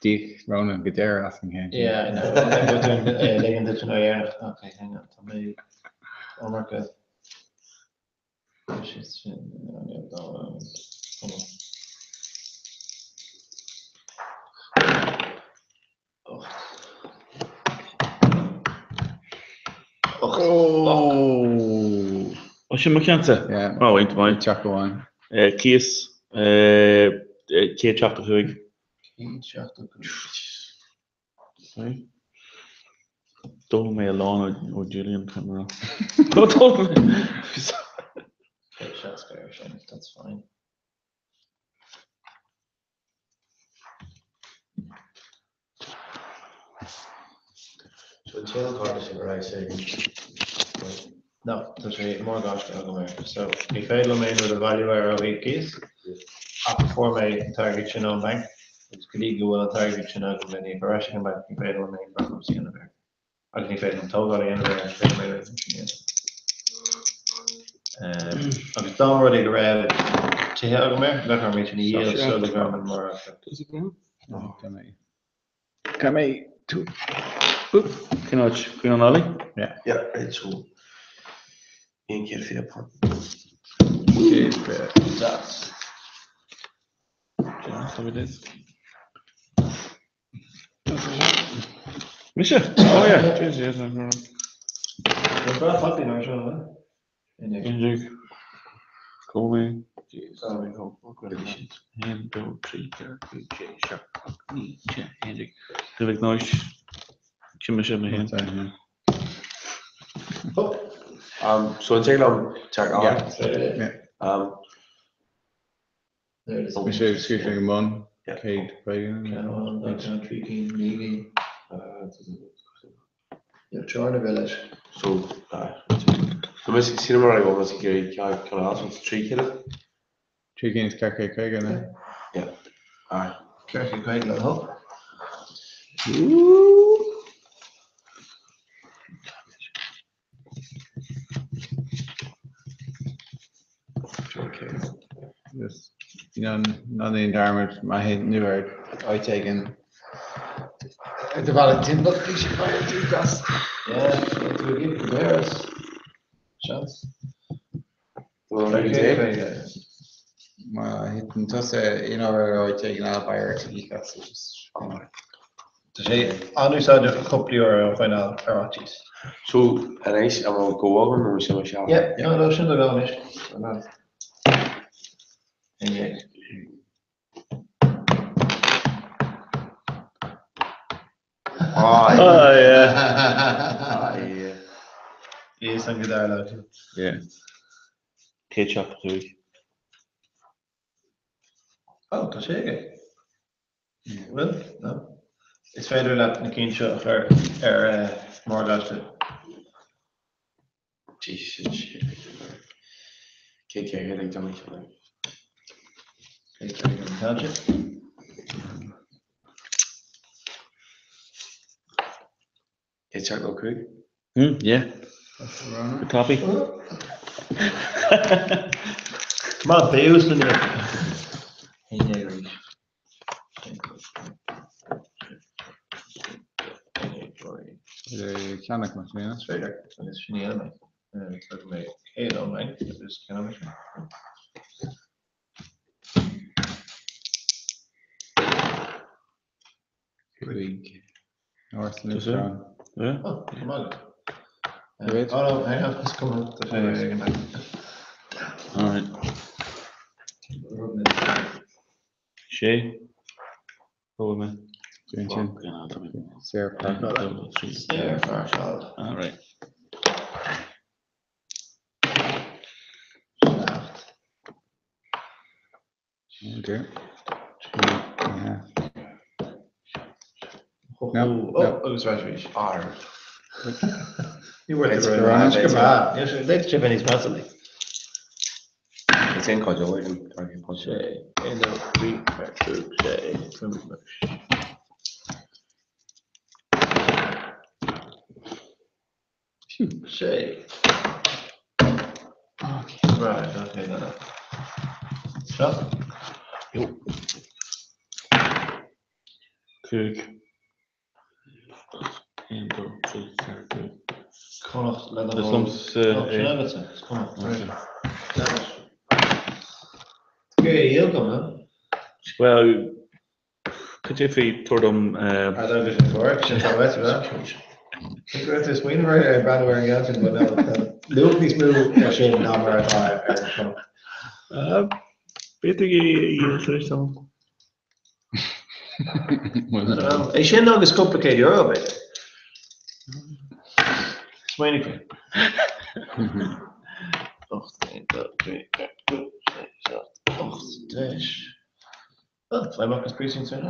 D'íoc Ronan go daor as an gceann sin. Yeah, I know. Ligean duit an uair dheireanach. Okay, hang on. Tá mé iomarca. Oh! Ó, sin mo cheannsa? Yeah. Ó, iontach maith. Teach amháin. Cíos, 175. 175. Sorry. D'fhoghlaim mé a lán ó Julian, caithfidh mé a rá. D'fhoghlaim mé. 160 air sin, that's fine. So an t-aon cárta sin ar aghaidh say. No, tá sé morgáiste agam air. So ní féidir liom aon rud a bhailiú air ó thaobh cíos ach fuair mé an t-airgead sin ón mbanc agus go dtí go bhfuil an t-airgead sin agam le n-íoc ar ais ag an mbanc ní féidir liom aon bhrabús a dhéanamh air. Agus ní féidir liom tógáil a dhéanamh air, ní féidir liom aon rud sin a dhéanamh. Agus dá mba rud é go raibh tithe agam air, bheadh orm iad sin a dhíol sula gcuirim an morgáiste. Can mé tú. Cén áit? Cén an Ollie? Yeah. Yeah, right, so £120. Céad Deas. Deas, tá mé Mise? Oh yeah, jeez, yes, I'm wrong. Tá breá tapaidh mar seo, eh? Indig. Cónaí. 1, 2, 3, 4, 5, 6, 7, 8, 9, 10, 11. Go bhfuil nois. Sin mise mé féin. So an dtig liom teacht ann? Yeah. Mise ag scríobh ag an mbun. 150. Ceann amháin, dá ceann, trí cinn, naoi gcinn. Níl teorainn ar bith leis. So, so mis sin mar ag bhfuil ag iarraidh ceann eile, so 300? 300 is 450, ne? Yeah. Aye. 450 le do thoil. Okay. Just, you know, ná déan dearmad má théann tú ar áit éigin ar do bhealach timpeall, bhí sé fire tú gas. Yeah, tú ag íoc go daor as. Seans. Má thiteann tusa you know ar áit éigin eile beidh ort íoc as so just you know. Tá sé an-úsáideach cúpla euro a choinneáil ar fhaitíos. So anois an bhfuil go agam nó sin mo Yeah, no, no, sin do go anois. Inné. Ah, Oh yeah. ah, yeah. Is an go dtarlódh. Yeah. 175. Oh, tá sé aige. Bhfuil? No. Is féidir leat na cinn seo a chur ar morgáiste. Jesus, shit. Cé cé ag déanamh ceann? Cé cé an ceann sin? 175? Yeah. Good copy. Come on, pay us in there. Inné arís. Ceannach mar sin. Is féidir, agus sin í mé. Tógfaidh mé 100 ón mbanc agus ceannóidh mé sin. 5. North Newtown. Yeah. Oh, come on. Wait. Oh no, hang on, it's coming. Tá sé ag an mbanc. All right. Sé. Ó mé. Sin sin. Sarah Park. Sarah Fairchild. All right. 7. Oh dear. 2.5. Oh, No, oh, no. agus ar ais arís. R. Ní bhfuil It's tú rá. go maith. Níl sé léite sé bheith níos measa leis. It's in cuid eile an Sé, 1, 2, 3, 4, 5, 6, 7, 6. Okay. Right, okay, no, no. Seo? 5. 1, 2, 3, 4, 5. Connacht le Is liomsa Oh, sin é. agatsa. Is Connacht. Okay. Right. Gé dhíol go, no? Well, cad é faoi tabhair dom I don't vision for it, sin tá uait, bheith. Ní raibh tú smaoineamh ar ar breathnú ar an gceann sin, but no, tá luach níos mó ar sin ná mar atá ar an Connacht. B'fhéidir go dhíol tar éis tamall. Well, I don't know. É sin agus cúpla céad euro, b'fhéidir. Smaoinigh faoi. 8, 1, 2, 3, 4, 5, 6, 7, 8, 10. Well, fly back is precinct sin.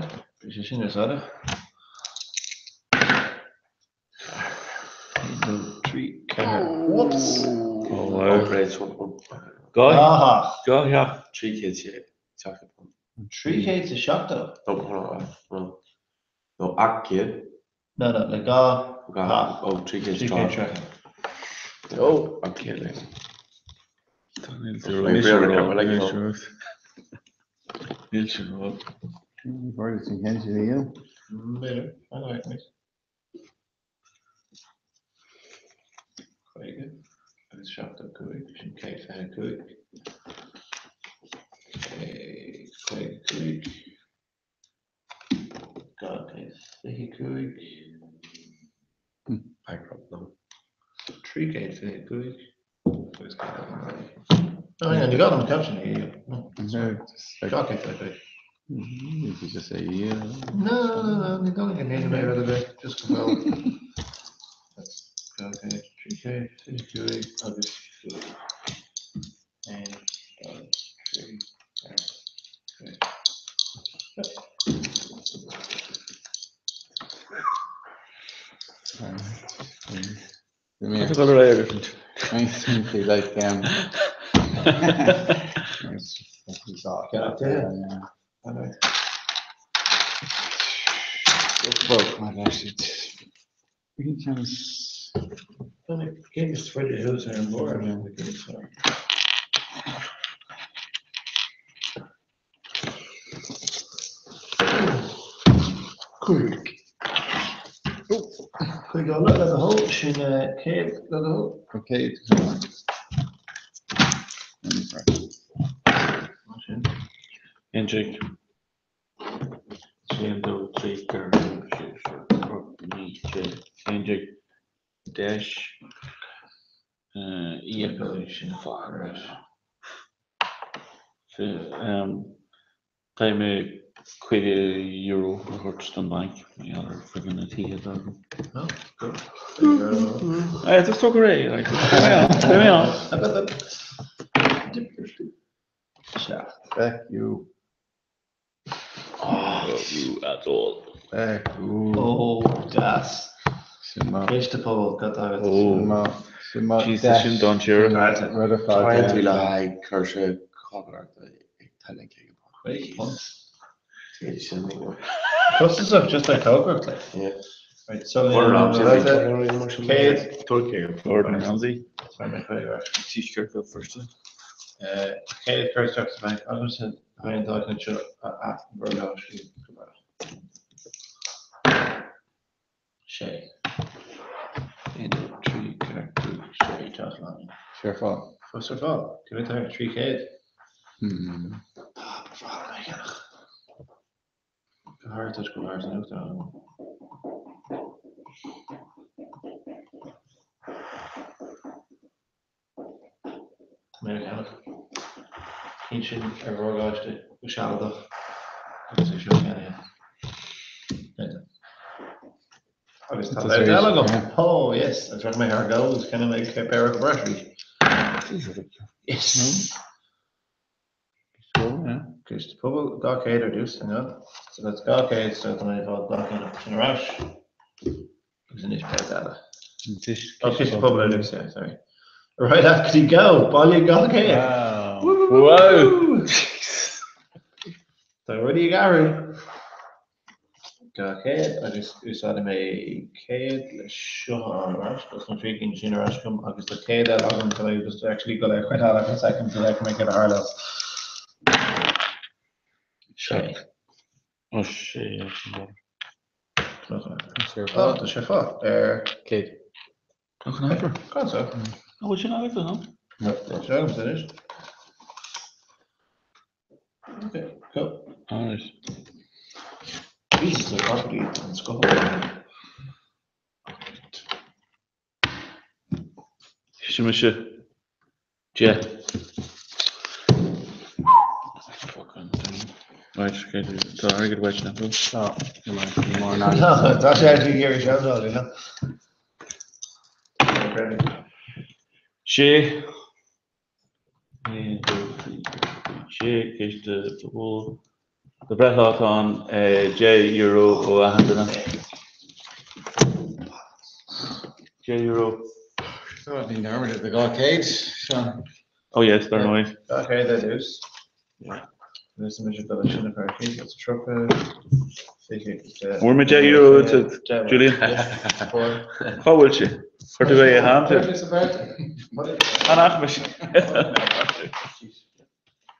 Bhí sé sin úsáideach. 1, 2, 3, 4. Whoops! Oh, wow. Dhá theach 300 seachtó punt. 370? No, hold on, no. No, ach céad. No, no, le dhá theach. Ó, 330. Ó, ach céad le. Níl sin ró. B'fhéidir. An-mhaith, 50 agus 75, sin 125. 155. 225. Bankrupt now. 325. Agus 109. Oh, hang on, you got them caption here. No, sorry. 225. You could just say yeah. No, no, no, you don't get any out of it. Just go. That's okay. 3K, 2 agus 5. 1, 2, 3, 4, 5. Tá go réir. Simply like Get up there. We can just Cén freidir thuas ar an bord? Cúig. Cúig eile le do thoil, sin 100 le do thoil. Okay. Sin. 11. 1, 2, 3, 4, 5, 6, 7, 8, 9, 10, 11, 10, íoc Sin fáth. Caithfidh mé €50 a thabhairt don bhanc mar gheall ar friggin na tithe atá agam. Oh, good. Eh, tá stó go réidh, like, beidh mé ann. Seacht. Feck you. Oh, you at all. Feck you. Ó, deas. Sin maith. Ciste Pobail, cad tá agat? Oh. Sin maith. Sin maith. Jesus, sin dainséarach. Rud a Trying to fáil. le haghaidh cúrsa cócaireachta ag tuilleadh céad punt. Cúig punt. Sin ní Costasach just le cócaireacht, like. Yeah. Right, so Gordon Ramsay. Céad. Céad. Gordon Ramsay. Sorry, mé chuig ar. T-shirt go first. Céad cur isteach sa bhanc agus an dá seo a athmhorgáistiú go maith. Sé. 1, 2, 3, 4, 5, 6, teach lán. Sure fáil. Fós ar fáil. Cé mhéad atá air? 300. Hmm. Tá, ba bhreá liom é a cheannach. Go háirithe toisc go bhfuil thart in uachtar ann. Tá mé ar cheannach. Cinn sin ar mhorgáiste go sealadach agus é seo ceannaithe. Agus tá leid eile agam. Oh yes, agus rachaidh mé thar go agus ceannóidh mé péire go breis arís. Yes. Ciste Pobail, 200 ar dtús, hang on. So that's 200, so tá mé ag fáil 200 sin ar ais. Agus anois péire eile. Oh, Ciste Pobail ar dtús, yeah, sorry. Right after you go, baile 200. Wow. Wow. Tá rudaí ag athrú. 200 agus úsáidfidh mé 100 le seo a fháil ar ais, agus na trí cinn sin ar ais agam agus tá 100 eile agam tá mé just actually go le coinneáil ar feadh second so that I can make it a hard else. Sé. Ó sé. Sure Oh, fáil. tá sé fáil ar Céad. Nach an aimsir? Gan so. An bhfuil sin agat nó? Tá sé agam anois. Okay, go. Alright. Jesus, the property an scoth. Sin mise. Deich. Fucking thing. Right, okay, tá airgead uait nach bhfuil? Tá. Ní mór ná. No, tá sé actually iarraidh seandáil, you know. creidim. Sé. 1, 2, 3, 4, 5, 6, ciste pobal. Do bhreithlá atá ann, €10 ó achan duine. €10. Seo ní dearmad de 200, Seán. Oh yes, dar ndóigh. 200 ar dtús. Anois tá mise dul sin a chur síos as 30, 20, Bhfuair mé €10 uait, Julian. Cá bhfuil sé? Chuir tú é a shean tú? An ach mise.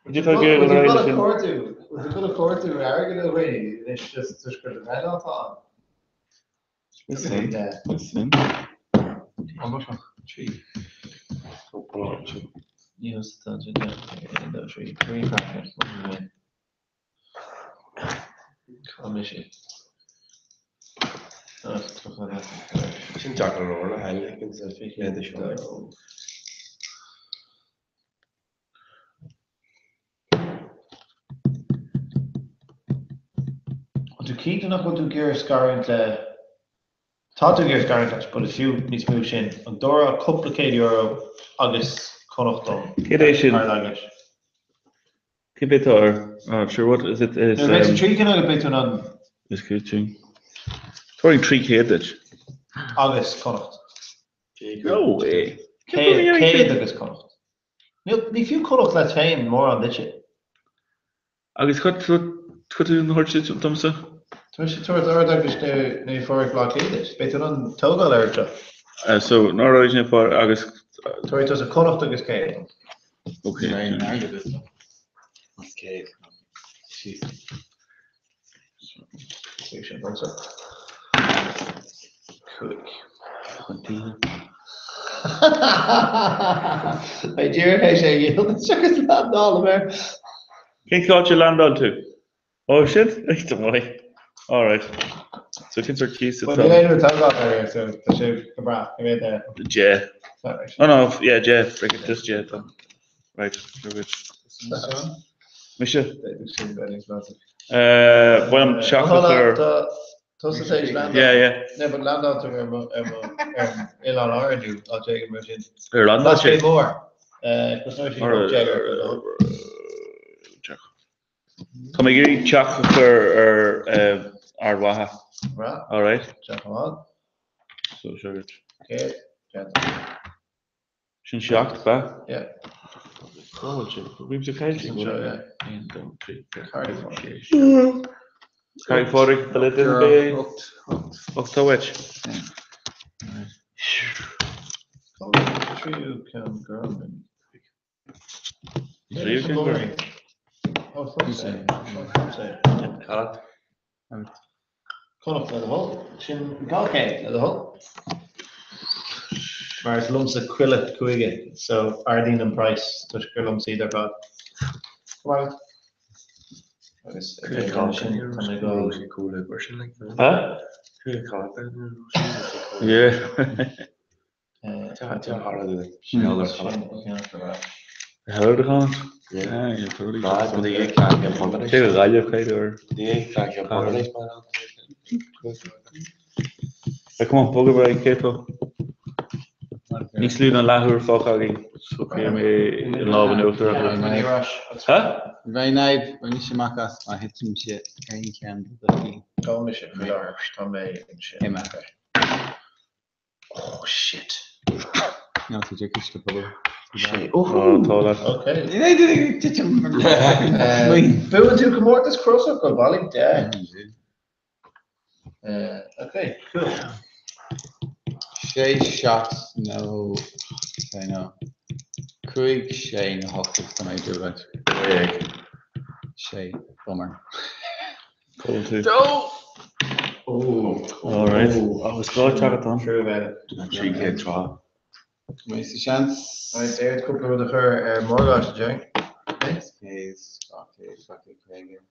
Did you talk Bhfuil tú ag cuartú airgead ó dhaoine anois just toisc gur do bhreithlá atá ann? Sin. Sin deacair a rá le haghaidh le seo. An tú cinnte nach bhfuil tú ag iarraidh scarúint le Tá tú ag iarraidh scarúint leis, but is fiú níos mó sin. An dtabharfá cúpla céad euro agus Connacht dom? Céard é sin? Ar eaglais. Cé bith atá air? Oh, sure, what is it? Is, Nuair a bheidh tú 3 cinn agat beidh tú in ann. Is céad sin. Tabharfainn 300 duit. Agus Connacht. No way. 100 agus Connacht. Ní fiú Connacht leat féin mórán duitse. Agus cad tú a thabhairt domsa? Tá mise ag tabhairt Ard Eaglais Naomh Phádraig Bhaile Átha Cliath duit. Beidh tú in ann tógáil air seo. So, Ard Eaglais Naomh Pádraig agus. Tabharfaidh tusa Connacht agus 100 dom. Ok. Sin domsa. 5. Beidh díreach é sé a dhíol agus landálaim air. Cén áit a landáil tú? Oh sin? Don't worry. Alright. So cén sórt cíos atá? Níl aon rud tógáil air so tá sé go breá. Go mbeidh there. 10. Oh no, yeah, 10. Just 10 atá. Right, you're good. Mise? Bhain teach a chur. Tusa tar éis landáil. Yeah, yeah. No, but landáil tú ar ar Oileán Árann nó áit éigin mar sin. Ar landáil sé? Mór. Cosnóidh sé Tá mé ag iarraidh teach a chur ar Ard Mhacha. Right. All right. Teach amháin. So sure. Okay. Sin 7, b'ea? Yeah. Cá bhfuil sé? Bímse caillte. Anseo, yeah. 1, 2, 3, 4, Carraig 5, 6, 7. Carraig Phádraig, ba le duine b'é? 8, 8. 8 tá uait. Cá bhfuil an tríú ceann gorm? Tríú ceann gorm? Oh, fuck's sake. Oh, fuck's sake. Cad? Connacht le do thoil. Sin 200 le do thoil. Mar is liomsa chuile chúige, so ardaíonn an praghas toisc gur liomsa iad ar fad. Come on. Agus sin tá mé ag dul. Huh? Yeah. Come on, bog ar aghaidh, cé tú? Níos lú ná leathuair fágtha againn, so cuirfidh mé an lámh in uachtar acu. Ha? Bheinn aib, bhain sé amach as má thiteann sé ar aon cheann de do chinn. Tá mise faoi láthair, tá mé ansin. Imeacht. Oh shit. Níl tú deacair le pobal. Sé. Oh, tá leat. Okay. Buann tú comórtas crosfhocal, bailigh 10. Okay, cool. 6, 7 nó sé nó 5, 6 nó 8 agus tá mé ag dúil leis. 6, bummer. Cóil tú. Dó! All right. Agus gá teacht ann. True about it. 300 tráth. Mé sa seans. Right, éad cúpla rud a chur ar morgáiste, Jerry. 100, 200, 250.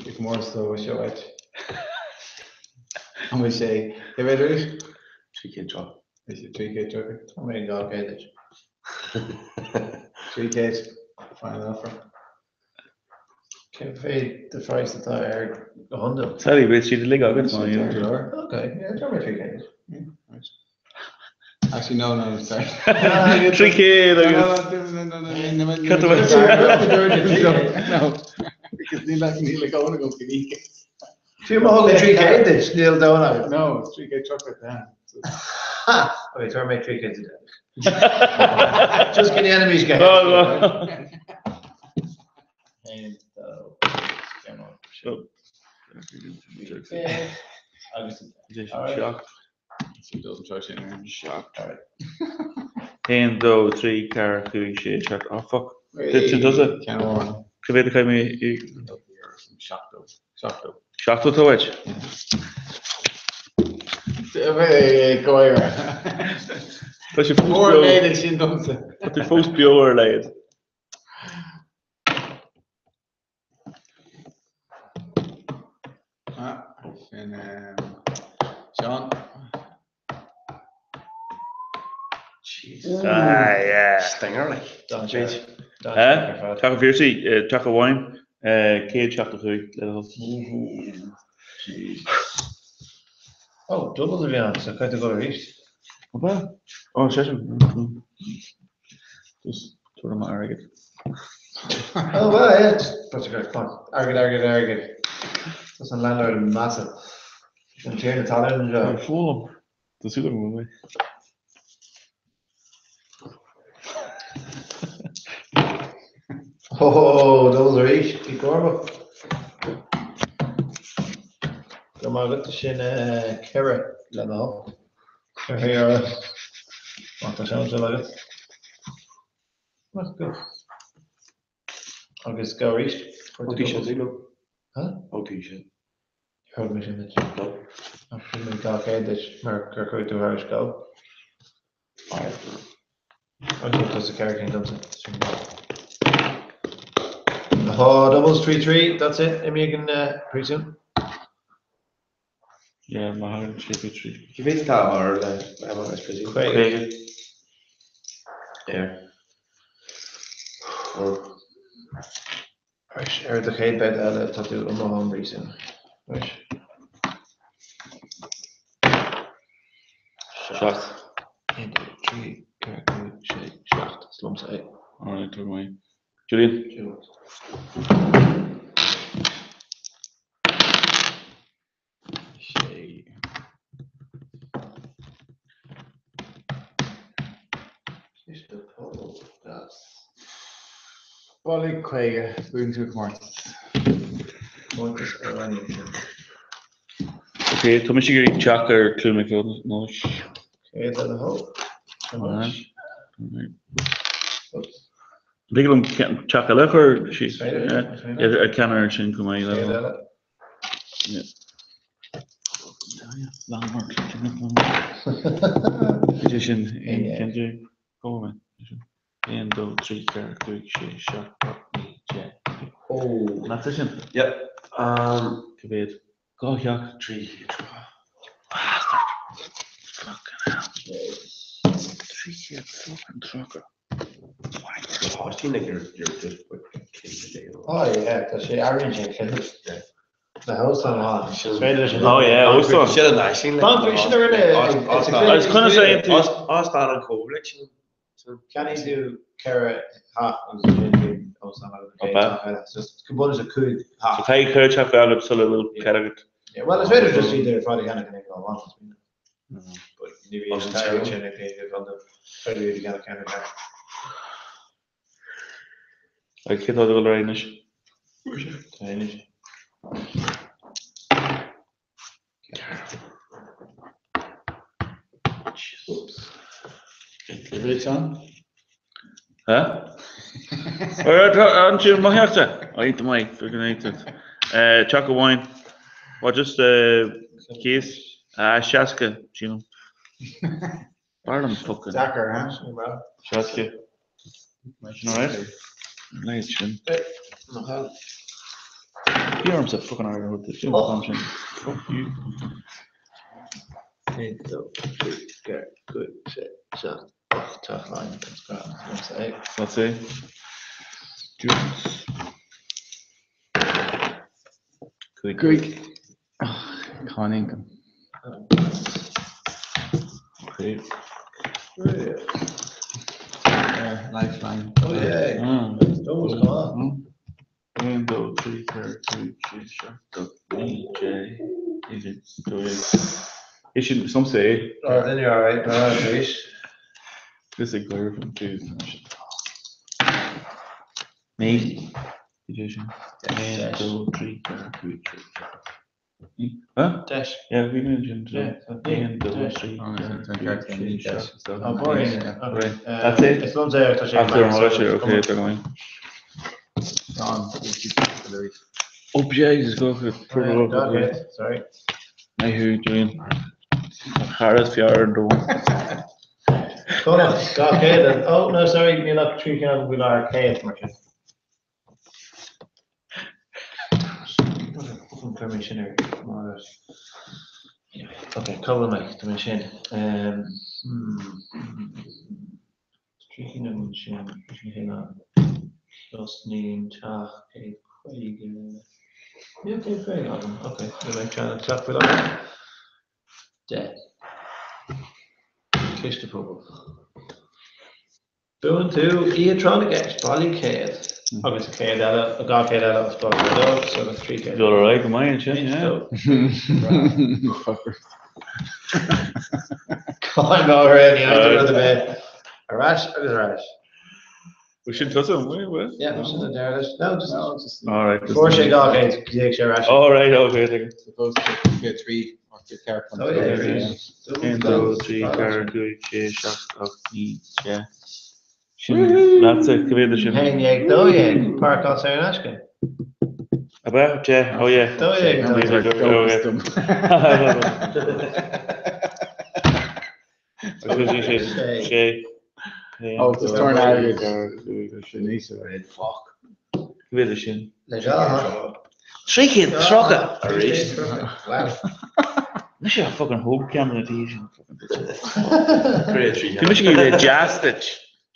Is mór so seo uait. An bhfuil sé i bhfad arís? 300 tráth. Is é 300 tráth. Tá mé ag 200 duit. 300. Final offer. Cé mhéad de phraghas atá air go hiondúil? Sorry, bhí siad uilig agat má Ok, yeah, tá mé 300. Actually, no, no, sorry. 300 agus. No, no, no, no, no, Cut away. No, because níl níl a gcónaí agam go dtí. Fiú má thugann 300 duit, níl dóthain agat. No, 330 then. Ok, tabhair mé 300. Just go ndéanfaimid go 1, 2, 3, 4, 5, 6, 7, oh fuck. Sin tusa? Ceann amháin. Cá mhéad a chaith mé i. 70. 70. 70 tá uait? Gáire. Tá sé fós Mór beo. méid é sin domsa. Tá tú fós beo ar a laghad. Sin Seán. Ah, yeah. Stinger like. Eh? Teach an Phiarsaigh, teach amháin, 175 le do thoil. Oh, doubles a bhí ann, so caithfidh tú dul arís. Ab ea? Ó, seisean. Just tabhair dom airgead. Oh, well, yeah, just put your come on. Airgead, airgead, airgead. That's an landlord massive. An tiarna talún anseo. Tá fuath liom. Tá súil agam go bhfuil mé. Oh, doubles arís. Bí cúramach. Go maith agat, sin 4 le do thoil. €4. Má tá seans agat. That's good. Agus go arís. Ó tí sin liom. Huh? Ó tí sin. Thug mé sin duit. Ach thug mé 200 duit mar gur chuaigh tú thairis go. Agus thug tusa 4 cinn domsa. Oh, doubles, 3, 3, that's it. Imigh againn pretty soon. Yeah, má thagann sé go 3. Cé mhéad atá ar le Emma is busy? 50. Yeah. Or Right, ar do chéad bhabhta eile tá tú amuigh ann pretty soon. Right. 7. 1, 2, 3, 4, 5, 6, 7. Is liomsa é. Alright, tabhair mé. Julian. Julian. 6. Ciste pobail, gas. Bailigh 50, buann tú comórtas. Comórtas amhránaíochta. Ok, tá mise ag iarraidh teach ar Cluain Mhic Nóis. Céad le do thoil. An dtig liom teach eile a chur síos? Ar ceann ar sin chomh maith le. Céad eile. Sé sin, 1, 2, 3, 4, 5, 6, 7, 8, 9, 10. Leatsa sin? Yep. Cá mhéad? Dhá theach. 3 30. Bastard! Fucking hell. 300 fucking 30. Páistí like you're you're just like Oh yeah, tá sé airíonn sé chinneadh. Na hóstáin amháin. Is féidir leis an Oh yeah, óstán. Sin an áisín. Fan sin a rinne. Agus conas a aon tú? Óstán an Chóil sin. Ceannaíonn tú ceithre theach agus ansin bíonn óstán agat an chéad teach eile. So go bunúsach cúig theach. So caithfidh ceithre theach a fháil agat sula bhfuil cead agat. Yeah, well is féidir just iad ar fad a cheannach in aon lá amháin. But ní bhíonn an t-airgead sin ag daoine go hiondúil. Is féidir iad a cheannach ceann ar cheann. Agus cé tá ag dul ar aghaidh anois? Tá anois. Huh? Ansin mo theachsa. Iontach maith, fucking iontach. Teach amháin. Well just cíos. Ah, 60, sílim. B'fhearr liom fucking. Deacair, huh? Sin breá. 60. Sin alright? Leigheas sin. Bhí ormsa fucking airgead a thabhairt duit, sin an t-am sin. Fuck you. 1, 2, 3, 4, 5, 6, 7, 8, teach Laighean, that's grand, that's é. That's é. Jules. Cúig. Cáin ioncaim. Okay. Lifeline. Oh yeah. Almost gone. 1, 2, 3, 4, 5, 6, 7, 8, 9, 10, 11, 12. É sin some say. Oh, then you're alright. No, arís. This is clear from two. Me. Sin. 1, 2, 3, 4, 5, 6, 7. Huh? Deis. Yeah, bhí mé sin. Yeah, 1, 2, 3, Oh, 4, so 5, card 6, 7, 8, Oh, boring. nine. Okay. Right. That's it. Is liom é tá sé After an bhfuil okay, tá going. Don. Oh, Jesus, go for it. Sorry. Maith thú, Julian. Chara is fearr ar domhan. Connacht, 200. Oh, no, sorry, níl ach trí cheann faoi láthair 100 mar sin. Chuir mé sin ar mar Anyway, okay, cá bhfuil mé? Tá mé ansin. Um, hmm, trí cheann ansin, trí cheann ann. Tosnaím teach 150. Níl 150 agam, okay, níl mé ag teach faoi láthair. 10. Ciste Pobail. Buann tú oíche tráth na gceist, bailigh 100 agus 100 eile, 200 eile agus 202, so that's 300. Dul ar aghaidh go maith ansin, yeah. Fuckers. Cáin already, I don't know the bit. Ar ais agus ar ais. Bhfuil sin tusa, an bhfuil? Bhfuil? Yeah, sin an deireadh leis. No, just No, just All right. just- fuair sé 200, d'éag sé ar ais. All right, okay. thank you. supposed to get three or get care Oh, yeah, yeah. 1, 2, 3, 4, 5, 6, 7, 8, 9, 10. Sin leatsa, go bhféadfadh sin. Haon dhéag, dó dhéag, páirceáil saor in aisce. Ab ea? 10, oh yeah. Dó dhéag, dó These are dhéag. good, oh, yeah. Sé. Sé. Oh, just turn airgead. Fuck. Go bhféadfadh sin. Le dhá. 330 arís. Wow. Mise a fucking thóg ceann de na tithe sin. Great trí Bhí mise ag iarraidh deas duit.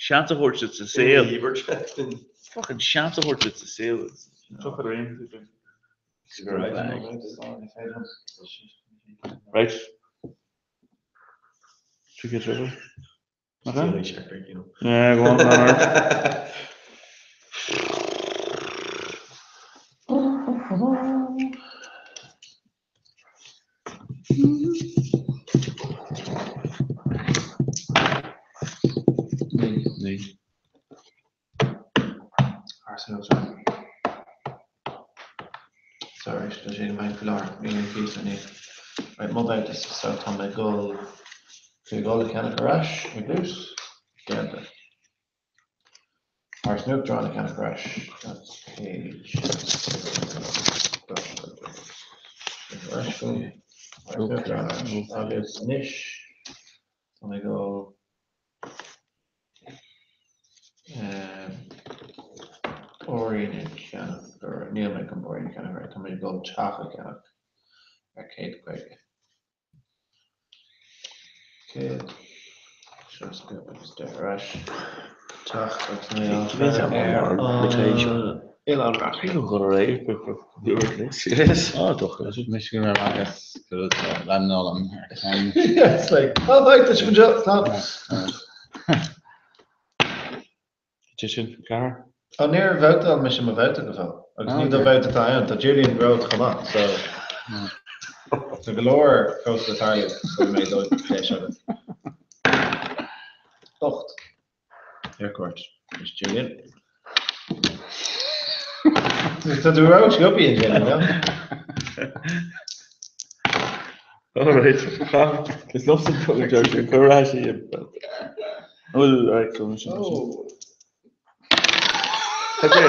Seans a thabhairt duit sa saol. Fucking seans a thabhairt duit sa saol. Right. 330. Okay. Yeah, go on, man. Naoi. Arsenal, sorry. Sorry, tá sé in banc faoi láthair, níl aon phíosa inniu. Right, mo bhabhta so tá mé ag dul chuig dul a cheannach ar ais ar dtús. Déanta. Áras an Uachtaráin a cheannach ar ais. That's page. Ar ais go. Áras an Uachtaráin ar ais. Agus anois tá mé ag dul Áirín a cheannach ar, níl mé chun Áirín a cheannach ar, tá mé ag dul teach a cheannach ar 150. 100, 60 agus 10 ar ais. Teach agus mé á chur ar an Oileán Reachrann. Serious? Ah, dochreidte. Mise go raibh agus go leanáil an ceann. Yeah, it's like, oh, right, tá sibh anseo, stop. Sé sin ceathair. Ó, níor bhabhtáil mise mo bhabhta go fóill. Agus ní do bhabhta atá ann, tá Julian romhat chomh maith, so tá go leor fós le tarlú sula mbeidh do dheis agat. 8. Ar cuairt. Anois Julian. Tá tú ró-sciobtha ansin, you know? All right. Is liomsa cur ar ais í. All right, so sin. Oh. Okay.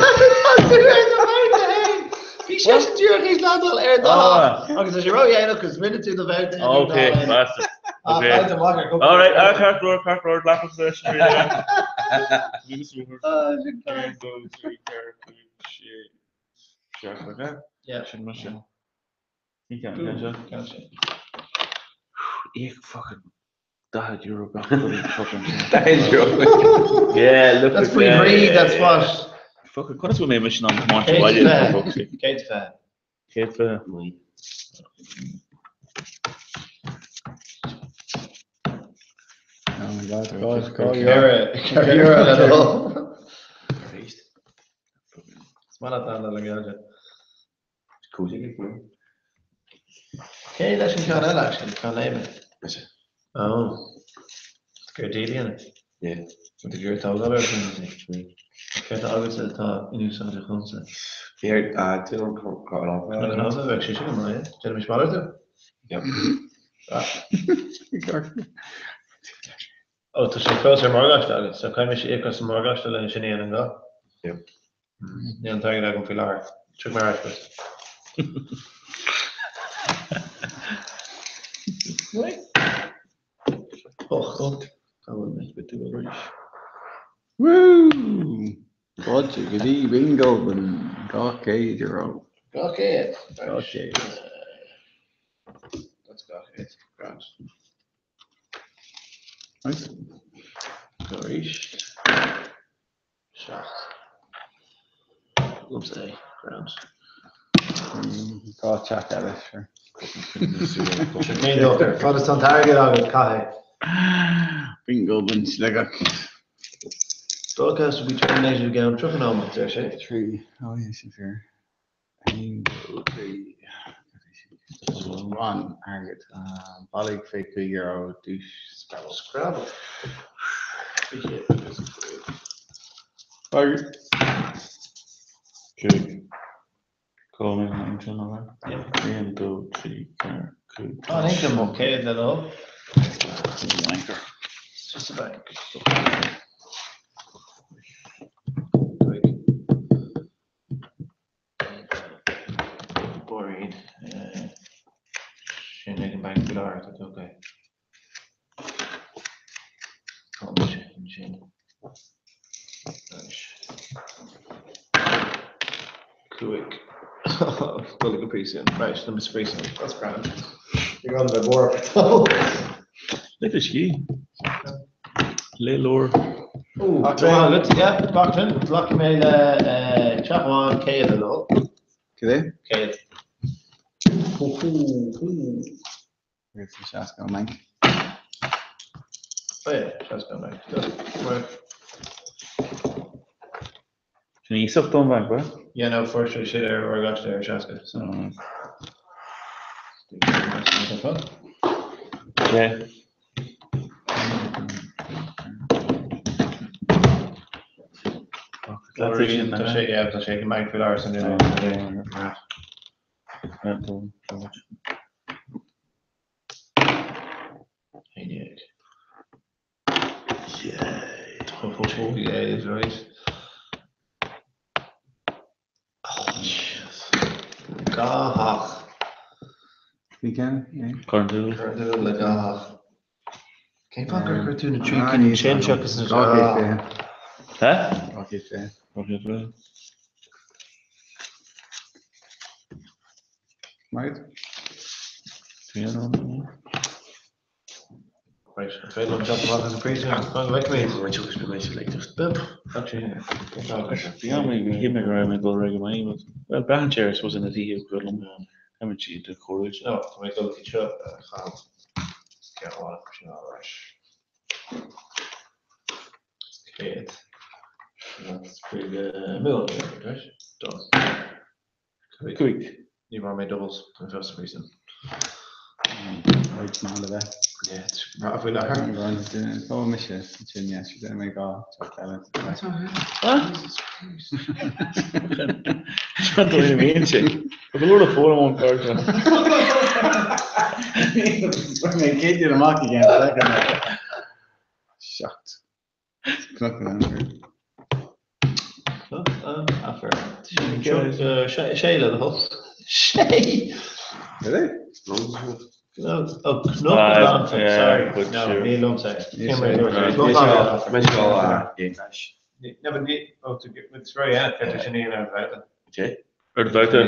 Bhí sé sin díreach ag landáil ar do agus tá sé ró-dhéanach agus rinne tú do bhabhta. Okay, bastard. Okay. All right, ah, ceart go leor, ceart go leor, leath leis an Yeah. Sin mar sin. Ní ceann seo. Ceann sin. Íoc fucking €40 gach rud fucking. €40. Yeah, look That's at faoi that. bhrí, that's what. Fucking conas bhfuil mé mise in ann tiomáint abhaile for fuck's sake. Céad fe. 129. Oh my God, God, God, Ceithre le do thoil. Arís. Is maith leat an le Gaeilge. Cé leis an ceann eile actually, ceann léime? Mise. Oh. Gur díol Yeah. Tá gur tógáil ar sin. Céard atá agatsa atá in úsáid agamsa? Here, déanaim cnámha. Na cnámha bheadh sé sin go maith, déanaimis malartú? Yep. Ó tá sé fós ar morgáiste agat, so caithfidh mise íoc as an morgáiste lena sin a dhéanamh go? Yep. Níl an t-airgead agam faoi láthair. Tiocfaidh mé ar ais chugat. Och. Cá bhfuil mé? Woo! Fáilte go dtí Bingo €200. 200. 200. That's 200. Grand. Nice. Go arís. 7. Liomsa é. Grand. Dhá teach eile, sure. Cén dochar? Fad is tá an t-airgead agat, caith é. Bingo den Sligeach. Broadcast will be terminated i gceann 30 nóiméad, deir sé. 3. Oh, yeah, sin fíor. 1, 2, 3. An airgead. Bailigh €25 duais Scrabble. Scrabble. Airgead. 5. Cá mbeidh an aimsir ná bheith? 1, 2, 3, 4, 5. Tá an income ó 100 le dul. Wanker. It's just a bank. Boring. Sin ag an banc faoi láthair, tá tú ok. Tá mise ansin. Anois. 5. Dul go príosún. Right, tá mise príosún. That's grand. You're on the board. Léigh scíth. Léigh leabhar. Agat, yeah, Bachmann, glacfaidh mé le teach amháin 100 le do thoil. Cad é? 100. Hú hú hú. Agus tá 60 ón mbanc. Oh yeah, 60 ón mbanc. Right. Sin iasacht ón bhanc, what? Yeah, no, fuair sé sé ar mhorgáiste ar 60, so. Yeah. Tá sé, yeah, tá sé ag an mbanc faoi láthair san Yay. Oh, yeah, is right. Oh, jeez. Dhá theach. Bhí ceann, yeah. Corn Dúil. Corn Dúil le dhá theach. Cén fáth gur chuir tú na trí cinn sin seachas na 220. Hé? 220. 220. Right. Right, an féidir liom teacht amach as an bpríosún fan go bhfeicfimid? Bhí mé go raibh mé ag dul réidh go maith, but well braitheann sé ar I suppose ina dtithe go bhfuil liom táimid siad de chóiriú. No, tá mé ag dul chuig seo a chaitheamh. Ceann amháin acu sin ar ais. 100. That's pretty good. Million, right? Done. 5. Ní bhfuair mé doubles an first reason. Right, maith le bheith. Yeah, it's breá faoi láthair. Tá mise sin yes, sin mé gá eile. Míon sin. Tá go leor fór amháin cur Mé céidir amach again. 7. Cnoc an Aifir. Cnoc an Aifir. Sé le do thoil. Sé! Really? No, oh, Cnoc an Aifir, sorry. No, ní liomsa é. Cnoc an Aifir. No, but ní, oh, it's very, yeah, ceart sin í ar bhabhta. Ar bhabhta.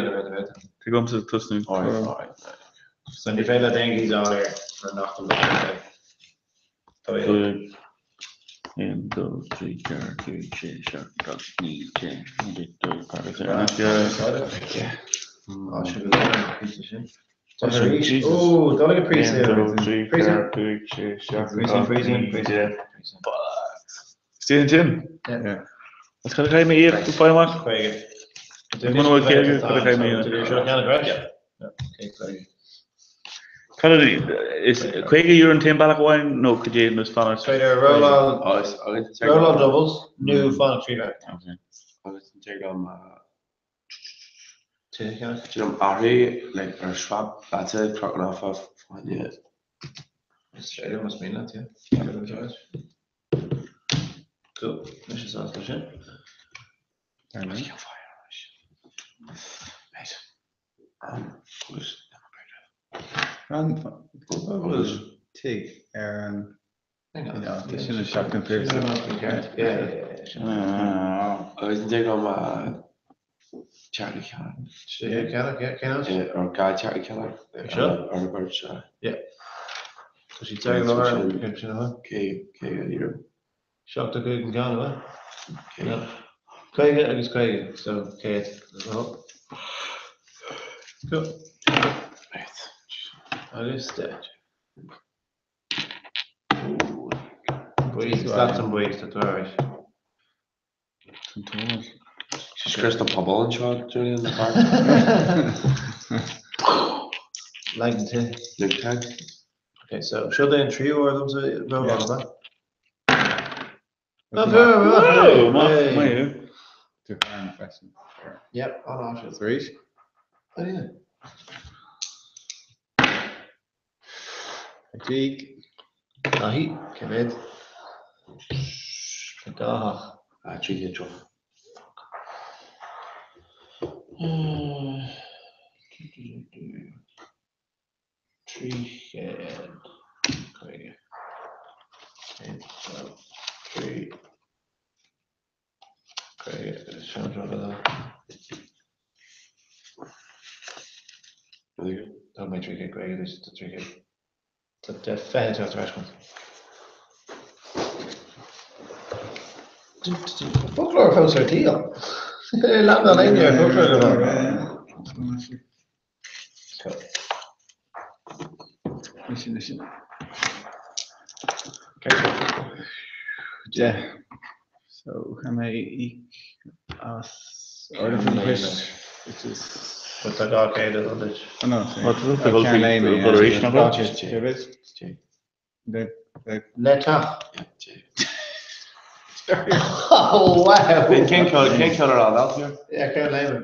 Tuigimse tosnú. So ní féidir leat aon gcíos a fháil air mar nach an bhabhta é. 5, 1, 2, 3, 4, 5, 6, 7, 8, 9, 10, 11, 12, 13, 14. Á, sin go leor an píosa sin. Tá sé arís. Ó, dul ag an príosa. 1, 2, 3, 4, 5, 6, 7, 8, 9, 10. Stephen ansin? Yeah. Is cad a chaith mé íoc go fáil amach? 50. Muna bhfuil 50, cad a chaith mé íoc? Seo ceann a breis? Okay, Cad a is €50 an t-aon bealach amháin nó cad é nó is fanacht? Féidir rolláil rolláil doubles nó fanacht 3 bheith. Okay. Agus an dtig liom Tithe ceannach. Tig liom athrú like ar swap leatsa crochan off of fáinne. Is féidir más mian leat, yeah. Cool. Anois is áit leis sin. Right. Agus An bhfuil tigh ar an Tá sin an seachtain fíorsa. Agus an dtig liom teach a cheannach? Teach a cheannach, yeah, cén áit? Ar gá teach a cheannach? Seo? Ar an bheirt seo. Yeah. Tá sí dearg lár, sin a Cé cé a iarraim? 75 an ceann, an ea? 50 agus 50, so 100. Cool. Right. Agus de. Buí, slat an buí, tá tú ar. Scrios na pobal anseo, Julian, na fear. Like the tin. Luke tag. Okay, so seo é an tríú uair domsa rolláil, an ea? Whoa, maith, maith thú. Tú féin freisin. Yep, an-áisiúil. Arís? Oh yeah. Tigh. Daithí, cé mhéad? Tá dhá theach. Ah, 330. 350. 1, 2, 3, 50 agus sean rud eile. Tá mé 350 anois, tá 300. Tá 20 teacht ar ais chun. Foclóir fós ar díol. Leath na léine ar foclóir go Sin sin. Yeah. So can I íoc as order from Chris, which is But tá 200 ann duit. Oh no, sorry. What is it? The Oh, whole Ceann thing- Léime, the yeah. whole ration of it? Cé mhéad? The Le teach. Oh wow! Cén ceann ar an alt here? Yeah, Ceann Léime.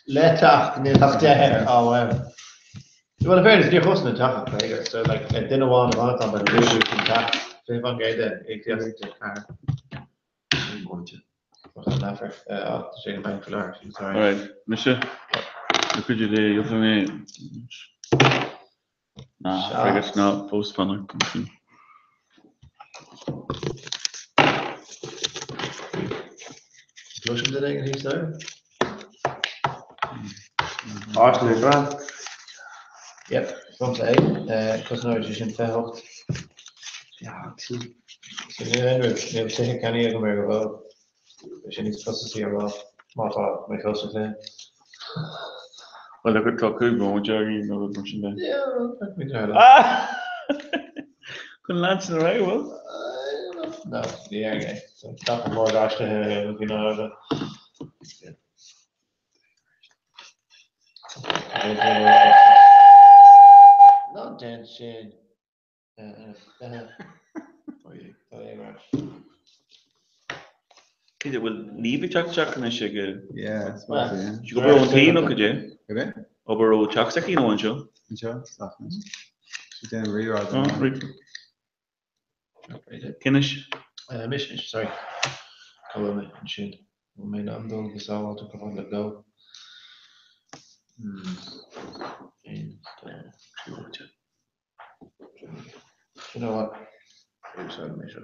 Le teach, níl ach 10 air. Oh wow. Well, in fairness, níor chosain an teach ach 50, so like, le duine amháin a bhain an beidh lúbadh faoin teach. Fé bhain gé den, íocaíocht de ceathair. An aifir, ah, tá sé ag an banc faoi láthair, sorry. Alright, mise. Na cuid de gheobhaidh mé. Ná, freagairt ná fós fanacht ansin. Cloisim duine éigin thíos staighre? Áit na gcrann. Yep, liomsa é. Cosnóidh sé sin 28. So níl aon rud, níl tithe ceannaithe agam ar go bhfóill. Beidh sé níos costasaí ar lá, má tá mé fós sa chluiche. Well, look, tá 15 nóiméad againn nó rud mar sin de. Yeah, well, feicfimid ar lá. Chun leanstan ar aghaidh, bhfuil? No, ní dhéarfainn é. So, gach mór gaistithe a dhéanamh faoin áir. Ná déan sin. Cé bhfuil Niamh ag teacht isteach anois ag Yeah, I suppose, yeah. Sí ag obair ón tí nó cad é? Cad é? Obair ó teach s'aici nó anseo? Anseo, sách anois. Sí déanamh rírá Oh, right. Cén anois? Mise anois, sorry. Cá bhfuil mé? Ansin. Bhfuil mé in am dul go sábháilte chomh fada le go? 1, 2, 3, You know what? Úsáid mé seo.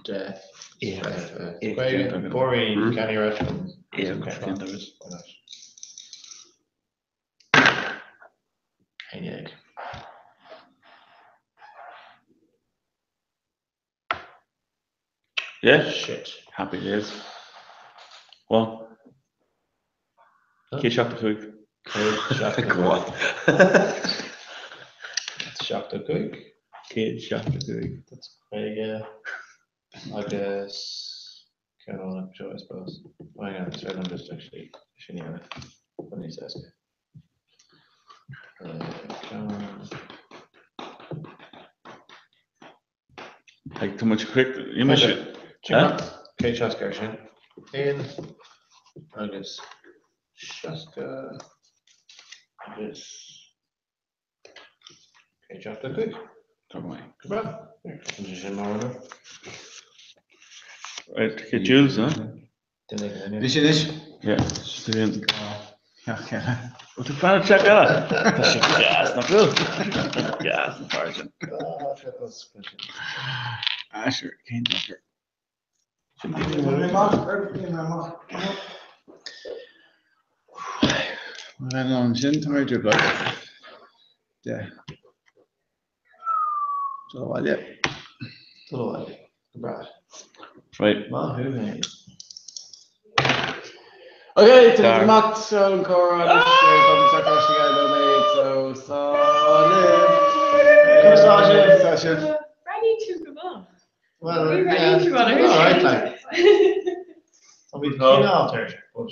10. 50. Boring. Canny restaurant. 11. Yeah? Shit. Happy days. Well. 175. Go on. 75. 175. That's 50 agus ceann amháin acu seo, I suppose. Oh, hang on, sorry, I'm just actually sin a dhéanamh. Chun níos éasca. Ceann. Like tá muid quick, ní muid. 160 ar sin. 1 agus 60 agus 175. Tá go maith. Go breá. Sin mar order. Right, okay, Jules, huh? Bhí sin anois. Yeah, sin. Ó tú fan check eile. Tá sé gas nach bhfuil. Gas an fear sin. Asher, cén deacair. Well, an sin tá idir blood. De. Dul abhaile. Dul abhaile. Go breá. Right. Maith thú féin. Ok, tá muid amach so an comhrá anois, tá muid ag ag nóiméad so slán libh. Conas tá sibh? Tá sibh. Breathnaíonn tú go maith. Well, Bhí yeah, breathnaíonn tú all right, like. Tá mé cineál tuirseach, but.